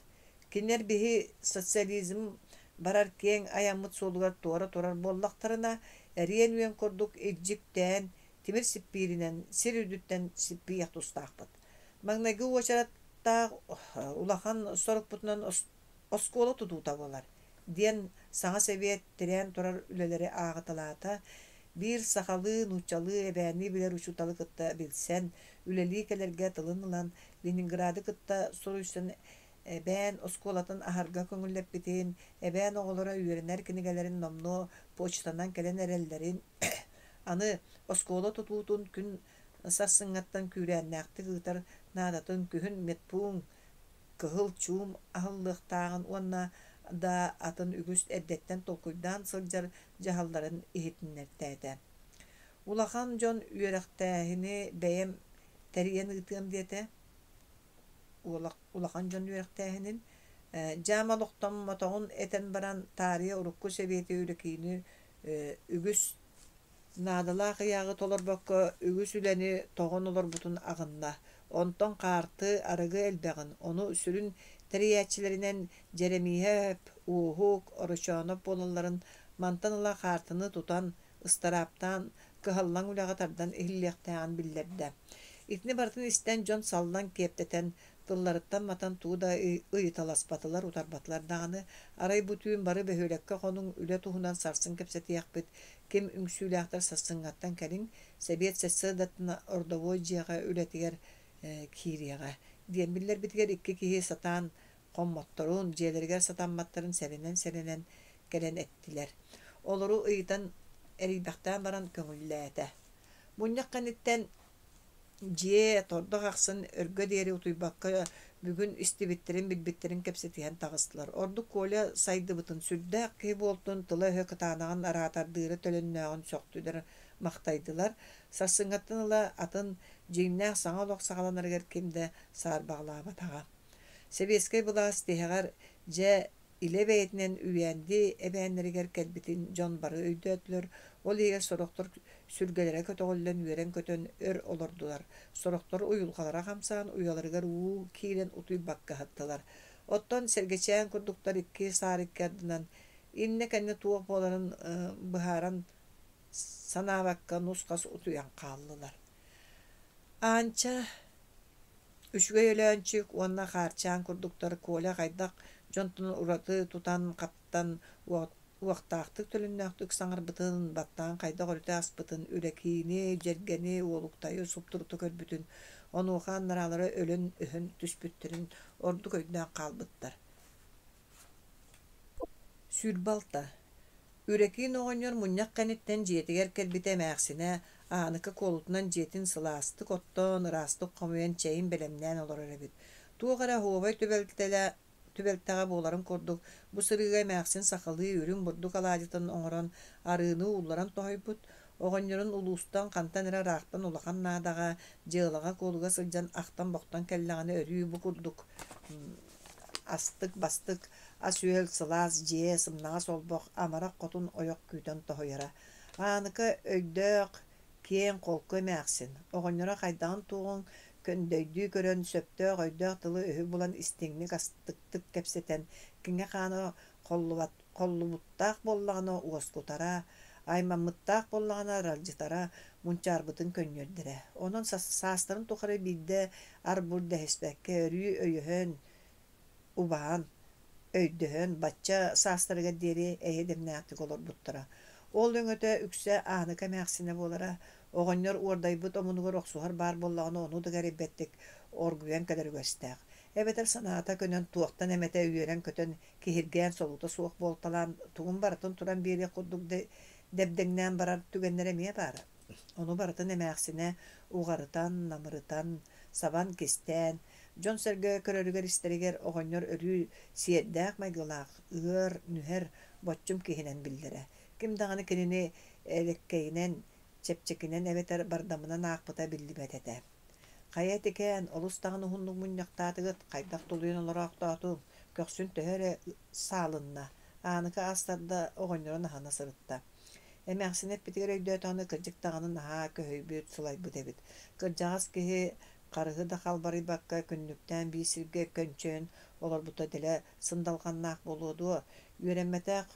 Кинилэр биһи социализм барар киэҥ айаммыт суолугар туора турар буоллахтарына, эриэн үөн курдук илдьиктээн, тимир сиппииринэн сир үрдүттэн сиппийиэх тустаахпыт. Маҥнайгы уочараттаах улахан сорукпутунан оскуола тутуута буолар, диэн саҥа сэбиэт тирээн турар үлэлэри ааҕыталаата. Биир сахалыы, нууччалыы, эбээннии билэр учууталы кытта билсэн, үлэлии кэлэргэ тылын ылан, Ленинграды кытта суруйсан эбээн оскуолатын аһарга көҥүллэппитин, эбээн оҕолоро үөрэнэр кинигэлэрин номнуо почтанан кэлэн эрэллэрин, аны оскуола тутуутун күн сарсыҥҥаттан күүрээннээхтик ыытар наадатын күһүн медпуун кыһыл чуум аһыллыахтааҕын уонна да атын үгүс эрдэттэн толкуйдаан сылдьар дьаһалларын иһитиннэртээтэ. Улахан дьон үөрэхтээһини бэйэм тэрийэн ыытыам диэтэ. Улахан дьон үөрэхтээһинин дьаам олохтоммотоҕун этэн баран, таарыйа урукку сэбиэти Үрүкиини үгүс Наадалаах ыйааҕы толорбокко үгүс үлэни тоҕон олорбутун аҕынна. Онтон хаарты, арыгы элбэҕин, ону сүрүн тэрийээччилэринэн Дьэрэмииһэп, Уоһук, Орочооноп буолалларын, мантан ыла хаартыны тутан, ыстарааптаан, кыһаллан үлэҕэ тардан иһиллиэхтээҕин биллэрдэ. Итини барытын истэн дьон саллан киэптэтэн, Тылларыттан матан тугу да ыйыталаспатылар, утарбатылар даҕаны. Арай бу түүн бары бөһүөлэккэ хонуҥ, үлэ туһунан сарсын кэпсэтиэхпит, ким үҥсүүлээхтэр сарсыҥҥаттан кэлиҥ, сэбиэт сарсыардаттан ордовой дьиэҕэ үлэтигэр киириэҕэ диэн биллэрбитигэр икки киһи сатаан хоммотторун, дьиэлэригэр сатамматтарын сэрэнэн-сэрэнэн кэлэн эттилэр. Олору ыйытан эрийбэхтээн баран көҥүллээтэ. Мунньах кэнниттэн Дьиэ тордох ахсын өргө диэри утуйбакка бүгүн истибиттэрин-билбиттэрин кэпсэтиһэн таҕыстылар. Ордук Коля сайдыбытын, сүрдээх киһи буолтун, тыла-өһө кытаанаҕын араатардыыра төлөннөөҕүн сөхтүлэр-махтайдылар. Сарсыҥҥаттан ыла атын, дьиҥнээх саҥа олох саҕаланарыгар ким да саарбаҕалаабатаҕа. Сэбиэскэй былаас тиһэҕэр дьэ Илэ бэйэтинэн Үйээнди эбээннэригэр кэлбитин дьон бары өйдөөтүлэр, ол иһигэр сорохтор сүргэлэрэ көтөҕүллэн үөрэн-көтөн өр олордулар, сорохтор уйулҕалара хамсаан уйаларыгар уу киирэн утуйбакка сыттылар. Оттон Сэргэчээн курдуктар икки саар икки ардынан иннэ-кэннэ туох буоларын быһааран санаабакка нус-хас утуйан хааллылар. Аанча Үчүгэй Өлөөнчүк уонна Хаарчаан курдуктар Коля хайдах дьонтон ураты тутан-хаптан, уохтаахтык-төлөннөөхтүк саҥарбытын, баттаҕын хайдах өрүтэ аспытын, Үлэкиини, Дьэргэни, Уолуктайы суптурута көрбүтүн, онуоха аннараалара өлөн-өһөн түспүттэрин ордук өйдөөн хаалбыттар. 26. Үрэкиин оҕонньор мунньах кэнниттэн дьиэтигэр кэлбитэ эмээхсинэ Ааныка куолутунан дьиэтин сылаастык оттоон, ыраастык хомуйан чэйин бэлэмнээн олорор эбит. Туох эрэ оһуобай түбэлтэҕэ буоларын курдук, бу сырыыга эмээхсин сахалыы үрүҥ бурдук алаадьытын оҥорон, арыыны уулларан тоһуйбут. Оҕонньорун улуустан хантан эрэ ыраахтан улахан наадаҕа, дьыалаҕа-куолуга сылдьан ахтан-бохтон кэллэҕинэ өрүү бу курдук астык-бастык ас-үөл, сылаас дьиэ, сымнаҕас олбох, амарах хотун ойох күүтэн тоһуйара. Ааныка өйдөөх, киэҥ-холку эмээхсин, оҕонньоро хайдаҕын-туоҕун көндөйдүү көрөн, сөптөөх өйдөөх тылы-өһү булан истиҥник астыктык кэпсэтэн, киҥэ-хаана холлубуттаах буоллаҕына уоскутара, аймаммыттаах буоллаҕына аралдьытара, мунчаарбытын көнньүөрдэрэ. Онон саастарын тухары биирдэ ар-бур дэһиспэккэ өрүү өйөһөн, убаһан, өйдөһөн, бачча саастарыгар диэри эйэ дэмнээхтик олорбуттара. Ол өҥөтө үксэ Ааныка эмээхсинэ буолара. Оҕонньор уордайбыт омунугар охсуһар баар буоллаҕына ону да кэрэйбэттик оргуйан кэлэр үгэстээх. Эбэтэр санаата көнөн туохтан эмэтэ үөрэн-көтөн, киһиргээн солуута суох буолталаан тугун барытын туран биэриэх курдук дэбдэҥнээн барар түгэннэрэ эмиэ баара. Ону барытын эмээхсинэ уҕарытан, намырытан, сабан, кистээн, дьон-сэргэ көрөрүгэр-истэригэр оҕонньор өрүү сиэрдээх майгылаах, ыар, нүһэр, боччум киһинэн биллэрэ. Ким даҕаны кинини элэккэйинэн, чэпчэкинэн эбэтэр бардамынан аахпыта биллибэт этэ. Хайа этикээн, олус даҕаны уһуннук мунньахтаатыгыт, хайдах тулуйан олороохтоотуҥ, көхсүн төһө эрэ саалынна, Ааныка ас тарда оҕонньорун аһына сырытта. Эмээхсинэ эппитигэр өйдөөтөҕүнэ кырдьык даҕаны наһаа көһүйбүт, сылайбыт эбит. Кырдьаҕас киһи Харыһы да халбарыйбакка күннүктээн биир сиргэ көнчөйөн олорбута дэлэ сындалҕаннаах буолуо дуо, үөрэммэтэх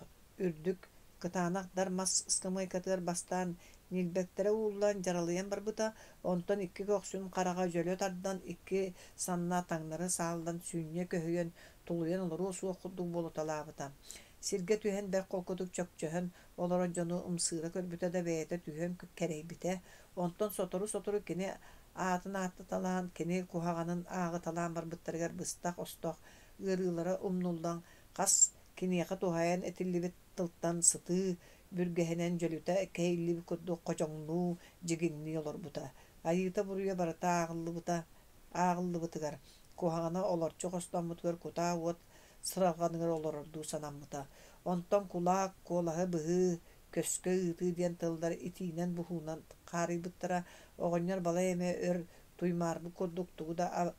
үрдүк кытаанах дар мас ыскамыайкатыгар бастаан ньилбэктэрэ ууллан дьаралыйан барбыта, онтон икки көхсүн хараҕа дьөлө тардан, икки санна таҥнары сааллан сүнньэ көһүйэн, тулуйан олоруо суох курдук буолуталаабыта. Сиргэ түһэн бэрт холкутук чөкчөһөн олорор дьону ымсыыра көрбүтэ да бэйэтэ түһүөн кэрэйбитэ. Онтон сотору-сотору кини аатын ааттаталаан, кини куһаҕанын ааҕыталаан барбыттарыгар быстах-остох ыарыылара умнуллан, хас киниэхэ туһаайан этиллибит тылтан сытыы бүргэһинэн дьөлүтэ кэһиллибит курдук хочоҥнуу, дьигиҥнии олорбута. Айыыта-буруйа барыта ааҕыллыбыта ааҕыллыбытыгар, куһаҕана олорчу хостоммутугар кутаа уот сыралҕаныгар олорордуу санаммыта. Онтон кулаак, куолаһы быһыы, көскө ыытыы диэн тыллар итиинэн-буһуунан хаарыйбыттара. Оҕонньор балай эмэ өр туймаарбыт курдук тугу да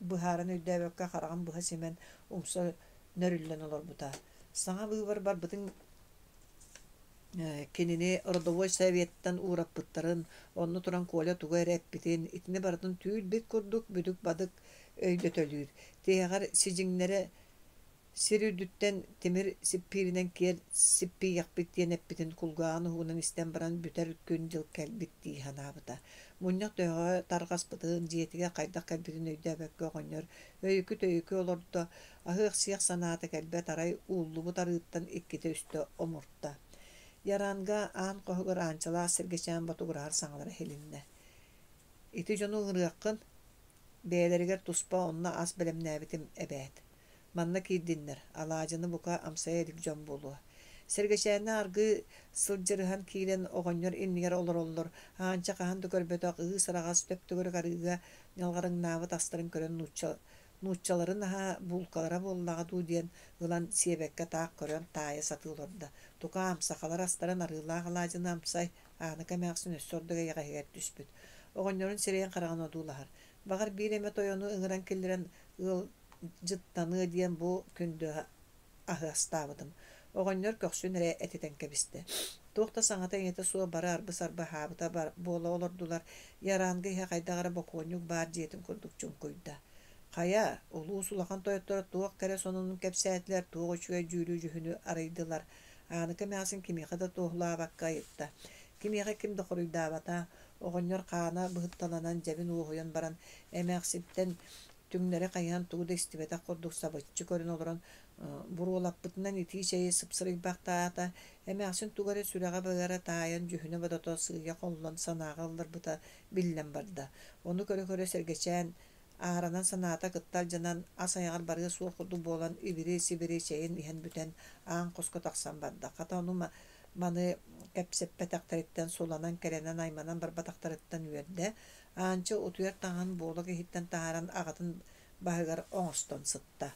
быһааран өйдөөбөккө хараҕын быһа симэн умса нөрүллэн олорбута. Саҥа быыбар барбытын кинини родовой советтан уураппыттарын, онно туран Коля тугу эрэ эппитин, итини барытын түүл-бит курдук бүдүк-бадык өйдөтөлүүр. Тиһэҕэр сидьиҥнэрэ Сир үрдүттэн тимир сиппииринэн киэр сиппийэхпит диэн эппитин кулгааҕын уһугунан истэн баран бүтэр күн-дьыл кэлбит дии санаабыта. Мунньах төһөҕө тарҕаспытын, дьиэтигэр хайдах кэлбитин өйдөөбөккө оҕонньор өйүкү-төйүкү олордо, аһыах-сиэх санаата кэлбэт, арай ууллубут арыыттан иккитэ-үстэ омурта. Яранга аан хоһугар Аанчалаах Сэргэчээн ботугураһар саҥалара иһилиннэ. Ити дьону ыҥырыаххын, бэйэлэригэр туспа онно ас бэлэмнээбитим эбээт. Манна киирдиннэр, алаадьыны бука амсайа илик дьон буолуо. Сэргэчээннэ аргыы сылдьырыһан киирэн оҕонньор иннигэр олороллор, Аанча хаһан да көрбөтөх ыыс-араҕас төп-төгүрүк арыыга ньалҕарыҥнаабыт астарын көрөн нуучча нууччаларын аһа буулкалара буоллаҕа дуу диэн ылан сиэбэккэ таах көрөн таайа сатыы олордо. Тукаам, сахалар астарын арыылаах алаадьыны амсай, Ааныка эмээхсин өссө ордук эйэҕэһигэр түспүт. Оҕонньорун сирэйин-хараҕын одуулаһар. Баҕар биир эмэ тойону ыҥыран киллэрэн ыал дьыттаныа диэн бу күндү аһы астаабытым. Оҕонньор көхсүн эрэ этитэн кэбистэ. Туох да саҥата-иҥэтэ суох бары арбы-сарбы аһаабыта буола олордулар. Яранга иһэ хайдах эрэ бокуонньук баар дьиэтин курдук чуҥкуйда. Хайа, улуус улахан тойотторо туох кэрэ сонунун кэпсээтилэр, туох үчүгэй дьүүлү-дьүһүнү арыйдылар. Ааныка эмээхсин кимиэхэ да туоһулаабакка ыйытта. Кимиэхэ ким да хоруйдаабата. Оҕонньор хаана быһытталанан дьэбин уоһуйан баран, эмээхсинтэн түҥнэри хайыһан тугу да истибэтэх курдук сабыччы көрөн олорон буруолаппытынан итии чэйи сыпсырыйбахтаата, эмээхсин тугу эрэ сүрэҕэ-быара таайан дьүһүнэ-бодото сыыйа холлон санааҕа ылларбыта биллэн барда. Ону көрө-көрө Сэргэчээн ааранан санаата кытта алдьанан, ас айаҕар барыа суох курдук буолан ибири-сибири чэйин иһэн бүтэн аан хоско тахсан барда. Хата ону маны кэпсэппэтэхтэриттэн суланан кэлэнэн айманан барбатахтарыттан үөрдэ, Аанча утуйар таҥаһын буолак иһиттэн таһааран аҕатын баһыгар оҥостон сытта.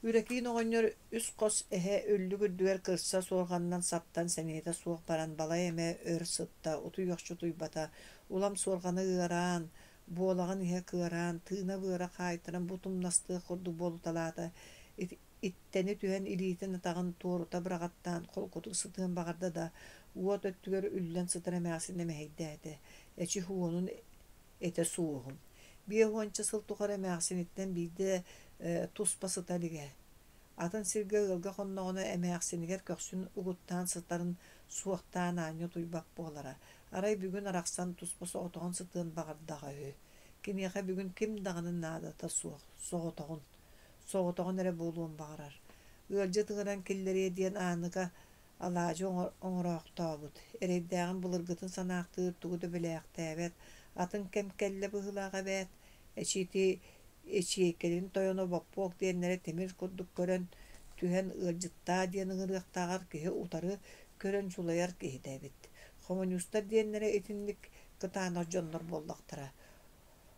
Үрэкиин оҕонньор үс хос эһэ үллүк үрдүгэр кырса суорҕанынан саптан сэниэтэ суох баран балай эмэ өр сытта, утуйуохча утуйбата, улам суорҕана ыараан, буолаҕын иһэ кыараан, тыына-быара хаайтаран бу тумнастыах курдук буолуталаата. Иттэни түһэн илиитин-атаҕын туорута быраҕаттаан холкутук сытыан баҕарда да, уот өттүгэр үллэн сытар эмээхсинэ мэһэйдээтэ. Эчи уонун этэ суоһун. Биэс уонча сыл тухары эмээхсиниттэн биирдэ туспа сыта илигэ. Атын сиргэ ыалга хонноҕуна эмээхсинигэр көхсүн угуттаан сытарын суохтаан аанньа утуйбат буолара. Арай бүгүн арахсан туспа соҕотоҕун сытыан баҕардаҕа үһү. Киниэхэ бүгүн ким даҕаны наадата суох, соҕотоҕун. Соҕотоҕун эрэ буолуон баҕарар. Ыалдьыт ыҥыран киллэриэ диэн Ааныка алаадьы оҥороохтообут, эрэйдээҕин былыргытын санаахтыыр тугу да билээхтээбэт, атын кэм кэллэ быһыылаах эбээт, эчи ити ичиэйкэлэрин тойоно Боппуок диэннэрэ тимир курдук көрөн түһэн ыалдьыттаа диэн ыҥырыахтааҕар киһи утары көрөн дьулайар киһитэ эбит. Хомуньуустар диэннэрэ итинник кытаанах дьоннор буоллахтара.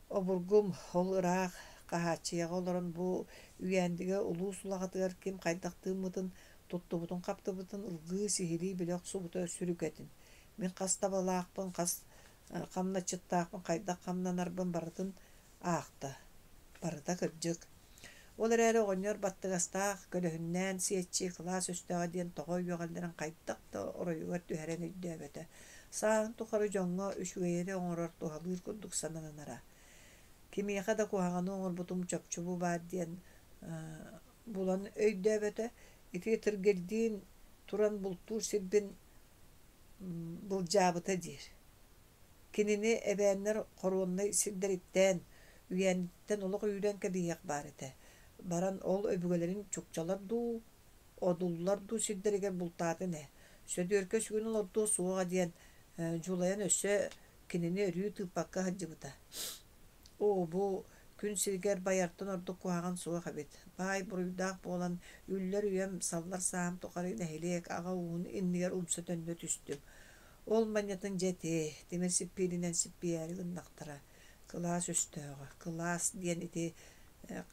Обургум ол ыраах Хаһааччыйаҕа олорон бу Үйээндигэ улуус улаҕатыгар ким хайдах тыыммытын, туттубутун-хаптыбытын ылгыы, сиһилии билэ охсубута сүрүкэтин. Мин хас табалаахпын, хас хамначчыттаахпын, хайдах хамнанарбын барытын аахта. Барыта кырдьык. Ол эрээри оҕонньор баттыгастаах, көлөһүннээн сиэччи, кылаас өстөөҕө диэн тоҕо үөҕэллэрин хайдах да оройугар түһэрэн өйдөөбөтө. Сааһын тухары дьоҥҥо үчүгэйи эрэ оҥорор, туһалыыр курдук сананара. Кимиэхэ да куһаҕаны оҥорбутум чопчу бу баар диэн булан өйдөөбөтө. Ити Тыргирдиин туран бултуур сирбин былдьаабыта диир. Кинини эбээннэр хоруоннай сирдэриттэн, үйээниттэн олох үүрэн кэбиһиэх баар этэ. Баран ол өбүгэлэрин чукчалар дуу, одуллар дуу сирдэригэр бултаатын ээ. Сөдүөркэ сүгүн олордуо суоҕа диэн дьулайан өссө кинини өрүү тыыппакка сылдьыбыта. Оо, бу күн сиригэр байартан ордук куһаҕан суох эбит. Баай буруйдаах буолан, үллэр үйэм, саллар сааһым тухары нэһилиэк аҕа ууһун иннигэр умса төннө түстүм. Ол манньатын дьэ ити, тимир сиппииринэн сиппийээри гыннахтара. Кылаас өстөөҕө, кылаас диэн ити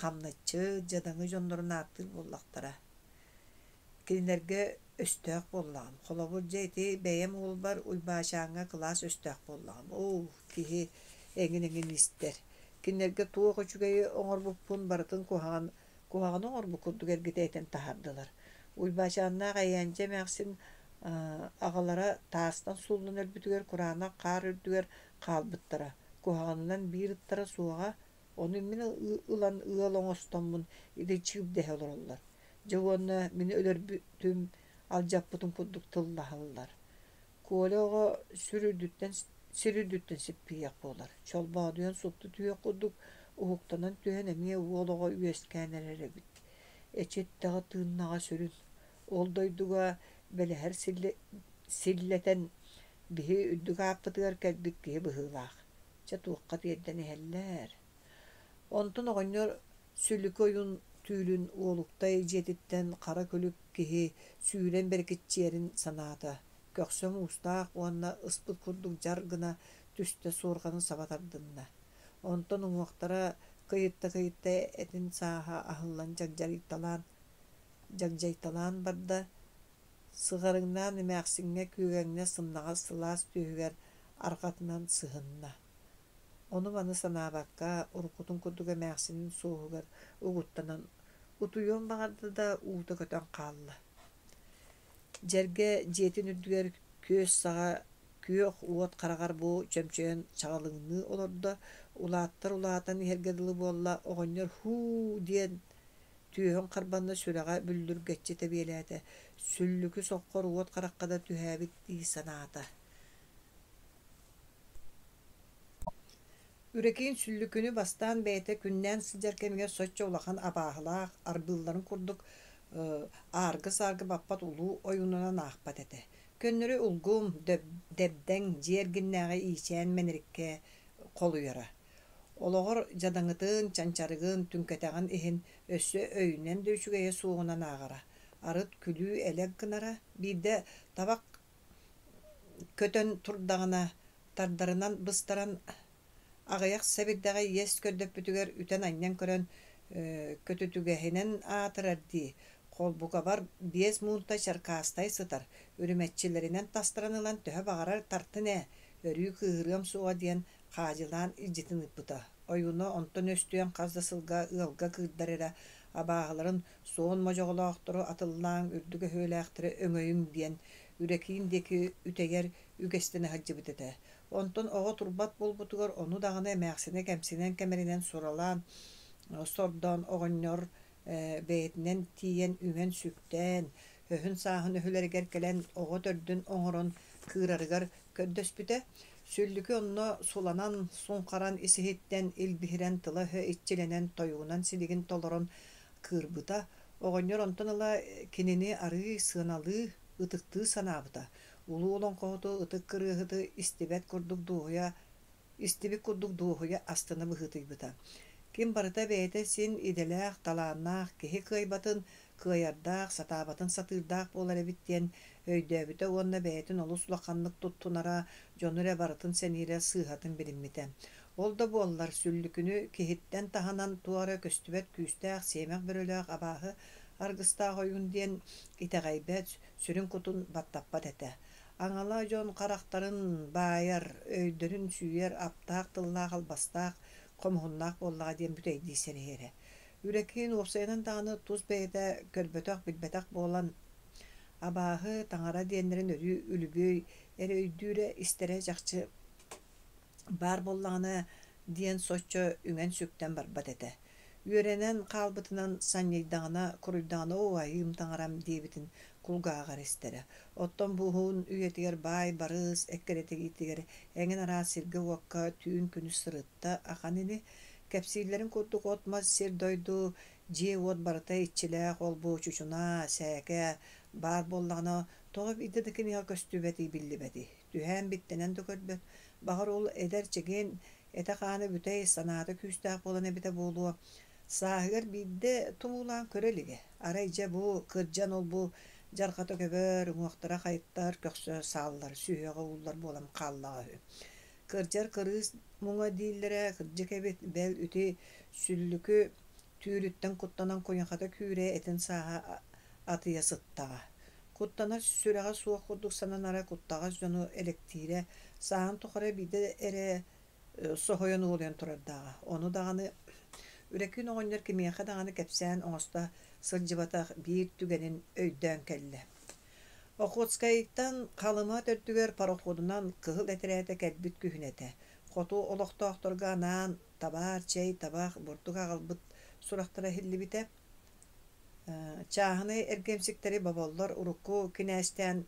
хамначчыт, дьадаҥы дьоннорун ааттыыр буоллахтара. Кинилэргэ өстөөх буоллаҕым. Холобур, дьэ ити бэйэм уолбар Уйбаачааҥҥа кылаас өстөөх буоллаҕым. Оо, киһи эҥин-эҥин истэр. Кинилэргэ туох үчүгэйи оҥорбуппун барытын куһаҕан куһаҕаны оҥорбут курдук эргитэ этэн таһаардылар. Уйбаачааннаах Эйээндьэ эмээхсин аҕалара таастан сууллан өлбүтүгэр кураанах хаар үрдүгэр хаалбыттара. Куһаҕанынан биир ыттара суоҕа, ону мин ылан ыал оҥостоммун илэ дэһэ олороллор. Дьэ уонна мин өлөрбүтүм, алдьаппытым курдук тыллаһаллар. Коля оҕо сүр үрдүттэн сир үрдүттэн сиппийиэх буолар. Чолбоодуйан супту түһүөх курдук уһуктанан түһэн эмиэ уол оҕо үөскээн эрэр эбит. Эчиттэҕэ тыыннаҕа сүрүн. Ол дойдуга бэлэһэр силлэтэн биһи үрдүк ааппытыгар кэлбит киһи быһыылаах. Чэ туохха тиэрдэн иһэллэр. Онтон оҕонньор Сүлүкү ойуун түүлүн Уолуктай дьиэтиттэн хара күлүк киһи сүүрэн бэрикиччийэрин санаата, көхсө муустаах уонна ыспыт курдук дьар гына түстэ суорҕанын саба тардынна. Онтон уҥуохтара кыйытта-кыйытта этин сааһа аһыллан дьагдьайталаан, дьагдьайталаан барда, сыҕарыҥнаан эмээхсиҥҥэ күөгэҥнэс сымнаҕас сылаас түөһүгэр арҕатынан сыһынна. Ону-маны санаабакка, уруккутун курдук эмээхсинин суоһугар угуттанан утуйуон баҕарда да, уута көтөн хаалла. Дьэргэ дьиэтин үрдүгэр күөс саҕа күөх уот хараҕар бу чөмчөйөн чаҕылыҥныы олордо, улааттар улаатан иһэргэ дылы буолла, оҕонньор «һуу» диэн түөһүн харбанна сүрэҕэ бүллүргэччи тэбиэлээтэ, сүллүкү соххор уот харахха да түһээбит дии санаата. Үрэкиин сүллүкүнү бастаан бэйэтэ күннээн сылдьар кэмигэр соччо улахан абааһылаах, арбыылларын курдук ааргы-сааргы баппат улуу ойуунунан аахпат этэ. Көннөрү улгум, дэбдэҥ, дьиэ эргиннээҕи иичээн мэнэриккэ холуйара. Олоҕор дьадаҥытын, чанчарыгын, түҥкэтэҕин иһин өссө өйүнэн да үчүгэйэ суоҕунан ааҕара. Арыт күлүү-элэк гынара, биирдэ табах көтөн турдаҕына тардарынан быстаран аҕыйах сэбирдэҕи иэс көрдөппүтүгэр үтэн-анньан көрөн көтүтүгэһинэн аатырар дии, холбукабар 5 муунта чаркаастай сытар, үрүмэччилэринэн тастаран ылан төһө баҕарар тартын ээ, өрүү кыыһырыам суоҕа диэн хаадьылаан илдьитин ыыппыта. Ойууна онтон өстүйэн хас да сылга ыалга кыырдар эрэ абааһыларын суон модьоҕолоохтору атыллааҥ, үрдүк өһүөлээхтэри өҥөйүҥ диэн Үрэкиин диэки үтэйэр үгэстэнэ сылдьыбыт этэ. Онтон оҕо турбат буолбутугар ону даҕаны эмээхсинэ кэмсинэн-кэмэринэн суралаан, сордоон оҕонньор бэйэтинэн тиийэн үҥэн-сүктэн, өһүн-сааһын өһүлэригэр кэлэн оҕо төрдүн оҥорон кыырарыгар көрдөспүтэ. Сүллүкү онно суланан, суҥхаран ис-иһиттэн илбиһирэн тыла-өһө иччилэнэн тойугунан силигин толорон кыырбыта. Оҕонньор онтон ыла кинини арыый сыаналыы, ытыктыы санаабыта. Улуу олоҥхоһуту, ытык кырыаһыты истибэт курдук дуоһуйа истибит курдук дуоһуйа астына быһыытыйбыта. Ким барыта бэйэтэ син идэлээх, талааннаах, киһи кыайбатын кыайардаах, сатаабатын сатыырдаах буолар эбит диэн өйдөөбүтэ уонна бэйэтин олус улаханнык туттунара, дьону эрэ барытын сэниирэ сыыһатын билиммитэ. Ол да буоллар, сүллүкүнү киһиттэн таһынан туох эрэ көстүбэт күүстээх сиэмэх бөрөлөөх абааһы аргыстаах ойуун диэн итэҕэйбэт, сүрүн-кутун баттаппат этэ. Аҥала дьон харахтарын баайар, өйдөрүн сүүйэр аптаах тыллаах албастаах, хомуһуннаах буоллаҕа диэн бүтэйдии сэрэйэрэ. Үрэкиин уопсайынан даҕаны тус бэйэтэ көрбөтөх-билбэтэх буолан, абааһы, таҥара диэннэрин өрүү үлүбүөй эрэ өйдүүрэ, истэрэ чахчы баар буоллаҕына диэн соччо үҥэн-сүктэн барбат этэ. Үөрэнэн хаалбытынан санньыйдаҕына, куруйдаҕына оо, айыым таҥарам диэбитин кулгааҕар истэрэ. Оттон бу уһун үйэтигэр баай барыс эккирэтиитигэр эҥин араас сиргэ-уокка түүн-күнүс сырытта ахан ини. Кэпсииллэрин курдук от-мас сир-дойду, дьиэ-уот барыта иччилээх ол-бу чучунаа, сээкэ баар буоллаҕына, тоҕо биирдэ да киниэхэ көстүбэтий биллибэтий. Түһээн биттэнэн да көрбөт. Баҕар ол эдэр чэгиэн этэ-хаана бүтэй, санаата күүстээх буолан эбитэ буолуо. Сааһыгар биирдэ тумуулаан көрө илигэ. Арай дьэ бу кырдьан ол-бу дьарҕата көбөр, уҥуохтара хайыттар, көхсө сааллар, сүһүөҕэ ууллар буолан хааллаҕа үһү. Кырдьар кырыыс муҥа дииллэрэ кырдьык эбит, бэл үти сүллүкү түүлүттэн куттанан куйахата күүрэ этин сааһа атыйа сыттаҕа. Куттанар сүрэҕэ суох курдук сананара куттаҕас дьону элэктиирэ, сааһын тухары биирдэ эрэ соһуйан уолуйан турардааҕа. Ону даҕаны Үрэкүүн оҕонньор кимиэхэ даҕаны кэпсээн оҥосто сылдьыбатах биир түгэнин өйдөөн кэллэ. Охотскайтан Халыма төрдүгэр пароходунан кыһыл этэрээтэ кэлбит күһүнэ этэ. Хоту олохтоохторго анаан табаар, чэй, табах, бурдук аҕалбыт сурахтара иһиллибитэ. Чааһынай эргиэмсиктэри боболлор, урукку кинээстээн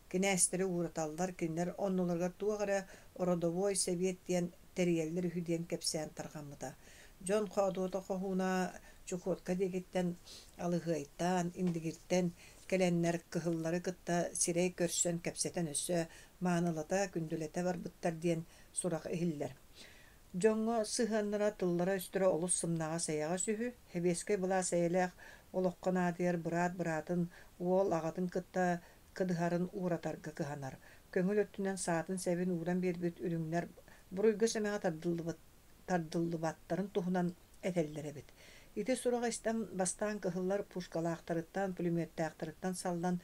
кинээстэри уураталлар, кинилэр оннуларыгар туох эрэ ородобуой сэбиэт диэн тэрийэллэр үһү диэн кэпсээн тарҕаммыта. Дьон хоодуота хоһууна Чукотка диэкиттэн Алыһыайтан, Индигиртэн кэлэннэр кыһыллары кытта сирэй көрсөн кэпсэтэн өссө маанылата, күндүлэтэ барбыттар диэн сурах иһиллэр. Дьоҥҥо сыһыаннара, тыллара-өстөрө олус сымнаҕас эйэҕэс үһү. Сэбиэскэй былаас эйэлээх олоххо наадыйар быраат быраатын, уол аҕатын кытта кыдыһарын ууратарга кыһанар. Көҥүл өттүнэн саатын-сэбин ууран биэрбит үрүҥнэр буруйга-сэмэҕэ тардыллыбаттарын туһунан этэллэр эбит. Ити сураҕы истэн бастаан кыһыллар пушкалаахтарыттан, пулеметтаахтарыттан саллан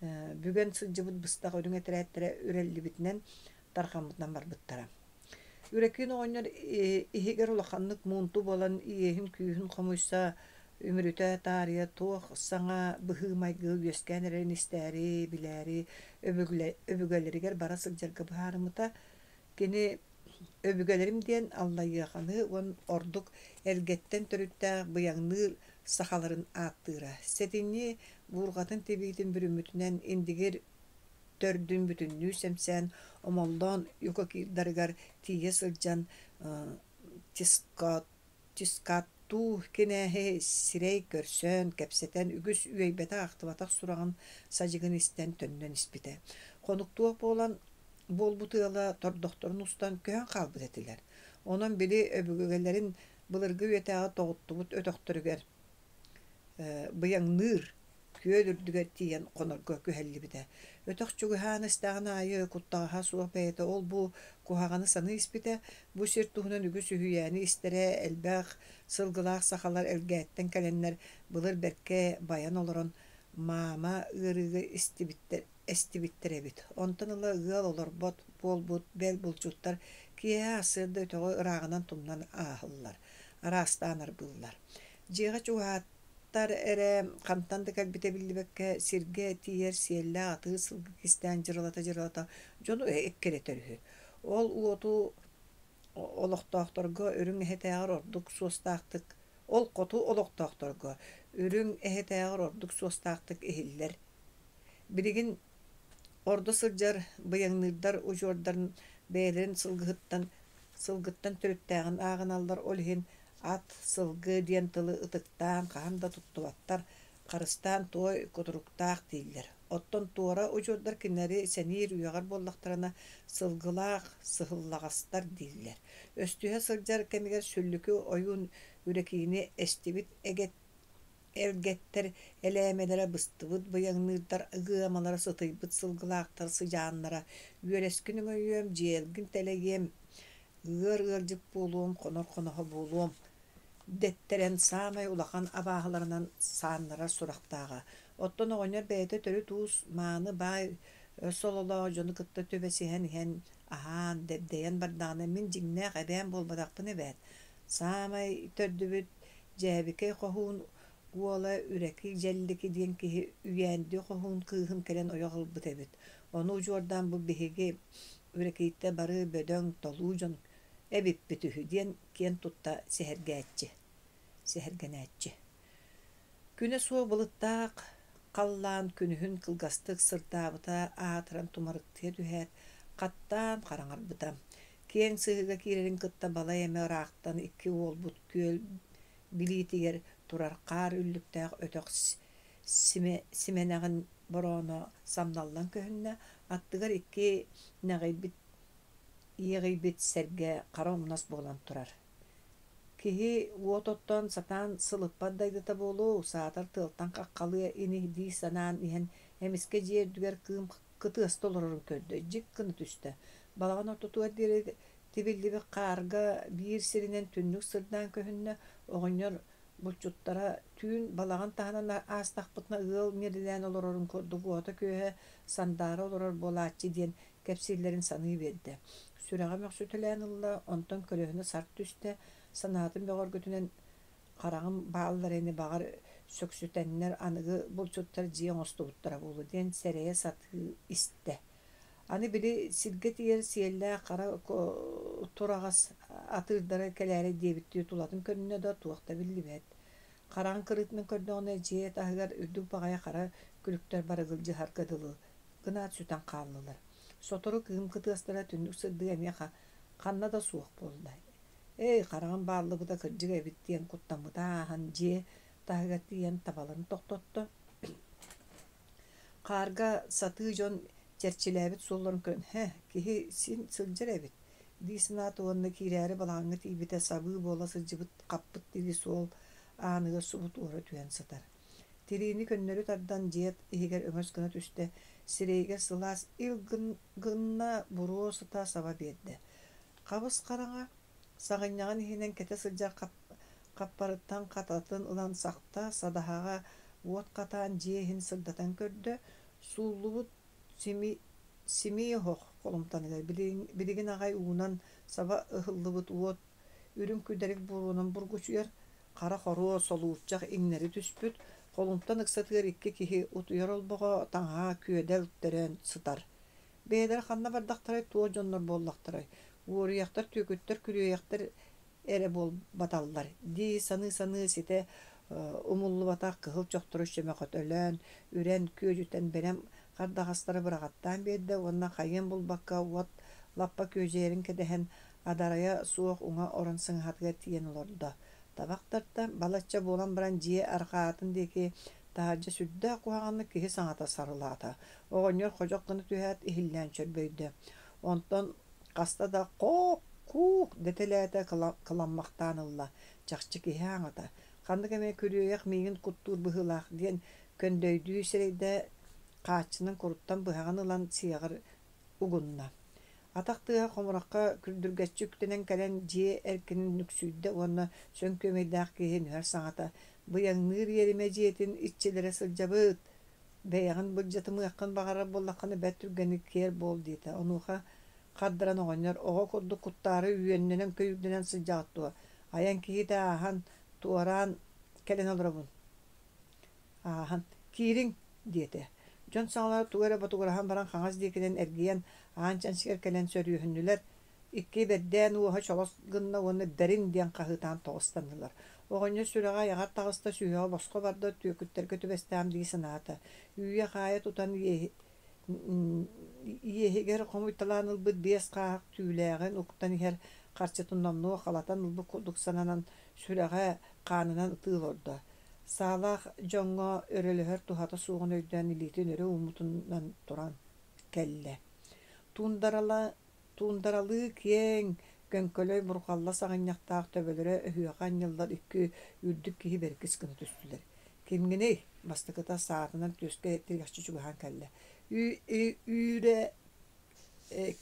бүгэн сылдьыбыт быстах үрүҥ этэрээттэрэ үрэллибитинэн тарҕаммытынан барбыттара. Үрэкиин оҕонньор иһигэр улаханнык муунту буолан иэһин-күүһүн хомуйса, үмүрүтэ таарыйа туох саҥа быһыы-майгы үөскээн эрэрин истээри, билээри өбүгэлэригэр бара сылдьарга быһаарыммыта. Кини өбүгэлэрим диэн Аллайыаханы уонна ордук эргэттэн төрүттээх быйаҥныыр сахаларын ааттыыра. Сэтинньи буурҕатын тибиитин бүрүммүтүнэн Индигир төрдүн бүтүннүү сэмсээн, Омоллоон юкагирдарыгар тиийэ сылдьан Тискаттуу кинээһи сирэй көрсөн, кэпсэтэн, үгүс үөйбэтэх-ахтыбатах сураҕын садьыгын истэн төннөн испитэ. Хонуктуох буолан буолбут ыала тордохторун устан көһөн хаалбыт этилэр. Онон били өбүгэлэрин былыргы үйэтээҕи тоҕуттубут өтөхтөрүгэр быйаҥныыр күөл үрдүгэр тиийэн хонорго күһэллибитэ. Өтөх чугаһаан истэҕин аайы куттаҕаһа суох бэйэтэ ол-бу куһаҕаны саныы испитэ. Бу сир туһунан үгүс үһүйээни истэрэ, элбэх сылгылаах сахалар Элгээттэн кэлэннэр былыр бэркэ байан олорон маама ыарыыга истибиттэр эстибиттэр эбит. Онтон ыла ыал олорбот буолбут, бэл булчуттар киэһэ сарсыарда өтөҕү ырааҕынан тумнан ааһаллар, араастаан арбыыллар. Дьиэҕэ чугаһаат Тар эрэ хантан да кэлбитэ биллибэккэ, сиргэ тиийэр сиэллээх атыыр сылгы кистээн дьырылата-дьырылата дьону эккирэтэр үһү. Ол уоту олохтоохторго үрүҥ эһэтээҕэр ордук суостаахтык ол хоту олохтоохторго үрүҥ эһэтээҕэр ордук суостаахтык иһиллэр. Билигин Ордо сылдьар быйаҥныырдар удьуордарын бэйэлэрин сылгыһыттан сылгыттан төрүттээҕин ааҕыналлар, ол иһин ат, сылгы диэн тылы ытыктаан хаһан да туттубаттар, харыстаан туой кутуруктаах дииллэр. Оттон туора удьуордар кинилэри сэниир үөҕэр буоллахтарына сылгылаах сыһыллаҕастар дииллэр. Өстүһэ сылдьар кэмигэр сүллүкү ойуун Үрэкиини эстибит эгэт Эргэттэр элээмэлэрэ быстыбыт быйаҥныырдар ыгыамалара сытыйбыт сылгылаахтар сыдьааннара үөрэскин өҥөйүөм, дьиэлгин тэлэйиэм, ыар ыалдьыт буолуом, хонор хоноһо буолуом дэттэрэн саамай улахан абааһыларынан сааннарар сурахтааҕа. Оттон оҕонньор бэйэтэ төрүт уус мааны баай сололоох дьону кытта түбэсиһэн иһэн аһаан, дэбдэйэн бардаҕына мин дьиҥнээх эбээм буолбатахпын эбээт. Саамай төрдүбүт Дьээбикэй Хоһуун уола Үрэки Дьэллики диэн киһи Үйээнди Хоһуун кыыһын кэлэн ойох ылбыт эбит. Ону удьуордаан бу биһиги Үрэкийтэ бары бөдөҥ, толуу дьон эбиппит үһү диэн киэн тутта сэһэргээччи, сэһэргэнээччи. Күнэ суох былыттаах халлаан күнүһүн кылгастык сырдаабыта аатыран тумарыктыйа түһээт, хаттаан хараҥарбыта. Киэҥ сыһыыга киирэрин кытта балай эмэ ыраахтан икки уолбут күөл билиитигэр турар хаар үллүктээх өтөх симэнэҕин борооно самналлан көһүннэ, аттыгар икки нэҕийбит иэҕийбит сэргэ хара умнас буолан турар. Киһи уот оттон сатаан сылыппат дайдыта буолуо, саатар тыалтан хаххалыа ини дии санаан иһэн, эмискэ дьиэ үрдүгэр кыым кытыаста олорорун көрдө, дьик гына түстэ. Балаҕан ортотугар диэри тибиллибит хаарга биир сиринэн түннүк сырдаан көһүннэ, оҕонньор булчуттара түүн балаҕан таһынан аастахпытына ыал миэрэлээн олорорун курдук уота-күөһэ сандаара олорор буолааччы диэн кэпсииллэрин саныы биэрдэ. Сүрэҕэ мөхсүтэлээн ылла, онтон көлөһүнэ сарт түстэ, санаатын бөҕөргөтүнэн хараҕым бааллар ини баҕар сөксүтэннэр аныгы булчуттар дьиэ оҥостубуттара буолуо диэн сэрэйэ сатыы истэ. Аны били сиргэ тиийэр сиэллээх хара тураҕас атыырдара кэлээри диэбиттии тулатын көрүннэ да туох да биллибэт. Хараҕын кырыытынан көрдөҕүнэ дьиэ таһыгар үрдүк баҕайы хара күлүктэр барыгылдьыһарга дылы гынаат сүтэн хааллылар. Сотору кыым кытыастара түннүк сырдыга эмиэ ханна да суох буолла. Эй, хараҕым бааллыбыта кырдьык эбит диэн куттаммыта ааһан дьиэ таһыгар тиийэн табаларын тохтотто. Хаарга сатыы дьон чэрчилээбит суолларын көрөн, «Һэ, киһи син сылдьар эбит» дии санаата уонна киирээри балаҕаҥҥа тиийбитэ сабыы буола сылдьыбыт хаппыт тирии суол ааныгар субу туора түһэн сытар. Тириини көннөрү тардан дьиэ иһигэр өҥөс гына түстэ, сирэйигэр сылаас ил гынна буруо сыта саба биэрдэ. Хабыс-хараҥа, саҕынньаҕын иһинэн кэтэ сылдьар хаппарыттан хататын ылан сахта, садаһаҕа уот хатаан дьиэ иһин сырдатан көрдө, сууллубут симии оһох холумтаныгар билигин аҕай уунан саба ыһыллыбыт уот үрүҥ күдэрик буруонан бургучуйар, хара хоруо солуурчах иҥнэри түспүт, холумтан ыксатыгар икки киһи утуйар олбоҕо таҥаһа күөдэл төрөөн сытар. Бэйэлэрэ ханна бардахтарай, туох дьоннор буоллахтарай, уоруйахтар, түөкүттэр, күрүөйэхтэр эрэ буолбаталлар дии саныы-саныы ситэ умуллубатах кыһыл чохтору чөмөхөтөлөөн, үрэн, күөдьүтэн бэлэм хардаҕастары быраҕаттаан биэрдэ уонна хайыан булбакка уот лаппа күөдьүйэрин кэтэһэн, адарайа суох уҥа орон сыҥаһатыгар тиийэн олордо. Табах тарта, балачча буолан баран дьиэ арҕаатын диэки таһырдьа сүрдээх куһаҕаннык киһи саҥата сарылаата. Оҕонньор ходьох гына түһээт, иһиллээн чөрбөйдө. Онтон хаста да «хоок-куук» дэтэлээтэ кыламмахтаан ылла. Чахчы киһи аҥата. Ханнык эмэ күрүөйэх миигин куттуур быһыылаах диэн көндөйдүү сирэйдэ хааччынан куруттан быһаҕын ылан сиэҕэр угунна. Атах тыаһа хомурахха күрдүргэччи үктэнэн кэлэн дьиэ эркинин нүксүйдэ уонна сөҥ күөмэйдээх киһи нүһэр саҥата «Быйаҥныыр иэримэ дьиэтин иччилэрэ сылдьабыт, бэйэҕин былдьатымыаххын баҕарар буоллаххына бэрт түргэнник киэр буол» диэтэ. Онуоха хардаран оҕонньор «Оҕо курдук куттаары үөннэнэн-көйүүрдэнэн сылдьаҕыт дуо? Айан киһитэ ааһан, туораан кэлэн олоробун» Ааһан «Киириҥ!» диэтэ. Дьон саҥалара тугу эрэ ботугураһан баран хаҥас диэкинэн эргийэн аан чанчыгар кэлэн сөрүөһүннүлэр, икки бэрдээн уоһа чолос гынна уонна «Бэрин!» диэн хаһыытаан тоҕустаннылар. Оҕонньор сүрэҕэ айаҕар таҕыста, сүһүөҕэ босхо барда, түөкүттэргэ түбэстэҕим дии санаата. Үүйэ-хаайа тутан иэһигэр хомуйталаан ылбыт биэс хааһах түүлээҕин уктан иһэр харчытын номнуо халатан ылбыт курдук сананан, сүрэҕэ хаанынан ытыы олордо. Саалаах дьоҥҥо өрөлөһөр туһата суоҕун өйдөөн илиитин өрө ууммутунан туран кэллэ. Туундаралыы киэҥ, көҥкөлөй бурҕалла саҕынньахтаах төбөлөрө өһүөхэ анньыллар икки үрдүк киһи бэркис гына түстүлэр. «Кимҥиний?» бастакыта саатынан түөскэ тирэхчи чугаһаан кэллэ. «Үүрэ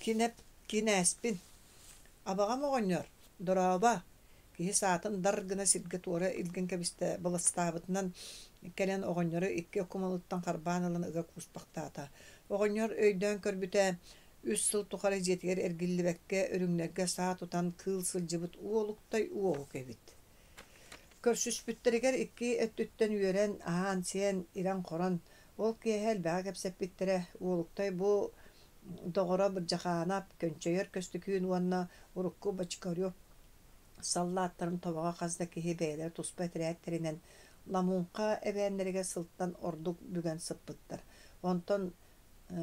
кинэп кинээспин. Абаҕам оҕонньор, дорообо!» Киһи саатын дар гына сиргэ туора илгэн кэбистэ, баластаабытынан кэлэн оҕонньору икки окумалыттан харбаан ылан ыга кууспахтаата. Оҕонньор өйдөөн көрбүтэ, үс сыл тухары дьиэтигэр эргиллибэккэ, үрүҥнэргэ саа тутан кыыл сылдьыбыт уолуктай уоһук эбит. Көрсүспүттэригэр икки өттүттэн үөрэн, аһаан-сиэн, ирэн-хорон, ол киэһэ элбэҕи кэпсэппиттэрэ. Уолуктай бу Доҕоро Бырдьахаанап, Көнчөйөр Көстөкүүн уонна урукку Бочкарев саллааттарын тобоҕо хас да киһи бэйэлэрэ туспа этэрээт тэринэн Ламуҥха эбээннэригэр сылтан ордук бүгэн сыппыттар. Онтон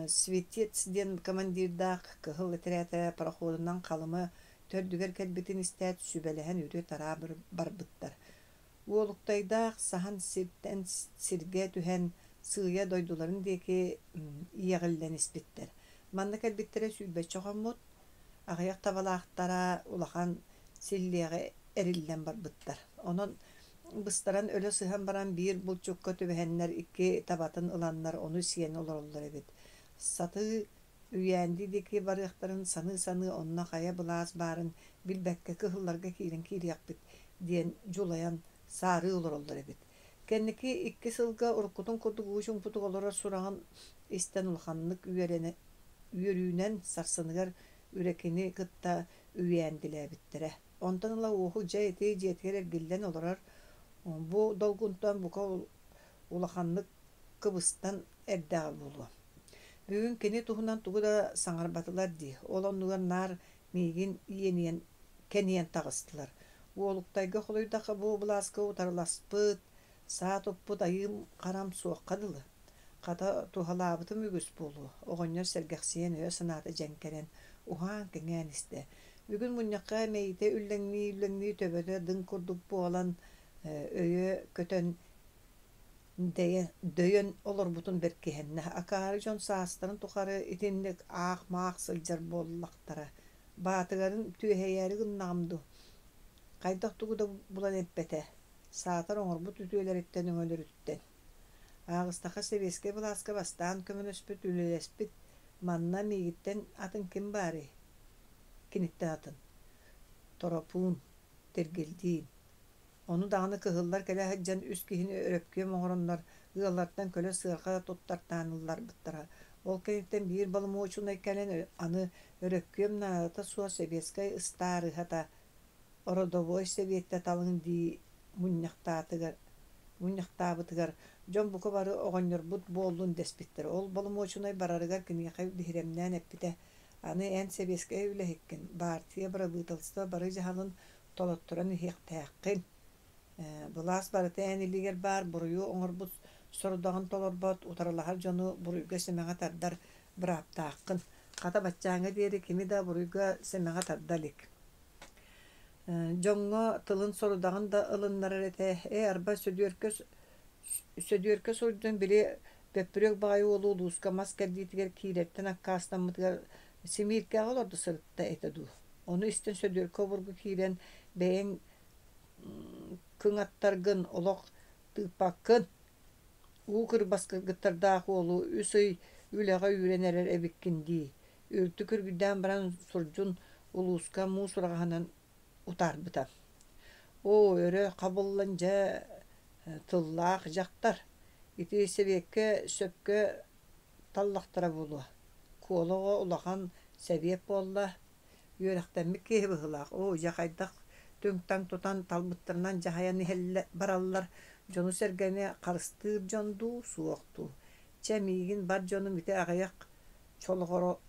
Светец диэн командирдаах кыһыл этэрээтэ пароходунан Халыма төрдүгэр кэлбитин истээт сүбэлэһэн үрүө-тараа барбыттар. Уолуктайдаах саһан сиртэн сиргэ түһэн сыыйа дойдуларын диэки иэҕиллэн испиттэр. Манна кэлбиттэрэ сүүрбэччэ хоммут, аҕыйах табалаахтара улахан силлиэҕэ эриллэн барбыттар. Онон быстаран өлө сыһан баран биир булчукка түбэһэннэр икки табатын ыланнар ону сиэн олороллор эбит. Сатыы Үйээнди диэки барыахтарын саныы-саныы онно хайа былаас баарын билбэккэ кыһылларга киирэн киириэхпит диэн дьулайан саарыы олороллор эбит. Кэнники икки сылга уруккутун курдук уу чуҥпутук олорор сураҕын истэн улаханнык үөрэнэ үөрүүнэн сарсыныгар Үрэкини кытта үйээндилээбиттэрэ. Онтон ыла Уоһук дьэ ити дьиэтигэр эргиллэн олорор. Бу долгунтан бука улаханнык кыбыстан эрдэҕэ буолуо. Бүгүн кини туһунан тугу да саҥарбатылар дии, ол оннугар наар миигин иэнийэн кэнийэн таҕыстылар. Уолуктайга холуйдахха бу былааска утарыласпыт, саа туппут айыым-харам суохха дылы. Хата туһалаабытым үгүс буолуо, оҕонньор сэргэхсийэн өйө-санаата дьэҥкэрэн, уһаан-кэҥээн истэ. Бүгүн мунньахха мэйиитэ үллэҥнии-үллэҥнии төбөтө дыҥ курдук буолан, өйө көтөн дөйөн олорбутун бэркиһэннэ. Акаары дьон саастарын тухары итинник аах-маах сылдьар буоллахтара. Баатыгарын түөһэйээри гыннаҕым дуу, хайдах тугу да булан эппэтэ, саатар оҥорбут үтүөлэриттэн өҥөлөрүттэн. Ааҕыстахха сэбиэскэй былааска бастаан көмөлөспүт, үлэлэспит манна миигиттэн атын ким баарый? Киниттэн атын. Торопуун, Тиргилдиин. Ону даҕаны кыһыллар кэлэ сылдьан үс киһини өрөпкүөм оҥороннор, ыаллартан көлө сыарҕа туттартаан ылларбыттара. Ол кэнниттэн биир боломуочунай кэлэн аны өрөпкүөм наадата суох сэбиэскэй ыстаарыһата ородобуой сэбиэттэ талыҥ дии мунньахтаатыгар мунньахтаабытыгар дьон бука бары оҕонньорбут буоллун дэспиттэр. Ол боломуочунай барарыгар киниэхэ биһирэмнээн эппитэ: «Аны эн сэбиэскэй үлэһиккин, баартыйа, бырабыыталыстыба бары дьаһалын толотторон иһиэхтээххин. Былаас барыта эн илиигэр баар буруйу оҥорбут сорудаҕын толорбот, утарылаһар дьону буруйга-сэмэҕэ тардар бырааптааххын. Хата баччааҥҥа диэри кими да буруйга-сэмэҕэ тарда илик. Дьоҥҥо тылын сорудаҕын да ылыннарар этэ. Ээ, арба Сөдүөркэ Сөдүөркэ суруйдун били бөппүрүөк баҕайы уолу улууска мас кэрдиитигэр киирэртэн аккаастаммытыгар симииркэҕэ олордо сырытта этэ дуу. Ону истэн Сөдүөркэ обургу киирэн бэйэҥ кыҥаттаргын олох тыыппаккын, уу кырбас кыргыттардаах уолу үс ый үлэҕэ үүрэн эрэр эбиккин дии, үлтү күргүйдээн баран сурдьун улууска муус ураҕаһынан утаарбыта. Оо, өрө хабыллан дьэ тыллаах дьахтар, ити сэбиэккэ сөпкө таллахтара буолуо. Куола оҕо улахан сэбиэт буолла, үөрэхтэммит киһи быһыылаах. Оо, дьэ хайдах түҥ-таҥ тутан талбыттарынан дьаһайан иһэллэр бараллар, дьону-сэргэни харыстыыр дьон дуу, суох дуу. Чэ, миигин бар дьонум ити аҕыйах чолоҕоро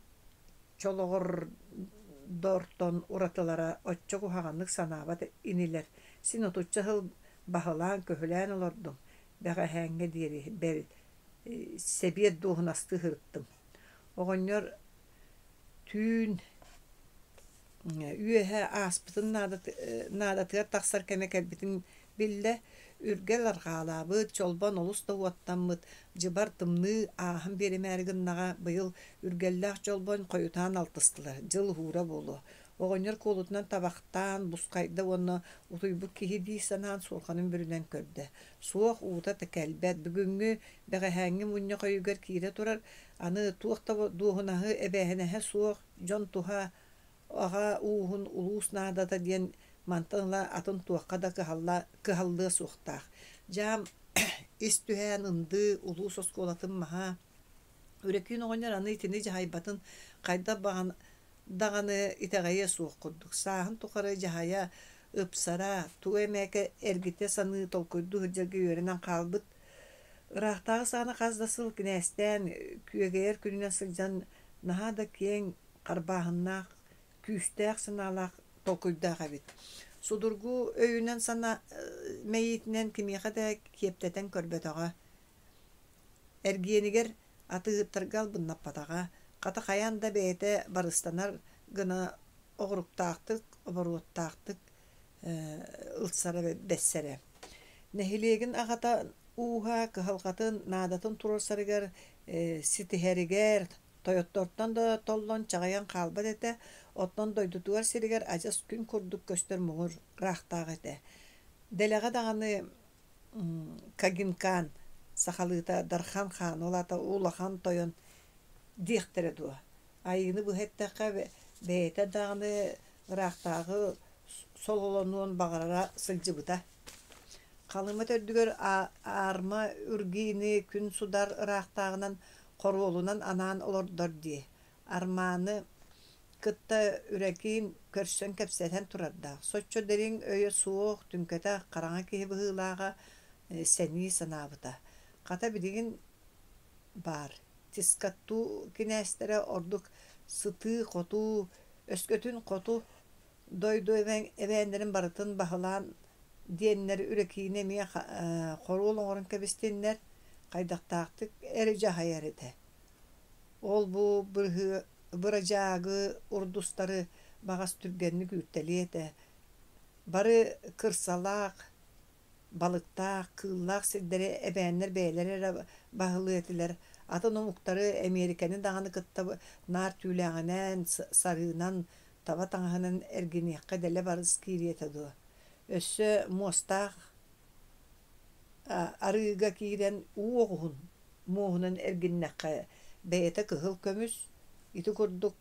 чолоҕордортон уратылара оччо куһаҕаннык санаабат инилэр. Син отучча сыл баһылаан-көһүлээн олордум, бэҕэһээҥҥэ диэри, бэл, сэбиэт дуоһунастыы сырыттым. Оҕонньор түүн үөһэ ааспытын наадатыгар тахсар кэмэ кэлбитин биллэ, үргэл арҕаалаабыт, чолбон олус да уоттаммыт, дьыбар тымныы ааһан биэримээри гыннаҕа быйыл үргэллээх чолбон хойутаан алтыстылар, дьыл уһуура буолуо. Оҕонньор куолутунан табахтаан бусхайда уонна утуйбут киһи дии санаан суорҕанын бүрүнэн көрдө. Суох уута да кэлбэт, бүгүҥҥү, бэҕэһээҥҥи мунньах өйүгэр киирэ турар, аны туох да дуоһунаһы, эбээһинэһэ суох дьон туһа аҕа ууһун улуус наадата диэн мантан ыла атын туохха да кыһалла кыһаллыа суохтаах. Дьаам ис түһээн ындыы улуус оскуолатын маһа Үрэкиин оҕонньор аны итини дьаһайбатын хайдах даҕаны итэҕэйиэ суох курдук. Сааһын тухары дьаһайа, ыпсара, тугу эмэ эргитэ саныы толкуйдуу сылдьарга үөрэнэн хаалбыт. Ыраахтааҕы саҕана хас да сыл кинээстээн, күөгэйэр күнүнэн сылдьан Наһаа да киэҥ харбааһыннаах, күүстээх санаалаах толкуйдаах эбит. Судургу өйүнэн сана мэйиитинэн кимиэхэ да киэптэтэн көрбөтөҕө. Эргиэнигэр атыыһыттарга албыннаппатаҕа, хата хайаан да бэйэтэ барыстанар гына оҕуруктаахтык, оборуоттаахтык ылсара бэссэрэ. Нэһилиэгин аҕата ууһа кыһалҕатын наадатын туруорсарыгар, ситиһэригэр тойоттортон да толлон чаҕыйан хаалбат этэ, оттон дойдутугар сиригэр адьас күн курдук көстөр муҥур ыраахтаах этэ. Дэлэҕэ даҕаны Кагинкаан сахалыыта Дархан хаан, ол аата улахан тойон диэхтэрэ дуо? Айыыны быһа эттэххэ, бэйэтэ даҕаны ыраахтааҕы сололонуон баҕарара сылдьыбыта. Халыма төрдүгэр аарма үргиини күн судар ыраахтааҕынан хоруолунан анаан олордор дии. Армааны кытта Үрэкиин көрсөн кэпсэтэн турардаах. Соччо дириҥ өйө суох, түҥкэтэх, хараҥа киһи быһыылааҕа сэнии санаабыта. Хата билигин баар. Тискаттуу кинээстэрэ ордук сытыы-хотуу, өскөтүн хоту дойду эбээннэрин барытын баһылаан диэннэр Үрэкиини эмиэ хоруол оҥорон кэбистиннэр, хайдахтаахтык эрэ дьаһайар этэ. Ол-бу бырадьаагы урдустары баҕас түргэнник үүртэлиэ этэ. Бары кырсалаах, балыктаах, кыыллаах сирдэри эбээннэр бэйэлэрэ эрэ баһылыа этилэр. Атын омуктары Эмиэрикэни даҕаны кытта наар түүлээҕинэн, сарыынан, таба таҥаһынан эргиниэххэ дэлэ барыс киириэ этэ дуо? Өссө муостаах арыыга киирэн уу оҕуһун муоһунан эргиннэххэ бэйэтэ кыһыл көмүс, ити курдук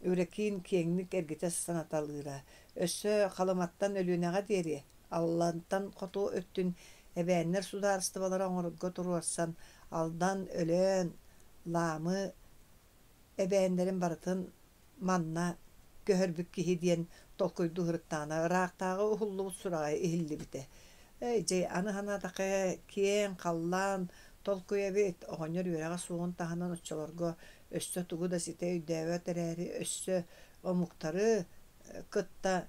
Үрэкиин киэҥник эргитэ санаталыыра. Өссө Халыматтан Өлүөнэҕэ диэри, Аллантан хоту өттүн эбээннэр судаарыстыбалара оҥорорго туруорсан, Алдан, Өлөөн, Лаамы эбээннэрин барытын манна көһөрбүт киһи диэн толкуйдуу сырыттаҕына, ыраахтааҕы уһуллубут сураҕа иһиллибитэ. Эй, дьэ, аны санаатахха киэҥ халлаан толкуйа эбит, оҕонньор үөрэҕэ суоҕун таһынан оччолорго өссө тугу да ситэ өйдөөбөт эрээри, өссө омуктары кытта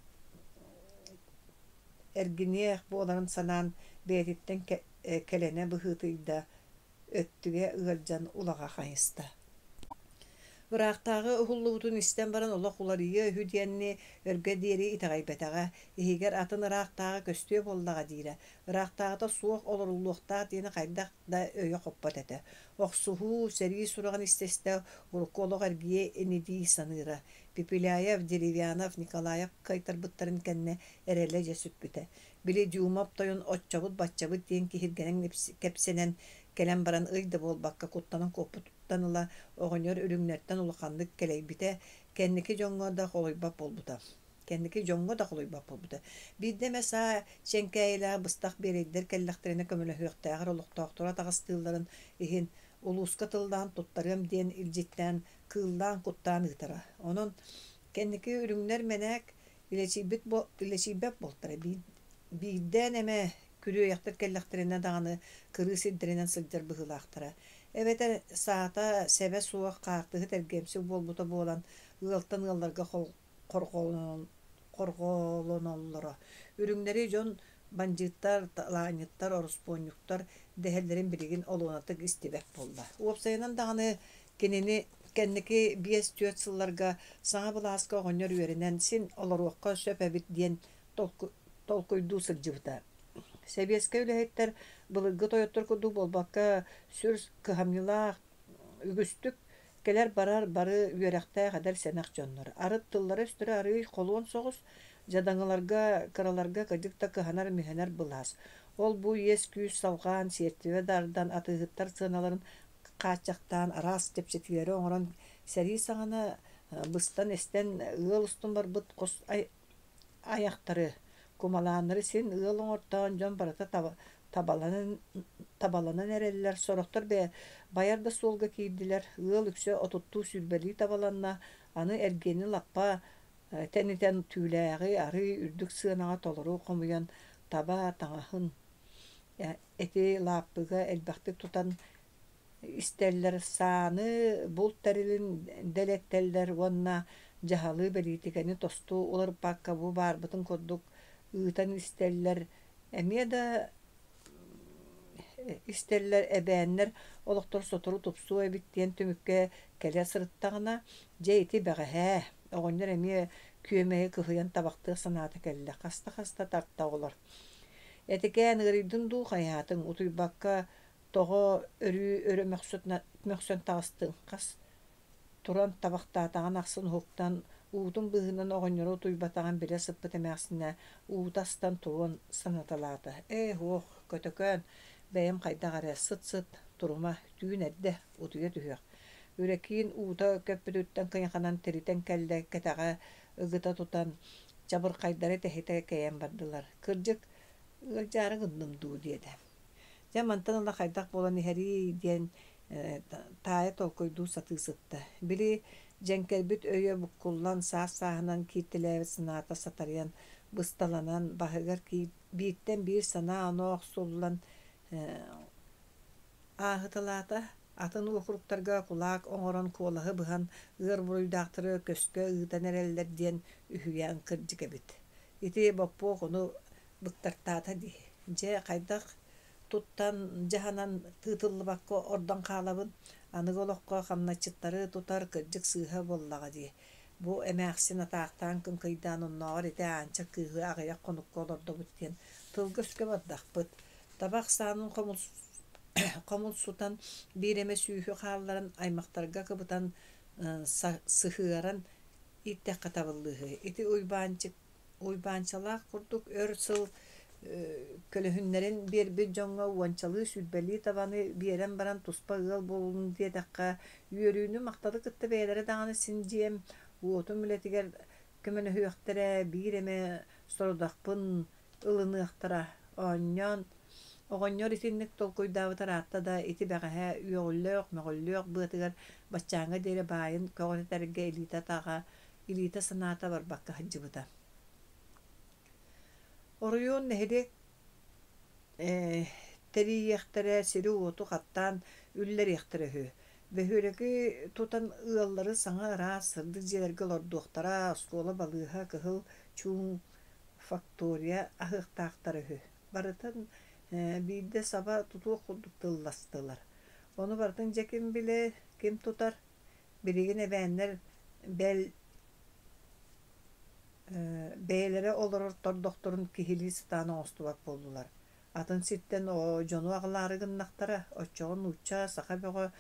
эргиниэх буоларын санаан бэйэтиттэн кэлэнэ быһыытыйда, өттүгэ ыалдьан улаҕа хайыста. Ыраахтааҕы уһуллубутун истэн баран олох уларыйыа үһү диэнни өргө диэри итэҕэйбэтэҕэ, иһигэр атын ыраахтааҕы көстүө буоллаҕа диирэ. Ыраахтааҕыта суох олоруллуохтаах диэни хайдах да өйө хоппот этэ. Охсуһуу, сэрии сураҕын истэ-истэ урукку олох эргийиэ ини дии саныыра. Пепеляев, Деревянов, Николаев кыайтарбыттарын кэннэ эрэлэ дьэ сүппүтэ. Били Дюмов тойон оччобут-баччабыт диэн киһиргэнэн кэпсэнэн кэлэн баран ый да буолбакка куттанан куоппутуттан ыла оҕонньор үрүҥнэртэн улаханнык кэлэйбитэ, кэнники дьоҥҥо да холуйбат буолбута. Кэнники дьоҥҥо да холуйбат буолбута. Биирдэ эмэ саа чэҥкээйилээх быстах биэрэйдэр кэллэхтэринэ көмөлөһүөхтээҕэр олохтоохтору атаҕастыылларын иһин улууска тыллаан туттарыам диэн илдьиттээн кыыллаан-куттаан ыытара. Онон кэнники үрүҥнэр мэнээк Илэчийбит илэчийбэт буолтара биирдээн эмэ күрүөйэхтэр кэллэхтэринэ даҕаны кырыы сирдэринэн сылдьар быһыылаахтара. Эбэтэр саата сэбэ суох хаартыһыт эргиэмсик буолбута буолан ыалтан ыалларга хорҕолоноллоро. Үрүҥнэри дьон бандьыыттар, лаанньыттар, ороспуонньуктар дэһэллэрин билигин олуонатык истибэт буолла. Уопсайынан даҕаны кинини кэнники 5-4 сылларга саҥа былааска оҕонньор үөрэнэн син олоруохха сөп эбит диэн толкуйдуу сылдьыбыта. Сэбиэскэй үлэһиттэр былыргы тойоттор курдук буолбакка сүр кыһамньылаах, үгүстүк кэлэр-барар бары үөрэхтээх эдэр-сэнэх дьоннор. Арыт тыллара-өстөрө арыый холуон соҕус, дьадаҥыларга, кыраларга кырдьык да кыһанар-мүһэнэр былаас. Ол-бу иэс-күүс салҕаан, сиэртибэ дардан атыыһыттар сыаналарын хааччахтаан араас чэпчэтиилэри оҥорон сэрии саҕана быстан-эстэн ыал устун барбыт хос айахтары, кумалааннары син ыал оҥортоон дьон барыта табаланан, табаланан эрэллэр, сорохтор байар да суолга киирдилэр, ыал үксэ отуттуу-сүүрбэлии табаланна, аны эргиэни лаппа тэнитэн түүлээҕи арыый үрдүк сыанаҕа толору хомуйан таба таҥаһын эти лааппыга элбэхтик тутан истэллэр, сааны, булт тэрилин дэлэттэллэр уонна дьаһалы, бэлиитикэни тосту уларыппакка бу баарбытын курдук ыытан истэллэр. Эмиэ да истэллэр эбээннэр олохторо сотору тупсуо эбит диэн түмүккэ кэлэ сырыттаҕына, дьэ ити бэҕэһээ оҕонньор эмиэ күөмэйи кыһыйан табахтыах санаата кэллэ, хаста-хаста тарта оҕолор. Этикээн ыарыйдын дуу хайаатыҥ, утуйбакка тоҕо өрүү өрө мөхсөн таҕыстыҥ, хас туран табахтаатаҕын ахсын уһуктан, уутун быыһынан оҕонньору утуйбатаҕын билэ сыппыт эмээхсинэ уута астан туруон санаталаата: «Ээ, һуох, көтөкөөн, бэйэм хайдах эрэ, сыт-сыт, турума, түүн эрдэ, утуйа түһүөх» Үрэкиин уута көппүтүттэн кыйаханан тиритэн кэллэ, кэтэҕэ ыгыта тутан, чабырхайдары тэһитэ кэйэн бардылар: «Кырдьык, ыалдьаары гынным дуу» диэтэ. Дьэ мантан ыла хайдах буолан иһэрий диэн таайа толкуйдуу сатыы сытта. Били дьэҥкэрбит өйө буккуллан, саас-сааһынан кииртэлээбит санаата сатарыйан, бысталанан, баһыгар бииртэн биир санаа-оноо охсуллан ааһыталаата. Атын уокуруктарга кулаак оҥорон куолаһы быһан, ыар буруйдаахтары көскө ыытан эрэллэр диэн үһүйээн кырдьык эбит. Ити боппуок ону быктартаата дии. Дьэ, хайдах туттан, дьаһанан тыытыллыбакка ордон хаалабын. Аныгы олоххо хамначчыттары тутар кырдьык сыыһа буоллаҕа дии. Бу эмээхсин атаахтаан кыҥкыйдаан оннооҕор ити Аанча кыыһы аҕыйах хонукка олордобут диэн тылга-өскө бардахпыт. Таба ахсаанын хомулсутан, биир эмэ сүүһү хаалларан аймахтарга кыбытан сыһыаран ииттэххэ табыллыыһы. Ити Уйбаанчык Уйбаанчалаах курдук өр сыл көлөһүннэрин биэрбит дьоҥҥо уончалыы-сүүрбэлии табаны биэрэн баран туспа ыал буоллун диэтэххэ, үөрүүнү, махталы кытта бэйэлэрэ даҕаны син дьиэм, уотум үлэтигэр көмөлөһүөхтэрэ, биир эмэ сорудахпын ылыныахтара. Оонньоон оҕонньор итинник толкуйдаабыта ыраатта да, ити бэҕэһээ үөҕүллүөх-мөҕүллүөх быатыгар баччааҥҥа диэри баайын көҕүрэтэргэ илиитэ-атаҕа илиитэ-санаата барбакка сылдьыбыта. Оройуон нэһилиэк тэрийиэхтэрэ, сири-уоту хаттаан үллэриэхтэрэ үһү. Бөһүөлэги тутан ыаллары саҥа ыраас, сырдык дьиэлэргэ олордуохтара, оскуола, балыыһа, кыһыл чуум фактория аһыахтаахтара үһү. Барытын биирдэ саба тутуох курдук тылластылар. Ону барытын дьэ ким билэр, ким тутар? Билигин эбээннэр бэл бэйэлэрэ олорор тордохторун киһилии сатаан оҥостубат буоллулар. Атын сиртэн дьону аҕалаары гыннахтара, оччоҕо нуучча, саха бөҕө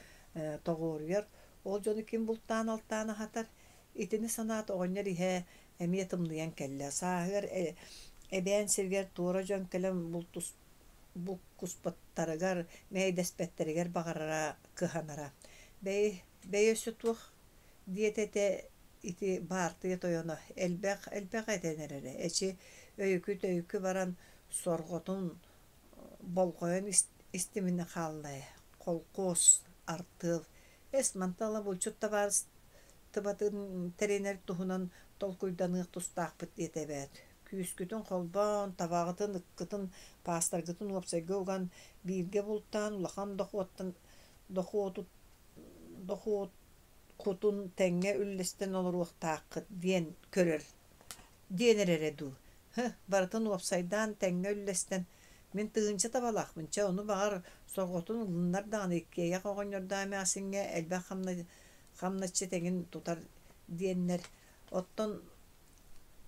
тоҕуоруйар, ол дьону ким бултаан-алтаан аһатар? Итини санаат оҕонньор иһэ эмиэ тымныйан кэллэ. Сааһыгар эбээн сиригэр туора дьон кэлэн булкуспаттарыгар, мэһэйдэспэттэригэр баҕарара, кыһанара. Бэйи, бэйи өссө туох диэтэ этэ ити баартыйа тойоно элбэх элбэх этэн эрэрэ. Эчи өйүкү-төйүкү баран сорҕотун болҕойон истиминэ хаалла ээ. Холкуос, артыал. Эс, мантан ыла булчут табаарыстыбатын тэринэр туһунан толкуйданыах тустаахпыт диэтэ эбээт. Күүскүтүн холбоон, табаҕытын, ыккытын, паастаргытын уопсайга уган, бииргэ бултаан улахан дохуоттан дохуоккутун тэҥҥэ үллэстэн олоруохтааххыт диэн көрөр диэн эрэрэ дуу Һы, барытын уопсайдаан тэҥҥэ үллэстэн мин тыһыынча табалаахпын, чэ ону баҕар сорҕотун ылыннар даҕаны иккиэйэх оҕонньордоох эмээхсиҥҥэ элбэх хамначчыт эҥин тутар диэннэр оттон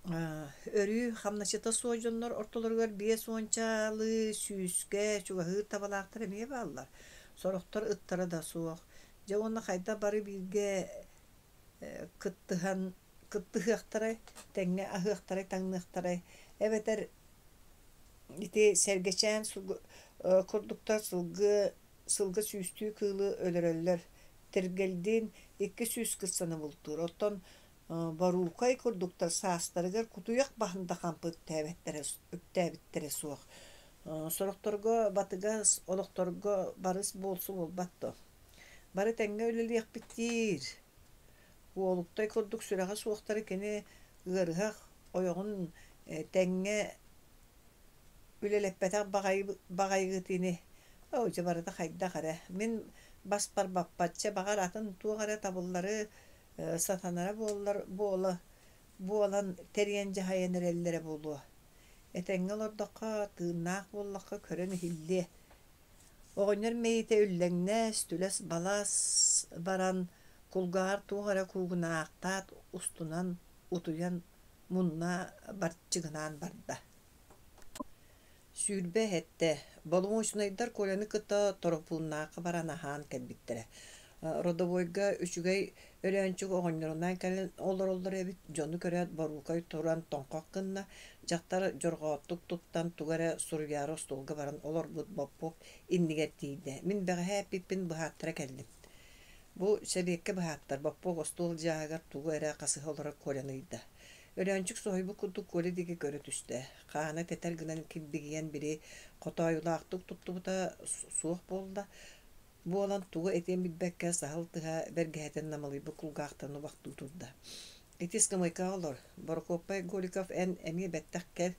Өрүү хамначчыта суох дьоннор ортолоругар биэс уончалыы сүүскэ чугаһыыр табалаахтар эмиэ бааллар. Сорохтор ыттара да суох. Дьэ уонна хайдах бары бииргэ кыттыһан кыттыһыахтарай, тэҥҥэ аһыахтарай, таҥныахтарай эбэтэр ити сэргэчээн курдуктар сылгы сылга сүүстүү кыылы өлөрөллөр. Тиргэлдиин 200 кыссаны бултуур. Оттон Боруукай курдуктар саастарыгар кутуйах баһын да хампы үктээбиттэрэ суох. Сорохторго батыгас, олохторго барыс буолсу буолбат дуо? Бары тэҥҥэ үлэлиэхпит диир. Уолуктай курдук сүрэҕэ суохтары кини ыарыһах ойоҕун тэҥҥэ үлэлэппэтэх баҕайыгыт ини. Оо, дьэ барыта хайдах эрэ. Мин Баспар баппат, чэ баҕар атын туох эрэ табыллары сатанара буоллар буола буолан тэрийэн дьаһайан эрэллэрэ буолуо. Этэҥҥэ олордоххо, тыыннаах буоллахха көрөн иһиллиэ. Оҕонньор мэйиитэ үллэҥнэс, түлэс-балас баран, кулгааҕар туох эрэ куугунаахтаат устунан утуйан мунна барчыгынаан барда. 27. Боломуочунайдар Коляны кытта Торопууннаахха баран аһаан кэлбиттэрэ. Родовойга үчүгэй Өлөөнчүк оҕонньорунаан кэлэн олороллор эбит, дьону көрөөт Боруукай туран тоҥхох гынна, дьахтар дьорҕооттук туттан тугу эрэ суруйаары остуолга баран олорбут Боппуок иннигэр тиийдэ. Мин бэҕэһээ эппиппин быһааттара кэллим. Бу сэбиэккэ быһааттар, Боппуок остуол дьааһыгар тугу эрэ хасыһа олорор Коляны ыйда. Өлөөнчүк соһуйбут курдук Коля диэки көрө түстэ. Хаана тэтэр гынан килбигийэн били хотоойулаахтык туттубута суох буолла. Буолан тугу этиэн билбэккэ саһыл тыһа бэргэһэтин намылыйбыт кулгаахтарын убахтыы турда. Ити ыскамыайкаҕа олор, Борокуоппай Голиков эн эмиэ бэттэх кэл,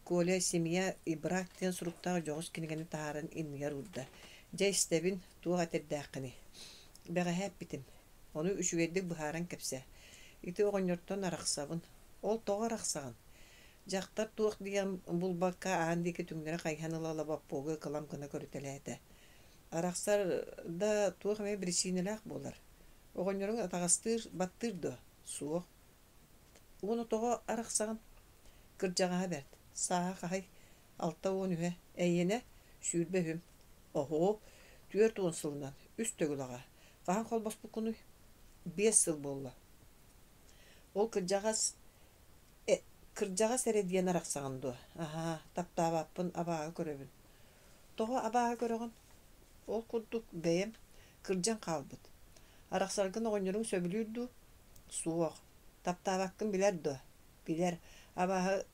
Коля «Семья и брак» диэн суруктаах дьоҕус кинигэни таһааран иннигэр уурда. Дьэ истэбин, туох этэрдээххиний? Бэҕэһээ эппитим. Ону үчүгэйдик быһааран кэпсээ. Ити оҕонньортон арахсабын. Ол тоҕо арахсаҕын? Дьахтар туох диэн булбакка аан диэки түҥнэри хайыһан ыла-ыла боппуогу кылам гына көрүтэлээтэ. Арахсар да туох эмэ биричиинэлээх буолар. Оҕонньоруҥ атаҕастыыр, баттыыр дуо? Суох. Уону тоҕо арахсаҕын? Кырдьаҕаһа бэрт. Сааһа хаһый? 63-үһэ. Эйиэнэ? 23-үм. Оһоо, 40 сылынан. Үс төгүл аҕа. Хаһан холбоспуккунуй? 5 сыл буолла. Ол кырдьаҕас кырдьаҕас эрэ диэн арахсаҕын дуо? Аһаа, таптаабаппын, абааһы көрөбүн. Тоҕо абааһы көрөҕүн? Ол курдук бэйэм кырдьан хаалбыт. Арахсаргын оҕонньоруҥ сөбүлүүр дуу? Суох. Таптаабаккын билэр дуо? Билэр. Абааһы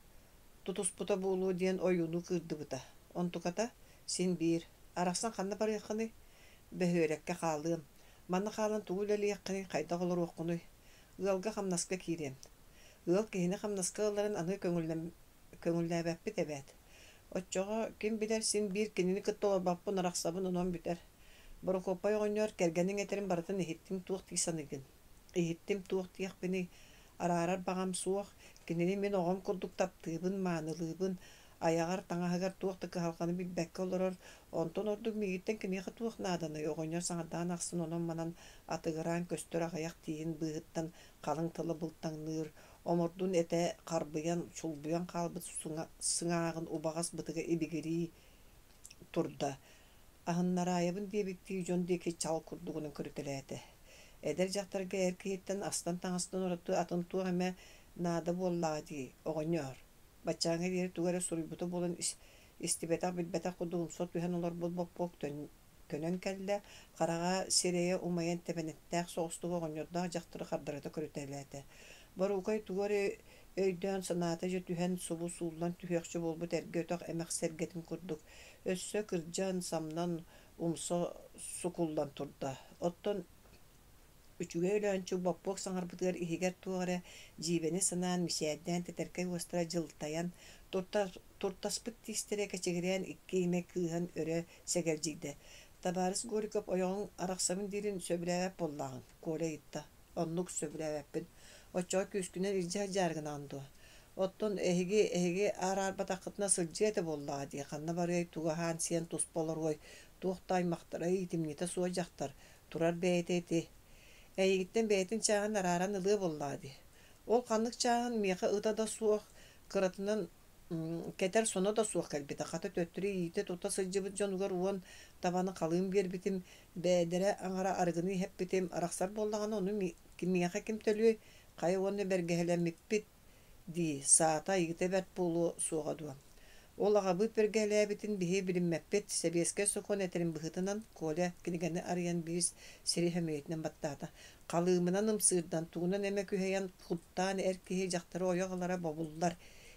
тутуспута буолуо диэн ойууну кыырдыбыта. Онтуката син биир. Арахсан ханна барыаххыный? Бөһүөлэккэ хаалыам. Манна хаалан тугу үлэлиэххиний, хайдах олоруоххунуй? Ыалга хамнаска киириэм. Ыал киһини хамнаска ыларын аны көҥүллээбэппит эбээт. Оччоҕо ким билэр син биир кинини кытта олорбоппун, арахсабын, онон бүтэр. Борокуоппай оҕонньор кэргэниҥ этэрин барытын иһиттиҥ, туох дии саныыгын? Иһиттим, туох диэхпиний? Араарар баҕам суох, кинини мин оҕом курдук таптыыбын, маанылыыбын, айаҕар, таҥаһыгар туох да кыһалҕаны билбэккэ олорор, онтон ордук миигиттэн киниэхэ туох нааданый, оҕонньор саҥардаан ахсын онон-манан атыгыраан көстөр аҕыйах тииһин быыһыттан халыҥ тыла былтаҥныыр, омурдун этэ харбыйан, чулбуйан хаалбыт сыҥааҕын убаҕас бытыга ибигирии турда, аһыннараайабын диэбиттии дьон диэки чал курдугунан көрүтэлээтэ. Эдэр дьахтарга эр киһиттэн астан-таҥастан ураты атын туох эмэ наада буоллаҕа дии, оҕонньоор. Баччааҥҥа диэри тугу эрэ суруйбута буолан истибэтэх-билбэтэх курдук умса түһэн олорбут боппуок көнөн кэллэ, хараҕа сирэйэ умайан тэбэнэттээх соҕустук оҕонньордоох дьахтары хардарыта көрүтэлээтэ. Боруукай тугу эрэ өйдөөн санаата дьэ түһэн, субу сууллан түһүөхчэ буолбут эргэ өтөх эмэх сэргэтин курдук, өссө кырдьан, самнан, умса сукуллан турда. Оттон Үчүгэй Өлөөнчүк боппуок саҥарбытыгар иһигэр туох эрэ дьиибэни санаан, мичээрдээн тэтэркэй уостара дьылтайан, туртаспыт тиистэрэ кэчигирээн икки имэ кыыһан өрө сэгэлдьийдэ. «Табаарыс Голиков ойоҕуҥ арахсабын диирин сөбүлээбэт буоллаҕыҥ?» Коля ыйытта. «Оннук, сөбүлээбэппин. Оччоҕо күүскүнэн илдьэ сылдьаары гынаҕын дуо? Оттон эһиги, эһиги араарбатаххытына сылдьыа этэ буоллаҕа дии, ханна барыай, тугу аһаан-сиэн туспа олоруой, туох да аймахтара, иитимньитэ суох дьахтар, турар бэйэтэ ити. Эйигиттэн бэйэтин чааһын арааран ылыа буоллаҕа дии. Ол ханнык чааһын миэхэ ыта да суох, кыратынан кэтэр соно да суох кэлбитэ. Хата төттөрү иитэ тута сылдьыбыт дьонугар уон табаны халыым биэрбитим, бээдэрэ аҥара арыгыны иһэппитим, арахсар буоллаҕына ону миэхэ ким төлүөй, хайа уонна бэргэһэлэммиппит дии, саата айыыта бэрт буолуо суоҕа дуо? Ол аҕабыыт бэргэһэлээбитин биһи билиммэппит, сэбиэскэй сокуон этэрин быһыытынан, Коля кинигэни арыйан биир сири сөмүйэтинэн баттаата. Халыымынан ымсыырдан, тугунан эмэ күһэйэн, куттаан эр киһи дьахтары ойох ылара бобуллар.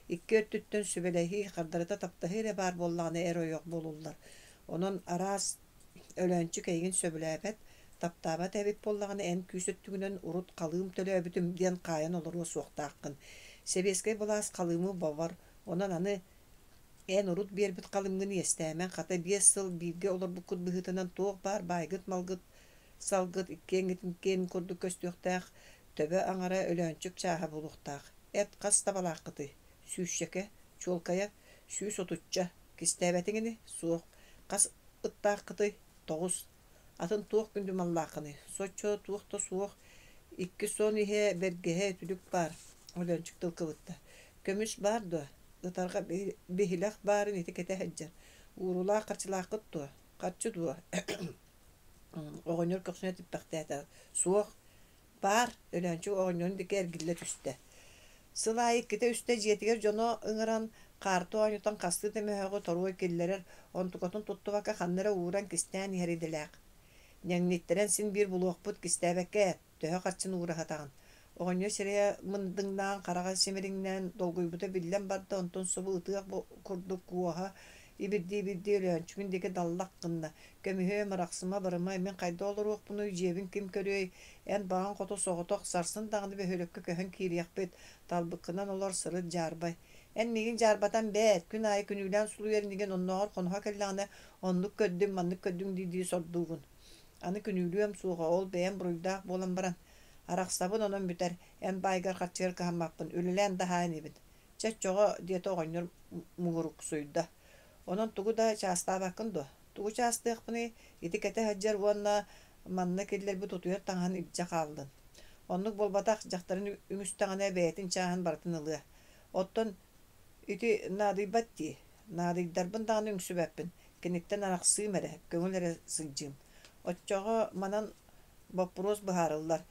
Икки өттүттэн сүбэлэһии, хардарыта таптаһыы эрэ баар буоллаҕына эр-ойох буолуллар. Онон араас Өлөөнчүк эйигин сөбүлээбэт, таптаабат эбит буоллаҕына эн күүс өттүгүнэн урут халыым төлөөбүтүм диэн хаайан олоруо суохтааххын. Сэбиэскэй былаас халыымы бобор, онон аны эн урут биэрбит халыымҥын иэстээмэҥ, хата 5 сыл бииргэ олорбуккут быһыытынан туох баар баайгыт-малгыт Салгыт иккиэҥҥитин киэн курдук көстүөхтээх, төбө аҥара Өлөөнчүк чааһа буолуохтаах. Эт хас табалааххытый? Сүүсчэкэ, чуолкайа 130-ча. Кистээбэтиҥ ини? Суох. Хас ыттааххытый? Тоҕус. Атын туох күндү маллааххыный? Соччо туох да суох. Икки сон иһэ, бэргэһэ, үтүлүк баар. Өлөөнчүк тыл кыбытта. Көмүс баар дуо? Ытарҕа биһилэх баарын ити кэтэ сылдьар. Уурулаах харчылааххыт дуо? Харчы дуо? Оҕонньор көхсүнэ типпэхтээтэ. Суох. Баар, Өлөөнчүк оҕонньорун диэки эргиллэ түстэ. Сыл аайы иккитэ-үстэ дьиэтигэр дьону ыҥыран, хаарты оонньотон хастыы да мөһөөҕү торуой киллэрэр, онтукатын туттубакка ханна эрэ ууран кистээн иһэр идэлээх. Ньэҥниттэрэн син биир булуохпут, кистээбэккэ эт, төһө харчыны уура сатаҕын? Оҕонньор сирэйэ мындыҥнаан, хараҕа симириҥнээн, долгуйбута биллэн барда, онтон субу ытыах курдук куоһа ибирдии-ибирдии Өлөөнчүгүн диэки даллах гынна: «Көмүһүөм, арахсыма, барыма, мин хайдах олоруохпунуй, дьиэбин ким көрүөй, эн баҕаҥ хоту соҕотох, сарсын даҕаны бөһүөлэккэ көһөн киириэхпит, талбыккынан олор, сырыт дьаарбай. Эн миигин дьаарбатан бээт, күн аайы күнүүлээн сулуйар инигин оннооҕор хоноһо кэллэҕинэ оннук көрдүм, маннык көрдүм дии-дии сордуугун. Аны күнүүлүөм суоҕа, ол бэйэм буруйдаах буолан баран, арахсабын онон бүтэр, эн баайгар харчыгар кыһаммаппын, үлэлээн да аһаа инибин. Чэ, оччоҕо, диэтэ оҕонньор муҥуруксуйда. Онон тугу да чаастаабаккын дуо? Тугу чаастыахпыный, ити кэтэ сылдьар уонна манна киллэрбит утуйар таҥаһын илдьэ хааллын. Оннук буолбатах, дьахтарын үҥүстэҕинэ бэйэтин чааһын барытын ылыа. Оттон ити наадыйбат дии. Наадыйдарбын даҕаны үҥсүбэппин, киниттэн арахсыым эрэ, көҥүл эрэ сылдьыым. Оччоҕо манан боппуруос быһаарыллар.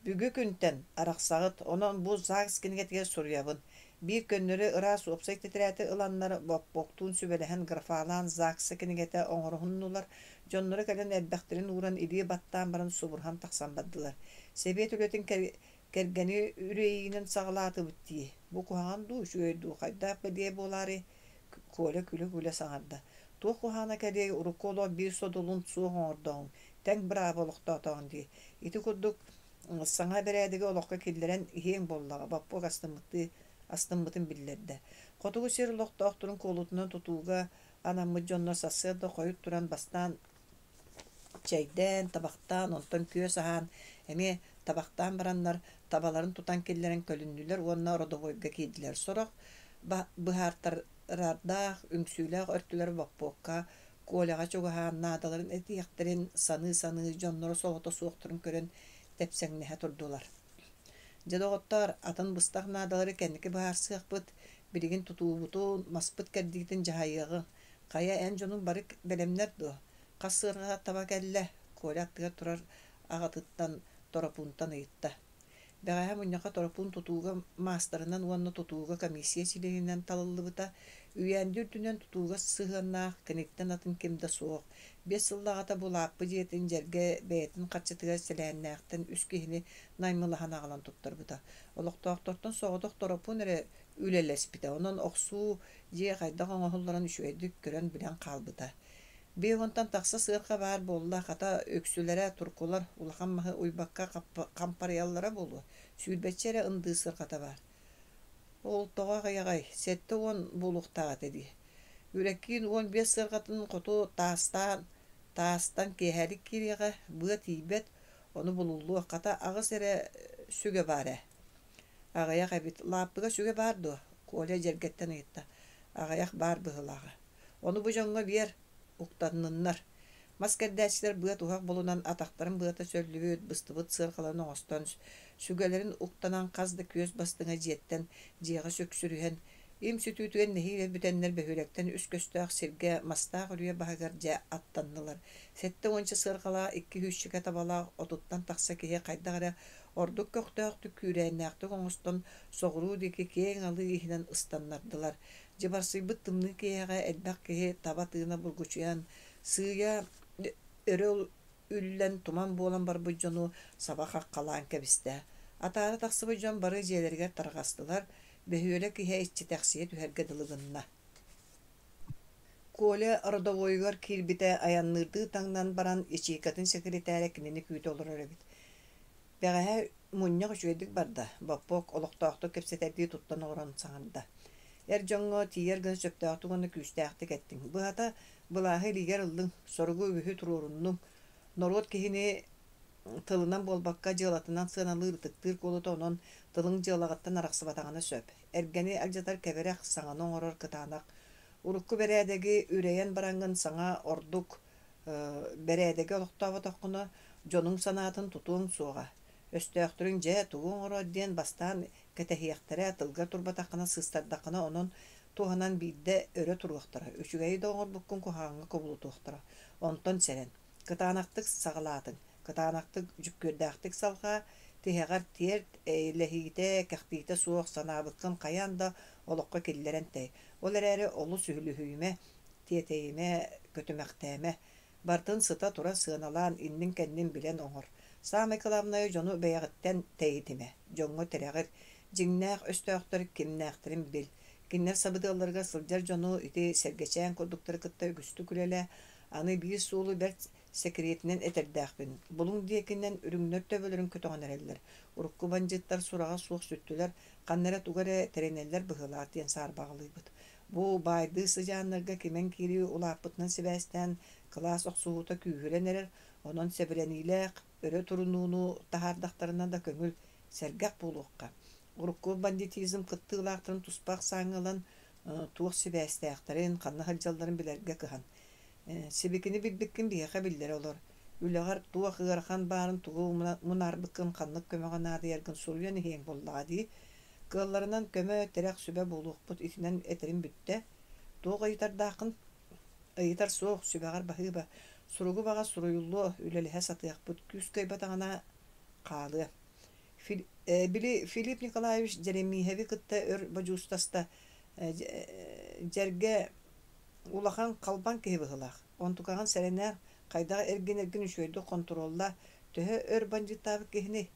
Бүгү күнтэн арахсаҕыт, онон бу ЗАГС кинигэтигэр суруйабын. Биир көннөрү ыраас уопсай тэтэрээти ыланнар боппуоктуун сүбэлэһэн графалаан ЗАГС кинигэтэ оҥоруһуннулар, дьонноро кэлэн эрбэхтэрин ууран илии баттаан баран субуруһан тахсан бардылар. Сэбиэт үлэтин кэргэни үрэйиинэн саҕалаатыбыт дии. Бу куһаҕан дуу, үчүгэй дуу, хайдах бэлиэ буолаарай? Коля күлэ-күлэ саҥарда. Туох куһаҕана кэлиэй, урукку олох биир содулун суох оҥордоҕуҥ, тэҥ бырааба олохтоотоҕуҥ дии. Ити курдук саҥа бэрээдэги олоххо киллэрэн иһиэҥ буоллаҕа, Боппуок астыммыттыы астыммытын биллэрдэ. Хотугу сир олохтоохторун куолутунан тутууга анаммыт дьоннор сарсыарда хойут туран бастаан чэйдээн, табахтаан, онтон күөс аһаан, эмиэ табахтаан бараннар табаларын тутан киллэрэн көлүннүлэр уонна родовойга киирдилэр. Сорох быһаартарардаах, үҥсүүлээх өртүлэр боппуокка, Коляҕа чугаһаан наадаларын этиэхтэрин саныы-саныы дьонноро солото суохтарын көрөн тэпсэҥнэһэ турдулар. Дьэ, доҕоттоор, атын быстах наадалары кэнники быһаарсыахпыт, билигин тутуубутун, маспыт кэрдиитин дьаһайыаҕыҥ. Хайа, эн дьонуҥ бары бэлэмнэр дуо? Хас сыарҕа таба кэллэ? Коля аттыгар турар аҕатыттан Торопуунтан ыйытта. Бэҕэһээ мунньахха Торопуун тутууга маастарынан уонна тутууга комиссия чилиэнинэн талыллыбыта. Үйээнди үрдүнэн тутууга сыһыаннаах киниттэн атын ким да суох. Биэс сыллааҕыта бу лааппы дьиэтин дьэргэ бэйэтин харчытыгар Сэлээннээхтэн үс киһини наймылаһан аҕалан туттарбыта. Олохтоохтортон соҕотох Торопуун эрэ үлэлэспитэ. Онон охсуу дьиэ хайдах оҥоһулларын үчүгэйдик көрөн-билэн хаалбыта. Биэс уонтан тахса сыарҕа баар буолла, хата үксүлэрэ туркулар улахан маһы уйбакка хампарыйаллара буолуо, сүүрбэччэ эрэ ындыы сыарҕата баар. Ол тоҕо аҕыйаҕай, 70 буолуохтаах этэ дии. Үрэкиин 15 сыарҕатын хоту таастаан, таастан киэһэлик киириэҕэ, быа тиийбэт, ону булуллуо, хата аҕыс эрэ сүгэ баар ээ. Аҕыйах эбит, лааппыга сүгэ баар дуо? Коля дьэргэттэн ыйытта. Аҕыйах баар быһыылааҕа. Ону бу дьоҥҥо биэр, уктанныннар. Мас кэрдээччилэр быа-туһах булунан атахтарын быата сөллүбүт, быстыбыт сыарҕаларын оҥостон, сүгэлэрин уктанан хас да күөс бастыҥа дьиэттэн дьиэҕэ сүксүрүһэн, им сүтүүтүгэр нэһиилэ бүтэннэр бөһүөлэктэн үс көстөөх сиргэ мастаах үрүйэ баһыгар дьэ аттаннылар. Сэттэ уонча сыарҕалаах икки сүүсчэкэ табалаах отуттан тахса киһи хайдах эрэ ордук көхтөөхтүк, күүрээннээхтик оҥостон соҕуруу диэки киэҥ алыы иһинэн ыстаннардылар. Дьыбарсыйбыт тымныы киэһэҕэ элбэх киһи таба тыына бургучуйан, сыыйа өрө үллэн туман буолан барбыт дьону саба хаххалаан кэбистэ. Атаара тахсыбыт дьон бары дьиэлэригэр тарҕастылар, бөһүөлэк иһэ иччитэхсийэ түһэргэ дылы гынна. Коля родовойугар киирбитэ айанныырдыы таҥнан баран ячейкатын сэкиритээрэ кинини күүтэ олорор эбит. Бэҕэһээ мунньах үчүгэйдик барда, Боппуок олохтоохтук кэпсэтэрдии туттан олорон саҥарда. Эр дьоҥҥо тиийэр гына сөптөөхтүк уонна күүстээхтик эттиҥ. Быһата, былааһы илиигэр ыллыҥ, соругу үгүһү туруоруннуҥ. Норуот киһини тылынан буолбакка, дьыалатынан сыаналыыр, ытыктыыр куолута онон тылыҥ дьыалаҕыттан арахсыбатаҕына сөп. Эргэни алдьатар кэбирэх, саҥаны оҥорор кытаанах. Урукку бэрээдэги үрэйэн бараҥҥын саҥа ордук бэрээдэги олохтооботоххуна, дьонуҥ санаатын тутуоҥ суоҕа. Өстөөхтөрүҥ дьэ тугу оҥорор диэн бастаан кэтэһиэхтэрэ, тылга турбатаххына, сыыстардаххына онон туһанан биирдэ өрө туруохтара, үчүгэйи да оҥорбуккун куһаҕаҥҥа кубулутуохтара. Онтон сэрэн, кытаанахтык саҕалаатыҥ, кытаанахтык, дьүккүөрдээхтик салҕаа, тиһэҕэр тиэрт, эйэлэһиитэ, кэхтиитэ суох санаабыккын хайаан да олоххо киллэрэн тэй. Ол эрээри олус үһүлүһүйүмэ, тиэтэйимэ, көтүмэхтээмэ. Барытын сыта-тура сыаналаан, иннин-кэннин билэн оҥор. Саамай кылаабынайа дьону бэйэҕиттэн тэйитимэ, дьоҥҥо тирэҕир, дьиҥнээх өстөөхтөр кимнээхтэрин бил. Кинилэр сабыдыалларыгар сылдьар дьону ити Сэргэчээн курдуктары кытта үгүстүк үлэлээ. Аны биир суолу бэрт сэкириэтинэн этэрдээхпин. Булуҥ диэкинэн үрүҥнэр төбөлөрүн көтөҕөн эрэллэр. Урукку бандьыыттар сураҕа суох сүттүлэр, ханна эрэ тугу эрэ тэринэллэр быһыылаах диэн саарбаҕалыыбыт. Бу баайдыы сыдьааннарга кимэн киирии улааппытынан сибээстээн кылаас охсуһуута күүһүрэн эрэр, онон сэбилэниилээх өрө турунууну таһаардахтарына да көҥүл, сэргэх буолуохха. Урукку бандитизм кыттыылаахтарын туспа ахсааҥҥа ылан, туох сибээстээхтэрин, ханна сылдьалларын билэргэ кыһан. Сибикини билбиккин биһиэхэ биллэрэ олор. Үлэҕэр туох ыарахан баарын, тугу мунаарбыккын, ханнык көмөҕө наадыйаргын суруйан иһиэҥ буоллаҕа дии. Кыалларынан көмө, тирэх, сүбэ буолуохпут итинэн этэрим бүттэ. Туох ыйытардааххын? Ыйытар суох, сүбэҕэр баһыыба. Суругу баҕас суруйуллуо, үлэлэһэ сатыахпыт, күүс кыайбатаҕына хаалыа. Били Филипп Николаевич Дьэримииһэби кытта өр бодьуустаста. Дьэргэ улахан халбаҥ киһи быһыылаах. Онтукаҕын сэрэнээр, хайдах эргин-эргин үчүгэйдик хонтуруоллаа, төһө өр бандьыыттаабыт киһиний?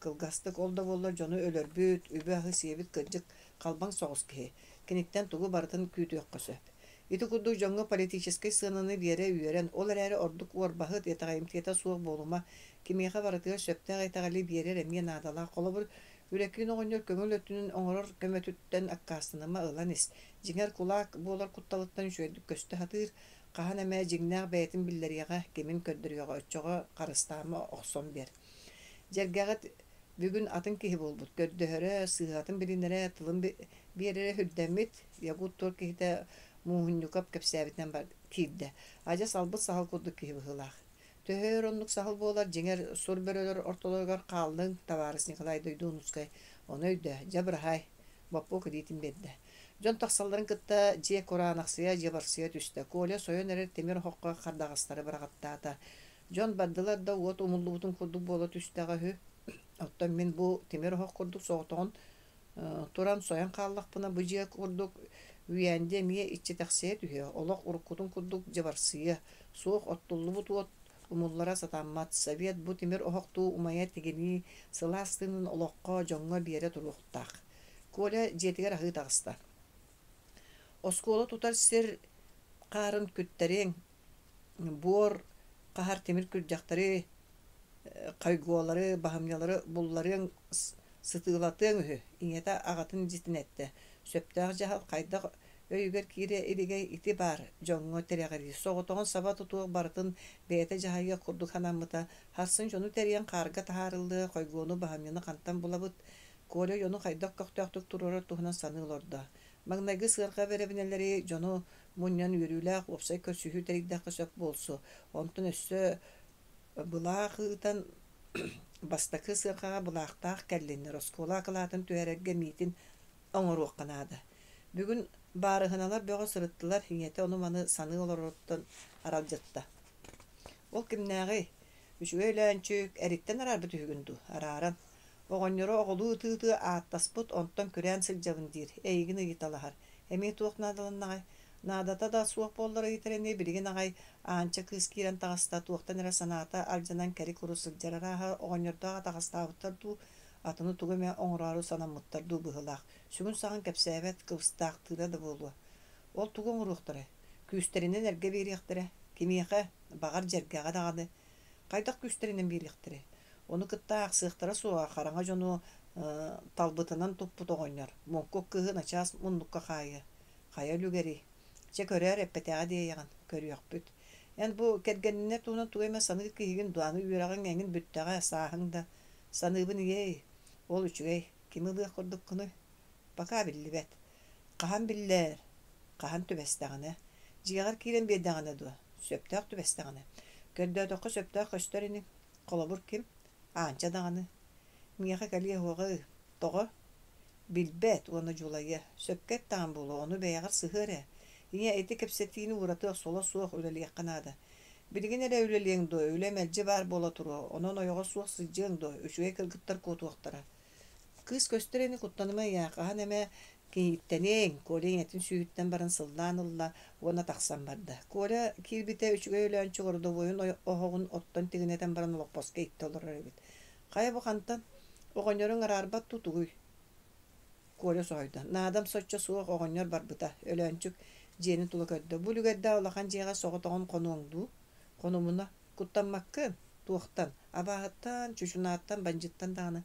Кылгастык ол да буоллар дьону өлөрбүт, үбү-аһы сиэбит кырдьык халбаҥ соҕус киһи. Киниттэн тугу барытын күүтүөххэ сөп. Ити курдук дьоҥҥо политическай сыананы биэрэ үөрэн, ол эрээри ордук уорбаһыт, итэҕэйимтиэтэ суох буолума, кимиэхэ барытыгар сөптөөх итэҕэли биэрэр эмиэ наадалаах. Холобур, Үрэкиин оҕонньор көҥүл өттүнэн оҥорор көмөтүттэн аккаастаныма ылан ис. Дьиҥэр, кулаак буолар кутталыттан үчүгэйдик көстө сатыыр, хаһан эмэ дьиҥнээх бэйэтин биллэриэҕэ, кимин көрдөрүөҕэ, оччоҕо харыстаама охсон биэр. Дьэргэҕит бүгүн атын киһи буолбут, көрдөһөрө, сыыһатын билинэрэ, тылын биэрэрэ үрдэммит, Якут туор киһитэ Мууһунньукап кэпсээбитинэн киирдэ. Адьас албыт саһыл курдук киһи быһыылаах. Төһө өр оннук саһыл буолар, дьиҥэр, сур бөрөлөр ортолоругар хааллыҥ, табаарыс Николай Дойдуунускай. Ону өйдөө, дьэ быраһаай, Боппуок илиитин биэрдэ. Дьон тахсалларын кытта дьиэ кураанахсыйа, дьыбарсыйа түстэ. Коля сойон эрэр тимир оһоххо хардаҕастары быраҕаттаата. Дьон бардылар да уот умуллубутун курдук буола түстэҕэ үһү. Оттон мин бу тимир оһох курдук соҕотоҕун туран сойон хааллахпына бу дьиэ курдук үйээнди эмиэ иччитэхсийэ түһүө, олох уруккутун курдук дьыбарсыйыа, суох оттуллубут уот умуллара сатаммат, совет бу тимир оһохтуу умайа тигинии сылаас тыынын олоххо, дьоҥҥо биэрэ туруохтаах. Коля дьиэтигэр аһыы таҕыста. Оскуола тутар сир хаарын күттэриэҥ, буор хаһар тимир күрдьэхтэри, хайгуолары, баһымньылары булларыаҥ, сытыылатыаҥ үһү, ийэтэ аҕатын дьитин эттэ. Сөптөөх дьаһал хайдах өйүгэр киирэ илигэй ити баар, дьоҥҥо тирэҕирии, соҕотоҕун саба тутуох барытын бэйэтэ дьаһайыах курдук санаммыта. Сарсын дьону тэрийэн хаарга таһаарыллыа, хойгуону, баһымньыны хантан булабыт? Коля дьону хайдах көхтөөхтүк туруорар туһунан саныы олордо. Маҥнайгы сыарҕа бэрэбинэлэри дьону мунньан үөрүүлээх уопсай көрсүһүү тэрийдэххэ сөп буолсу. Онтон өссө былаах ыытан бастакы сыарҕаҕа былаахтаах кэллиннэр, оскуола акылаатын түһэрэргэ миитин оҥоруохха наада. Бүгүн баарыһыналар бөҕө сырыттылар, ийэтэ ону-маны саныы олороруттан аралдьытта. Ол кимнээҕий? Үчүгэй Өлөөнчүк эриттэн араарбыт үһүгүн дуу? Арааран. Оҕонньоро оҕолуу ытыы-ытыы ааттаспыт, онтон күрээн сылдьабын диир, эйигин ыйыталаһар. Эмиэ туох наадаланнаҕай? Наадата да суох буоллар ыйытар ини, билигин аҕай Аанча кыыс киирэн таҕыста, туохтан эрэ санаата алдьанан кэри-куру сылдьар арааһа оҕонньордоох атаҕастаабыттар дуу, атыны тугу эмэ оҥороору санаммыттар дуу быһыылаах. Сүгүн-саҕын кэпсээбэт, кыбыстаахтыыра да буолуо. Ол тугу оҥоруохтарай? Күүстэринэн эргэ биэриэхтэрэ. Кимиэхэ? Баҕар, дьэргэҕэ даҕаны. Хайдах күүстэринэн биэриэхтэрэй? Ону кытта аахсыахтара суоҕа хараҥа дьону талбытынан туппут оҕонньор, муҥкук кыыһы начаас муннукка хаайыа. Хайа үлүгэрий? Чэ көрөөр, эппэтэҕэ диэйэҕин, көрүөхпүт. Эн бу кэргэнинэр туһунан тугу эмэ саныыр киһигин дуо? Аны үөрэҕиҥ эҥин бүттэҕэ, сааһыҥ да. Саныыбын ийэй, ол үчүгэй. Кими ылыах курдуккунуй? Пока биллибэт. Хаһан биллээр? Хаһан түбэстэҕинэ? Дьиэҕэр киирэн биэрдэҕинэ дуо? Сөптөөх түбэстэҕинэ. Көрдөөтөххө сөптөөх көстөр ини. Холобур, ким? Аанча даҕаны. Миэхэ кэлиэ суоҕа-ыы. Тоҕо? Билбэт уонна дьулайыа. Сөпкө эттэҕим буолуо, ону бэйэҕэр сыһыар ээ. Ийэ, ити кэпсэтиини ууратыах соло суох, үлэлиэххэ наада. Билигин эрэ үлэлиэҥ дуо, үлэ мэлдьи баар буола туруо, онон ойоҕо суох сылдьыаҥ дуо, үчүгэй кыргыттар куотуохтара. Кыыс көстөр ини куттаныма ийээ, хаһан эмэ кийииттэниэҥ, Коля ийэтин сүүһүттэн баран сыллаан ылла уонна тахсан барда. Коля киирбитэ үчүгэй Өлөөнчүк ородобуойун оһоҕун оттон тигинэтэн баран олоппоско иттэ олорор эбит. Хайа бу хантан? Оҕонньоруҥ араарбат дуу тугуй? Коля соһуйда. Наадам соччо суох оҕонньор барбыта. Өлөөнчүк дьиэни тула көрдө. Бу үлүгэрдээх улахан дьиэҕэ соҕотоҕун хонуоҥ дуу? Хонумуна. Куттаммаккын? Туохтан? Абааһыттан, чучунааттан, бандьыттан даҕаны.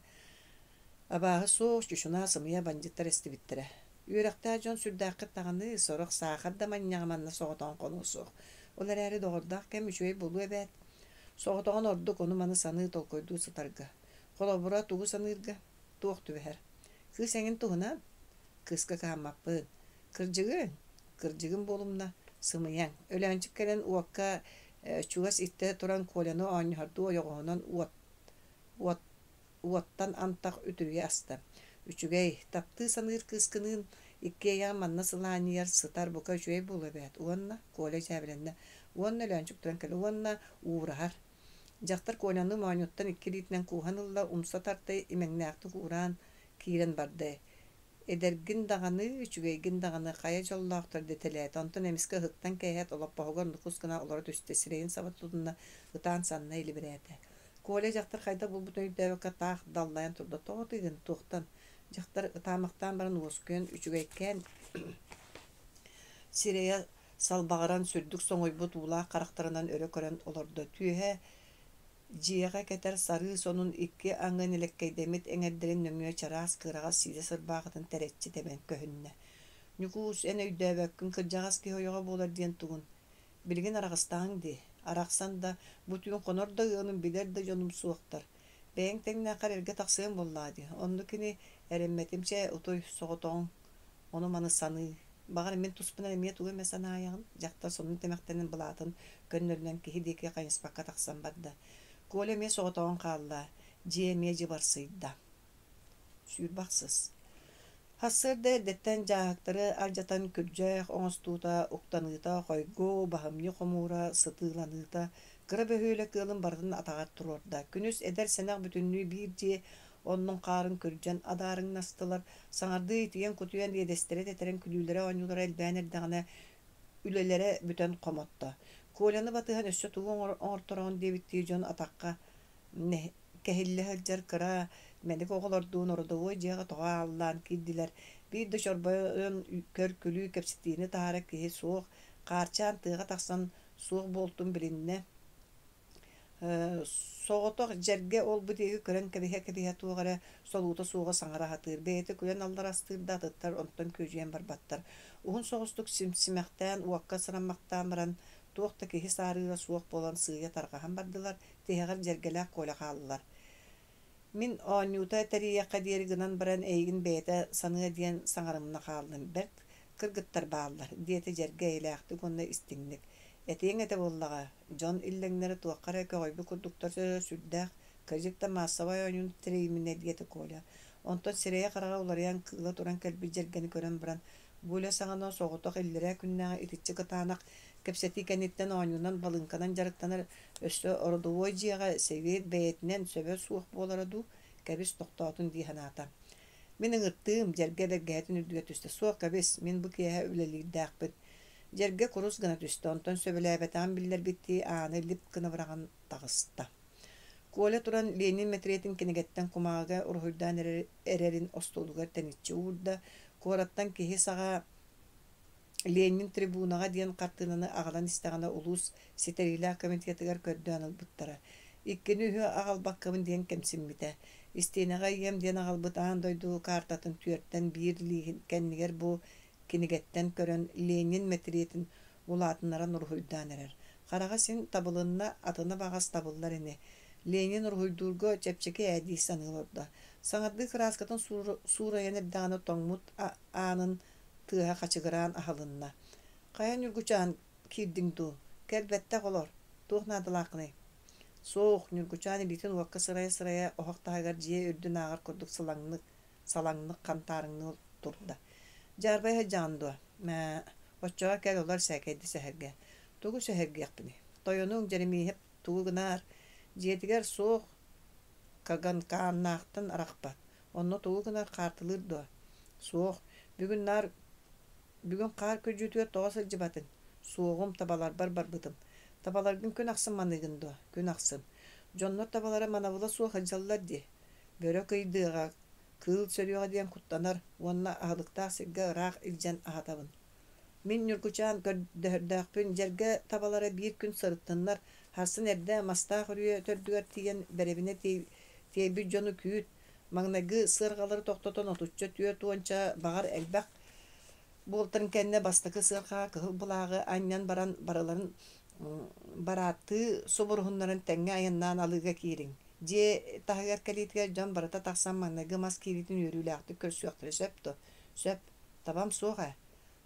Абааһы суох, чучунаа сымыйа бандьыттар эстибиттэрэ. Үөрэхтээх дьон сүрдээххит даҕаны, сорох саахар да манньаҕа манна соҕотоҕун хонуо суох. Ол эрээри доҕордоох кэм үчүгэй буолуо эбээт. Соҕотоҕун ордук ону-маны саныы, толкуйдуу сытарга. Холобура, тугу саныырга? Туох түбэһэр? Кыыс эҥин туһунан? Кыыска кыһаммаппын. Кырдьыгыҥ? Кырдьыгым буолумна. Сымыйаҥ. Өлөөнчүк кэлэн уокка чугас иттэ туран Коляны оонньоһордуу ойоҕоһунан уот, уот, уоттан антах үтүрүйэ аста. Үчүгэй, таптыы саныыр кыыскыныын иккиэйэҕин манна сылаанньыйар, сытар бука үчүгэй буолуо эбээт. Уонна, Коля дьээбэлэннэ, уонна Өлөөнчүк туран кэллэ уонна уураһар. Дьахтар Коляны моонньуттан икки илиитинэн кууһан ылла, умса тарта, имэҥнээхтик уураан киирэн барда. Эдэргин даҕаны, үчүгэйгин даҕаны хайа дьоллоохтор дэтэлээтэ, онтон эмискэ ыһыктан кээһээт олоппоһугар нукус гына олоро түстэ, сирэйин саба тутунна, ытаан санна илибирээтэ. Коля дьахтар хайдах булбутун өйдөөбөккө таах даллайан турда, тоҕо ытыыгын, туохтан? Дьахтар ытаамахтаан баран уоскуйан, үчүгэйкээн сирэйэ салбаҕыран, сүрдүк соҥуйбут уулаах харахтарынан өрө көрөн олордо, түөһэ Дьиэҕэ кэтэр сарыы сонун икки аҥы нэлэккэйдэммит эҥэрдэрин нөҥүө чараас кыараҕас сиидэ сырбаахытын тэрэччи тэбэн көһүннэ. «Ньукуус, эн өйдөөбөккүн, кырдьаҕас киһи ойоҕо буолар диэн тугун? Билигин араҕыстаҕыҥ дии. Арахсан да, бу түүн хонор да ыалым, билэр да дьонум суохтар. Бэйэҥ тэҥнээххэр эргэ тахсыаҥ буоллаҕа дии. Онно кини эрэммэтим, чэ, утуй, соҕотоҕуҥ, ону-маны саныы. Баҕар, мин туспунан эмиэ тугу эмэ санаайаҕын?» дьахтар сонун тэмэхтэнэн былаатын көннөрүнэн киһи диэки хайыспакка тахсан барда. Коля эмиэ соҕотоҕун хаалла, дьиэ эмиэ дьыбарсыйда. Сүүрбэ ахсыс. Сарсыарда эрдэттэн дьааһыктары алдьатан күрдьэх оҥостуута, уктаныыта, хойгуо, баһымньы хомуура, сытыыланыыта кыра бөһүөлэк ыалын барытын атаҕар туруорда. Күнүс эдэр-сэнэх бүтүннүү биир дьиэ оннун хаарын күрдьэн адаарыҥнастылар, саҥардыы итийэн-кутуйан иэдэстэрэ тэтэрэн күлүүлэрэ-оонньуулара элбээн эрдэҕинэ үлэлэрэ бүтэн хомотто. Коляны батыһан өссө тугу оҥортороҕун диэбиттии дьон атахха кэһиллэ сылдьар кыра мэник оҕолордуун ородобуой дьиэҕэ тоҕо ааллаан киирдилэр. Биир да чорбойон көр-күлүү кэпсэтиини таһаарар киһи суох. Хаарчаан тыаҕа тахсан суох буолтун билиннэ. Соҕотох дьэргэ ол-бу диэки көрөн кэбиһэ-кэбиһэ туох эрэ солуута суоҕу саҥара сатыыр, бэйэтэ күлэн алларастыыр да атыттар онтон күөдьүйэн барбаттар. Уһун соҕустук симсимэхтээн, уокка сыраммахтаан баран, туох да киһи саарыыра суох буолан сыыйа тарҕаһан бардылар, тиһэҕэр дьэргэлээх Коля хааллылар. Мин оонньуута тэрийиэххэ диэри гынан баран эйигин бэйэтэ саныа диэн саҥарымна хааллым, бэрт кыргыттар бааллар, диэтэ Дьэргэ эйэлээхтик уонна истиҥник. Этиэҥ этэ буоллаҕа, дьон иллэҥнэрэ туохха эрэ көҕүйбүт курдуктар сүрдээх, кырдьык да маассабай оонньууну тэрийиминэ диэтэ Коля. Онтон сирэйэ-хараҕа уларыйан кыыла туран кэлбит Дьэргэни көрөн баран, бу үлэ саҕана соҕотох иллэрээ күннээҕи итиччэ кытаанах кэпсэтии кэнниттэн оонньуунан балыыҥканан дьарыктанар өссө ородовой дьиэҕэ сэбиэт бэйэтинэн сөбө суох буолара дуу, кэбис тохтоотун дии санаата. Мин ыҥыртыым, Дьэргэ бэргэһэтин үрдүгэр түстэ. Суох, кэбис, мин бу киэһэ үлэлиирдээхпин. Дьэргэ курус гына түстэ, онтон сөбүлээбэтэҕин биллэрбиттии ааны лип гына быраҕан таҕыста. Коля туран Ленин мэтириэтин кинигэттэн кумааҕыга уруһуйдаан эрэрин остуолугар тэниччи уурда, куораттан киһи саҕа Ленин трибунаҕа диэн хартыынаны аҕалан истэҕинэ улуус ситэриилээх комитетыгар көрдөөн ылбыттара. Иккини-үһү аҕалбаккабын диэн кэмсиммитэ. Истиэнэҕэ ийэм диэн аҕалбыт аан дойду каартатын түөртэн биир лииһин кэннигэр бу кинигэттэн көрөн Ленин мэтириэтин улаатыннаран уруһуйдаан эрэр. Хараҕа син табылынна, атына баҕас табыллар ини. Ленин уруһуйдуурга чэпчэки ээ дии саныы олордо. Саҥардыы кырааскатын суурайан эрдэҕинэ тоҥмут аанын тыаһа хачыгыраан аһылынна. «Хайа, Ньургучаан, киирдиҥ дуу? Кэл бэттэх олор, туох наадалааххыный?» Суох, Ньургучаан илиитин уокка сырайа-сырайа оһох таһыгар дьиэ үрдүн ааҕар курдук сылаҥнык, салаҥнык хантаарыҥныы турда. «Дьаарбайа сылдьаҕын дуо? Мээ, оччоҕо кэл олор сээкэйдэ сэһэргээ. Тугу сэһэргиэхпиний? Тойонуҥ Дьэримииһэп тугу гынаар? Дьиэтигэр суох Каганкааннаахтан арахпат. Онно тугу гынар хаартылыыр дуо? Суох. Бүгүн наар Бүгүн хаар күрдьүүтүгэр тоҕо сылдьыбатыҥ? Суоҕум, табаларбар барбытым. Табаларгын күн ахсын маныыгын дуо? Күн ахсын. Дьоннор табалара манабыла суох сылдьаллар дии. Бөрө кыйдыаҕа, кыыл сөрүөҕэ диэн куттанар уонна аһылыктаах сиргэ ыраах илдьэн аһатабын. Мин Ньургучаан көрдөһөрдөөхпүн, дьэргэ табалара биир күн сырыттыннар, сарсын эрдэ Мастаах үрүйэ төрдүгэр тиийэн бэрэбинэ тиэйбит дьону күүт, маҥнайгы сыарҕалары тохтотон отучча түөрт уонча, баҕар элбэх буолтарын кэннэ бастакы сыарҕаҕа кыһыл былааҕы анньан баран барыларын барааттыы субуруһуннаран тэҥҥэ айаннаан алыыга киириҥ. Дьиэ таһыгар кэлиитигэр дьон барыта тахсан маҥнайгы мас киириитин үөрүүлээхтик көрсүөхтэрэ сөп дуо? Сөп. Табам суох ээ.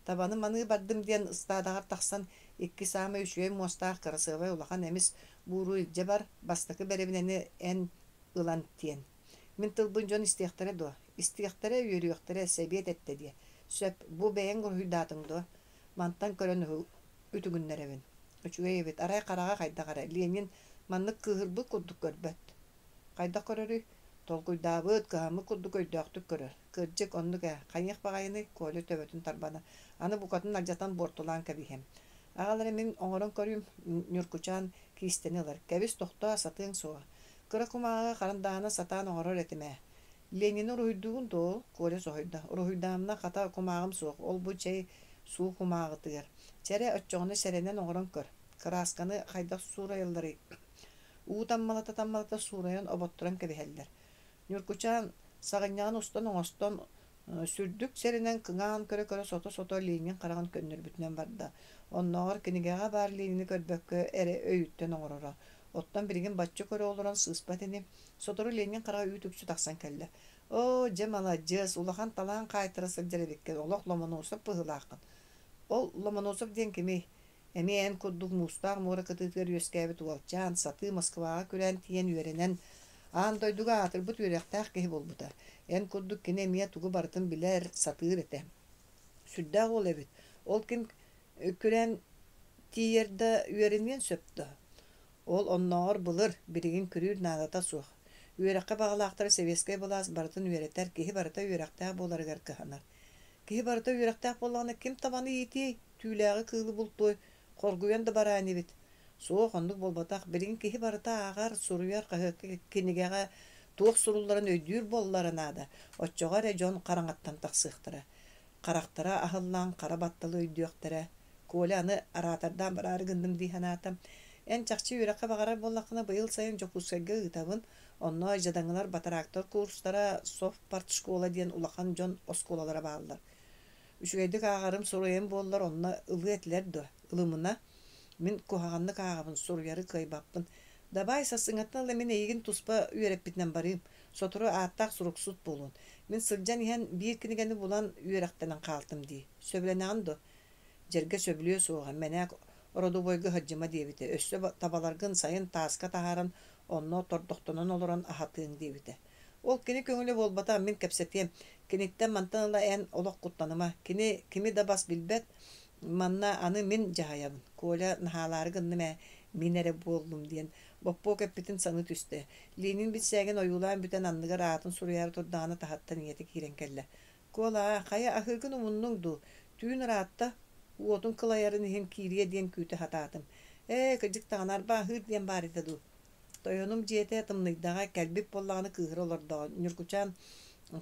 Табаны маныы бардым диэн ыстаадаҕар тахсан икки саамай үчүгэй муостаах кырасыабай улахан эмис бууру илдьэ бар, бастакы бэрэбинэни эн ылан тиэн. Мин тылбын дьон истиэхтэрэ дуо? Истиэхтэрэ, үөрүөхтэрэ, сэбиэт эттэ диэ. Сөп, бу бэйэҥ уруһуйдаатыҥ дуо? Мантан көрөн үтүгүннэрэбин. Үчүгэй эбит, арай хараҕа хайдах эрэ. Ленин маннык кыыһырбыт курдук көрбөт. Хайдах көрөрүй? Толкуйдаабыт, кыһаммыт курдук өйдөөхтүк көрөр. Кырдьык, оннук ээ, хайыах баҕайыный? Коля төбөтүн тарбана. Аны букатын алдьатан буортулаан кэбиһиэм. Аҕал эрэ мин оҥорон көрүүм, Ньуркучаан киистэни ылар. Кэбис, тохтоо, сатыаҥ суоҕа. Кыра кумааҕыга харандааһына сатаан оҥорор этим ээ. Ленини уруһуйдуугун дуо? Коля соһуйда. Уруһуйдаамына хата кумааҕым суох, ол-бу чэй суу кумааҕытыгар. Чэ эрэ, оччоҕуна сэрэнэн оҥорон көр. Кыраасканы хайдах суурайалларый? Уу таммалата-таммалата суурайан оботторон кэбиһэллэр. Ньургучаан саҕынньаҕын устан оҥостон, сүрдүк сэрэнэн кыҥаан көрө-көрө сото-сото Ленин хараҕын көннөрбүтүнэн барда. Оннооҕор кинигэҕэ баар Ленини көрбөккө эрэ өйүттэн оҥороро. Оттон билигин бачча көрө олорон сыыспат ини. Сотору Ленин хараҕа үүт-үкчү тахсан кэллэ. Оо, дьэ маладьыас, улахан талаан хаайтара сылдьар эбиккин, олох Ломоносов быһыылааххын. Ол Ломоносов диэн кимий? Эмиэ эн курдук муустаах муора кытыытыгар үөскээбит уолчаан, сатыы Москваҕа күрээн тиийэн үөрэнэн, аан дойдуга аатырбыт үөрэхтээх киһи буолбута. Эн курдук кини эмиэ тугу барытын билэр, сатыыр этэ. Сүрдээх уол эбит. Ол ким күрээн тиийэр да үөрэниэн сөп дуо? Ол оннооҕор былыр, билигин күрүүр наадата суох. Үөрэххэ баҕалаахтары сэбиэскэй былаас барытын үөрэтэр, киһи барыта үөрэхтээх буоларыгар кыһанар. Киһи барыта үөрэхтээх буоллаҕына ким табаны иитиэй, түүлээҕи кыылы бултуой, хоргуйан да бараа инибит. Суох, оннук буолбатах. Билигин киһи барыта ааҕар, суруйар, хаһыакка, кинигэҕэ туох сурулларын өйдүүр буоллара наада. Оччоҕо эрэ дьон хараҥаттан тахсыахтара. Харахтара аһыллан хара батталы өйдүөхтэрэ. Коля аны араатардаан бараары гынным дии санаата. Эн чахчы үөрэххэ баҕарар буоллаххына, быйыл сайын Дьокуускайга ыытабын. Онно дьадаҥылар батараактар курстара, совпартшкола диэн улахан дьон оскуолалара бааллар. Үчүгэйдик ааҕарым, суруйарым буоллар, онно ылыа этилэр дуо? Ылымына. Мин куһаҕаннык ааҕабын, суруйары кыайбаппын. Дабаай, сарсыҥҥаттан ыла мин эйигин туспа үөрэппитинэн барыым. Сотору ааттаах суруксут буолуон. Мин сылдьан иһэн биир кинигэни булан үөрэхтэнэн хаалтым дии. Сөбүлэнэҕин дуо? Дьэргэ сөбүлүө суоҕа, мэнээк ородобуойга сылдьыма диэбитэ. Өссө табаларгын сайын тааска таһааран, онно тордохтонон олорон аһатыаҥ диэбитэ. Ол кини көҥүлэ буолбатах, мин кэпсэтиэм. Киниттэн мантан ыла эн олох куттаныма. Кини кими да бас билбэт, манна аны мин дьаһайабын. Коля наһаалаары гынным ээ, мин эрэ буоллум диэн Боппуок эппитин саныы түстэ. Ленин битсээгин ойуулаан бүтэн анныгар аатын суруйаары турдаҕына таһыттан ийэтэ киирэн кэллэ. Куолаа, хайа аһыыргын умуннуҥ дуу? Түүн ыраатта, уотун кылайарын иһин киириэ диэн күүтэ сатаатым. Ээ, кырдьык даҕаны арба аһыыр диэн баар этэ дуу? Тойонум дьиэтэ тымныйдаҕа, кэлбит буоллаҕына кыыһыра олордоҕо. Ньургучаан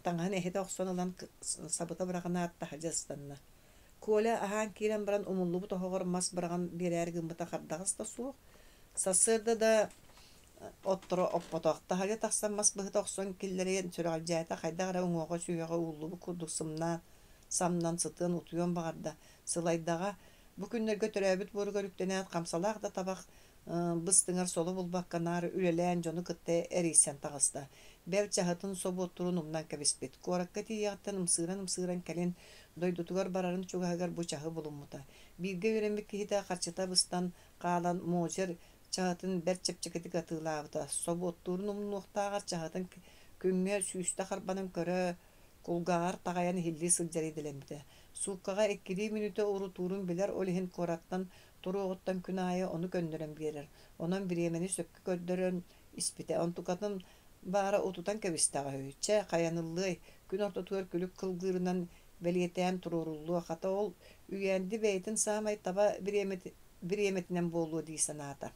таҥаһын эһитэ охсон ылан сабыта быраҕынаат таһырдьа ыстанна. Коля аһаан киирэн баран умуллубут оһоҕор мас быраҕан биэрээри гыммыта хардаҕас да суох. Сарсыарда да отторо оппотох. Таһырдьа тахсан мас быһыта охсон киллэриэн сүрэҕэлдьээтэ, хайдах эрэ уҥуоҕа-сүһүөҕэ ууллубут курдук сымнаан, самнан сытыан утуйуон баҕарда. Сылайдаҕа. Бу күннэргэ төрөөбүт буоругар үктэнээт хамсалаах да табах быстыҥар соло булбакка наар үлэлээн дьону кытта эрийсэн таҕыста. Бэл чаһытын собуоттуурун умнан кэбиспит. Куоракка тиийиэҕиттэн ымсыыран-ымсыыран кэлин дойдутугар барарын чугаһыгар бу чаһы булуммута. Бииргэ үөрэммит киһитэ харчыта быстан хаалан Мозер чаһытын бэрт чэпчэкитик атыылаабыта. Собуоттуурун умнуохтааҕар чаһытын күҥҥэ сүүстэ харбанан көрө, кулгааҕар таҕайан иһиллии сылдьар идэлэммитэ. Сууккаҕа иккилии мүнүүтэ урутуурун билэр, ол иһин куораттан туруоҕуттан күн аайы ону көннөрөн биэрэр. Онон бириэмэни сөпкө көрдөрөн испитэ. Онтукатын баара утутан кэбистэҕэ үһү. Чэ, хайаныллыай, күн ортотугар күлүк кылгыырынан бэлиэтээн туруоруллуо. Хата ол Үйээнди бэйэтин саамай таба бириэмэтинэн буолуо дии санаата.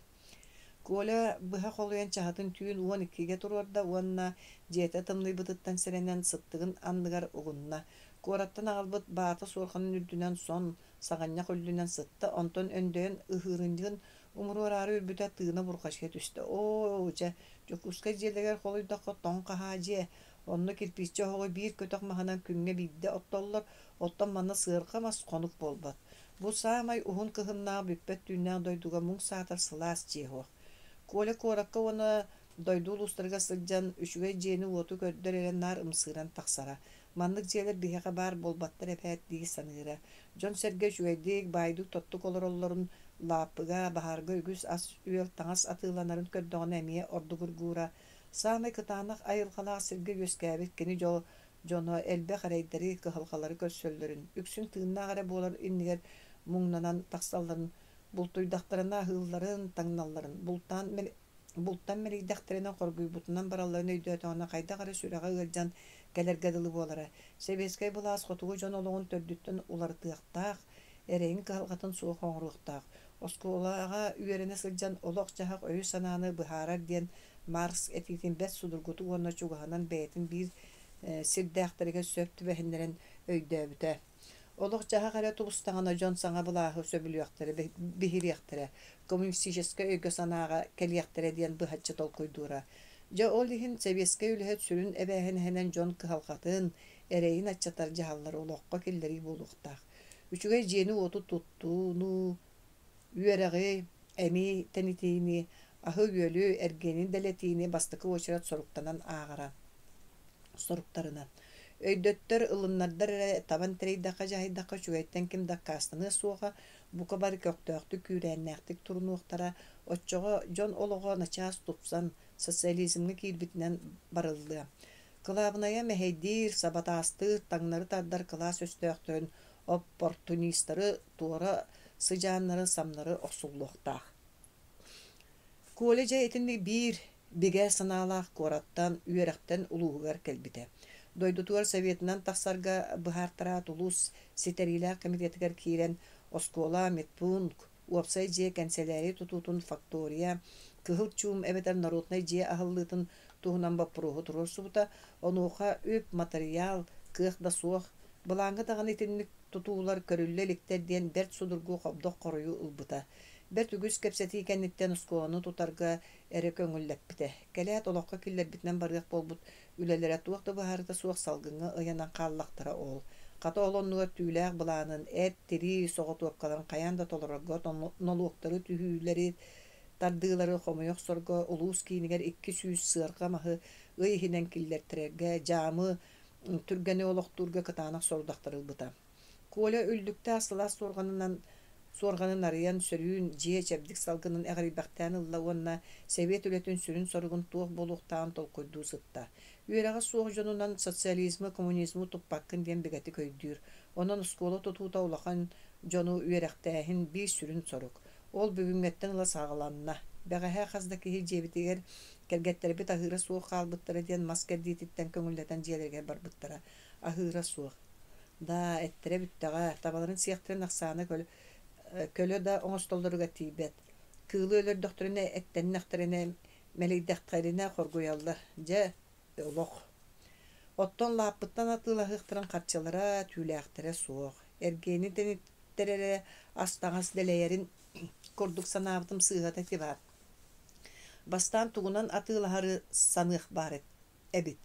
Коля быһа холуйан чаһытын түүн 12-гэ туруорда уонна дьиэтэ тымныйбытыттан сэрэнэн сыттыгын анныгар угунна. Куораттан аҕалбыт баата суорҕанын үрдүнэн сон, саҕынньах үрдүнэн сытта, онтон өндөйөн ыһыырынньыгын умуруораары үрбүтэ тыына бурҕачыйа түстэ. Оо, дьэ, Дьокуускай дьиэлэригэр холуйдахха тоҥ хаһаа дьиэ. Онно кирпииччэ оһоҕу биир көтөх маһынан күҥҥэ биирдэ оттоллор, оттон манна сыарҕа мас хонук буолбат. Бу саамай уһун кыһыннаах бүппэт түүннээх дойдуга муҥ саатар сылаас дьиэ суох. Коля куоракка уонна дойду улуустарыгар сылдьан үчүгэй дьиэни-уоту көрдөр эрэ наар ымсыыран тахсара. Маннык дьиэлэр биһиэхэ баар буолбаттар эбээт дии саныыра. Дьон-сэргэ үчүгэйдик, баайдык-тоттук олороллорун лааппыга, баһаарга үгүс ас-үөл, таҥас атыыланарын көрдөҕүнэ эмиэ ордугургуура. Саамай кытаанах айылҕалаах сиргэ үөскээбит кини дьол дьоно элбэх эрэйдэри, кыһалҕалары көрсөллөрүн, үксүн тыыннаах эрэ буолар иннигэр муҥнанан тахсалларын, бултуйдахтарына аһыылларын, таҥналларын, бултаан бултан мэлийдэхтэринэ хоргуйбутунан баралларын өйдөөтөҕүнэ хайдах эрэ сүрэҕэ ыалдьан кэлэргэ дылы буолара. Сэбиэскэй былаас хотугу дьон олоҕун төрдүттэн уларытыахтаах, эрэйин кыһалҕатын суох оҥоруохтаах. Оскуолаҕа үөрэнэ сылдьан олох-дьаһах өйү-санааны быһаарар диэн Маркс этиитин бэрт судургутук уонна чугаһынан бэйэтин биир сирдээхтэригэр сөп түбэһиннэрэн өйдөөбүтэ. Олох-дьаһах эрэ тубустаҕына дьон саҥа былааһы сөбүлүөхтэрэ, биһириэхтэрэ, коммунистическай өйгө-санааҕа кэлиэхтэрэ диэн быһаччы толкуйдуура. Дьэ ол иһин сэбиэскэй үлэһит сүрүн эбээһинэһинэн дьон кыһалҕатын, эрэйин аччатар дьаһаллары олоххо киллэрии буолуохтаах. Үчүгэй дьиэни-уоту туттууну, үөрэҕи, эми тэнитиини, аһы-үөлү, эргиэни дэлэтиини бастакы уочарат соруктанан ааҕара. Соруктарынан. Өйдөттөр, ылыннардар эрэ табан тэрийдэххэ-дьаһайдахха үчүгэйтэн ким да аккаастаныа суоҕа, бука бары көхтөөхтүк, күүрээннээхтик турунуохтара, оччоҕо дьон олоҕо начаас тупсан, социализмҥа киирбитинэн барыллыа. Кылаабынайа мэһэйдиир, сабатаастыыр, таҥнары тардар кылаас өстөөхтөрүн оппортунистары туора сыдьааннары самнары охсуллуохтаах. Коля дьэ итинник биир бигэ санаалаах куораттан, үөрэхтэн улууһугар кэлбитэ. Дойдутугар советынан тахсарга быһаартараат улуус ситэриилээх комитетыгар киирэн оскуола, медпункт, уопсай дьиэ кэнсэлээрий тутуутун фактория, Кыһыл чуум эбэтэр народнай дьиэ аһыллыытын туһунан боппуруоһу туруорсубута. Онуоха үп, матырыйаал, кыах да суох. Былааҥҥа даҕаны итинник тутуулар көрүллэ иликтэр диэн бэрт судургу хобдох хоруйу ылбыта. Бэрт үгүс кэпсэтии кэнниттэн оскуоланы тутарга эрэ көҥүллэппитэ. Кэлээт олоххо киллэрбитинэн барыах буолбут үлэлэрэ туох да быһаарыыта суох салгыҥҥа ыйанан хааллахтара ол. Хата ол оннугар түүлээх былаанын, эт, тирии соҕотуопкаларын хайаан да толорорго, нолуоктары, түһүүлэри, тардыылары хомуйа охсорго, улуус киинигэр 200 сыарҕа маһы ый иһинэн киллэртэрэргэ, дьаамы түргэни олохтуурга кытаанах сорудахтары ылбыта. Коля үллүктээх сылаас суорҕанынан суорҕанын арыйан, сөрүүн, дьиэ чэбдик салгынын эҕирийбэхтээн ылла уонна сэбиэт үлэтин сүрүн соругун туох буолуохтааҕын толкуйдуу сытта. Үөрэҕэ суох дьонунан социализмы, коммунизмы туппаккын диэн бигэтик өйдүүр. Онон оскуола тутуута улахан дьону үөрэхтээһин биир сүрүн сорук. Ол бүгүҥҥэттэн ыла саҕаланна. Бэҕэһээ хас да киһи дьиэбитигэр кэргэттэрбит аһыыра суох хаалбыттара диэн мас кэрдиититтэн көҥүллэтэн дьиэлэригэр барбыттара. Аһыыра суох. Даа, эттэрэ бүттэҕэ, табаларын сиэхтэрин ахсаана көлө да оҥостоллоругар тиийбэт. Кыылы өлөрдөхтөрүнэ, эттэннэхтэринэ, мэлийдэхтэринэ хоргуйаллар. Дьэ, олох. Оттон лааппыттан атыылаһыахтарын харчылара, түүлээхтэрэ суох. Эргиэни тэниттэр эрэ ас-таҥас дэлэйэрин курдук санаабытым сыыһата ити баар. Бастаан тугунан атыылаһары саныах баар эбит.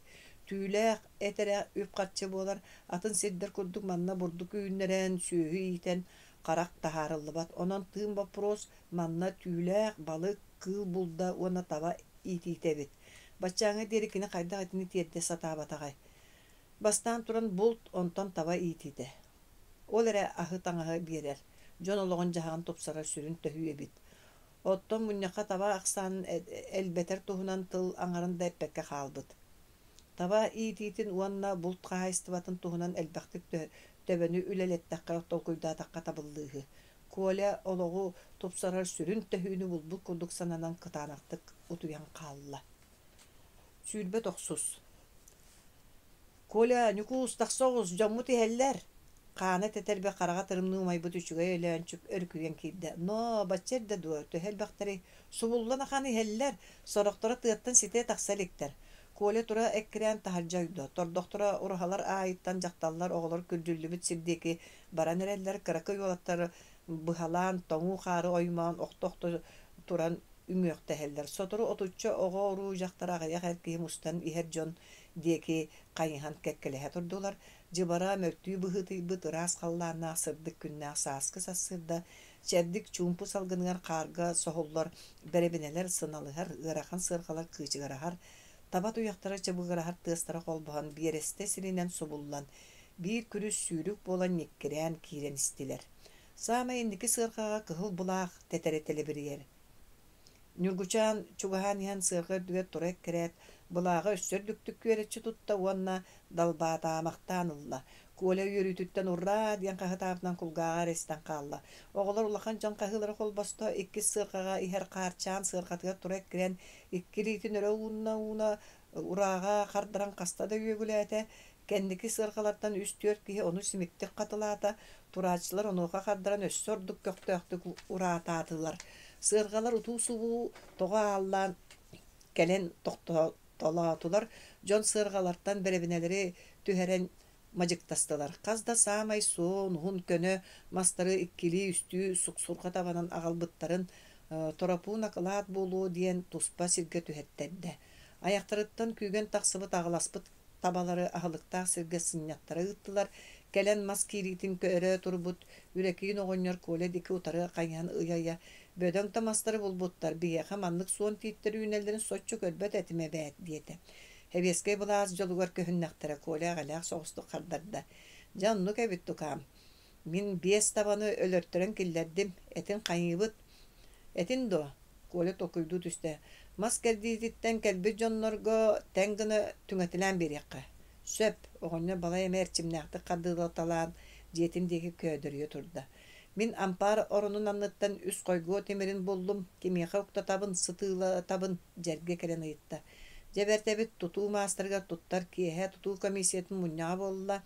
Түүлээх эт эрэ үп-харчы буолар, атын сирдэр курдук манна бурдук үүннэрэн, сүөһү иитэн, харах таһаарыллыбат. Онон тыын боппуруос манна түүлээх, балык, кыыл булда уонна таба иитиитэ эбит. Баччааҥҥа диэри кини хайдах итини тиэрдэ сатаабатаҕай? Бастаан туран булт, онтон таба иитиитэ. Ол эрэ аһы-таҥаһы биэрэр, дьон олоҕун-дьаһаҕын тупсарар сүрүн төһүү эбит. Оттон мунньахха таба ахсаанын элбэтэр туһунан тыл аҥарын да эппэккэ хаалбыт. Таба иитиитин уонна булт хаһаайыстыбатын туһунан элбэхтик төбөнү үлэлэттэххэ, толкуйдаатахха табыллыыһы. Коля олоҕу тупсарар сүрүн төһүүнү булбут курдук сананан кытаанахтык утуйан хаалла. 29. Коля, Ньукуус, тахса оҕус, дьоммут иһэллэр! Хаана тэтэрбэ хараҕа тырымныы умайбыт үчүгэй Өлөөнчүк өрүкүйэн киирдэ. Ноо, бачча эрдэ дуо, төһө элбэхтэрий? Субуллан ахан иһэллэр, сорохторо тыаттан ситэ тахса иликтэр. Коля тура эккирээн таһырдьа ойдо. Тордохторо ураһалар аайыттан дьахталлар, оҕолор күрдьүллүбүт сир диэки баран эрэллэр, кыракый уолаттар быһалаан, тоҥуу хаары оймоон охто-охто туран үҥүөхтэһэллэр. Сотору отучча оҕо-уруу дьахтар аҕыйах эр киһи мустан иһэр дьон диэки хайыһан кэккэлэһэ турдулар. Дьыбара мөлтүү быһыытыйбыт ыраас халлааннаах сырдык күннээх сааскы сарсыарда чэбдик чуумпу салгыныгар хаарга соһуллар бэрэбинэлэр сыналыһар, ыарахан сыарҕалар кыычыгыраһар, таба туйахтара чыбыгыраһар тыастара холбоһон биэрэстэ сиринэн субуллан, биир күрүс сүүрүк буолан ньиккирээн киирэн истилэр. Саамай инники сыарҕаҕа кыһыл былаах тэтэрэ тэлибирийэр. Ньургучаан чугаһаан иһэн сыарҕа үрдүгэр тура эккирээт, былааҕы өссө үрдүктүк күөрэччи тутта уонна далбаатаамахтаан ылла. Коля үөрүүтүттэн «Ураа!» диэн хаһытаабытынан кулгааҕа эрэ истэн хаалла. Оҕолор улахан дьон хаһыылара холбосто, иккис сыарҕаҕа иһэр Хаарчаан сыарҕатыгар тура эккирээн, икки илиитин өрө уунна-ууна урааҕа хардаран хаста да үөгүлээтэ. Кэнники сыарҕалартан үс-түөрт киһи ону симиктик хатылаата, турааччылар онуоха хардаран өссө ордук көхтөөхтүк ураатаатылар. Сыарҕалар утуу-субуу тоҕо ааллаан кэлэн тохтолоотулар, дьон сыарҕалартан бэрэбинэлэри түһэрэн мадьыктастылар. Хас да саамай суон, уһун көнө мастары иккилии-үстүү суксурҕа табанан аҕалбыттарын Торопуун акылаат буолуо диэн туспа сиргэ түһэртэрдэ. Айахтарыттан күүгэн тахсыбыт аҕыласпыт табалары аһылыктаах сиргэ сынньаттара ыыттылар. Кэлэн мас киириитин көрө турбут Үрэкиин оҕонньор Коля диэки утары хайыһан ыйа-ыйа, «Бөдөҥ да мастары булбуттар, биһиэхэ маннык суон тииттэр үүнэллэрин соччо көрбөт этим эбээт» диэтэ. Сэбиэскэй былаас дьолугар көһүннэхтэрэ, Коля эҕэлээх соҕустук хардарда. «Дьэ, оннук эбит, тукаам. Мин биэс табаны өлөртөрөн киллэрдим, этин хайыыбыт?» «Этин дуо?» Коля толкуйдуу түстэ. «Мас кэрдиититтэн кэлбит дьоннорго тэҥ гына түҥэтилээн биэриэххэ». «Сөп», оҕонньор балай эмэ эрчимнээхтик хардыылаталаан дьиэтин диэки көөдөрүйэ турда. «Мин ампаар оронун анныттан үс хойгуо тимирин буллум, кимиэхэ уктатабын, сытыылатабын?» дьэргэ кэлэн ыйытта. Дьэ бэрт эбит, тутуу маастарыгар туттар киэһэ тутуу комиссиятын мунньаҕа буолла.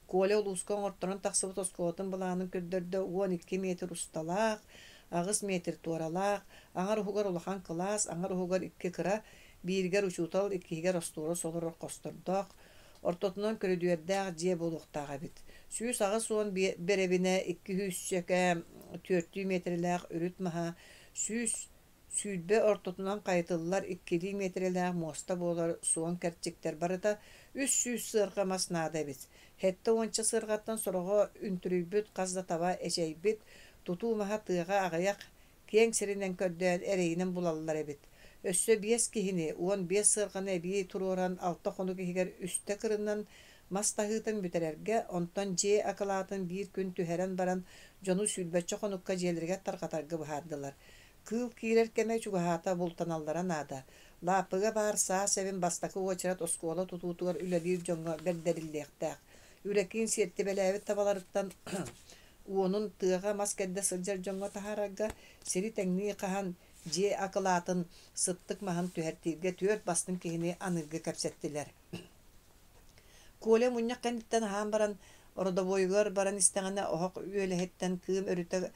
Коля улууска оҥорторон тахсыбыт оскуолатын былаанын көрдөрдө 12 метр усталаах, 8 метр туоралаах, аҥар уһугар улахан кылаас, аҥар уһугар икки кыра, бииригэр учуутал, иккиһигэр остуорас олорор хостордоох, ортотунан көрүдүөрдээх дьиэ буолуохтаах эбит. 180 бэрэбинэ, 200 түөртүү миэтэрэлээх үрүт маһа, 120 ортотунан хайытыллар иккилии миэтэрэлээх муоста буолар суон кэрчиктэр барыта 300 сыарҕа мас наада эбит. Сэттэ уонча сыарҕаттан сороҕо үнтүрүйбүт, хас да таба эчэйбит, тутуу маһа тыаҕа аҕыйах, киэҥ сиринэн көрдөөн эрэйинэн булаллар эбит. Өссө биэс киһини, 15 сыарҕаны эбии туруоран алта хонук иһигэр үстэ кырынан мас таһыытын бүтэрэргэ, онтон дьиэ акылаатын биир күн түһэрэн баран дьону сүүрбэччэ хонукка дьиэлэригэр тарҕатарга быһаардылар. Кыыл киирэр кэмэ чугаһаата бултаналлара наада. Лааппыга баар саа сэбин бастакы уочарат оскуола тутуутугар үлэлиир дьоҥҥо бэрдэриллиэхтээх. Үрэкиин сиэртибэлээбит табаларыттан уонун тыаҕа мас кэрдэ сылдьар дьоҥҥо таһаарарга, сири тэҥнии хаһан дьиэ акылаатын сыттык маһын түһэртииргэ түөрт бастыҥ киһини аныырга кэпсэттилэр. Коля мунньах кэнниттэн аһаан баран, ородобуойугар баран истэҕинэ оһох үөлэһиттэн кыым өрүтэ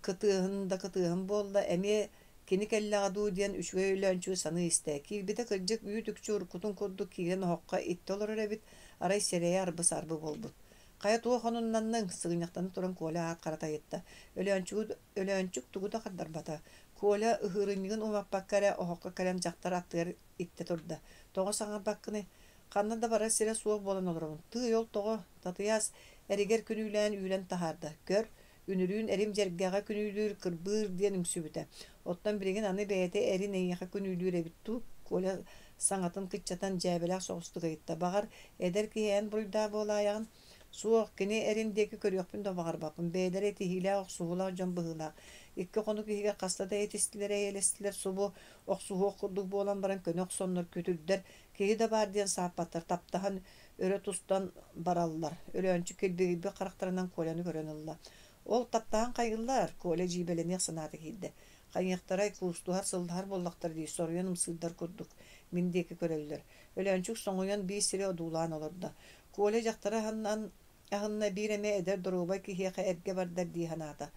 кытыаһын да кытыаһын буолла, эмиэ кини кэллэҕэ дуу диэн үчүгэй Өлөөнчүгү саныы истэ. Киирбитэ кырдьык үүт-үкчү уруккутун курдук киирэн оһоххо иттэ олорор эбит, арай сирэйэ арбы-сарбы буолбут. Хайа туох онуннанныҥ? сыгынньахтана туран Коля аат харата ыйытта. Өлөөнчүгү Өлөөнчүк тугу да хардарбата. Коля ыһыырынньыгын умаппакка эрэ оһоххо кэлэн дьахтар аттыгар иттэ турда. Тоҕо саҥарбаккыный? Ханна да барар сирэ суох буолан олоробун. Тыый, ол тоҕо? Татыйаас эригэр күнүүлээн үүрэн таһаарда. Көр, Үнүрүүн эрим дьэргэҕэ күнүүлүүр, кырбыыр диэн үҥсүбүтэ. Оттон билигин аны бэйэтэ эрин эйиэхэ күнүүлүүр эбит дуу? Коля саҥатын кыччатан дьээбэлээх соҕустук ыйытта. Баҕар, эдэр киһи эн буруйдаах буолаайаҕын? Суох, кини эрин диэки көрүөхпүн да баҕарбаппын. Бэйэлэрэ итиһиилээх, охсуһуулаах дьон быһыылаах. Икки хонук иһигэр хаста да этистилэр, эйэлэстилэр, субу охсуһуох курдук буолан баран көнө охсоннор күтүрдэр, киһи да баар диэн сааппаттар, таптаһан өрө тустан бараллар. Өлөөнчүк килбигийбит харахтарынан Коляны көрөн ылла. Ол таптаһан хайыыллар, Коля дьиибэлэниэх санаата киирдэ. Хайыахтарай, куустуһар, сыллаһар буоллахтара дии, соруйан ымсыырдар курдук, мин диэки көрөллөр. Өлөөнчүк соҥуйан биир сири одуулаан олордо. Коля дьахтары аһынан аһынна биир эмэ эдэр доруобай киһиэхэ эргэ бардар дии санаата.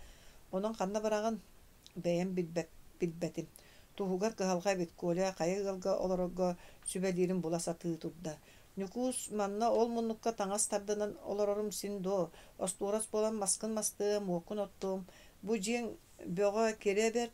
Онон ханна бараҕын? Бэйэм билбэт, билбэтим. Туһугар кыһалҕа эбит, Коля хайа ыалга олорорго сүбэлиирин була сатыы турда. Ньукуус, манна ол муннукка таҥас тардынан олорорум син дуо, остуорас буолан маскын мастыам, уоккун оттуом, бу дьиэҥ бөҕө кирэ бэрт,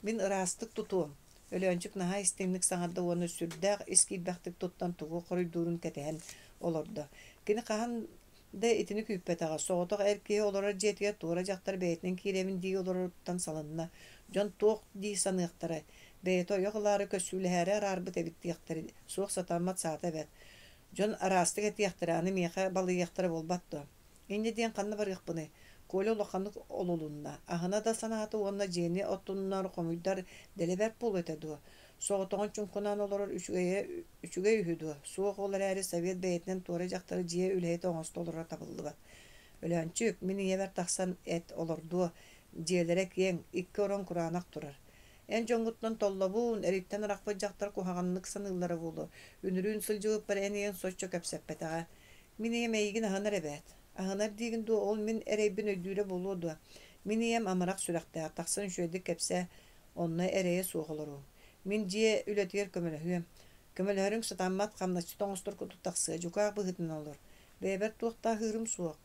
мин ыраастык тутуом. Өлөөнчүк наһаа истиҥник саҥарда уонна сүрдээх ис киирбэхтик туттан тугу хоруйдуурун кэтэһэн олордо. Кини хаһан да итини күүппэтэҕэ, соҕотох эр киһи олорор дьиэтигэр туора дьахтар бэйэтинэн киирэбин дии олороруттан салынна. Дьон туох дии саныахтарай, бэйэтэ ойох ылаары көссүүлэһээри араарбыт эбит диэхтэрэ, суох сатаммат саата эбээт. Дьон араастык этиэхтэрэ, аны миэхэ балыйыахтара буолбат дуо? Инньэ диэн ханна барыахпыный? Коля улаханнык олулунна, аһына да санаата уонна дьиэни оттуннар, хомуйдар дэлэ бэрт буолуо этэ дуо? Соҕотоҕун чуҥкунаан олорор үчүгэйэ үчүгэй үһү дуо? Суох ол эрээри совет бэйэтинэн туора дьахтары дьиэ үлэһитэ оҥосто олороро табыллыбат. Өлөөнчүк, мин ийэбэр тахсан эт, олордуо. Дьиэлэрэ киэҥ, икки орон кураанах турар. Эн дьоҥҥуттан толлобун, эриттэн арахпыт дьахтар куһаҕаннык саныыллара буолуо. Үнүрүүн сылдьыбыппар эн ийэҥ соччо кэпсэппэтэҕэ. Мин ийэм эйигин аһынар эбээт. Аһынар диигин дуо, ол мин эрэйбин өйдүүрэ буолуо дуо? Мин ийэм амарах сүрэхтээх, тахсан үчүгэйдик кэпсээ, онно эрэйэ суох олоруоҥ. Мин дьиэ үлэтигэр көмөлөһүөм. Көмөлөһөрүҥ сатаммат, хамначчыт оҥостор курдук тахсыа, дьукаах быһыытынан олор. Бэйэбэр туох да аһыырым суох.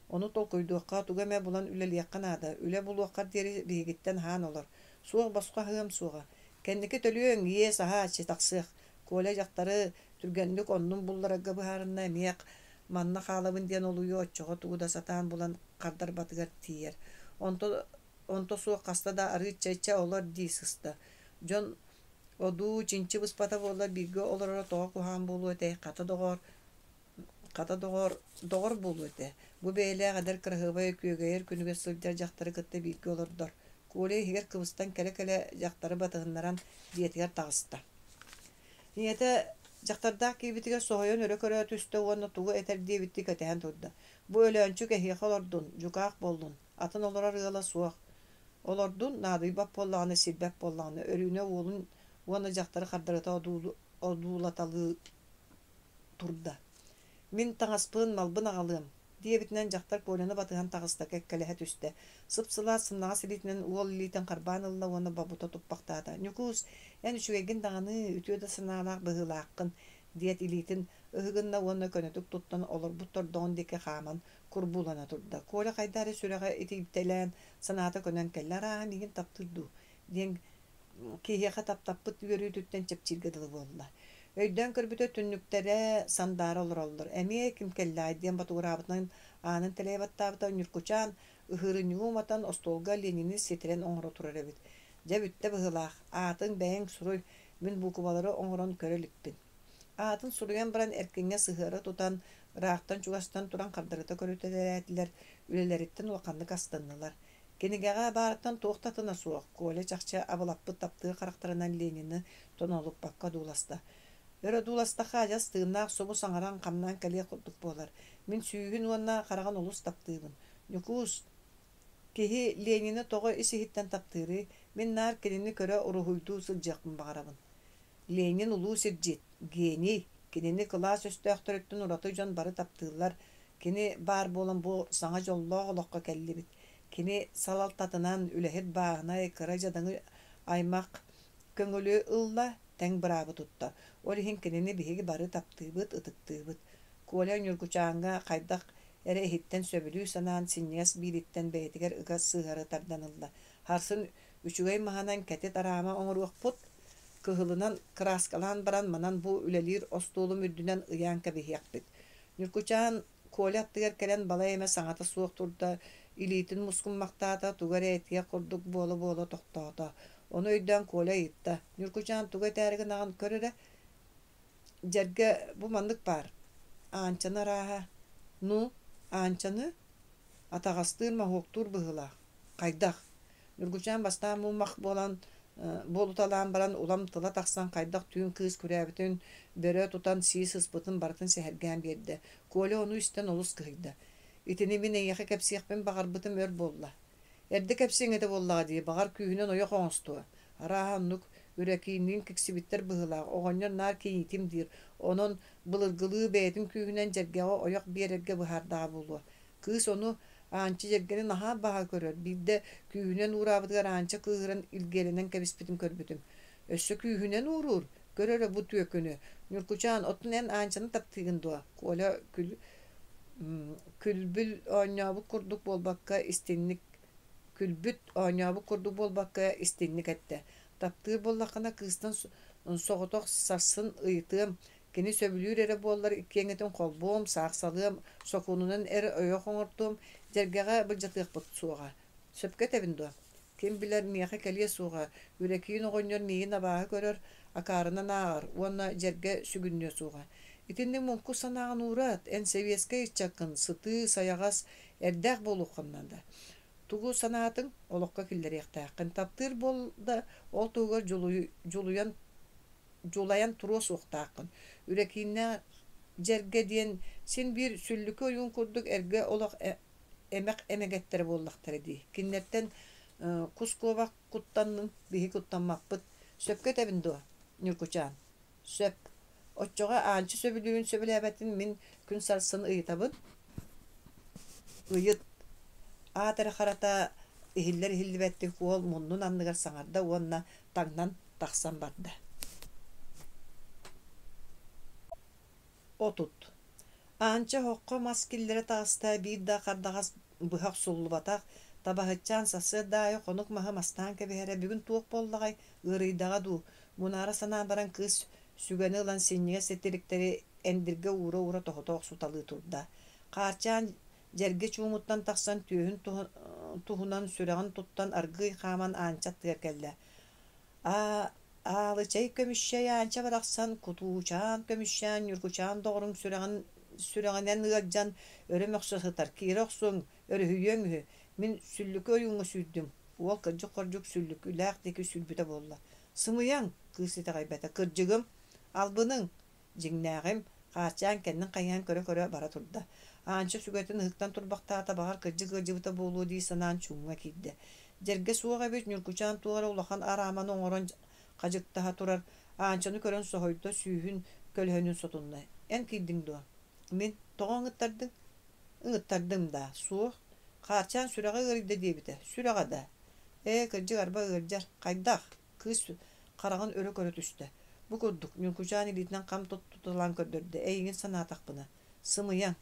Ону толкуйдуохха, тугу эмэ булан үлэлиэххэ наада. Үлэ булуоххар диэри биһигиттэн аһаан олор. Суох босхо аһыам суоҕа. Кэнники төлүөҥ, иэс аһааччы тахсыах. Коля дьахтары түргэнник оннун булларарга быһаарынна эмиэ манна хаалабын диэн олуйуо оччоҕо тугу да сатаан булан хардарбатыгар тиийэр. Онто, онто суох хаста да арыычча чэ олор дии сыста. Дьон одуу чинчи быспата буоллар бииргэ олороро тоҕо куһаҕан буолуо этэй, хата доҕоор, хата доҕоор, доҕор буолуо этэ. Бу бэйэлээх эдэр кыраһыабай күөгэйэр күнүгэр сылдьар дьахтары кытта бииргэ олордор. Коля иһигэр кыбыстан кэлэ-кэлэ дьахтары батыһыннаран дьиэтигэр таҕыста. Ийэтэ дьахтардаах киирбитигэр соһуйан өрө көрө түстэ уонна тугу этэр диэбиттии кэтэһэн турда. Бу Өлөөнчүк эһиэхэ олордун, дьукаах буоллун, атын олорор ыала суох. Олордун, наадыйбат буоллаҕына, сирбэт буоллаҕына, Өрүүнэ уолун уонна дьахтары хардарыта одуулаталыы турда. Мин таҥаспын, малбын аҕалыам, диэбитинэн дьахтар Коляны батыһан таҕыста, кэккэлэһэ түстэ. Сып-сылаас сымнаҕас илиитинэн уол илиитин харбаан ылла уонна бобута туппахтаата. Ньукуус, эн үчүгэйгин даҕаны, үтүө да санаалаах быһыылааххын, диэт илиитин ыһыгынна уонна көнөтүк туттан олорбут тордоҕун диэки хааман курбуулана турда. Коля хайдах эрэ сүрэҕэ итийтэлээн, санаата көнөн кэллэ, арааһа миигин таптыыр дуу диэн киһиэхэ таптаппыт үөрүүтүттэн чэпчииргэ дылы буолла. Өйдөөн көрбүтэ түннүктэрэ сандаара олороллор. Эмиэ ким кэллэҕэй диэн ботугураабытынан аанын тэлэйэ баттаабыта Ньуркучаан ыһыырынньугу уматан остуолга Ленини ситэрэн оҥоро турар эбит. Дьэ бүттэ быһыылаах, аатыҥ бэйэҥ суруй, мин буукубалары оҥорон көрө иликпин. Аатын суруйан баран эркиҥҥэ сыһыара тутан, ыраахтан-чугастан туран хардарыта көрүтэлээтилэр, үлэлэриттэн улаханнык астыннылар. Кинигэҕэ баарыттан туох да атына суох, Коля чахчы абылаппыт таптыыр харахтарынан Ленины тонолуппакка одууласта. Өр одууластахха адьас тыыннаах субу саҥаран хамнаан кэлиэх курдук буолар. Мин сүүһүн уонна хараҕын олус таптыыбын. Ньукуус, киһи Ленины тоҕо ис-иһиттэн таптыырый? Мин наар кинини көрө уруһуйдуу сылдьыахпын баҕарабын. Ленин улуу сирдьит, гений, кинини кылаас өстөөхтөрүттэн ураты дьон бары таптыыллар, кини баар буолан бу саҥа дьоллоох олоххо кэллибит. Кини салалтатынан үлэһит бааһынай, кыра дьадаҥы аймах көҥүлү ылла, тэҥ быраабы тутта. Ол иһин кинини биһиги бары таптыыбыт, ытыктыыбыт. Коля Ньургучааҥҥа хайдах эрэ иһиттэн сөбүлүү санаан синньигэс биилиттэн бэйэтигэр ыга сыһыары тардан ылла. Сарсын үчүгэй маһынан кэтит араама оҥоруохпут, кыһылынан кырааскалаан баран манан бу үлэлиир остуолум үрдүнэн ыйаан кэбиһиэхпит. Ньургучаан Коля аттыгар кэлэн балай эмэ саҥата суох турда, Илиитин мускуммахтаата, тугу эрэ этиэх курдук буола-буола тохтоото. Ону өйдөөн Коля ыйытта: «Ньургучаан тугу этээри гынаҕын көр эрэ, дьэргэ бу маннык баар, Аанчаны арааһа, ну, Аанчаны атаҕастыыр моһуоктуур быһыылаах. Хайдах?» Ньургучаан бастаан муҥмах буолан буолуталаан баран улам тыла тахсан хайдах түүн кыыс күрээбитин бөрө тутан сии сыспытын барытын сэһэргээн биэрдэ. Коля ону истэн олус кыһыйда. Итини мин эйиэхэ кэпсиэхпин баҕарбытым өр буолла. Эрдэ кэпсиэҥ этэ буоллаҕа дии, баҕар күүһүнэн ойох оҥостуо. Арааһа оннук Үрэкиинниин киксибиттэр быһыылаах, оҕонньор наар кийиитим диир, онон былыргылыы бэйэтин күүһүнэн дьэргэҕэ ойох биэрэргэ быһаардаҕа буолуо. Кыыс ону Аанча дьэргэни наһаа баҕа көрөр, биирдэ күүһүнэн уураабытыгар Аанча кыыһыран илгиэлэнэн кэбиспитин көрбүтүм. Өссө күүһүнэн ууруур, көр эрэ бу түөкүнү. Ньургучаан, оттон эн Аанчаны таптыыгын дуо? Коля күл күлбүл оонньообут курдук буолбакка истинник күлбүт оонньообут курдук буолбакка истинник эттэ. Таптыыр буоллаххына кыыстан соҕотох сарсын ыйытыам, Кини сөбүлүүр эрэ буоллар иккиэҥҥитин холбуом, саахсалыам, сокуонунан эр ойох оҥортуом, дьэргэҕэ былдьатыахпыт суоҕа. Сөпкө этэбин дуо? Ким билэр, миэхэ кэлиэ суоҕа, Үрэкиин оҕонньор миигин абааһы көрөр, акаарынан ааҕар уонна дьэргэ сүгүннүө суоҕа. Итинник муҥкук санааҕын уураат, эн сэбиэскэй ыччаккын сытыы, сайаҕас, эрдээх буолуоххун наада. Тугу санаатыҥ, олоххо киллэриэхтээххин. Таптыыр буол да, ол туһугар дьулуйан дьулайан туруо суохтааххын. Үрэкииннээх дьэргэ диэн син биир сүллүкү ойуун курдук эргэ олох эмэх эмэгэттэрэ буоллахтара дии. Кинилэртэн кус-куобах куттанныҥ, биһи куттаммаппыт. Сөпкө этэбин дуо, Ньургучаан? Сөп. Оччоҕо Аанча сөбүлүүрүн сөбүлээбэтин мин күн сарсын ыйытабын. Ыйыт. Аат эрэ харата иһиллэр-иһиллибэттик уол муннун анныгар саҥарда уонна таҥнан тахсан барда. 30. Аанча оһоххо мас киллэрэ таҕыста, биир да хардаҕас быһа охсуллубатах, табаһытчаан сарсыарда аайы хонук маһы мастаан кэбиһэрэ бүгүн туох буоллаҕай, ыарыйдаҕа дуу, мунаара санаан баран кыыс сүгэни ылан синньигэс титириктэри эндиргэ уура-уура тоһута охсуталыы турда. Хаарчаан дьэргэ чуумуттан тахсан түөһүн туһунан сүрэҕин туттан аргыый хааман Аанча аттыгар кэллэ. Аалычай көмүщэй Аанча барахсан, кутуучаан көмүщээн Ньургучаан доҕорум сүрэҕин сүрэҕинэн ыалдьан өрө мөхсө сытар, киирэ охсуҥ, өрүһүйүөҥ үһү, мин сүллүкү ойууҥҥа сүүрдүм, уол кырдьык-хордьук сүллүкүлээх диэки сүүрбүтэ буолла. Сымыйаҥ, кыыс итэҕэйбэтэ, кырдьыгым, албыныҥ, Дьиҥнээҕим, Хаачаан кэннин хайыһан көрө-көрө бара турда. Аанча сүгэтин ыһыктан турбахтаата, баҕар кырдьык ыалдьыбыта буолуо дии санаан чуумҥа киирдэ. Дьэргэ суох эбит, Ньургучаан туох эрэ улахан арааманы оҥорон хадьыктаһа турар. Аанчаны көрөн соһуйда, сүүһүн көлөһөнүн сотунна. Эн киирдиҥ дуо? Мин. Тоҕо ыҥыттардыҥ? Ыҥыттардым даа. Суох. Хаарчаан сүрэҕэ ыарыйда диэбитэ. Сүрэҕэ да? Ээ, кырдьык арба ыалдьар. Хайдах? Кыыс хараҕын өрө көрө түстэ. Бу курдук, Ньургучаан илиитинэн хам туттуталаан көрдөрдө, эйигин санаатахпына, сымыйаҥ.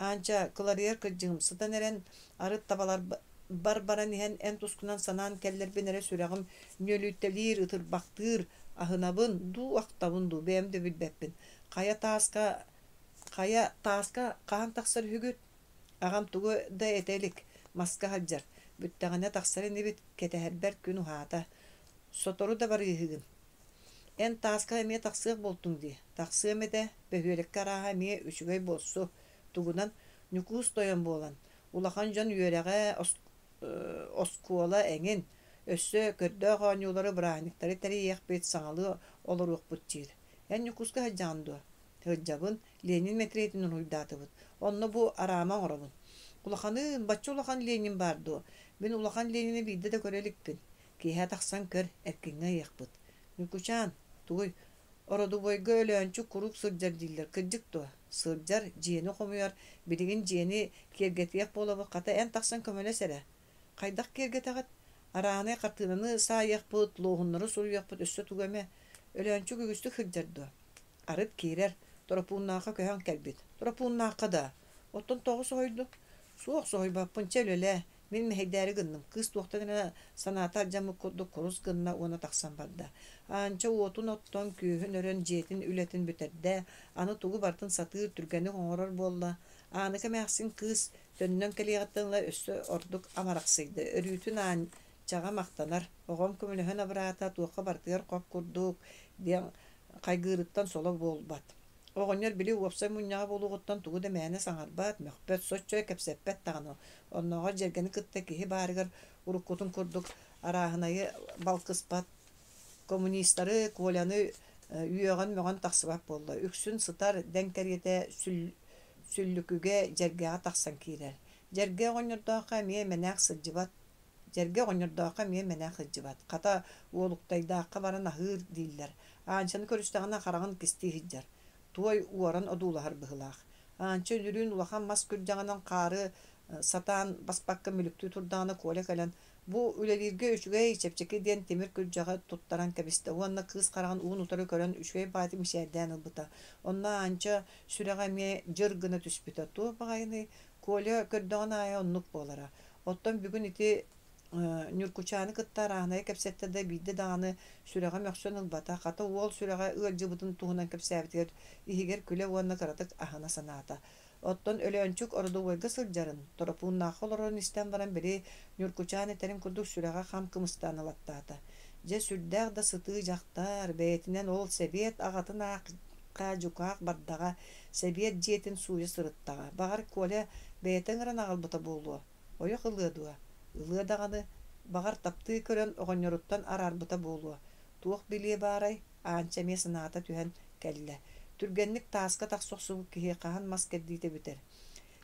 Аанча, кыларыйар кырдьыгым, сытан эрэн, арыт табаларбар баран иһэн эн тускунан санаан кэллэрбин эрэ сүрэҕим нүөлүйтэлиир, ытырбахтыыр, аһынабын дуу, ахтабын дуу, бэйэм да билбэппин. Хайа тааска, хайа тааска хаһан тахсар үһүгүт? Аҕам тугу да этэ илик, маска сылдьар, бүттэҕинэ тахсар инибит, кэтэһэрбэр күн уһаата. Сотору да барыыһыгын. Эн тааска эмиэ тахсыах буолтуҥ дии. Тахсыам этэ, бөһүөлэккэ арааһа эмиэ үчүгэй буолсу. Тугунан Ньукуус тойон буолан, улахан дьон үөрэҕэ, оскуола эҥин, өссө көрдөөх оонньуулары, бырааһынньыктары тэрийиэхпит, саҥалыы олоруохпут диир. Эн Ньукууска сылдьаҕын дуо? Сылдьабын, Ленин мэтириэтин уруһуйдаатыбыт. Онно бу араама оҥоробун. Улаханыын, бачча улахан Ленин баар дуо? Мин улахан Ленини биирдэ да көрө иликпин. Киэһэ тахсан көр, эркиҥҥэ ыйыахпыт. Ньукучаан, тугуй, ородубуойга Өлөөнчүк куруук сылдьар дииллэр, кырдьык дуо? Сылдьар, дьиэни хомуйар, билигин дьиэни киэргэтиэх буолабыт, хата эн тахсан көмөлөс эрэ. Хайдах киэргэтэҕит? Араанай хартыынаны саайыахпыт, луоһуннары суруйуохпут, өссө тугу эмэ. Өлөөнчүк үгүстүк сылдьар дуо? Арыт киирэр, Торопууннаахха көһөн кэлбит. Торопууннаахха да? Оттон тоҕо соһуйдуҥ? Суох, соһуйбаппын, чэ үлэлээ. Мин мэһэйдээри гынным. Кыыс туохтан эмэ санаата алдьаммыт курдук курус гынна уонна тахсан барда. Аанча уотун оттон, күөһүн өрөн, дьиэтин үлэтин бүтэрдэ. Аны тугу барытын сатыыр, түргэнник оҥорор буолла. Ааныка эмээхсин кыыс төннөн кэлиэҕиттэн ыла өссө ордук амарахсыйда, өрүүтүн Аанчаҕа махтанар, оҕом көмөлөһөн абыраата, туохха барытыгар хоп курдук диэн хайгыырыттан соло буолбат. Оҕонньор били уопсай мунньаҕа буолуоҕуттан тугу да мээнэ саҥарбат, мөхпөт, соччо кэпсэппэт даҕаны. Оннооҕор дьэргэни кытта киһи баарыгар уруккутун курдук арааһынайы балкыспат, коммунистары, Коляны үөҕэн-мөҕөн тахсыбат буолла. Үксүн сытар, дэҥ кэриэтэ сүллүкүгэ, дьэргэҕэ тахсан киирэр. Дьэргэ оҕонньордооххо эмиэ мэнээк сылдьыбат Дьэргэ оҕонньордооххо эмиэ мэнээк сылдьыбат, хата, Уолуктайдаахха баран аһыыр дииллэр. Аанчаны көрүстэҕинэ хараҕын кистии сылдьар, туой уоран одуулаһар быһыылаах. Аанча үнүрүүн улахан мас күрдьэҕинэн хаары сатаан баспакка мүлүктүү турдаҕына Коля кэлэн, бу үлэлииргэ үчүгэй, чэпчэки диэн тимир күрдьэҕи туттаран кэбистэ уонна кыыс хараҕын уун-утары көрөн үчүгэй баҕайытык мичээрдээн ылбыта. Онно Аанча сүрэҕэ эмиэ дьыр гына түспүтэ. Туох баҕайыный, Коля көрдөҕүн аайы оннук буолара. Оттон бүгүн ити Ньуркучааны кытта арааһынайы кэпсэттэ да биирдэ даҕаны сүрэҕэ мөхсөн ылбата, хата уол сүрэҕэ ыалдьыбытын туһунан кэпсээбитигэр иһигэр күлэ уонна кыратык аһына санаата. Оттон Өлөөнчүк ородобуойга сылдьарын, Торопууннаахха олорорун истэн баран били Ньуркучаан этэрин курдук сүрэҕэ хам кымыстаан ылаттаата. Дьэ сүрдээх да сытыы дьахтар, бэйэтинэн ол сэбиэт аҕатын аахха дьукаах бардаҕа, сэбиэт дьиэтин сууйа сырыттаҕа. Баҕар, Коля бэйэтэ ыҥыран аҕалбыта буолуо, ойох ылыа дуо? Ылыа даҕаны, баҕар, таптыы көрөн оҕонньоруттан араарбыта буолуо. Туох билиэ баарай, Аанча эмиэ санаата түһэн кэллэ. Түргэнник тааска тахса охсубут киһи хаһан мас кэрдиитэ бүтэр.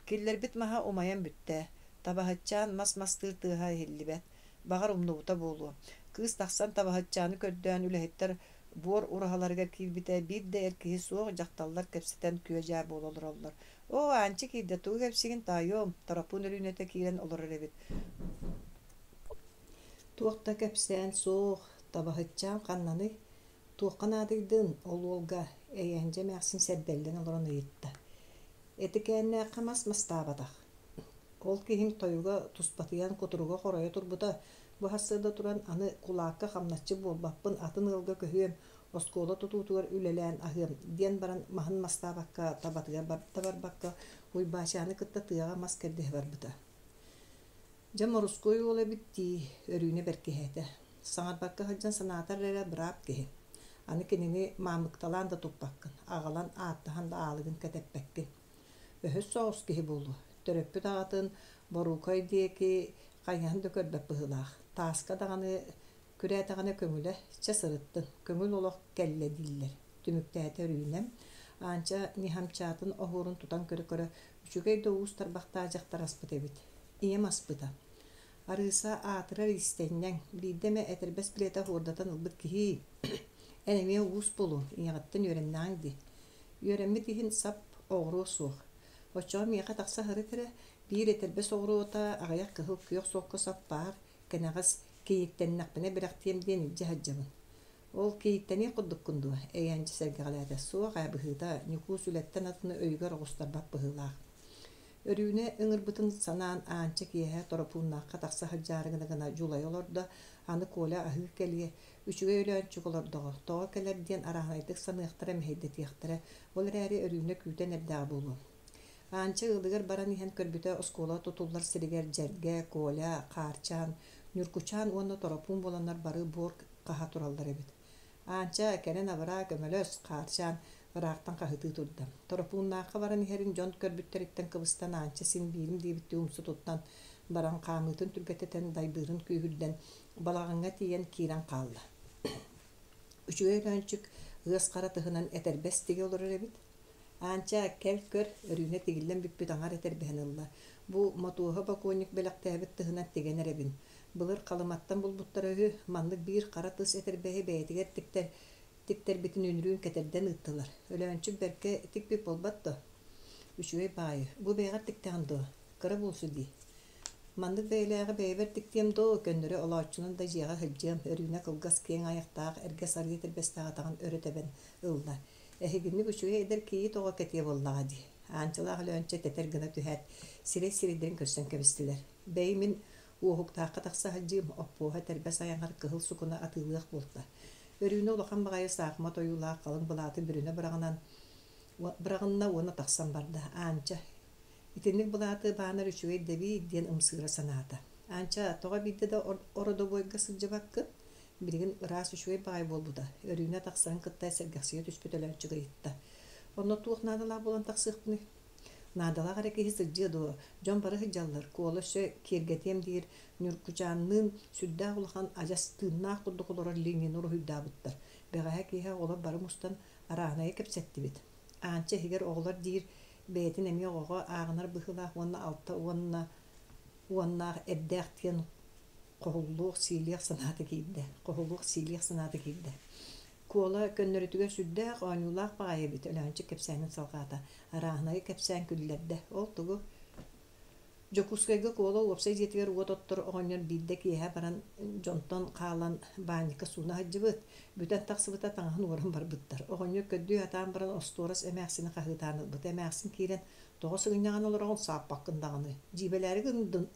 Киллэрбит маһа умайан бүттэ. Табаһытчаан мас мастыыр тыаһа иһиллибэт. Баҕар, умнубута буолуо. Кыыс тахсан табаһытчааны көрдөөн үлэһиттэр буор ураһаларыгар киирбитэ биир да эр киһи суох, дьахталлар кэпсэтэн күө-дьаа буола олороллор. Оо, Аанча киирдэ, тугу кэпсиигин таайыам, Торопуун Өрүүнэтэ киирэн олорор эбит. Туох да кэпсээн суох, табаһытчаан ханнаный? Туохха наадыйдын, ол уолга, Эйээндьэ эмээхсин сэрбэллэн олорон ыйытта. Этикээннээххэ мас мастаабатах. Ол киһиҥ тойуга туспатыйан кутуруга хоройо турбута, бу сарсыарда туран аны кулаакка хамначчы буолбаппын, атын ыалга көһүөм, оскуола тутуутугар үлэлээн аһыам диэн баран маһын мастаабакка, табатыгар да барбакка Уйбаачааны кытта тыаҕа мас кэрдиһэ барбыта. Дьэ морускуой уол эбит дии, Өрүүнэ бэркиһээтэ. Саҥарбакка сылдьан санаатар эрэ быраап киһи. Аны кинини маамыкталаан да туппаккын, аҕалан ааттаһан да аалыгын кэтэппэккин. Өһөс соҕус киһи буолуо. Төрөппүт аҕатын Боруукай диэки хайыһан да көрбөт быһыылаах. Тааска даҕаны күрээтэҕинэ көҥүлэ, чэ сырыттын, көҥүл олох кэллэ дииллэр, түмүктээтэ Өрүүнэм. Аанча Ниһамчаатын оһуорун тутан көрө-көрө, үчүгэй да уус тарбахтаах дьахтар аспыт эбит. Ийэм аспыта. Арыыса аатырар иистэнньэҥ, биирдэ эмэ этэрбэс билиэтэ оһуордатан ылбыт киһи. Эн эмиэ уус буолуоҥ, ийэҕиттэн үөрэннэҕиҥ дии. Үөрэммит иһин сап оҕуруо суох. Оччоҕо миэхэ тахса сырыт эрэ, биир этэрбэс оҕуруота, аҕыйах кыһыл күөх суокка сап баар, кэнэҕэс кийииттэннэхпинэ бэлэхтиэм диэн илдьэ сылдьабын. Ол кийииттэниэх курдуккун дуо? Эйээнчи сэргэҕэлээтэ. Суох ээ, быһыыта, Ньукуус үлэттэн атыны өйүгэр оҕустарбат быһыылаах. Өрүүнэ ыҥырбытын санаан Аанча киэһэ Торопууннаахха тахса сылдьаары гына-гына дьулайа олордо, аны Коля аһыы кэлиэ, үчүгэй Өлөөнчүк олордоҕо, тоҕо кэлэр диэн арааһынайдык саныахтара, мэһэйдэтиэхтэрэ, ол эрээри Өрүүнэ күүтэн эрдэҕэ буолуо. Аанча ыалыгар баран иһэн көрбүтэ оскуола тутуллар сиригэр Дьэргэ, Коля, Хаарчаан, Ньургучаан уонна Торопуун буоланнар бары буор хаһа тураллар эбит. Аанча, кэлэн абыраа, көмөлөс, Хаарчаан ыраахтан хаһытыы турда. Торопууннаахха баран иһэрин дьон көрбүттэриттэн кыбыстан Аанча син биирим диэбиттии умсу туттан баран хаамыытын түргэтэтэн, дайбыырын күүһүрдэн, балаҕаҥҥа тиийэн киирэн хаалла. Үчүгэй Өлөөнчүк ыас хара тыһынан этэрбэс тигэ олорор эбит. Аанча, кэл көр, Өрүүнэ тигиллэн бүппүт аҥар этэрбэһин ылла. Бу Мотуоһа бокуонньук бэлэхтээбит тыһынан тигэн эрэбин. Былыр Халыматтан булбуттара үһү, маннык биир хара тыс этэрбэһи бэйэтигэр тиктэр тиктэрбитин үнүрүүн кэтэрдэн ыыттылар. Өлөөнчүк бэркэ тикпит буолбат дуо? Үчүгэй баайы. Бу бэйэҕэр тиктэҕин дуо? Кыра буолсу дии. Маннык бэйэлээҕи бэйэбэр тиктиэм дуо, көннөрү олооччунан да дьиэҕэ сылдьыам, Өрүүнэ кылгас киэҥ айахтаах, эргэ сарыы этэрбэстээх атаҕын өрө тэбэн ылла. Эһигинник үчүгэй эдэр кийиит оҕо кэтиэ буоллаҕа дии. Аанчалаах Өлөөнчө тэтэр гына түһээт, сирэй сирэйдэрин көрсөн кэбистилэр. Бэйи мин Уоһуктаахха тахса сылдьыым, Оппуоһа этэрбэс айаҕар кыһыл сукуна атыылыах буолта. Өрүүнэ улахан баҕайы саахымат ойуулаах халыҥ былааты бүрүнэ быраҕынан быраҕынна уонна тахсан барда. Аанча. Итинник былааты баанар үчүгэй да эбит диэн ымсыыра санаата. Аанча, тоҕо биирдэ да ородобуойга сылдьыбаккын? Билигин ыраас үчүгэй баҕайы буолбута. Өрүүнэ тахсарын кытта сэргэхсийэ түспүт Өлөөнчүк ыйытта. Онно туох наадалаах буолан тахсыахпыный? Наадалаах эрэ киһи сылдьыа дуо? Дьон бары сылдьаллар, Куола өссө киэргэтиэм диир Ньургучаанныын сүрдээх улахан адьас тыыннаах курдук олорор линияны уруһуйдаабыттар. Бэҕэһээ киэһэ оҕолор бары мустан арааһынайы кэпсэттибит. Аанча иһигэр оҕолор диир бэйэтин эмиэ оҕоҕо ааҕынар быһыылаах уонна алта уонна уоннаах эрдээх диэн хоһуллуох сиилиэх санаата киирдэ. Хоһулуох сиилиэх санаата киирдэ. Куола көннөрүтүгэр сүрдээх оонньуулаах баҕайы эбит, Өлөөнчүк кэпсээнин салҕаата. Арааһынайы кэпсээн күллэрдэ. Ол тугу? Дьокуускайга Куола уопсай дьиэтигэр уот оттор оҕонньор биирдэ киэһэ баран дьонтон хаалан баанньыкка сууна сылдьыбыт. Бүтэн тахсыбыта таҥаһын уоран барбыттар. Оҕонньор көрдүү сатаан баран остуорас эмээхсини хаһыытаан ылбыт. Эмээхсин киирэн «Тоҕо сыгынньаҕын олороҕун сааппаккын даҕаны, дьиибэлээри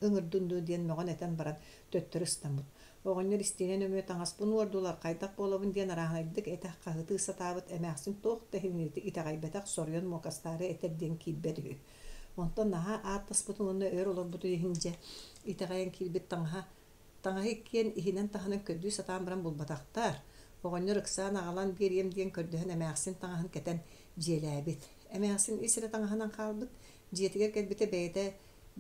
ыҥырдын дуо» диэн мөҕөн-этэн баран төттөрү ыстаммыт. Оҕонньор истиэнэ нөҥүө таҥаспын уордулар, хайдах буолабын диэн арааһынайдык этэ хаһыытыы сатаабыт эмээхсин туох да иһин итэҕэйбэтэх, соруйан муокастаары этэр диэн киирбэт үһү. Онтон наһаа ааттаспытын уонна өр олорбутун иһин дьэ итэҕэйэн киирбит таҥаһа таҥаһы иккиэн иһинэн-таһынан көрдүү сатаан баран булбатахтар. Оҕонньор ыксаан аҕалан биэриэм диэн көрдөһөн эмээхсин таҥаһын кэтэн дьиэлээбит. Эмээхсин ис эрэ таҥаһынан хаалбыт, дьиэтигэр кэлбитэ бэйэтэ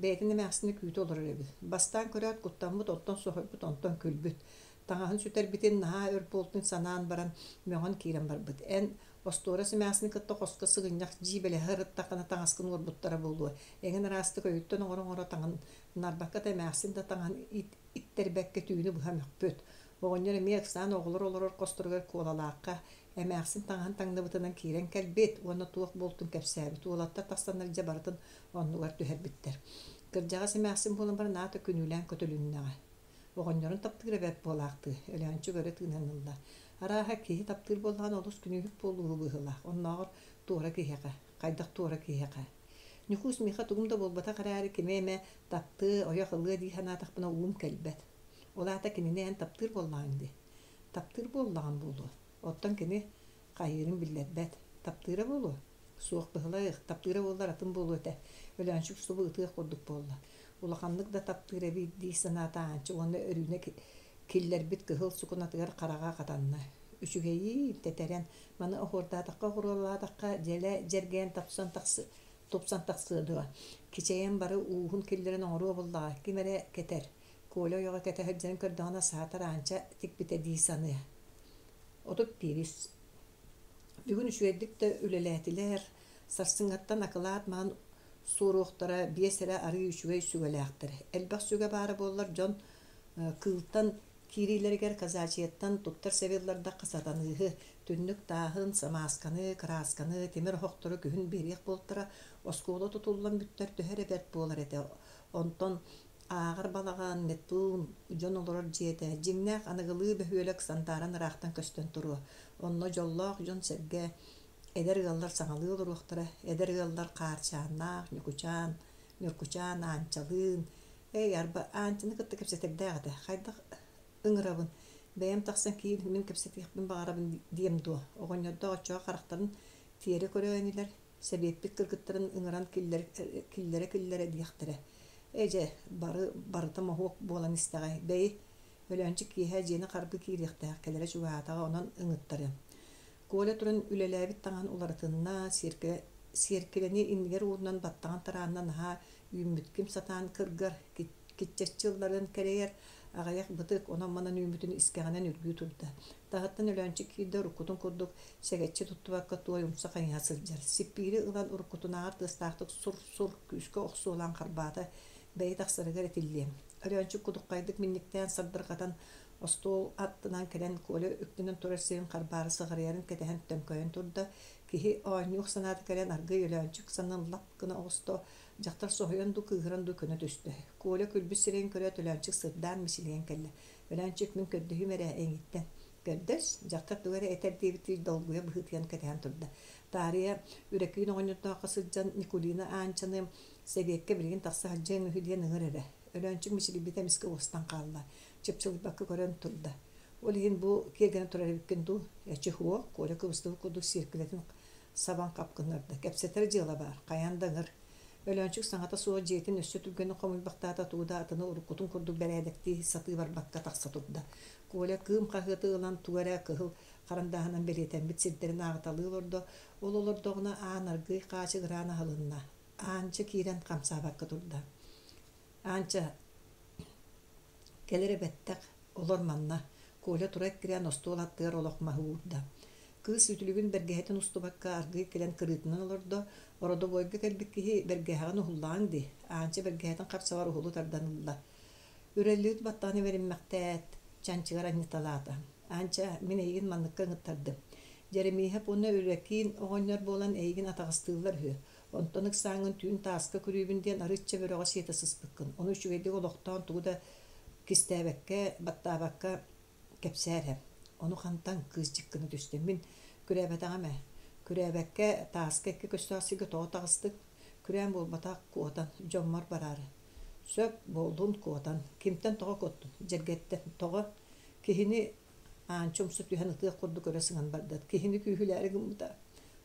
бэйэтин эмээхсинэ күүтэ олорор эбит. Бастаан көрөөт куттаммыт, оттон соһуйбут, онтон күлбүт. Таҥаһын сүтэрбитин наһаа өр буолтун санаан баран мөҕөн киирэн барбыт. Эн остуорас эмээхсини кытта хоско сыгынньах дьиибэлэһэ ырыттаххына таҥаскын уорбуттара буолуо. Эҥин араастык өйүттэн оҥоро-оҥоро таҥыннарбакка да эмээхсин да таҥаһын иттэрбэккэ түүнү быһа мөхпүт. Оҕонньор эмиэ ыксаан оҕолор олорор хосторугар Куолалаахха эмээхсин таҥаһын таҥныбытынан киирэн кэлбит уонна туох буолтун кэпсээбит. Уолаттар тахсаннар дьэ барытын оннугар түһэрбиттэр. Кырдьаҕас эмээхсин буолан баран аата күнүүлээн көтүлүннэҕэ. Оҕонньорун таптыыра бэрт буолаахтыы, Өлөөнчүк өрө тыынан ылла. Арааһа, киһи таптыыр буоллаҕына олус күнүүһүт буолууһу быһыылаах, оннооҕор туора киһиэхэ, хайдах туора киһиэхэ. Ньукуус миэхэ тугум да буолбатах эрээри кими эмэ таптыы, ойох ылыа дии санаатахпына уум кэлбэт. Ол аата кинини эн таптыыр буоллаҕыҥ дии. Таптыыр буоллаҕым буолуо. Оттон кини хайыырын биллэрбэт. Таптыыра буолуо? Суох быһылайых, таптыыра буоллар атын буолуо этэ. Өлөөнчүк субу ытыах курдук буолла. Улаханнык да таптыыр эбит дии санаата Аанчык уонна Өрүүнэ киллэрбит кыһыл сукунатыгар хараҕа хатанна. Үчүгэйиин, тэтэрэн, маны оһуордаатахха оҕуруолаатахха дьэлэ дьэргэйэн тапсан тахсы, тупсан тахсыа дуо? Кичэйэн бары ууһун киллэрэн оҥоруо буоллаҕа, ким эрэ кэтэр. Коля ойоҕо кэтэ сылдьарын көрдөҕүнэ саатар Аанча тикпитэ дии саныа. 31 Бүгүн үчүгэйдик да үлэлээтилэр, сарсыҥҥаттан акылаат маһын суоруохтара, биэс эрэ арыый үчүгэй сүгэлээхтэр. Элбэх сүгэ баара буоллар дьон кыылтан киириилэригэр казачьяттан туттар сэби ыллардахха сатаныыһы, түннүк тааһын, самаасканы, кыраасканы, тимир оһохтору күһүн биэриэх буолтара, оскуола тутуллан бүттэр төһө эрэ бэрт буолар этэ. Онтон Ааҕар балаҕан, медпуун, дьон олорор дьиэтэ, дьиҥнээх аныгылыы бөһүөлэк сандааран ыраахтан көстөн туруо. Онно дьоллоох дьон-сэргэ, эдэр ыаллар саҥалыы олоруохтара, эдэр ыаллар Хаарчааннаах, Ньукучаан, Ньуркучаан, Аанчалыын. Эй, арба, Аанчаны кытта кэпсэтэрдээх этэ, хайдах ыҥырабын, бэйэм тахсан киир, мин кэпсэтиэхпин баҕарабын диэм дуо? Оҕонньордоох оччоҕо харахтарын тиэрэ көрөө инилэр, Сэбиэппит кыргыттарын ыҥыран киллэрэ-киллэрэ диэхтэрэ. Ээ дьэ, бары барыта моһуок буолан истэҕэй. Бэйи, Өлөөнчүк киэһэ дьиэни харбыы киириэхтээх, кэлэрэ чугаһаатаҕа, онон ыҥыттарыам. Коля туран үлэлээбит таҥаһын уларытынна, сиэркилэни иннигэр уурунан баттаҕын тараанна наһаа үүммүт ким сатаан кыргар, киччэччи ылларыан кэрэйэр, аҕыйах бытык онон-манан үүммүтүн искэҕинэн үргүү турда. Таһыттан Өлөөнчүк киирдэ уруккутун курдук сэгэччи туттубакка туой умса хайыһа сылдьар. Сиппиири ылан уруккутунааҕар тыастаахтык сур-сур күүскэ охсуолаан харбаата, бэйи тахсарыгар этиллиэм. Өлөөнчүк кудуххайдык минньиктээн сардырҕатан остуол аттынан кэлэн Коля үктэнэн турар сирин харбаары сыҕарыйарын кэтэһэн төҥкөйөн турда. Киһи оонньуух санаата кэлэн аргыый Өлөөнчүк саннын лап гына оҕусто, дьахтар соһуйан дуу, кыыһыран дуу көнө түстэ. Коля күлбүт сирэйин көрөөт Өлөөнчүк сырдаан мичилийэн кэллэ. Өлөөнчүк мин көрдөһүүм эрэ эйигиттэн. Көрдөс, дьахтар тугу эрэ этэр диэбиттии долгуйа быһыытыйан кэтэһэн турда. Таарыйа Үрэкиин оҕонньордооххо сылдьан Никулина Аанчаны сэбиэккэ билигин тахса сылдьыаҥ үһү диэн ыҥыр эрэ. Өлөөнчүк мичилийбитэ эмискэ уостан хаалла. Чыпчылыйбакка көрөн турда. Ол иһин бу киэргэнэ турар эбиккин дуу? Эчи һуох, Коля кыбыстыбыт курдук сиэркилэтин сабан хап гыннарда. Кэпсэтэр дьыала баар, хайаан да ыҥыр. Өлөөнчүк саҥата суох дьиэтин өссө түргэнник хомуйбахтаата, тугу да атыны уруккутун курдук бэрээдэктии сатыы барбакка тахса турда. Коля кыым хаһыаты ылан тугу эрэ кыһыл харандааһынан бэлиэтэммит сирдэрин ааҕыталыы олордо. Ол олордоҕуна аан аргыый хаачыгыраан аһылынна. Аанча киирэн хамсаабакка турда. Аанча, кэл эрэ бэттэх, олор манна. Коля тура эккирээн остуол аттыгар олох маһы уурда. Кыыс үтүлүгүн бэргэһэтин устубакка аргыый кэлэн кырыытынан олордо. Ородобуойга кэлбит киһи бэргэһэҕин уһуллаҕыҥ дии. Аанча бэргэһэтин хапсабар уһулу тардан ылла. Үрэллибит баттаҕын имэриммэхтээт, чанчыгар анньыталаата. Аанча, мин эйигин манныкка ыҥыттардым. Дьэримииһэп уонна Үлэкиин оҕонньор буолан эйигин атаҕастыыллар үһү. Онтон ыксааҥҥын түүн тааска күрүүбүн диэн арыычча бөрөҕө сиэтэ сыспыккын. Ону үчүгэйдик олохтоон тугу да кистээбэккэ, баттаабакка кэпсээ эрэ. Ону хантан кыыс дьиккына түстэ. Мин күрээбэтэҕим ээ. Күрээбэккэ тааска икки көстөөх сиргэ тоҕо таҕыстыҥ? Күрээн буолбатах, куотан, дьоммор бараары. Сөп, буоллун, куотан. Кимтэн тоҕо куоттун? Дьэргэттэн. Тоҕо? Киһини Аанча умса түһэн ытыах курдук өрө сыҥан барда. Киһини күүһүлээри гыммыта.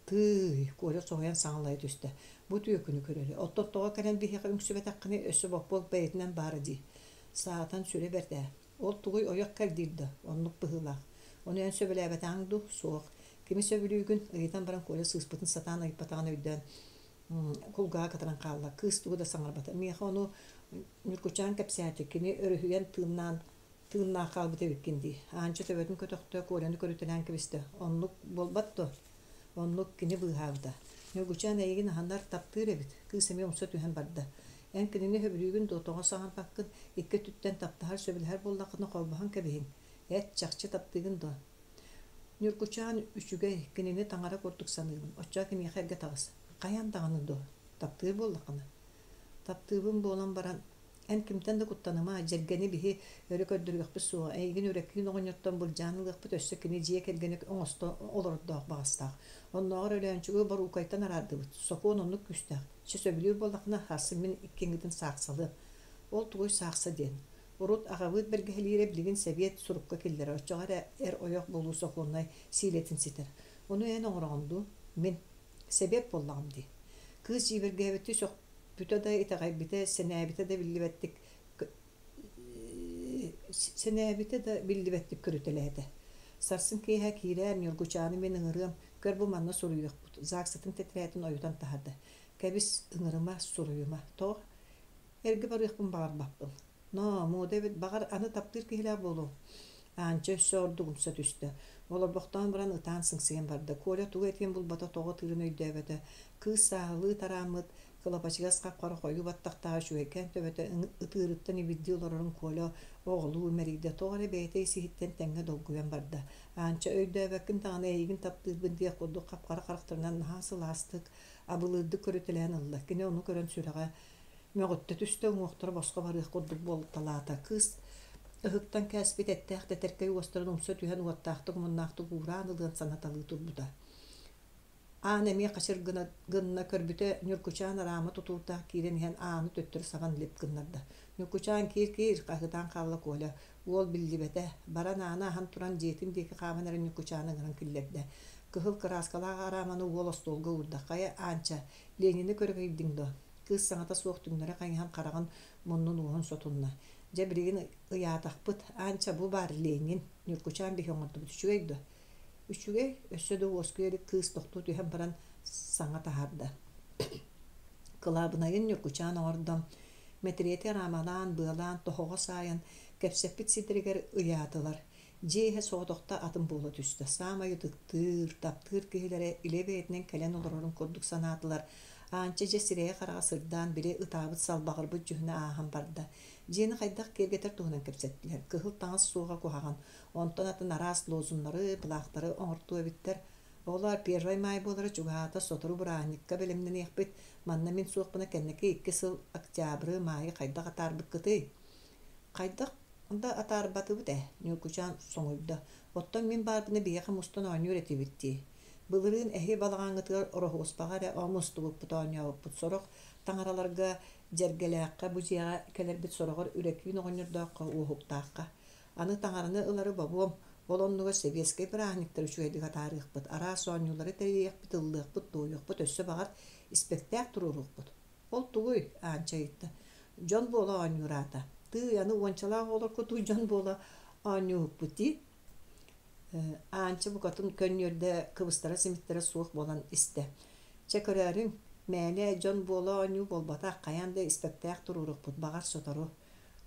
Тыый, Коля соһуйан саҥалайа түстэ. Бу түөкүнү көрөрү. Оттон тоҕо кэлэн биһиэхэ үҥсүбэтэххиний, өссө боппуок бэйэтинэн баара дии. Саатан сүрэ бэрт ээ. Ол тугуй ойох кэл диир да, оннук быһыылаах. Ону эн сөбүлээбэтэҕиҥ дуу? Суох. Кими сөбүлүүгүн? ыйытан баран Коля сыыспытын сатаан ыйыппатаҕын өйдөөн кулгааҕа кытаран хаалла. Кыыс тугу да саҥарбата. Миэхэ ону Ньургучаан кэпсээтэ. Кини өрүһүйэн тыыннаан тыыннаах хаалбыт эбиккин дии. Аанча төбөтүн көтөхтө, Коляны көрүтэлээн кэбистэ. Оннук буолбат дуо? Оннук кини быыһаабыта. Ньургучаан эйигин аһынар, таптыыр эбит. Кыыс эмиэ умса түһэн барда. Эн кинини сөбүлүүгүн дуо, тоҕо саҥарбаккын? Икки өттүттэн таптаһар, сөбүлэһэр буоллаххына холбоһон кэбиһиҥ. Эт, чахчы таптыыгын дуо? Ньургучаан үчүгэй, кинини таҥара курдук саныыбын. Оччоҕо киниэхэ эргэ таҕыс. Хайаан даҕаны дуо? Таптыыр буоллаххына. Таптыыбын буолан баран, Эн кимтэн да куттаныма, дьэргэни биһи өрө көрдөрүөхпүт суоҕа, эйигин Үрэкиин оҕонньортон былдьаан ылыахпыт, өссө кини дьиэ кэргэнэ оҥосто олорордоох баҕастаах. Оннооҕор Өлөөнчүгү Боруукайтан араардыбыт, сокуон оннук күүстээх. Чэ, сөбүлүүр буоллаххына, сарсын мин иккиҥҥитин саахсалыам. Ол тугуй саахса диэн? Урут аҕабыыт бэргэһэлиирэ билигин сэбиэт сурукка киллэрэр, оччоҕо эрэ эр-ойох буолуу сокуоннай сиилэтин ситэр. Ону эн оҥороҕун дуу? Мин. Сэбиэт буоллаҕым дии. Кыыс дьиибэргээбиттии сөхпүт Бүтэ да итэҕэйбитэ, сэнээбитэ да биллибэттик сэнээбитэ да биллибэттик көрүтэлээтэ. Сарсын киэһэ киирээр, Ньургучааны мин ыҥырыам, көр бу манна суруйуохпут, ЗАГСатын тэтэрээтин ойутан таһаарда. Кэбис, ыҥырыма, суруйума. Тоҕо? Эргэ барыахпын баҕарбаппын. Ноо, муода эбит, баҕар, аны таптыыр киһилээх буолуоҥ. Аанча өссө ордук умса түстэ. Олорбохтоон баран ытаан сыҥсыйан барда. Коля тугу этиэн булбата, тоҕо ытыырын өйдөөбөтө. Кыыс сааһылыы тарааммыт, кылапачыгас хап-хара хойуу баттахтаах үчүгэйкээн төбөтө ытыырыттан ибирдии олорорун Коля оҕолуу имэрийдэ, тоҕо эрэ бэйэтэ ис-иһиттэн тэҥҥэ долгуйан барда. Аанча өйдөөбөккүн даҕаны эйигин таптыырбын диэх курдук хап-хара харахтарынан наһаа сылаастык, абылыырдык көрүтэлээн ылла. Кини ону көрөн сүрэҕэ мөҕүттэ түстэ, уҥуохтара босхо барыах курдук буолталаата. Кыыс ыһыктан кээспит эттээх тэтэркэй уостарын умса түһэн уоттаахтык омуннаахтык уураан ылыан санаталыы турбута. Аан эмиэ хачыр гына, гынна көрбүтэ, Ньургучаан араама тутуурдаах киирэн иһэн ааны төттөрү сабан лип гыннарда. Ньургучаан киир-киир, хаһыытаан хаалла Коля. Уол биллибэтэ. Баран ааны аһан туран дьиэтин диэки хааман эрэн Ньургучааны ыҥыран киллэрдэ. Кыһыл кырааскалаах арааманы уол остуолга уурда. Хайа, Аанча, Ленини көрө киирдиҥ дуо? Кыыс саҥата суох түҥнэри хайыһан хараҕын муннун уоһун сотунна. Дьэ билигин ыйаатахпыт, Аанча бу баар Ленин, Ньургучаан биһи оҥордубут үчүгэй дуо? Үчүгэй, өссө да уоскуйа илик кыыс тохтуу түһэн баран саҥа таһаарда. Кылаабынайын Ньургучаан оҥордо. Мэтириэти араамалаан, быалаан, тоһоҕо саайан, кэпсэппит сирдэригэр ыйаатылар. Дьиэ иһэ соҕотохто атын буола түстэ. Саамай ытыктыыр, таптыыр киһилэрэ илэ бэйэтинэн кэлэн олорорун курдук санаатылар. Аанча дьэ сирэйэ-хараҕа сырдаан, били ытаабыт салбаҕырбыт дьүһүнэ ааһан барда. Дьиэни хайдах киэргэтэр туһунан кэпсэттилэр. Кыһыл таҥас суоҕа куһаҕан. Онтон атын араас лозуннары, былаахтары оҥортуо эбиттэр. Оҕолоор, Первай маай буолара чугаһаата, сотору бырааһынньыкка бэлэмнэниэхпит. Манна мин суохпуна кэнники икки сыл октябры, маайы хайдах атаарбыккытый? Хайдах да атаарбатыбыт ээ, Ньургучаан соҥуйда. Оттон мин баарбына биһиэхэ мустан оонньуур этибит дии. Былырыын эһи балаҕаҥҥытыгар Ороһуоспаҕа эрэ мустубуппут оонньообуппут. Сорох таҥараларга Дьэргэлээххэ бу дьиэҕэ кэлэрбит сороҕор Үрэкүүн оҕонньордооххо Уоһуктаахха. Аны таҥараны ылары бобуом, ол оннугар сэбиэскэй бырааһынньыктары үчүгэйдик атаарыахпыт, араас оонньуулары тэрийиэхпит, ыллыахпыт, туойуохпут, өссө баҕар, испэктээк туруоруохпут. Ол тугуй? Аанча ыйытта. Дьон буола оонньуур аата. Тыый, аны уончалаах оҕолорго туй дьон буола оонньууһукпут дии. Аанча букатын көнньүөрдэ кыбыстара-симиттэрэ суох буолан истэ. Чэ көрөөрүҥ, мээнэ дьон буола оонньуу буолбатах, хайаан да испэктээх туруоруохпут, баҕар сотору.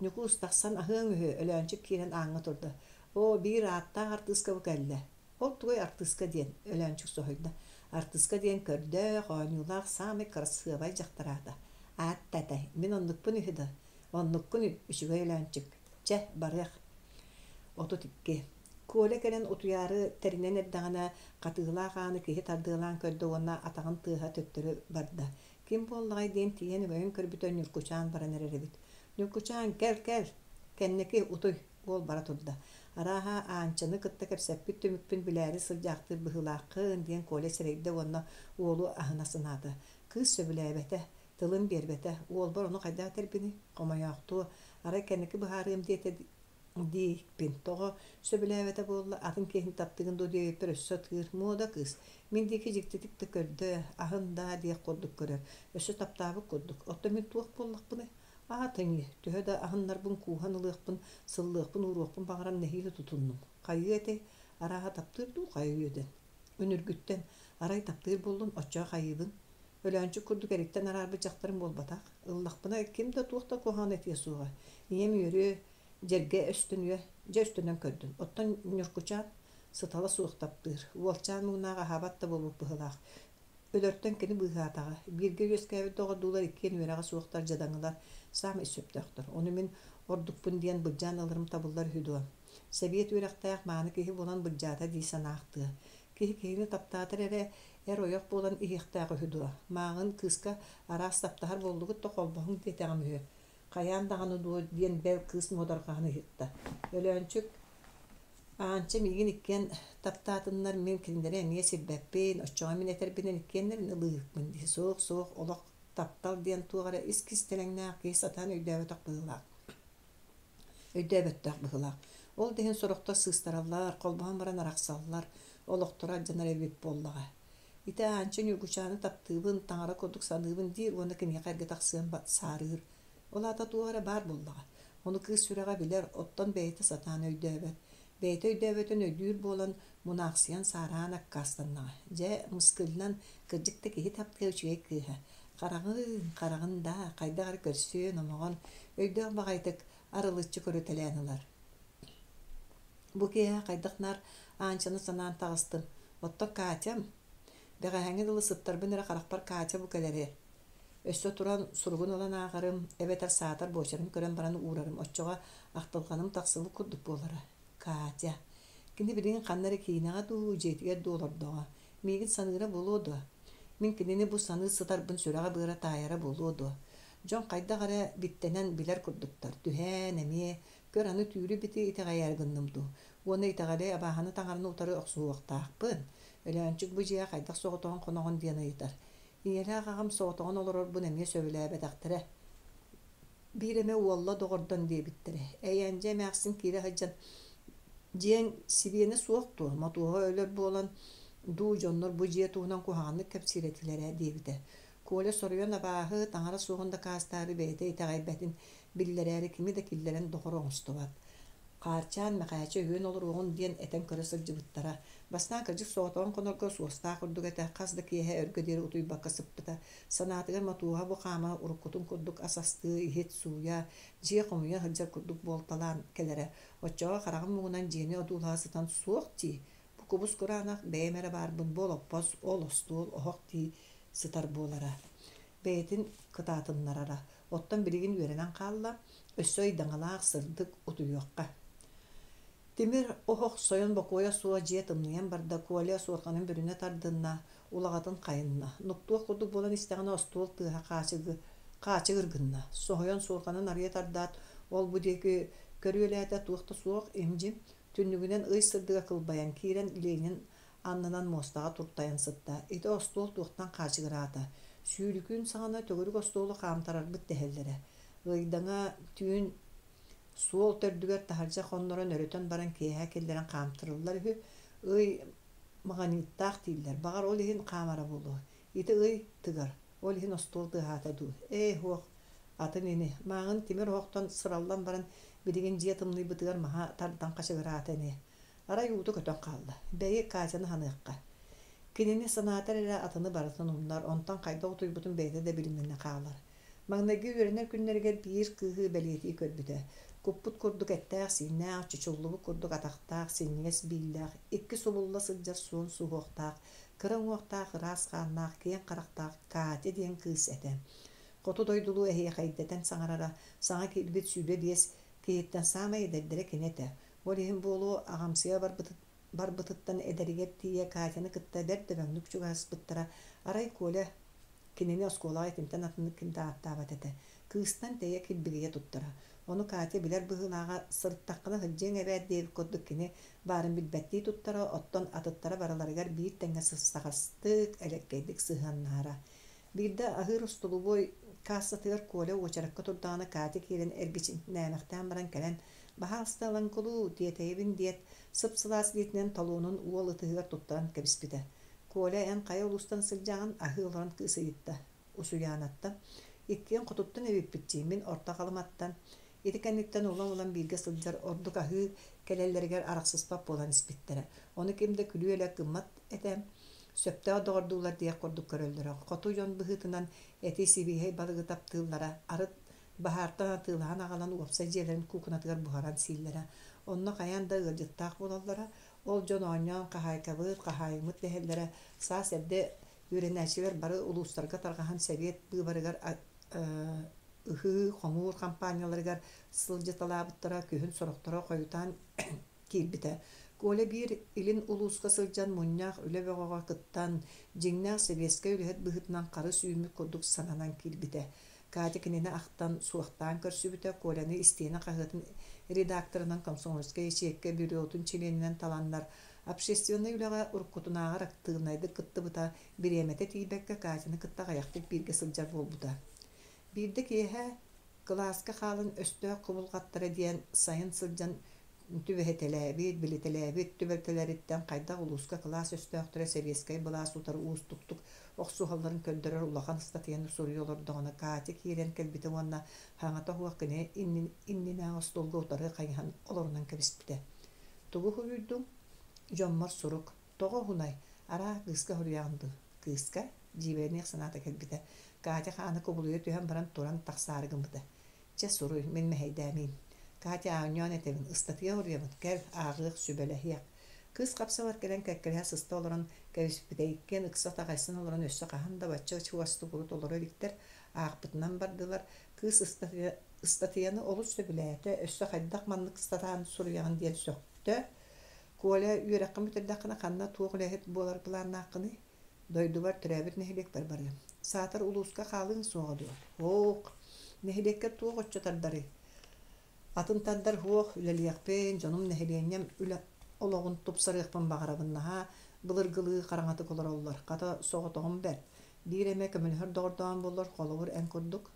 Ньукуус тахсан аһыаҥ үһү, Өлөөнчүк киирэн ааҥҥа турда. Оо, биир ааттаах артыыска бу кэллэ. Ол тугуй артыыска диэн? Өлөөнчүк соһуйда. Артыыска диэн көрдөөх, оонньуулаах саамай кырасыабай дьахтар аата. Аат-татай, мин оннукпун үһү да? Оннуккун үчүгэй Өлөөнчүк. Чэ, барыах. 32. Коля кэлэн утуйаары тэринэн эрдэҕинэ, хатыылаах ааны киһи тардыалаан көрдө уонна атаҕын тыаһа төттөрү барда. Ким буоллаҕай диэн тиийэн өҥөйөн көрбүтэ Ньургучаан баран эрэр эбит. Ньургучаан, кэл, кэл! Кэнники утуй, уол бара турда. Арааһа, Аанчаны кытта кэпсэппит түмүкпүн билээри сылдьаахтыыр быһыылааххын, диэн Коля сэрэйдэ уонна уолу аһына санаата. Кыыс сөбүлээбэтэ, тылын биэрбэтэ. Уолбар ону хайдах этэрбиний? Хомойоохтуо, арай кэнники быһаарыам диэтэ диэбиппин. Тоҕо сөбүлээбэтэ буолла, атын киһини таптыгын дуо диэбиппэр өссө ытыыр. Муода кыыс. Мин диэки дьиктитик да көрдө, аһын даа диэх курдук көрөр. Өссө таптаабыт курдук. Оттон мин туох буоллахпыный? Аата ини, төһө да аһыннарбын кууһан ылыахпын, сыллыахпын-ууруохпун баҕаран нэһиилэ тутуннум. Хайыа этэй? Арааһа таптыыр дуу, хайа үөдэн? Үнүргүттэн, арай таптыыр буоллун, оччоҕо хайыыбын? Өлөөнчүк курдук эриттэн араарбыт дьахтарым буолбатах. Ыллахпына ким да туох да куһаҕаны этиэ суоҕа. Ийэм үөрүө, дьэргэ өстөнүө, дьэ өстөнөн көрдүн. Оттон Ньуркучаан сытала суох таптыыр. Уолчаан муҥнаах аһаабат да буолбут быһыылаах. Өлөртөн кини быыһаатаҕа. Бииргэ үөскээбит доҕордуулар иккиэн үөрэҕэ суохтар, дьадаҥылар, саамай сөптөөхтөр. Ону мин ордукпун диэн былдьаан ыларым табыллар үһү дуо? Сэбиэт үөрэхтээх мааны киһи буолан былдьаата дии санаахтыа. Киһи киһини таптаатар эрэ эр-ойох буолан иһиэхтээх үһү дуо? Мааҕын кыыска араас таптаһар буоллугут да холбоһуҥ диэтэҕим үһү. Хайаан даҕаны дуо диэн бэл кыыс муодарҕаһан ыйытта. Өлөөнчүк Аанча миигин иккиэн таптаатыннар, мин кинилэри эмиэ сирбэппин, оччоҕо мин этэрбинэн иккиэннэрин ылыыһыкпын дии. Суох, суох, олох таптал диэн туох эрэ ис кистэлэҥнээх киһи сатаан өйдөөбөтөх быһыылаах. Өйдөөбөттөх быһыылаах. Ол да иһин сорохтор сыыстараллар, холбоһон баран арахсаллар, олохторо алдьанар эбит буоллаҕа. Ити Аанча Ньургучааны таптыыбын, таҥара курдук саныыбын диир уонна киниэхэ эргэ тахсыан саарыыр. Ол аата туох эрэ баар буоллаҕа. Ону кыыс сүрэҕэ билэр, оттон бэйэтэ сатаан өйдөөбөт. Бэйэтэ өйдөөбөтүн өйдүүр буолан, мунаахсыйан саараан аккаастаннаҕа. Дьэ, мыскылынан, кырдьык да киһи таптыа үчүгэй кыыһа. Хараҕын, хараҕын даа, хайдах эрэ көрсүөн, омоҕон, өйдөөх баҕайытык арылыччы көрүтэлээн ылар. Бу киэһэ хайдах наар Аанчаны санаан таҕыстым. Оттон Катям, бэҕэһээҥҥи дылы сыттарбын эрэ харахпар Катя бу кэлэрэ. Өссө туран суругун ылан ааҕарым, эбэтэр саатар буочарын көрөн баран уурарым, оччоҕо ахтылҕаным тахсыбыт курдук буолара. Катя. Кини билигин ханна эрэ киинэҕэ дуу, дьиэтигэр дуу олордоҕо. Миигин саныыра буолуо дуо? Мин кинини бу саныы сытарбын сүрэҕэ-быара таайара буолуо дуо? Дьон хайдах эрэ биттэнэн билэр курдуктар. Түһээн эмиэ, көр аны түүлү-бити итэҕэйээри гынным дуу? Уонна итэҕэли абааһыны таҥараны утары охсуһуохтаахпын. Өлөөнчүк бу дьиэҕэ хайдах соҕотоҕун хоноҕун диэн ыйытар. Ийэлээх аҕам соҕотоҕун олорорбун эмиэ сөбүлээбэтэхтэрэ. Биир эмэ уолла доҕордон диэбиттэрэ. Эйээндьэ эмээхсин киирэ сылдьан «Дьиэҥ сибиэнэ суох дуо, Мотуоһа өлөр буолан дуу дьоннор бу дьиэ туһунан куһаҕаннык кэпсиир этилэр ээ» диэбитэ. Коля соруйан абааһы, таҥара суоҕун дакаастаары бэйэтэ итэҕэйбэтин биллэрээри кими да киллэрэн доҕор оҥостубат. Хаарчаан Мэхээчэ үһүөн олоруоҕун диэн этэн көрө сылдьыбыттара. Бастаан кырдьык соҕотоҕун хонорго суостаах курдук этэ, хас да киэһэ өргө диэри утуйбакка сыппыта. Санаатыгар Мотуоһа бу хаама уруккутун курдук ас астыы, иһит сууйа, дьиэ хомуйа сылдьар курдук буолталаан кэлэрэ. Оччоҕо хараҕын муҥунан дьиэни одуулаһа сытан суох дии, бу кубус-кураанах бэйэм эрэ баарбын бу олоппос, ол остуол, оһох дии сытар буолара. Бэйэтин кытаатыннарара. Оттон билигин үөрэнэн хаалла, өссө ыйдаҥалаах сырдык утуйуохха. Тимир оһох сойон бокуойа суох дьиэ тымныйан барда, Коля суорҕанын бүрүнэ тардынна, улаҕатын хайынна. Нуктуох курдук буолан истэҕинэ остуол тыаһа хаачыгы хаачыгыр гынна. Соһуйан суорҕанын арыйа тардаат, ол-бу диэки көрүөлээтэ туох да суох, им-дьим. Түннүгүнэн ый сырдыга кылбайан киирэн Ленин аннынан муостаҕа туртайан сытта. Ити остуол туохтан хаачыгыраата? Сүүрүкүүн саҕана төгүрүк остуолу хаамтарарбыт дэһэллэрэ. Ыйдаҥа түүн суол төрдүгэр таһырдьа хоннорон өрүтэн баран киэһэ киллэрэн хаамтарыллар үһү. Ый маҕаныыттаах дииллэр. Баҕар ол иһин хаамара буолуо. Ити ый тыгар. Ол иһин остуол тыаһаата дуу? Ээ, суох, атын ини. Мааҕын тимир оһохтон сыраллан баран, билигин дьиэ тымныйбытыгар маһа тардан хачыгыраата ини. Арай уута көтөн хаалла. Бэйи, Катяны аһыныахха. Кинини санаатар эрэ атыны барытын умнар, онтон хайдах утуйбутун бэйэтэ да билиминэ хаалар. Маҥнайгы үөрэнэр күннэригэр биир кыыһы бэлиэтии көрбүтэ. Куппут курдук эттээх-сииннээх, чочуллубут курдук атахтаах, синньигэс бииллээх, икки субулла сылдьар суон суһуохтаах, кыра уҥуохтаах, ыраас хааннаах, киэҥ харахтаах Катя диэн кыыс этэ. Хоту дойдулуу эһиэхэйдэтэн саҥарара, саҥа киирбит 25 киһиттэн саамай эдэрдэрэ кини этэ. Ол иһин буолуо, аҕамсыйа барбытыттан эдэригэр тиийэ Катяны кытта бэрт дөбөҥнүк чугаһаспыттара. Арай Коля кинини оскуолаҕа итинтэн атыннык ким да ааттаабат этэ. Кыыстан тэйэ килбигийэ туттара. Ону Катя билэр быһыылааҕа, сырыттаххына сылдьыаҥ эбээт диэбит курдук кини баарын билбэттии туттара, оттон атыттара барыларыгар биир тэҥҥэ сыстаҕастык, элэккэйдик сыһыаннаһара. Биирдэ аһыыр остолобуой каассатыгар Коля уочаракка турдаҕына Катя киирэн эргичиҥнээмэхтээн баран кэлэн «Баһаалыста ылан кулуу, тиэтэйэбин» диэт, сып-сылаас илиитинэн талонун уол ытыһыгар туттаран кэбиспитэ. «Коля, эн хайа улуустан сылдьаҕын?» аһыы олорон кыыс ыйытта. Усуйаанаттан. Иккиэн хотуттан эбиппит дии, мин Орто Халыматтан. Ити кэнниттэн улам-улам бииргэ сылдьар ордук аһыы кэлэллэригэр арахсыспат буолан испиттэрэ. Ону ким да күлүү-элэк гыммат этэ. Сөптөөх доҕордуулар диэх курдук көрөллөрө. Хоту дьон быһыытынан эти сибиэһэй балыгы таптыыллара, арыт баһаартан атыылаһан аҕалан уопсай дьиэлэрин куукунатыгар буһаран сииллэрэ. Онно хайаан да ыалдьыттаах буолаллара. Ол дьон оонньоон хаһаайкабыт, хаһаайыммыт дэһэллэрэ. Саас эрдэ үөрэнээччилэр бары улуустарга тарҕаһан сэбиэт быыбарыгар ыһыы, хомуур хампаанньаларыгар сылдьыталаабыттара, күһүн сорохторо хойутаан киирбитэ. Коля биир илин улууска сылдьан мунньах, үлэ бөҕөҕө кыттан, дьиҥнээх сэбиэскэй үлэһит быһыытынан харыс үүммүт курдук сананан киирбитэ. Катя кинини ахтан, суохтаан көрсүбүтэ, Коляны истиэнэ хаһыатын редакторынан комсомольскай ячейка бюротун чилиэнинэн таланнар, общественнай үлэҕэ уруккутунааҕар актыыбынайдык кыттыбыта, бириэмэтэ тиийбэккэ Катяны кытта аҕыйахтык бииргэ сылдьар буолбута. Биирдэ киэһэ кылааска хаалан өстөөх кубулҕаттара диэн сайын сылдьан түбэһитэлээбит, билитэлээбит түбэлтэлэриттэн хайдах улууска кылаас өстөөхтөрө сэбиэскэй былаас утары уустуктук охсуһалларын көрдөрөр улахан ыстатыйаны суруйа олордоҕуна Катя киирэн кэлбитэ уонна хаҥата суох кини иннинээҕи остуолга утары хайыһан олорунан кэбиспитэ. Тугу суруйдуҥ? Дьоммор сурук. Тоҕо уһунай? Араа, кыыска суруйаҕын дуу? Кыыска? Дьиибэлэниэх санаата кэлбитэ. Катя хаана кубулуйа түһэн баран туран тахсаары гыммыта. Чэ, суруй, мин мэһэйдээмиим. Катя оонньоон этэбин, ыстатыйа суруйабын, кэл, ааҕыах, сүбэлэһиэх. Кыыс хапсабар кэлэн кэккэлэһэ сыста олорон кэбиспитэ, иккиэн ыкса таҕайсан олорон өссө хаһан да бачча чугастык урут олоро иликтэр, аахпытынан бардылар. Кыыс ыстатыйаны олус сөбүлээтэ, өссө хайдах маннык сатаан суруйаҕын диэн сөхтө. Коля, үөрэххин бүтэрдэххинэ ханна туох үлэһит буолар былааннааххыный? Дойдубар төрөөбүт нэһилиэкпэр барыам. Саатар улууска хаалыаҥ суоҕа дуо? Һоок. Нэһилиэккэ туох оччо тардарый? Атын тардар һуох, үлэлиэхпин, дьонум нэһилиэнньэм үлэ олоҕун тупсарыахпын баҕарабын наһаа былыргылыы хараҥатык олороллор. Хата соҕотоҕум бэрт. Биир эмэ көмөлөһөр доҕордооҕум буоллар, холобур, эн курдук.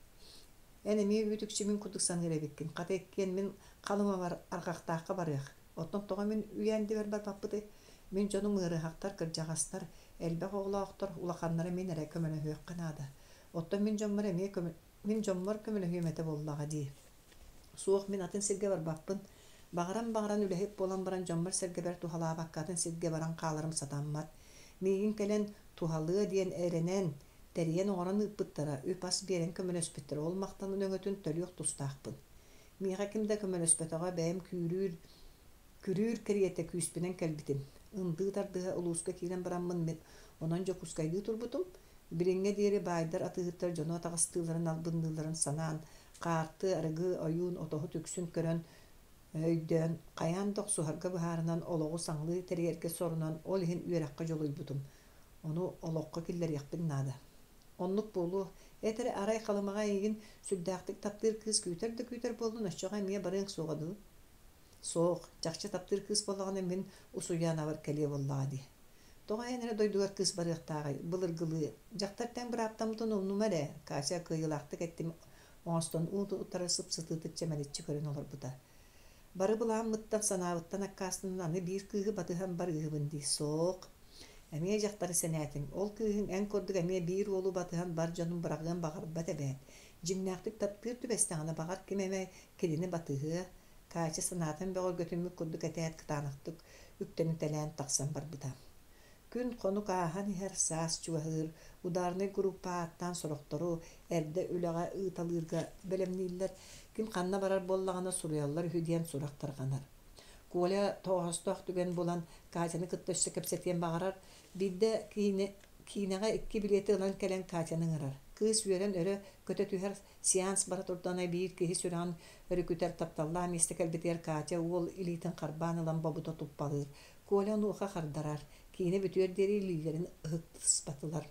Эн эмиэ үүт-үкчү мин курдук саныыр эбиккин. Хата иккиэн мин халымабар арҕахтаахха барыах. Оттон тоҕо мин үйэндибэр барбаппытый? Мин дьонум ыарыһахтар, кырдьаҕастар, элбэх оҕолоохтор, улаханнара мин эрэ көмөлөһүөххэ наада. Оттон мин дьоммор эмиэ көмө мин дьоммор көмөлөһүөм этэ буоллаҕа дии. Суох, мин атын сиргэ барбаппын. Баҕаран-баҕаран үлэһит буолан баран дьоммор-сэргэбэр туһалаабакка атын сиргэ баран хааларым сатаммат. Миигин кэлэн туһалыа диэн эрэнэн, тэрийэн оҥорон ыыппыттара, үп-ас биэрэн көмөлөспүттэрэ, ол махтанын өҥөтүн төлүөх тустаахпын. Миэхэ ким да көмөлөспөтөҕө, бэйэм күүрүүр, күрүүр кэриэтэ күүспүнэн кэлбитим. Ындыы тардыһа улууска киирэн бараммын мин онон Дьокуускайдыы турбутум. Билиҥҥэ диэри баайдар атыыһыттар дьону атаҕастыылларын албынныылларын санаан, хаарты, арыгы, ойуун, отоһут үксүн көрөн, өйдөөн, хайаан да охсуһарга быһаарынан, олоҕу саҥалыы тэрийэргэ сорунан, ол иһин үөрэххэ дьулуйбутум. Ону олоххо киллэриэхпин наада. Оннук буолуо. Эт эрэ арай Халымаҕа эйигин сүрдээхтик таптыыр кыыс күүтэр да күүтэр буоллун, оччоҕо эмиэ барыаҥ суоҕа дуу? Суох, чахчы таптыыр кыыс буоллаҕына мин Усуйаанабар кэлиэ буоллаҕа дии. Тоҕо эн эрэ дойдугар кыыс барыахтааҕый, былыргылыы. Дьахтар тэҥ бырааптаммытын умнума эрэ, Катя кыайыылаахтык эттим оҥостон уун-утары сып-сытыытык чэмэличчи көрөн олорбута. Бары былааммыттан, санаабыттан аккаастанан аны биир кыыһы батыһан барыыһыбын дии. Суох. Эмиэ дьахтары сэнээтиҥ, ол кыыһыҥ эн курдук эмиэ биир уолу батыһан бар дьонун быраҕыан баҕарбат эбээт. Дьиҥнээхтик таптыыр түбэстэҕинэ баҕар ким эмэ кинини батыһыа, Катя санаатын бөҕөргөтүммүт курдук этээт кытаанахтык үктэнитэлээн тахсан барбыта. Күн-хонук ааһан иһэр, саас чугаһыыр, ударнай группа ааттаан сорохтору эрдэ үлэҕэ ыыталыырга бэлэмнииллэр, ким ханна барар буоллаҕына суруйаллар үһү диэн сурах тарҕанар. Коля тоҕоостоох түгэн булан Катяны кытта өссө кэпсэтиэн баҕарар, биирдэ киинэ, киинэҕэ икки билиэти ылан кэлэн Катяны ыҥырар. Кыыс үөрэн өрө көтө түһэр, сеанс бара турдаҕына биир киһи сүрэҕин өрүкүтэр тапталлаах миэстэ кэлбитигэр Катя уол илиитин харбаан ылан бобута туппалыыр. Коля онуоха хардарар, киинэ бүтүөр диэри илиилэрин ыһыктыспатылар.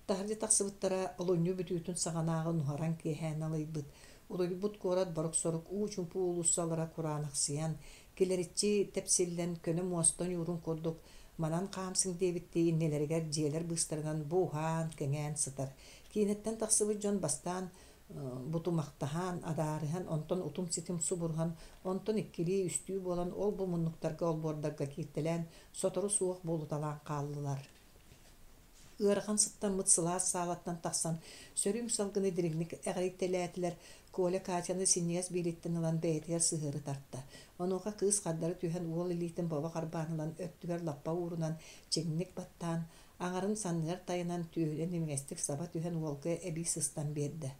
Таһырдьа тахсыбыттара олунньу бүтүүтүн саҕанааҕы нуһараҥ киэһэ налыйбыт. Улуйбут куорат борук-сорук уу-чуумпу уулуссалара кураанахсыйан, килэриччи тэпсиллэн, көнө муоста ньуурун курдук манан хаамсыҥ диэбиттии иннилэригэр дьиэлэр быыстарынан бу уһаан, кэҥээн сытар. Киинэттэн тахсыбыт дьон бастаан бутумахтаһан, адаарыһан, онтон утум-ситим субуруһан, онтон иккилии-үстүү буолан ол-бу муннуктарга олбуордарга кииртэлээн, сотору суох буолуталаан хааллылар. Ыарахан сыттаммыт сылаас саалаттан тахсан, сөрүүн салгыны дириҥник эҕирийтэлээтилэр, Коля Катяны синньигэс биилиттэн ылан бэйэтигэр сыһыары тарта. Онуоха кыыс хардары түһэн уол илиитин бобо харбаан ылан өттүгэр лаппа уурунан, чиҥник баттаан, аҥарын санныгар тайанан түөһүнэн имигэстик саба түһэн уолга эбии сыстан биэрдэ.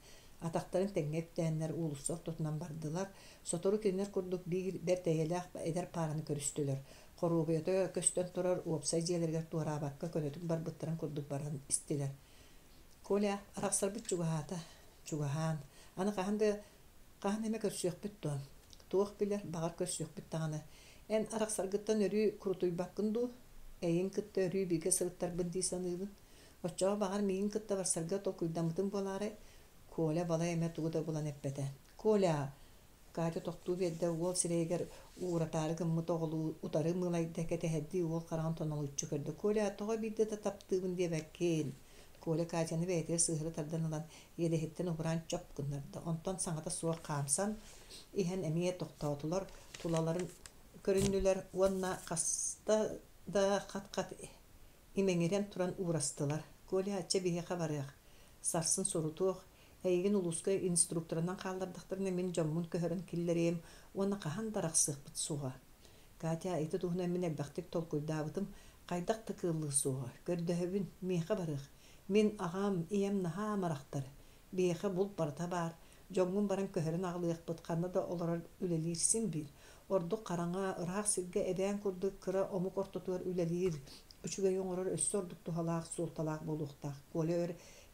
Атахтарын тэҥҥэ үктээннэр уулусса ортотунан бардылар, сотору кинилэр курдук биир бэрт эйэлээх эдэр паараны көрүстүлэр. Хоруобуйата көстөн турар уопсай дьиэлэригэр туораабакка көнөтүк барбыттарын курдук баран истилэр. Коля, арахсарбыт чугаһаата. Чугаһаан. Аны хаһан да хаһан эмэ көрсүөхпүт дуо? Туох билэр, баҕар көрсүөхпүт даҕаны. Эн арахсаргыттан өрүү курутуйбаккын дуу? Эйигин кытта өрүү бииргэ сырыттарбын дии саныыбын. Оччоҕо баҕар миигин кытта барсарга толкуйдаммытым буолаарай? Коля балай эмэ тугу да булан эппэтэ. Коля, Катя тохтуу биэрдэ, уол сирэйигэр ууратаары гыммыт оҕолуу утары мыылайда, кэтэһэрдии уол хараҕын тонолуччу көрдө. Коля, тоҕо биирдэ да таптыыбын диэбэккин? Коля Катяны бэйэтигэр сыһыары тардан ылан, иэдэһиттэн убураан чоп гыннарда. Онтон саҥата суох хаамсан иһэн эмиэ тохтоотулар, тулаларын көрүннүлэр уонна хаста да хат-хат имэҥирэн туран уурастылар. Коля, чэ биһиэхэ барыах, сарсын сурутуох, Эйигин улууска инструкторынан хааллардахтарына мин дьоммун көһөрөн киллэриэм уонна хаһан да арахсыахпыт суоҕа. Катя, ити туһунан мин элбэхтик толкуйдаабытым, хайдах да кыаллыа суоҕа. Көрдөһөбүн, миэхэ барыах. Мин аҕам, ийэм наһаа амарахтар. Биһиэхэ булт барыта баар. Дьоҥҥун баран көһөрөн аҕалыахпыт, ханна да олорор үлэлиир син биир. Ордук хараҥа, ыраах сиргэ эбээн курдук кыра омук ортотугар үлэлиир, үчүгэйи оҥорор өссө ордук туһалаах, суолталаах буолуохтаах. Коля өр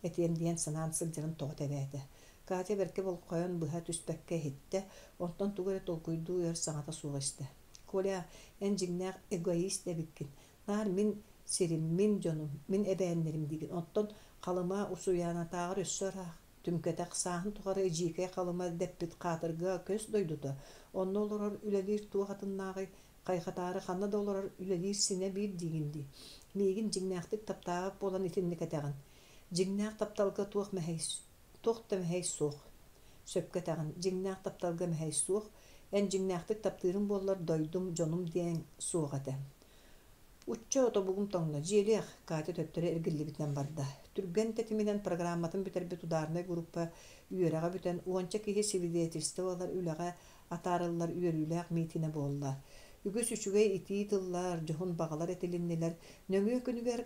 этиэм диэн санаан сылдьарын тоҕо тэбээтэ. Катя бэркэ болҕойон быһа түспэккэ иһиттэ, онтон тугу эрэ толкуйдуу өр саҥата суох истэ. Коля, эн дьиҥнээх эгоист эбиккин. Наар мин сирим, мин дьонум, мин эбээннэрим диигин. Оттон Халыма Усуйаанатааҕар өссө ыраах. Түҥкэтэх сааһын тухары эдьиикэй Халыма дэппит хаатырга көс дойдута. Онно олорор үлэлиир туох атыннааҕый? Хайҕатаары ханна да олорор үлэлиир синэ биир диигин дии. Миигин дьиҥнээхтик таптаабат буолан итинник этэҕин. Дьиҥнээх тапталга туох мэһэй туох да мэһэй суох. Сөпкө этэҕин, дьиҥнээх тапталга мэһэй суох. Эн дьиҥнээхтик таптыырыҥ буоллар дойдум, дьонум диэн суох этэ. Учча тобугум тоҥно, дьиэлиэх, Катя төттөрү эргиллибитинэн барда. Түргэн тэтиминэн программатын бүтэрбит ударнай группа үөрэҕэ бүтэн, уонча киһи свидетельство ылар үлэҕэ атаарыллар үөрүүлээх миитинэ буолла. Үгүс үчүгэй итии тыллар, дьоһун баҕалар этилиннилэр. Нөҥүө күнүгэр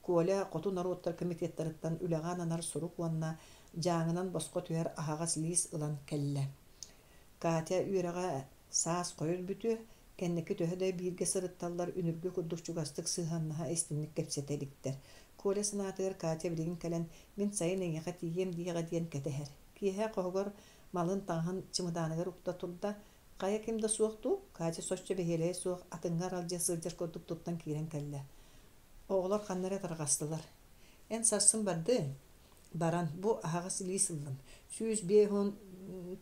Коля хоту норуоттар комитеттарыттан үлэҕэ ананар сурук уонна дьааҥынан босхо түһэр аһаҕас лиис ылан кэллэ. Катя үөрэҕэ саас хойут бүтүө, кэнники төһө да бииргэ сырытталлар үнүргү курдук чугастык сыһыаннаһа истиҥник кэпсэтэ иликтэр. Коля санаатыгар Катя билигин кэлэн мин сайын эйиэхэ тиийиэм диэҕэ диэн кэтэһэр. Киэһэ хоһугар малын таҥаһын чымыдааныгар укта турда, хайа ким да суох дуу, Катя соччо бэһиэлэйэ суох атыҥҥа аралдьыйа сылдьар курдук туттан киирэн кэллэ. Оҕолор ханна эрэ тарҕастылар. Эн сарсын бардыҥ? Баран, бу аһаҕас илии сыллым. 150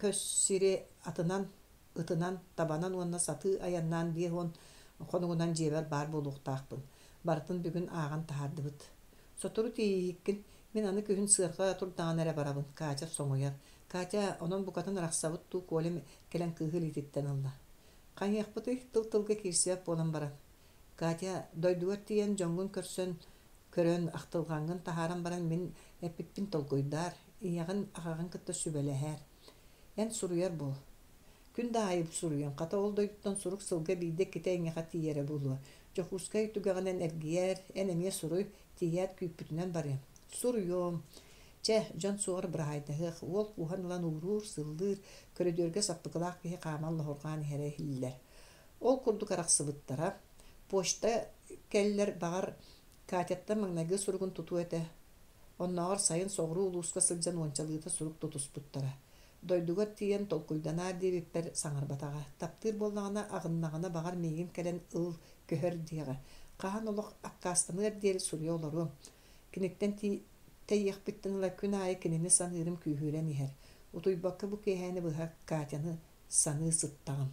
көс сири атынан, ытынан, табанан уонна сатыы айаннаан 50 хонугунан дьиэбэр баар буолуохтаахпын. Барытын бүгүн ааҕан таһаардыбыт. Сотору тиийииккин. Мин аны күһүн сыарҕа турдаҕына эрэ барабын, Катя соҥуйар. Катя, онон букатын арахсабыт дуу, Коля кэлэн кыыһы илиититтэн ылла. Хайыахпытый, тыл-тылга киирсибэт буолан баран. Катя, дойдугар тиийэн дьоҥҥун көрсөн, көрөн, ахтылҕаҥҥын таһааран баран мин эппиппин толкуйдаар, ийэҕин, аҕаҕын кытта сүбэлэһээр. Эн суруйар буол. Күн да аайы суруйуом, хата ол дойдуттан сурук сылга биирдэ-иккитэ эйиэхэ тиийэрэ буолуо. Дьокуускай түгэҕинэн эргийээр, эн эмиэ суруй, тиийээт күүппүтүнэн барыам. Суруйуом. Чэ, дьон суоҕар быраһаайдаһыах, уол кууһан ылан ууруур, сыллыыр, көрүдүөргэ саппыкылаах киһи хааман лоһурҕаан иһэрэ иһиллэр. Ол курдук арахсыбыттара. Почта кэллэр, баҕар, Катяттан маҥнайгы суругун тутуо этэ. Оннооҕор сайын соҕуруу улууска сылдьан уончалыыта сурук тутуспуттара. Дойдугар тиийэн толкуйданаар диэбиппэр саҥарбатаҕа. Таптыыр буоллаҕына, аҕыннаҕына баҕар миигин кэлэн ыл, көһөр диэҕэ. Хаһан олох аккаастаныар диэри суруйа олоруом. Киниттэн тэйиэхпиттэн ыла күн аайы кинини саныырым күүһүрэн иһэр. Утуйбакка бу киэһээни быһа Катяны саныы сыттаҕым.